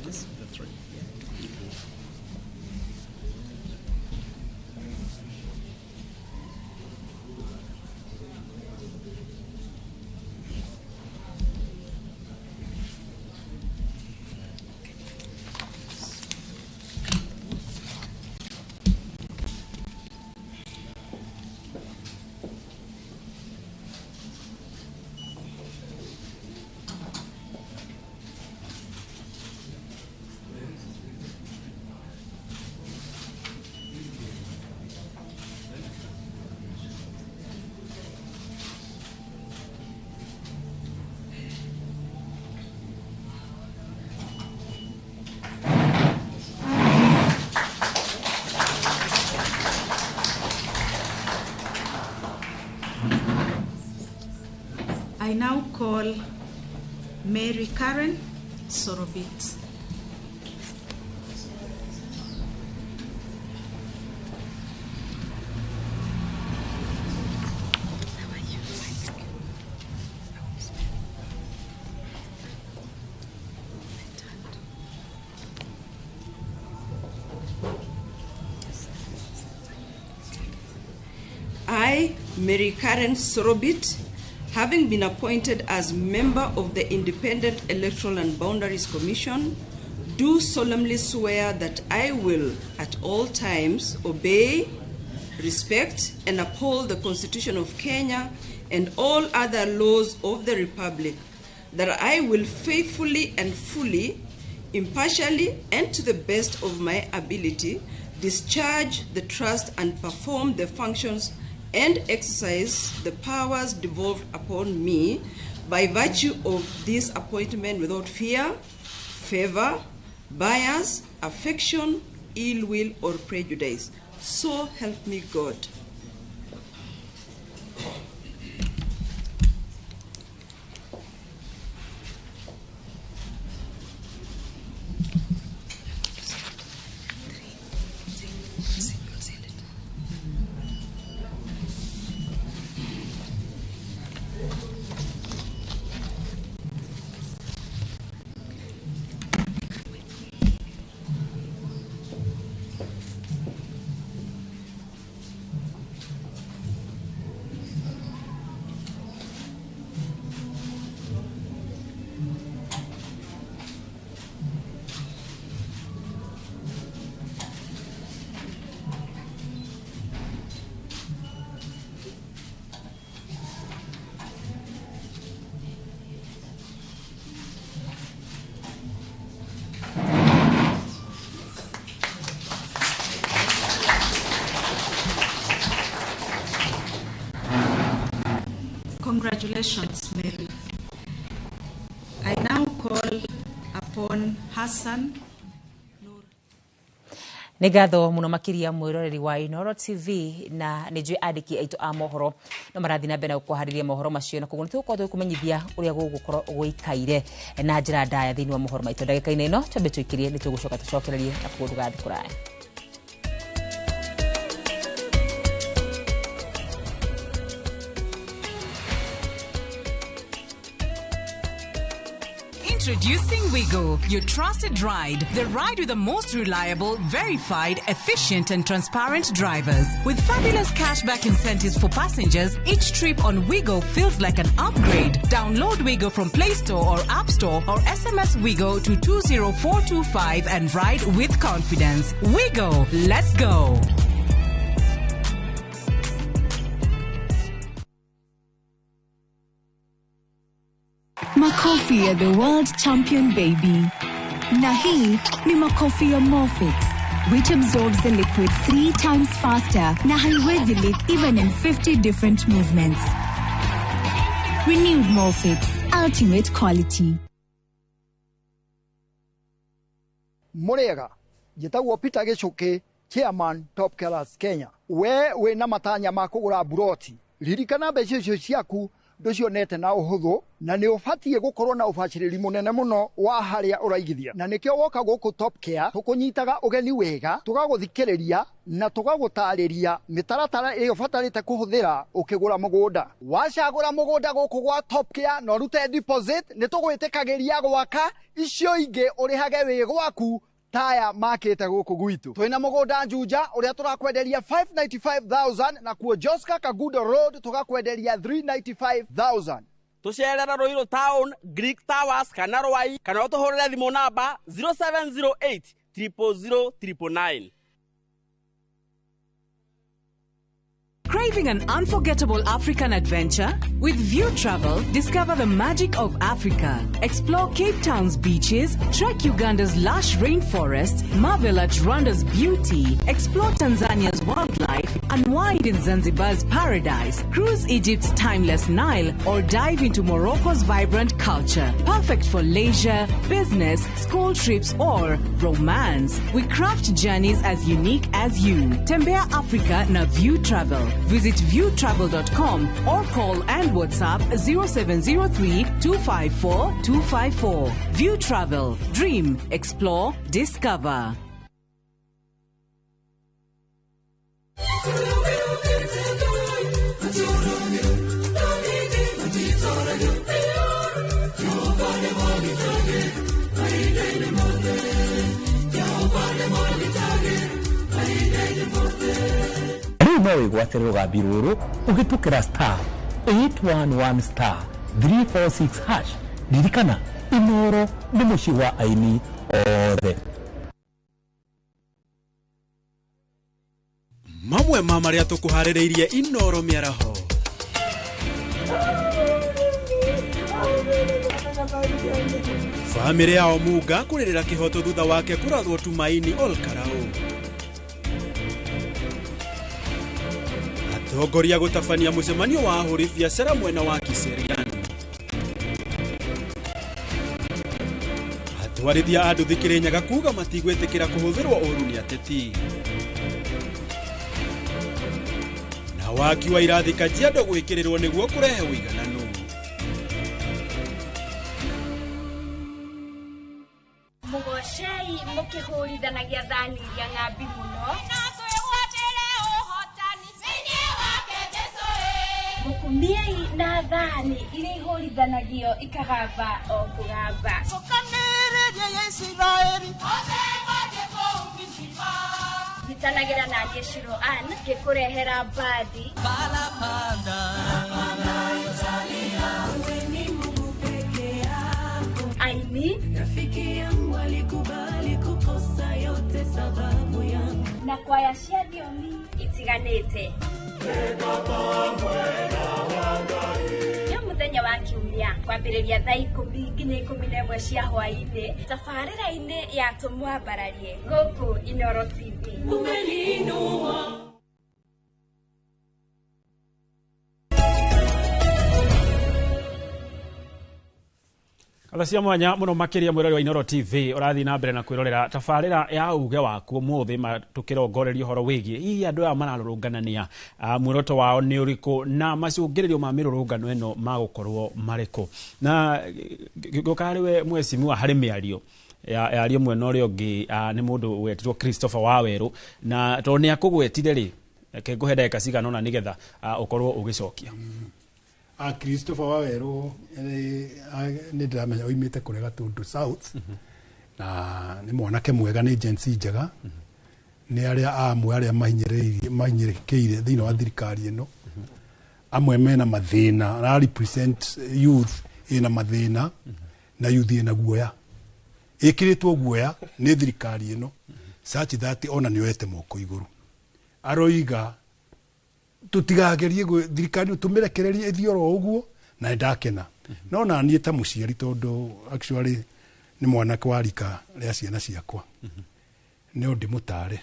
Speaker 1: That's right.
Speaker 6: I now call Mary Karen Sorobit. Mary Karen Sorobit, having been appointed as member of the Independent Electoral and Boundaries Commission, do solemnly swear that I will at all times obey, respect, and uphold the Constitution of Kenya and all other laws of the Republic, that I will faithfully and fully, impartially, and to the best of my ability, discharge the trust and perform the functions and exercise the powers devolved upon me by virtue of this appointment without fear, favor, bias, affection, ill will, or prejudice. So help me God.
Speaker 2: Congratulations, Mary. I now call upon Hassan.
Speaker 8: Nĩ ngatho mũno makĩria mwĩroreri wa Inooro TV na nĩ njũĩ andĩki aitũ a mohoro no marathiĩ na mbere na gũkũharĩria mohoro macio na koguo nĩ tũgũkorwo tũgĩkũmenyithia ũrĩa gũgũkorwo gũikaire na njĩra ndaya thĩinĩ wa mohoro maitũ ndagĩka-inĩ ĩno twambe tũikĩrie nĩ tũgũcoka tũcokererie na koguo ndũgathiĩ kũraya.
Speaker 9: Introducing Wigo, your trusted ride. The ride with the most reliable, verified, efficient and transparent drivers. With fabulous cashback incentives for passengers, each trip on Wigo feels like an upgrade. Download Wigo from Play Store or App Store or SMS Wigo to 20425 and ride with confidence. Wigo, let's go.
Speaker 10: Makofi ya the world champion baby. Na hii ni makofi ya Morfix, which absorbs the liquid 3 times faster na haiwezi leak even in 50 different movements. Renewed Morfix, ultimate quality.
Speaker 11: Murega, njĩtagwo Peter Gĩcũkĩ, chairman Top Killers Kenya. We wĩna matanya ma kũgũra buroti, ririkana mbeca icio ciaku ndũcionete na ũhũthũ na nĩ ũbatiĩ gũkorwo na ũbacĩrĩri mũnene mũno wa harĩa ũraigithia, na nĩkĩo woka gũkũ Top Care tũkũnyitaga ũgeni wega, tũgagũthikĩrĩria na tũgagũtarĩria mĩtaratara ĩrĩa ũbatarĩte kũhũthĩra ũkĩgũra mũgũnda. Wacagũra mũgũnda gũkũ gwa Top Care na ũrute deposit, nĩ tũgwĩtĩkagĩria gwaka icio ingĩ ũrĩhage wĩ gwaku taya makĩte gũkũ gwitũ. Twĩna mũgũnda Juja ũrĩa tũrakwenderia 595,000 na kuo Joska Kagudo Road tũgakwenderia 395,000.
Speaker 12: Tũcerera Ruiru Town, Greek Towers kana Rwai kana ũtũhũrĩre thimũ namba 0708 000 999.
Speaker 9: Craving an unforgettable African adventure? With View Travel, discover the magic of Africa. Explore Cape Town's beaches, trek Uganda's lush rainforests, marvel at Rwanda's beauty, explore Tanzania's wildlife, unwind in Zanzibar's paradise, cruise Egypt's timeless Nile, or dive into Morocco's vibrant culture. Perfect for leisure, business, school trips, or romance. We craft journeys as unique as you. Tembea Africa na View Travel. Visit viewtravel.com or call and WhatsApp 0703 254 254. View Travel. Dream, explore, discover.
Speaker 13: No wĩgwatĩre rũgambi rũrũ ũhĩtũkĩra star 811 star 346 hash. Ririkana, Inoro nĩ mũciĩ wa aini othe.
Speaker 14: Mamwe ma marĩa tũkũharĩrĩirie Inoro mĩaraho. Bamĩrĩ ya Omunga kũrĩrĩra kĩhoto thutha wake kũrathwo Tumaini Olkarau. Atongoria gũtabania mũcemanio wa ahũri biacara mwena wa Kiserian. Atwarithia a nduthi Kĩrĩnyaga kuga matigwĩtĩkĩra kũhũthĩrwo ũru nĩ ateti. Na waki wa irathi Kajiado gwĩkĩrĩrwo nĩguo kũrehe ũigananu.
Speaker 15: Mũgocei mũkĩhũrithanagia thani iria ng'ambi mũno. Mũkumiei na thani iria ihũrithanagio ikagamba o kũgamba. Nyitanagĩra na niĩ Shiro Ann ngĩkũrehera mbathi. Aini
Speaker 30: Rafiki yangu alikubali kukosa yote sababu yangu.
Speaker 15: Na kwaya cia thiomi itiganĩte. Nĩ mũthenya wa kiumia kwambĩrĩria thaa 10 nginya 11 cia hwaĩ-inĩ tabarĩra-inĩ ya Tũmwambararie gũkũ Inoro TV.
Speaker 30: Umeniinua.
Speaker 16: Katha cia mwanya muno makiria mwirori wa Inoro TV urathi na mbere na kwirorera tabarira ya uge waku umuthi tukirongoreria uhoro wigie hihi andu aya mararũrũnganania muoroto wao ni uriku na macũngĩrĩrio ma mĩrũrũngano ĩno magũkorwo marĩkũ. Na ngũka harĩ we mwecimiwa harĩ mĩario yario mwena ũrĩa ũngĩ nĩ mũndũ wetirwo Christopher Wawerũ, na tondũ nĩ akũgwetire rĩ, reke ngũhe ndagĩka cigana ũna nĩgetha ũkorwo ũgĩcokia.
Speaker 17: Christopher Wawerũ nĩ ndĩramenya oimĩte kũrĩa Gatundu South, na nĩ mwanake mwega, nĩ Gen Z njega, nĩ arĩa amwe arĩa mahinyĩrĩkĩire thĩinĩ wa thirikari ĩno, amwe mena mathĩna, ara represent youth ĩna mathĩna na youth ĩna guoya, ĩkĩrĩtwo guoya nĩ thirikari ĩno such that ona nĩoete moko igũrũ, aroiga tutigagerie thirikari tũmĩrekererie ĩthiĩ oro ũguo, na nĩndakena. No na niĩ ta mũciari, tondũ actually nĩ mwanake wa rika rĩa ciana ciakwa, no ndĩmũtare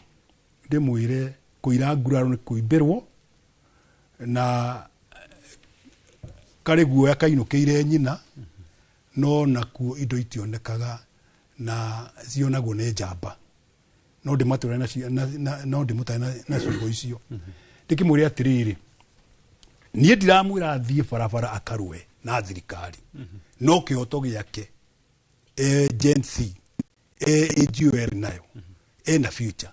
Speaker 17: ndĩmwĩre kũira nguraro nĩ kũimbĩrwo, na karĩ guoya kainũkĩire nyina, no nakuo indo itionekaga na cionagwo nĩ njamba. No ndĩmatũre no ndĩmũtare na ciugo icio. Ndĩkĩmwĩre atĩrĩrĩ, niĩ ndiramwĩra athiĩ barabara akarũe na thirikari, no kĩhoto gĩake Gen Z AGOL nayo ena future,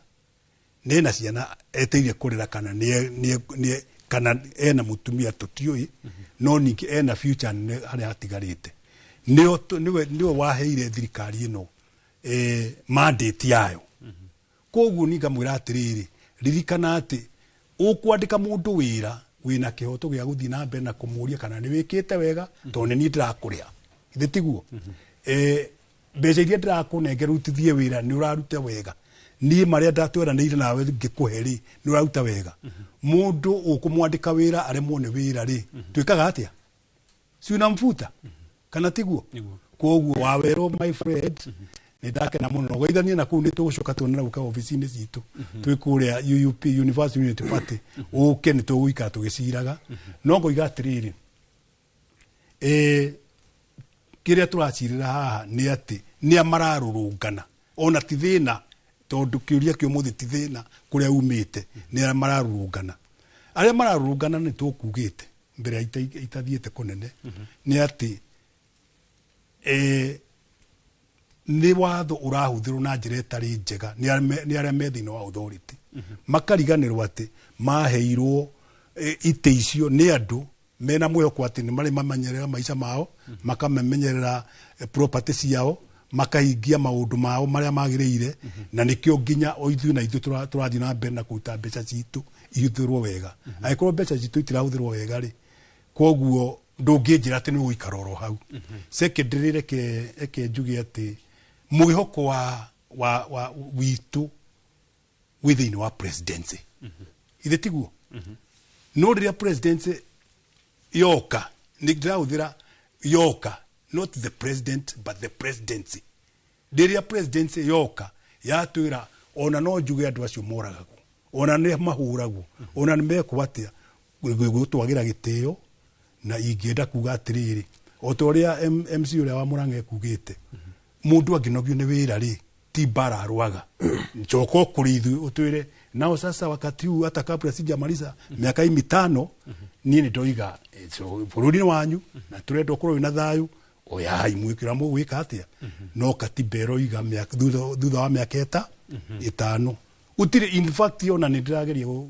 Speaker 17: nĩ ciana eteire kũrera kana nĩ kana ena mũtumia tũtiũĩ, no ningĩ ena future nene harĩa hatigarĩte. Nĩwe waheire thirikari ĩno mandate yayo. Koguo niĩ ngamwĩra atĩrĩrĩ, ririkana atĩ ũkwandĩka mũndũ wĩra wĩna kĩhoto gĩa gũthiĩ na mbere na kũmũria kana nĩ wĩkĩte wega, tondũ nĩ niĩ ndĩrakũrĩha, githĩ tiguo? Mbeca iria ndĩrakũnengera ũrutithie wĩra nĩ ũraruta wega, niĩ marĩa ndatweranĩire nawe ngĩkũhe rĩ nĩ ũraruta wega. Mũndũ ũkũmwandĩka wĩra aremwo nĩ wĩra rĩ, twĩkaga atĩa? Si unamfuta kana tiguo? Koguo Wawerũ my friend, nĩ ndakena mũno geithanie na kũu, nĩ tũgũcoka tuonana gũka obici-inĩ citũ twĩ kũrĩa UUP, University Unity Party, ũke nĩ tũgũikara tũgĩciraga. No ngoiga atĩrĩrĩ, kĩrĩa tũracirĩra haha nĩ atĩ nĩa mararũrũngana, ona ti thĩna, tondũ kĩũria kĩa ũmũthĩ ti thĩna kũrĩa umĩte, nĩ arĩa mararũrũngana. Arĩa mararũrũngana nĩ tũkugĩte mbere ya itathiĩte kũnene, nĩ atĩ nĩ watho ũrahũthĩrwo na njĩra ĩtarĩ njega nĩ arĩa me thĩinĩ wa authority, makariganĩrwo atĩ maheirwo itĩ icio nĩ andũ mena mwĩhoko atĩ nĩ marĩ mamenyerera maica mao, makamamenyerera property ciao, makahingia maũndũ mao marĩa magĩrĩire, na nĩkĩo nginya o ithuĩ na ithuĩ tũrathiĩ na mbere na kũruta mbeca citũ ihũthĩrwo wega. Angĩkorwo mbeca citũ itirahũthĩrwo wega rĩ, koguo ndũngĩnjĩra atĩ nĩ ũgũikara oro hau. Secondary, reke njuge atĩ mwĩhoko wa witũ wĩ thĩinĩ wa presidency, ithe tiguo? No rĩrĩa presidency yoka, nĩ ndĩrahũthĩra yoka, not the president but the presidency, rĩrĩa presidency yoka yatwĩra ona no njuge andũ acio moragagwo, ona nĩ mahũragwo, ona nĩ mekwo atĩa, gũtwagĩra gĩtĩo. Na ingĩenda kuga atĩrĩrĩ, o ta ũrĩa MC ũrĩa wa Mũrang'a ekugĩte, mũndũ angĩnogio nĩ wĩra rĩ, ti mbara arwaga. Njoka kũrĩ ithuĩ ũtwĩre nao sasa wakati huu hata kabla sijamaliza miaka hii 5, niĩ nĩ ndoiga so, bũrũri-inĩ wanyu na tũrenda ũkorwo wĩna thayũ, oyai mwĩkĩra mũgwĩka atĩa. No katiba ĩroiga thutha wa mĩaka 5 gũtirĩ. In fact, ona nĩ ndĩrageria gũ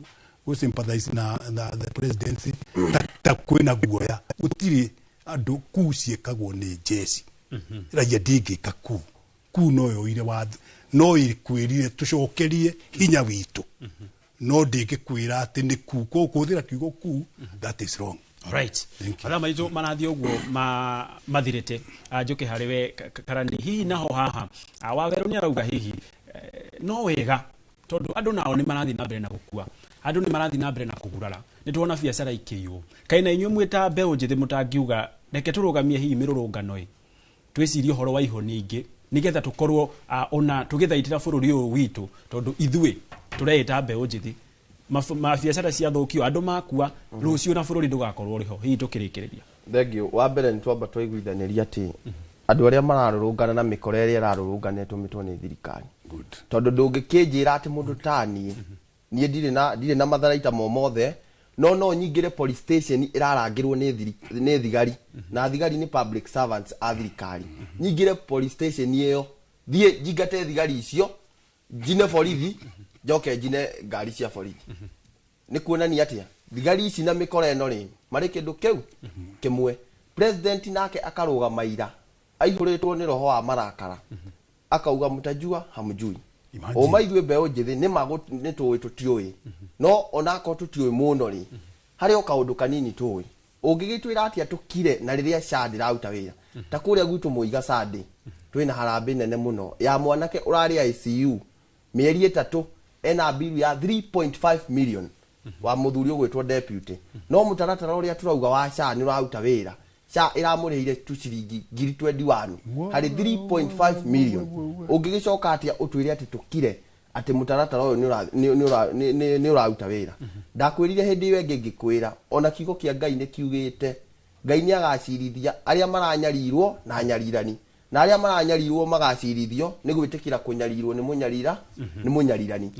Speaker 17: sympathize na the presidency ta kwĩna guoya. Gũtirĩ andũ kuu ciĩkagwo nĩ njeci, raia ndĩngĩka kuu. Kuu no yoire watho, no ĩkwĩrire tũcokerie hinya witũ, no ndĩngĩkwĩra atĩ nĩ kuu. Kũhũthĩra kiugo kuu, that is wrong.
Speaker 16: Alright. Mathaa maitũ marathiĩ ũguo mathirĩte. Njũke harĩ we Karani, hihi naho haha Wawerũ nĩ arauga hihi no wega tondũ andũ nao nĩ marathiĩ na mbere na gũkua, andũ nĩ marathiĩ na mbere na kũgurara, nĩ tuona biacara ikĩiywo, kaĩ na inyuĩ mwĩ ta mbeũ njĩthĩ mũtangiuga reke tũrũgamie hihi mĩrũrũngano ĩ, twĩcirie ũhoro wa ihonia ingĩ nĩgetha tũkorwo ona tũgĩthaitĩra bũrũri ũyũ witũ, tondũ ithuĩ tũreĩta mbeũ njĩthĩ, mabiacara ciathũkio, andũ makua, rũciũ na bũrũri ndũgakorwo ũrĩ ho, hihi tũkĩrĩkĩrĩria?
Speaker 18: Thank you. Wa mbere nĩ twamba twaiguithanĩria atĩ andũ arĩa mararũrũngana na mĩkora ĩrĩa ĩrarũrũngana ĩtũmĩtwo nĩ thirikari, tondũ ndũngĩkĩnjĩra atĩ mũndũ ta niĩ, niĩ ndirĩ na matharaita mo mothe, no nyingĩre police station ĩrarangĩrwo nĩ thigari, na thigari nĩ public servants a thirikari, nyingĩre police station ĩyo, thiĩ njingate thigari icio, njine borithi, njoke njine ngari cia borithi. Nĩ kuonania atĩa thigari ici na mĩkora ĩno rĩ marĩ kĩndũ kĩu kĩmwe. President nake akarũgama ira aihũrĩtwo nĩ roho wa marakara, akauga mtajua hamjui. Ũma ithuĩ mbeũ njĩthĩ nĩ ma nĩ tũĩ tũtiũĩ, no onakorwo tũtiũĩ mũno rĩ, harĩ o kaũndũ kanini tũĩ. Ũngĩgĩtwĩra atĩa tũkire na rĩrĩa SHA ndĩraruta wĩra? Ta kũrĩa gwitũ Mũiga Sunday twĩna harambĩ nene mũno ya mwanake ũrarĩ ICU mĩeri 3, ena biru ya 3.5 million wa mũthuri ũgwĩtwo deputy. No mũtaratara ũrĩa tũrauga wa SHA nĩ ũraruta wĩra, SHA ĩramũrĩhire tu ciringi ngiri 21 harĩ 3.5 million. Ũngĩgĩcoka atĩa ũtwĩre atĩ tũkire atĩ mũtaratara ũyũ nĩ ũraruta wĩra? Ndakwĩrire hĩndĩ ĩyo ĩngĩ ngĩkwĩra ona kiugo kĩa Ngai nĩ kiugĩte Ngai nĩ agacirithia arĩa maranyarirwo na nyarirani, na arĩa maranyarirwo magacirithio nĩ gwĩtĩkĩra kũnyarirwo nĩ mũnyarira nĩ mũnyarirani.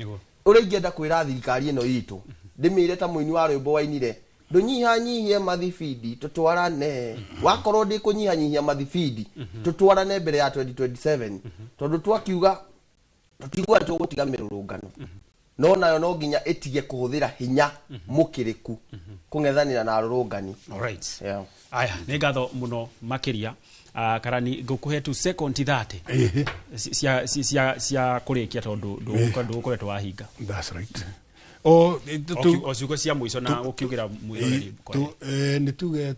Speaker 18: Ũrĩa ingĩenda kwĩra thirikari ĩno itũ, ndĩmĩre ta mũini wa rwĩmbo wainire, ndũnyihanyihie mathibindi tũtwarane. Wakorwo ndĩkũnyihanyihia mathibindi, tũtwarane mbere ya 2027, tondũ twakiuga tũtigua tũgũtiga mĩrũrũngano, no nayo no nginya ĩtige kũhũthĩra hinya mũkĩrĩku kũng'ethanĩra na arũrũngani.
Speaker 16: Alright.
Speaker 18: Yeah.
Speaker 16: Aya, nĩ ngatho mũno makĩria. Karani, ngũkũhe tu second 30 cia kũrĩkia tondũ ndũgũkoretwo wahinga.
Speaker 17: That's right. O
Speaker 16: O ciugo cia mũico na gũkiugĩra mwĩroreri.
Speaker 17: Nĩ tuge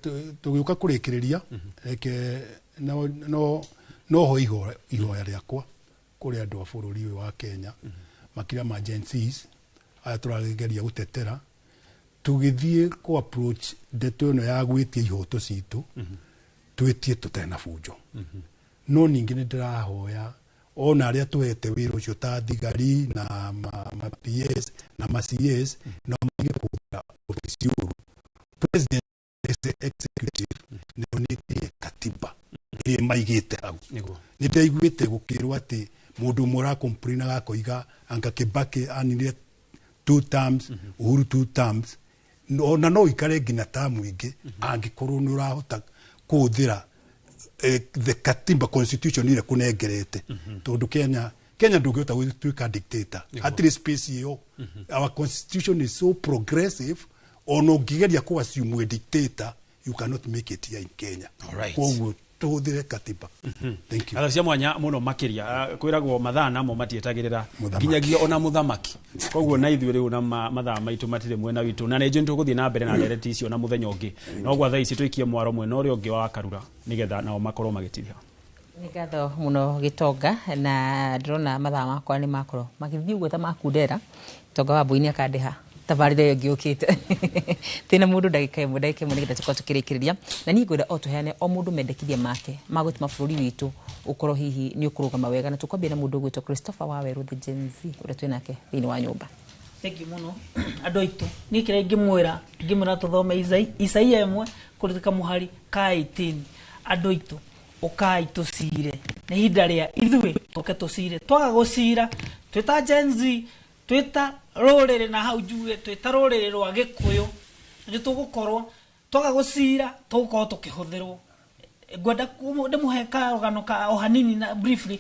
Speaker 17: tũgĩũka kũrĩkĩrĩria, reke no ho ihoya rĩakwa kũrĩ andũ a bũrũri ũyũ wa Kenya, makĩria ma Gen Zs aya tũrageria gũtetera, tũgĩthiĩ kũ approach ndeto ĩno ya gwĩtia ihoto citũ, twĩtie tũtarĩ na bunjo. No ningĩ nĩ ndĩrahoya ona arĩa tũhete wĩra ũcio ta thigari na ma PS na ma CS no matige kũhũthĩra obici ũru. President executive nĩ onĩtie katiba ĩrĩa maigĩte hau. Nĩ ndaiguĩte gũkĩrwo atĩ mũndũ ũmwe ũracomplainaga akoiga anga Kibaki aninire two terms, Uhuru two terms, ona no ikare nginya tamu ingĩ angĩkorwo nĩ ũrahota kũhũthĩra the katiba, constitution ĩrĩa kũnengerete, tondũ Kenya ndũngĩhota gũtuĩka dictator, hatirĩ space ĩyo. Our constitution is so progressive, ona ũngĩgeria kũ assume a dictator, you cannot make it here in Kenya.
Speaker 16: Alright.
Speaker 17: Koguo Tũhũthĩre katiba. Thank you.
Speaker 16: Ngatho cia mwanya mũno makĩria. Kwĩragwo mathaa namo matietagĩrĩra nginyagia ona mũthamaki, koguo na ithuĩ rĩu na mathaa maitũ matirĩ mwena witũ, na nĩnjũĩ nĩtũgũthiĩ na mbere na ndereti icio na mũthenya ũngĩ, no gwa thaa ici tũikie mwaro mwena ũrĩa ũngĩ wa Karura nĩgetha nao makorwo magĩtiriha.
Speaker 8: Nĩ ngatho mũno Gĩtonga, na ndĩrona mathaa makwa nĩ makorwo magĩthiĩ ũguo ta makundera. Gĩtonga wa Mbui nĩ akandĩha tabarĩra ĩyo ĩngĩ yũkĩte. Twĩna mũndũ ndagĩka ĩmwe nĩgetha tũkorwo tũkĩrĩkĩrĩria, na niĩ ngwenda o tũheane o mũndũ mendekithia make ma gũtũma bũrũri witũ ũkorwo hihi nĩ ũkũrũgama wega, na tũkwambia na mũndũ ũgwĩtwo Christopher Wawerũ, the Gen Z ũrĩa twĩ nake thĩinĩ wa nyũmba.
Speaker 4: Thank you mũno. Andũ aitũ, niĩ kĩrĩa ingĩmwĩra tũthome Isaia 1 kũrĩka mũhari ka 18. Andũ aitũ, ũkai tũcire, nĩ ihinda rĩa ithuĩ tũke tũcire. Twaga gũcira twĩta Gen Z, twĩta rũrĩrĩ, na hau njuge twĩta rũrĩrĩ rwa Gĩkũyũ, nĩ tũgũkorwo twaga gũcira tũgũkorwo tũkĩhũthĩrwo. Ngwenda ndĩmũhe karũgano ka o hanini na briefly.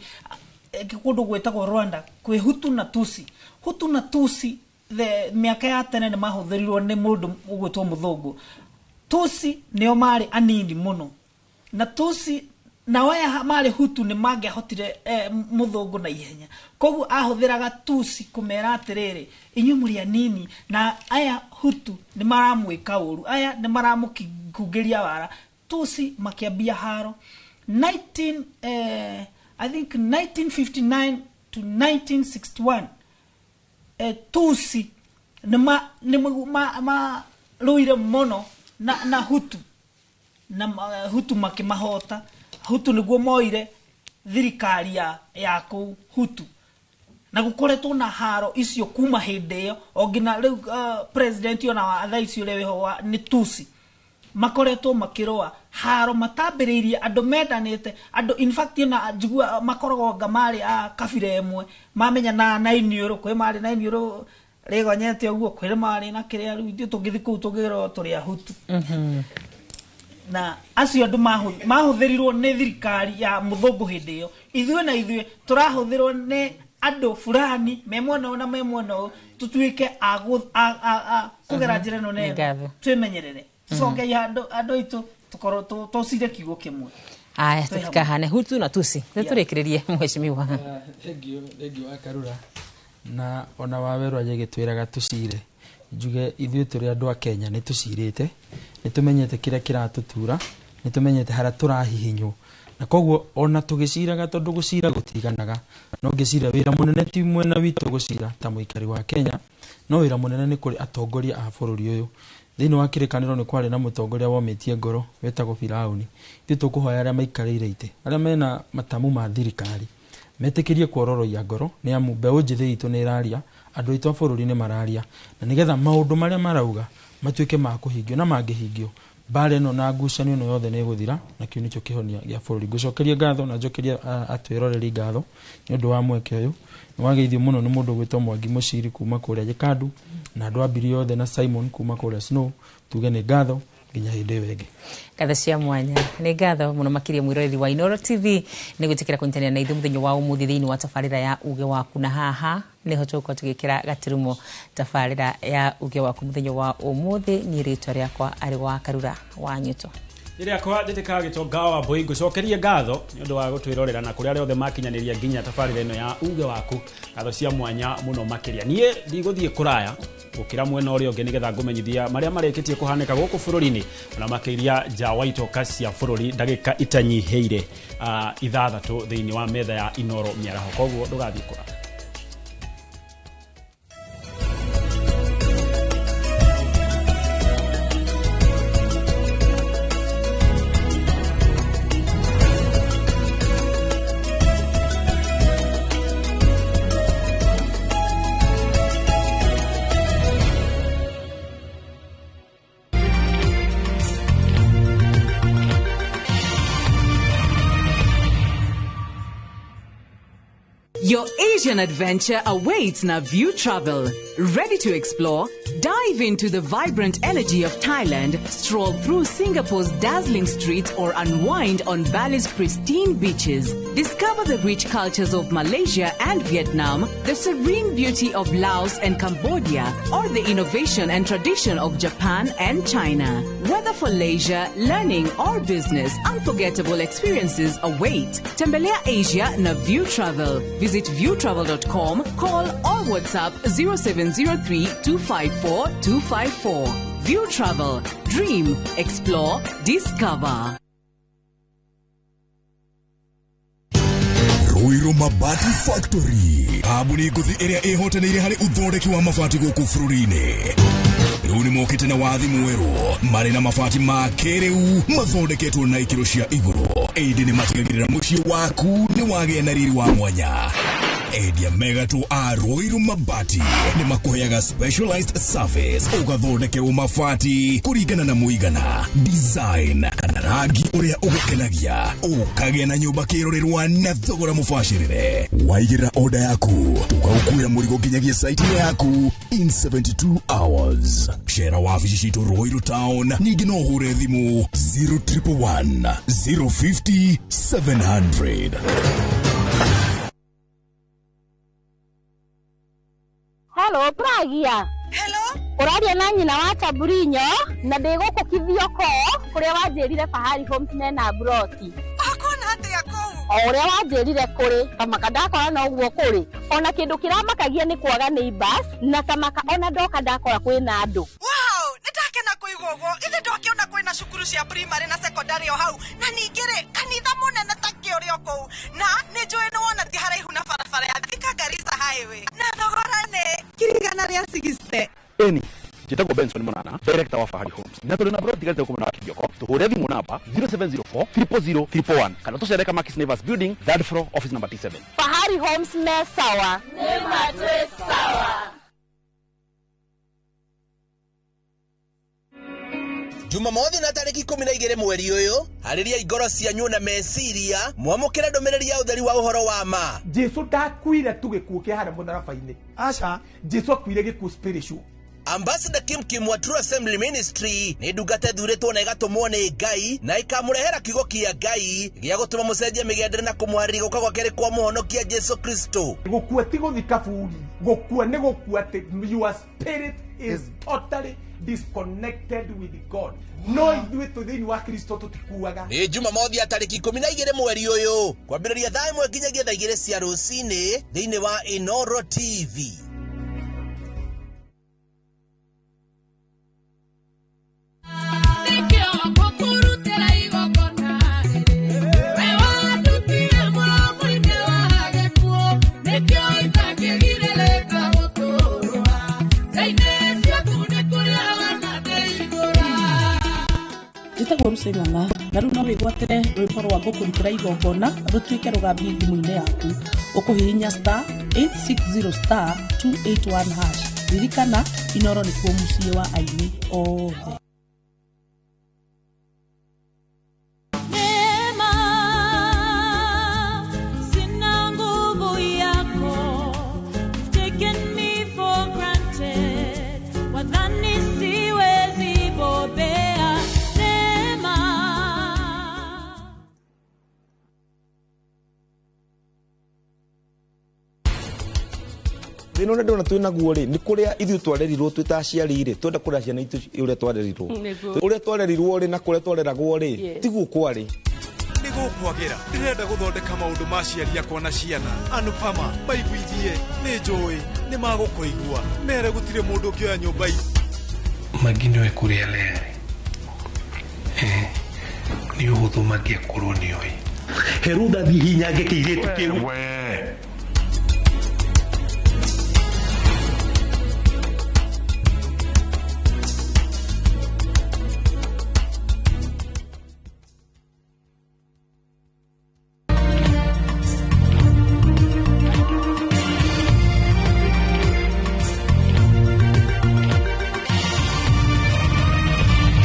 Speaker 4: Kũndũ gwĩtagwo Rwanda kwĩ Hutu na Tutsi. Hutu na Tutsi the mĩaka ya tene nĩ mahũthĩrirwo nĩ mũndũ ũgwĩtwo mũthũngũ. Tutsi nĩo marĩ anini mũno, na Tutsi na aya marĩ Hutu nĩ mangĩahotire mũthũngũ na ihenya, koguo ahũthĩraga Tutsi kũmera atĩrĩrĩ, inyuĩ mũrĩ anini na aya Hutu nĩ maramwĩka ũru, aya nĩ maramũkungĩria wara. Tutsi makĩambia haro I think 1959 to 1961. Tutsi nĩ marũire mũno na Hutu, na Hutu makĩmahota. Hutu nĩguo moire thirikari ya kũu Hutu, na gũkoretwo na haro icio kuma hĩndĩ ĩyo o nginya rĩu. President ona wa thaa ici ũrĩa wĩho nĩ Tutsi, makoretwo makĩrũa haro matambĩrĩirie andũ mendanĩte, andũ in fact na njigua makoragwo anga marĩ a kabira ĩmwe, mamenyanaga na iniũrũ, kwĩ marĩ na iniũrũ rĩgonyete ũguo, kwĩ marĩ na kĩrĩa. Rĩu ithuĩ tũngĩthiĩ kũu tũngĩrwo tũrĩ a Hutu, na acio andũ mahũthĩrirwo nĩ thirikari ya mũthũngũ hĩndĩ ĩyo. Ithuĩ na ithuĩ tũrahũthĩrwo nĩ andũ fulani me mwena ũyũ na me mwena ũyũ, tũtuĩke a kũgera njĩra ĩno na ĩno. Twĩmenyerere, tũcoke andũ aitũ tũkorwo tũcire kiugo kĩmwe.
Speaker 8: Aya, tũtikahane Hutu na Tutsi. Nĩtũrĩkĩrĩrie mheshimiwa.
Speaker 5: Thank you wa Karura, na ona Wawerũ agĩgĩtwĩraga tũcire, njuge ithuĩ tũrĩ andũ a Kenya nĩ tũcirĩte, nĩ tũmenyete kĩrĩa kĩratũtura, nĩ tũmenyete harĩa tũrahihinywo, na koguo ona tũgĩciraga, tondũ gũcira gũtiganaga, no ngĩcira wĩra mũnene ti mwena witũ gũcira ta mũikari wa Kenya, no wĩra mũnene nĩ kũrĩ atongoria a bũrũri ũyũ. Thĩinĩ wa kĩrĩkanĩro nĩ kwarĩ na mũtongoria womĩtie ngoro wetagwo Firaũni. Ithuĩ tũkũhoya arĩa maikarĩire itĩ, arĩa mena matamu ma thirikari, metĩkĩrie kuororoia ngoro, nĩ amu mbeũ njĩthĩ itũ nĩ ĩraria, andũ aitũ a bũrũri nĩ mararia, na nĩgetha maũndũ marĩa marauga matuĩke ma kũhingio, na mangĩhingio mbara ĩno na ngucanio ĩno yothe nĩ ĩgũthira, na kĩu nĩkĩo kĩhonia gĩa bũrũri. Ngũcokeria ngatho na njokerie atwĩroreri ngatho nĩ ũndũ wa mweke ũyũ. Nĩ wageithio mũno nĩ mũndũ ũgwĩtwo Mwangi Mũciri kuma kũrĩa Gĩkandu, na andũ a Mbiri othe na Simon kuma kũrĩa Snow, tuge nĩ ngatho nginya hĩndĩ ĩyo ĩngĩ.
Speaker 8: Ngatho cia mwanya, nĩ ngatho mũno makĩria mwĩroreri wa Inooro TV nĩ gwĩtĩkĩra kũnyitanĩra na ithuĩ mũthenya wa ũmũthĩ thĩinĩ wa tabarĩra ya uge waku, na haha nĩho tũgũkorwo tũgĩkĩra gaturumo tabarĩra ya uge waku mũthenya wa ũmũthĩ. Niĩ rĩtwa rĩakwa arĩ wa Karura wa Nyuto.
Speaker 16: Rĩrĩa kwa njĩtĩkaga Gĩtonga wa Mbui, ngũcokerie ngatho nĩ ũndũ wa gũtwĩrorera na kũrĩa arĩa othe makinyanĩria nginya tabarĩra ĩno ya uge waku. Ngatho cia mwanya mũno makĩria. Niĩ ndigũthiĩ kũraya gũkĩra mwena ũrĩa ũngĩ nĩgetha ngũmenyithia marĩa marĩkĩtie kũhanĩka gũkũ bũrũri-inĩ, ona makĩria nja wa itoka cia bũrũri ndagĩka itanyihĩire 6 thĩinĩ wa metha ya Inooro mĩaraho. Koguo ndũgathiĩ kũraya.
Speaker 9: Your Asian adventure awaits na View Travel. Ready to explore? Dive into the vibrant energy of Thailand, stroll through Singapore's dazzling streets, or unwind on Bali's pristine beaches. Discover the rich cultures of Malaysia and Vietnam, the serene beauty of Laos and Cambodia, or the innovation and tradition of Japan and China. Whether for leisure, learning, or business, unforgettable experiences await. Tembelea Asia na View Travel. Visit viewtravel.com, call or WhatsApp 0703 254 254. View Travel. Dream, explore, discover.
Speaker 19: Ruiru Mabati Factory kambuni ngũthi ĩrĩa ĩhotanĩire harĩ ũthondeki wa mabati gũkũ bũrũri-inĩ. Rĩu nĩ mokĩte na wathi mwerũ marĩ na mabati ma kĩrĩu mathondeketwo na ikĩro cia igũrũ, ĩndĩ nĩ matigagĩrĩra mũciĩ waku nĩ wagĩa na riri wa mwanya. Endia megatũ a Ruiru Mabati nĩ makũheaga specialized service ũgathondekerwo mabati kũringana na mũigana, design kana rangi ũrĩa ũgũkenagia, ũkagĩa na nyũmba kĩrorerwa na thogora mũbacĩrĩre. Waigĩrĩra order yaku tũgagũkuĩra mũrigo nginyagia site yaku in 72 hours. Cera wabici citũ Ruiru Town, ningĩ no ũhũre thimũ 0111 050 700.
Speaker 20: Hello, Pragia. Hello. Ũraria na nyina wa Chaburinyo na ndĩ gũkũ Kithioko kũrĩa wanjĩrire Fahari Homes mena broti.
Speaker 21: Ũkuona atĩa kũu?
Speaker 20: O ũrĩa wanjĩrire kũrĩ, tamaka ndakora no ũguo kũrĩ. Ona kĩndũ kĩramakagia nĩ kwaga neighbors na tamaka ona ndoka ndakora kwĩna andũ.
Speaker 21: Wow, nĩndakena kũigua ũguo. Ithe ndokĩona kwĩna cukuru cia primary na secondary o hau na ningĩ rĩ kanitha mũnene ta kĩũrĩ o kũu na nĩ njũĩ nĩ wona ti haraihu na barabara ya Thika Garissa Highway na thogora nĩ ngiri igana rĩa 60.
Speaker 22: Eni njĩtagwo Benson Munana, director wa Fahari Homes, na tũrĩ na broti tigarĩte gũkũ mwena wa Kithioko. Tũhũre thimũ namba 0704 000 111 kana tũcere Kamakis Neighbors Building, third floor, office number T7.
Speaker 20: Fahari Homes me sawa.
Speaker 21: Nĩ matwĩ sawa.
Speaker 23: Jumamothi na tarĩki 12 mweri ũyũ, harĩria ngoro cianyu na meciria mwamũkĩre ndũmĩrĩri ya ũtheri wa ũhoro wa ma.
Speaker 24: Jesu ndakuire tu gĩkuũ kĩa harĩa mũtharaba-inĩ. Aca, Jesu akuire gĩkuũ spiritual.
Speaker 23: Ambassador Kim Kim wa True Assembly Ministry nĩ ndungata ĩthurĩtwo na ĩgatũmwo nĩ Ngai na ĩkamũrehera kiugo kĩa Ngai gĩa gũtũma mũcenjie mĩgendere na kũmũharĩria gũka gwa kerĩ kwa mũhonokia Jesu Kristo.
Speaker 24: Gũkua ti gũthiĩ kaburi, gũkua nĩ gũkua atĩ your spirit is totally disconnected with God. No ithuĩ twĩ thĩinĩ wa Kristo tũtikuaga.
Speaker 23: Nĩ Jumamothi ya tarĩki 12 mweri ũyũ kwambĩrĩria thaa 1 nginyagia thaa 2 cia rũcinĩ thĩinĩ wa Inoro TV.
Speaker 4: Njĩtagwo Rucing'ang'a na rĩu no wĩgwatĩre rwĩmbo rwa ngũkũrutĩra igongona rũtuĩke rũgambi thimũ-inĩ yaku. Ũkũhihinya star 860 star 281 hash. Ririkana Inoro nĩkuo mũciĩ wa aini othe.
Speaker 30: Neema, sina nguvu yako. You've taken me for granted. Wadhani siwezi bobea. Neema.
Speaker 25: Thĩna ũrĩa ndĩrona twĩ naguo rĩ nĩ kũrĩa ithuĩ twarerirwo twĩ ta aciari rĩ twenda kũrera ciana itũ ũrĩa twarerirwo.
Speaker 26: Nĩguo.
Speaker 25: Ũrĩa twarerirwo rĩ na kũrĩa twareragwo rĩ
Speaker 26: Yes.
Speaker 25: tiguo kwarĩ.
Speaker 14: Nĩgũkwagĩra ndĩrenda gũthondeka maũndũ ma aciari akwa na ciana. Anupama maiguithie nĩ njũĩ nĩ magũkũigua mere gũtirĩ mũndũ ũngĩoya nyũmba itũ.
Speaker 27: Magi nĩoĩ kũrĩa Lea arĩ. Nĩ ũhũthũ mangĩakorwo nĩoĩ.
Speaker 13: Herutha thiĩ hinyange kĩirĩtu kĩu.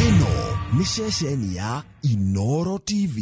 Speaker 28: Ĩno nĩ ceceni ya Inoro TV.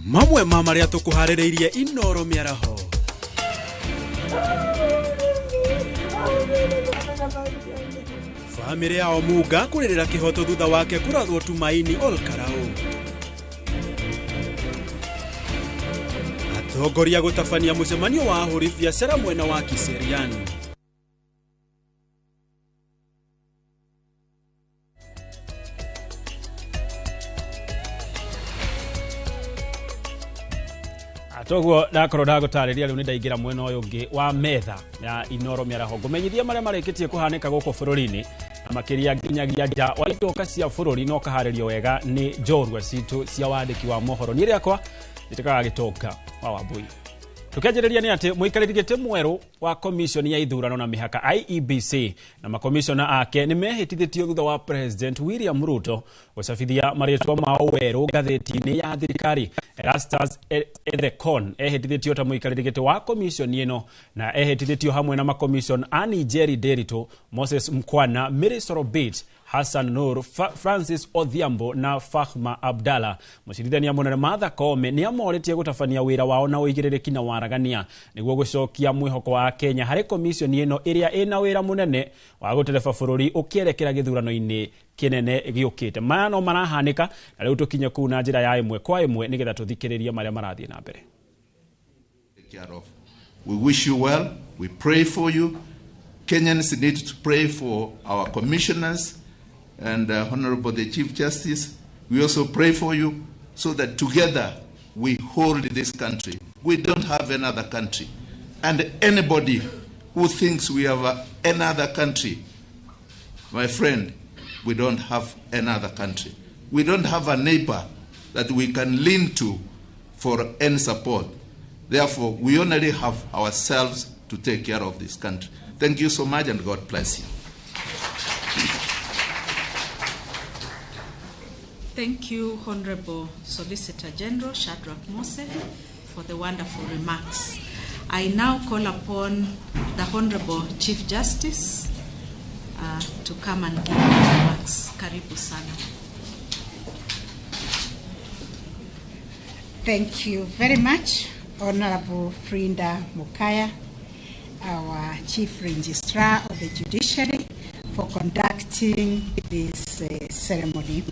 Speaker 14: Mamwe ma marĩa tũkũharĩrĩirie Inoro mĩaraho. Bamĩrĩ ya Omuga kũrĩrĩra kĩhoto thutha wake kũrathwo Tumaini Olkarau. Atongoria gũtabania mũcemanio wa ahũri biacara mwena wa Kiserian.
Speaker 16: Toguo ndakorwo ndagũtarĩria rĩu nĩ ndaingĩra mwena ũyũ ũngĩ wa metha ya Inoro mĩaraho ngũmenyithia marĩa marĩkĩtie kũhanĩka gũkũ bũrũri-inĩ na makĩria nginyagia nja wa itoka cia bũrũri no kaharĩrio wega nĩ njorua citũ cia wandĩki wa mohoro. Niĩ rĩakwa njĩtĩkaga Gĩtonga wa Wambui. Tukianjĩrĩria nĩ atĩ mũikarĩri gĩtĩ mwerũ wa commission ya ithurano na mĩhaka IEBC na makomishona ake nĩ mehĩtithĩtio thutha wa President William Ruto gũcabithia marĩtwa mao werũ ngathĩti-inĩ ya thirikari. Erastus Ethekon ehĩtithĩtio ta mũikarĩri gĩtĩ wa commission ĩno na ehĩtithĩtio hamwe na makomishona a Njeri Nderitu, Moses Mkwana, Mary Sorobit, Hassan Nur, Francis Odhiambo na Fahma Abdalla. Mũcirithania mũnene Martha Koome nĩ amorĩtie gũtabania wĩra wao na ũigĩrĩrĩki na waragania nĩguo gũcokia mwĩhoko wa Kenya harĩ commission ĩno ĩrĩa ĩna wĩra mũnene wa gũtereba bũrũri ũkĩerekera gĩthurano-inĩ kĩnene gĩũkĩte. Maya no marahanĩka na rĩu tũkinye kũu na njĩra ya ĩmwe kwa ĩmwe nĩgetha tũthikĩrĩrie marĩa marathiĩ na mbere.
Speaker 1: We wish you well. We pray for you. Kenyans need to pray for our commissioners and Honorable the Chief Justice. We also pray for you so that together we hold this country. We don't have another country. And anybody who thinks we have another country, my friend, we don't have another country. We don't have a neighbor that we can lean to for any support. Therefore, we only have ourselves to take care of this country. Thank you so much, and God bless you.
Speaker 2: Thank you, Honorable Solicitor General Shadrach Mose, for the wonderful remarks. I now call upon the Honorable Chief Justice to come and give his remarks. Karibu sana.
Speaker 3: Thank you very much, Honorable Frinda Mokaya, our Chief Registrar of the Judiciary, for conducting this ceremony.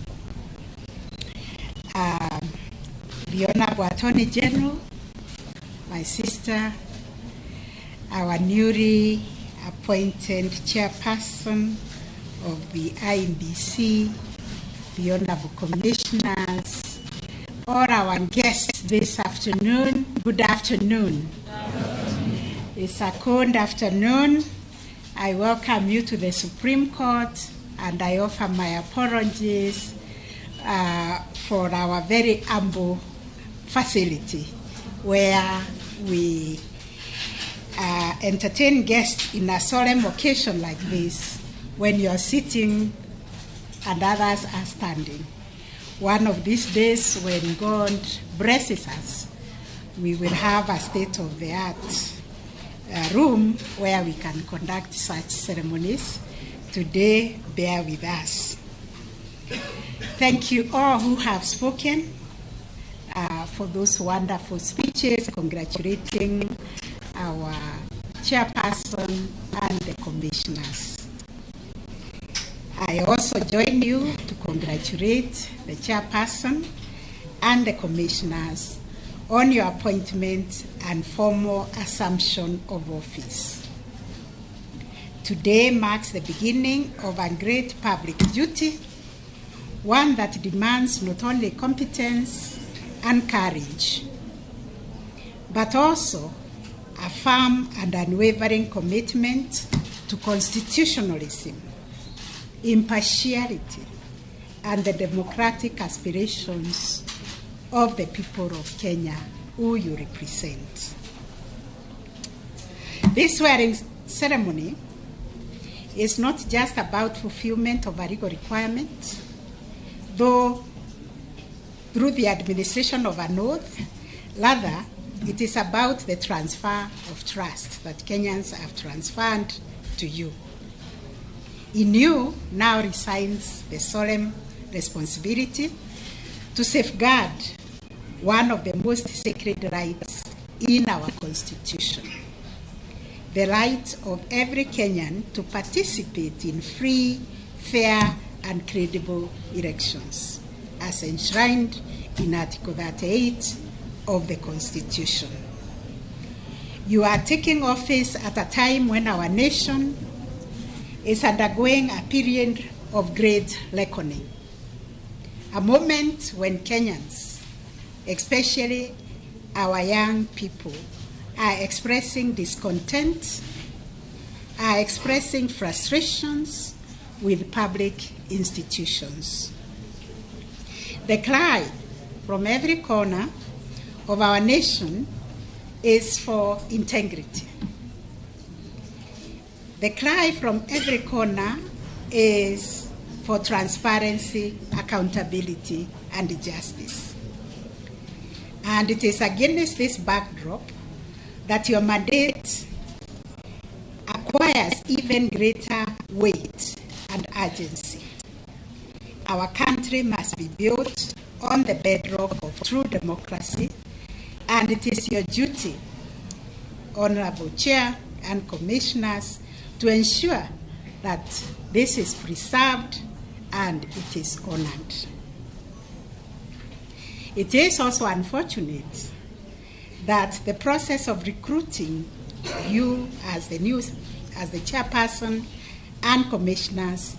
Speaker 3: The Honorable Attorney General, my sister, our newly appointed chairperson of the IEBC, the Honorable Commissioners, all our guests this afternoon, good afternoon. It's a cold afternoon. I welcome you to the Supreme Court, and I offer my apologies for our very humble facility where we entertain guests in a solemn occasion like this, when you are sitting and others are standing. One of these days, when God blesses us, we will have a state-of-the-art room where we can conduct such ceremonies. Today, bear with us. Thank you all who have spoken for those wonderful speeches, congratulating our chairperson and the commissioners. I also join you to congratulate the chairperson and the commissioners on your appointment and formal assumption of office. Today marks the beginning of a great public duty, one that demands not only competence and courage, but also a firm and unwavering commitment to constitutionalism, impartiality, and the democratic aspirations of the people of Kenya who you represent. This swearing ceremony is not just about fulfillment of a legal requirement, though through the administration of an oath, rather it is about the transfer of trust that Kenyans have transferred to you. In you now resides the solemn responsibility to safeguard one of the most sacred rights in our Constitution. The right of every Kenyan to participate in free, fair, and credible elections, as enshrined in Article 38 of the Constitution. You are taking office at a time when our nation is undergoing a period of great reckoning, a moment when Kenyans, especially our young people, are expressing discontent, are expressing frustrations with public institutions. The cry from every corner of our nation is for integrity. The cry from every corner is for transparency, accountability, and justice. And it is against this backdrop that your mandate acquires even greater weight and urgency. Our country must be built on the bedrock of true democracy, and it is your duty, Honorable Chair and Commissioners, to ensure that this is preserved and it is honored. It is also unfortunate that the process of recruiting you as the chairperson and commissioners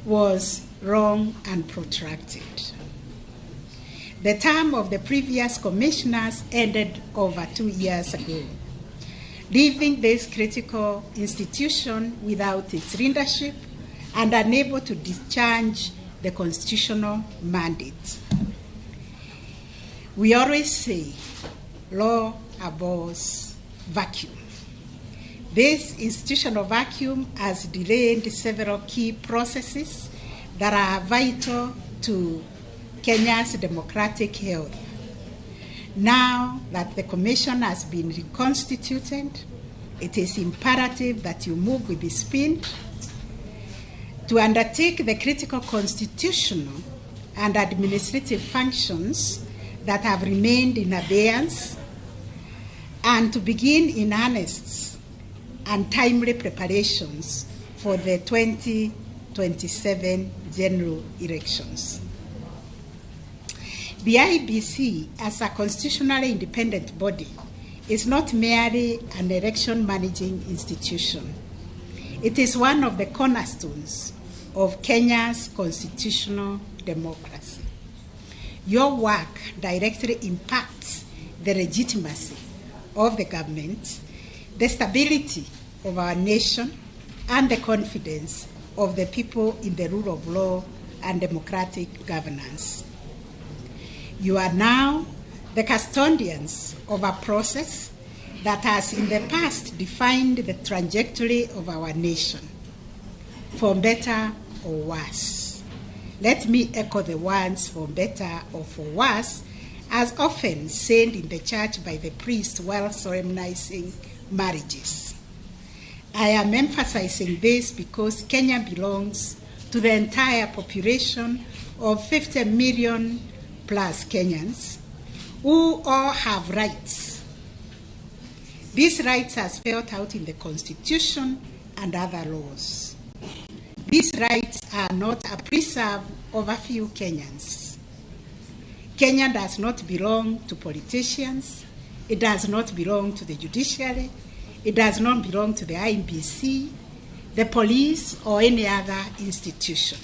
Speaker 3: was wrong and protracted. The term of the previous commissioners ended over 2 years ago, leaving this critical institution without its leadership and unable to discharge the constitutional mandate. We always say, law abhors vacuum. This institutional vacuum has delayed several key processes that are vital to Kenya's democratic health. Now that the Commission has been reconstituted, it is imperative that you move with speed to undertake the critical constitutional and administrative functions that have remained in abeyance, and to begin in earnest and timely preparations for the 2027 general elections. The IEBC, as a constitutionally independent body, is not merely an election managing institution. It is one of the cornerstones of Kenya's constitutional democracy. Your work directly impacts the legitimacy of the government, the stability of our nation, and the confidence of the people in the rule of law and democratic governance. You are now the custodians of a process that has in the past defined the trajectory of our nation, for better or worse. Let me echo the words for better or for worse, as often said in the church by the priest while solemnizing marriages. I am emphasizing this because Kenya belongs to the entire population of 50 million plus Kenyans who all have rights. These rights are spelled out in the Constitution and other laws. These rights are not a preserve of a few Kenyans. Kenya does not belong to politicians. It does not belong to the judiciary. It does not belong to the IEBC, the police, or any other institution.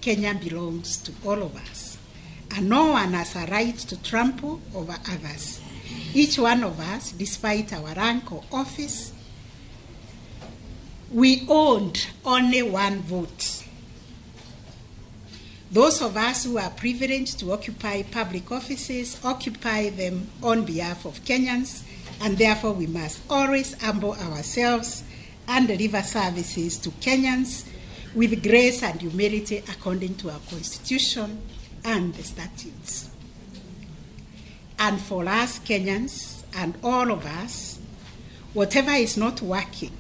Speaker 3: Kenya belongs to all of us, and no one has a right to trample over others. Each one of us, despite our rank or office, we owned only one vote. Those of us who are privileged to occupy public offices occupy them on behalf of Kenyans, and therefore we must always humble ourselves and deliver services to Kenyans with grace and humility according to our Constitution and the statutes. And for us Kenyans and all of us, whatever is not working,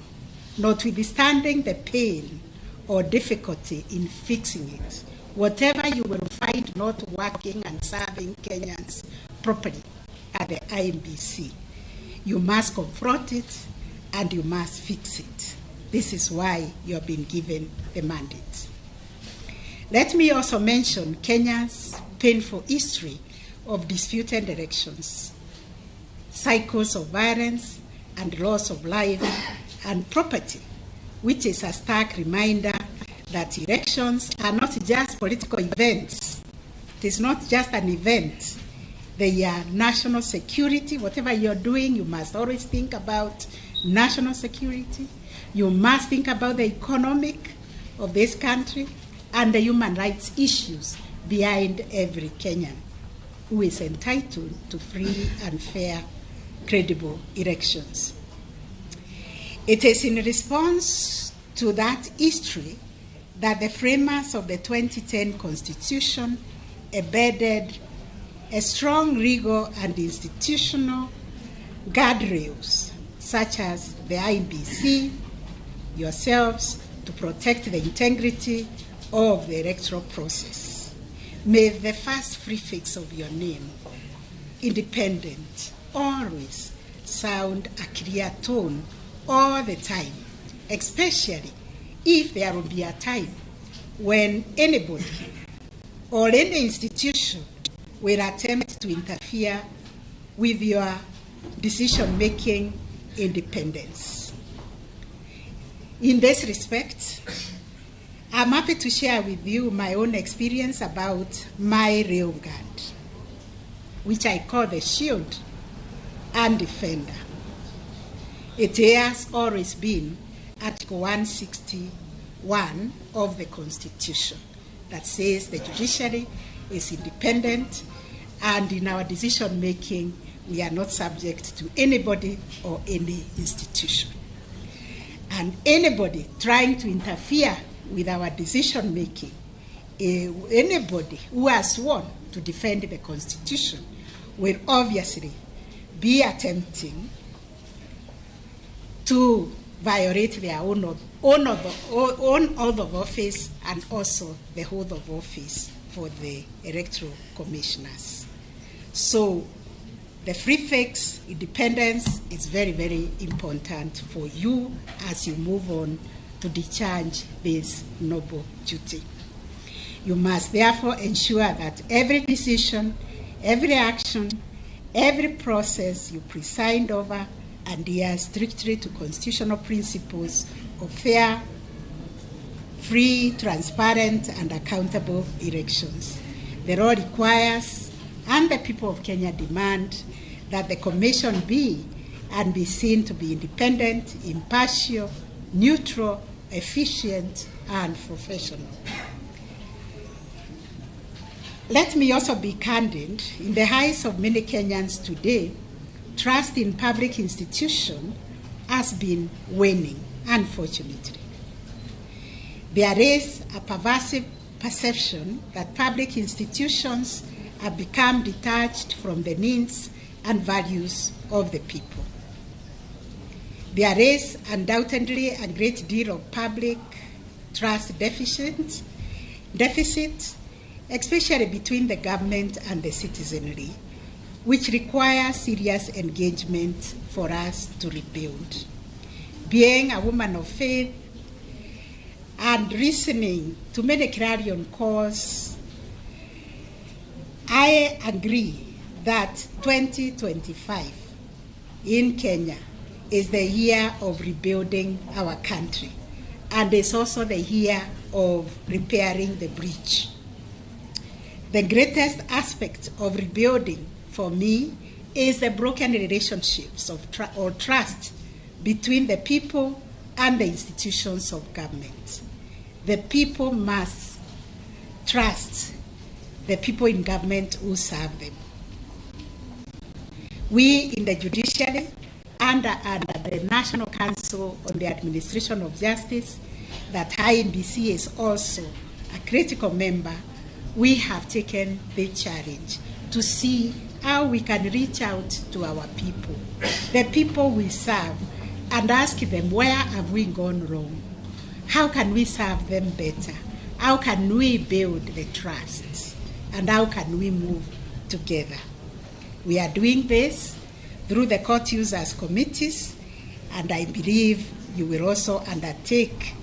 Speaker 3: notwithstanding the pain or difficulty in fixing it, whatever you will find not working and serving Kenyans properly at the IEBC. You must confront it and you must fix it. This is why you have been given the mandate. Let me also mention Kenya's painful history of disputed elections, cycles of violence and loss of life and property, which is a stark reminder that elections are not just political events. It is not just an event. They are national security. Whatever you're doing, you must always think about national security. You must think about the economic of this country and the human rights issues behind every Kenyan who is entitled to free and fair, credible elections. It is in response to that history that the framers of the 2010 Constitution embedded a strong legal and institutional guardrails, such as the IEBC, yourselves, to protect the integrity of the electoral process. May the first prefix of your name, independent, always sound a clear tone all the time, especially if there will be a time when anybody or any institution will attempt to interfere with your decision-making independence. In this respect, I'm happy to share with you my own experience about my rail guard, which I call the shield and defender. It has always been Article 161 of the Constitution that says the judiciary is independent, and in our decision making, we are not subject to anybody or any institution. And anybody trying to interfere with our decision making, anybody who has sworn to defend the Constitution will obviously be attempting to violate their own oath of office and also the oath of office for the electoral commissioners. So the prefix independence is very, very important for you as you move on to discharge this noble duty. You must therefore ensure that every decision, every action, every process you preside over adheres strictly to constitutional principles of fair, free, transparent, and accountable elections. The law requires, and the people of Kenya demand, that the Commission be and be seen to be independent, impartial, neutral, efficient, and professional. Let me also be candid. In the eyes of many Kenyans today, trust in public institutions has been waning, unfortunately. There is a pervasive perception that public institutions have become detached from the needs and values of the people. There is undoubtedly a great deal of public trust deficit, especially between the government and the citizenry, which requires serious engagement for us to rebuild. Being a woman of faith and listening to many clarion calls, I agree that 2025 in Kenya is the year of rebuilding our country, and it's also the year of repairing the breach. The greatest aspect of rebuilding for me is the broken relationships of or trust between the people and the institutions of government. The people must trust the people in government who serve them. We in the judiciary, under the National Council on the Administration of Justice, that IEBC is also a critical member, we have taken the challenge to see how we can reach out to our people, the people we serve, and ask them, where have we gone wrong? How can we serve them better? How can we build the trust? And how can we move together? We are doing this through the court users committees, and I believe you will also undertake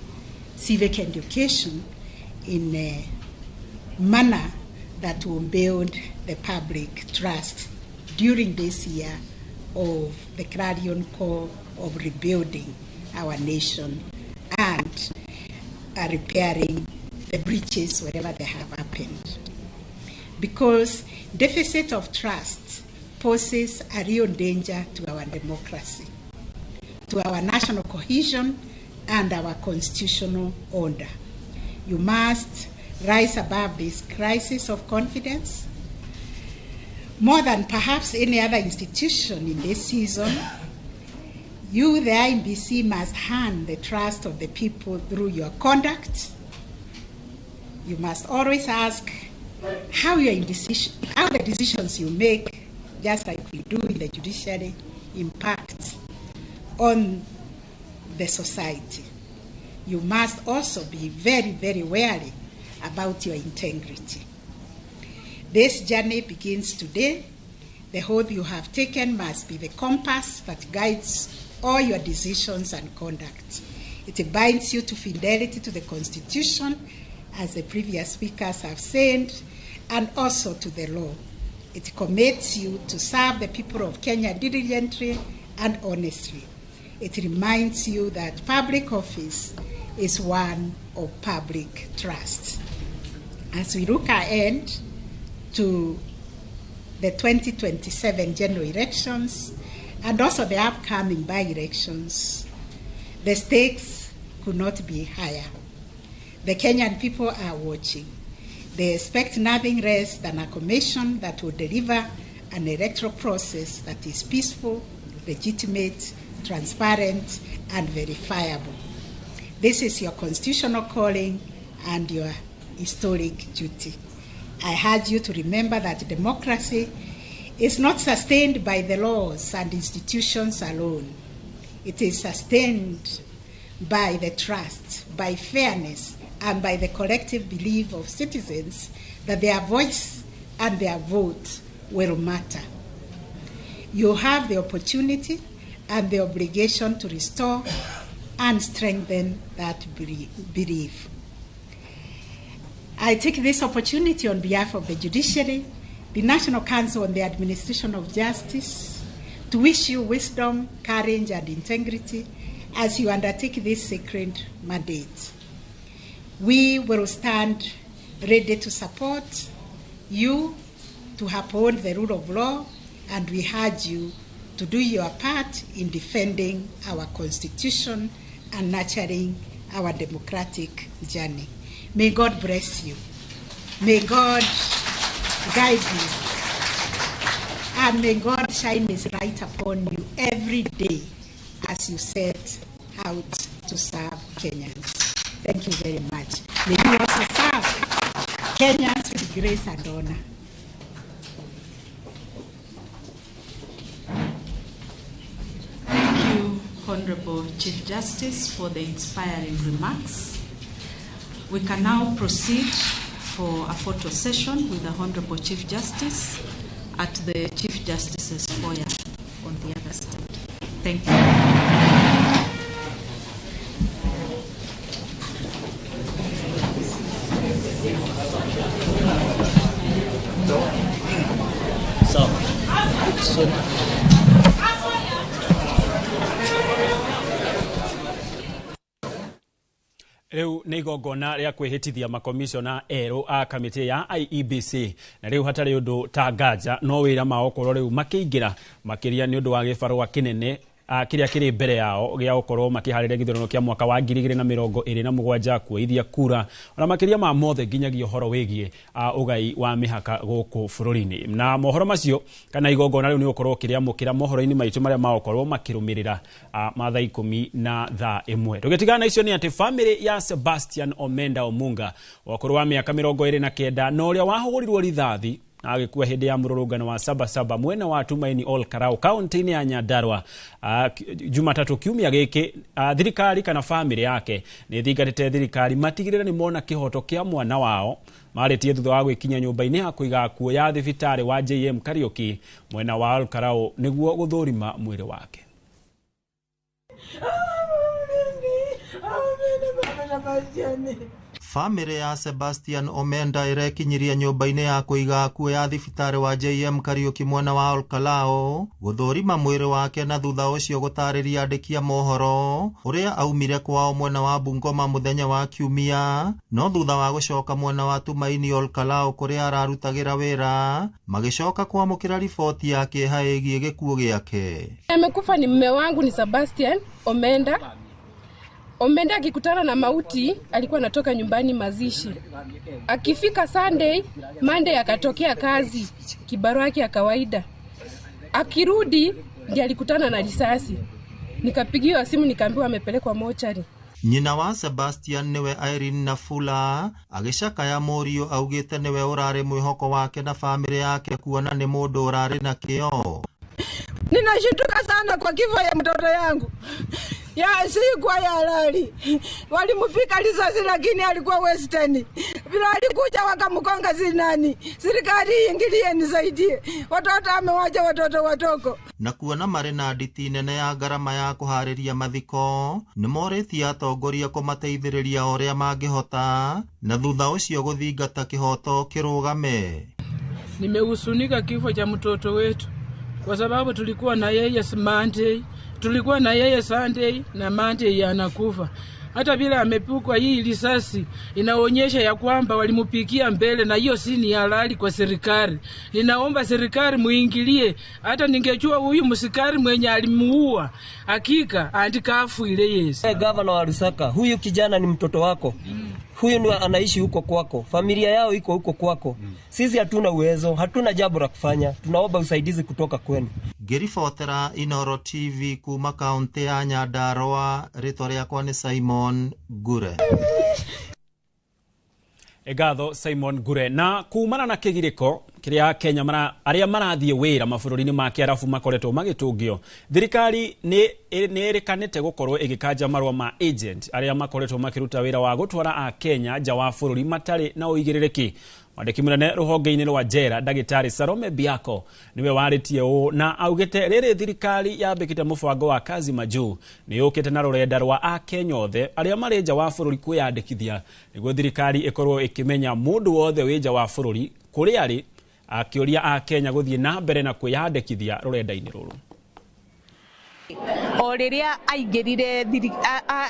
Speaker 3: civic education in a manner that will build the public trust during this year of the clarion call of rebuilding our nation and repairing the breaches wherever they have happened. Because deficit of trust poses a real danger to our democracy, to our national cohesion, and our constitutional order. You must rise above this crisis of confidence. More than perhaps any other institution in this season, you, the IEBC, must earn the trust of the people through your conduct. You must always ask how the decisions you make, just like we do in the judiciary, impact on the society. You must also be very, very wary about your integrity. This journey begins today. The oath you have taken must be the compass that guides all your decisions and conduct. It binds you to fidelity to the Constitution, as the previous speakers have said, and also to the law. It commits you to serve the people of Kenya diligently and honestly. It reminds you that public office is one of public trust. As we look ahead to the 2027 general elections and also the upcoming by-elections, the stakes could not be higher. The Kenyan people are watching. They expect nothing less than a commission that will deliver an electoral process that is peaceful, legitimate, transparent, and verifiable. This is your constitutional calling and your historic duty. I urge you to remember that democracy is not sustained by the laws and institutions alone. It is sustained by the trust, by fairness, and by the collective belief of citizens that their voice and their vote will matter. You have the opportunity and the obligation to restore and strengthen that belief. I take this opportunity on behalf of the judiciary, the National Council on the Administration of Justice, to wish you wisdom, courage, and integrity as you undertake this sacred mandate. We will stand ready to support you to uphold the rule of law, and we urge you to do your part in defending our Constitution and nurturing our democratic journey. May God bless you. May God guide you. And may God shine His light upon you every day as you set out to serve Kenyans. Thank you very much. May you also serve Kenyans with grace and honor.
Speaker 2: Thank you, Honorable Chief Justice, for the inspiring remarks. We can now proceed for a photo session with the Honorable Chief Justice at the Chief Justice's foyer on the other side. Thank you.
Speaker 4: So.
Speaker 16: Riu nĩ igongona rĩa kwĩhĩtithia makomishona erũ a kamĩtĩ ya IEBC na rĩu hatarĩ ũndũ ta nganja no wĩra mao gũkorwo rĩu makĩingĩra makĩria nĩ ũndũ wa gĩbarũa kĩnene kĩrĩa kĩrĩ mbere yao gĩa gũkorwo makĩharĩria gĩthurano kĩa mwaka wa 2027 kuoithia kura ona makĩria ma mothe nginyagia ũhoro wĩgiĩ ũgai wa mĩhaka gũkũ bũrũri-inĩ. Na mohoro macio kana igongona rĩu nĩ gũkorwo kĩrĩamũkĩra mohoro-inĩ maitũ marĩa magũkorwo makĩrũmĩrĩra ma thaa 10 na thaa 1. Tũgĩtigana na icio nĩ atĩ famĩlĩ ya Sebastian Omenda Omunga wa ũkũrũ wa mĩaka 29 na ũrĩa wahũrĩrwo rithathi Na agĩkua hĩndĩ ya mũrũrũngano wa Sabasaba mwena wa Tumaini Ol Karau kaunti-inĩ ya Nyandarua Jumatatu kiumia gĩkĩ. Thirikari kana famĩlĩ yake nĩ thingatĩte thirikari matigĩrĩre nĩ mona kĩhoto kĩa mwana wao. Marĩtie thutha wa gwĩkinya nyũmba-inĩ ya kũiga akuũ ya thibitarĩ wa JM Kariuki mwena wa Ol Karau nĩguo gũthũrima mwĩrĩ wake.
Speaker 6: Famĩlĩ ya Sebastian Omenda ĩrekinyirie nyũmba-inĩ ya kũiga akuũ ya thibitarĩ wa JM Kariuki mwena wa Olkalao gũthũrima mwĩrĩ wake na thutha ũcio gũtarĩria andĩki a mohoro ũrĩa aumire kwao mwena wa Bungoma mũthenya wa Kiumia, no thutha wa gũcoka mwena wa Tumaini Olkalao kũrĩa ararutagĩra wĩra magĩcoka kwamũkĩra riboti ya kĩeha ĩgiĩ gĩkuũ gĩake.
Speaker 7: Amekufa ni mume wangu ni Sebastian Omenda. Omenda akikutana na mauti alikuwa anatoka nyumbani mazishi. Akifika Sunday, Monday akatokea kazi, kibarua yake ya kawaida. Akirudi ndiye alikutana na risasi. Nikapigiwa simu nikaambiwa amepelekwa mochari.
Speaker 6: Nyina wa Sebastian niwe Irene Nafula agĩcakaya mũriũ augĩte nĩwe ũrarĩ mwĩhoko wake na famĩlĩ yake kuona nĩ mũndũ ũrarĩ na kĩo.
Speaker 10: Ninashtuka sana kwa kifo ya mtoto yangu. Ya si kwa ya halali. Walimupika risasi lakini alikuwa Western. Vile alikuja wakamkonga zinani. Serikali iingilie nisaidie. Watoto amewacha watoto watoko.
Speaker 6: Na kuona marĩ na nditi nene ya ngarama ya kũharĩria mathiko nĩmorĩtie atongoria kũmateithĩrĩria o ũrĩa mangĩhota na thutha ũcio gũthingata kĩhoto kĩrũgame.
Speaker 11: Nimehusunika kifo cha mtoto wetu kwa sababu tulikuwa na yeye Monday, tulikuwa na yeye Sunday na Monday anakufa. Hata bila amepukwa hii risasi inaonyesha ya kwamba walimupikia mbele, na hiyo si ni halali kwa serikali. Ninaomba serikali muingilie. Hata ningejua huyu msikari mwenye alimuua, hakika andika afu ile Yesu.
Speaker 12: Hey, governor wa Lusaka, huyu kijana ni mtoto wako. Huyu ni anaishi huko kwako, familia yao iko huko kwako. Sisi hatuna uwezo, hatuna jambo la kufanya. Tunaomba usaidizi kutoka kwenu.
Speaker 6: Ngĩribotera Inoro TV kuma kaunti ya Nyandarua, rĩtwa rĩakwa nĩ Simon Ngure.
Speaker 16: Ngatho Simon Ngure. Na kumana na kĩgirĩko kĩrĩa Kenya arĩa marathiĩ wĩra mabũrũri-inĩ ma Kĩarabu makoretwo magĩtũngio, thirikari nĩ ĩrĩkanĩte gũkorwo ĩgĩkanja marũa ma agent arĩa makoretwo makĩruta wĩra wa gũtwara a Kenya nja wa bũrũri matarĩ na ũigĩrĩrĩki. Mwandĩki mũnene rũhonge-inĩ rwa njera ndagĩtarĩ Salome Biako nĩwe warĩtie ũũ na augĩte rĩrĩ thirikari yambĩkĩte mũbango wa kazi majuu nĩ yũkĩte na rũrenda rwa akenya othe arĩa marĩ nja wa bũrũri kwĩyandĩkithia nĩguo thirikari ĩkorwo ĩkĩmenya mũndũ wothe wĩ nja wa bũrũri kũrĩa arĩ, akĩũria akenya gũthiĩ na mbere na kwĩyandĩkithia rũrenda-inĩ rũrũ.
Speaker 15: O rĩrĩa aingĩrire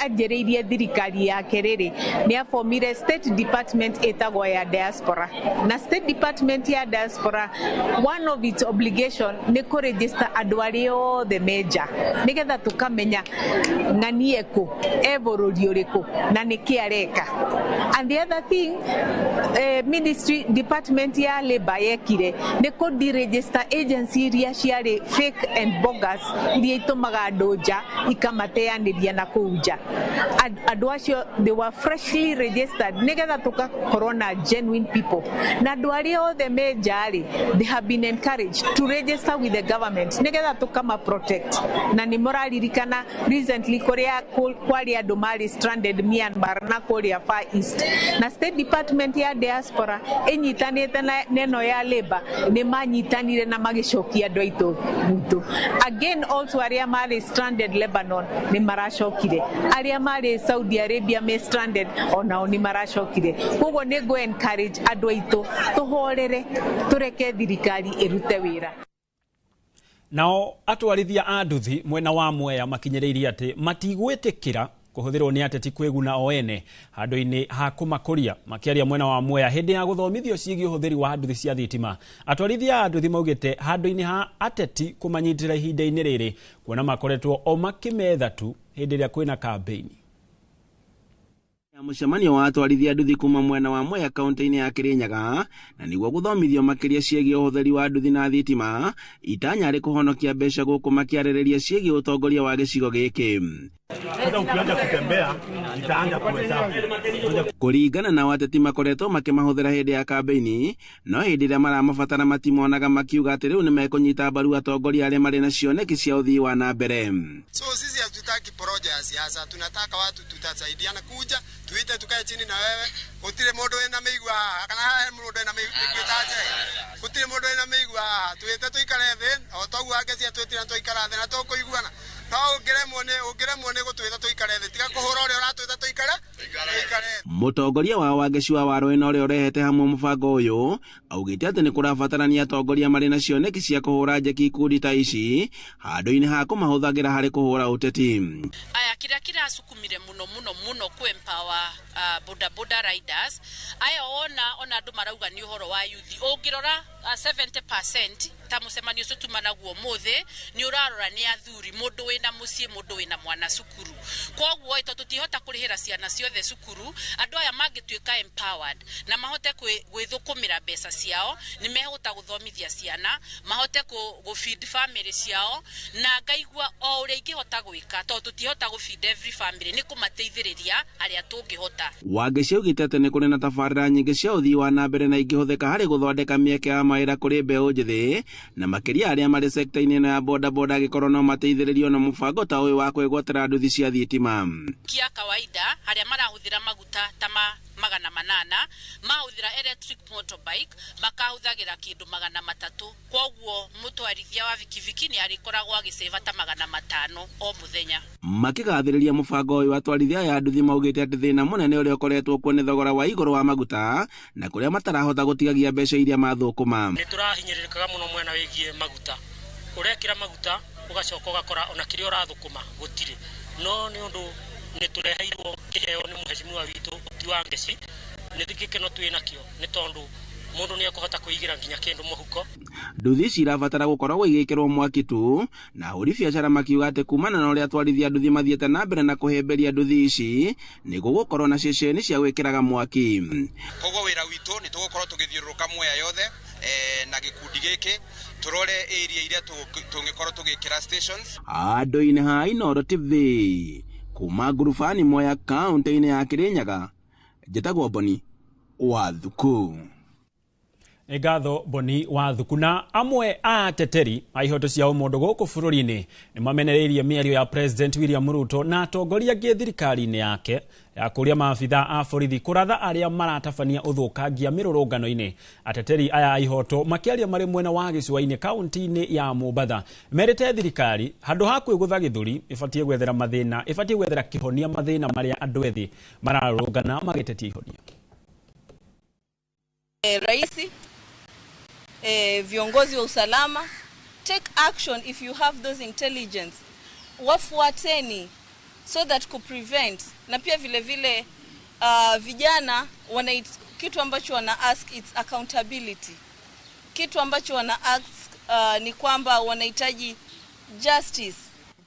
Speaker 15: anjĩrĩirie thirikari yake rĩrĩ nĩ abomire State Department ĩtagwo ya diaspora, na State Department ya diaspora one of its obligation nĩ kũregister andũ arĩa othe menja nĩgetha tũkamenya ng'ani ekũ, e bũrũri ũrĩkũ na nĩkĩ areka. And the other thing ministry department ya labor yekire nĩ kũ deregister agency iria ciarĩ fake and bogus iria itũmaga andũ nja ikamateanĩria na kũu nja. Andũ acio they were freshly registered nĩgetha tũgakorwo na genuine people, na andũ arĩa othe me nja rĩ they have been encouraged to register with the government nĩgetha tũkama protect. Na nĩ mũraririkana recently kũrĩa kwarĩ andũ marĩ stranded Myanmar na kũrĩa Far East, na State Department ya diaspora ĩnyitanĩte na neno ya labor nĩ manyitanire na magĩcokia andũ aitũ gwitũ. Again also arĩa marĩ stranded Lebanon nĩ maracokire, arĩa marĩ Saudi Arabia me stranded onao nĩ maracokire. Koguo nĩ ngũ encourage andũ aitũ tũhorere, tũreke thirikari ĩrute wĩra.
Speaker 16: Nao atwarithia a nduthi mwena wa Mwea makinyĩrĩirie atĩ matigwĩtĩkĩra kũhũthĩrwo nĩ ateti kwĩguna o ene handũ-inĩ ha kũmakũria. Makĩaria mwena wa Mwea hĩndĩ ya gũthomithio ciĩgiĩ ũhũthĩri wa nduthi cia thitima, atwarithia a nduthi maugĩte handũ-inĩ ha ateti kũmanyitĩra ihinda-inĩ rĩrĩ kuona makoretwo o makĩmetha tu hĩndĩ ĩrĩa kwĩna kambĩini.
Speaker 17: Mũcemanio wa atwarithia nduthi kuma mwena wa Mwea kaunti-inĩ ya Kirinyaga na nĩguo gũthomithio makĩria ciĩgiĩ ũhũthĩri wa nduthi na thitima, itanya rĩ kũhonokia mbeca gũkũ makĩarĩrĩria ciĩgiĩ ũtongoria wa gĩcigo gĩkĩ.
Speaker 5: Sasa ukianza kutembea itaanza kuhesabu.
Speaker 17: Kũringana na ateti makoretwo makĩmahũthĩra hĩndĩ ya kambĩini, no hĩndĩ ĩrĩa maramabatara matimonaga, makiuga atĩ rĩu nĩmekũnyita mbaru atongoria arĩa marĩ na cioneki cia ũthii wa na mbere.
Speaker 8: So sisi hatutaki porojo ya siasa, tunataka watu tutasaidiana, kuja tuite tukae chini na wewe. Gutire mundu wina mĩigua haha kana haha mundu wina mĩigua taje, gutire mundu wina mĩigua haha, tuite tuikare thĩ o toguo ake twĩtire tũikara thĩ na tũkũiguana. No ũngĩremwo nĩ gũtwĩta tũikare thĩ, tiga kũhũra ũrĩa ũratwĩta tũikare tũikare.
Speaker 17: Mũtongoria wa Wangeci wa Waruĩ na ũrĩa ũrehete hamwe mũbango ũyũ augĩte atĩ nĩ kũrabatarania atongoria marĩ na cioneki cia kũhũra njeki ikundi ta ici handũ-inĩ ha kũmahũthagĩra harĩ kũhũra ũteti.
Speaker 9: Aya, kĩrĩa kĩracukumire mũno mũno mũno kũ empower boda boda riders aya, ona andũ marauga nĩ ũhoro wa youth. Ũngĩrora 70% ta mũcemanio ũcio tuma naguo ũmũthĩ nĩ ũrarora nĩ athuri, mũndũ wĩna mũciĩ, mũndũ wĩna mwana cukuru. Koguo ĩ, tondũ tũtihota kũrĩhĩra ciana ciothe cukuru, andũ aya mangĩtuĩka empowered na mahote gwĩthũkũmĩra mbeca ciao, nĩ mehota gũthomithia ciana, mahote gũ feed family ciao. Na ngaigua o ũrĩa ingĩhota gwĩka, tondũ tũtihota gũ feed every family, nĩ kũmateithĩrĩria arĩa tũngĩhota.
Speaker 17: Wangeci augĩte atĩ nĩ kũrĩ na tabarĩra nyingĩ cia ũthii wa na mbere na ingĩhũthĩka harĩ gũthondeka mĩeke ya mawĩra kũrĩ mbeũ njĩthĩ, na makĩria arĩa marĩ sekta-inĩ ĩno ya bodaboda, angĩkorwo no mateithĩrĩrio na mũbango ta ũyũ wa kwĩgwatĩra nduthi cia thitima.
Speaker 9: Kia kawaida harĩa marahũthĩra maguta ta ma 800, mahũthĩra electric motorbike makahũthagĩra kĩndũ 300. Koguo mũtwarithia wa bikibiki nĩ arĩkoragwo agĩcĩva ta 500 o mũthenya.
Speaker 17: Makĩgathĩrĩria mũbango ũyũ, atwarithia aya a nduthi maugĩte atĩ thĩna mũnene ũrĩa ũkoretwo kuo nĩ thogora wa igũrũ wa maguta na kũrĩa matarahota gũtigagia mbeca iria mathũkũma.
Speaker 18: Nĩ tũrahinyĩrĩrĩkaga mũno mwena wĩgiĩ maguta, ũrekĩra maguta ũgacoka ũgakora ona kĩrĩa ũrathũkũma gũtirĩ. No nĩ ũndũ nĩ tũreheirwo kĩheo nĩ mũhecimiwa witũ ti Wangeci, nĩ gĩkeno twĩ nakĩo, nĩ tondũ mũndũ nĩ ekũhota kũigĩra nginya kĩndũ mũhuko.
Speaker 17: Nduthi ici irabatara gũkoragwo igĩkĩrwo mwaki tu, na ahũri biacara makiuga atĩ kumana na ũrĩa atwarithia nduthi mathiĩte na mbere na kũhĩmbĩria nduthi ici, nĩ gũgũkorwo na ceceni cia gwĩkĩraga mwaki.
Speaker 19: Koguo wĩra witũ nĩ tũgũkorwo tũgĩthiũrũrũka Mwea yothe na gĩkundi gĩkĩ, tũrore area iria tũngĩkorwo tũgĩkĩra stations.
Speaker 17: Andũ-inĩ ha Inooro TV kuma ngurubani Mwea kaũntĩ-inĩ ya Kĩrĩnyaga, njĩtagwo Boni wa Thuku.
Speaker 16: Nĩ ngatho Boni wa Thuku. Na amwe a ateteri a ihoto cia ũmũndũ gũkũ bũrũri-inĩ nĩ mamenereirie mĩario ya President William Ruto na atongoria angĩ thirikari-inĩ yake ya kũria maabitha a borithi kũratha arĩa maratabania ũthũkangia mĩrũrũngano-inĩ. Ateteri aya a ihoto makĩaria marĩ mwena wa gĩcũa-inĩ kaũntĩ-inĩ ya Mombatha merĩte thirikari handũ ha kwĩgũtha gĩthũri ĩbatiĩ gwethera mathĩna, ĩbatiĩ gwethera kĩhonia mathĩna marĩa andũ ethĩ mararũrũngana magĩtetia ihonia.
Speaker 20: Raisi, viongozi wa usalama, take action if you have those intelligence, wafuateni so that ku prevent. Na pia vile vile vijana wana kitu ambacho wana ask, it's accountability. Kitu ambacho wana ask ni kwamba wanahitaji justice.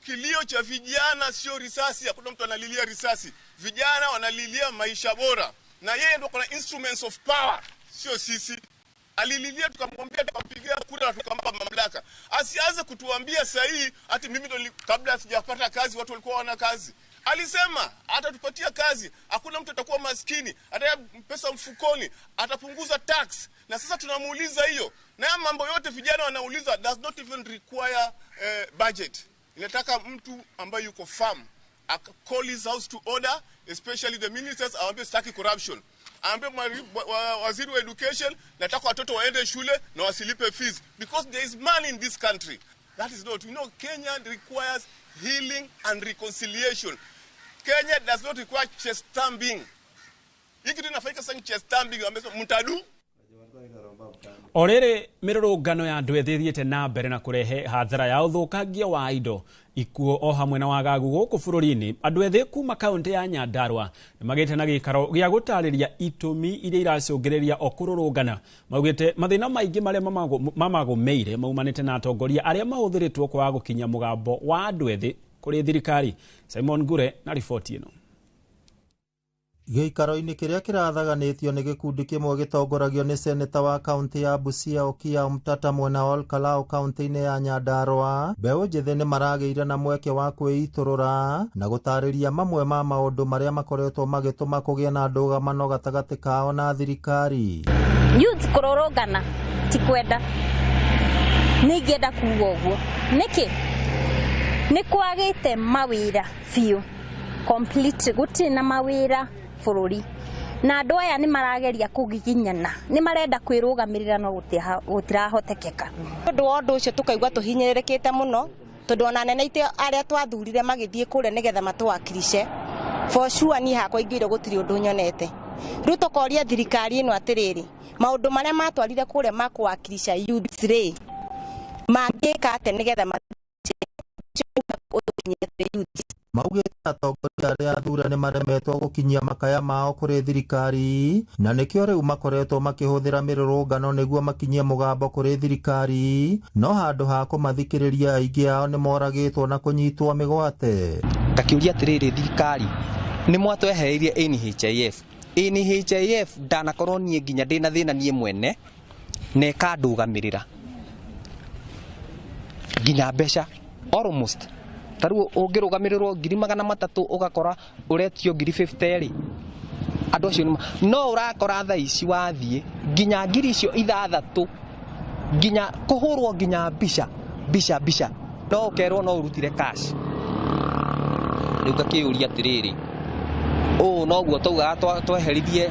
Speaker 21: Kilio cha vijana sio risasi, hakuna mtu analilia risasi. Vijana wanalilia maisha bora, na yeye ndio kuna instruments of power, sio sisi. Alililia tukamwambia, tukampigia kura na tukampa mamlaka. Asianze kutuambia sahihi ati mimi ndo kabla sijapata kazi watu walikuwa wana kazi. Alisema atatupatia kazi, hakuna mtu atakuwa maskini, ataya pesa mfukoni, atapunguza tax. Na sasa tunamuuliza hiyo. Na haya mambo yote vijana wanauliza does not even require budget. Inataka mtu ambaye yuko firm, call his house to order, especially the ministers, awaambie sitaki corruption. Aambie waziri wa education, nataka watoto waende shule na wasilipe fees, because there is money in this country. That is not, you know, Kenya requires healing and reconciliation. Kenya does not require chest thumping. Hiki kitu inafanyika sana chest thumping, amesema mtadu.
Speaker 16: O rĩrĩ mĩrũrũngano ya andũ ethĩ ĩthiĩte na mbere na kũrehe hathara ya ũthũkangia wa indo, ikuũ o hamwe na wagagu gũkũ bũrũri-inĩ, andũ ethĩ kuma kaũntĩ ya Nyandarua nĩ magĩte na gĩikaro gĩa gũtarĩria itũmi iria iracũngĩrĩria o kũrũrũngana. Maugĩte mathĩna maingĩ marĩa mamagũmĩire maumanĩte na atongoria arĩa mahũthĩrĩtwo kwaga gũkinyia mũgambo wa andũ ethĩ kũrĩ thirikari. Simon Ngure na riboti ĩno.
Speaker 6: Gĩikaro-inĩ kĩrĩa kĩrathaganĩtio nĩ gĩkundi kĩmwe gĩtongoragio nĩ seneta wa kaũntĩ ya Busia Okiya Omtatah mwena wa Olkalau kaũntĩ-inĩ ya Nyandarua, mbeũ njĩthĩ nĩ maragĩire na mweke wa kwĩitũrũra na gũtarĩria mamwe ma maũndũ marĩa makoretwo magĩtũma kũgĩe na ndũgamano gatagatĩ kao na thirikari.
Speaker 13: Youth kũrũrũngana ti kwenda, nĩ ingĩenda kuga ũguo nĩkĩ nĩ kwagĩte mawĩra biũ complete, gũtirĩ na mawĩra bũrũri na andũ aya nĩ marageria kũgiginyana, nĩ marenda kwĩrũgamĩrĩra no gũtirahotekeka.
Speaker 22: Ũndũ wa ũndũ ũcio tũkaigua tũhinyĩrĩrĩkĩte mũno tondũ ona anene aitũ arĩa twathurire magĩthiĩ kũrĩa nĩgetha matũwakilishe, for sure niĩ hakwa ingĩire gũtirĩ ũndũ nyonete. Rĩu tũkoria thirikari ĩno atĩrĩrĩ, maũndũ marĩa matwarire kũrĩa ma kũwakilisha youths rĩ, mangĩka atĩa nĩgetha youths.
Speaker 6: Maugĩte atongoria arĩa athure nĩ maremetwo gũkinyia makaya mao kũrĩ thirikari na nĩkĩo rĩu makoretwo makĩhũthĩra mĩrũrũngano nĩguo makinyie mũgambo kũrĩ thirikari, no handũ ha kũmathikĩrĩria aingĩ ao nĩ moragĩtwo na kũnyitwo mĩgwate.
Speaker 19: Ngakĩũria atĩrĩrĩ, thirikari nĩ mwatwehereirie NHIF. NHIF ndanakorwo niĩ nginya ndĩna thĩna niĩ mwene na ĩkandũgamĩrĩra nginya mbeca almost ta rĩu ũngĩrũgamĩrĩrwo 300,000 ũgakora ũretio 50,000 rĩ, andũ acio no ũrakora thaa ici wathiĩ nginya 6,000 nginya kũhũrwo nginya mbica mbica mbica no ũkerwo no ũrutire cash. Rĩu ngakĩũria atĩrĩrĩ, ũũ noguo twaugaga tweheririe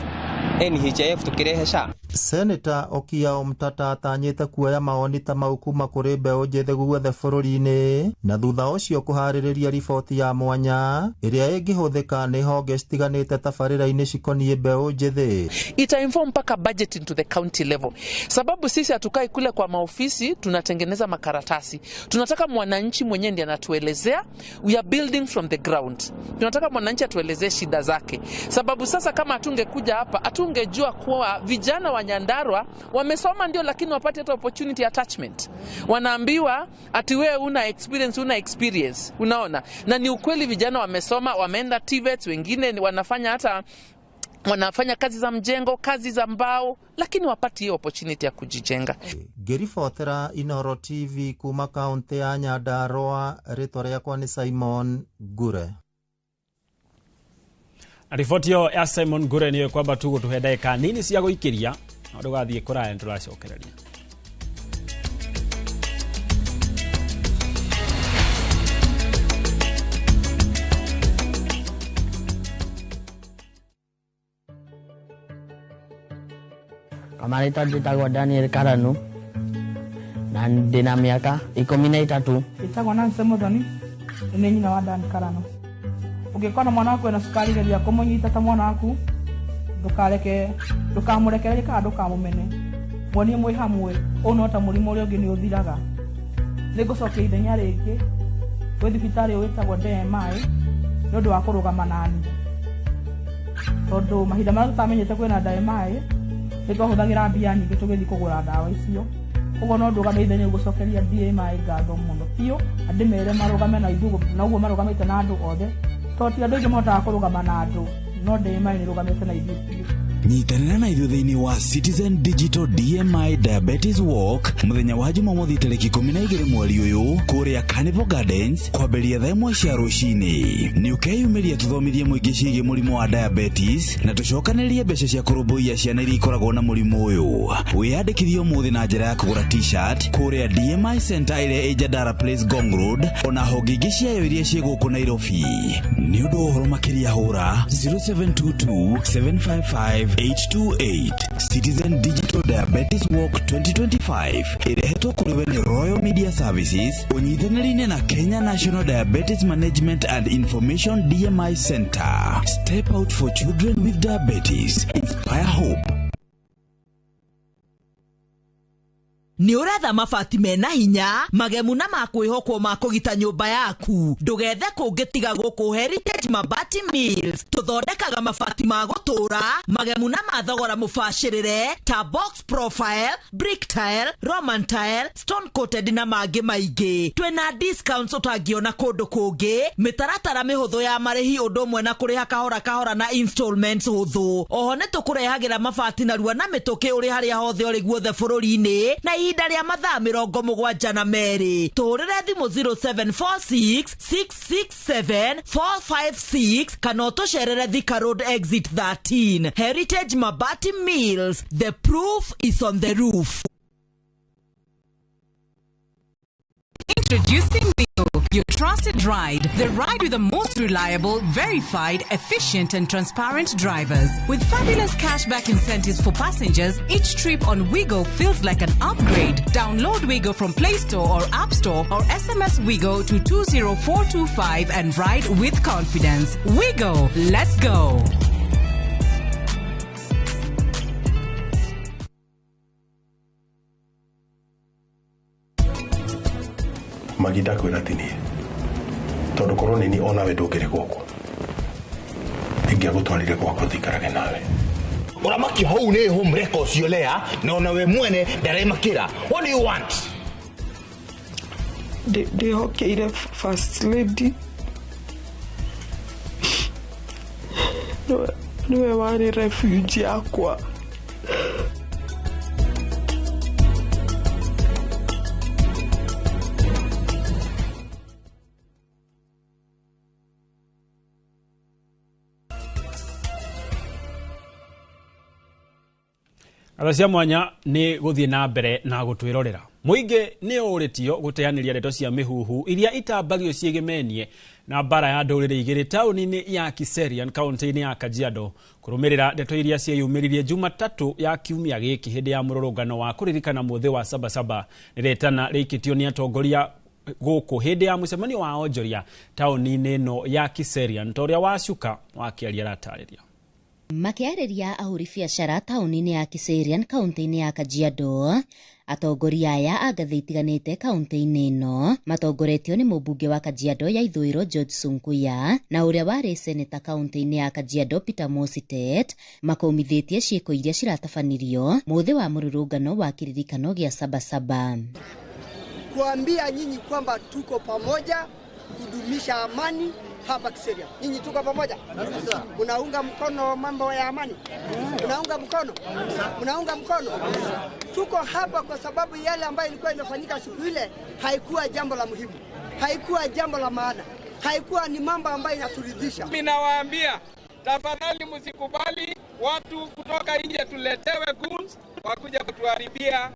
Speaker 19: NHIF tũkĩrehe SHA.
Speaker 6: Seneta Okiya Omtatah atanyĩte kuoya mawoni ta mau kuma kũrĩ mbeũ njĩthĩ guothe bũrũri-inĩ na thutha ũcio kũharĩrĩria riboti ya mwanya ĩrĩa ĩngĩhũthĩka nĩ honge citiganĩte tabarĩra-inĩ cikoniĩ mbeũ njĩthĩ.
Speaker 23: Ita inform mpaka budget into the county level, sababu sisi hatukai kule kwa maofisi tunatengeneza makaratasi. Tunataka mwananchi mwenyewe ndiye anatuelezea. We are building from the ground. Tunataka mwananchi atuelezee shida zake, sababu sasa kama hatungekuja hapa hatungejua kuwa vijana wa Nyandarua wamesoma ndio, lakini wapate hata opportunity attachment. Wanaambiwa ati wewe una experience, una experience. Unaona? Na ni ukweli vijana wamesoma, wameenda TVET, wengine wanafanya hata wanafanya kazi za mjengo, kazi za mbao, lakini wapati hiyo opportunity ya kujijenga.
Speaker 6: Ngĩribotera Inooro TV kuma kaunti ya Nyandarua, rĩtwa rĩakwa nĩ Simon Ngure.
Speaker 16: Riboti ĩyo ya Simon Ngure nĩyo kwamba tũgũtũhe ndagĩka nini cia gũikĩria, no ndũgathiĩ kũraya nĩtũracokereria.
Speaker 24: Kwa marĩtwa njĩtagwo Daniel Karanu na ndĩna mĩaka 13.
Speaker 25: Njĩtagwo Nancy Muthoni, nĩ nyina wa Dan Karanu. Ũngĩkona mwana waku ena cukari geria kũmũnyita ta mwana waku, ndũkareke, ndũkamũrekererie kana ndũkamũmene. Muonie mwĩ hamwe, ũũ no ta mũrimũ ũrĩa ũngĩ nĩ ũthiraga. Nĩngũcokia ithenya rĩngĩ gwĩ thibitarĩ wĩtagwo DMI nĩ ũndũ wa kũrũgama nani, tondũ mahinda marĩa tũtamenyete kwĩna DMI nĩ twahũthagĩra mbia nyingĩ tũgĩthiĩ kũgũra ndawa icio. Koguo no ndũgame ithenya gũcokeria DMI ngatho mũno biũ, na ndĩmere marũgame na ithuĩ na ũguo marũgamĩte na andũ othe, tondũ ti andũ aingĩ mahotaga kũrũgama na andũ, no DMI nĩ ĩrũgamĩte na ithuĩ biũ.
Speaker 26: Nyitanĩra na ithuĩ thĩinĩ wa Citizen Digital DMI Diabetes Walk mũthenya wa Jumamothi tarĩki 12 mweri ũyũ kũrĩa Carnival Gardens kwambĩrĩria thaa 1 cia rũcinĩ. Nĩ ũkeyumĩria tũthomithie mũingĩ ciĩgiĩ mũrimũ wa diabetes na tũcokanĩrĩrie mbeca cia kũrũmbũiya ciana iria ikoragwo na mũrimũ ũyũ. Wĩyandĩkithie ũmũthĩ na njĩra ya kũgũra t-shirt kũrĩa DMI Center ĩrĩa ĩ Jandara Place, Ngong Road, ona honge ingĩ ciayo iria ciĩ gũkũ Nairobi. Nĩ ũndũ wa ũhoro makĩria hũra 0722 755 828. Citizen Digital Diabetes Walk 2025 ĩrehetwo kũrĩ we nĩ Royal Media Services ũnyitanĩri-inĩ na Kenya National Diabetes Management and Information DMI Center. Step out for children with diabetes. Inspire hope.
Speaker 1: Nĩ ũretha mabati mena hinya magemu na ma kwĩhokwo ma kũgita nyũmba yaku? Ndũgethe kũngĩ tiga gũkũ Heritage Mabati Mills. Tũthondekaga mabati ma gũtũũra magemu na ma thogora mũbacĩrĩre ta box profile, brick tile, roman tile, stone coated na mangĩ maingĩ. Twĩna discounts ũtangĩona kũndũ kũngĩ, mĩtaratara mĩhũthũ ya marĩhi ũndũ ũmwe na kũrĩha kahora kahora na installments hũthũ. Oho nĩ tũkũrehagĩra mabati narua na mĩtũkĩ ũrĩ harĩa hothe ũrĩ guothe bũrũri-inĩ na ihinda rĩa mathaa 72. Tũhũrĩre thimũ 0746 667 456 kana ũtũcerere Thika Road exit 13. Heritage Mabati Mills, the proof is on the roof.
Speaker 2: Introducing Wigo, your trusted ride. The ride with the most reliable, verified, efficient and transparent drivers. With fabulous cashback incentives for passengers, each trip on Wigo feels like an upgrade. Download Wigo from Play Store or App Store or SMS Wigo to 20425 and ride with confidence. Wigo, let's go.
Speaker 3: Magida kwĩra ti niĩ tondũ korwo nĩ niĩ onawe ndũngĩrĩ gũkũ ingĩagũtwarire gwakwa tũikarage nawe.
Speaker 4: Ũramakio hau nĩ home ũcio lea na onawe mwene ndaremakĩra. What do you want?
Speaker 7: Ndĩhokeire first lady niwe warĩ refuge yakwa.
Speaker 16: Atha cia mwanya nĩ gũthiĩ na mbere na gũtwĩrorera. Mũingĩ nĩ ũrĩtio gũteanĩria ndeto cia mĩhuhu iria itambagio ciĩgemenie na mbara ya ndũrĩrĩ igĩrĩ taũni-inĩ ya Kiserian kaunti-inĩ ya Kajiado kũrũmĩrĩra ndeto iria cieyumĩririe Jumatatũ ya kiumia gĩkĩ hĩndĩ ya mũrũrũngano wa kũririkana mũthĩ wa Sabasaba. Nĩ rĩtana rĩikĩtio nĩ atongoria gũkũ hĩndĩ ya mũcemanio wa onjoria taũni-inĩ ĩno ya Kiserian ta ũrĩa Wacuka wakĩaria aratarĩria.
Speaker 5: Makĩarĩria ahũri biacara taũni-inĩ ya Kiserian kaunti-inĩ ya Kajiado, atongoria aya a ngathĩ itiganĩte kaunti-inĩ ĩno matongoretio nĩ mũmbunge wa Kajiado ya ithũĩro George Sunkuya na ũrĩa warĩ seneta kaunti-inĩ ya Kajiado Peter Mositet makũmithĩtie ciĩko iria ciratabanirio mũthĩ wa mũrũrũngano wa kĩririkano gĩa Sabasaba.
Speaker 6: Kuambia nyinyi kwamba tuko pamoja kudumisha amani hapa Kiserian. Nyinyi tuko pamoja? Unaunga mkono mambo ya amani? Unaunga mkono? Unaunga mkono? Tuko hapa kwa sababu yale ambayo ilikuwa inafanyika siku ile haikuwa jambo la muhimu, haikuwa jambo la maana, haikuwa ni mambo ambayo inaturidhisha.
Speaker 7: Mimi nawaambia tafadhali msikubali watu kutoka nje tuletewe goons wakuja kutuharibia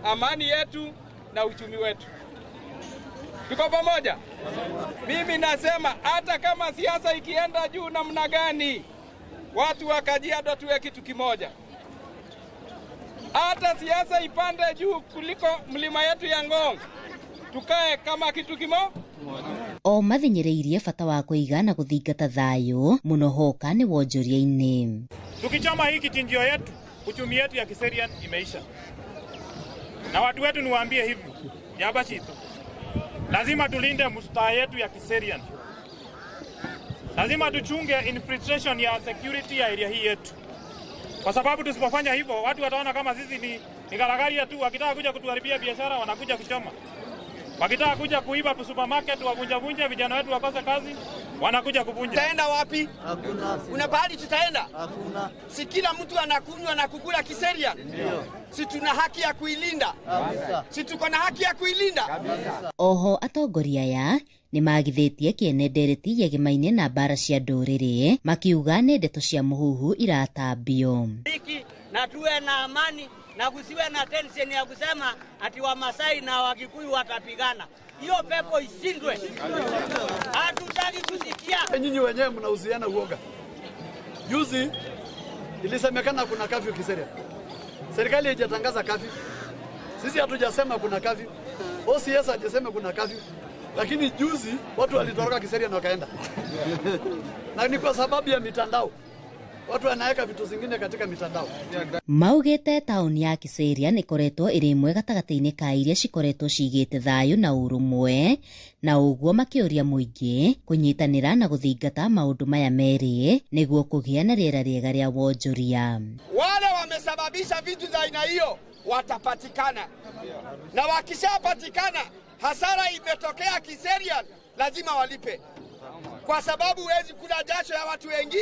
Speaker 7: amani yetu na uchumi wetu. Tuko pamoja? Mimi nasema hata kama siasa ikienda juu namna gani, watu wa Kajiado tuwe kitu kimoja. Hata siasa ipande juu kuliko mlima yetu ya Ngong, tukae kama kitu kimoja.
Speaker 5: O mathinyĩrĩirie bata wa kũiga na gũthingata thayũ mũno hoka nĩ wonjoria-inĩ.
Speaker 8: Tukichoma hii kichinjio yetu, uchumi yetu ya Kiserian imeisha. Na watu wetu niwaambie hivi, Yabashito, lazima tulinde mustaa yetu ya Kiserian. Lazima tuchunge infiltration ya security ya area hii yetu. Kwa sababu tusipofanya hivyo, watu wataona kama sisi ni garagaria tu, wakitaka kuja kutuharibia biashara wanakuja kuchoma. Wakitaka kuja kuiba supermarket wavunja-vunja, vijana wetu wakose kazi, wanakuja kuvunja.
Speaker 6: Tutaenda wapi? Hakuna. Kuna pahali tutaenda? Hakuna. Si kila mtu anakunywa na kukula Kiserian? Ndio. Si tuna haki ya kuilinda? Kabisa. Si tuko na haki ya kuilinda? Kabisa.
Speaker 5: Oho atongoria aya nĩ magithĩtie kĩene ndereti yegemainie na mbara cia ndũrĩrĩ makiuga nĩ ndeto cia mũhuhu iratambio.
Speaker 9: Na tuwe na amani na kusiwe na tension ya kusema ati Wamasai na Wakikuyu watapigana. Hiyo pepo ishindwe. Hatutaki kusikia.
Speaker 10: Nyinyi wenyewe mnauziana uoga. Juzi ilisemekana kuna kafyu Kiserian. Serikali haijatangaza kafyu. Sisi hatujasema kuna kafyu. OCS hajasema kuna kafyu. Lakini juzi watu walitoroka Kiserian wakaenda. Na ni kwa sababu ya mitandao.
Speaker 11: Watu wanaweka vitu zingine katika mitandao.
Speaker 5: Maugĩte taũni ya Kiserian ĩkoretwo ĩrĩ ĩmwe gatagatĩ-inĩ ka iria cikoretwo cigĩte thayũ na ũrũmwe, na ũguo makĩũria mũingĩ kũnyitanĩra na gũthingata maũndũ maya merĩ nĩguo kũgĩa na rĩera rĩega rĩa wonjoria.
Speaker 8: Wale wamesababisha vitu za aina hiyo watapatikana, na wakishapatikana hasara imetokea Kiserian, lazima walipe, kwa sababu huwezi kula jasho ya watu wengi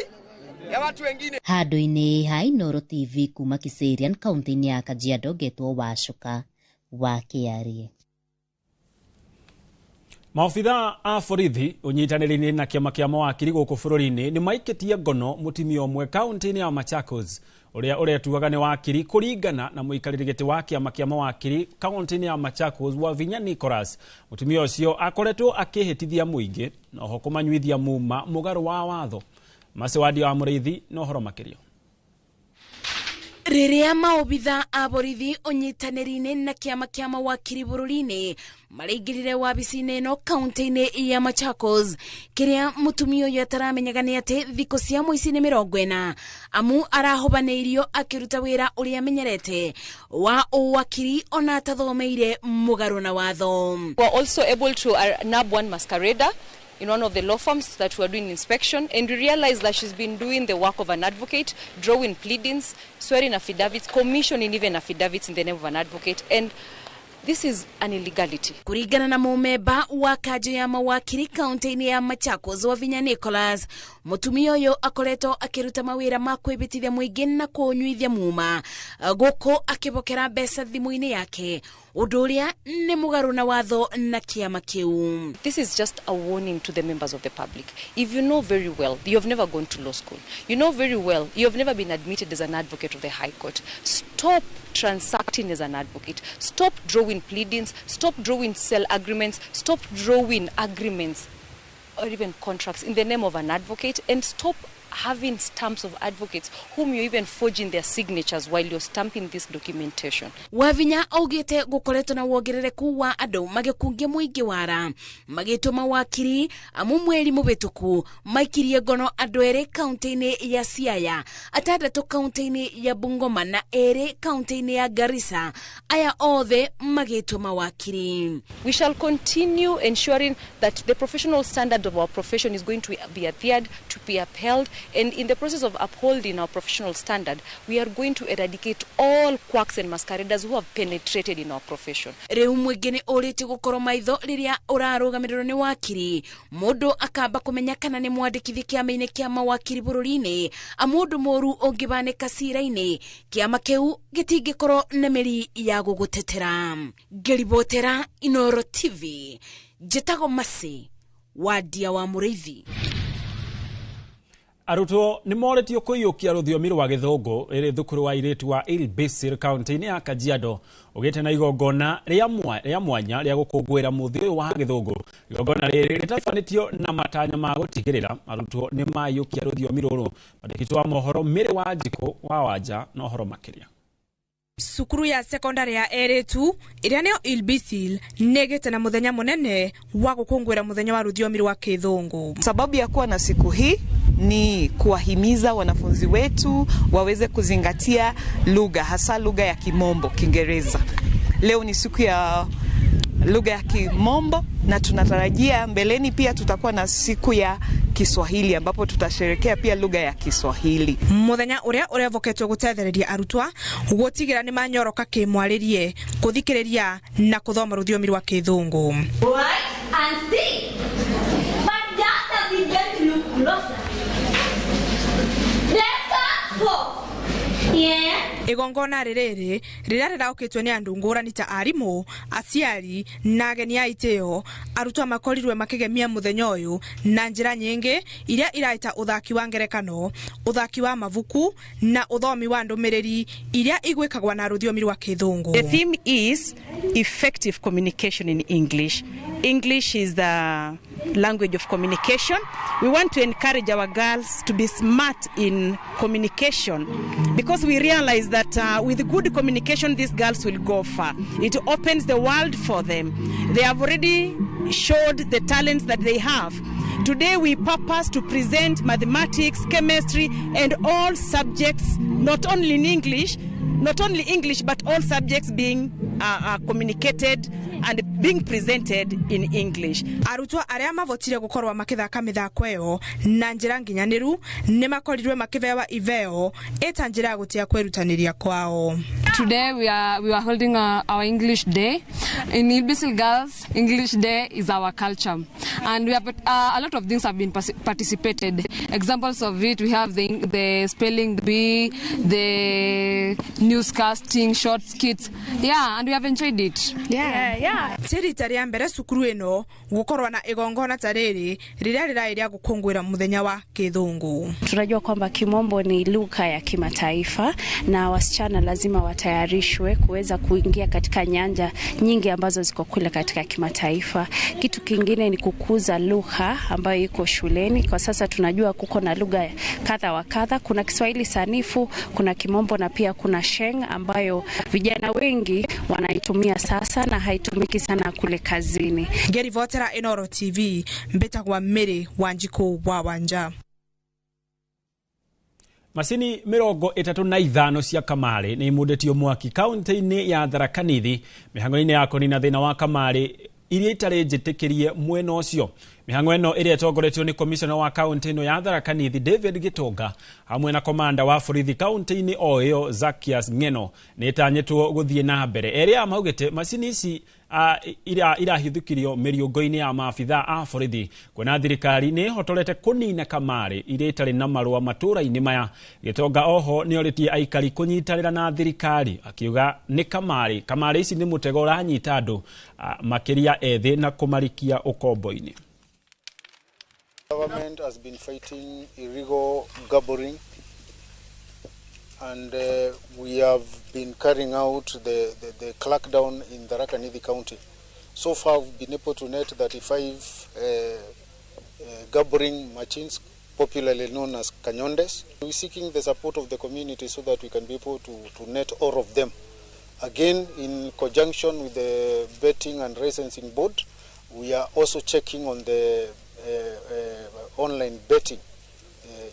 Speaker 8: ya watu wengine.
Speaker 5: Handũ-inĩ ha Inooro TV kuma Kiserian kaunti-inĩ ya Kajiado, ngetwo Wacuka wa Kĩarie.
Speaker 16: Maobithaa a borithi ũnyitanĩri-inĩ na kĩama kĩa mawakiri gũkũ bũrũri-inĩ nĩ maikĩtie ngono mũtumia ũmwe kaunti-inĩ ya Machakos ũrĩa ũretuaga nĩ wakiri kũringana na mũikarĩri gĩtĩ wa kĩama kĩa mawakiri kaunti-inĩ ya Machakos Wavinya Nicholas. Mũtumia ũcio akoretwo akĩhĩtithia mũingĩ na oho kũmanyuithia muma mũgarũ wa watho. Macewadia wa Mũrĩithi na ũhoro makĩria.
Speaker 12: Rĩrĩa maobitha a borithi ũnyitanĩri-inĩ na kĩama kĩa mawakiri bũrũri-inĩ maraingĩrire wabici-inĩ ĩno kaunti-inĩ ya Machakos, kĩrĩa mũtumia ũyũ ataramenyaga nĩ atĩ thikũ cia mũici nĩ 40 amu arahobanĩirio akĩruta wĩra ũrĩa amenyerete wa ũwakiri ona atathomeire mũgarũ na watho.
Speaker 14: We were also able to nab one masquerader in one of the law firms that were doing inspection, and we realized that she's been doing the work of an advocate, drawing pleadings, swearing affidavits, commissioning even affidavits in the name of an advocate, and this is an illegality.
Speaker 12: Kuringana na mumemba wa kanjũ ya mawakiri kaunti-inĩ ya Machakos Wavinya Nicholas, mũtumia ũyũ akoretwo akĩruta mawĩra ma kwĩbĩtithia mũingĩ na kũnyuithia muma gũkũ akĩbokera mbeca thimũ-inĩ yake, ũndũ ũrĩa nĩ mũgarũ na watho na kĩama kĩu.
Speaker 14: This is just a warning to the members of the public. If you know very well you have never gone to law school, you know very well you have never been admitted as an advocate of the High Court, stop transacting as an advocate, stop drawing pleadings, stop drawing sell agreements, stop drawing agreements or even contracts in the name of an advocate, and stop having stamps of advocates whom you're even forging their signatures while you're stamping this documentation.
Speaker 12: Wavinya augite gukoretwo na wongerereku wa andu magikungia muingi wara magitwo mawakiri amu mweri mubituku maikirie ngono andu eri kaunti-ini ya Siaya, atandatu kaunti-ini ya Bungoma na eri kaunti-ini ya Garissa, aya othe magitwo mawakiri.
Speaker 14: We shall continue ensuring that the professional standard of our profession is going to be adhered to, be upheld, and in the process of upholding our professional standard, we are going to eradicate all quacks and masqueraders who have penetrated in our profession.
Speaker 12: Riu mwingi ni urite gukorwo maitho riria urarugamiriro ni wakiri mundu akamba kumenya kana ni mwandĩkithie kĩama-inĩ kĩa mawakiri bũrũri-inĩ, amundu mũru ũngĩbanĩka cira-inĩ kĩama kĩu gĩtingĩkorwo na mĩri ya gũgũtetera. Ngĩribotera Inooro TV, njĩtagwo Mercy Wadia wa Mũrĩithi.
Speaker 16: Arutwo nĩ moretio kũiyũkia rũthiomi rwa gĩthũngũ rĩrĩ thukuru wa airĩtu wa Ilbisir kaunti-inĩ ya Kajiado ũgĩte na igongona rĩa mwanya rĩa gũkũngũĩra mũthĩ ũyũ wa gĩthũngũ. Igongona rĩrĩ rĩtabanĩtio na matanya ma gũtigĩrĩra arutwo nĩ maiyũkia rũthiomi rũrũ. Mwandĩki wa mohoro Mary Wanjikũ wa Wanja na ũhoro makĩria.
Speaker 15: Cukuru ya sekondari ya Eretu ĩrĩa nĩyo Ilbisil nĩgĩte na mũthenya mũnene wa gũkũngũĩra mũthenya wa rũthiomi rwa Kĩthũngũ.
Speaker 17: Sababu ya kuwa na siku hii ni kuwahimiza wanafunzi wetu waweze kuzingatia lugha, hasa lugha ya Kimombo, Kiingereza. Leo ni siku ya lugha ya Kimombo na tunatarajia mbeleni pia tutakuwa na siku ya Kiswahili ambapo tutasherekea pia lugha ya Kiswahili.
Speaker 15: Muthenya uria urevoketwo gutethereria arutwa gutigira ni manyoroka kimwaririe kuthikiriria na kuthoma ruthiomi rwa Kithungu.
Speaker 18: And see. But just as we began to look closer. Let's go. Yeah.
Speaker 15: Igongona rĩrĩ rĩrĩa rĩraũkĩtwo nĩ andũ ngũrani ta arimũ, aciari na ageni a itĩo, arutwo makorirwe makĩgemia mũthenya ũyũ na njĩra nyingĩ iria iraita ũthaki wa ngerekano, ũthaki wa mabuku na ũthomi wa ndũmĩrĩri iria igwĩkagwa na rũthiomi rwa Kĩthũngũ.
Speaker 2: The theme is effective communication in English. English is the language of communication. We want to encourage our girls to be smart in communication because we realize that with good communication, these girls will go far. It opens the world for them. They have already showed the talents that they have.
Speaker 13: Today we purpose to present mathematics, chemistry and all subjects, not only in English, not only English but all subjects being communicated and being presented in English.
Speaker 15: Arutwo arĩa mavotire gũkorwo makĩthaka mĩthako ĩyo na njĩra nginyanĩru nĩ makorirwe makĩbewa iveo ĩta njĩra ya gũtĩa kwĩrutanĩria kwao.
Speaker 19: Today we are holding our English Day. In Ilbisil Girls, English Day is our culture, and we have a lot of things have been participated. Examples of it, we have the spelling bee, the newscasting, short skits. Yeah, and we have enjoyed it.
Speaker 15: Yeah. Ti rita rĩa mbere cukuru ĩno gũkorwo na igongona ta rĩrĩ rĩrĩa rĩrarĩ rĩa gũkũngũĩra mũthenya wa Kĩthũngũ.
Speaker 20: Tunajua kwamba Kimombo ni lugha ya kimataifa na wasichana lazima watayarishwe kuweza kuingia katika nyanja nyingi ambazo ziko kule katika kimataifa. Kitu kingine ni kukuza lugha ambayo iko shuleni. Kwa sasa tunajua kuko na lugha kadha wa kadha, kuna Kiswahili sanifu, kuna Kimombo na pia kuna Sheng ambayo vijana wengi wanaitumia sasa na haitumiki sana kule kazini.
Speaker 15: Ngerivotera Inooro TV, mbetagwa Mary Wanjiku wa Wanja.
Speaker 16: Macini 35 cia kamarĩ nĩ imundĩtio mwaki kaunti-inĩ ya Tharaka Nithi mĩhang'o-inĩ ya kũnina thĩna wa kamarĩ iria itarĩ njĩtĩkĩrie mwena ũcio. Mĩhang'o ĩno ĩrĩa ĩtongoretio nĩ komishona wa kaunti ĩno ya Tharaka Nithi David Gitonga hamwe na komanda wa borithi kaunti-inĩ o ĩyo Zacchaeus Ng'eno nĩ ĩtanyĩtwo gũthiĩ na mbere. Erĩa maugĩte macini ici irahithũkirio mĩriũngũ-inĩ ya maabithaa a borithi kuona thirikari nĩ ĩhotorete kũnina kamarĩ iria itarĩ na marũa matũũra-inĩ maya. Gĩtonga oho nĩorĩtie aikari kũnyitanĩra na thirikari akiuga nĩ kamarĩ ici nĩ mũtego ũranyita andũ makĩria ethĩ na kũmarikia ũkombo-inĩ.
Speaker 21: Government has been fighting illegal gambling, and we have been carrying out the crackdown in Tharaka Nithi County. So far, we've been able to net 35 gambling machines, popularly known as canyondes. We're seeking the support of the community so that we can be able to net all of them. Again, in conjunction with the Betting and Licensing Board, we are also checking on the online betting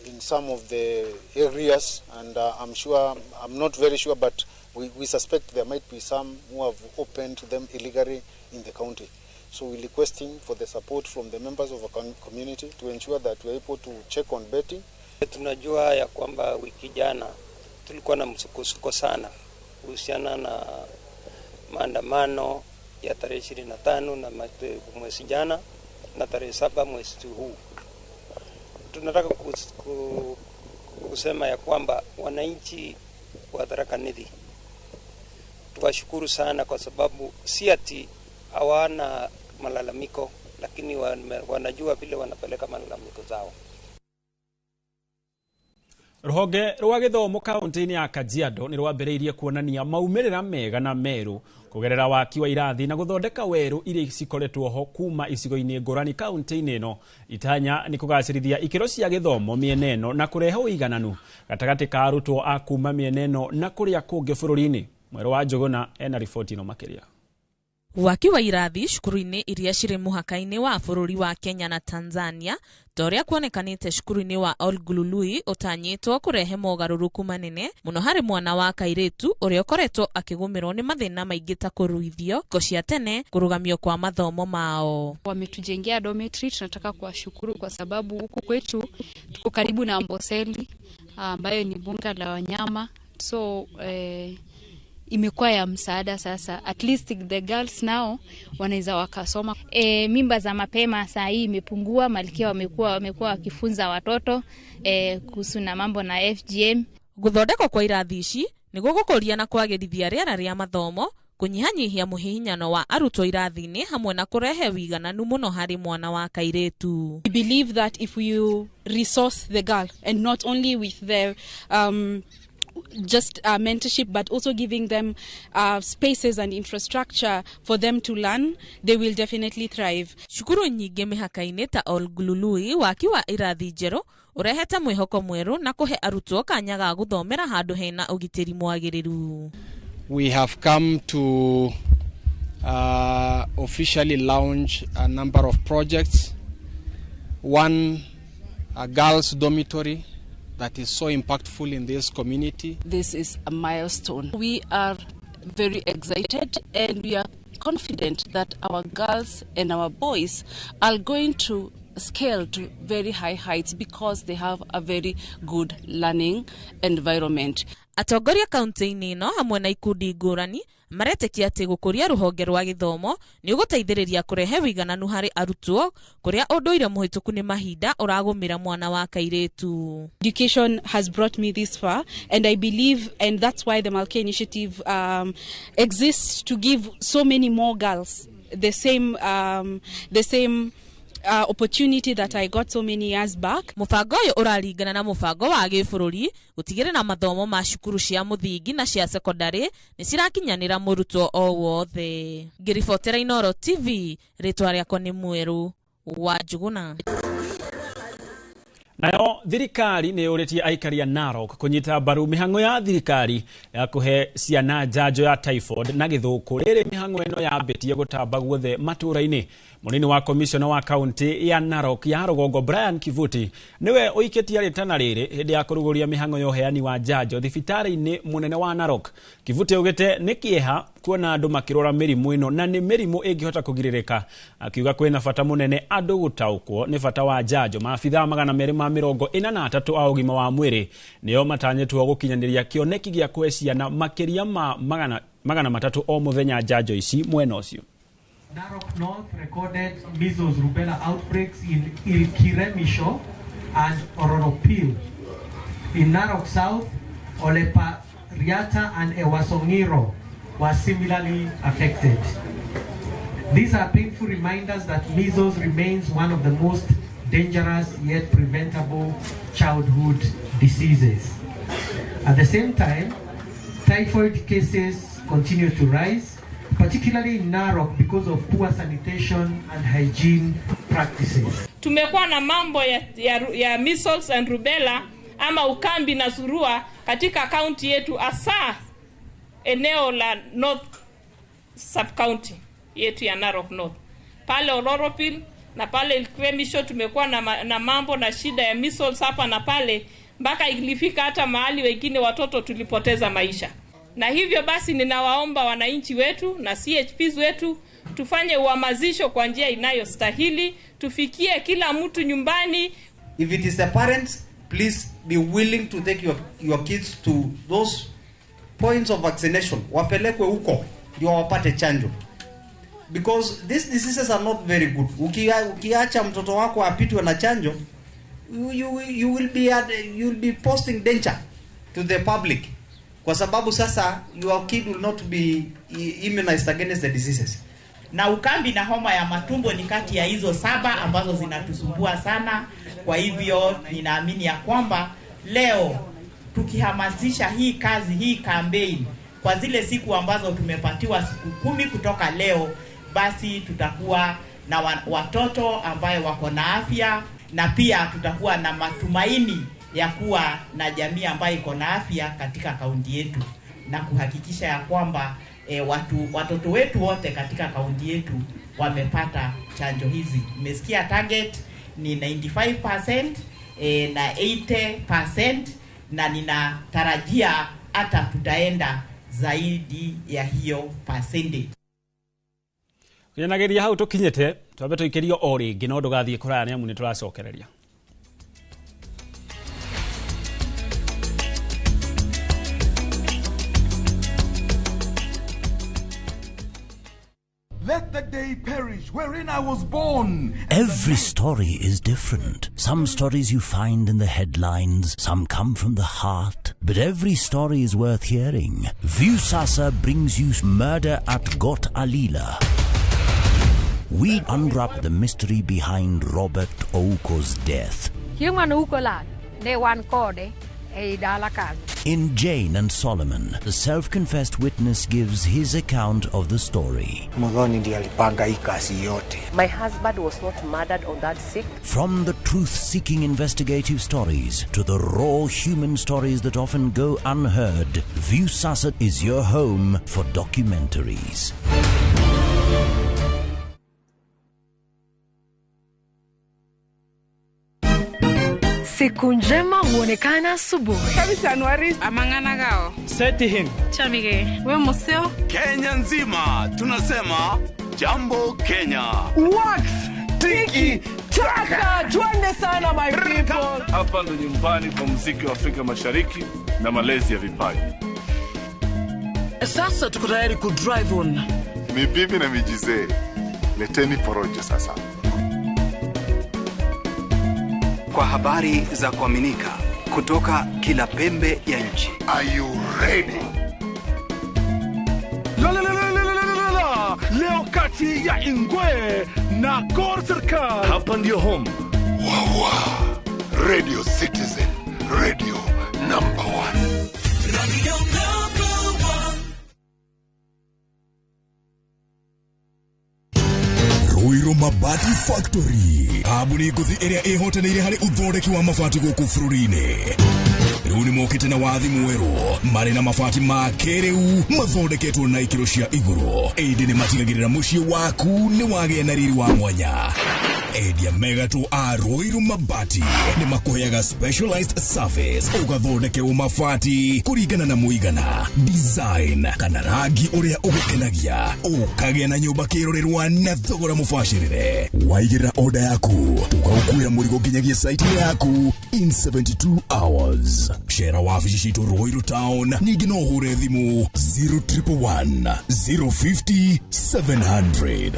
Speaker 21: in some of the areas, and I'm not very sure, but we suspect there might be some who have opened them illegally in the county. So we're requesting for the support from the members of our community to ensure that we're able to check on betting.
Speaker 22: Tunajua ya kwamba wiki jana tulikuwa na msukosuko sana kuhusiana na maandamano ya tarehe 25 na mwezi jana na tarehe 7 mwezi huu. Tunataka kusema ya kwamba wananchi wa Tharaka Nithi tuwashukuru sana, kwa sababu si ati hawana malalamiko, lakini wanajua vile wanapeleka malalamiko zao.
Speaker 16: Ruhonge rwa gĩthomo kaunti-inĩ ya Kajiado nĩ rwambĩrĩirie kuonania maumĩrĩra mega na merũ kũgerera waki wa irathi na gũthondeka werũ iria cikoretwo ho kuma icigo-inĩ ngũrani kaunti-inĩ ĩno. Itanya nĩ kũgacĩrithia ikĩro cia gĩthomo mĩena ĩno na kũrehe ũigananu gatagatĩ ka arutwo a kuma mĩena ĩno na kũrĩa kũngĩ bũrũri-inĩ. Mwerũ wa Njũgũna ena riboti ĩno makĩria.
Speaker 23: Waki wa irathi cukuru-inĩ iria cirĩ mũhaka-inĩ wa bũrũri wa Kenya na Tanzania ta ũrĩa kuonekanĩte cukuru-inĩ wa Olgulului ũtanyĩtwo kũrehe mogarũrũku manene mũno harĩ mwana wa kairĩtu ũrĩa ũkoretwo akĩgũmĩrwo nĩ mathĩna maingĩ ta kũruithio ngo cia tene, kũrũgamio kwa mathomo mao.
Speaker 27: Wametujengea dormitory, tunataka kuwashukuru kwa sababu huku kwetu tuko karibu na Amboseli ambayo ni bunga la wanyama, so imekuwa ya msaada sasa. At least the girls now wanaweza wakasoma.
Speaker 28: Mimba za mapema saa hii imepungua, malkia wamekuwa wakifunza watoto kuhusu na mambo na FGM.
Speaker 23: Guthondekwo kwa irathi ici nĩguo gũkũria na kwagĩrithia rĩera rĩa mathomo, kũnyihanyihia mũhihinyano wa arutwo irathi-inĩ hamwe na kũrehe wĩigananu mũno harĩ mwana wa kairĩtu.
Speaker 29: We believe that if you resource the girl and not only with the just mentorship, but also giving them spaces and infrastructure for them to learn, they will definitely thrive.
Speaker 23: Cukuru nyingĩ mĩhaka-inĩ ta Olgulului waki wa irathi njerũ ũrehete mwĩhoko mwerũ na kũhe arutwo kanya ga gũthomera handũ hena ũgitĩri mwagĩrĩru.
Speaker 30: We have come to officially launch a number of projects One, a girls' dormitory that is so impactful in this community.
Speaker 1: This is a milestone. We are very excited and we are confident that our girls and our boys are going to scale to very high heights because they have a very good learning environment.
Speaker 23: Atongoria kaunti-inĩ ĩno hamwe na ikundi ngũrani maretĩkia atĩ gũkũria rũhonge rwa gĩthomo nĩ ũgũteithĩrĩria kũrehe ũigananu harĩ arutwo kũrĩa ũndũire mũhĩtũku nĩ mahinda ũragũmĩra mwana wa kairĩtu.
Speaker 29: Education has brought me this far, and I believe, and that's why the Malkia Initiative exists, to give so many more girls the same opportunity that I got so many years back.
Speaker 23: Mũbango ũyũ ũraringana na mũbango wa gĩbũrũri gũtigĩrĩra mathomo ma cukuru cia mũthingi na cia sekondarĩ nĩ cirakinyanĩra mũrutwo o wothe. Ngĩribotera Inooro TV, rĩtwa rĩakwa nĩ Mwerũ wa Njuguna.
Speaker 16: Nayo thirikari nĩ yũrĩtie aikari a Narok kũnyita mbaru mĩhang'o ya thirikari ya kũhe ciana njanjo ya typhoid na gĩthũkũ rĩrĩ mĩhang'o ĩno yambĩtie gũtamba guothe matũũra-inĩ. Mũnini wa komishona wa kaunti ya Narok ya rũgongo Brian Kivuti nĩwe ũikĩtie rĩtana rĩrĩ hĩndĩ ya kũrugũria mĩhang'o ya ũheani wa njanjo thibitarĩ-inĩ mũnene wa Narok. Kivuti augĩte nĩ kĩeha kuona andũ makĩrwara mĩrimũ ĩno na nĩ mĩrimũ ĩngĩhota kũgirĩrĩka, akiuga kwĩna bata mũnene andũ gũtaũkwo nĩ bata wa njanjo. Maabithaa 243 a ũgima wa mwĩrĩ nĩo matanyĩtwo gũkinyanĩria kĩoneki gĩa kũhe ciana makĩria ma 300 o mũthenya njanjo ici mwena ũcio.
Speaker 3: Narok North recorded measles rubella outbreaks in Ilkiremisho and Ororopil. In Narok South, Olepariata and Ewasongiro were similarly affected. These are painful reminders that measles remains one of the most dangerous yet preventable childhood diseases. At the same time, typhoid cases continue to rise, particularly in Narok because of poor sanitation and hygiene practices.
Speaker 4: Tumekuwa na mambo ya measles and rubella ama ukambi na surua katika kaunti yetu, hasa eneo la North sub-county yetu ya Narok North. Pale Oloropil na pale Ilkremisho tumekuwa na mambo na shida ya measles hapa na pale, mpaka ilifika hata mahali wengine watoto tulipoteza maisha. Na hivyo basi ninawaomba wananchi wetu na CHPs wetu tufanye uhamasisho kwa njia inayostahili, tufikie kila mtu nyumbani.
Speaker 6: If it is the parents, please be willing to take your kids to those points of vaccination. Wapelekwe huko ndio wapate chanjo. Because these diseases are not very good. Ukiacha mtoto wako apitwe na chanjo, you will be posting danger to the public. Kwa sababu sasa your kid will not be immunized against the diseases.
Speaker 7: Na ukambi na homa ya matumbo ni kati ya hizo 7 ambazo zinatusumbua sana. Kwa hivyo ninaamini ya kwamba leo tukihamasisha hii kazi, hii campaign kwa zile siku ambazo tumepatiwa, siku 10 kutoka leo, basi tutakuwa na watoto ambayo wako na afya, na pia tutakuwa na matumaini ya kuwa na jamii ambayo iko na afya katika kaunti yetu, na kuhakikisha ya kwamba watoto wetu wote katika kaunti yetu wamepata chanjo hizi. Nimesikia target ni 95% na 80%, na ninatarajia hata tutaenda zaidi ya hiyo percentage.
Speaker 16: Kunyanageria hau tukinyete twambe tuikirio o ringi no ndugathie kuraya ni amu ni turacokereria.
Speaker 9: Let the day perish wherein I was born.
Speaker 10: Every story is different. Some stories you find in the headlines, some come from the heart. But every story is worth hearing. Viusasa brings you Murder at Got Alila. We unwrap the mystery behind Robert Ouko's death. In Jane and Solomon, the self-confessed witness gives his account of the story.
Speaker 24: My husband was not murdered on that sick.
Speaker 10: From the truth-seeking investigative stories to the raw human stories that often go unheard, Viusasa is your home for documentaries.
Speaker 2: Siku njema huonekana asubuhi.
Speaker 5: Amang'ana
Speaker 8: Setihin.
Speaker 5: Chamige. We museo.
Speaker 9: Kenya nzima tunasema jambo Kenya.
Speaker 8: Wax tiki taka, twende sana my people.
Speaker 11: Hapa ndo nyumbani kwa muziki wa Afrika Mashariki na malezi ya vipaji.
Speaker 8: Sasa tuko tayari ku drive on.
Speaker 12: Mibibi na mijizee, leteni porojo sasa.
Speaker 14: Kwa habari za kuaminika kutoka kila pembe ya nchi.
Speaker 12: Are you ready?
Speaker 9: La la la la la la la. Leo kati ya Ingwe na Gor Serikal.
Speaker 11: Hapa ndio home.
Speaker 12: Wawa. Radio Citizen, radio number 1.
Speaker 17: Radio number 1.
Speaker 18: Ruiru Mabati Factory kambuni ngũthi ĩrĩa ĩhotanĩire harĩ ũthondeki wa mabati gũkũ bũrũri-inĩ. Rĩu nĩ mokĩte na wathi mwerũ marĩ na mabati ma kĩrĩu mathondeketwo na ikĩro cia igũrũ, ĩndĩ nĩ matigagĩrĩra mũciĩ waku nĩ wagĩa na riri wa mwanya. Endia megatũ a Ruiru Mabati nĩ makũheaga specialized service ũgathondekerwo mabati kũringana na mũigana, design kana rangi ũrĩa ũgũkenagia, ũkagĩa na nyũmba kĩrorerwa na thogora mũbacĩrĩre. Waigĩrĩra order yaku tũgagũkuĩra mũrigo nginyagia site yaku in 72 hours. Cera wabici citũ Ruiru Town, ningĩ no ũhũre thimũ 0111 050 700.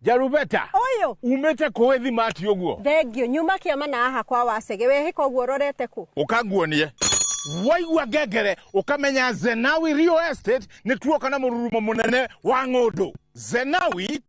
Speaker 25: Jarubeta.
Speaker 26: Oyo.
Speaker 25: Umete kowe thimati uguo.
Speaker 26: Thengio nyuma kiama na haha kwa wacege wehika uguo rorete ku.
Speaker 25: Ukanguonie. Waigua ngengere ukamenya Zenawi Real Estate ni tuoka na mururumo munene wa ng'undu. Zenawi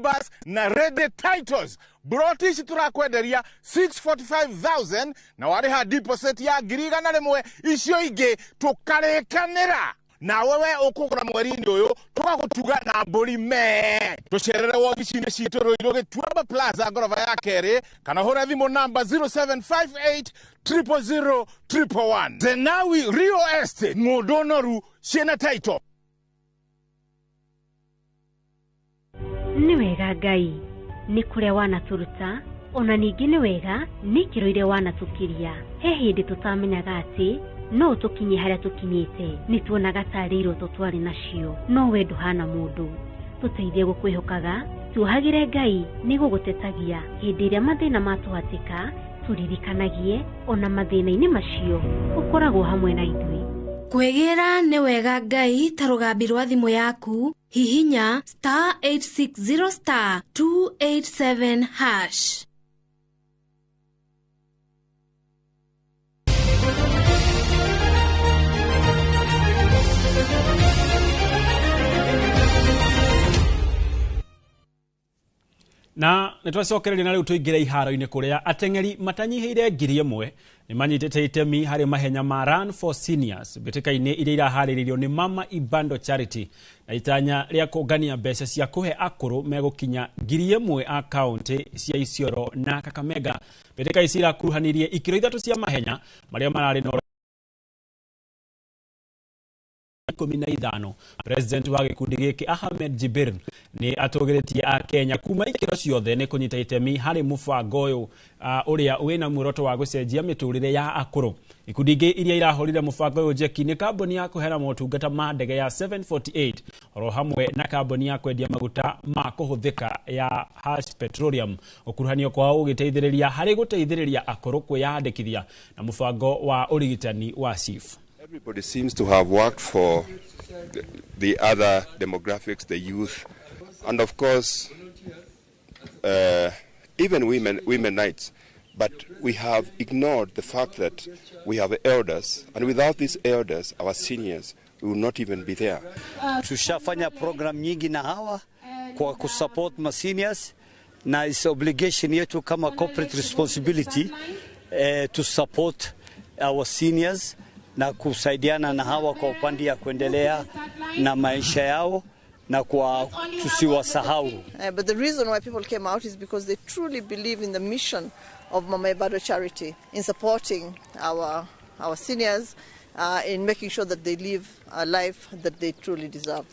Speaker 25: bus na ready titles broti ici turakwenderia 645,000 na wariha deposit ya 100,000 icio ingĩ tukarikanĩra na wewe ũkũgũra mweri-inĩ ũyũ tũgagũtuga na mbũri me tũcerere wobici-inĩ citũ Ruiru Gĩtuamba Plaza ngoroba ya kerĩ kana hũra thimũ namba 0758 000 111. Zenawi Real Estate, ng'ũndũ noru ciĩna title.
Speaker 31: Nĩ wega Ngai nĩ kũrĩa wanatũruta ona ningĩ nĩ wega nĩ ikĩro iria wanatũkiria. He hĩndĩ tũtamenyaga atĩ no tũkinye harĩa tũkinyĩte, nĩ tuonaga tarĩ iroto twarĩ nacio, no we ndũhana mũndũ. Tũteithie gũkwĩhokaga, tuohagĩre Ngai nĩ gũgũtetagia hĩndĩ ĩrĩa mathĩna matũhatĩka, tũririkanagie ona mathĩna-inĩ macio ũkoragwo hamwe na ithuĩ.
Speaker 32: Kwĩgĩra nĩ wega Ngai ta rũgambi rwa thimũ yaku, hihinya star 860 star 287 hash.
Speaker 16: Na nĩ twacokereria na rĩu tũingĩre iharo-inĩ kũrĩa ateng'eri matanyihĩire 1,000 nĩ manyitĩte itemi harĩ mahenya ma Run for Seniors mbĩtĩka-inĩ iria iraharĩrĩrio nĩ Mama Ibando Charity na itanya rĩa kũngania mbeca cia kũhe akũrũ megũkinya 1,000 a kaũntĩ cia Isiolo na Kakamega. Mbĩtĩka ici irakuruhanirie ikĩro 3 cia mahenya marĩa mararĩ na 15. President wa gĩkundi gĩkĩ Ahmed Jibir nĩ atũgĩrĩtie a Kenya kuma ikĩro ciothe nĩ kũnyita itemi harĩ mũbango ũyũ ũrĩa wĩna muoroto wa gũcenjia mĩtũrĩre ya akũrũ. Ikundi ingĩ iria irahũrire mũbango ũyũ njeki nĩ kambuni ya kũheana motungata ma ndege ya 748 oro hamwe na kambuni ya kwendia maguta ma kũhũthĩka ya Hash Petroleum. Ũkuruhanio kwao ũgĩteithĩrĩria harĩ gũteithĩrĩria akũrũ kwĩyandĩkithia na mũbango wa ũrigitani wa SHIF.
Speaker 33: Everybody seems to have worked for the other demographics, the youth, and of course, even women rights. But we have ignored the fact that we have elders, and without these elders, our seniors, we will not even be there.
Speaker 6: Tushafanya program nyingi na hawa kwa kusupport ma seniors, na is obligation yetu kama corporate responsibility to support our seniors na kusaidiana na hawa kwa upande ya kuendelea na maisha yao na kwa tusiwasahau.
Speaker 34: But the reason why people came out is because they truly believe in the mission of Mama Ibado Charity in supporting our seniors in making sure that they live a life that they truly deserve.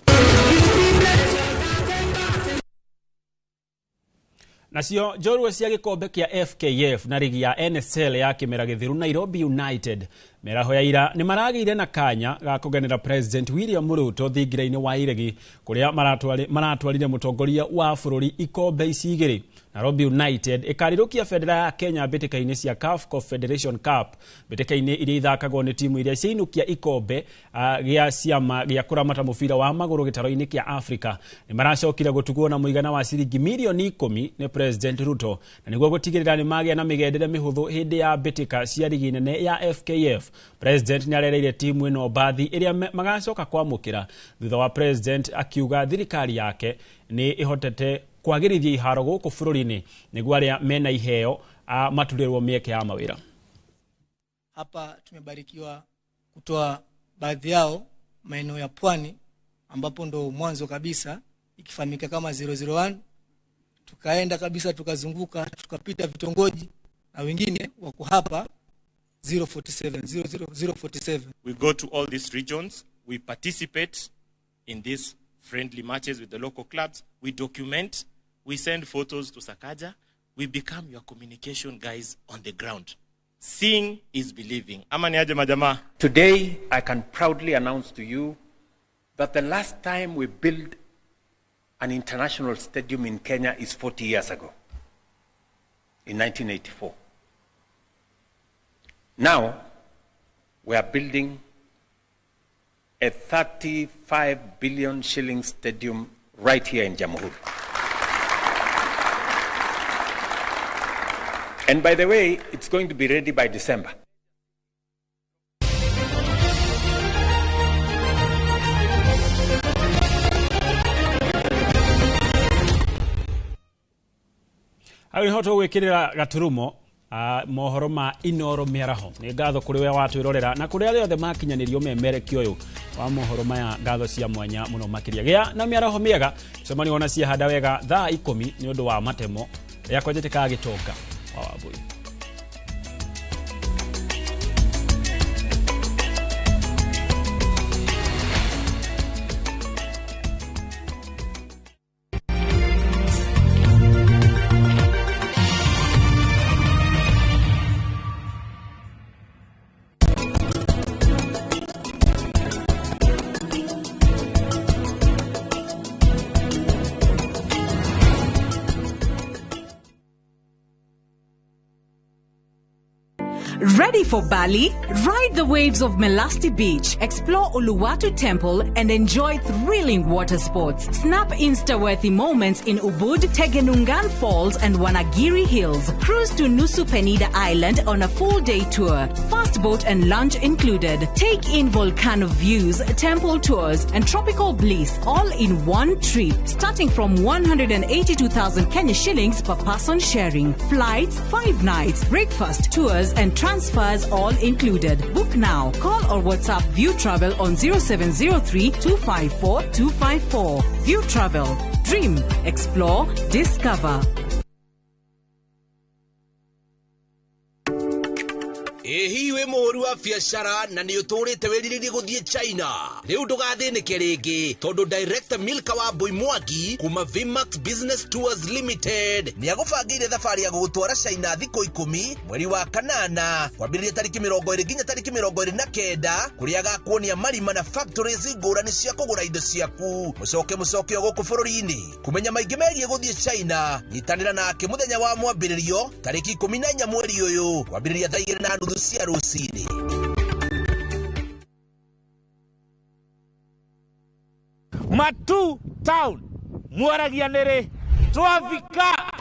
Speaker 16: Nacio njorua cia gĩkombe kĩa FKF na rigi ya NSL ya kĩmera gĩthiru Nairobi United mĩaraho ya ira nĩ maragĩire na kanya ga kũgenera President William Ruto thingira-inĩ wa Iregi kũrĩa maratwarire mũtongoria wa bũrũri ikombe ici igĩrĩ. Nairobi United ĩkarirũkia bendera ya Kenya mbĩtĩka-inĩ cia CAF Confederation Cup, mbĩtĩka-inĩ iria ithakagwo nĩ timu iria ciainũkia ikombe gĩa ciama gĩa kũramata mũbira wa magũrũ gĩtaro-inĩ kĩa Africa. Nĩ maracokire gũtugwo na mũigana wa ciringi mirioni 10 nĩ President Ruto na nĩguo gũtigĩrĩra nĩ magĩa na mĩgendere mĩhũthũ hĩndĩ ya mbĩtĩka cia rigi nene ya FKF. President nĩ arereire timu ĩno mbathi ĩrĩa magacoka kwamũkĩra thutha wa President akiuga thirikari yake nĩ ĩhotete kwagĩrithia iharo gũkũ bũrũri-inĩ nĩguo arĩa mena iheo maturĩrwo mĩeke ya mawĩra.
Speaker 1: Hapa tumebarikiwa kutoa baadhi yao maeneo ya pwani ambapo ndo mwanzo kabisa ikifahamika kama 001, tukaenda kabisa tukazunguka tukapita vitongoji na wengine wako hapa 047 00047.
Speaker 3: We go to all these regions, we participate in these friendly matches with the local clubs, we document, we send photos to Sakaja, we become your communication guys on the ground. Seeing is believing. Ama ni aje majamaa?
Speaker 4: Today, I can proudly announce to you that the last time we built an international stadium in Kenya is 40 years ago, in 1984. Now, we are building a 35 billion shilling stadium right here in Jamhuri. And by the way, it's going to be ready by December.
Speaker 16: Hau niho tũgwĩkĩrĩra gaturumo mohoro ma Inoro mĩaraho. Nĩ ngatho kũrĩ we watwĩrorera na kũrĩ arĩa othe makinyanĩrio memerekio ũyũ wa mohoro maya, ngatho cia mwanya mũno makĩria. Gĩa na mĩaraho mĩega, cemanio ona ciahanda wega thaa 10 nĩ ũndũ wa matemo yakwa njĩtĩkaga gĩtonga wa Wambui.
Speaker 13: Ready for Bali? Ride the waves of Melasti Beach, explore Uluwatu Temple, and enjoy thrilling water sports. Snap Insta-worthy moments in Ubud, Tegenungan Falls, and Wanagiri Hills. Cruise to Nusa Penida Island on a full-day tour. Fast boat and lunch included. Take in volcano views, temple tours, and tropical bliss all in one trip. Starting from 182,000 Kenya shillings per person sharing. Flights, 5 nights, breakfast, tours, and transfers all included. Book now. Call or WhatsApp View Travel on 0703 254 254. View Travel. Dream, explore, discover.
Speaker 15: Ĩhi wĩ mũhũri wa biacara na nĩ ũtũrĩte wĩrirĩrie gũthiĩ China. Rĩu ndũgathĩnĩke rĩngĩ tondũ Director Milka wa Mbui Mwangi kuma Vmax Business Tours Limited nĩ agũbangĩire thabarĩ ya gũgũtwara China thikũ 10 mweri wa kanana kwambĩrĩria tarĩki 20 nginya tarĩki 29 kũrĩa agakuonia marima na factories ngũrani cia kũgũra indo ciaku mũcoke mũcoke o gũkũ bũrũri-inĩ. Kũmenya maingĩ megiĩ gũthiĩ China nyitanĩra nake mũthenya wa mwambĩrĩrio tarĩki 14 mweri ũyũ kwambĩrĩria thaa 2:30 cia rũcinĩ.
Speaker 19: Matu town mwaragia nĩrĩ twafika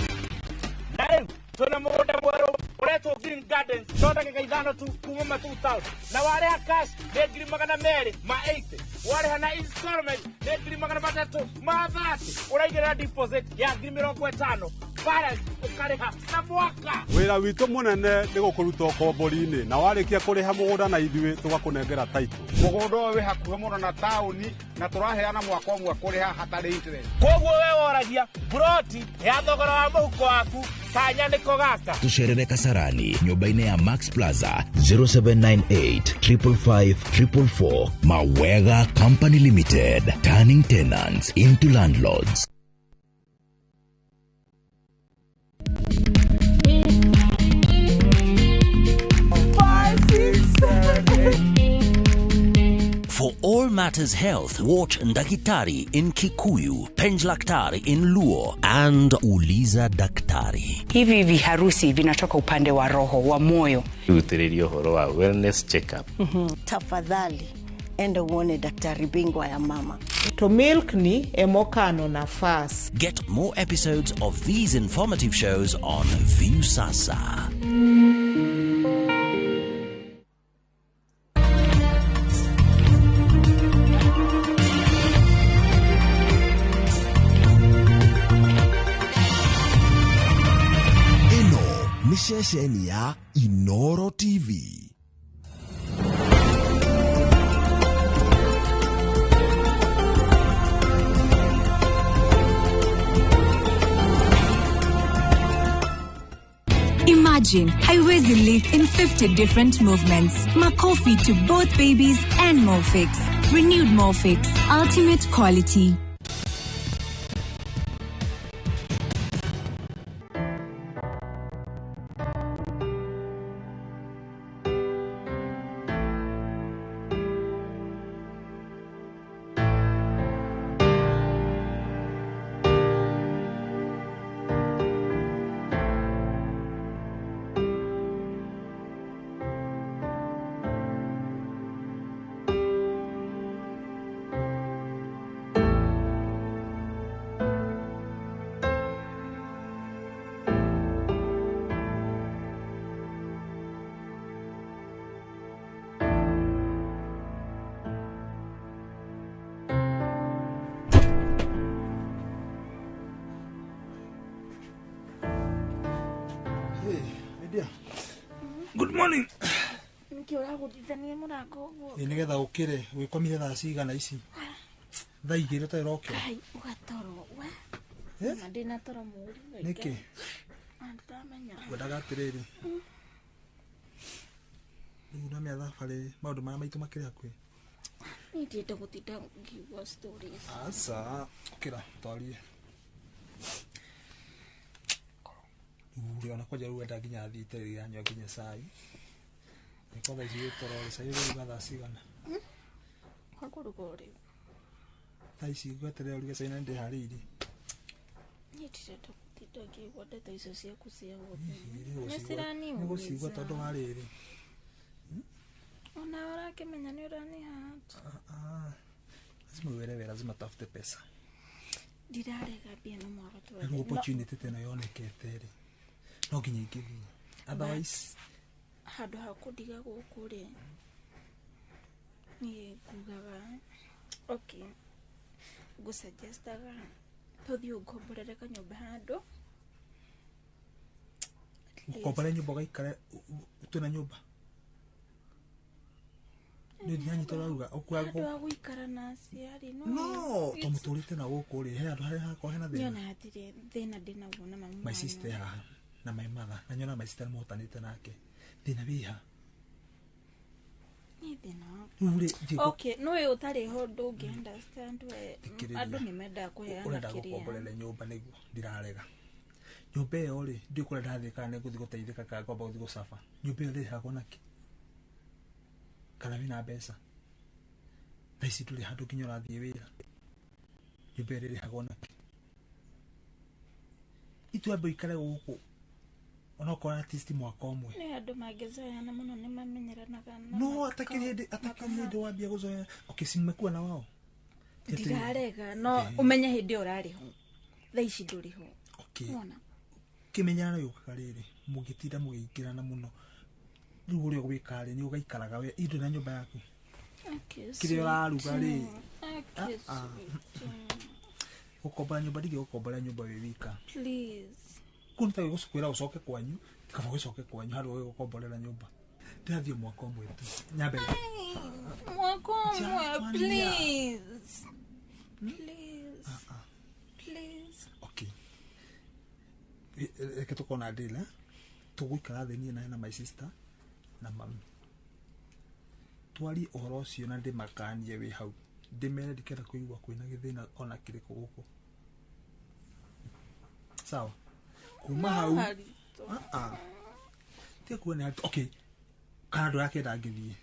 Speaker 19: na rĩu twĩna mũgũnda mwerũ ũretwo Green Gardens no ndagĩka 5 tu kuma Matu town na warĩha cash nĩ 280,000, warĩha na installment nĩ 330,000, ũraigĩrĩra deposit ya 50,000. Balance ũkarĩha na mwaka.
Speaker 2: Wĩra witũ mũnene nĩ gũkũruta ũkombori-inĩ na warĩkia kũrĩha mũgũnda na ithuĩ tũgakũnengera title.
Speaker 25: Mũgũnda ũyũ wĩ hakuhĩ mũno na taũni na tũraheana mwaka ũmwe kũrĩha hatarĩ interest.
Speaker 19: Koguo we woragia ploti ya thogora wa mũhuko waku kanya nĩko gaka.
Speaker 5: Tucerere Kasarani nyũmba-inĩ ya Max Plaza 0798 555 444. Mawega Company Limited, turning tenants into landlords.
Speaker 15: For all matters health, watch Ndakitari in Kikuyu, Penjlaktari in Luo, and Uliza Daktari.
Speaker 7: Hivi viharusi vinatoka upande wa roho, wa moyo.
Speaker 3: Utiririo horo wa wellness check-up.
Speaker 8: Tafadhali enda uone daktari bingwa ya mama.
Speaker 10: To milk ni emokano nafas.
Speaker 15: Get more episodes of these informative shows on Viusasa.
Speaker 18: Ceceni ya Inoro TV.
Speaker 13: Imagine haiwezi lift in 50 different movements. Makofi to both babies and Molfix. Renewed Molfix. Ultimate quality.
Speaker 20: Good morning.
Speaker 21: Niki ũragũthithania mũrango ũguo?
Speaker 20: Ĩ nĩgetha ũkĩre wĩkomire thaa cigana ici? Thaa igĩrĩ ũtarĩ ũrokĩra.
Speaker 21: Kai ũgatoro we. Na ndĩna toro mũru.
Speaker 20: Nĩkĩ?
Speaker 21: Ndamenya.
Speaker 20: Ngwendaga atĩrĩrĩ. Rĩu na mĩa thabarĩ maũndũ marĩa maitũ makĩrĩ hakuhĩ.
Speaker 21: Niĩ ndienda gũtinda ngĩigua stories.
Speaker 20: Aca, ũkĩra twarie. Rĩu ona kwanja rĩu wenda nginya thiĩte rĩrĩa nyua nginya cai. Nĩ thaa ici wĩ toro rĩ, cai ũruga thaa cigana?
Speaker 21: Hakũruga o rĩu.
Speaker 20: Thaa ici ngweterera ũruge cai na nĩndĩharĩirie.
Speaker 21: Niĩ ndirenda gũtinda ngĩigua ndeto icio ciaku cia gũthĩ. Nĩ ciraniũmĩza.
Speaker 20: Nĩ gũcigua tondũ wa rĩrĩ.
Speaker 21: Ona ũrakĩmenya nĩ ũranihata.
Speaker 20: Lazima uelewe, lazima tafute pesa.
Speaker 21: Ndirarega mbia no mwaka twethe.
Speaker 20: Rĩu opportunity teno yonekete rĩ, no nginya ingĩthiĩ. Otherwise
Speaker 21: handũ ha kũndiga gũkũ rĩ, niĩ ngugaga okay, ngũsuggestaga tũthiĩ ũngomborere kanyũmba handũ.
Speaker 20: Ũkombore nyũmba ũgaikare twĩna nyũmba? Nĩ ndinanyita ũrauga
Speaker 21: handũ ha gũikara na aciari
Speaker 20: no to mũtũrĩte na gũkũ rĩ, he handũ harĩa hakorwo hena thĩna.
Speaker 21: Niĩ ona hatirĩ thĩna ndĩnaguo na mami.
Speaker 20: My sister haha na my mother na nyona my sister nĩmahotanĩte nake. Thĩna wĩ ha?
Speaker 21: Niĩ thĩna
Speaker 20: Rĩu rĩ,
Speaker 21: okay, nĩũĩ ũtarĩ ho ndũngĩ understand we. Andũ nĩ mendaga kũheana
Speaker 20: ũrenda
Speaker 21: kĩrĩa.
Speaker 20: Gũkomborere nyũmba nĩguo ndirarega. Nyũmba ĩyo rĩ, ndiũĩ kũrĩa ndathiĩ kana nĩ ngũthiĩ gũteithĩka kana ngwamba gũthiĩ gũcaba. Nyũmba ĩyo ĩrĩhagwo nakĩ? Kana wĩna mbeca? Thaa ici ndũrĩ handũ nginya ũrathiĩ wĩra. Nyũmba ĩyo ĩrĩhagwo nakĩ? Itwambe ũikare gũkũ onokorwo at least mwaka ũmwe.
Speaker 21: Nĩ andũ mangĩzoeana mũno nĩ mamenyeranaga na
Speaker 20: No atakĩrĩ hĩndĩ wambia gũzoeana. Okay, si mmekuwa na wao?
Speaker 21: Ndirarega no ũmenye hĩndĩ ĩyo ũrarĩ ho. Thaa ici ndũrĩ ho.
Speaker 20: Okay.
Speaker 21: Wona?
Speaker 20: Kĩmenyerano gĩũkaga rĩrĩ, mũngĩtinda mũgĩingĩrana mũno. Rĩu ũrĩa ũgwĩka rĩ, nĩ ũgaikaraga we indo na nyũmba yaku. Kĩrĩa ũraruga rĩ, gũkombora nyũmba ndingĩgũkombora nyũmba wĩ wika.
Speaker 21: Please.
Speaker 20: Kũu nĩ ta gũkwĩra ũcoke kwanyu, kaba ũgĩcoke kwanyu handũ ũgĩgũkomborera nyũmba. Ndĩrathiĩ mwaka ũmwe tu. Nyambe.
Speaker 21: Mwaka ũmwe, please. Please. Please.
Speaker 20: Okay. Reke tũkorwo na deal, eh? Tũgũikara thĩ niĩ nawe na my sister na mami. Twarie ũhoro ũcio na ndĩmakanie wĩ hau. Ndĩmere ndikenda kũigua kwĩna gĩthĩna ona kĩrĩkũ gũkũ. Sawa. Kuma hau. Ah. Tiga kuona nĩ haritũ. Okay. Kana ndũrakĩenda ngĩthiĩ.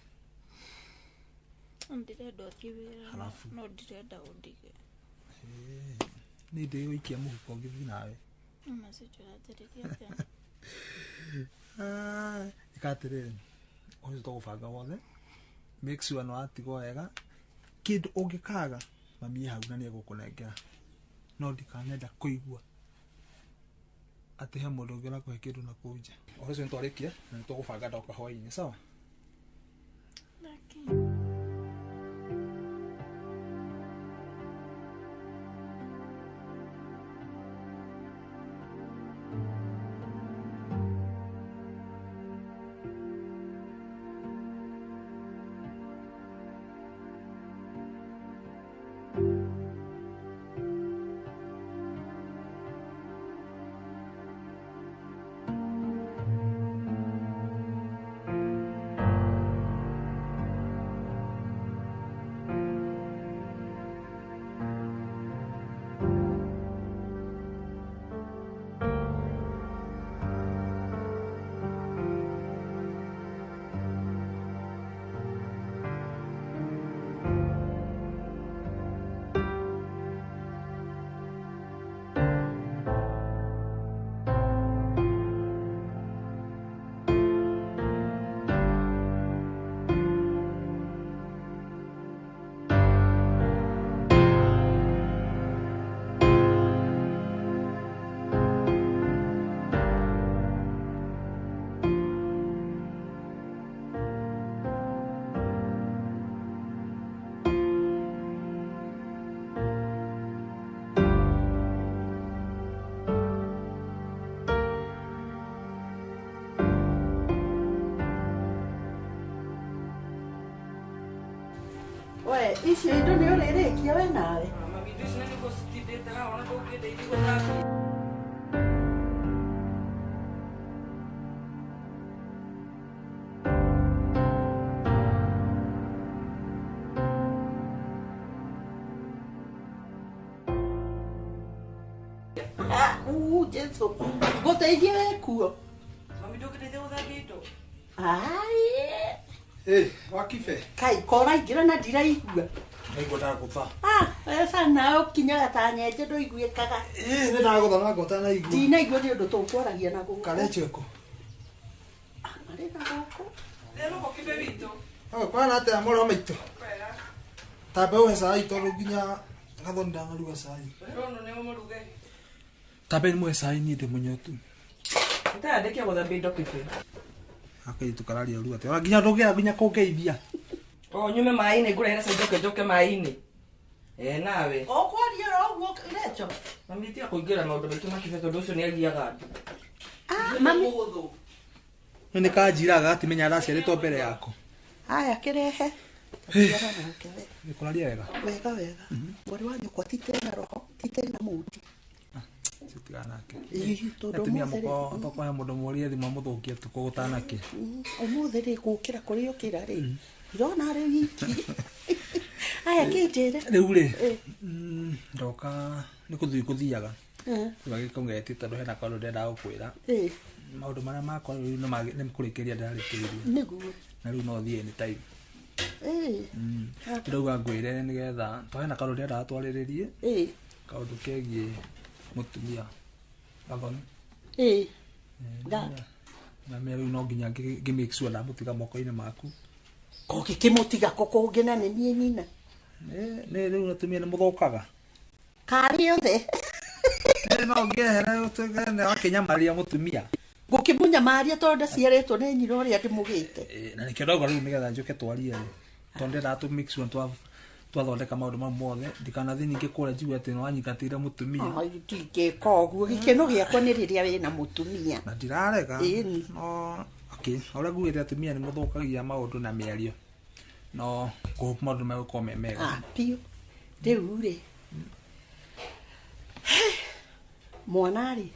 Speaker 21: Ndĩrenda ũthiĩ wĩra.
Speaker 20: Halafu.
Speaker 21: No ndĩrenda ũndige.
Speaker 20: Nĩ ndĩgũikia mũhuko ngĩthiĩ nawe.
Speaker 21: Message ũranjarĩria atĩa?
Speaker 20: Ĩka atĩrĩrĩ, ũcio tũgũbanga wothe, make sure nĩ watigwo wega, kĩndũ ũngĩkaga mami e hau na nĩegũkũnengera, no ndikanenda kũigua atĩ he mũndũ ũngĩ ũrakũhe kĩndũ na kũu nja. Ũhoro ũcio nĩtwarĩkia na nĩtũgũbanga ndoka hwaĩ-inĩ, sawa?
Speaker 8: We, icio indo nĩ ũrĩrĩkia we nawe.
Speaker 9: Mami, indo icio nĩ ngũcitindĩte haha ona ndũngĩndeithia gũthambia.
Speaker 8: Jesu, ngũteithie we kuo.
Speaker 9: Mami, ndũngĩndeithia gũthambia indo?
Speaker 8: Ai.
Speaker 20: Eh, wakibe.
Speaker 8: Kai koraingĩra na ndiraigua.
Speaker 20: Ndaigua ndagũtha.
Speaker 8: Ah, weca nawe ũkinyaga ta nyenje ndũiguĩkaga.
Speaker 20: Ĩ, nĩ ndagũtha na ngota naigua.
Speaker 8: Ndinaigua nĩ ũndũ tũkwaragia na gũkũ.
Speaker 20: Karecho ĩkũ?
Speaker 8: Marĩ na gũkũ.
Speaker 9: Rĩrũko kibe witũ.
Speaker 20: Oh, kwana atĩa mũrũ wa maitũ? Tambe ũhe cai tondũ nginya Gathoni ndanaruga cai.
Speaker 9: Rũnũ nĩ ũmũruge.
Speaker 20: Tambe mũhe cai niĩ ndĩ mũnyotu.
Speaker 9: Nĩtandĩkia gũthambia indo kibe.
Speaker 20: Akairĩtu kararia ũru atĩa? Ona nginya ndũngĩenda nginya kũngeithia.
Speaker 9: O nyume maĩ-inĩ ngũrehere cai njoke njoke maĩ-inĩ. Eh, nawe.
Speaker 8: Ũkwaria oro ũguo Recho.
Speaker 9: Mami, tiga kũingĩra maũndũ maitũ ma kibe tondũ ũcio nĩ agiaga andũ.
Speaker 8: Ah, mami.
Speaker 20: Nĩ kanjiraga gatimenya ndaciarĩtwo mbere yako.
Speaker 8: Haya kĩrehe.
Speaker 20: Nĩ kũraria wega.
Speaker 8: Wega wega. Mwarĩ wa nyũkwa ti tena roho, ti tena mundi.
Speaker 20: Tigana nake.
Speaker 8: Ĩ, tondũ
Speaker 20: Atumia
Speaker 8: ũmũthĩ rĩ-
Speaker 20: mũko tokoya mũndũ mũrie thimũ amũthũkie tukũ gũtanakĩ.
Speaker 8: Ũmũthĩ rĩ gũkĩra kũrĩa ũkĩra rĩ ndĩrona arĩ wiki. Aya kĩnjĩre.
Speaker 20: Rĩu rĩ, ndoka nĩ kũthiĩ kũthiaga.
Speaker 8: Eh.
Speaker 20: Gĩkũngetie tondũ hena kaũndũ ndendaga gũkwĩra.
Speaker 8: Ĩ.
Speaker 20: Maũndũ marĩa makwa rĩu nĩ kũrĩkĩrĩria ndĩrarĩkĩrĩria.
Speaker 8: Nĩguo.
Speaker 20: Na rĩu no thiĩ anytime.
Speaker 8: Ĩ.
Speaker 20: Ndĩrauga ngwĩre nĩgetha to hena kaũndũ ndĩrendaga twarĩrĩrie.
Speaker 8: Ĩ.
Speaker 20: Kaũndũ kegiĩ mũtumia Gathoni.
Speaker 8: Ĩ.
Speaker 20: Na rĩu no nginya ngĩ make sure ndamũtiga moko-inĩ maku.
Speaker 8: Kũngĩkĩmũtiga kũ kũngĩ na nĩ niĩ nyina.
Speaker 20: Nĩ rĩu atumia nĩ mũthũkaga.
Speaker 8: Karĩ othe.
Speaker 20: Nĩ no ngĩehere ũtuĩke nĩ wakĩnyamaria mũtumia.
Speaker 8: Ngũkĩmũnyamaria tondũ ndaciarĩtwo nĩ nyina ũrĩa ndĩmũgĩte.
Speaker 20: Na nĩkĩo ndauga rĩu nĩgetha njũke twarie rĩ. Tondũ ndĩrendaga tũ make sure Twathondeka maũndũ mau mothe ndikanathiĩ ningĩ kũrĩa njigue atĩ nĩwanyingatĩire mũtumia.
Speaker 8: Ndingĩka ũguo, gĩkeno gĩakwa nĩ rĩrĩa wĩna mũtumia.
Speaker 20: Na ndirarega.
Speaker 8: Ĩni.
Speaker 20: No okay, ũrĩa ngugĩte atumia nĩ mũthũkagia maũndũ na mĩario. No ngũhope maũndũ megũkorwo me mega.
Speaker 8: Ah, biũ. Rĩu rĩ, mwana rĩ,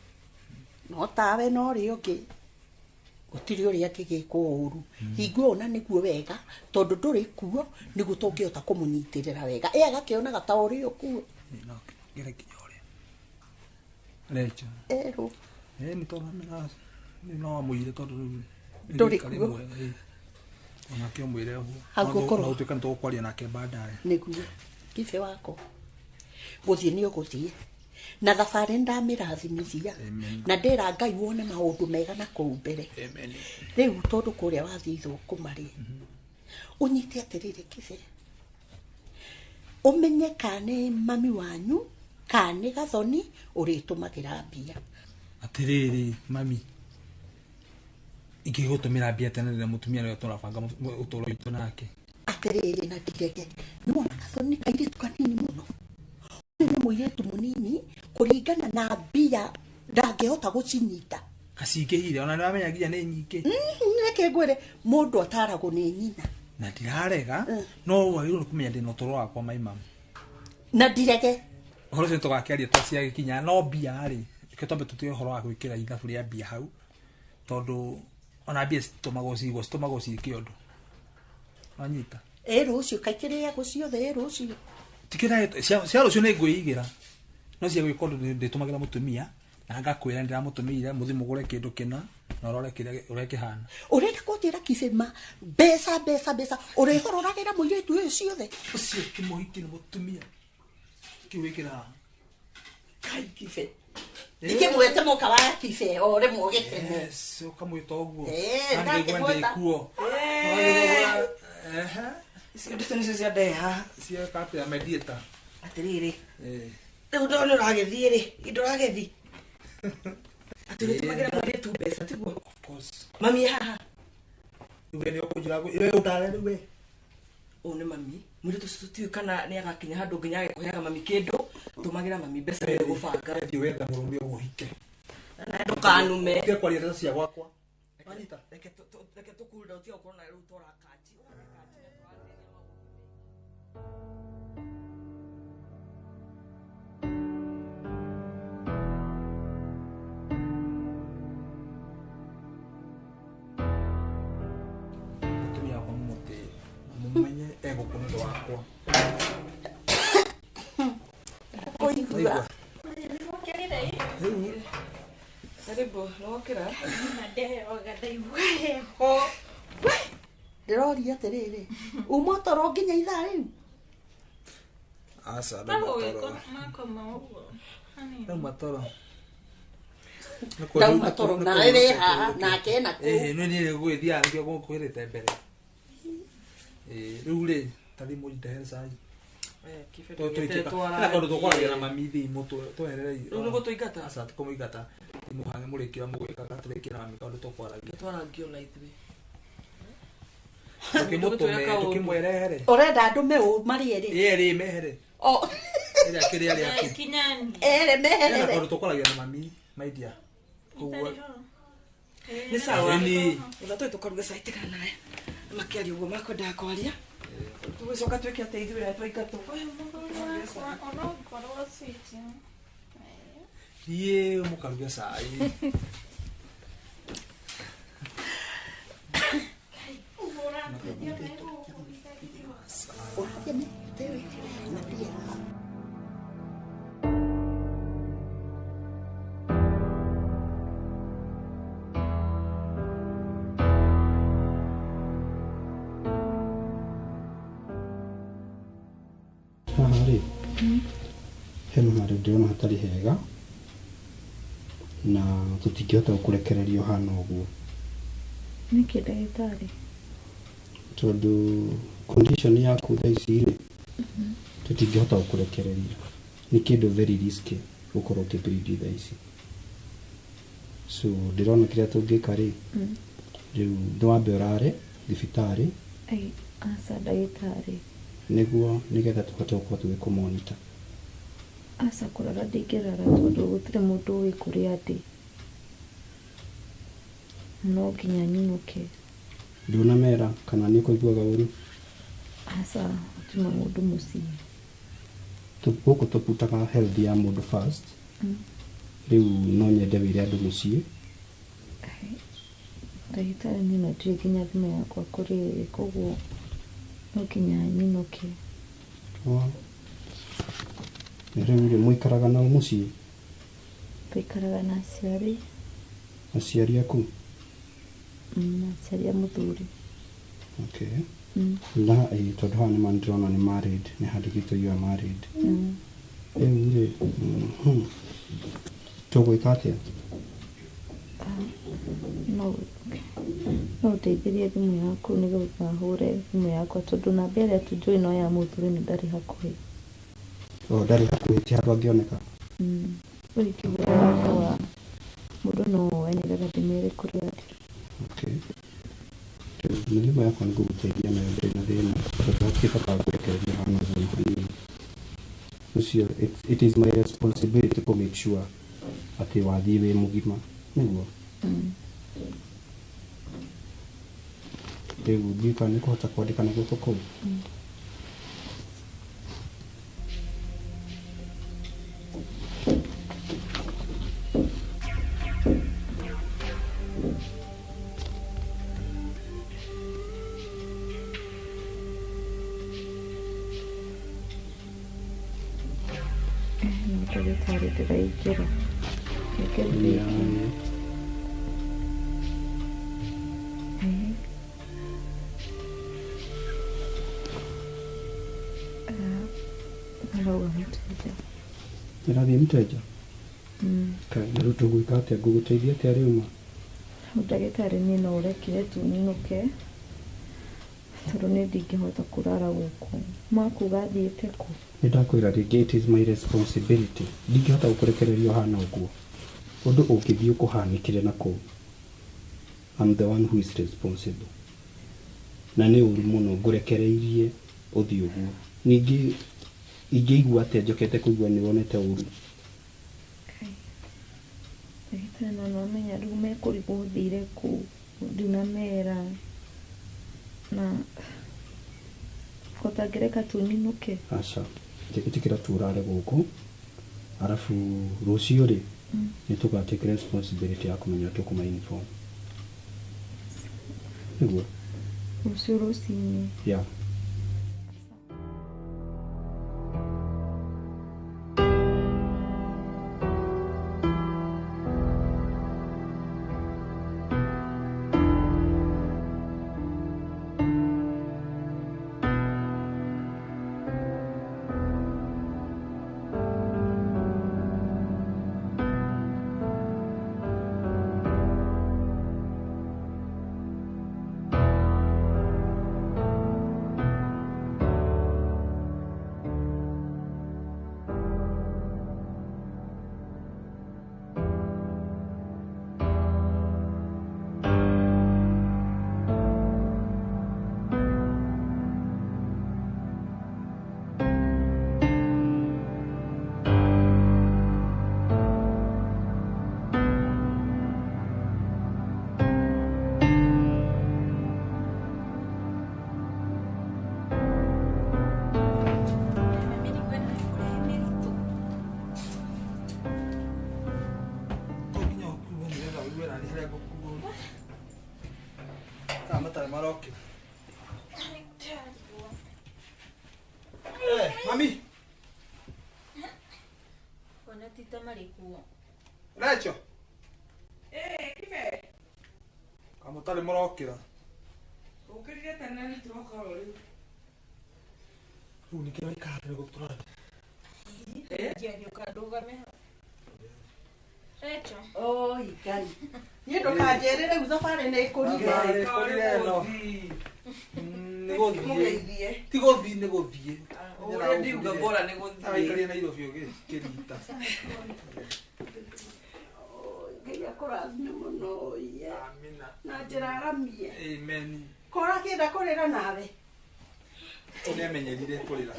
Speaker 8: no tawe na ũrĩa ũngĩ gũtirĩ ũrĩa angĩgĩkwo ũru. Hingo ĩyo na nĩguo wega, tondũ ndũrĩ kuo nĩguo tũngĩhota kũmũnyitĩrĩra wega. Ĩ agakĩonaga ta ũrĩ o kuo.
Speaker 20: Ngere nginya ũrĩa. Recho.
Speaker 8: Erũ.
Speaker 20: Nĩ tondũ nĩ no amũire tondũ rĩu
Speaker 8: Ndũrĩ kuo.
Speaker 20: Onake ũmwĩre ũguo.
Speaker 8: Hau ngũkorwo.
Speaker 20: No ũtuĩke nĩ tũgũkwaria nake baadaye.
Speaker 8: Nĩguo. Kibe wakwa. Gũthiĩ nĩ ũgũthiĩ. Na thabarĩ ndamĩrathimithia. Na ndĩra Ngai wone maũndũ mega na kũu mbere. Rĩu tondũ kũrĩa wathiĩ thũkũma rĩ, ũnyite atĩrĩrĩ Kibe. Ũmenye kana nĩ mami wanyu, kana nĩ Gathoni ũrĩtũmagĩra mbia.
Speaker 20: Atĩrĩrĩ mami, ingĩgũtũmĩra mbia tene rĩrĩa mũtumia nĩwe tũrabanga ũtũũro witũ nake.
Speaker 8: Atĩrĩrĩ na ndirege, nĩwona Gathoni nĩ kairĩtu kanini mũno. Ũyũ nĩ mũirĩtu mũnini kũringana na mbia ndangĩhota gũcinyita.
Speaker 20: Gacingĩhire ona nĩwamenya nginya nĩ nyingĩ.
Speaker 8: Reke ngwĩre mũndũ ataragwo nĩ nyina.
Speaker 20: Na ndirarega, no wagĩrĩirwo nĩ kũmenya ndĩna ũtũũro wakwa my mum.
Speaker 8: Na ndirege.
Speaker 20: Ũhoro ũcio tũgakĩaria twaciagĩkinya, no mbia rĩ, reke twambe tũtige ũhoro wa gwĩkĩra ithabu rĩa mbia hau, tondũ ona mbia citũmagwo cigwo, citũmagwo ciĩke ũndũ. Wanyita?
Speaker 8: Ĩ rũciũ kaikĩrĩagwo ciothe ĩ rũciũ.
Speaker 20: Tikĩra cia rũciũ nĩ ngwĩigĩra. No cia gwĩka ũndũ ndĩtũmagĩra mũtumia, na ngakwĩra ndĩramũtũmĩire mũthiĩ mũgũre kĩndũ kĩna na ũrore kĩrĩa ũrĩa kĩhana.
Speaker 8: Ũrenda kũnjĩra Kibe ma mbeca mbeca mbeca ũrĩhororagĩra mũirĩtu ũyũ ciothe.
Speaker 20: Ũcio ti mũhiki nĩ mũtumia. Kĩu wĩkĩra haha.
Speaker 8: Kai Kibe. Ndikĩmwĩte mũka wa Kibe o rĩmwe ũgĩkene.
Speaker 20: Yes, ũkamwĩta ũguo.
Speaker 8: Ĩ,
Speaker 20: Na nĩngũigua
Speaker 8: ndakĩmwĩta.
Speaker 20: ndĩ kuo. Ehe.
Speaker 9: Icio ndeto nĩcio cia ndehe haha.
Speaker 20: Cia atĩa mediator?
Speaker 9: Atĩrĩrĩ. Rĩu ndona nĩ ũragĩthiĩ rĩ, indo ũragĩthiĩ. Atĩ ũrĩtũmagĩra mũirĩtu mbeca tiguo?
Speaker 20: Of course.
Speaker 9: Mami haha.
Speaker 20: Rĩu we nĩ ũkũnjĩra we ũndare rĩu we.
Speaker 9: Ũyũ nĩ mami. Mũirĩtu ũcio tũtiũĩ kana nĩ agakinya handũ nginya age kũheaga mami kĩndũ, tũmagĩra mami mbeca nĩ gũbanga.
Speaker 20: Thiĩ wethe mũrũme ũmũhike.
Speaker 9: Na ndũkanume.
Speaker 20: Ũtige kwaria ndeto cia gwakwa.
Speaker 9: Wanyita? Reke tũ cool down, tiga gũkorwo na rĩu tũrakanji.
Speaker 20: Mũtumia wakwa mũmũtĩe, mũmenye egũkũ nĩ ũndũ wakwa.
Speaker 8: Kũigua.
Speaker 9: Karibu, nĩwokĩra?
Speaker 8: Ndĩroria atĩrĩrĩ, uma toro nginya ithaa rĩu?
Speaker 20: Aca, ndauma toro. Ndauma toro.
Speaker 8: Ndauma toro nawe wĩ haha nake ena kũu.
Speaker 20: Ĩĩ, nĩ niĩ ngũgĩthiaga nĩkĩo ngũkwĩrĩte mbere. Ĩĩ, rĩu rĩ, ta thiĩ mũndehere cai. Hena kaũndũ tũkwaragia na mami thimũ tweherere.
Speaker 9: Rĩu nĩ gũtũingata?
Speaker 20: Aca, ti kũmũingata. Mũhange mũrĩkie ũrĩa mũgwĩkaga tũrĩkie na mami kaũndũ tũkwaragia.
Speaker 9: Twarangio na ithuĩ.
Speaker 20: Tũkĩmũtũme, tũkĩmwerehere.
Speaker 8: Ũrenda ndũme ũ marĩ erĩ?
Speaker 20: Ĩĩ, erĩ mehere.
Speaker 8: O.
Speaker 20: Ĩrĩa kĩrĩa arĩa aku.
Speaker 8: Erĩ
Speaker 20: Hena
Speaker 8: meherere.
Speaker 20: kaũndũ tũkwaragia na mami, my dear. Koguo
Speaker 9: Nĩ sawa.
Speaker 20: Ĩni.
Speaker 9: Ũrĩa tũĩ tũkaruga cai tigana nawe. Makĩaria ũguo makwendaga kwaria. Tũgĩcoka twĩke atĩa ithuĩ rĩrĩa twaingatwo.
Speaker 20: Thiĩ mũkaruge cai.
Speaker 11: Haha rĩ, hena handũ ndĩrona hatarĩ hega na tũtingĩhota gũkũrekereria ũhana ũguo.
Speaker 21: Nĩkĩ ndagĩtarĩ?
Speaker 11: Tondũ condition yaku thaa ici rĩ, tũtingĩhota gũkũrekereria. Nĩ kĩndũ very risky gũkorwo ũkĩ bleed thaa ici. So ndĩrona kĩrĩa tũngĩka rĩ, rĩu nĩ wambe ũrare thibitarĩ.
Speaker 21: Ai, aca ndagĩtarĩ.
Speaker 11: Nĩguo nĩgetha tũhote gũkorwo tũgĩkũmonita.
Speaker 21: Aca kũrara ndingĩrara tondũ gũtirĩ mũndũ ũĩ kũrĩa ndĩ. No nginya nyinũke.
Speaker 11: Ndũnamera kana nĩ ũkũiguaga ũru?
Speaker 21: Aca gũtirĩ mũndũ mũciĩ.
Speaker 11: Gũkũ tũputaga health ya mũndũ first. Rĩu no nyende wĩre andũ mũciĩ.
Speaker 21: Ndagĩtarĩ niĩ no ndirĩ nginya thimũ yakwa kũrĩ ĩrĩ koguo no nginya nyinũke.
Speaker 11: Rĩu rĩ mũikaraga nao mũciĩ?
Speaker 21: Tũikaraga na aciari.
Speaker 11: Aciari aku?
Speaker 21: Aciari a mũthuri.
Speaker 11: Okay. Na tondũ haha nĩma ndĩrona nĩ married, nĩ handĩkĩtwo you are married. Rĩu rĩ, tũgwĩka atĩa?
Speaker 21: No ũndeithĩrie thimũ yaku nĩgetha hũre thimũ yakwa tondũ namba ĩrĩa tu njũĩ no ya mũthuri na ndarĩ hakuhĩ.
Speaker 11: O ndarĩ hakuhĩ ti handũ angĩoneka?
Speaker 21: Rĩu ingĩhũra yakwa mũndũ no oe nĩgetha ndĩmere kũrĩa ndĩ.
Speaker 11: Okay. Rĩu thimũ yakwa nĩngũgũteithia nayo ndĩrĩ na thĩna tondũ hatirĩ bata wa kũrekereria hana ũguo na hanini. Ũcio it is my responsibility to make sure atĩ wathiĩ wĩ mũgima nĩguo? Rĩu ndiũĩ kana nĩũkũhota kwandĩka na guoko kũu?
Speaker 21: No ndagĩtarĩ ndĩraingĩra. Reke ndĩkie. Marauga mũteja.
Speaker 11: Ĩrathiĩ mũteja? Kaĩ na rĩu tũgwĩka atĩa? Ngũgũteithia atĩa rĩu ma?
Speaker 21: Ndagĩtarĩ niĩ no ũrekire tu nyinũke tondũ niĩ ndingĩhota kũrara gũkũ. Makuga thiĩte kũ?
Speaker 11: Nĩ ndakwĩra rĩngĩ it is my responsibility. Ndingĩhota gũkũrekereria ũhana ũguo. Ũndũ ũngĩthiĩ ũkũhanĩkĩre na kũu. I'm the one who is responsible. Na nĩ ũru mũno ngũrekereirie ũthiĩ ũguo. Ningĩ ingĩigua atĩa njokete kũigua nĩ wonete ũru?
Speaker 21: Ndagĩtarĩ no nĩwamenya rĩu mekũrigwo thire kũ ndinamera na ũtangĩreka tu nyinũke.
Speaker 11: Aca, njĩtĩkĩra tu ũrare gũkũ arabu rũciũ rĩ nĩ tũga take responsibility ya kũmenya tũkũma inform. Nĩguo?
Speaker 21: Rũciũ rũcinĩ.
Speaker 11: Yeah.
Speaker 20: Mami.
Speaker 12: Ona tita marĩkuo.
Speaker 20: Recho.
Speaker 10: Kibe.
Speaker 20: Kamũtarĩ mũrokĩra.
Speaker 10: Ũkĩrire tene nĩ tũroka o rĩu.
Speaker 20: Rĩu nĩkĩo waikara tene gũkũ tũrathiĩ.
Speaker 12: Ngiaria ndũgame hau. Recho.
Speaker 8: Oi Ngai. Niĩ ndũkanjĩre rĩu thabarĩ nĩ ĩkũrire.
Speaker 20: Ĩkũrire ĩno. Nĩ gũthiĩ.
Speaker 8: Mũgeithie.
Speaker 20: Ti gũthiĩ nĩ gũthiĩ.
Speaker 10: Ũrĩa ndiuga bora nĩ gũthiĩ.
Speaker 20: Araikarire Nairobi ũgĩkĩrita.
Speaker 8: Ngai akũrathime mũno iye.
Speaker 20: Amina.
Speaker 8: Na njĩra aramie.
Speaker 20: Amen.
Speaker 8: Kora kĩenda kũrĩra nawe.
Speaker 20: Nĩamenyerire kũrĩra.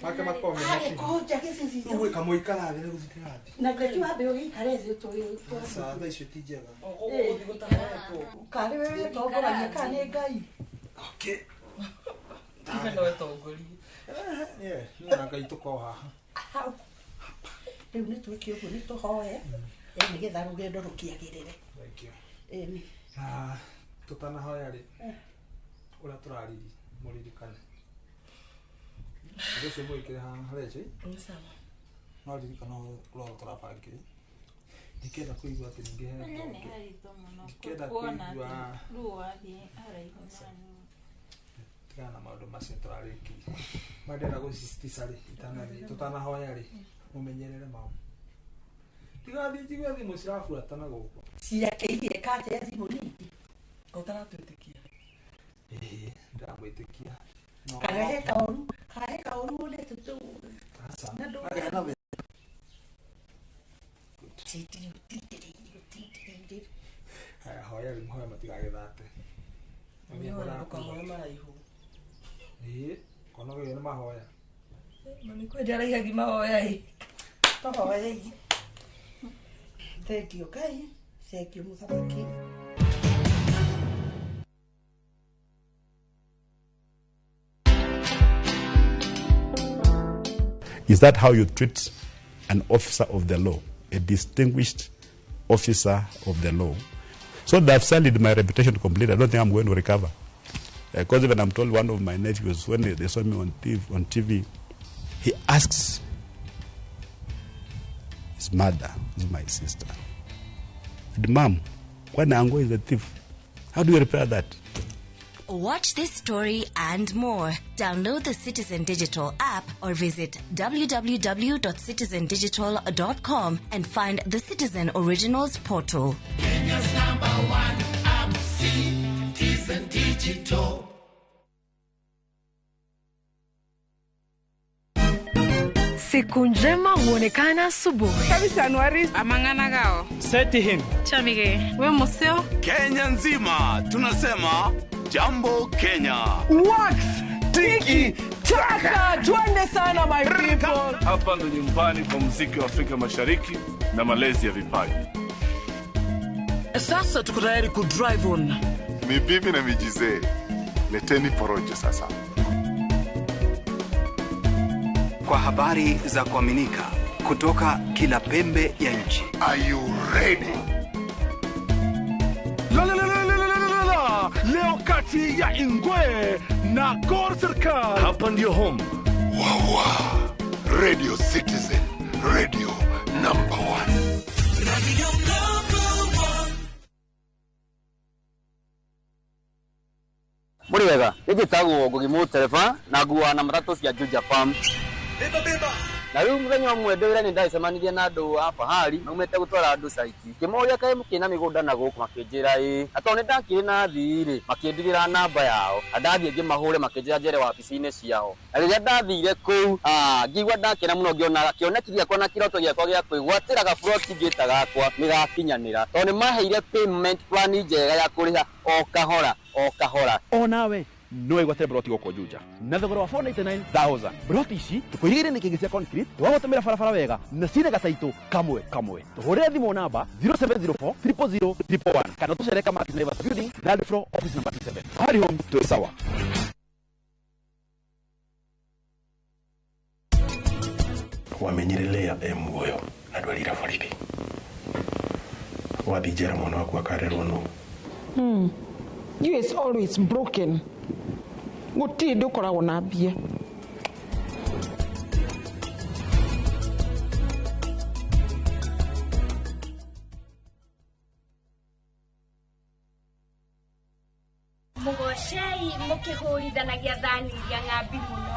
Speaker 20: Make makorwo mena
Speaker 8: Arĩ kũnja gĩcicio.
Speaker 20: Rĩu gwĩka mũikara thĩ nĩ gũthiĩ kĩrathi.
Speaker 8: Na ngati wambe ũgĩikare thĩ ũtũĩ.
Speaker 20: Aca thaa icio ti njega.
Speaker 8: Karĩ we wĩtongoragia kana nĩ Ngai?
Speaker 20: Okay.
Speaker 10: Kibe no tongorie.
Speaker 20: Yeah, niĩ na Ngai tũkorwo haha.
Speaker 8: Hau. Rĩu nĩ twĩke ũguo nĩ tũhoe nĩgetha rũgendo rũkĩagĩrĩre.
Speaker 20: Thank you.
Speaker 8: Ĩni.
Speaker 20: Na tũtanahoya rĩ, ũrĩa tũrariri mũririkane. Ũndũ ũcio mũgĩkĩre haha Rachel.
Speaker 9: Nĩ sawa.
Speaker 20: No ririkana ũrĩa tũrabangire. Ndikenda kũigua atĩ ningĩ he
Speaker 12: Nĩ haritũ mũno
Speaker 20: Ndikenda
Speaker 12: kuona
Speaker 20: kũigua
Speaker 12: atĩ rĩu wathiĩ haraihu na
Speaker 20: tigana na maũndũ macio tũrarĩkirie. Ma ndĩrenda gũsisitiza rĩ, itanathiĩ tũtanahoya rĩ, mũmenyerere maũ. Ndigathiĩ njigue thimũ cirabuatana gũkũ.
Speaker 8: Ciakĩirie kanja ya thimũ nyingĩ.
Speaker 9: Ũtaratwĩtĩkia.
Speaker 20: Ĩĩ, ndĩramwĩtĩkia. No.
Speaker 8: Kana he kaũru, kana he kaũru wonete tũ.
Speaker 20: Aca.
Speaker 8: Na ndũ-
Speaker 20: Agĩa na thĩna.
Speaker 8: Tindĩrĩirie, tindĩrĩirie.
Speaker 20: Haya, hoya rĩu mũhoe matigagĩthate.
Speaker 9: Nĩhoya ndũkahoe maraihu.
Speaker 20: Ĩĩ, konogio nĩ mahoya.
Speaker 9: Mami kwenda araihagi mahoya ĩ.
Speaker 8: Tũhoei. Thengiũ Ngai, thengiũ Mũthamaki.
Speaker 6: Is that how you treat an officer of the law, a distinguished officer of the law? So they have sullied my reputation completely. I don't think I'm going to recover. Because even I'm told one of my nephews, when they saw me on TV, he asks his mother, who's my sister, and Mom, when Ango is a thief, how do you repair that?
Speaker 14: Watch this story and more. Download the Citizen Digital app or visit www.citizendigital.com and find the Citizen Originals portal.
Speaker 17: Kenya's number one app, Citizen Digital.
Speaker 22: Siku njema huonekana asubuhi.
Speaker 10: Amang'ana gao.
Speaker 25: Seti him.
Speaker 12: Chamige, we museo.
Speaker 25: Kenya nzima tunasema Jambo Kenya.
Speaker 23: Wax tiki taka, twende sana my people.
Speaker 24: Hapa ndo nyumbani kwa muziki wa Afrika Mashariki na malezi ya vipaji.
Speaker 23: Sasa tuko tayari ku drive on.
Speaker 26: Mibibi na mijizee, leteni porojo sasa.
Speaker 27: Kwa habari za kuaminika kutoka kila pembe ya nchi.
Speaker 26: Are you ready?
Speaker 25: La la la la la la la la. Leo kati ya Ingwe na Gor Serikal. Hapa ndio home.
Speaker 26: Wawa. Radio Citizen, radio number one.
Speaker 17: Radio number one.
Speaker 28: Muri wega, nĩnjĩtagwo Ngugi Mũtereba na nguaga na matatũ cia Juja Farm.
Speaker 17: Beba beba.
Speaker 28: Na rĩu mũthenya ũmwe ndĩ wĩra nĩ ndacemanirie na andũ a fahari maumĩte gũtwara andũ caiti. Ngĩmoria kaĩ mũkĩrĩ na mĩgũnda na gũkũ makĩnjĩra ĩĩ. Na tondũ nĩ ndakĩrĩ na athii rĩ, makĩndigĩra namba yao. Na ndathiĩ ngĩmahũre makĩnjĩra njere wabici-inĩ ciao. Na rĩrĩa ndathire kũu, ngĩigua ndakena mũno ngĩona kĩoneki gĩakwa na kĩroto gĩakwa gĩa kwĩgwatĩra gaburoti ngĩta gakwa nĩ gakinyanĩra. Tondũ nĩ maheire payment plan njega ya kũrĩha o kahora o kahora.
Speaker 29: Onawe no wĩgwatĩre broti gũkũ Juja na thogora wa 499,000. Broti ici tũkũigĩire nĩ kĩngĩ cia concrete twagũtũmĩra barabara wega na cina gataitũ kamwe kamwe. Tũhũrĩre thimũ namba 0704 000 111 kana tũcere Kamati Naivas Building, third floor, office number 27. Fahari Home, twĩ sawa.
Speaker 30: Wamenyire Leah e muoyo na ndwarira borithi. Wathiĩ njera mwana waku akarerwo nũ?
Speaker 31: You is always broken. Gũtirĩ ndĩ ũkoragwo na mbia.
Speaker 34: Mũgocei mũkĩhũrithanagia thani iria ng'ambi mũno.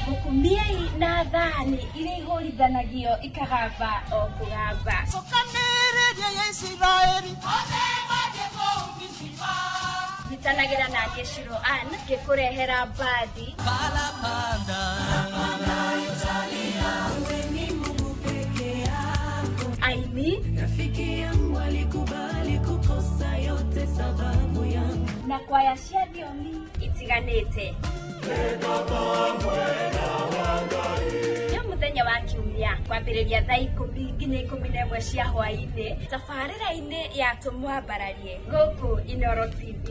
Speaker 34: Mũkumiei na thani iria ihũrithanagio ikagamba o kũgamba.
Speaker 17: Cokanĩrĩria ya Isiraeli.
Speaker 34: Nyitanagĩra na niĩ Shiro Ann ngĩkũrehera mbathi. Aini
Speaker 32: Rafiki yangu alikubali kukosa yote sababu
Speaker 34: Ihoya cia thiomi itiganĩte. Nĩ mũthenya wa kiumia kwambĩrĩria thaa 10 nginya 11 cia hwaĩ-inĩ tabarĩra-inĩ ya Tũmwambararie gũkũ Inooro TV.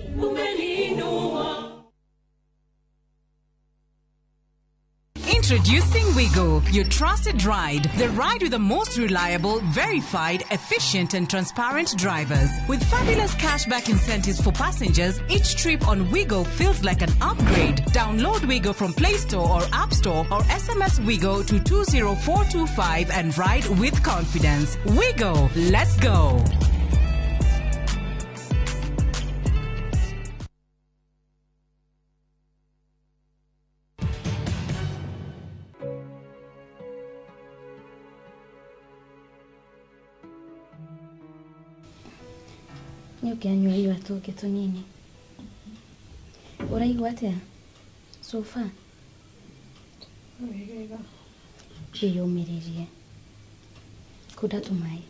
Speaker 1: Introducing Wigo, your trusted ride. The ride with the most reliable, verified, efficient and transparent drivers. With fabulous cashback incentives for passengers, each trip on Wigo feels like an upgrade. Download Wigo from Play Store or App Store or SMS Wigo to 20425 and ride with confidence. Wigo, let's go.
Speaker 2: Nĩ ũkĩanyua iwa tũngĩ tũnini. Ũraigua atĩa? So far?
Speaker 12: Wega.
Speaker 2: Wĩyũmĩrĩrie. Kunda tũmaĩ.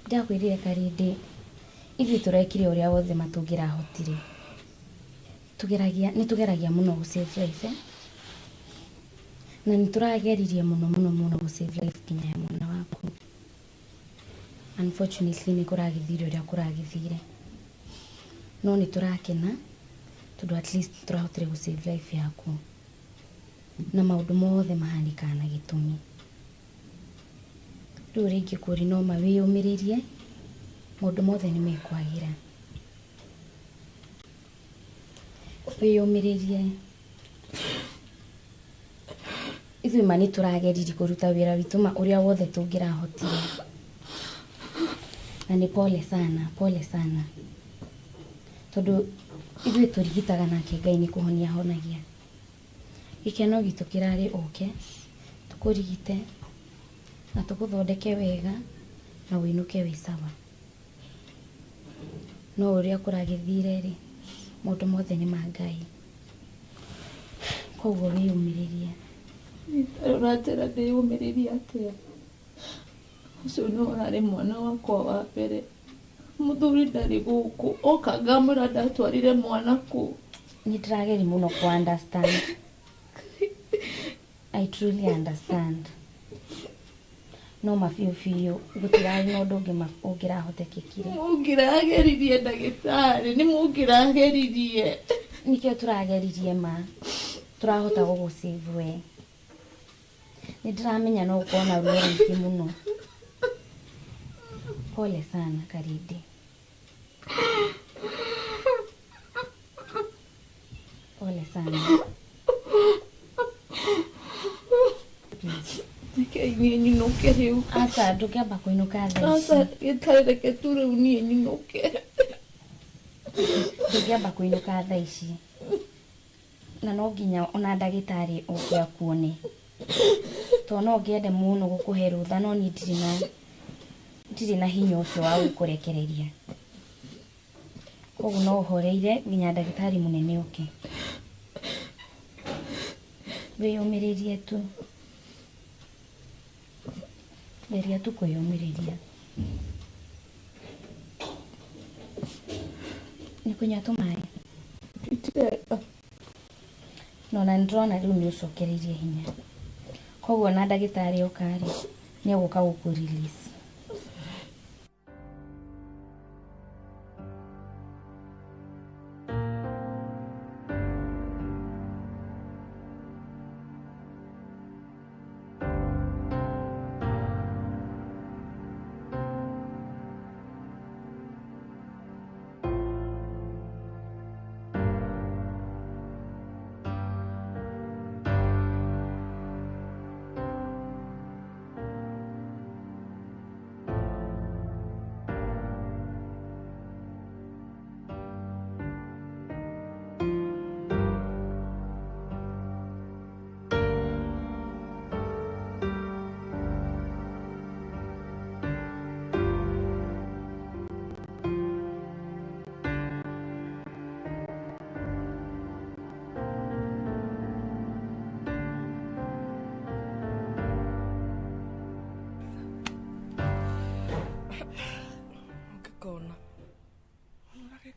Speaker 2: Ndakwĩrire Karĩndĩ, ithuĩ tũrekire ũrĩa wothe matũngĩrahotire. Nĩ tũgeragia mũno gũ save life, eh? Na nĩ tũrageririe mũno mũno mũno gũ save life nginya ya mwana waku. Unfortunately nĩ kũragĩthire ũrĩa kũragĩthire. No nĩ tũrakena tondũ at least tũrahotire gũ save life yaku. Na maũndũ mothe mahanĩkaga na gĩtũmi. Rĩu rĩngĩ kũri no ma wĩyũmĩrĩrie, maũndũ mothe nĩ mekwagĩra. Wĩyũmĩrĩrie. Ithuĩ ma nĩ tũrageririe kũruta wĩra witũ ma ũrĩa wothe tũngĩrahotire. Na nĩ pole sana, pole sana. Tondũ ithuĩ tũrigitaga nake Ngai nĩ kũhonia ahonagia. Gĩkeno gitũ kĩrarĩ ũke, tũkũrigite na tũgũthondeke wega na ũinũke wĩ sawa. No ũrĩa kũragĩthire rĩ, maũndũ mothe nĩ ma Ngai. Koguo wĩyũmĩrĩrie.
Speaker 12: Ũranjĩra ndĩyũmĩrĩrie atĩa? Ũcio nĩwe ũrarĩ mwana wakwa wa mbere. Mũthuri ndarĩ gũkũ, oka ngamwĩra ndatwarire mwana kũ.
Speaker 2: Nĩ ndĩrageria mũno kũ understand. I truly understand. No ma biũ biũ gũtirarĩ na ũndũ ũngĩ ũngĩrahotekekire.
Speaker 12: Mũngĩrageririe ndagĩtarĩ, nĩ mũngĩrageririe.
Speaker 2: Nĩkĩo tũrageririe ma. Tũrahota gũgũ save we. Nĩ ndĩramenya no ũkorwo na ruo rũingĩ mũno. Pole sana Karĩndĩ. Pole sana. Please.
Speaker 12: Rekei niĩ nyinũke rĩu.
Speaker 2: Aca, ndũngĩamba kũinũka thaa ici.
Speaker 12: Aca, gĩtarĩ reke tu rĩu niĩ nyinũke.
Speaker 2: Ndũngĩamba kũinũka thaa ici. Na no nginya ona ndagĩtarĩ oke akuone. Tondũ no ngĩende mũno gũkũhe rũtha no niĩ ndirĩ na hinya ũcio wa gũkũrekereria. Koguo no ũhoreire nginya ndagĩtarĩ mũnene oke. Wĩyũmĩrĩrie tu. Geria tu kwĩyũmĩrĩria. Nĩ kũnyua tũmaĩ?
Speaker 12: Nditirenda.
Speaker 2: No na nĩndĩrona rĩu nĩ ũcokereirie hinya. Koguo ona ndagĩtarĩ oka rĩ, nĩ egũka gũkũ release.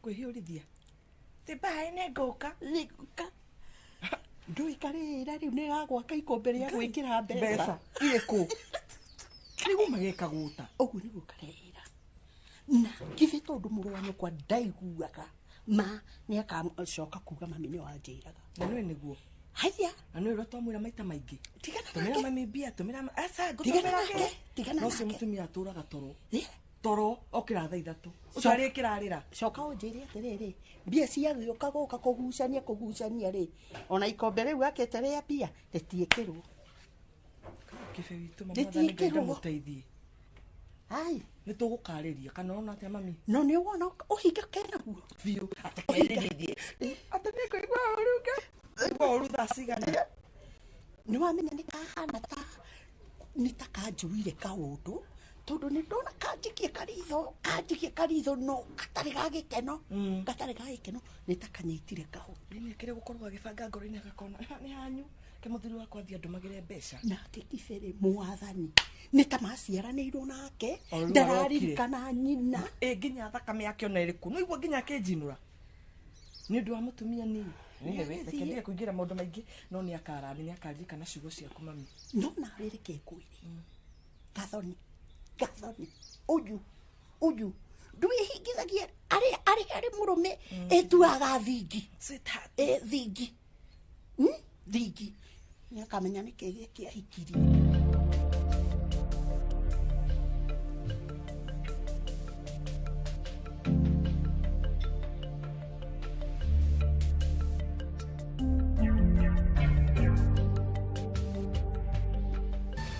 Speaker 9: Kwĩhiũrithia. Ti bye nĩngũka.
Speaker 8: Nĩngũka. Ndũikarĩra rĩu nĩgagwaka ikũmbĩ rĩa gwĩkĩra mbeca.
Speaker 9: Mbeca irĩkũ? Nĩguo mageka gũta.
Speaker 8: Ũguo nĩguo karera. Na githĩ tondũ mũrũ wa nyũkwa ndaiguaga ma nĩakacoka kuga mami nĩ wanjĩraga.
Speaker 9: Na nĩwe nĩguo.
Speaker 8: Haya.
Speaker 9: Na nĩwe ũrĩa twamwĩra maita maingĩ.
Speaker 8: Tigana
Speaker 9: Tũmĩra
Speaker 8: nake.
Speaker 9: mami mbia, tũmĩra aca
Speaker 8: Tigana
Speaker 9: ngũtũmĩra
Speaker 8: nake.
Speaker 9: kĩ?
Speaker 8: Tigana
Speaker 9: No ũcio
Speaker 8: nake.
Speaker 9: mũtumia atũraga toro. Toro okĩra thaa 3. Ũcio arĩkĩrarĩra.
Speaker 8: Coka ũnjĩre atĩrĩrĩ, mbia ciagĩũka gũka kũgucania kũgucania rĩ, ona ikombe rĩu akĩte rĩa mbia rĩtiĩkĩrwo.
Speaker 9: Kĩbe witũ mama Mwathani Ngai
Speaker 8: Rĩtiĩkĩrwo.
Speaker 9: ndamũteithie.
Speaker 8: Ai.
Speaker 9: Nĩ tũgũkarĩria kana ũrona atĩa mami?
Speaker 8: No nĩ wona ũhinga kenaguo.
Speaker 9: Biũ. Atĩ Atĩ nĩngũigua ũru Ngai. Igua ũru thaa cigana?
Speaker 8: Nĩ wamenya nĩ kahana ta nĩ ta kanjuire kaũndũ tondũ nĩ ndona kanjikie karitho kanjikie karitho no gatarĩ ga gĩkeno gatarĩ ga gĩkeno nĩ ta kanyitire kaũndũ.
Speaker 9: Nĩ akĩrĩ gũkorwo agĩbanga ngoro-inĩ agakona nĩ hanyu ke mũthuri wakwa athiĩ andũmagĩre mbeca.
Speaker 8: Nake kibere mwathani nĩ ta maciaranĩirwo nake
Speaker 9: O rĩu
Speaker 8: ndararirikana nyina.
Speaker 9: Ĩ nginya thakame yake ona ĩrĩkũ no igua nginya akĩnjinũra nĩ ũndũ wa mũtumia niĩ. Anyway, reke ndige kũingĩra maũndũ maingĩ no nĩ akarani nĩ akaririkana ciugo ciaku mami.
Speaker 8: No nawe reke ngwĩre gathoni gathoni ũyũ ũyũ ndwĩhingithagia arĩ arĩ harĩ mũrũme ĩtuaga thingi ĩ thingi thingi nĩ akamenya nĩkĩ gĩkĩ ahikirie.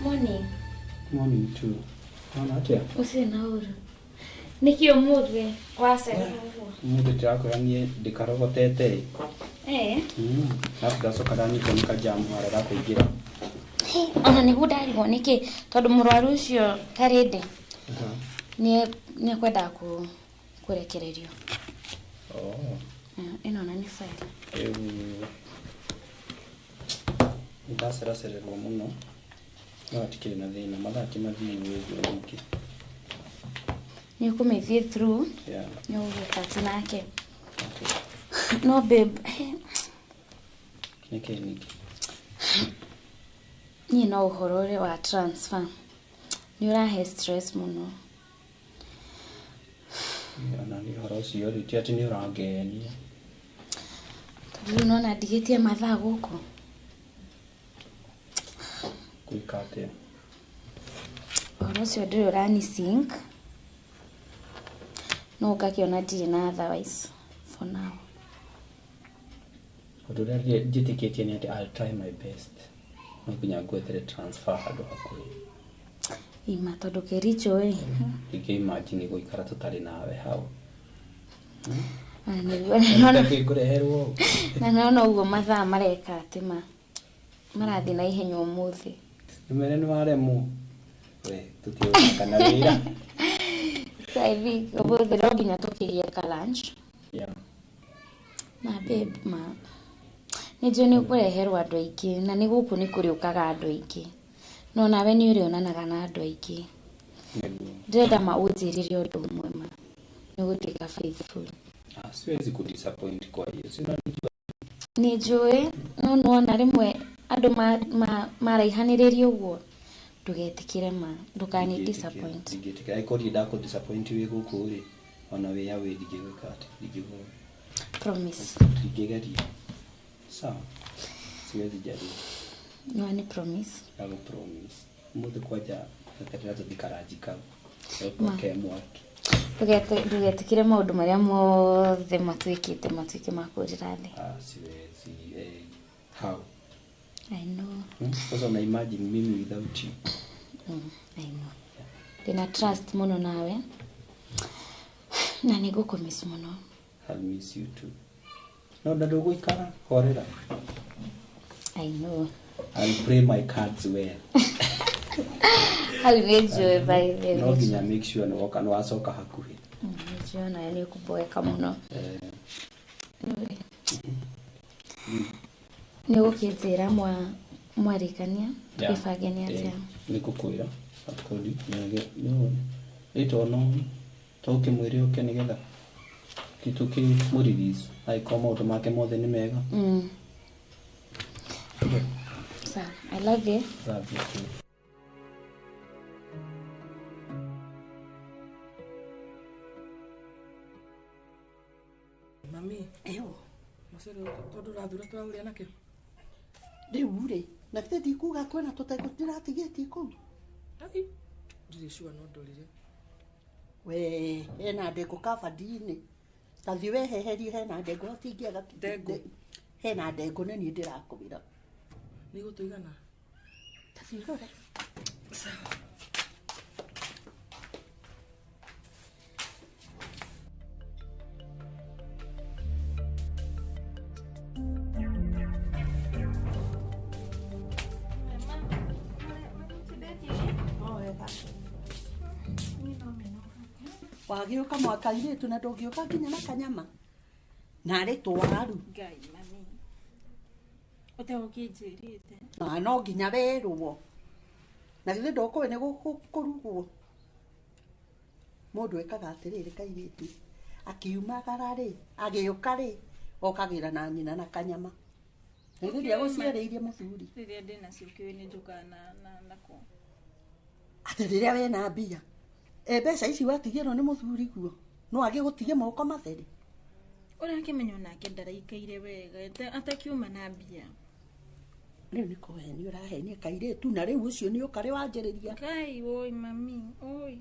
Speaker 2: Morning.
Speaker 3: Morning too. Naona atia?
Speaker 2: Ũcio na ũru. Nĩkĩ ũmũthĩ wacererwo ũguo?
Speaker 3: Mũthĩ ndĩrakwĩra niĩ ndĩkarogotete.
Speaker 2: Eh.
Speaker 3: Arabu ndacoka ndanyitwo nĩ kajamu harĩa gakũingĩra.
Speaker 2: Ona nĩguo ndarigwo nĩkĩ tondũ mũrwaru ũcio Karĩndĩ nĩ ekwendaga kũrekererio.
Speaker 3: Oh.
Speaker 2: Ĩno ona nĩ faili.
Speaker 3: Rĩu nĩndaceracererwo mũno no hatikĩrĩ na thĩna mathaa ti mathiu ũguo nyingĩ.
Speaker 2: Nĩ ũkũmĩthiĩ through.
Speaker 3: Yeah.
Speaker 2: Nĩ ũgwĩka atĩ nake. No babe,
Speaker 3: Nĩkĩ ningĩ?
Speaker 2: Niĩ no ũhoro ũrĩa wa transfer nĩ ũrahe stress mũno.
Speaker 3: Ona nĩ ũhoro ũcio rĩ ti atĩ nĩ ũrangenia.
Speaker 2: Tondũ rĩu nona ndigĩtie mathaa gũkũ.
Speaker 3: Gwĩka atĩa?
Speaker 2: Ũhoro ũcio ndũrĩ ũrani sink. No ngakĩona ndirĩ na otherwise for now.
Speaker 3: Ũndũ ũrĩa njĩtĩkĩtie nĩ atĩ I'll try my best. No nginya ngwethere transfer handũ hakuhĩ.
Speaker 2: Ima tondũ Kericho ĩ.
Speaker 3: Ndingĩ imagine gũikara tũtarĩ nawe hau. Ngũreherwo.
Speaker 2: Na nona ũguo mathaa mareka atĩ ma marathiĩ na ihenya ũmũthĩ.
Speaker 3: Nĩmere nĩ waremwo. We tũtiũka na wĩra.
Speaker 2: So I think ũmũthĩ no nginya tũkĩgĩe ka lunch.
Speaker 3: Yeah.
Speaker 2: Na babe ma nĩ njũĩ nĩ ũkũreherwo andũ aingĩ na nĩ gũkũ nĩ kũrĩũkaga andũ aingĩ. No nawe nĩ ũrĩonanaga na andũ aingĩ. Ndĩrenda ma ũnjĩrĩre ũndũ ũmwe ma nĩ ũgũtuĩka faithful.
Speaker 3: Siwezi kudisappoint kwa hiyo. Si unanijua.
Speaker 2: Nĩ njũĩ no nĩwona rĩmwe andũ maraihanĩrĩria ũguo ndũgetĩkĩre ma ndũkani disappoint.
Speaker 3: Ndingĩtĩkĩra angĩkorwo ndirĩ ndakũ disappoint wĩ gũkũ rĩ ona wĩ away ndingĩgwĩka atĩ ndingĩgũ
Speaker 2: Promise.
Speaker 3: Ndingĩgeria. Sawa. Siwezi jaribu.
Speaker 2: No ni promise.
Speaker 3: Ndagũ promise. Ũmũthĩ kwanja eterera tũthiĩ karanji kau. Twake mwaki.
Speaker 2: Ndũgetĩkĩre maũndũ marĩa mothe matuĩkĩte matuĩke ma kũrĩra thĩ.
Speaker 3: Siwezi. How?
Speaker 2: I know.
Speaker 3: Sasa una imagine mimi without you.
Speaker 2: I know. Ndĩna trust mũno nawe. Na nĩngũkũmiss mũno.
Speaker 3: I'll miss you too. No, na ndũgũikara horera.
Speaker 2: I know.
Speaker 3: I'll play my cards well.
Speaker 2: Hau nĩ njũĩ by the way.
Speaker 3: No nginya make sure nĩ woka nĩ wacoka hakuhĩ.
Speaker 2: Nĩ njũĩ onawe nĩ ũkũboeka mũno. Nĩ ũgũkĩnjĩra mwarĩkania tũgĩbange nĩ atĩa.
Speaker 3: Nĩ ngũkwĩra akodi nĩ to no tũkĩmwĩre ũke nĩgetha Tũkĩmũ release angĩkorwo maũndũ make mothe nĩ mega.
Speaker 2: Sawa, I love you.
Speaker 3: Love you too.
Speaker 9: Mami,
Speaker 8: eyo
Speaker 9: mũcere tondũ ũrathura tũraũrĩa nakĩ?
Speaker 8: Rĩu rĩ, na githĩ ndikuga kwĩna tũtegũ ndĩratigĩtie kũu?
Speaker 9: Ai, ndirĩ sure no ndorire.
Speaker 8: We, hena ndengũ kabati-inĩ. Ta thiĩ weheherie hena ndengũ hatingĩaga.
Speaker 9: Ndengũ?
Speaker 8: Hena ndengũ nĩ niĩ ndĩrakũĩra.
Speaker 9: Nĩ igũtũigana?
Speaker 8: Ta thiĩ ũrore.
Speaker 9: Sawa.
Speaker 8: Wagĩũka mwaka irĩtu na ndũngĩũka nginya na kanyama narĩ twaru.
Speaker 12: Ngai mami, ũtegũkĩnjĩrĩte.
Speaker 8: Na no nginya werwo na githĩ ndũkũĩ nĩ kũrugwo. Mũndũ ekaga atĩrĩrĩ kairĩtu akiumagara rĩ agĩũka rĩ okagĩra na nyina na kanyama. Na githĩ ndiagũciarĩirie mũthuri.
Speaker 12: Rĩrĩa ndĩnacio kĩũĩ nĩ njũkaga nako.
Speaker 8: Atĩ rĩrĩa wĩna mbia mbeca ici watigĩrwo nĩ mũthuri guo no agĩgũtige moko matheri.
Speaker 12: Ũrakĩmenya onake ndaraikaire wega atakiuma na mbia.
Speaker 8: Rĩu nĩ kũhenia ũrahenia kairĩtu na rĩu ũcio nĩ ũkarĩ wanjĩrĩria.
Speaker 12: Ngai oi mami oi,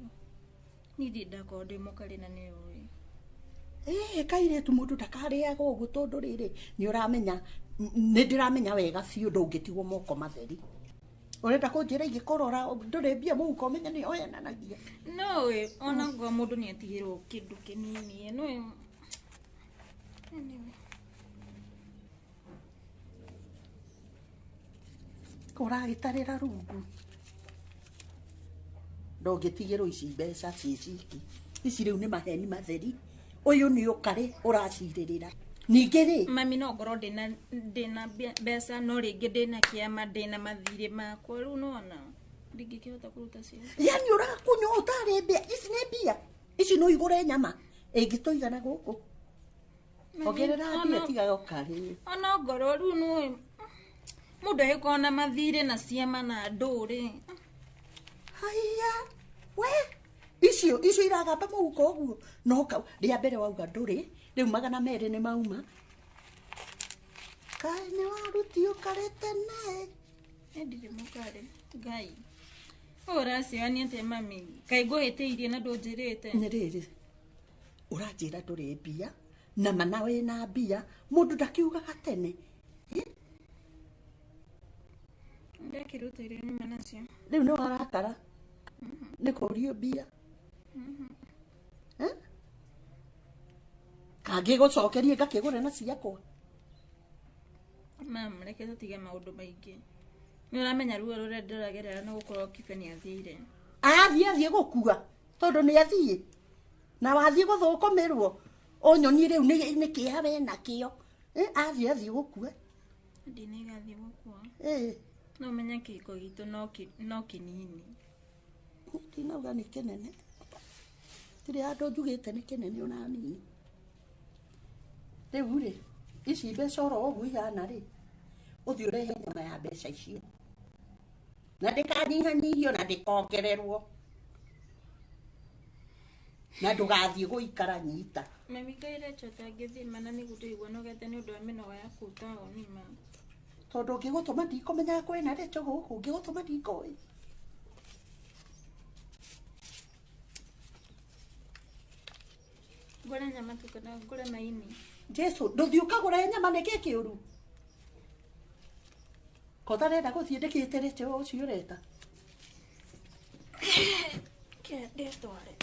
Speaker 12: niĩ ndirĩ ndakorwo ndĩ mũkarĩ na nĩ ũĩ.
Speaker 8: Kairĩtu mũndũ ndakarĩaga ũguo tondũ rĩrĩ nĩ ũramenya nĩ ndĩramenya wega biũ ndũngĩtigwo moko matheri. Ũrenda kũnjĩra ingĩkũrora ndũrĩ mbia mũhuko ũmenye nĩ oyananagia.
Speaker 12: No ona ngwa mũndũ nĩ atigĩrwo kĩndũ kĩnini no anyway.
Speaker 8: Kũragĩtarĩra rungu ndũngĩtigĩrwo ici mbeca ciĩ ciki. Ici rĩu nĩ maheni matheri. Ũyũ nĩ ũkarĩ ũracirĩrĩra. Ningĩ rĩ
Speaker 12: mami no ngorwo ndĩna mbeca no rĩngĩ ndĩna kĩama ndĩna mathirĩ makwa rĩu nona ndingĩkĩhota kũruta ciothe.
Speaker 8: Yani ũrakunywo ũtarĩ mbia ici nĩ mbia ici no igũre nyama ĩngĩtũigana gũkũ. Ongerera mbia tigaga ũkarĩ.
Speaker 12: Ona ngorwo rĩu nĩ mũndũ agĩkorwo na mathirĩ na ciama na ndũrĩ.
Speaker 8: Haiya we icio icio iragamba mũhuko ũguo no rĩa mbere wauga ndũrĩ rĩu 200 nĩ mauma. Kaĩ nĩ waruti ũkarĩ tene.
Speaker 12: Ndirĩ mũkarĩ Ngai. Ũraciania atĩa mami? Kaĩ ngũhĩtĩirie na ndũnjĩrĩte?
Speaker 8: Nĩ rĩrĩ ũranjĩra ndũrĩ mbia na mana wĩna mbia mũndũ ndakiugaga tene.
Speaker 12: Ndakĩruta irio nyuma nacio.
Speaker 8: Rĩu nĩ warakara nĩ kũrio mbia. Kangĩgũcokerie ngakĩgũre na ciakwa.
Speaker 12: Mam, reke tũtige maũndũ maingĩ. Nĩ ũramenya ruo rũrĩa ndĩragerera nĩ gũkorwo Kibe nĩ athiire.
Speaker 8: Athiĩ athiĩ gũkua tondũ nĩ athiĩ na wathiĩ gũthũkũmĩrwo ũnyonie rĩu nĩ kĩeha wenakĩo. Athiĩ athiĩ gũkua.
Speaker 12: Ndinĩgathiĩ gũkua. No ũmenye kĩhiko gitũ no kĩnini.
Speaker 8: Ndinauga nĩ kĩnene. Ndirĩ handũ njugĩte nĩ kĩnene ona hanini. Rĩu rĩ ici mbeca oro ũguo ihana rĩ ũthiĩ ũrehe nyama ya mbeca icio na ndĩkanyihanyihio na ndĩkongererwo na ndũgathiĩ gũikara nyita.
Speaker 12: Mami kaĩ Rachel atangĩthiĩ mana nĩguo ndĩigua nogete nĩ ũndũ wa mĩnoga ya kũu taũni ma.
Speaker 8: Tondũ ũngĩgũtũma ndikũmenyaga kwĩna Rachel gũkũ ũngĩgũtũma ndikũĩ.
Speaker 12: Ngũre nyama tu kana ngũre maini.
Speaker 8: Jesu ndũthiĩ ũkagũre nyama nĩkĩ kĩũru? Ko ũtarenda gũthiĩ ndĩkĩte Rachel ũcio ũreta.
Speaker 12: Kĩ ndĩtware.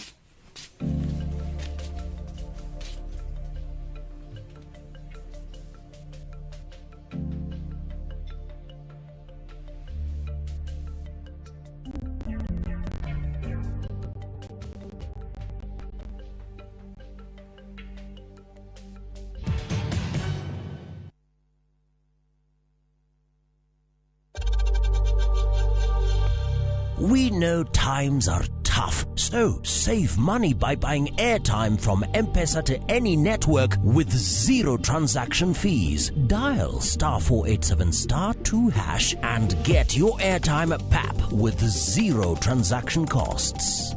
Speaker 4: We know times are tough. tough. So save money by buying airtime from M-Pesa to any network with zero transaction fees. Dial star 487 star 2 hash and get your airtime at PAP with zero transaction costs.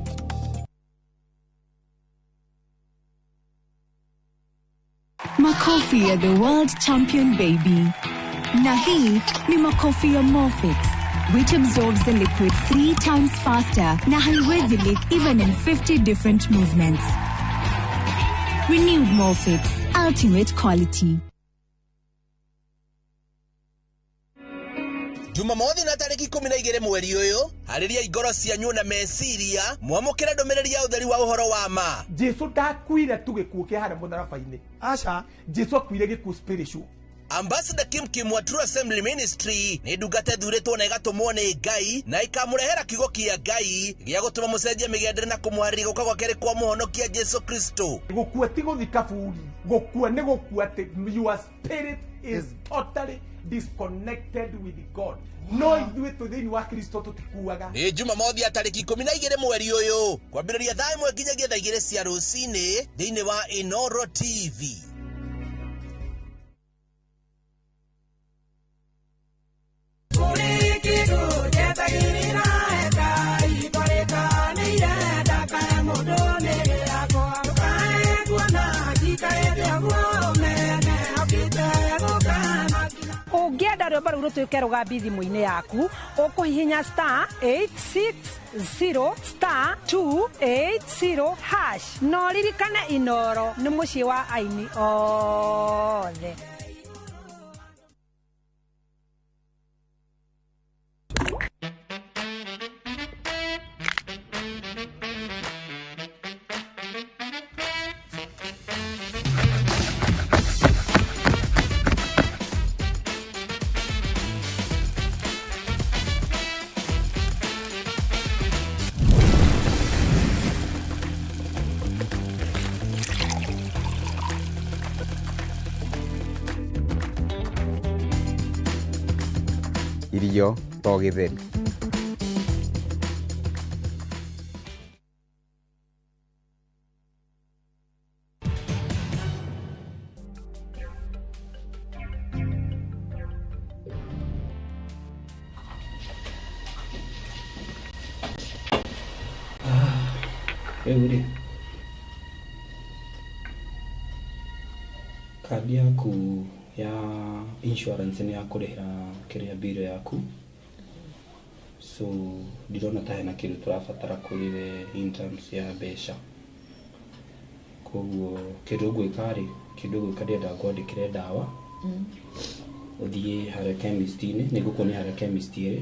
Speaker 5: Makofi ya the world champion baby. Na hii ni makofi ya Morfix, which absorbs the liquid 3 times faster na haiwezi leak even in 50 different movements. Renewed Morfix, ultimate quality.
Speaker 6: Jumamothi na tariki 12 mweri uyu hariria ingoro cianyu na meciria mwamukire ndumiriri ya utheri wa uhoro wa ma.
Speaker 7: Jesu ndakuire tu gikuo kia haria mutharaba-ini, aca Jesu akuire gikuo spiritual.
Speaker 6: Ambassador Kim Kim wa True Assembly Ministry ni ndungata thuritwo na igatumwo ni Ngai na ikamurehera kiugo kia Ngai gia gutuma mucenjie migendere na kumuharĩria guka gwa keri kwa muhonokia Jesu Kristo.
Speaker 7: Gukua ti guthi kaburi, gukua ni gukua ati your spirit is totally disconnected with God. No ithuĩ twĩ thĩinĩ wa Kristo tũtikuaga.
Speaker 6: Nĩ Jumamothi ya tarĩki 12 mweri ũyũ kwambĩrĩria thaa 1 nginyagia thaa 2 cia rũcinĩ thĩinĩ wa Inoro TV.
Speaker 11: Ũngĩenda rwĩmbo rũu rũtuĩke rũgambi thimũ-inĩ yaku, ũkũhihinya star 860 star 280 hash. Na ũririkane Inoro nĩ mũciĩ wa aini othe.
Speaker 13: Irio to gĩtheri.
Speaker 3: Rĩu rĩ, kandi yaku ya insurance nĩ ya kũrĩhĩra kĩrĩa bill yaku, so ndirona ta hena kĩndũ tũrabatara kũrĩ we in terms ya mbeca. Koguo kĩndũ ngwĩka rĩ, kĩndũ ngwĩka ndĩrenda ngwandĩkĩre ndawa, ũthiĩ harĩa chemist-inĩ, nĩ ngũkuonia harĩa chemist ĩrĩ,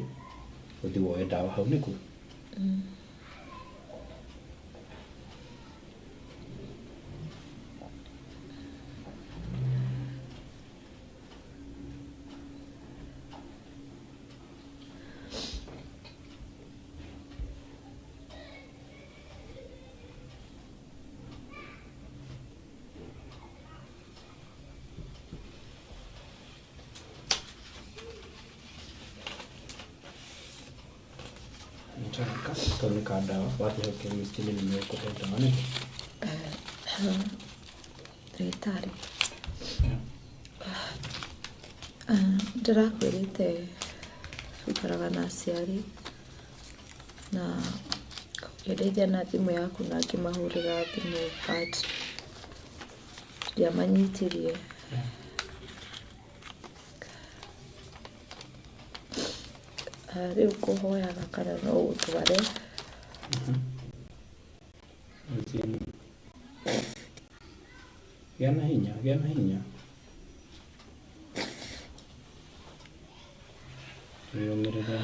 Speaker 3: ũthiĩ woe ndawa hau nĩguo. Kau nĩ ka ndawa wathiĩ hau chemist-inĩ nĩ mekũhe ndawa nĩguo.
Speaker 12: Ndagĩtarĩ, ndĩrakwĩrĩte tũikaraga na aciari na ũkĩndeithia na thimũ yaku na ngĩmahũrĩra thimũ but ndiamanyitirie. Rĩu ngũhoyaga kana no ũtware.
Speaker 3: Gĩa na hinya, gĩa na hinya. Wĩyũmĩrĩrie.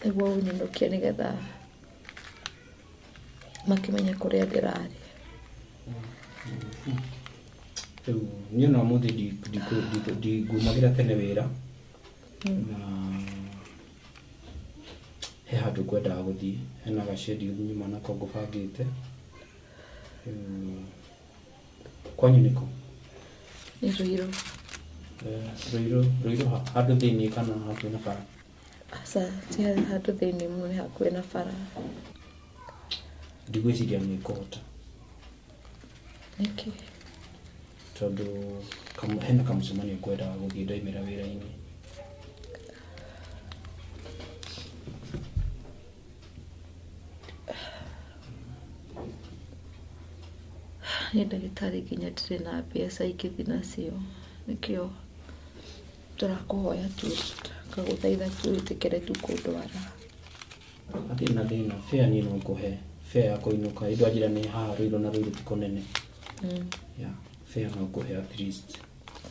Speaker 12: Nĩguo ũnyinũkie nĩgetha makĩmenye kũrĩa ndĩrarĩ.
Speaker 3: Rĩu niĩ ona ũmũthĩ ndingumagĩra tene wĩra na he handũ ngwendaga gũthiĩ, hena gacendi nyuma nako ngũbangĩte. Kwanyu nĩkũ?
Speaker 12: Nĩ Ruiru.
Speaker 3: Ruiru, Ruiru ha? Handũ thĩiniĩ kana hakuhĩ na bara?
Speaker 12: Aca ti handũ thĩinĩ mũno, nĩ hakuhĩ na bara.
Speaker 3: Ndigwĩciria nĩ ngũhota.
Speaker 12: Nĩkĩ?
Speaker 3: Tondũ hena kamũcemanio ngwendaga gũthiĩ ndaimĩra wĩra-inĩ.
Speaker 12: Niĩ ndagĩtarĩ nginya ndirĩ na mbeca ingĩthiĩ nacio, nĩkĩo tũrakũhoya tu, ngagũthaitha tu wĩtĩkĩre tu kũndwara.
Speaker 3: Hatirĩ na thĩna, fare niĩ no ngũhe, fare ya kũinũka, ĩ ndwanjĩra nĩ haha Ruiru na Ruiru ti kũnene. Yeah, fare no ngũhe at least.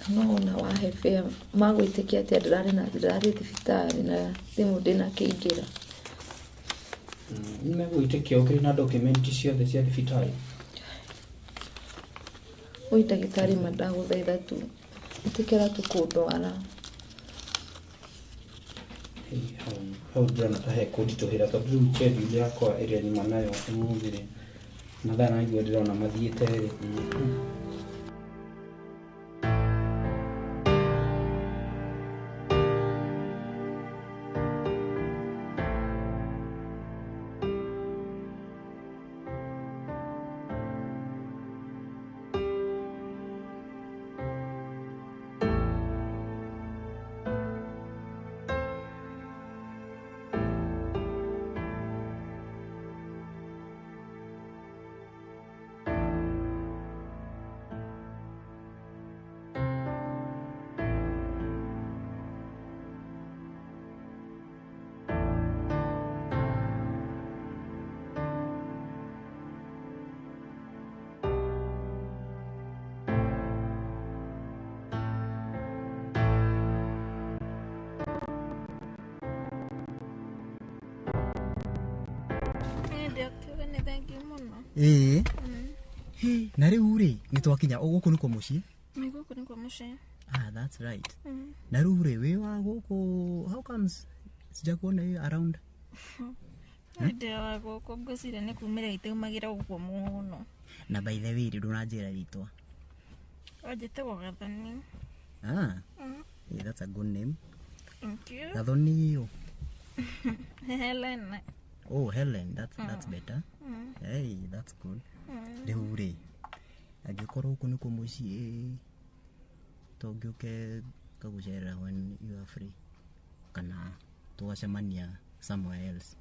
Speaker 12: No ona wahe fare magwĩtĩkia atĩa ndĩrarĩ na ndĩrarĩ thibitarĩ na thimũ ndĩnakĩingĩra.
Speaker 3: Nĩ megũgĩtĩkia ũkĩrĩ na document ciothe cia thibitarĩ?
Speaker 12: Oi ndagĩtarĩ ma ndagũthaitha tu ĩtĩkĩra tu kũndwara.
Speaker 3: Hau ndĩrona ta hekũnditũhĩra tondũ rĩu schedule yakwa ĩrĩa nyuma nayo ũmũthĩ rĩ, mathaa nĩguo ndĩrona mathiĩte rĩ.
Speaker 10: Ĩĩ na rĩu rĩ nĩ twakinya gũkũ nĩkuo mũciĩ?
Speaker 13: Nĩ gũkũ nĩkuo mũciĩ.
Speaker 10: Ah, that's right. Na rĩu rĩ wĩ wa gũkũ, how comes sijakuona you around?
Speaker 13: Ndĩ wa gũkũ, ngwĩciria nĩ kumĩra itaumagĩra ũguo mũno.
Speaker 10: Na by the way rĩ ndũnanjĩra rĩtwa.
Speaker 13: Njĩtagwo Gathoni.
Speaker 10: Ah. Yeah, that's a good name.
Speaker 13: Thank you.
Speaker 10: Gathoni ũ?
Speaker 13: Helen.
Speaker 10: Oh, Helen, that's better. Hey, that's good. Rĩu rĩ angĩkorwo gũkũ nĩkuo mũciĩ to ngĩũke ngagũcerera when you are free kana tũgacemania somewhere else.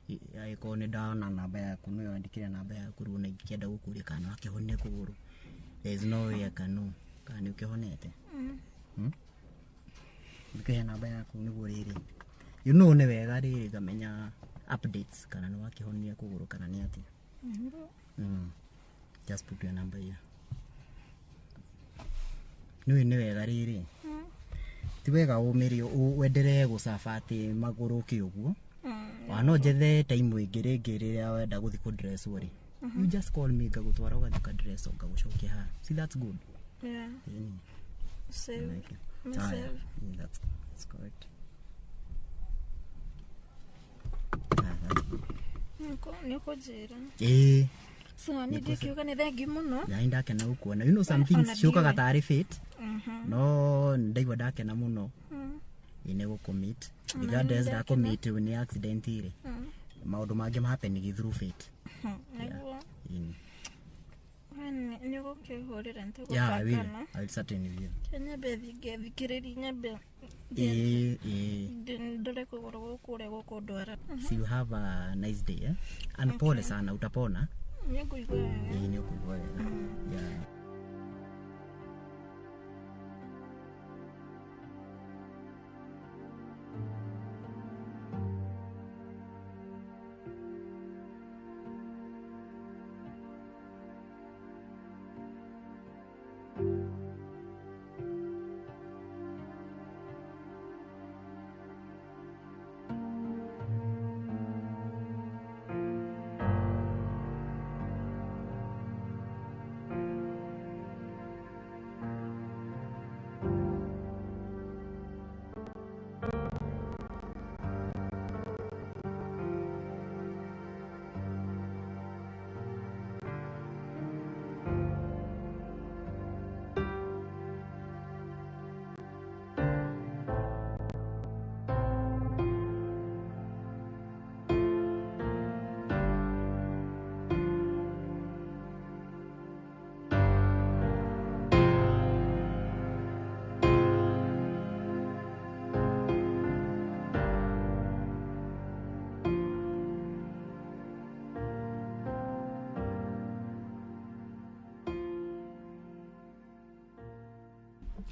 Speaker 10: Angĩkorwo nĩ ndona namba yaku nĩwe wandĩkire namba yaku rĩu na ingĩkĩenda gũkũria kana nĩwakĩhonire kũgũrũ, there is no way I can know kana nĩ ũkĩhonete. Ngĩkĩhe namba yaku nĩguo rĩrĩ, you know nĩ wega rĩrĩ ngamenya updates kana nĩ wakĩhonia kũgũrũ kana nĩ atĩa. Just put your number here. Nĩũĩ nĩ wega rĩrĩ, ti wega ũmĩre wenderee gũcaba atĩ magũrũ kĩ ũguo. Ona no njethe time ĩngĩ rĩngĩ rĩrĩa wenda gũthiĩ kũndresswo rĩ, you just call me ngagũtwara ũgathiĩ ũkandresswo ngagũcokia haha. See, that's good.
Speaker 13: Yeah. Save.
Speaker 10: Like it. Ah, yeah. Yeah, that's correct. Ah, that's good.
Speaker 13: Nĩ ũkũnjĩra.
Speaker 10: Ĩĩ.
Speaker 13: So niĩ ndĩkiuga nĩ thengiũ mũno.
Speaker 10: Na ndakena gũkuona. You know some things ciũkaga tarĩ fate. No ndaigua ndakena mũno. Ĩ nĩ gũkũmeet. Regardless ndakũmeet nĩ accident rĩ. Maũndũ mangĩ ma happen through fate.
Speaker 13: Nĩguo. Nĩ ũgũkĩhũrĩra
Speaker 10: Yeah, I will.
Speaker 13: nĩtũgũbangana.
Speaker 10: I will certainly will.
Speaker 13: Nyambe thiĩ ngethikĩrĩrie nyambe
Speaker 10: Ĩĩ.
Speaker 13: ndore kũgũrũ gũkũ ũrĩa gũkũndwara.
Speaker 10: So you have a nice day, eh? And pole sana, utapona.
Speaker 13: Nĩ ngũigua wega.
Speaker 10: Ĩĩ nĩ ũkũigua wega. Yeah.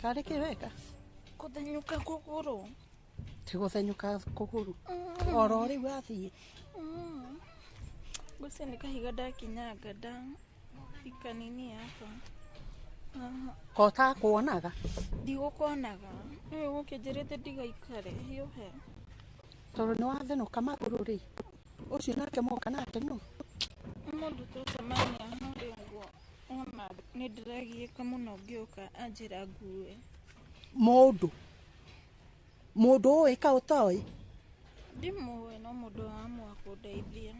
Speaker 8: Karĩ kĩ weka?
Speaker 13: Kũthenyũka kũgũrũ.
Speaker 8: Ti gũthenyũka kũgũrũ. Oro rĩu athiĩ.
Speaker 13: Ngwĩciria nĩ kahiga ndakinyanga ndafika nini hapa.
Speaker 8: Ko ũtakuonaga?
Speaker 13: Ndigũkuonaga. Nĩwe ũgũkĩnjĩrĩte ndigaikare hiũhe.
Speaker 8: Tondũ nĩ wathenũka magũrũ rĩ, ũcio nake mwoka nake nũ?
Speaker 13: Mũndũ twacemania harĩa ũguo ona nĩ ndĩragiĩka mũno ngĩũka anjĩra ngue.
Speaker 8: Mũndũ? Mũndũ ũĩ ka ũtoĩ?
Speaker 13: Ndimũĩ no mũndũ waamua kũndeithia.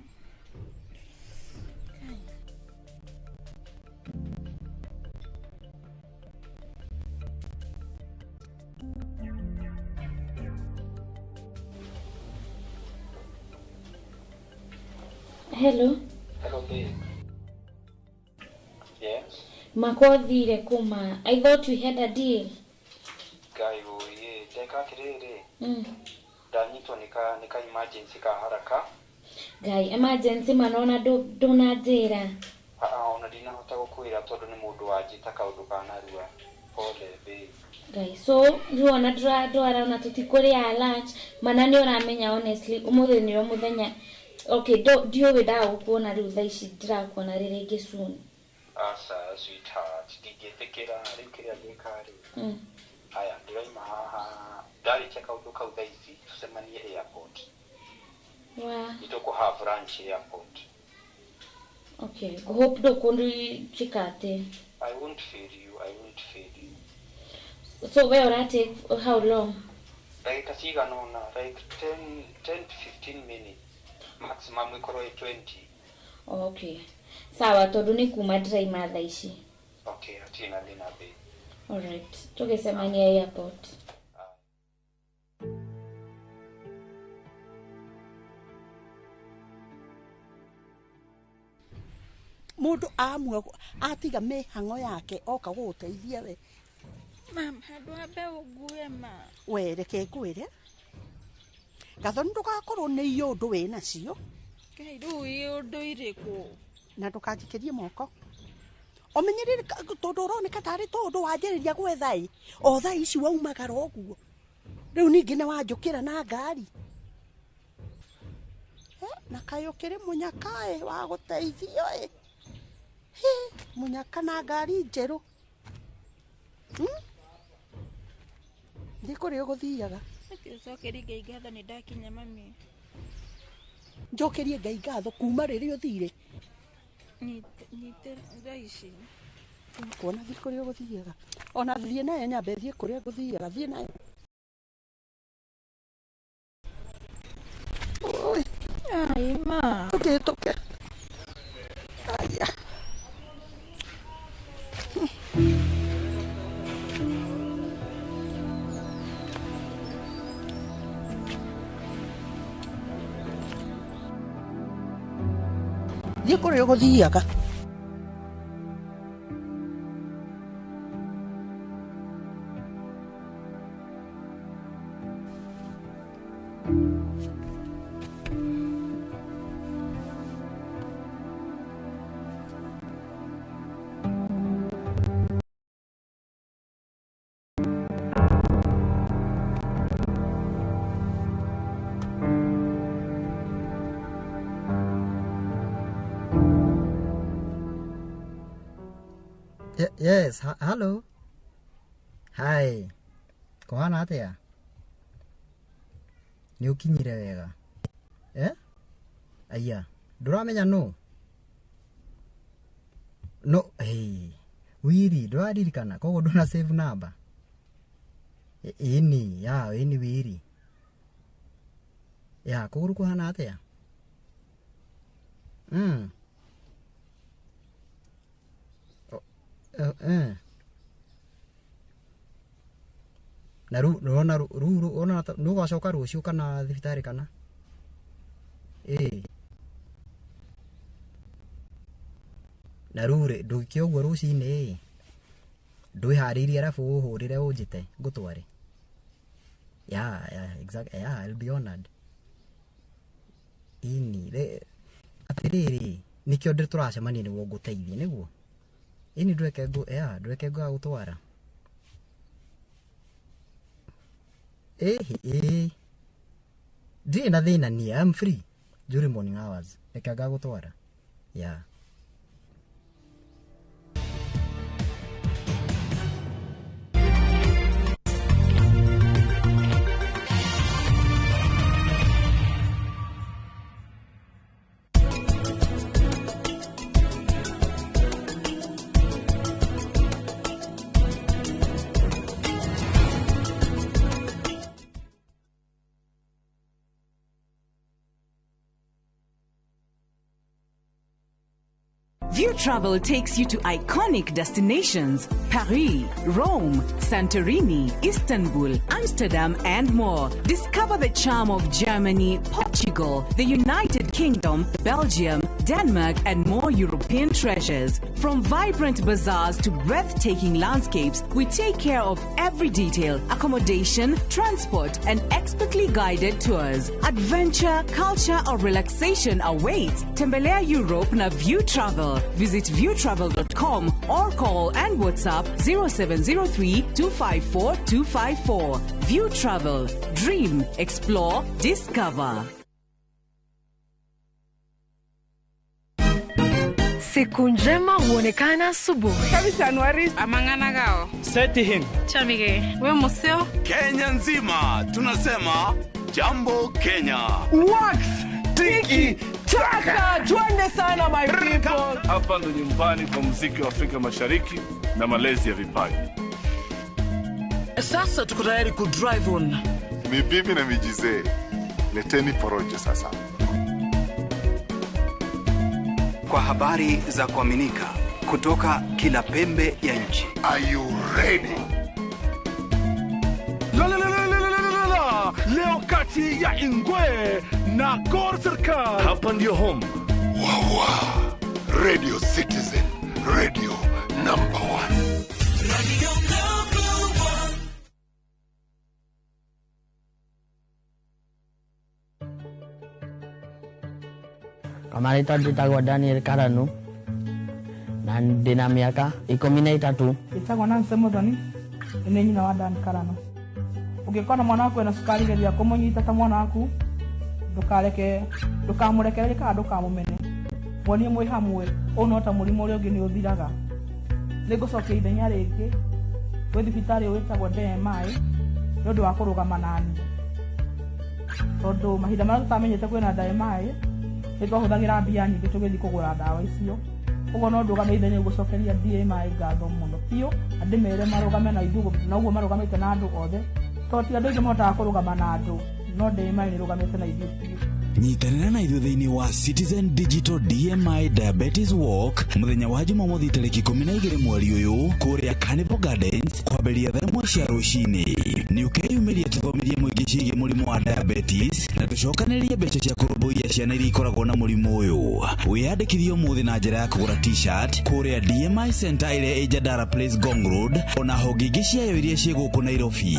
Speaker 2: Hello.
Speaker 3: Hello, babe. Yes?
Speaker 2: Makothire kuma. I thought we had a deal.
Speaker 3: Ngai oye, ndeka atiriri. Ndanyitwo nika emergency ka haraka.
Speaker 2: Ngai, emergency manona ndunanjira.
Speaker 3: Aa, ona ndinahota gukwira tondu ni mundu wanjita kaundu ka narua. Pole babe.
Speaker 2: Ngai, so riu ona ndwara ona tutikuria lunch, mana ni uramenya honestly umuthi ni muthenya. Okay, ndiũĩ ndagũkuona rĩu thaa ici ndĩrakuona rĩrĩ soon.
Speaker 3: Aca sweetheart, ndingĩtĩkĩra rĩu kĩrĩa ngĩka rĩ. Haya, ndĩraima haha ndarĩkia kaũndũ kau thaa ici tũcemanie airport.
Speaker 2: Wa.
Speaker 3: Nĩtũkũ have lunch airport.
Speaker 2: Okay, hope ndũkũnjĩka atĩ.
Speaker 3: I won't fail you, I won't fail you.
Speaker 2: So we ũra take how long?
Speaker 3: Ndagĩka cigana ũna, like 10 to 15 minutes. Maximum ikorwo ĩ 20.
Speaker 2: Okay. Sawa, tondu ni kuma ndĩraima thaa ici.
Speaker 3: Okay, hatirĩ na thĩna babe.
Speaker 2: Alright, tũgĩcemania airport.
Speaker 8: Mũndũ amua atiga mĩhang'o yake oka gũgũteithia we.
Speaker 13: Mam, handũ hambe ũngue ma.
Speaker 8: We reke ngwĩre. Gathoni ndũgakorwo nĩ iũndũ wĩnacio.
Speaker 13: Ngai rĩu iũndũ irĩkũ?
Speaker 8: Na ndũkanjikĩrie moko. Ũmenyerere tondũ ũroneka tarĩ tũndũ wanjĩrĩria gwetha ĩ, o thaa ici waumagara ũguo. Rĩu ningĩ nĩ wanjũkĩra na ngari. Na kaĩ ũkĩrĩ mũnyaka ĩ wa gũteithio ĩ. Mũnyaka na ngari njerũ. Thiĩ kũrĩa ũgũthiaga.
Speaker 13: Ũcokerie Ngai ngatho nĩ ndakinya mami.
Speaker 8: Njokerie Ngai ngatho kuma rĩrĩa ũthire.
Speaker 13: Nyite thaa ici.
Speaker 8: Kuona thiĩ kũrĩa ũgũthiaga. Ona thiĩ nayo nyambe thiĩ kũrĩa ngũthiaga, thiĩ nayo.
Speaker 13: Ai ma.
Speaker 8: Tũkĩhĩtũke. Aya. Thiĩ kũrĩa ũgũthiaga.
Speaker 10: Yes, hello. Hi. Kũhana atĩa? Nĩ ũkinyire wega? Eh? Aya, ndũramenya nũ? No, hey. Wiri, ndũraririkana koguo ndũna save number. Ĩni, ya, ĩni Wiri. Ya, kũgũrũ kũhana atĩa? Na rĩu nĩũrona rĩu ũrona nĩ ũgacoka rũciũ kana thibitarĩ kana? Ĩĩ. Na rĩu rĩ ndũgĩke ũguo rũcinĩ ĩ, ndwĩharĩirie arabu ũhũrĩre ũnjĩte ngũtware. Yeah, yeah, exactly. Yeah, I'll be honored. Ĩni, atĩrĩrĩ, nĩkĩo tũracemania nĩguo ngũteithie nĩguo? Ĩni ndũreke ngũgagũtwara. Ĩĩ ndirĩ na thĩna niĩ, I'm free during morning hours. Reke ngagũtwara. Yeah.
Speaker 1: View Travel takes you to iconic destinations Paris, Rome, Santorini, Istanbul, Amsterdam, and more. Discover the charm of Germany, Portugal, the United Kingdom, Belgium, Denmark, and more European treasures. From vibrant bazaars to breathtaking landscapes, we take care of every detail: accommodation, transport, and expertly guided tours. Adventure, culture, or relaxation awaits. Tembelea Europe na View Travel. Visit viewtravel.com or call and WhatsApp 0703 254 254. View Travel. Dream, explore, discover.
Speaker 14: Siku njema huonekana asubuhi.
Speaker 13: Amang'ana
Speaker 15: Setihin.
Speaker 13: Chamige. We museo.
Speaker 15: Kenya nzima tunasema jambo Kenya.
Speaker 16: Wax tiki taka, twende sana my people.
Speaker 26: Hapa ndo nyumbani kwa muziki wa Afrika Mashariki na malezi ya vipaji.
Speaker 9: Sasa tuko tayari ku drive on.
Speaker 26: Ni bibi na mijizee, leteni porojo sasa.
Speaker 18: Kwa habari za kuaminika kutoka kila pembe ya nchi.
Speaker 26: Are you ready?
Speaker 15: La la la la la la la la. Leo kati ya Ingwe na Gor Serikal. Hapa ndio home.
Speaker 26: Wawa. Radio Citizen, radio number 1.
Speaker 17: Radio number 1.
Speaker 19: Kwa marĩtwa njĩtagwo Daniel Karanu na ndĩna mĩaka 13.
Speaker 20: Njĩtagwo Nancy Muthoni, nĩ nyina wa Dan Karanu. Ũngĩkona mwana waku ena cukari geria kũmũnyita ta mwana waku, ndũkareke, ndũkamũrekererie kana ndũkamũmene. Muonie mwĩ hamwe, ũũ no ta mũrimũ ũrĩa ũngĩ nĩ ũthiraga. Nĩngũcokia ithenya rĩngĩ gwĩ thibitarĩ ũyũ wĩtagwo DMI nĩ ũndũ wa kũrũgama naniĩ, tondũ mahinda marĩa tũtamenyete kwĩna DMI nĩ twahũthagĩra mbia nyingĩ tũgĩthiĩ kũgũra ndawa icio. Ũguo no ndũgame ithenya gũcokeria DMI ngatho mũno biũ, na ndĩmere marũgame na ithuĩ na ũguo marũgamĩte na andũ othe, tondũ ti andũ aingĩ mahotaga kũrũgama na andũ, no DMI nĩ ĩrũgamĩte na ithuĩ biũ.
Speaker 21: Nyitanĩra na ithuĩ thĩinĩ wa Citizen Digital DMI Diabetes Walk mũthenya wa Jumamothi tarĩki 12 mweri ũyũ kũrĩa Carnival Gardens kwambĩrĩria thaa 1 cia rũcinĩ. Nĩ ũkeyumĩria tũthomithie mũingĩ ciĩgiĩ mũrimũ wa diabetes na tũcokanĩrĩrie mbeca cia kũrũmbũiya ciana iria ikoragwo na mũrimũ ũyũ. Wĩyandĩkithie ũmũthĩ na njĩra ya kũgũra t-shirt kũrĩa DMI Center ĩrĩa ĩ Jandara Place, Ngong Road, ona honge ingĩ ciayo iria ciĩ gũkũ Nairobi.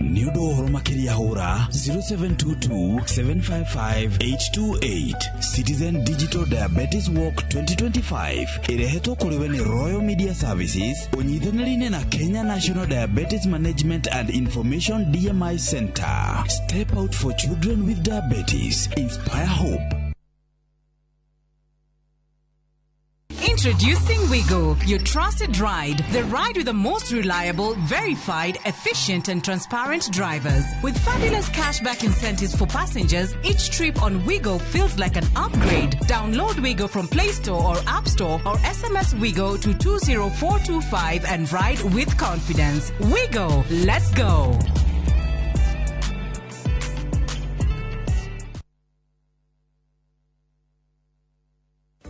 Speaker 21: Nĩ ũndũ wa ũhoro makĩria hũra 0722 755 828. Citizen Digital Diabetes Walk 2025 irehetwo kũrĩ we nĩ Royal Media Services ũnyitanĩri-inĩ na Kenya National Diabetes Management and Information DMI Center. Step out for children with diabetes. Inspire hope.
Speaker 1: Introducing Wigo, your trusted ride, the ride with the most reliable, verified, efficient and transparent drivers. With fabulous cashback incentives for passengers, each trip on Wigo feels like an upgrade. Download Wigo from Play Store or App Store or SMS Wigo to 20425 and ride with confidence. Wigo, let's go.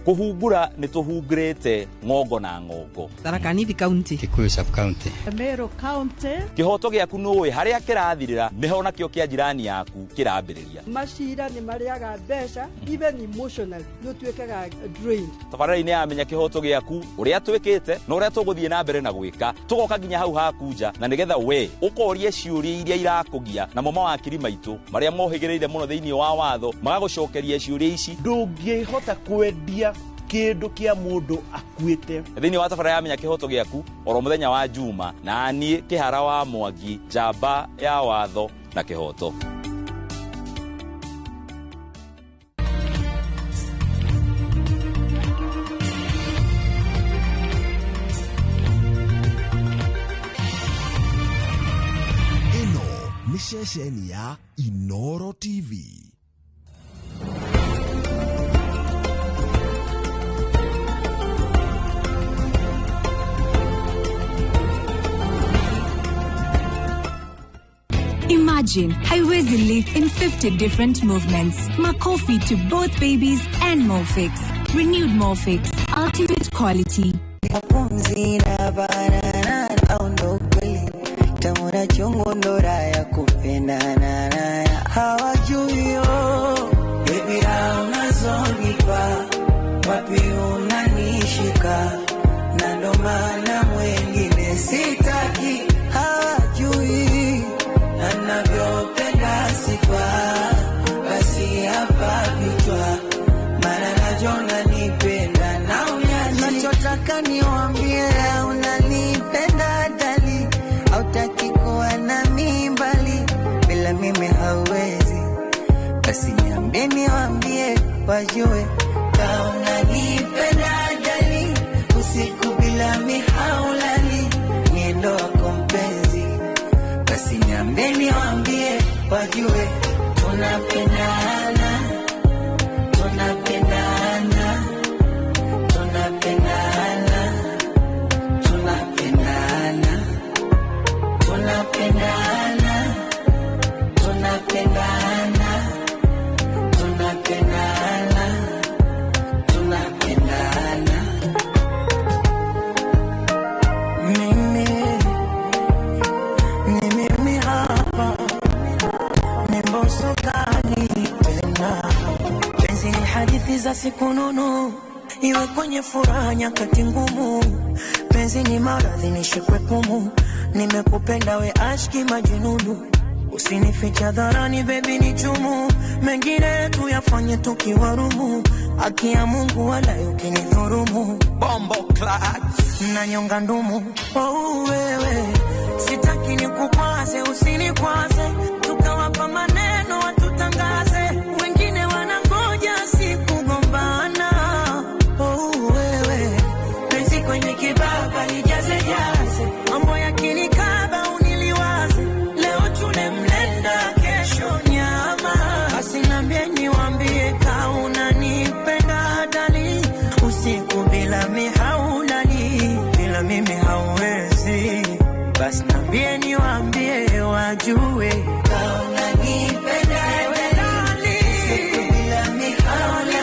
Speaker 22: Kuhungura nĩ tũhungurĩte ng'ongo na ng'ongo.
Speaker 9: Tharaka Nithi County,
Speaker 3: Kikuyu sub county,
Speaker 13: Meru County.
Speaker 22: Kĩhoto gĩaku nũĩ harĩa kĩrathirĩra nĩho nakĩo kĩa jirani yaku kĩrambĩrĩria.
Speaker 23: Macira nĩ marĩaga mbeca, even emotionally nĩ ũtuĩkaga drained.
Speaker 22: Tabarĩra-inĩ ya Menya Kĩhoto Gĩaku ũrĩa twĩkĩte na ũrĩa tũgũthiĩ na mbere na gwĩka, tũgoka nginya hau haku nja na nĩgetha we ũkorie ciũria iria irakũgia, namo mawakiri maitũ marĩa mohĩgĩrĩire mũno thĩinĩ wa watho magagũcokeria ciũria ici.
Speaker 24: Ndũngĩhota kwendia kĩndũ kĩa mũndũ akuĩte.
Speaker 22: Thĩinĩ wa tabarĩra ya Menya Kĩhoto Gĩaku oro mũthenya wa Juma na niĩ Kĩhara wa Mwangi, njamba ya watho na kĩhoto.
Speaker 4: Ĩno nĩ ceceni ya Inoro TV.
Speaker 5: Imagine Haiwezi live in 50 different movements. Makofi to both babies and Molfix. Renewed Molfix. Ultimate quality.
Speaker 6: Pumzi na banana au ndo kweli tamu na chungu ndo raha ya kupendana hawajui oh, baby raha unazonipa wapi unanishika na ndo maana mwengine sitaki hawajui na navyopenda sifa basi hapa vichwa maana najona nipenda na unyaji nachotaka niwaambie unanipenda dali hautaki kuwa nami mbali bila mimi hauwezi basi niambie niwaambie wajue ka unanipenda dali usiku bila mihaulali niendo wako mpenzi basi niambie niwaambie wajue tunapendana tunapendana tunapendana tunapendana tunapendana tunapendana tunapendana tunapendana.
Speaker 7: Mimi ni mimi hapa ni Mbosso gani tena? Penzi ni hadithi za siku nono, iwe kwenye furaha nyakati ngumu. Penzi ni maradhi nishikwe pumu, nimekupenda we ashki majinunu. Usinifiche hadharani baby ni chumu, mengine tuyafanye tukiwarumu. Haki ya Mungu wala ukinidhurumu,
Speaker 11: Bombo clats
Speaker 7: na nyonga ndumu. Oh wewe, sitaki nikukwaze, usinikwaze, tukawapa maneno watutangaze, wengine wanangoja sikugombana. Oh wewe, penzi kwenye kibaba lijaze jaze, mambo yakinikaba uniliwaze, leo tule mlenda kesho nyama. Basi niambie niwaambie ka unanipenda dali, usiku bila mihaulali, bila mimi hauwezi. Basi niambie niwaambie wajue
Speaker 6: ka unanipenda dali, usiku bila mihaulali,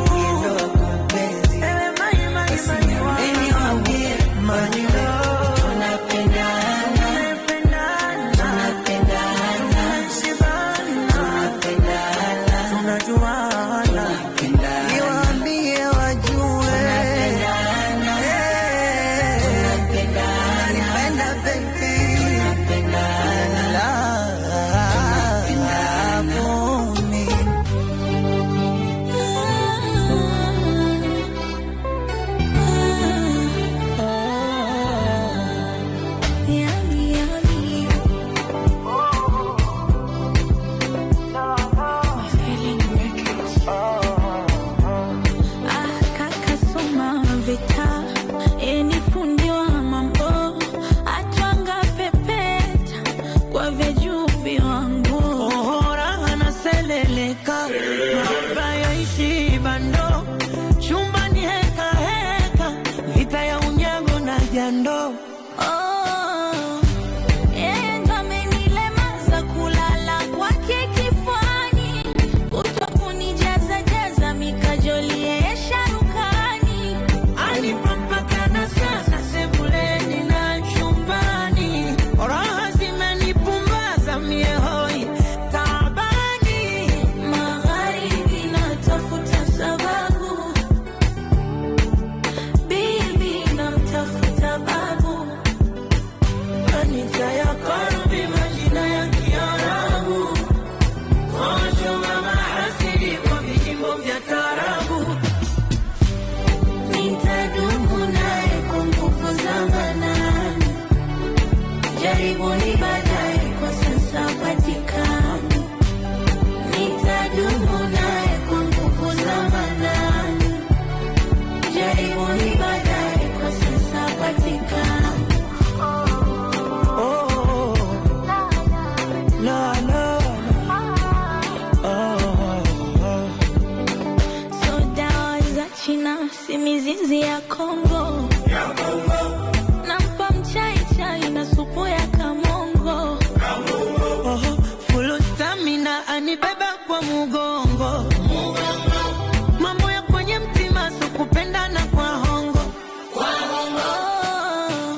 Speaker 6: niendo wako mpenzi. Basi niambie niwaambie wajue tunapendana tunapendana tunapendana
Speaker 7: tunajuana,
Speaker 6: niwaambie wajue tunapendana baby love me.
Speaker 25: Yummy, yummy. Ah, kaka soma vita, yeye ni fundi wa mambo, atwanga pepeta kwa vya juu viwango.
Speaker 7: Oh, raha naseleleka, mahaba yaishi bando, chumbani heka heka, vita ya unyago na jando.
Speaker 25: Oh, yeye ndo amenilemaza kulala kwake kifuani, kutokunijaza jaza mikajoli yeye sharukani.
Speaker 7: Anipa mpaka na sasa sebuleni na chumbani, raha zimenipumbaza mie hoi taabani.
Speaker 25: Magharibi na ya Kongo. Nampa mchai chai na supu ya kamongo.
Speaker 7: Oh, full stamina anibeba kwa mugongo. Mambo ya kwenye mtima so kupendana kwa hongo.
Speaker 25: Oh,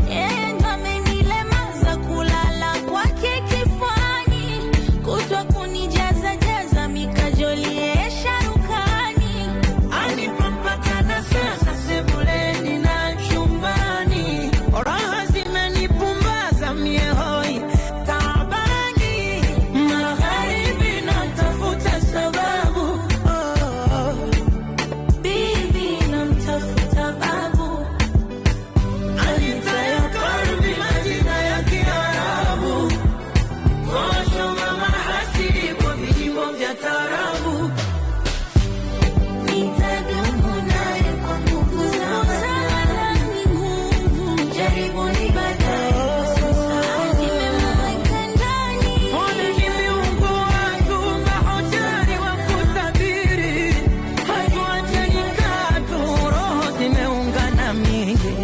Speaker 25: yeye ndo amenilemaza kulala kwake kifuani, kutwa kunijaza jaza mikajoliesha rukani.
Speaker 7: Anipapakana sasa sebuleni na chumbani, raha zimenipumbaza mie hoi taabani. Magharibi natafuta sababu, oh,
Speaker 25: Bibi namtafuta babu,
Speaker 7: Anita ya karbi majina ya Kiarabu, kosho mama hasidi kwa vijimbo vya tarabu.
Speaker 25: nitadumu naye kwa nguvu za Maulana, nguvu jaribuni baadaye, sasa nimemweka ndani.
Speaker 7: Mbona ni miungu wangu mahoteli wa kutabiri, hatuachani katu, roho zimeungana mingi.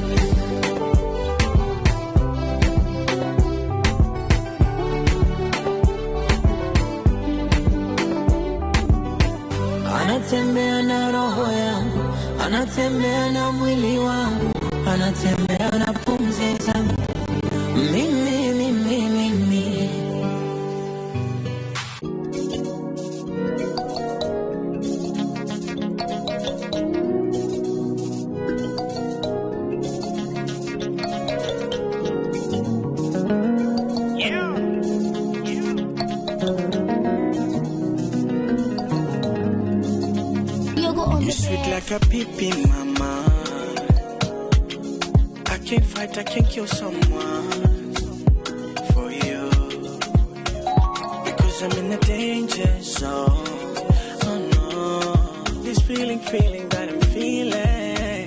Speaker 7: Anatembea na roho yangu, anatembea na mwili wangu, anatembea na pumzi zangu. Mimi, mimi, mimi.
Speaker 2: You sweet like a pippin, mama. I can't fight, I can't kill someone for you. Because I'm in the danger zone. Oh no. This feeling, feeling that I'm feeling,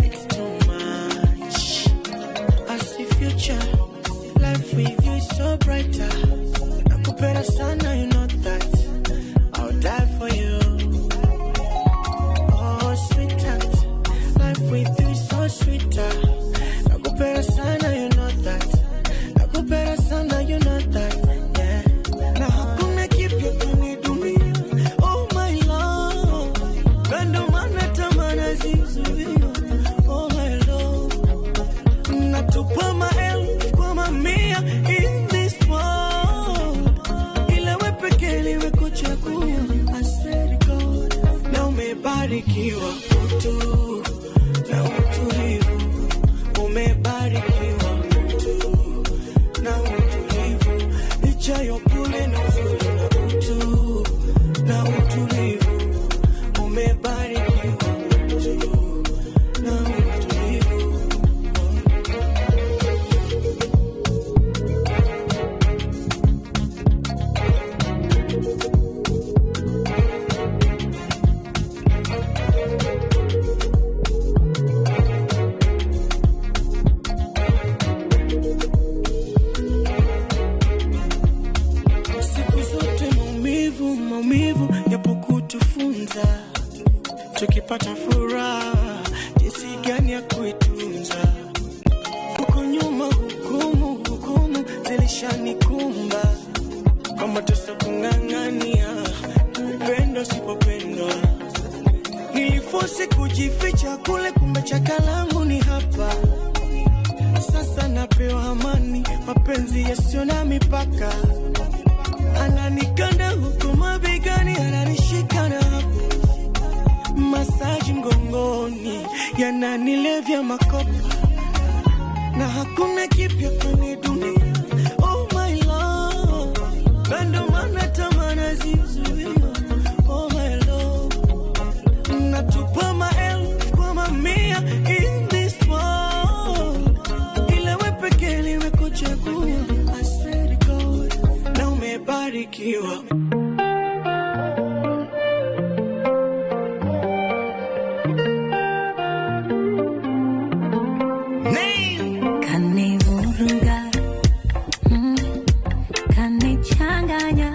Speaker 2: it's too much. I see future. Life with you is so brighter. Nakupenda sana, you know that. I'll die for you. Oh, sweetheart, life with you is so sweeter. Nakupenda sana, you know that. Nakupenda sana, you know that. Yeah. Na hakuna kipya kwenye dunia. Oh my love, na ndo maana tamaa nazizuia. Oh my love, natupa maelfu kwa mamia in this world, ila wewe pekee nimekuchagua. I swear to God, na umebarikiwa utu na utulivu, umebarikiwa utu na utulivu, licha ya upole na uzuri na utu na utulivu, umebarikiwa utu na utulivu. Siku zote maumivu, maumivu yapo kutufunza, tukipata furaha jinsi gani ya kuitunza. Huko nyuma hukumu, hukumu zilishanikumba kwamba tusokung'ang'ania upendo usipopendwa. Nilifosi kujificha kule, kumbe chakalangu ni hapa. Sasa napewa amani, mapenzi yasiyo na mipaka. Ananikanda huku mabegani, ananishika na hapo masaji mgongoni, yananilevya makopa, na hakuna kipya kwenye dunia. Oh my love, na ndo maana tamaa nazizuia. Oh my love, natupa maelfu kwa mamia in this world, ila wewe pekee nimekuchagua. I swear to God, na umebarikiwa.
Speaker 25: Kanivuruga, kanichanganya,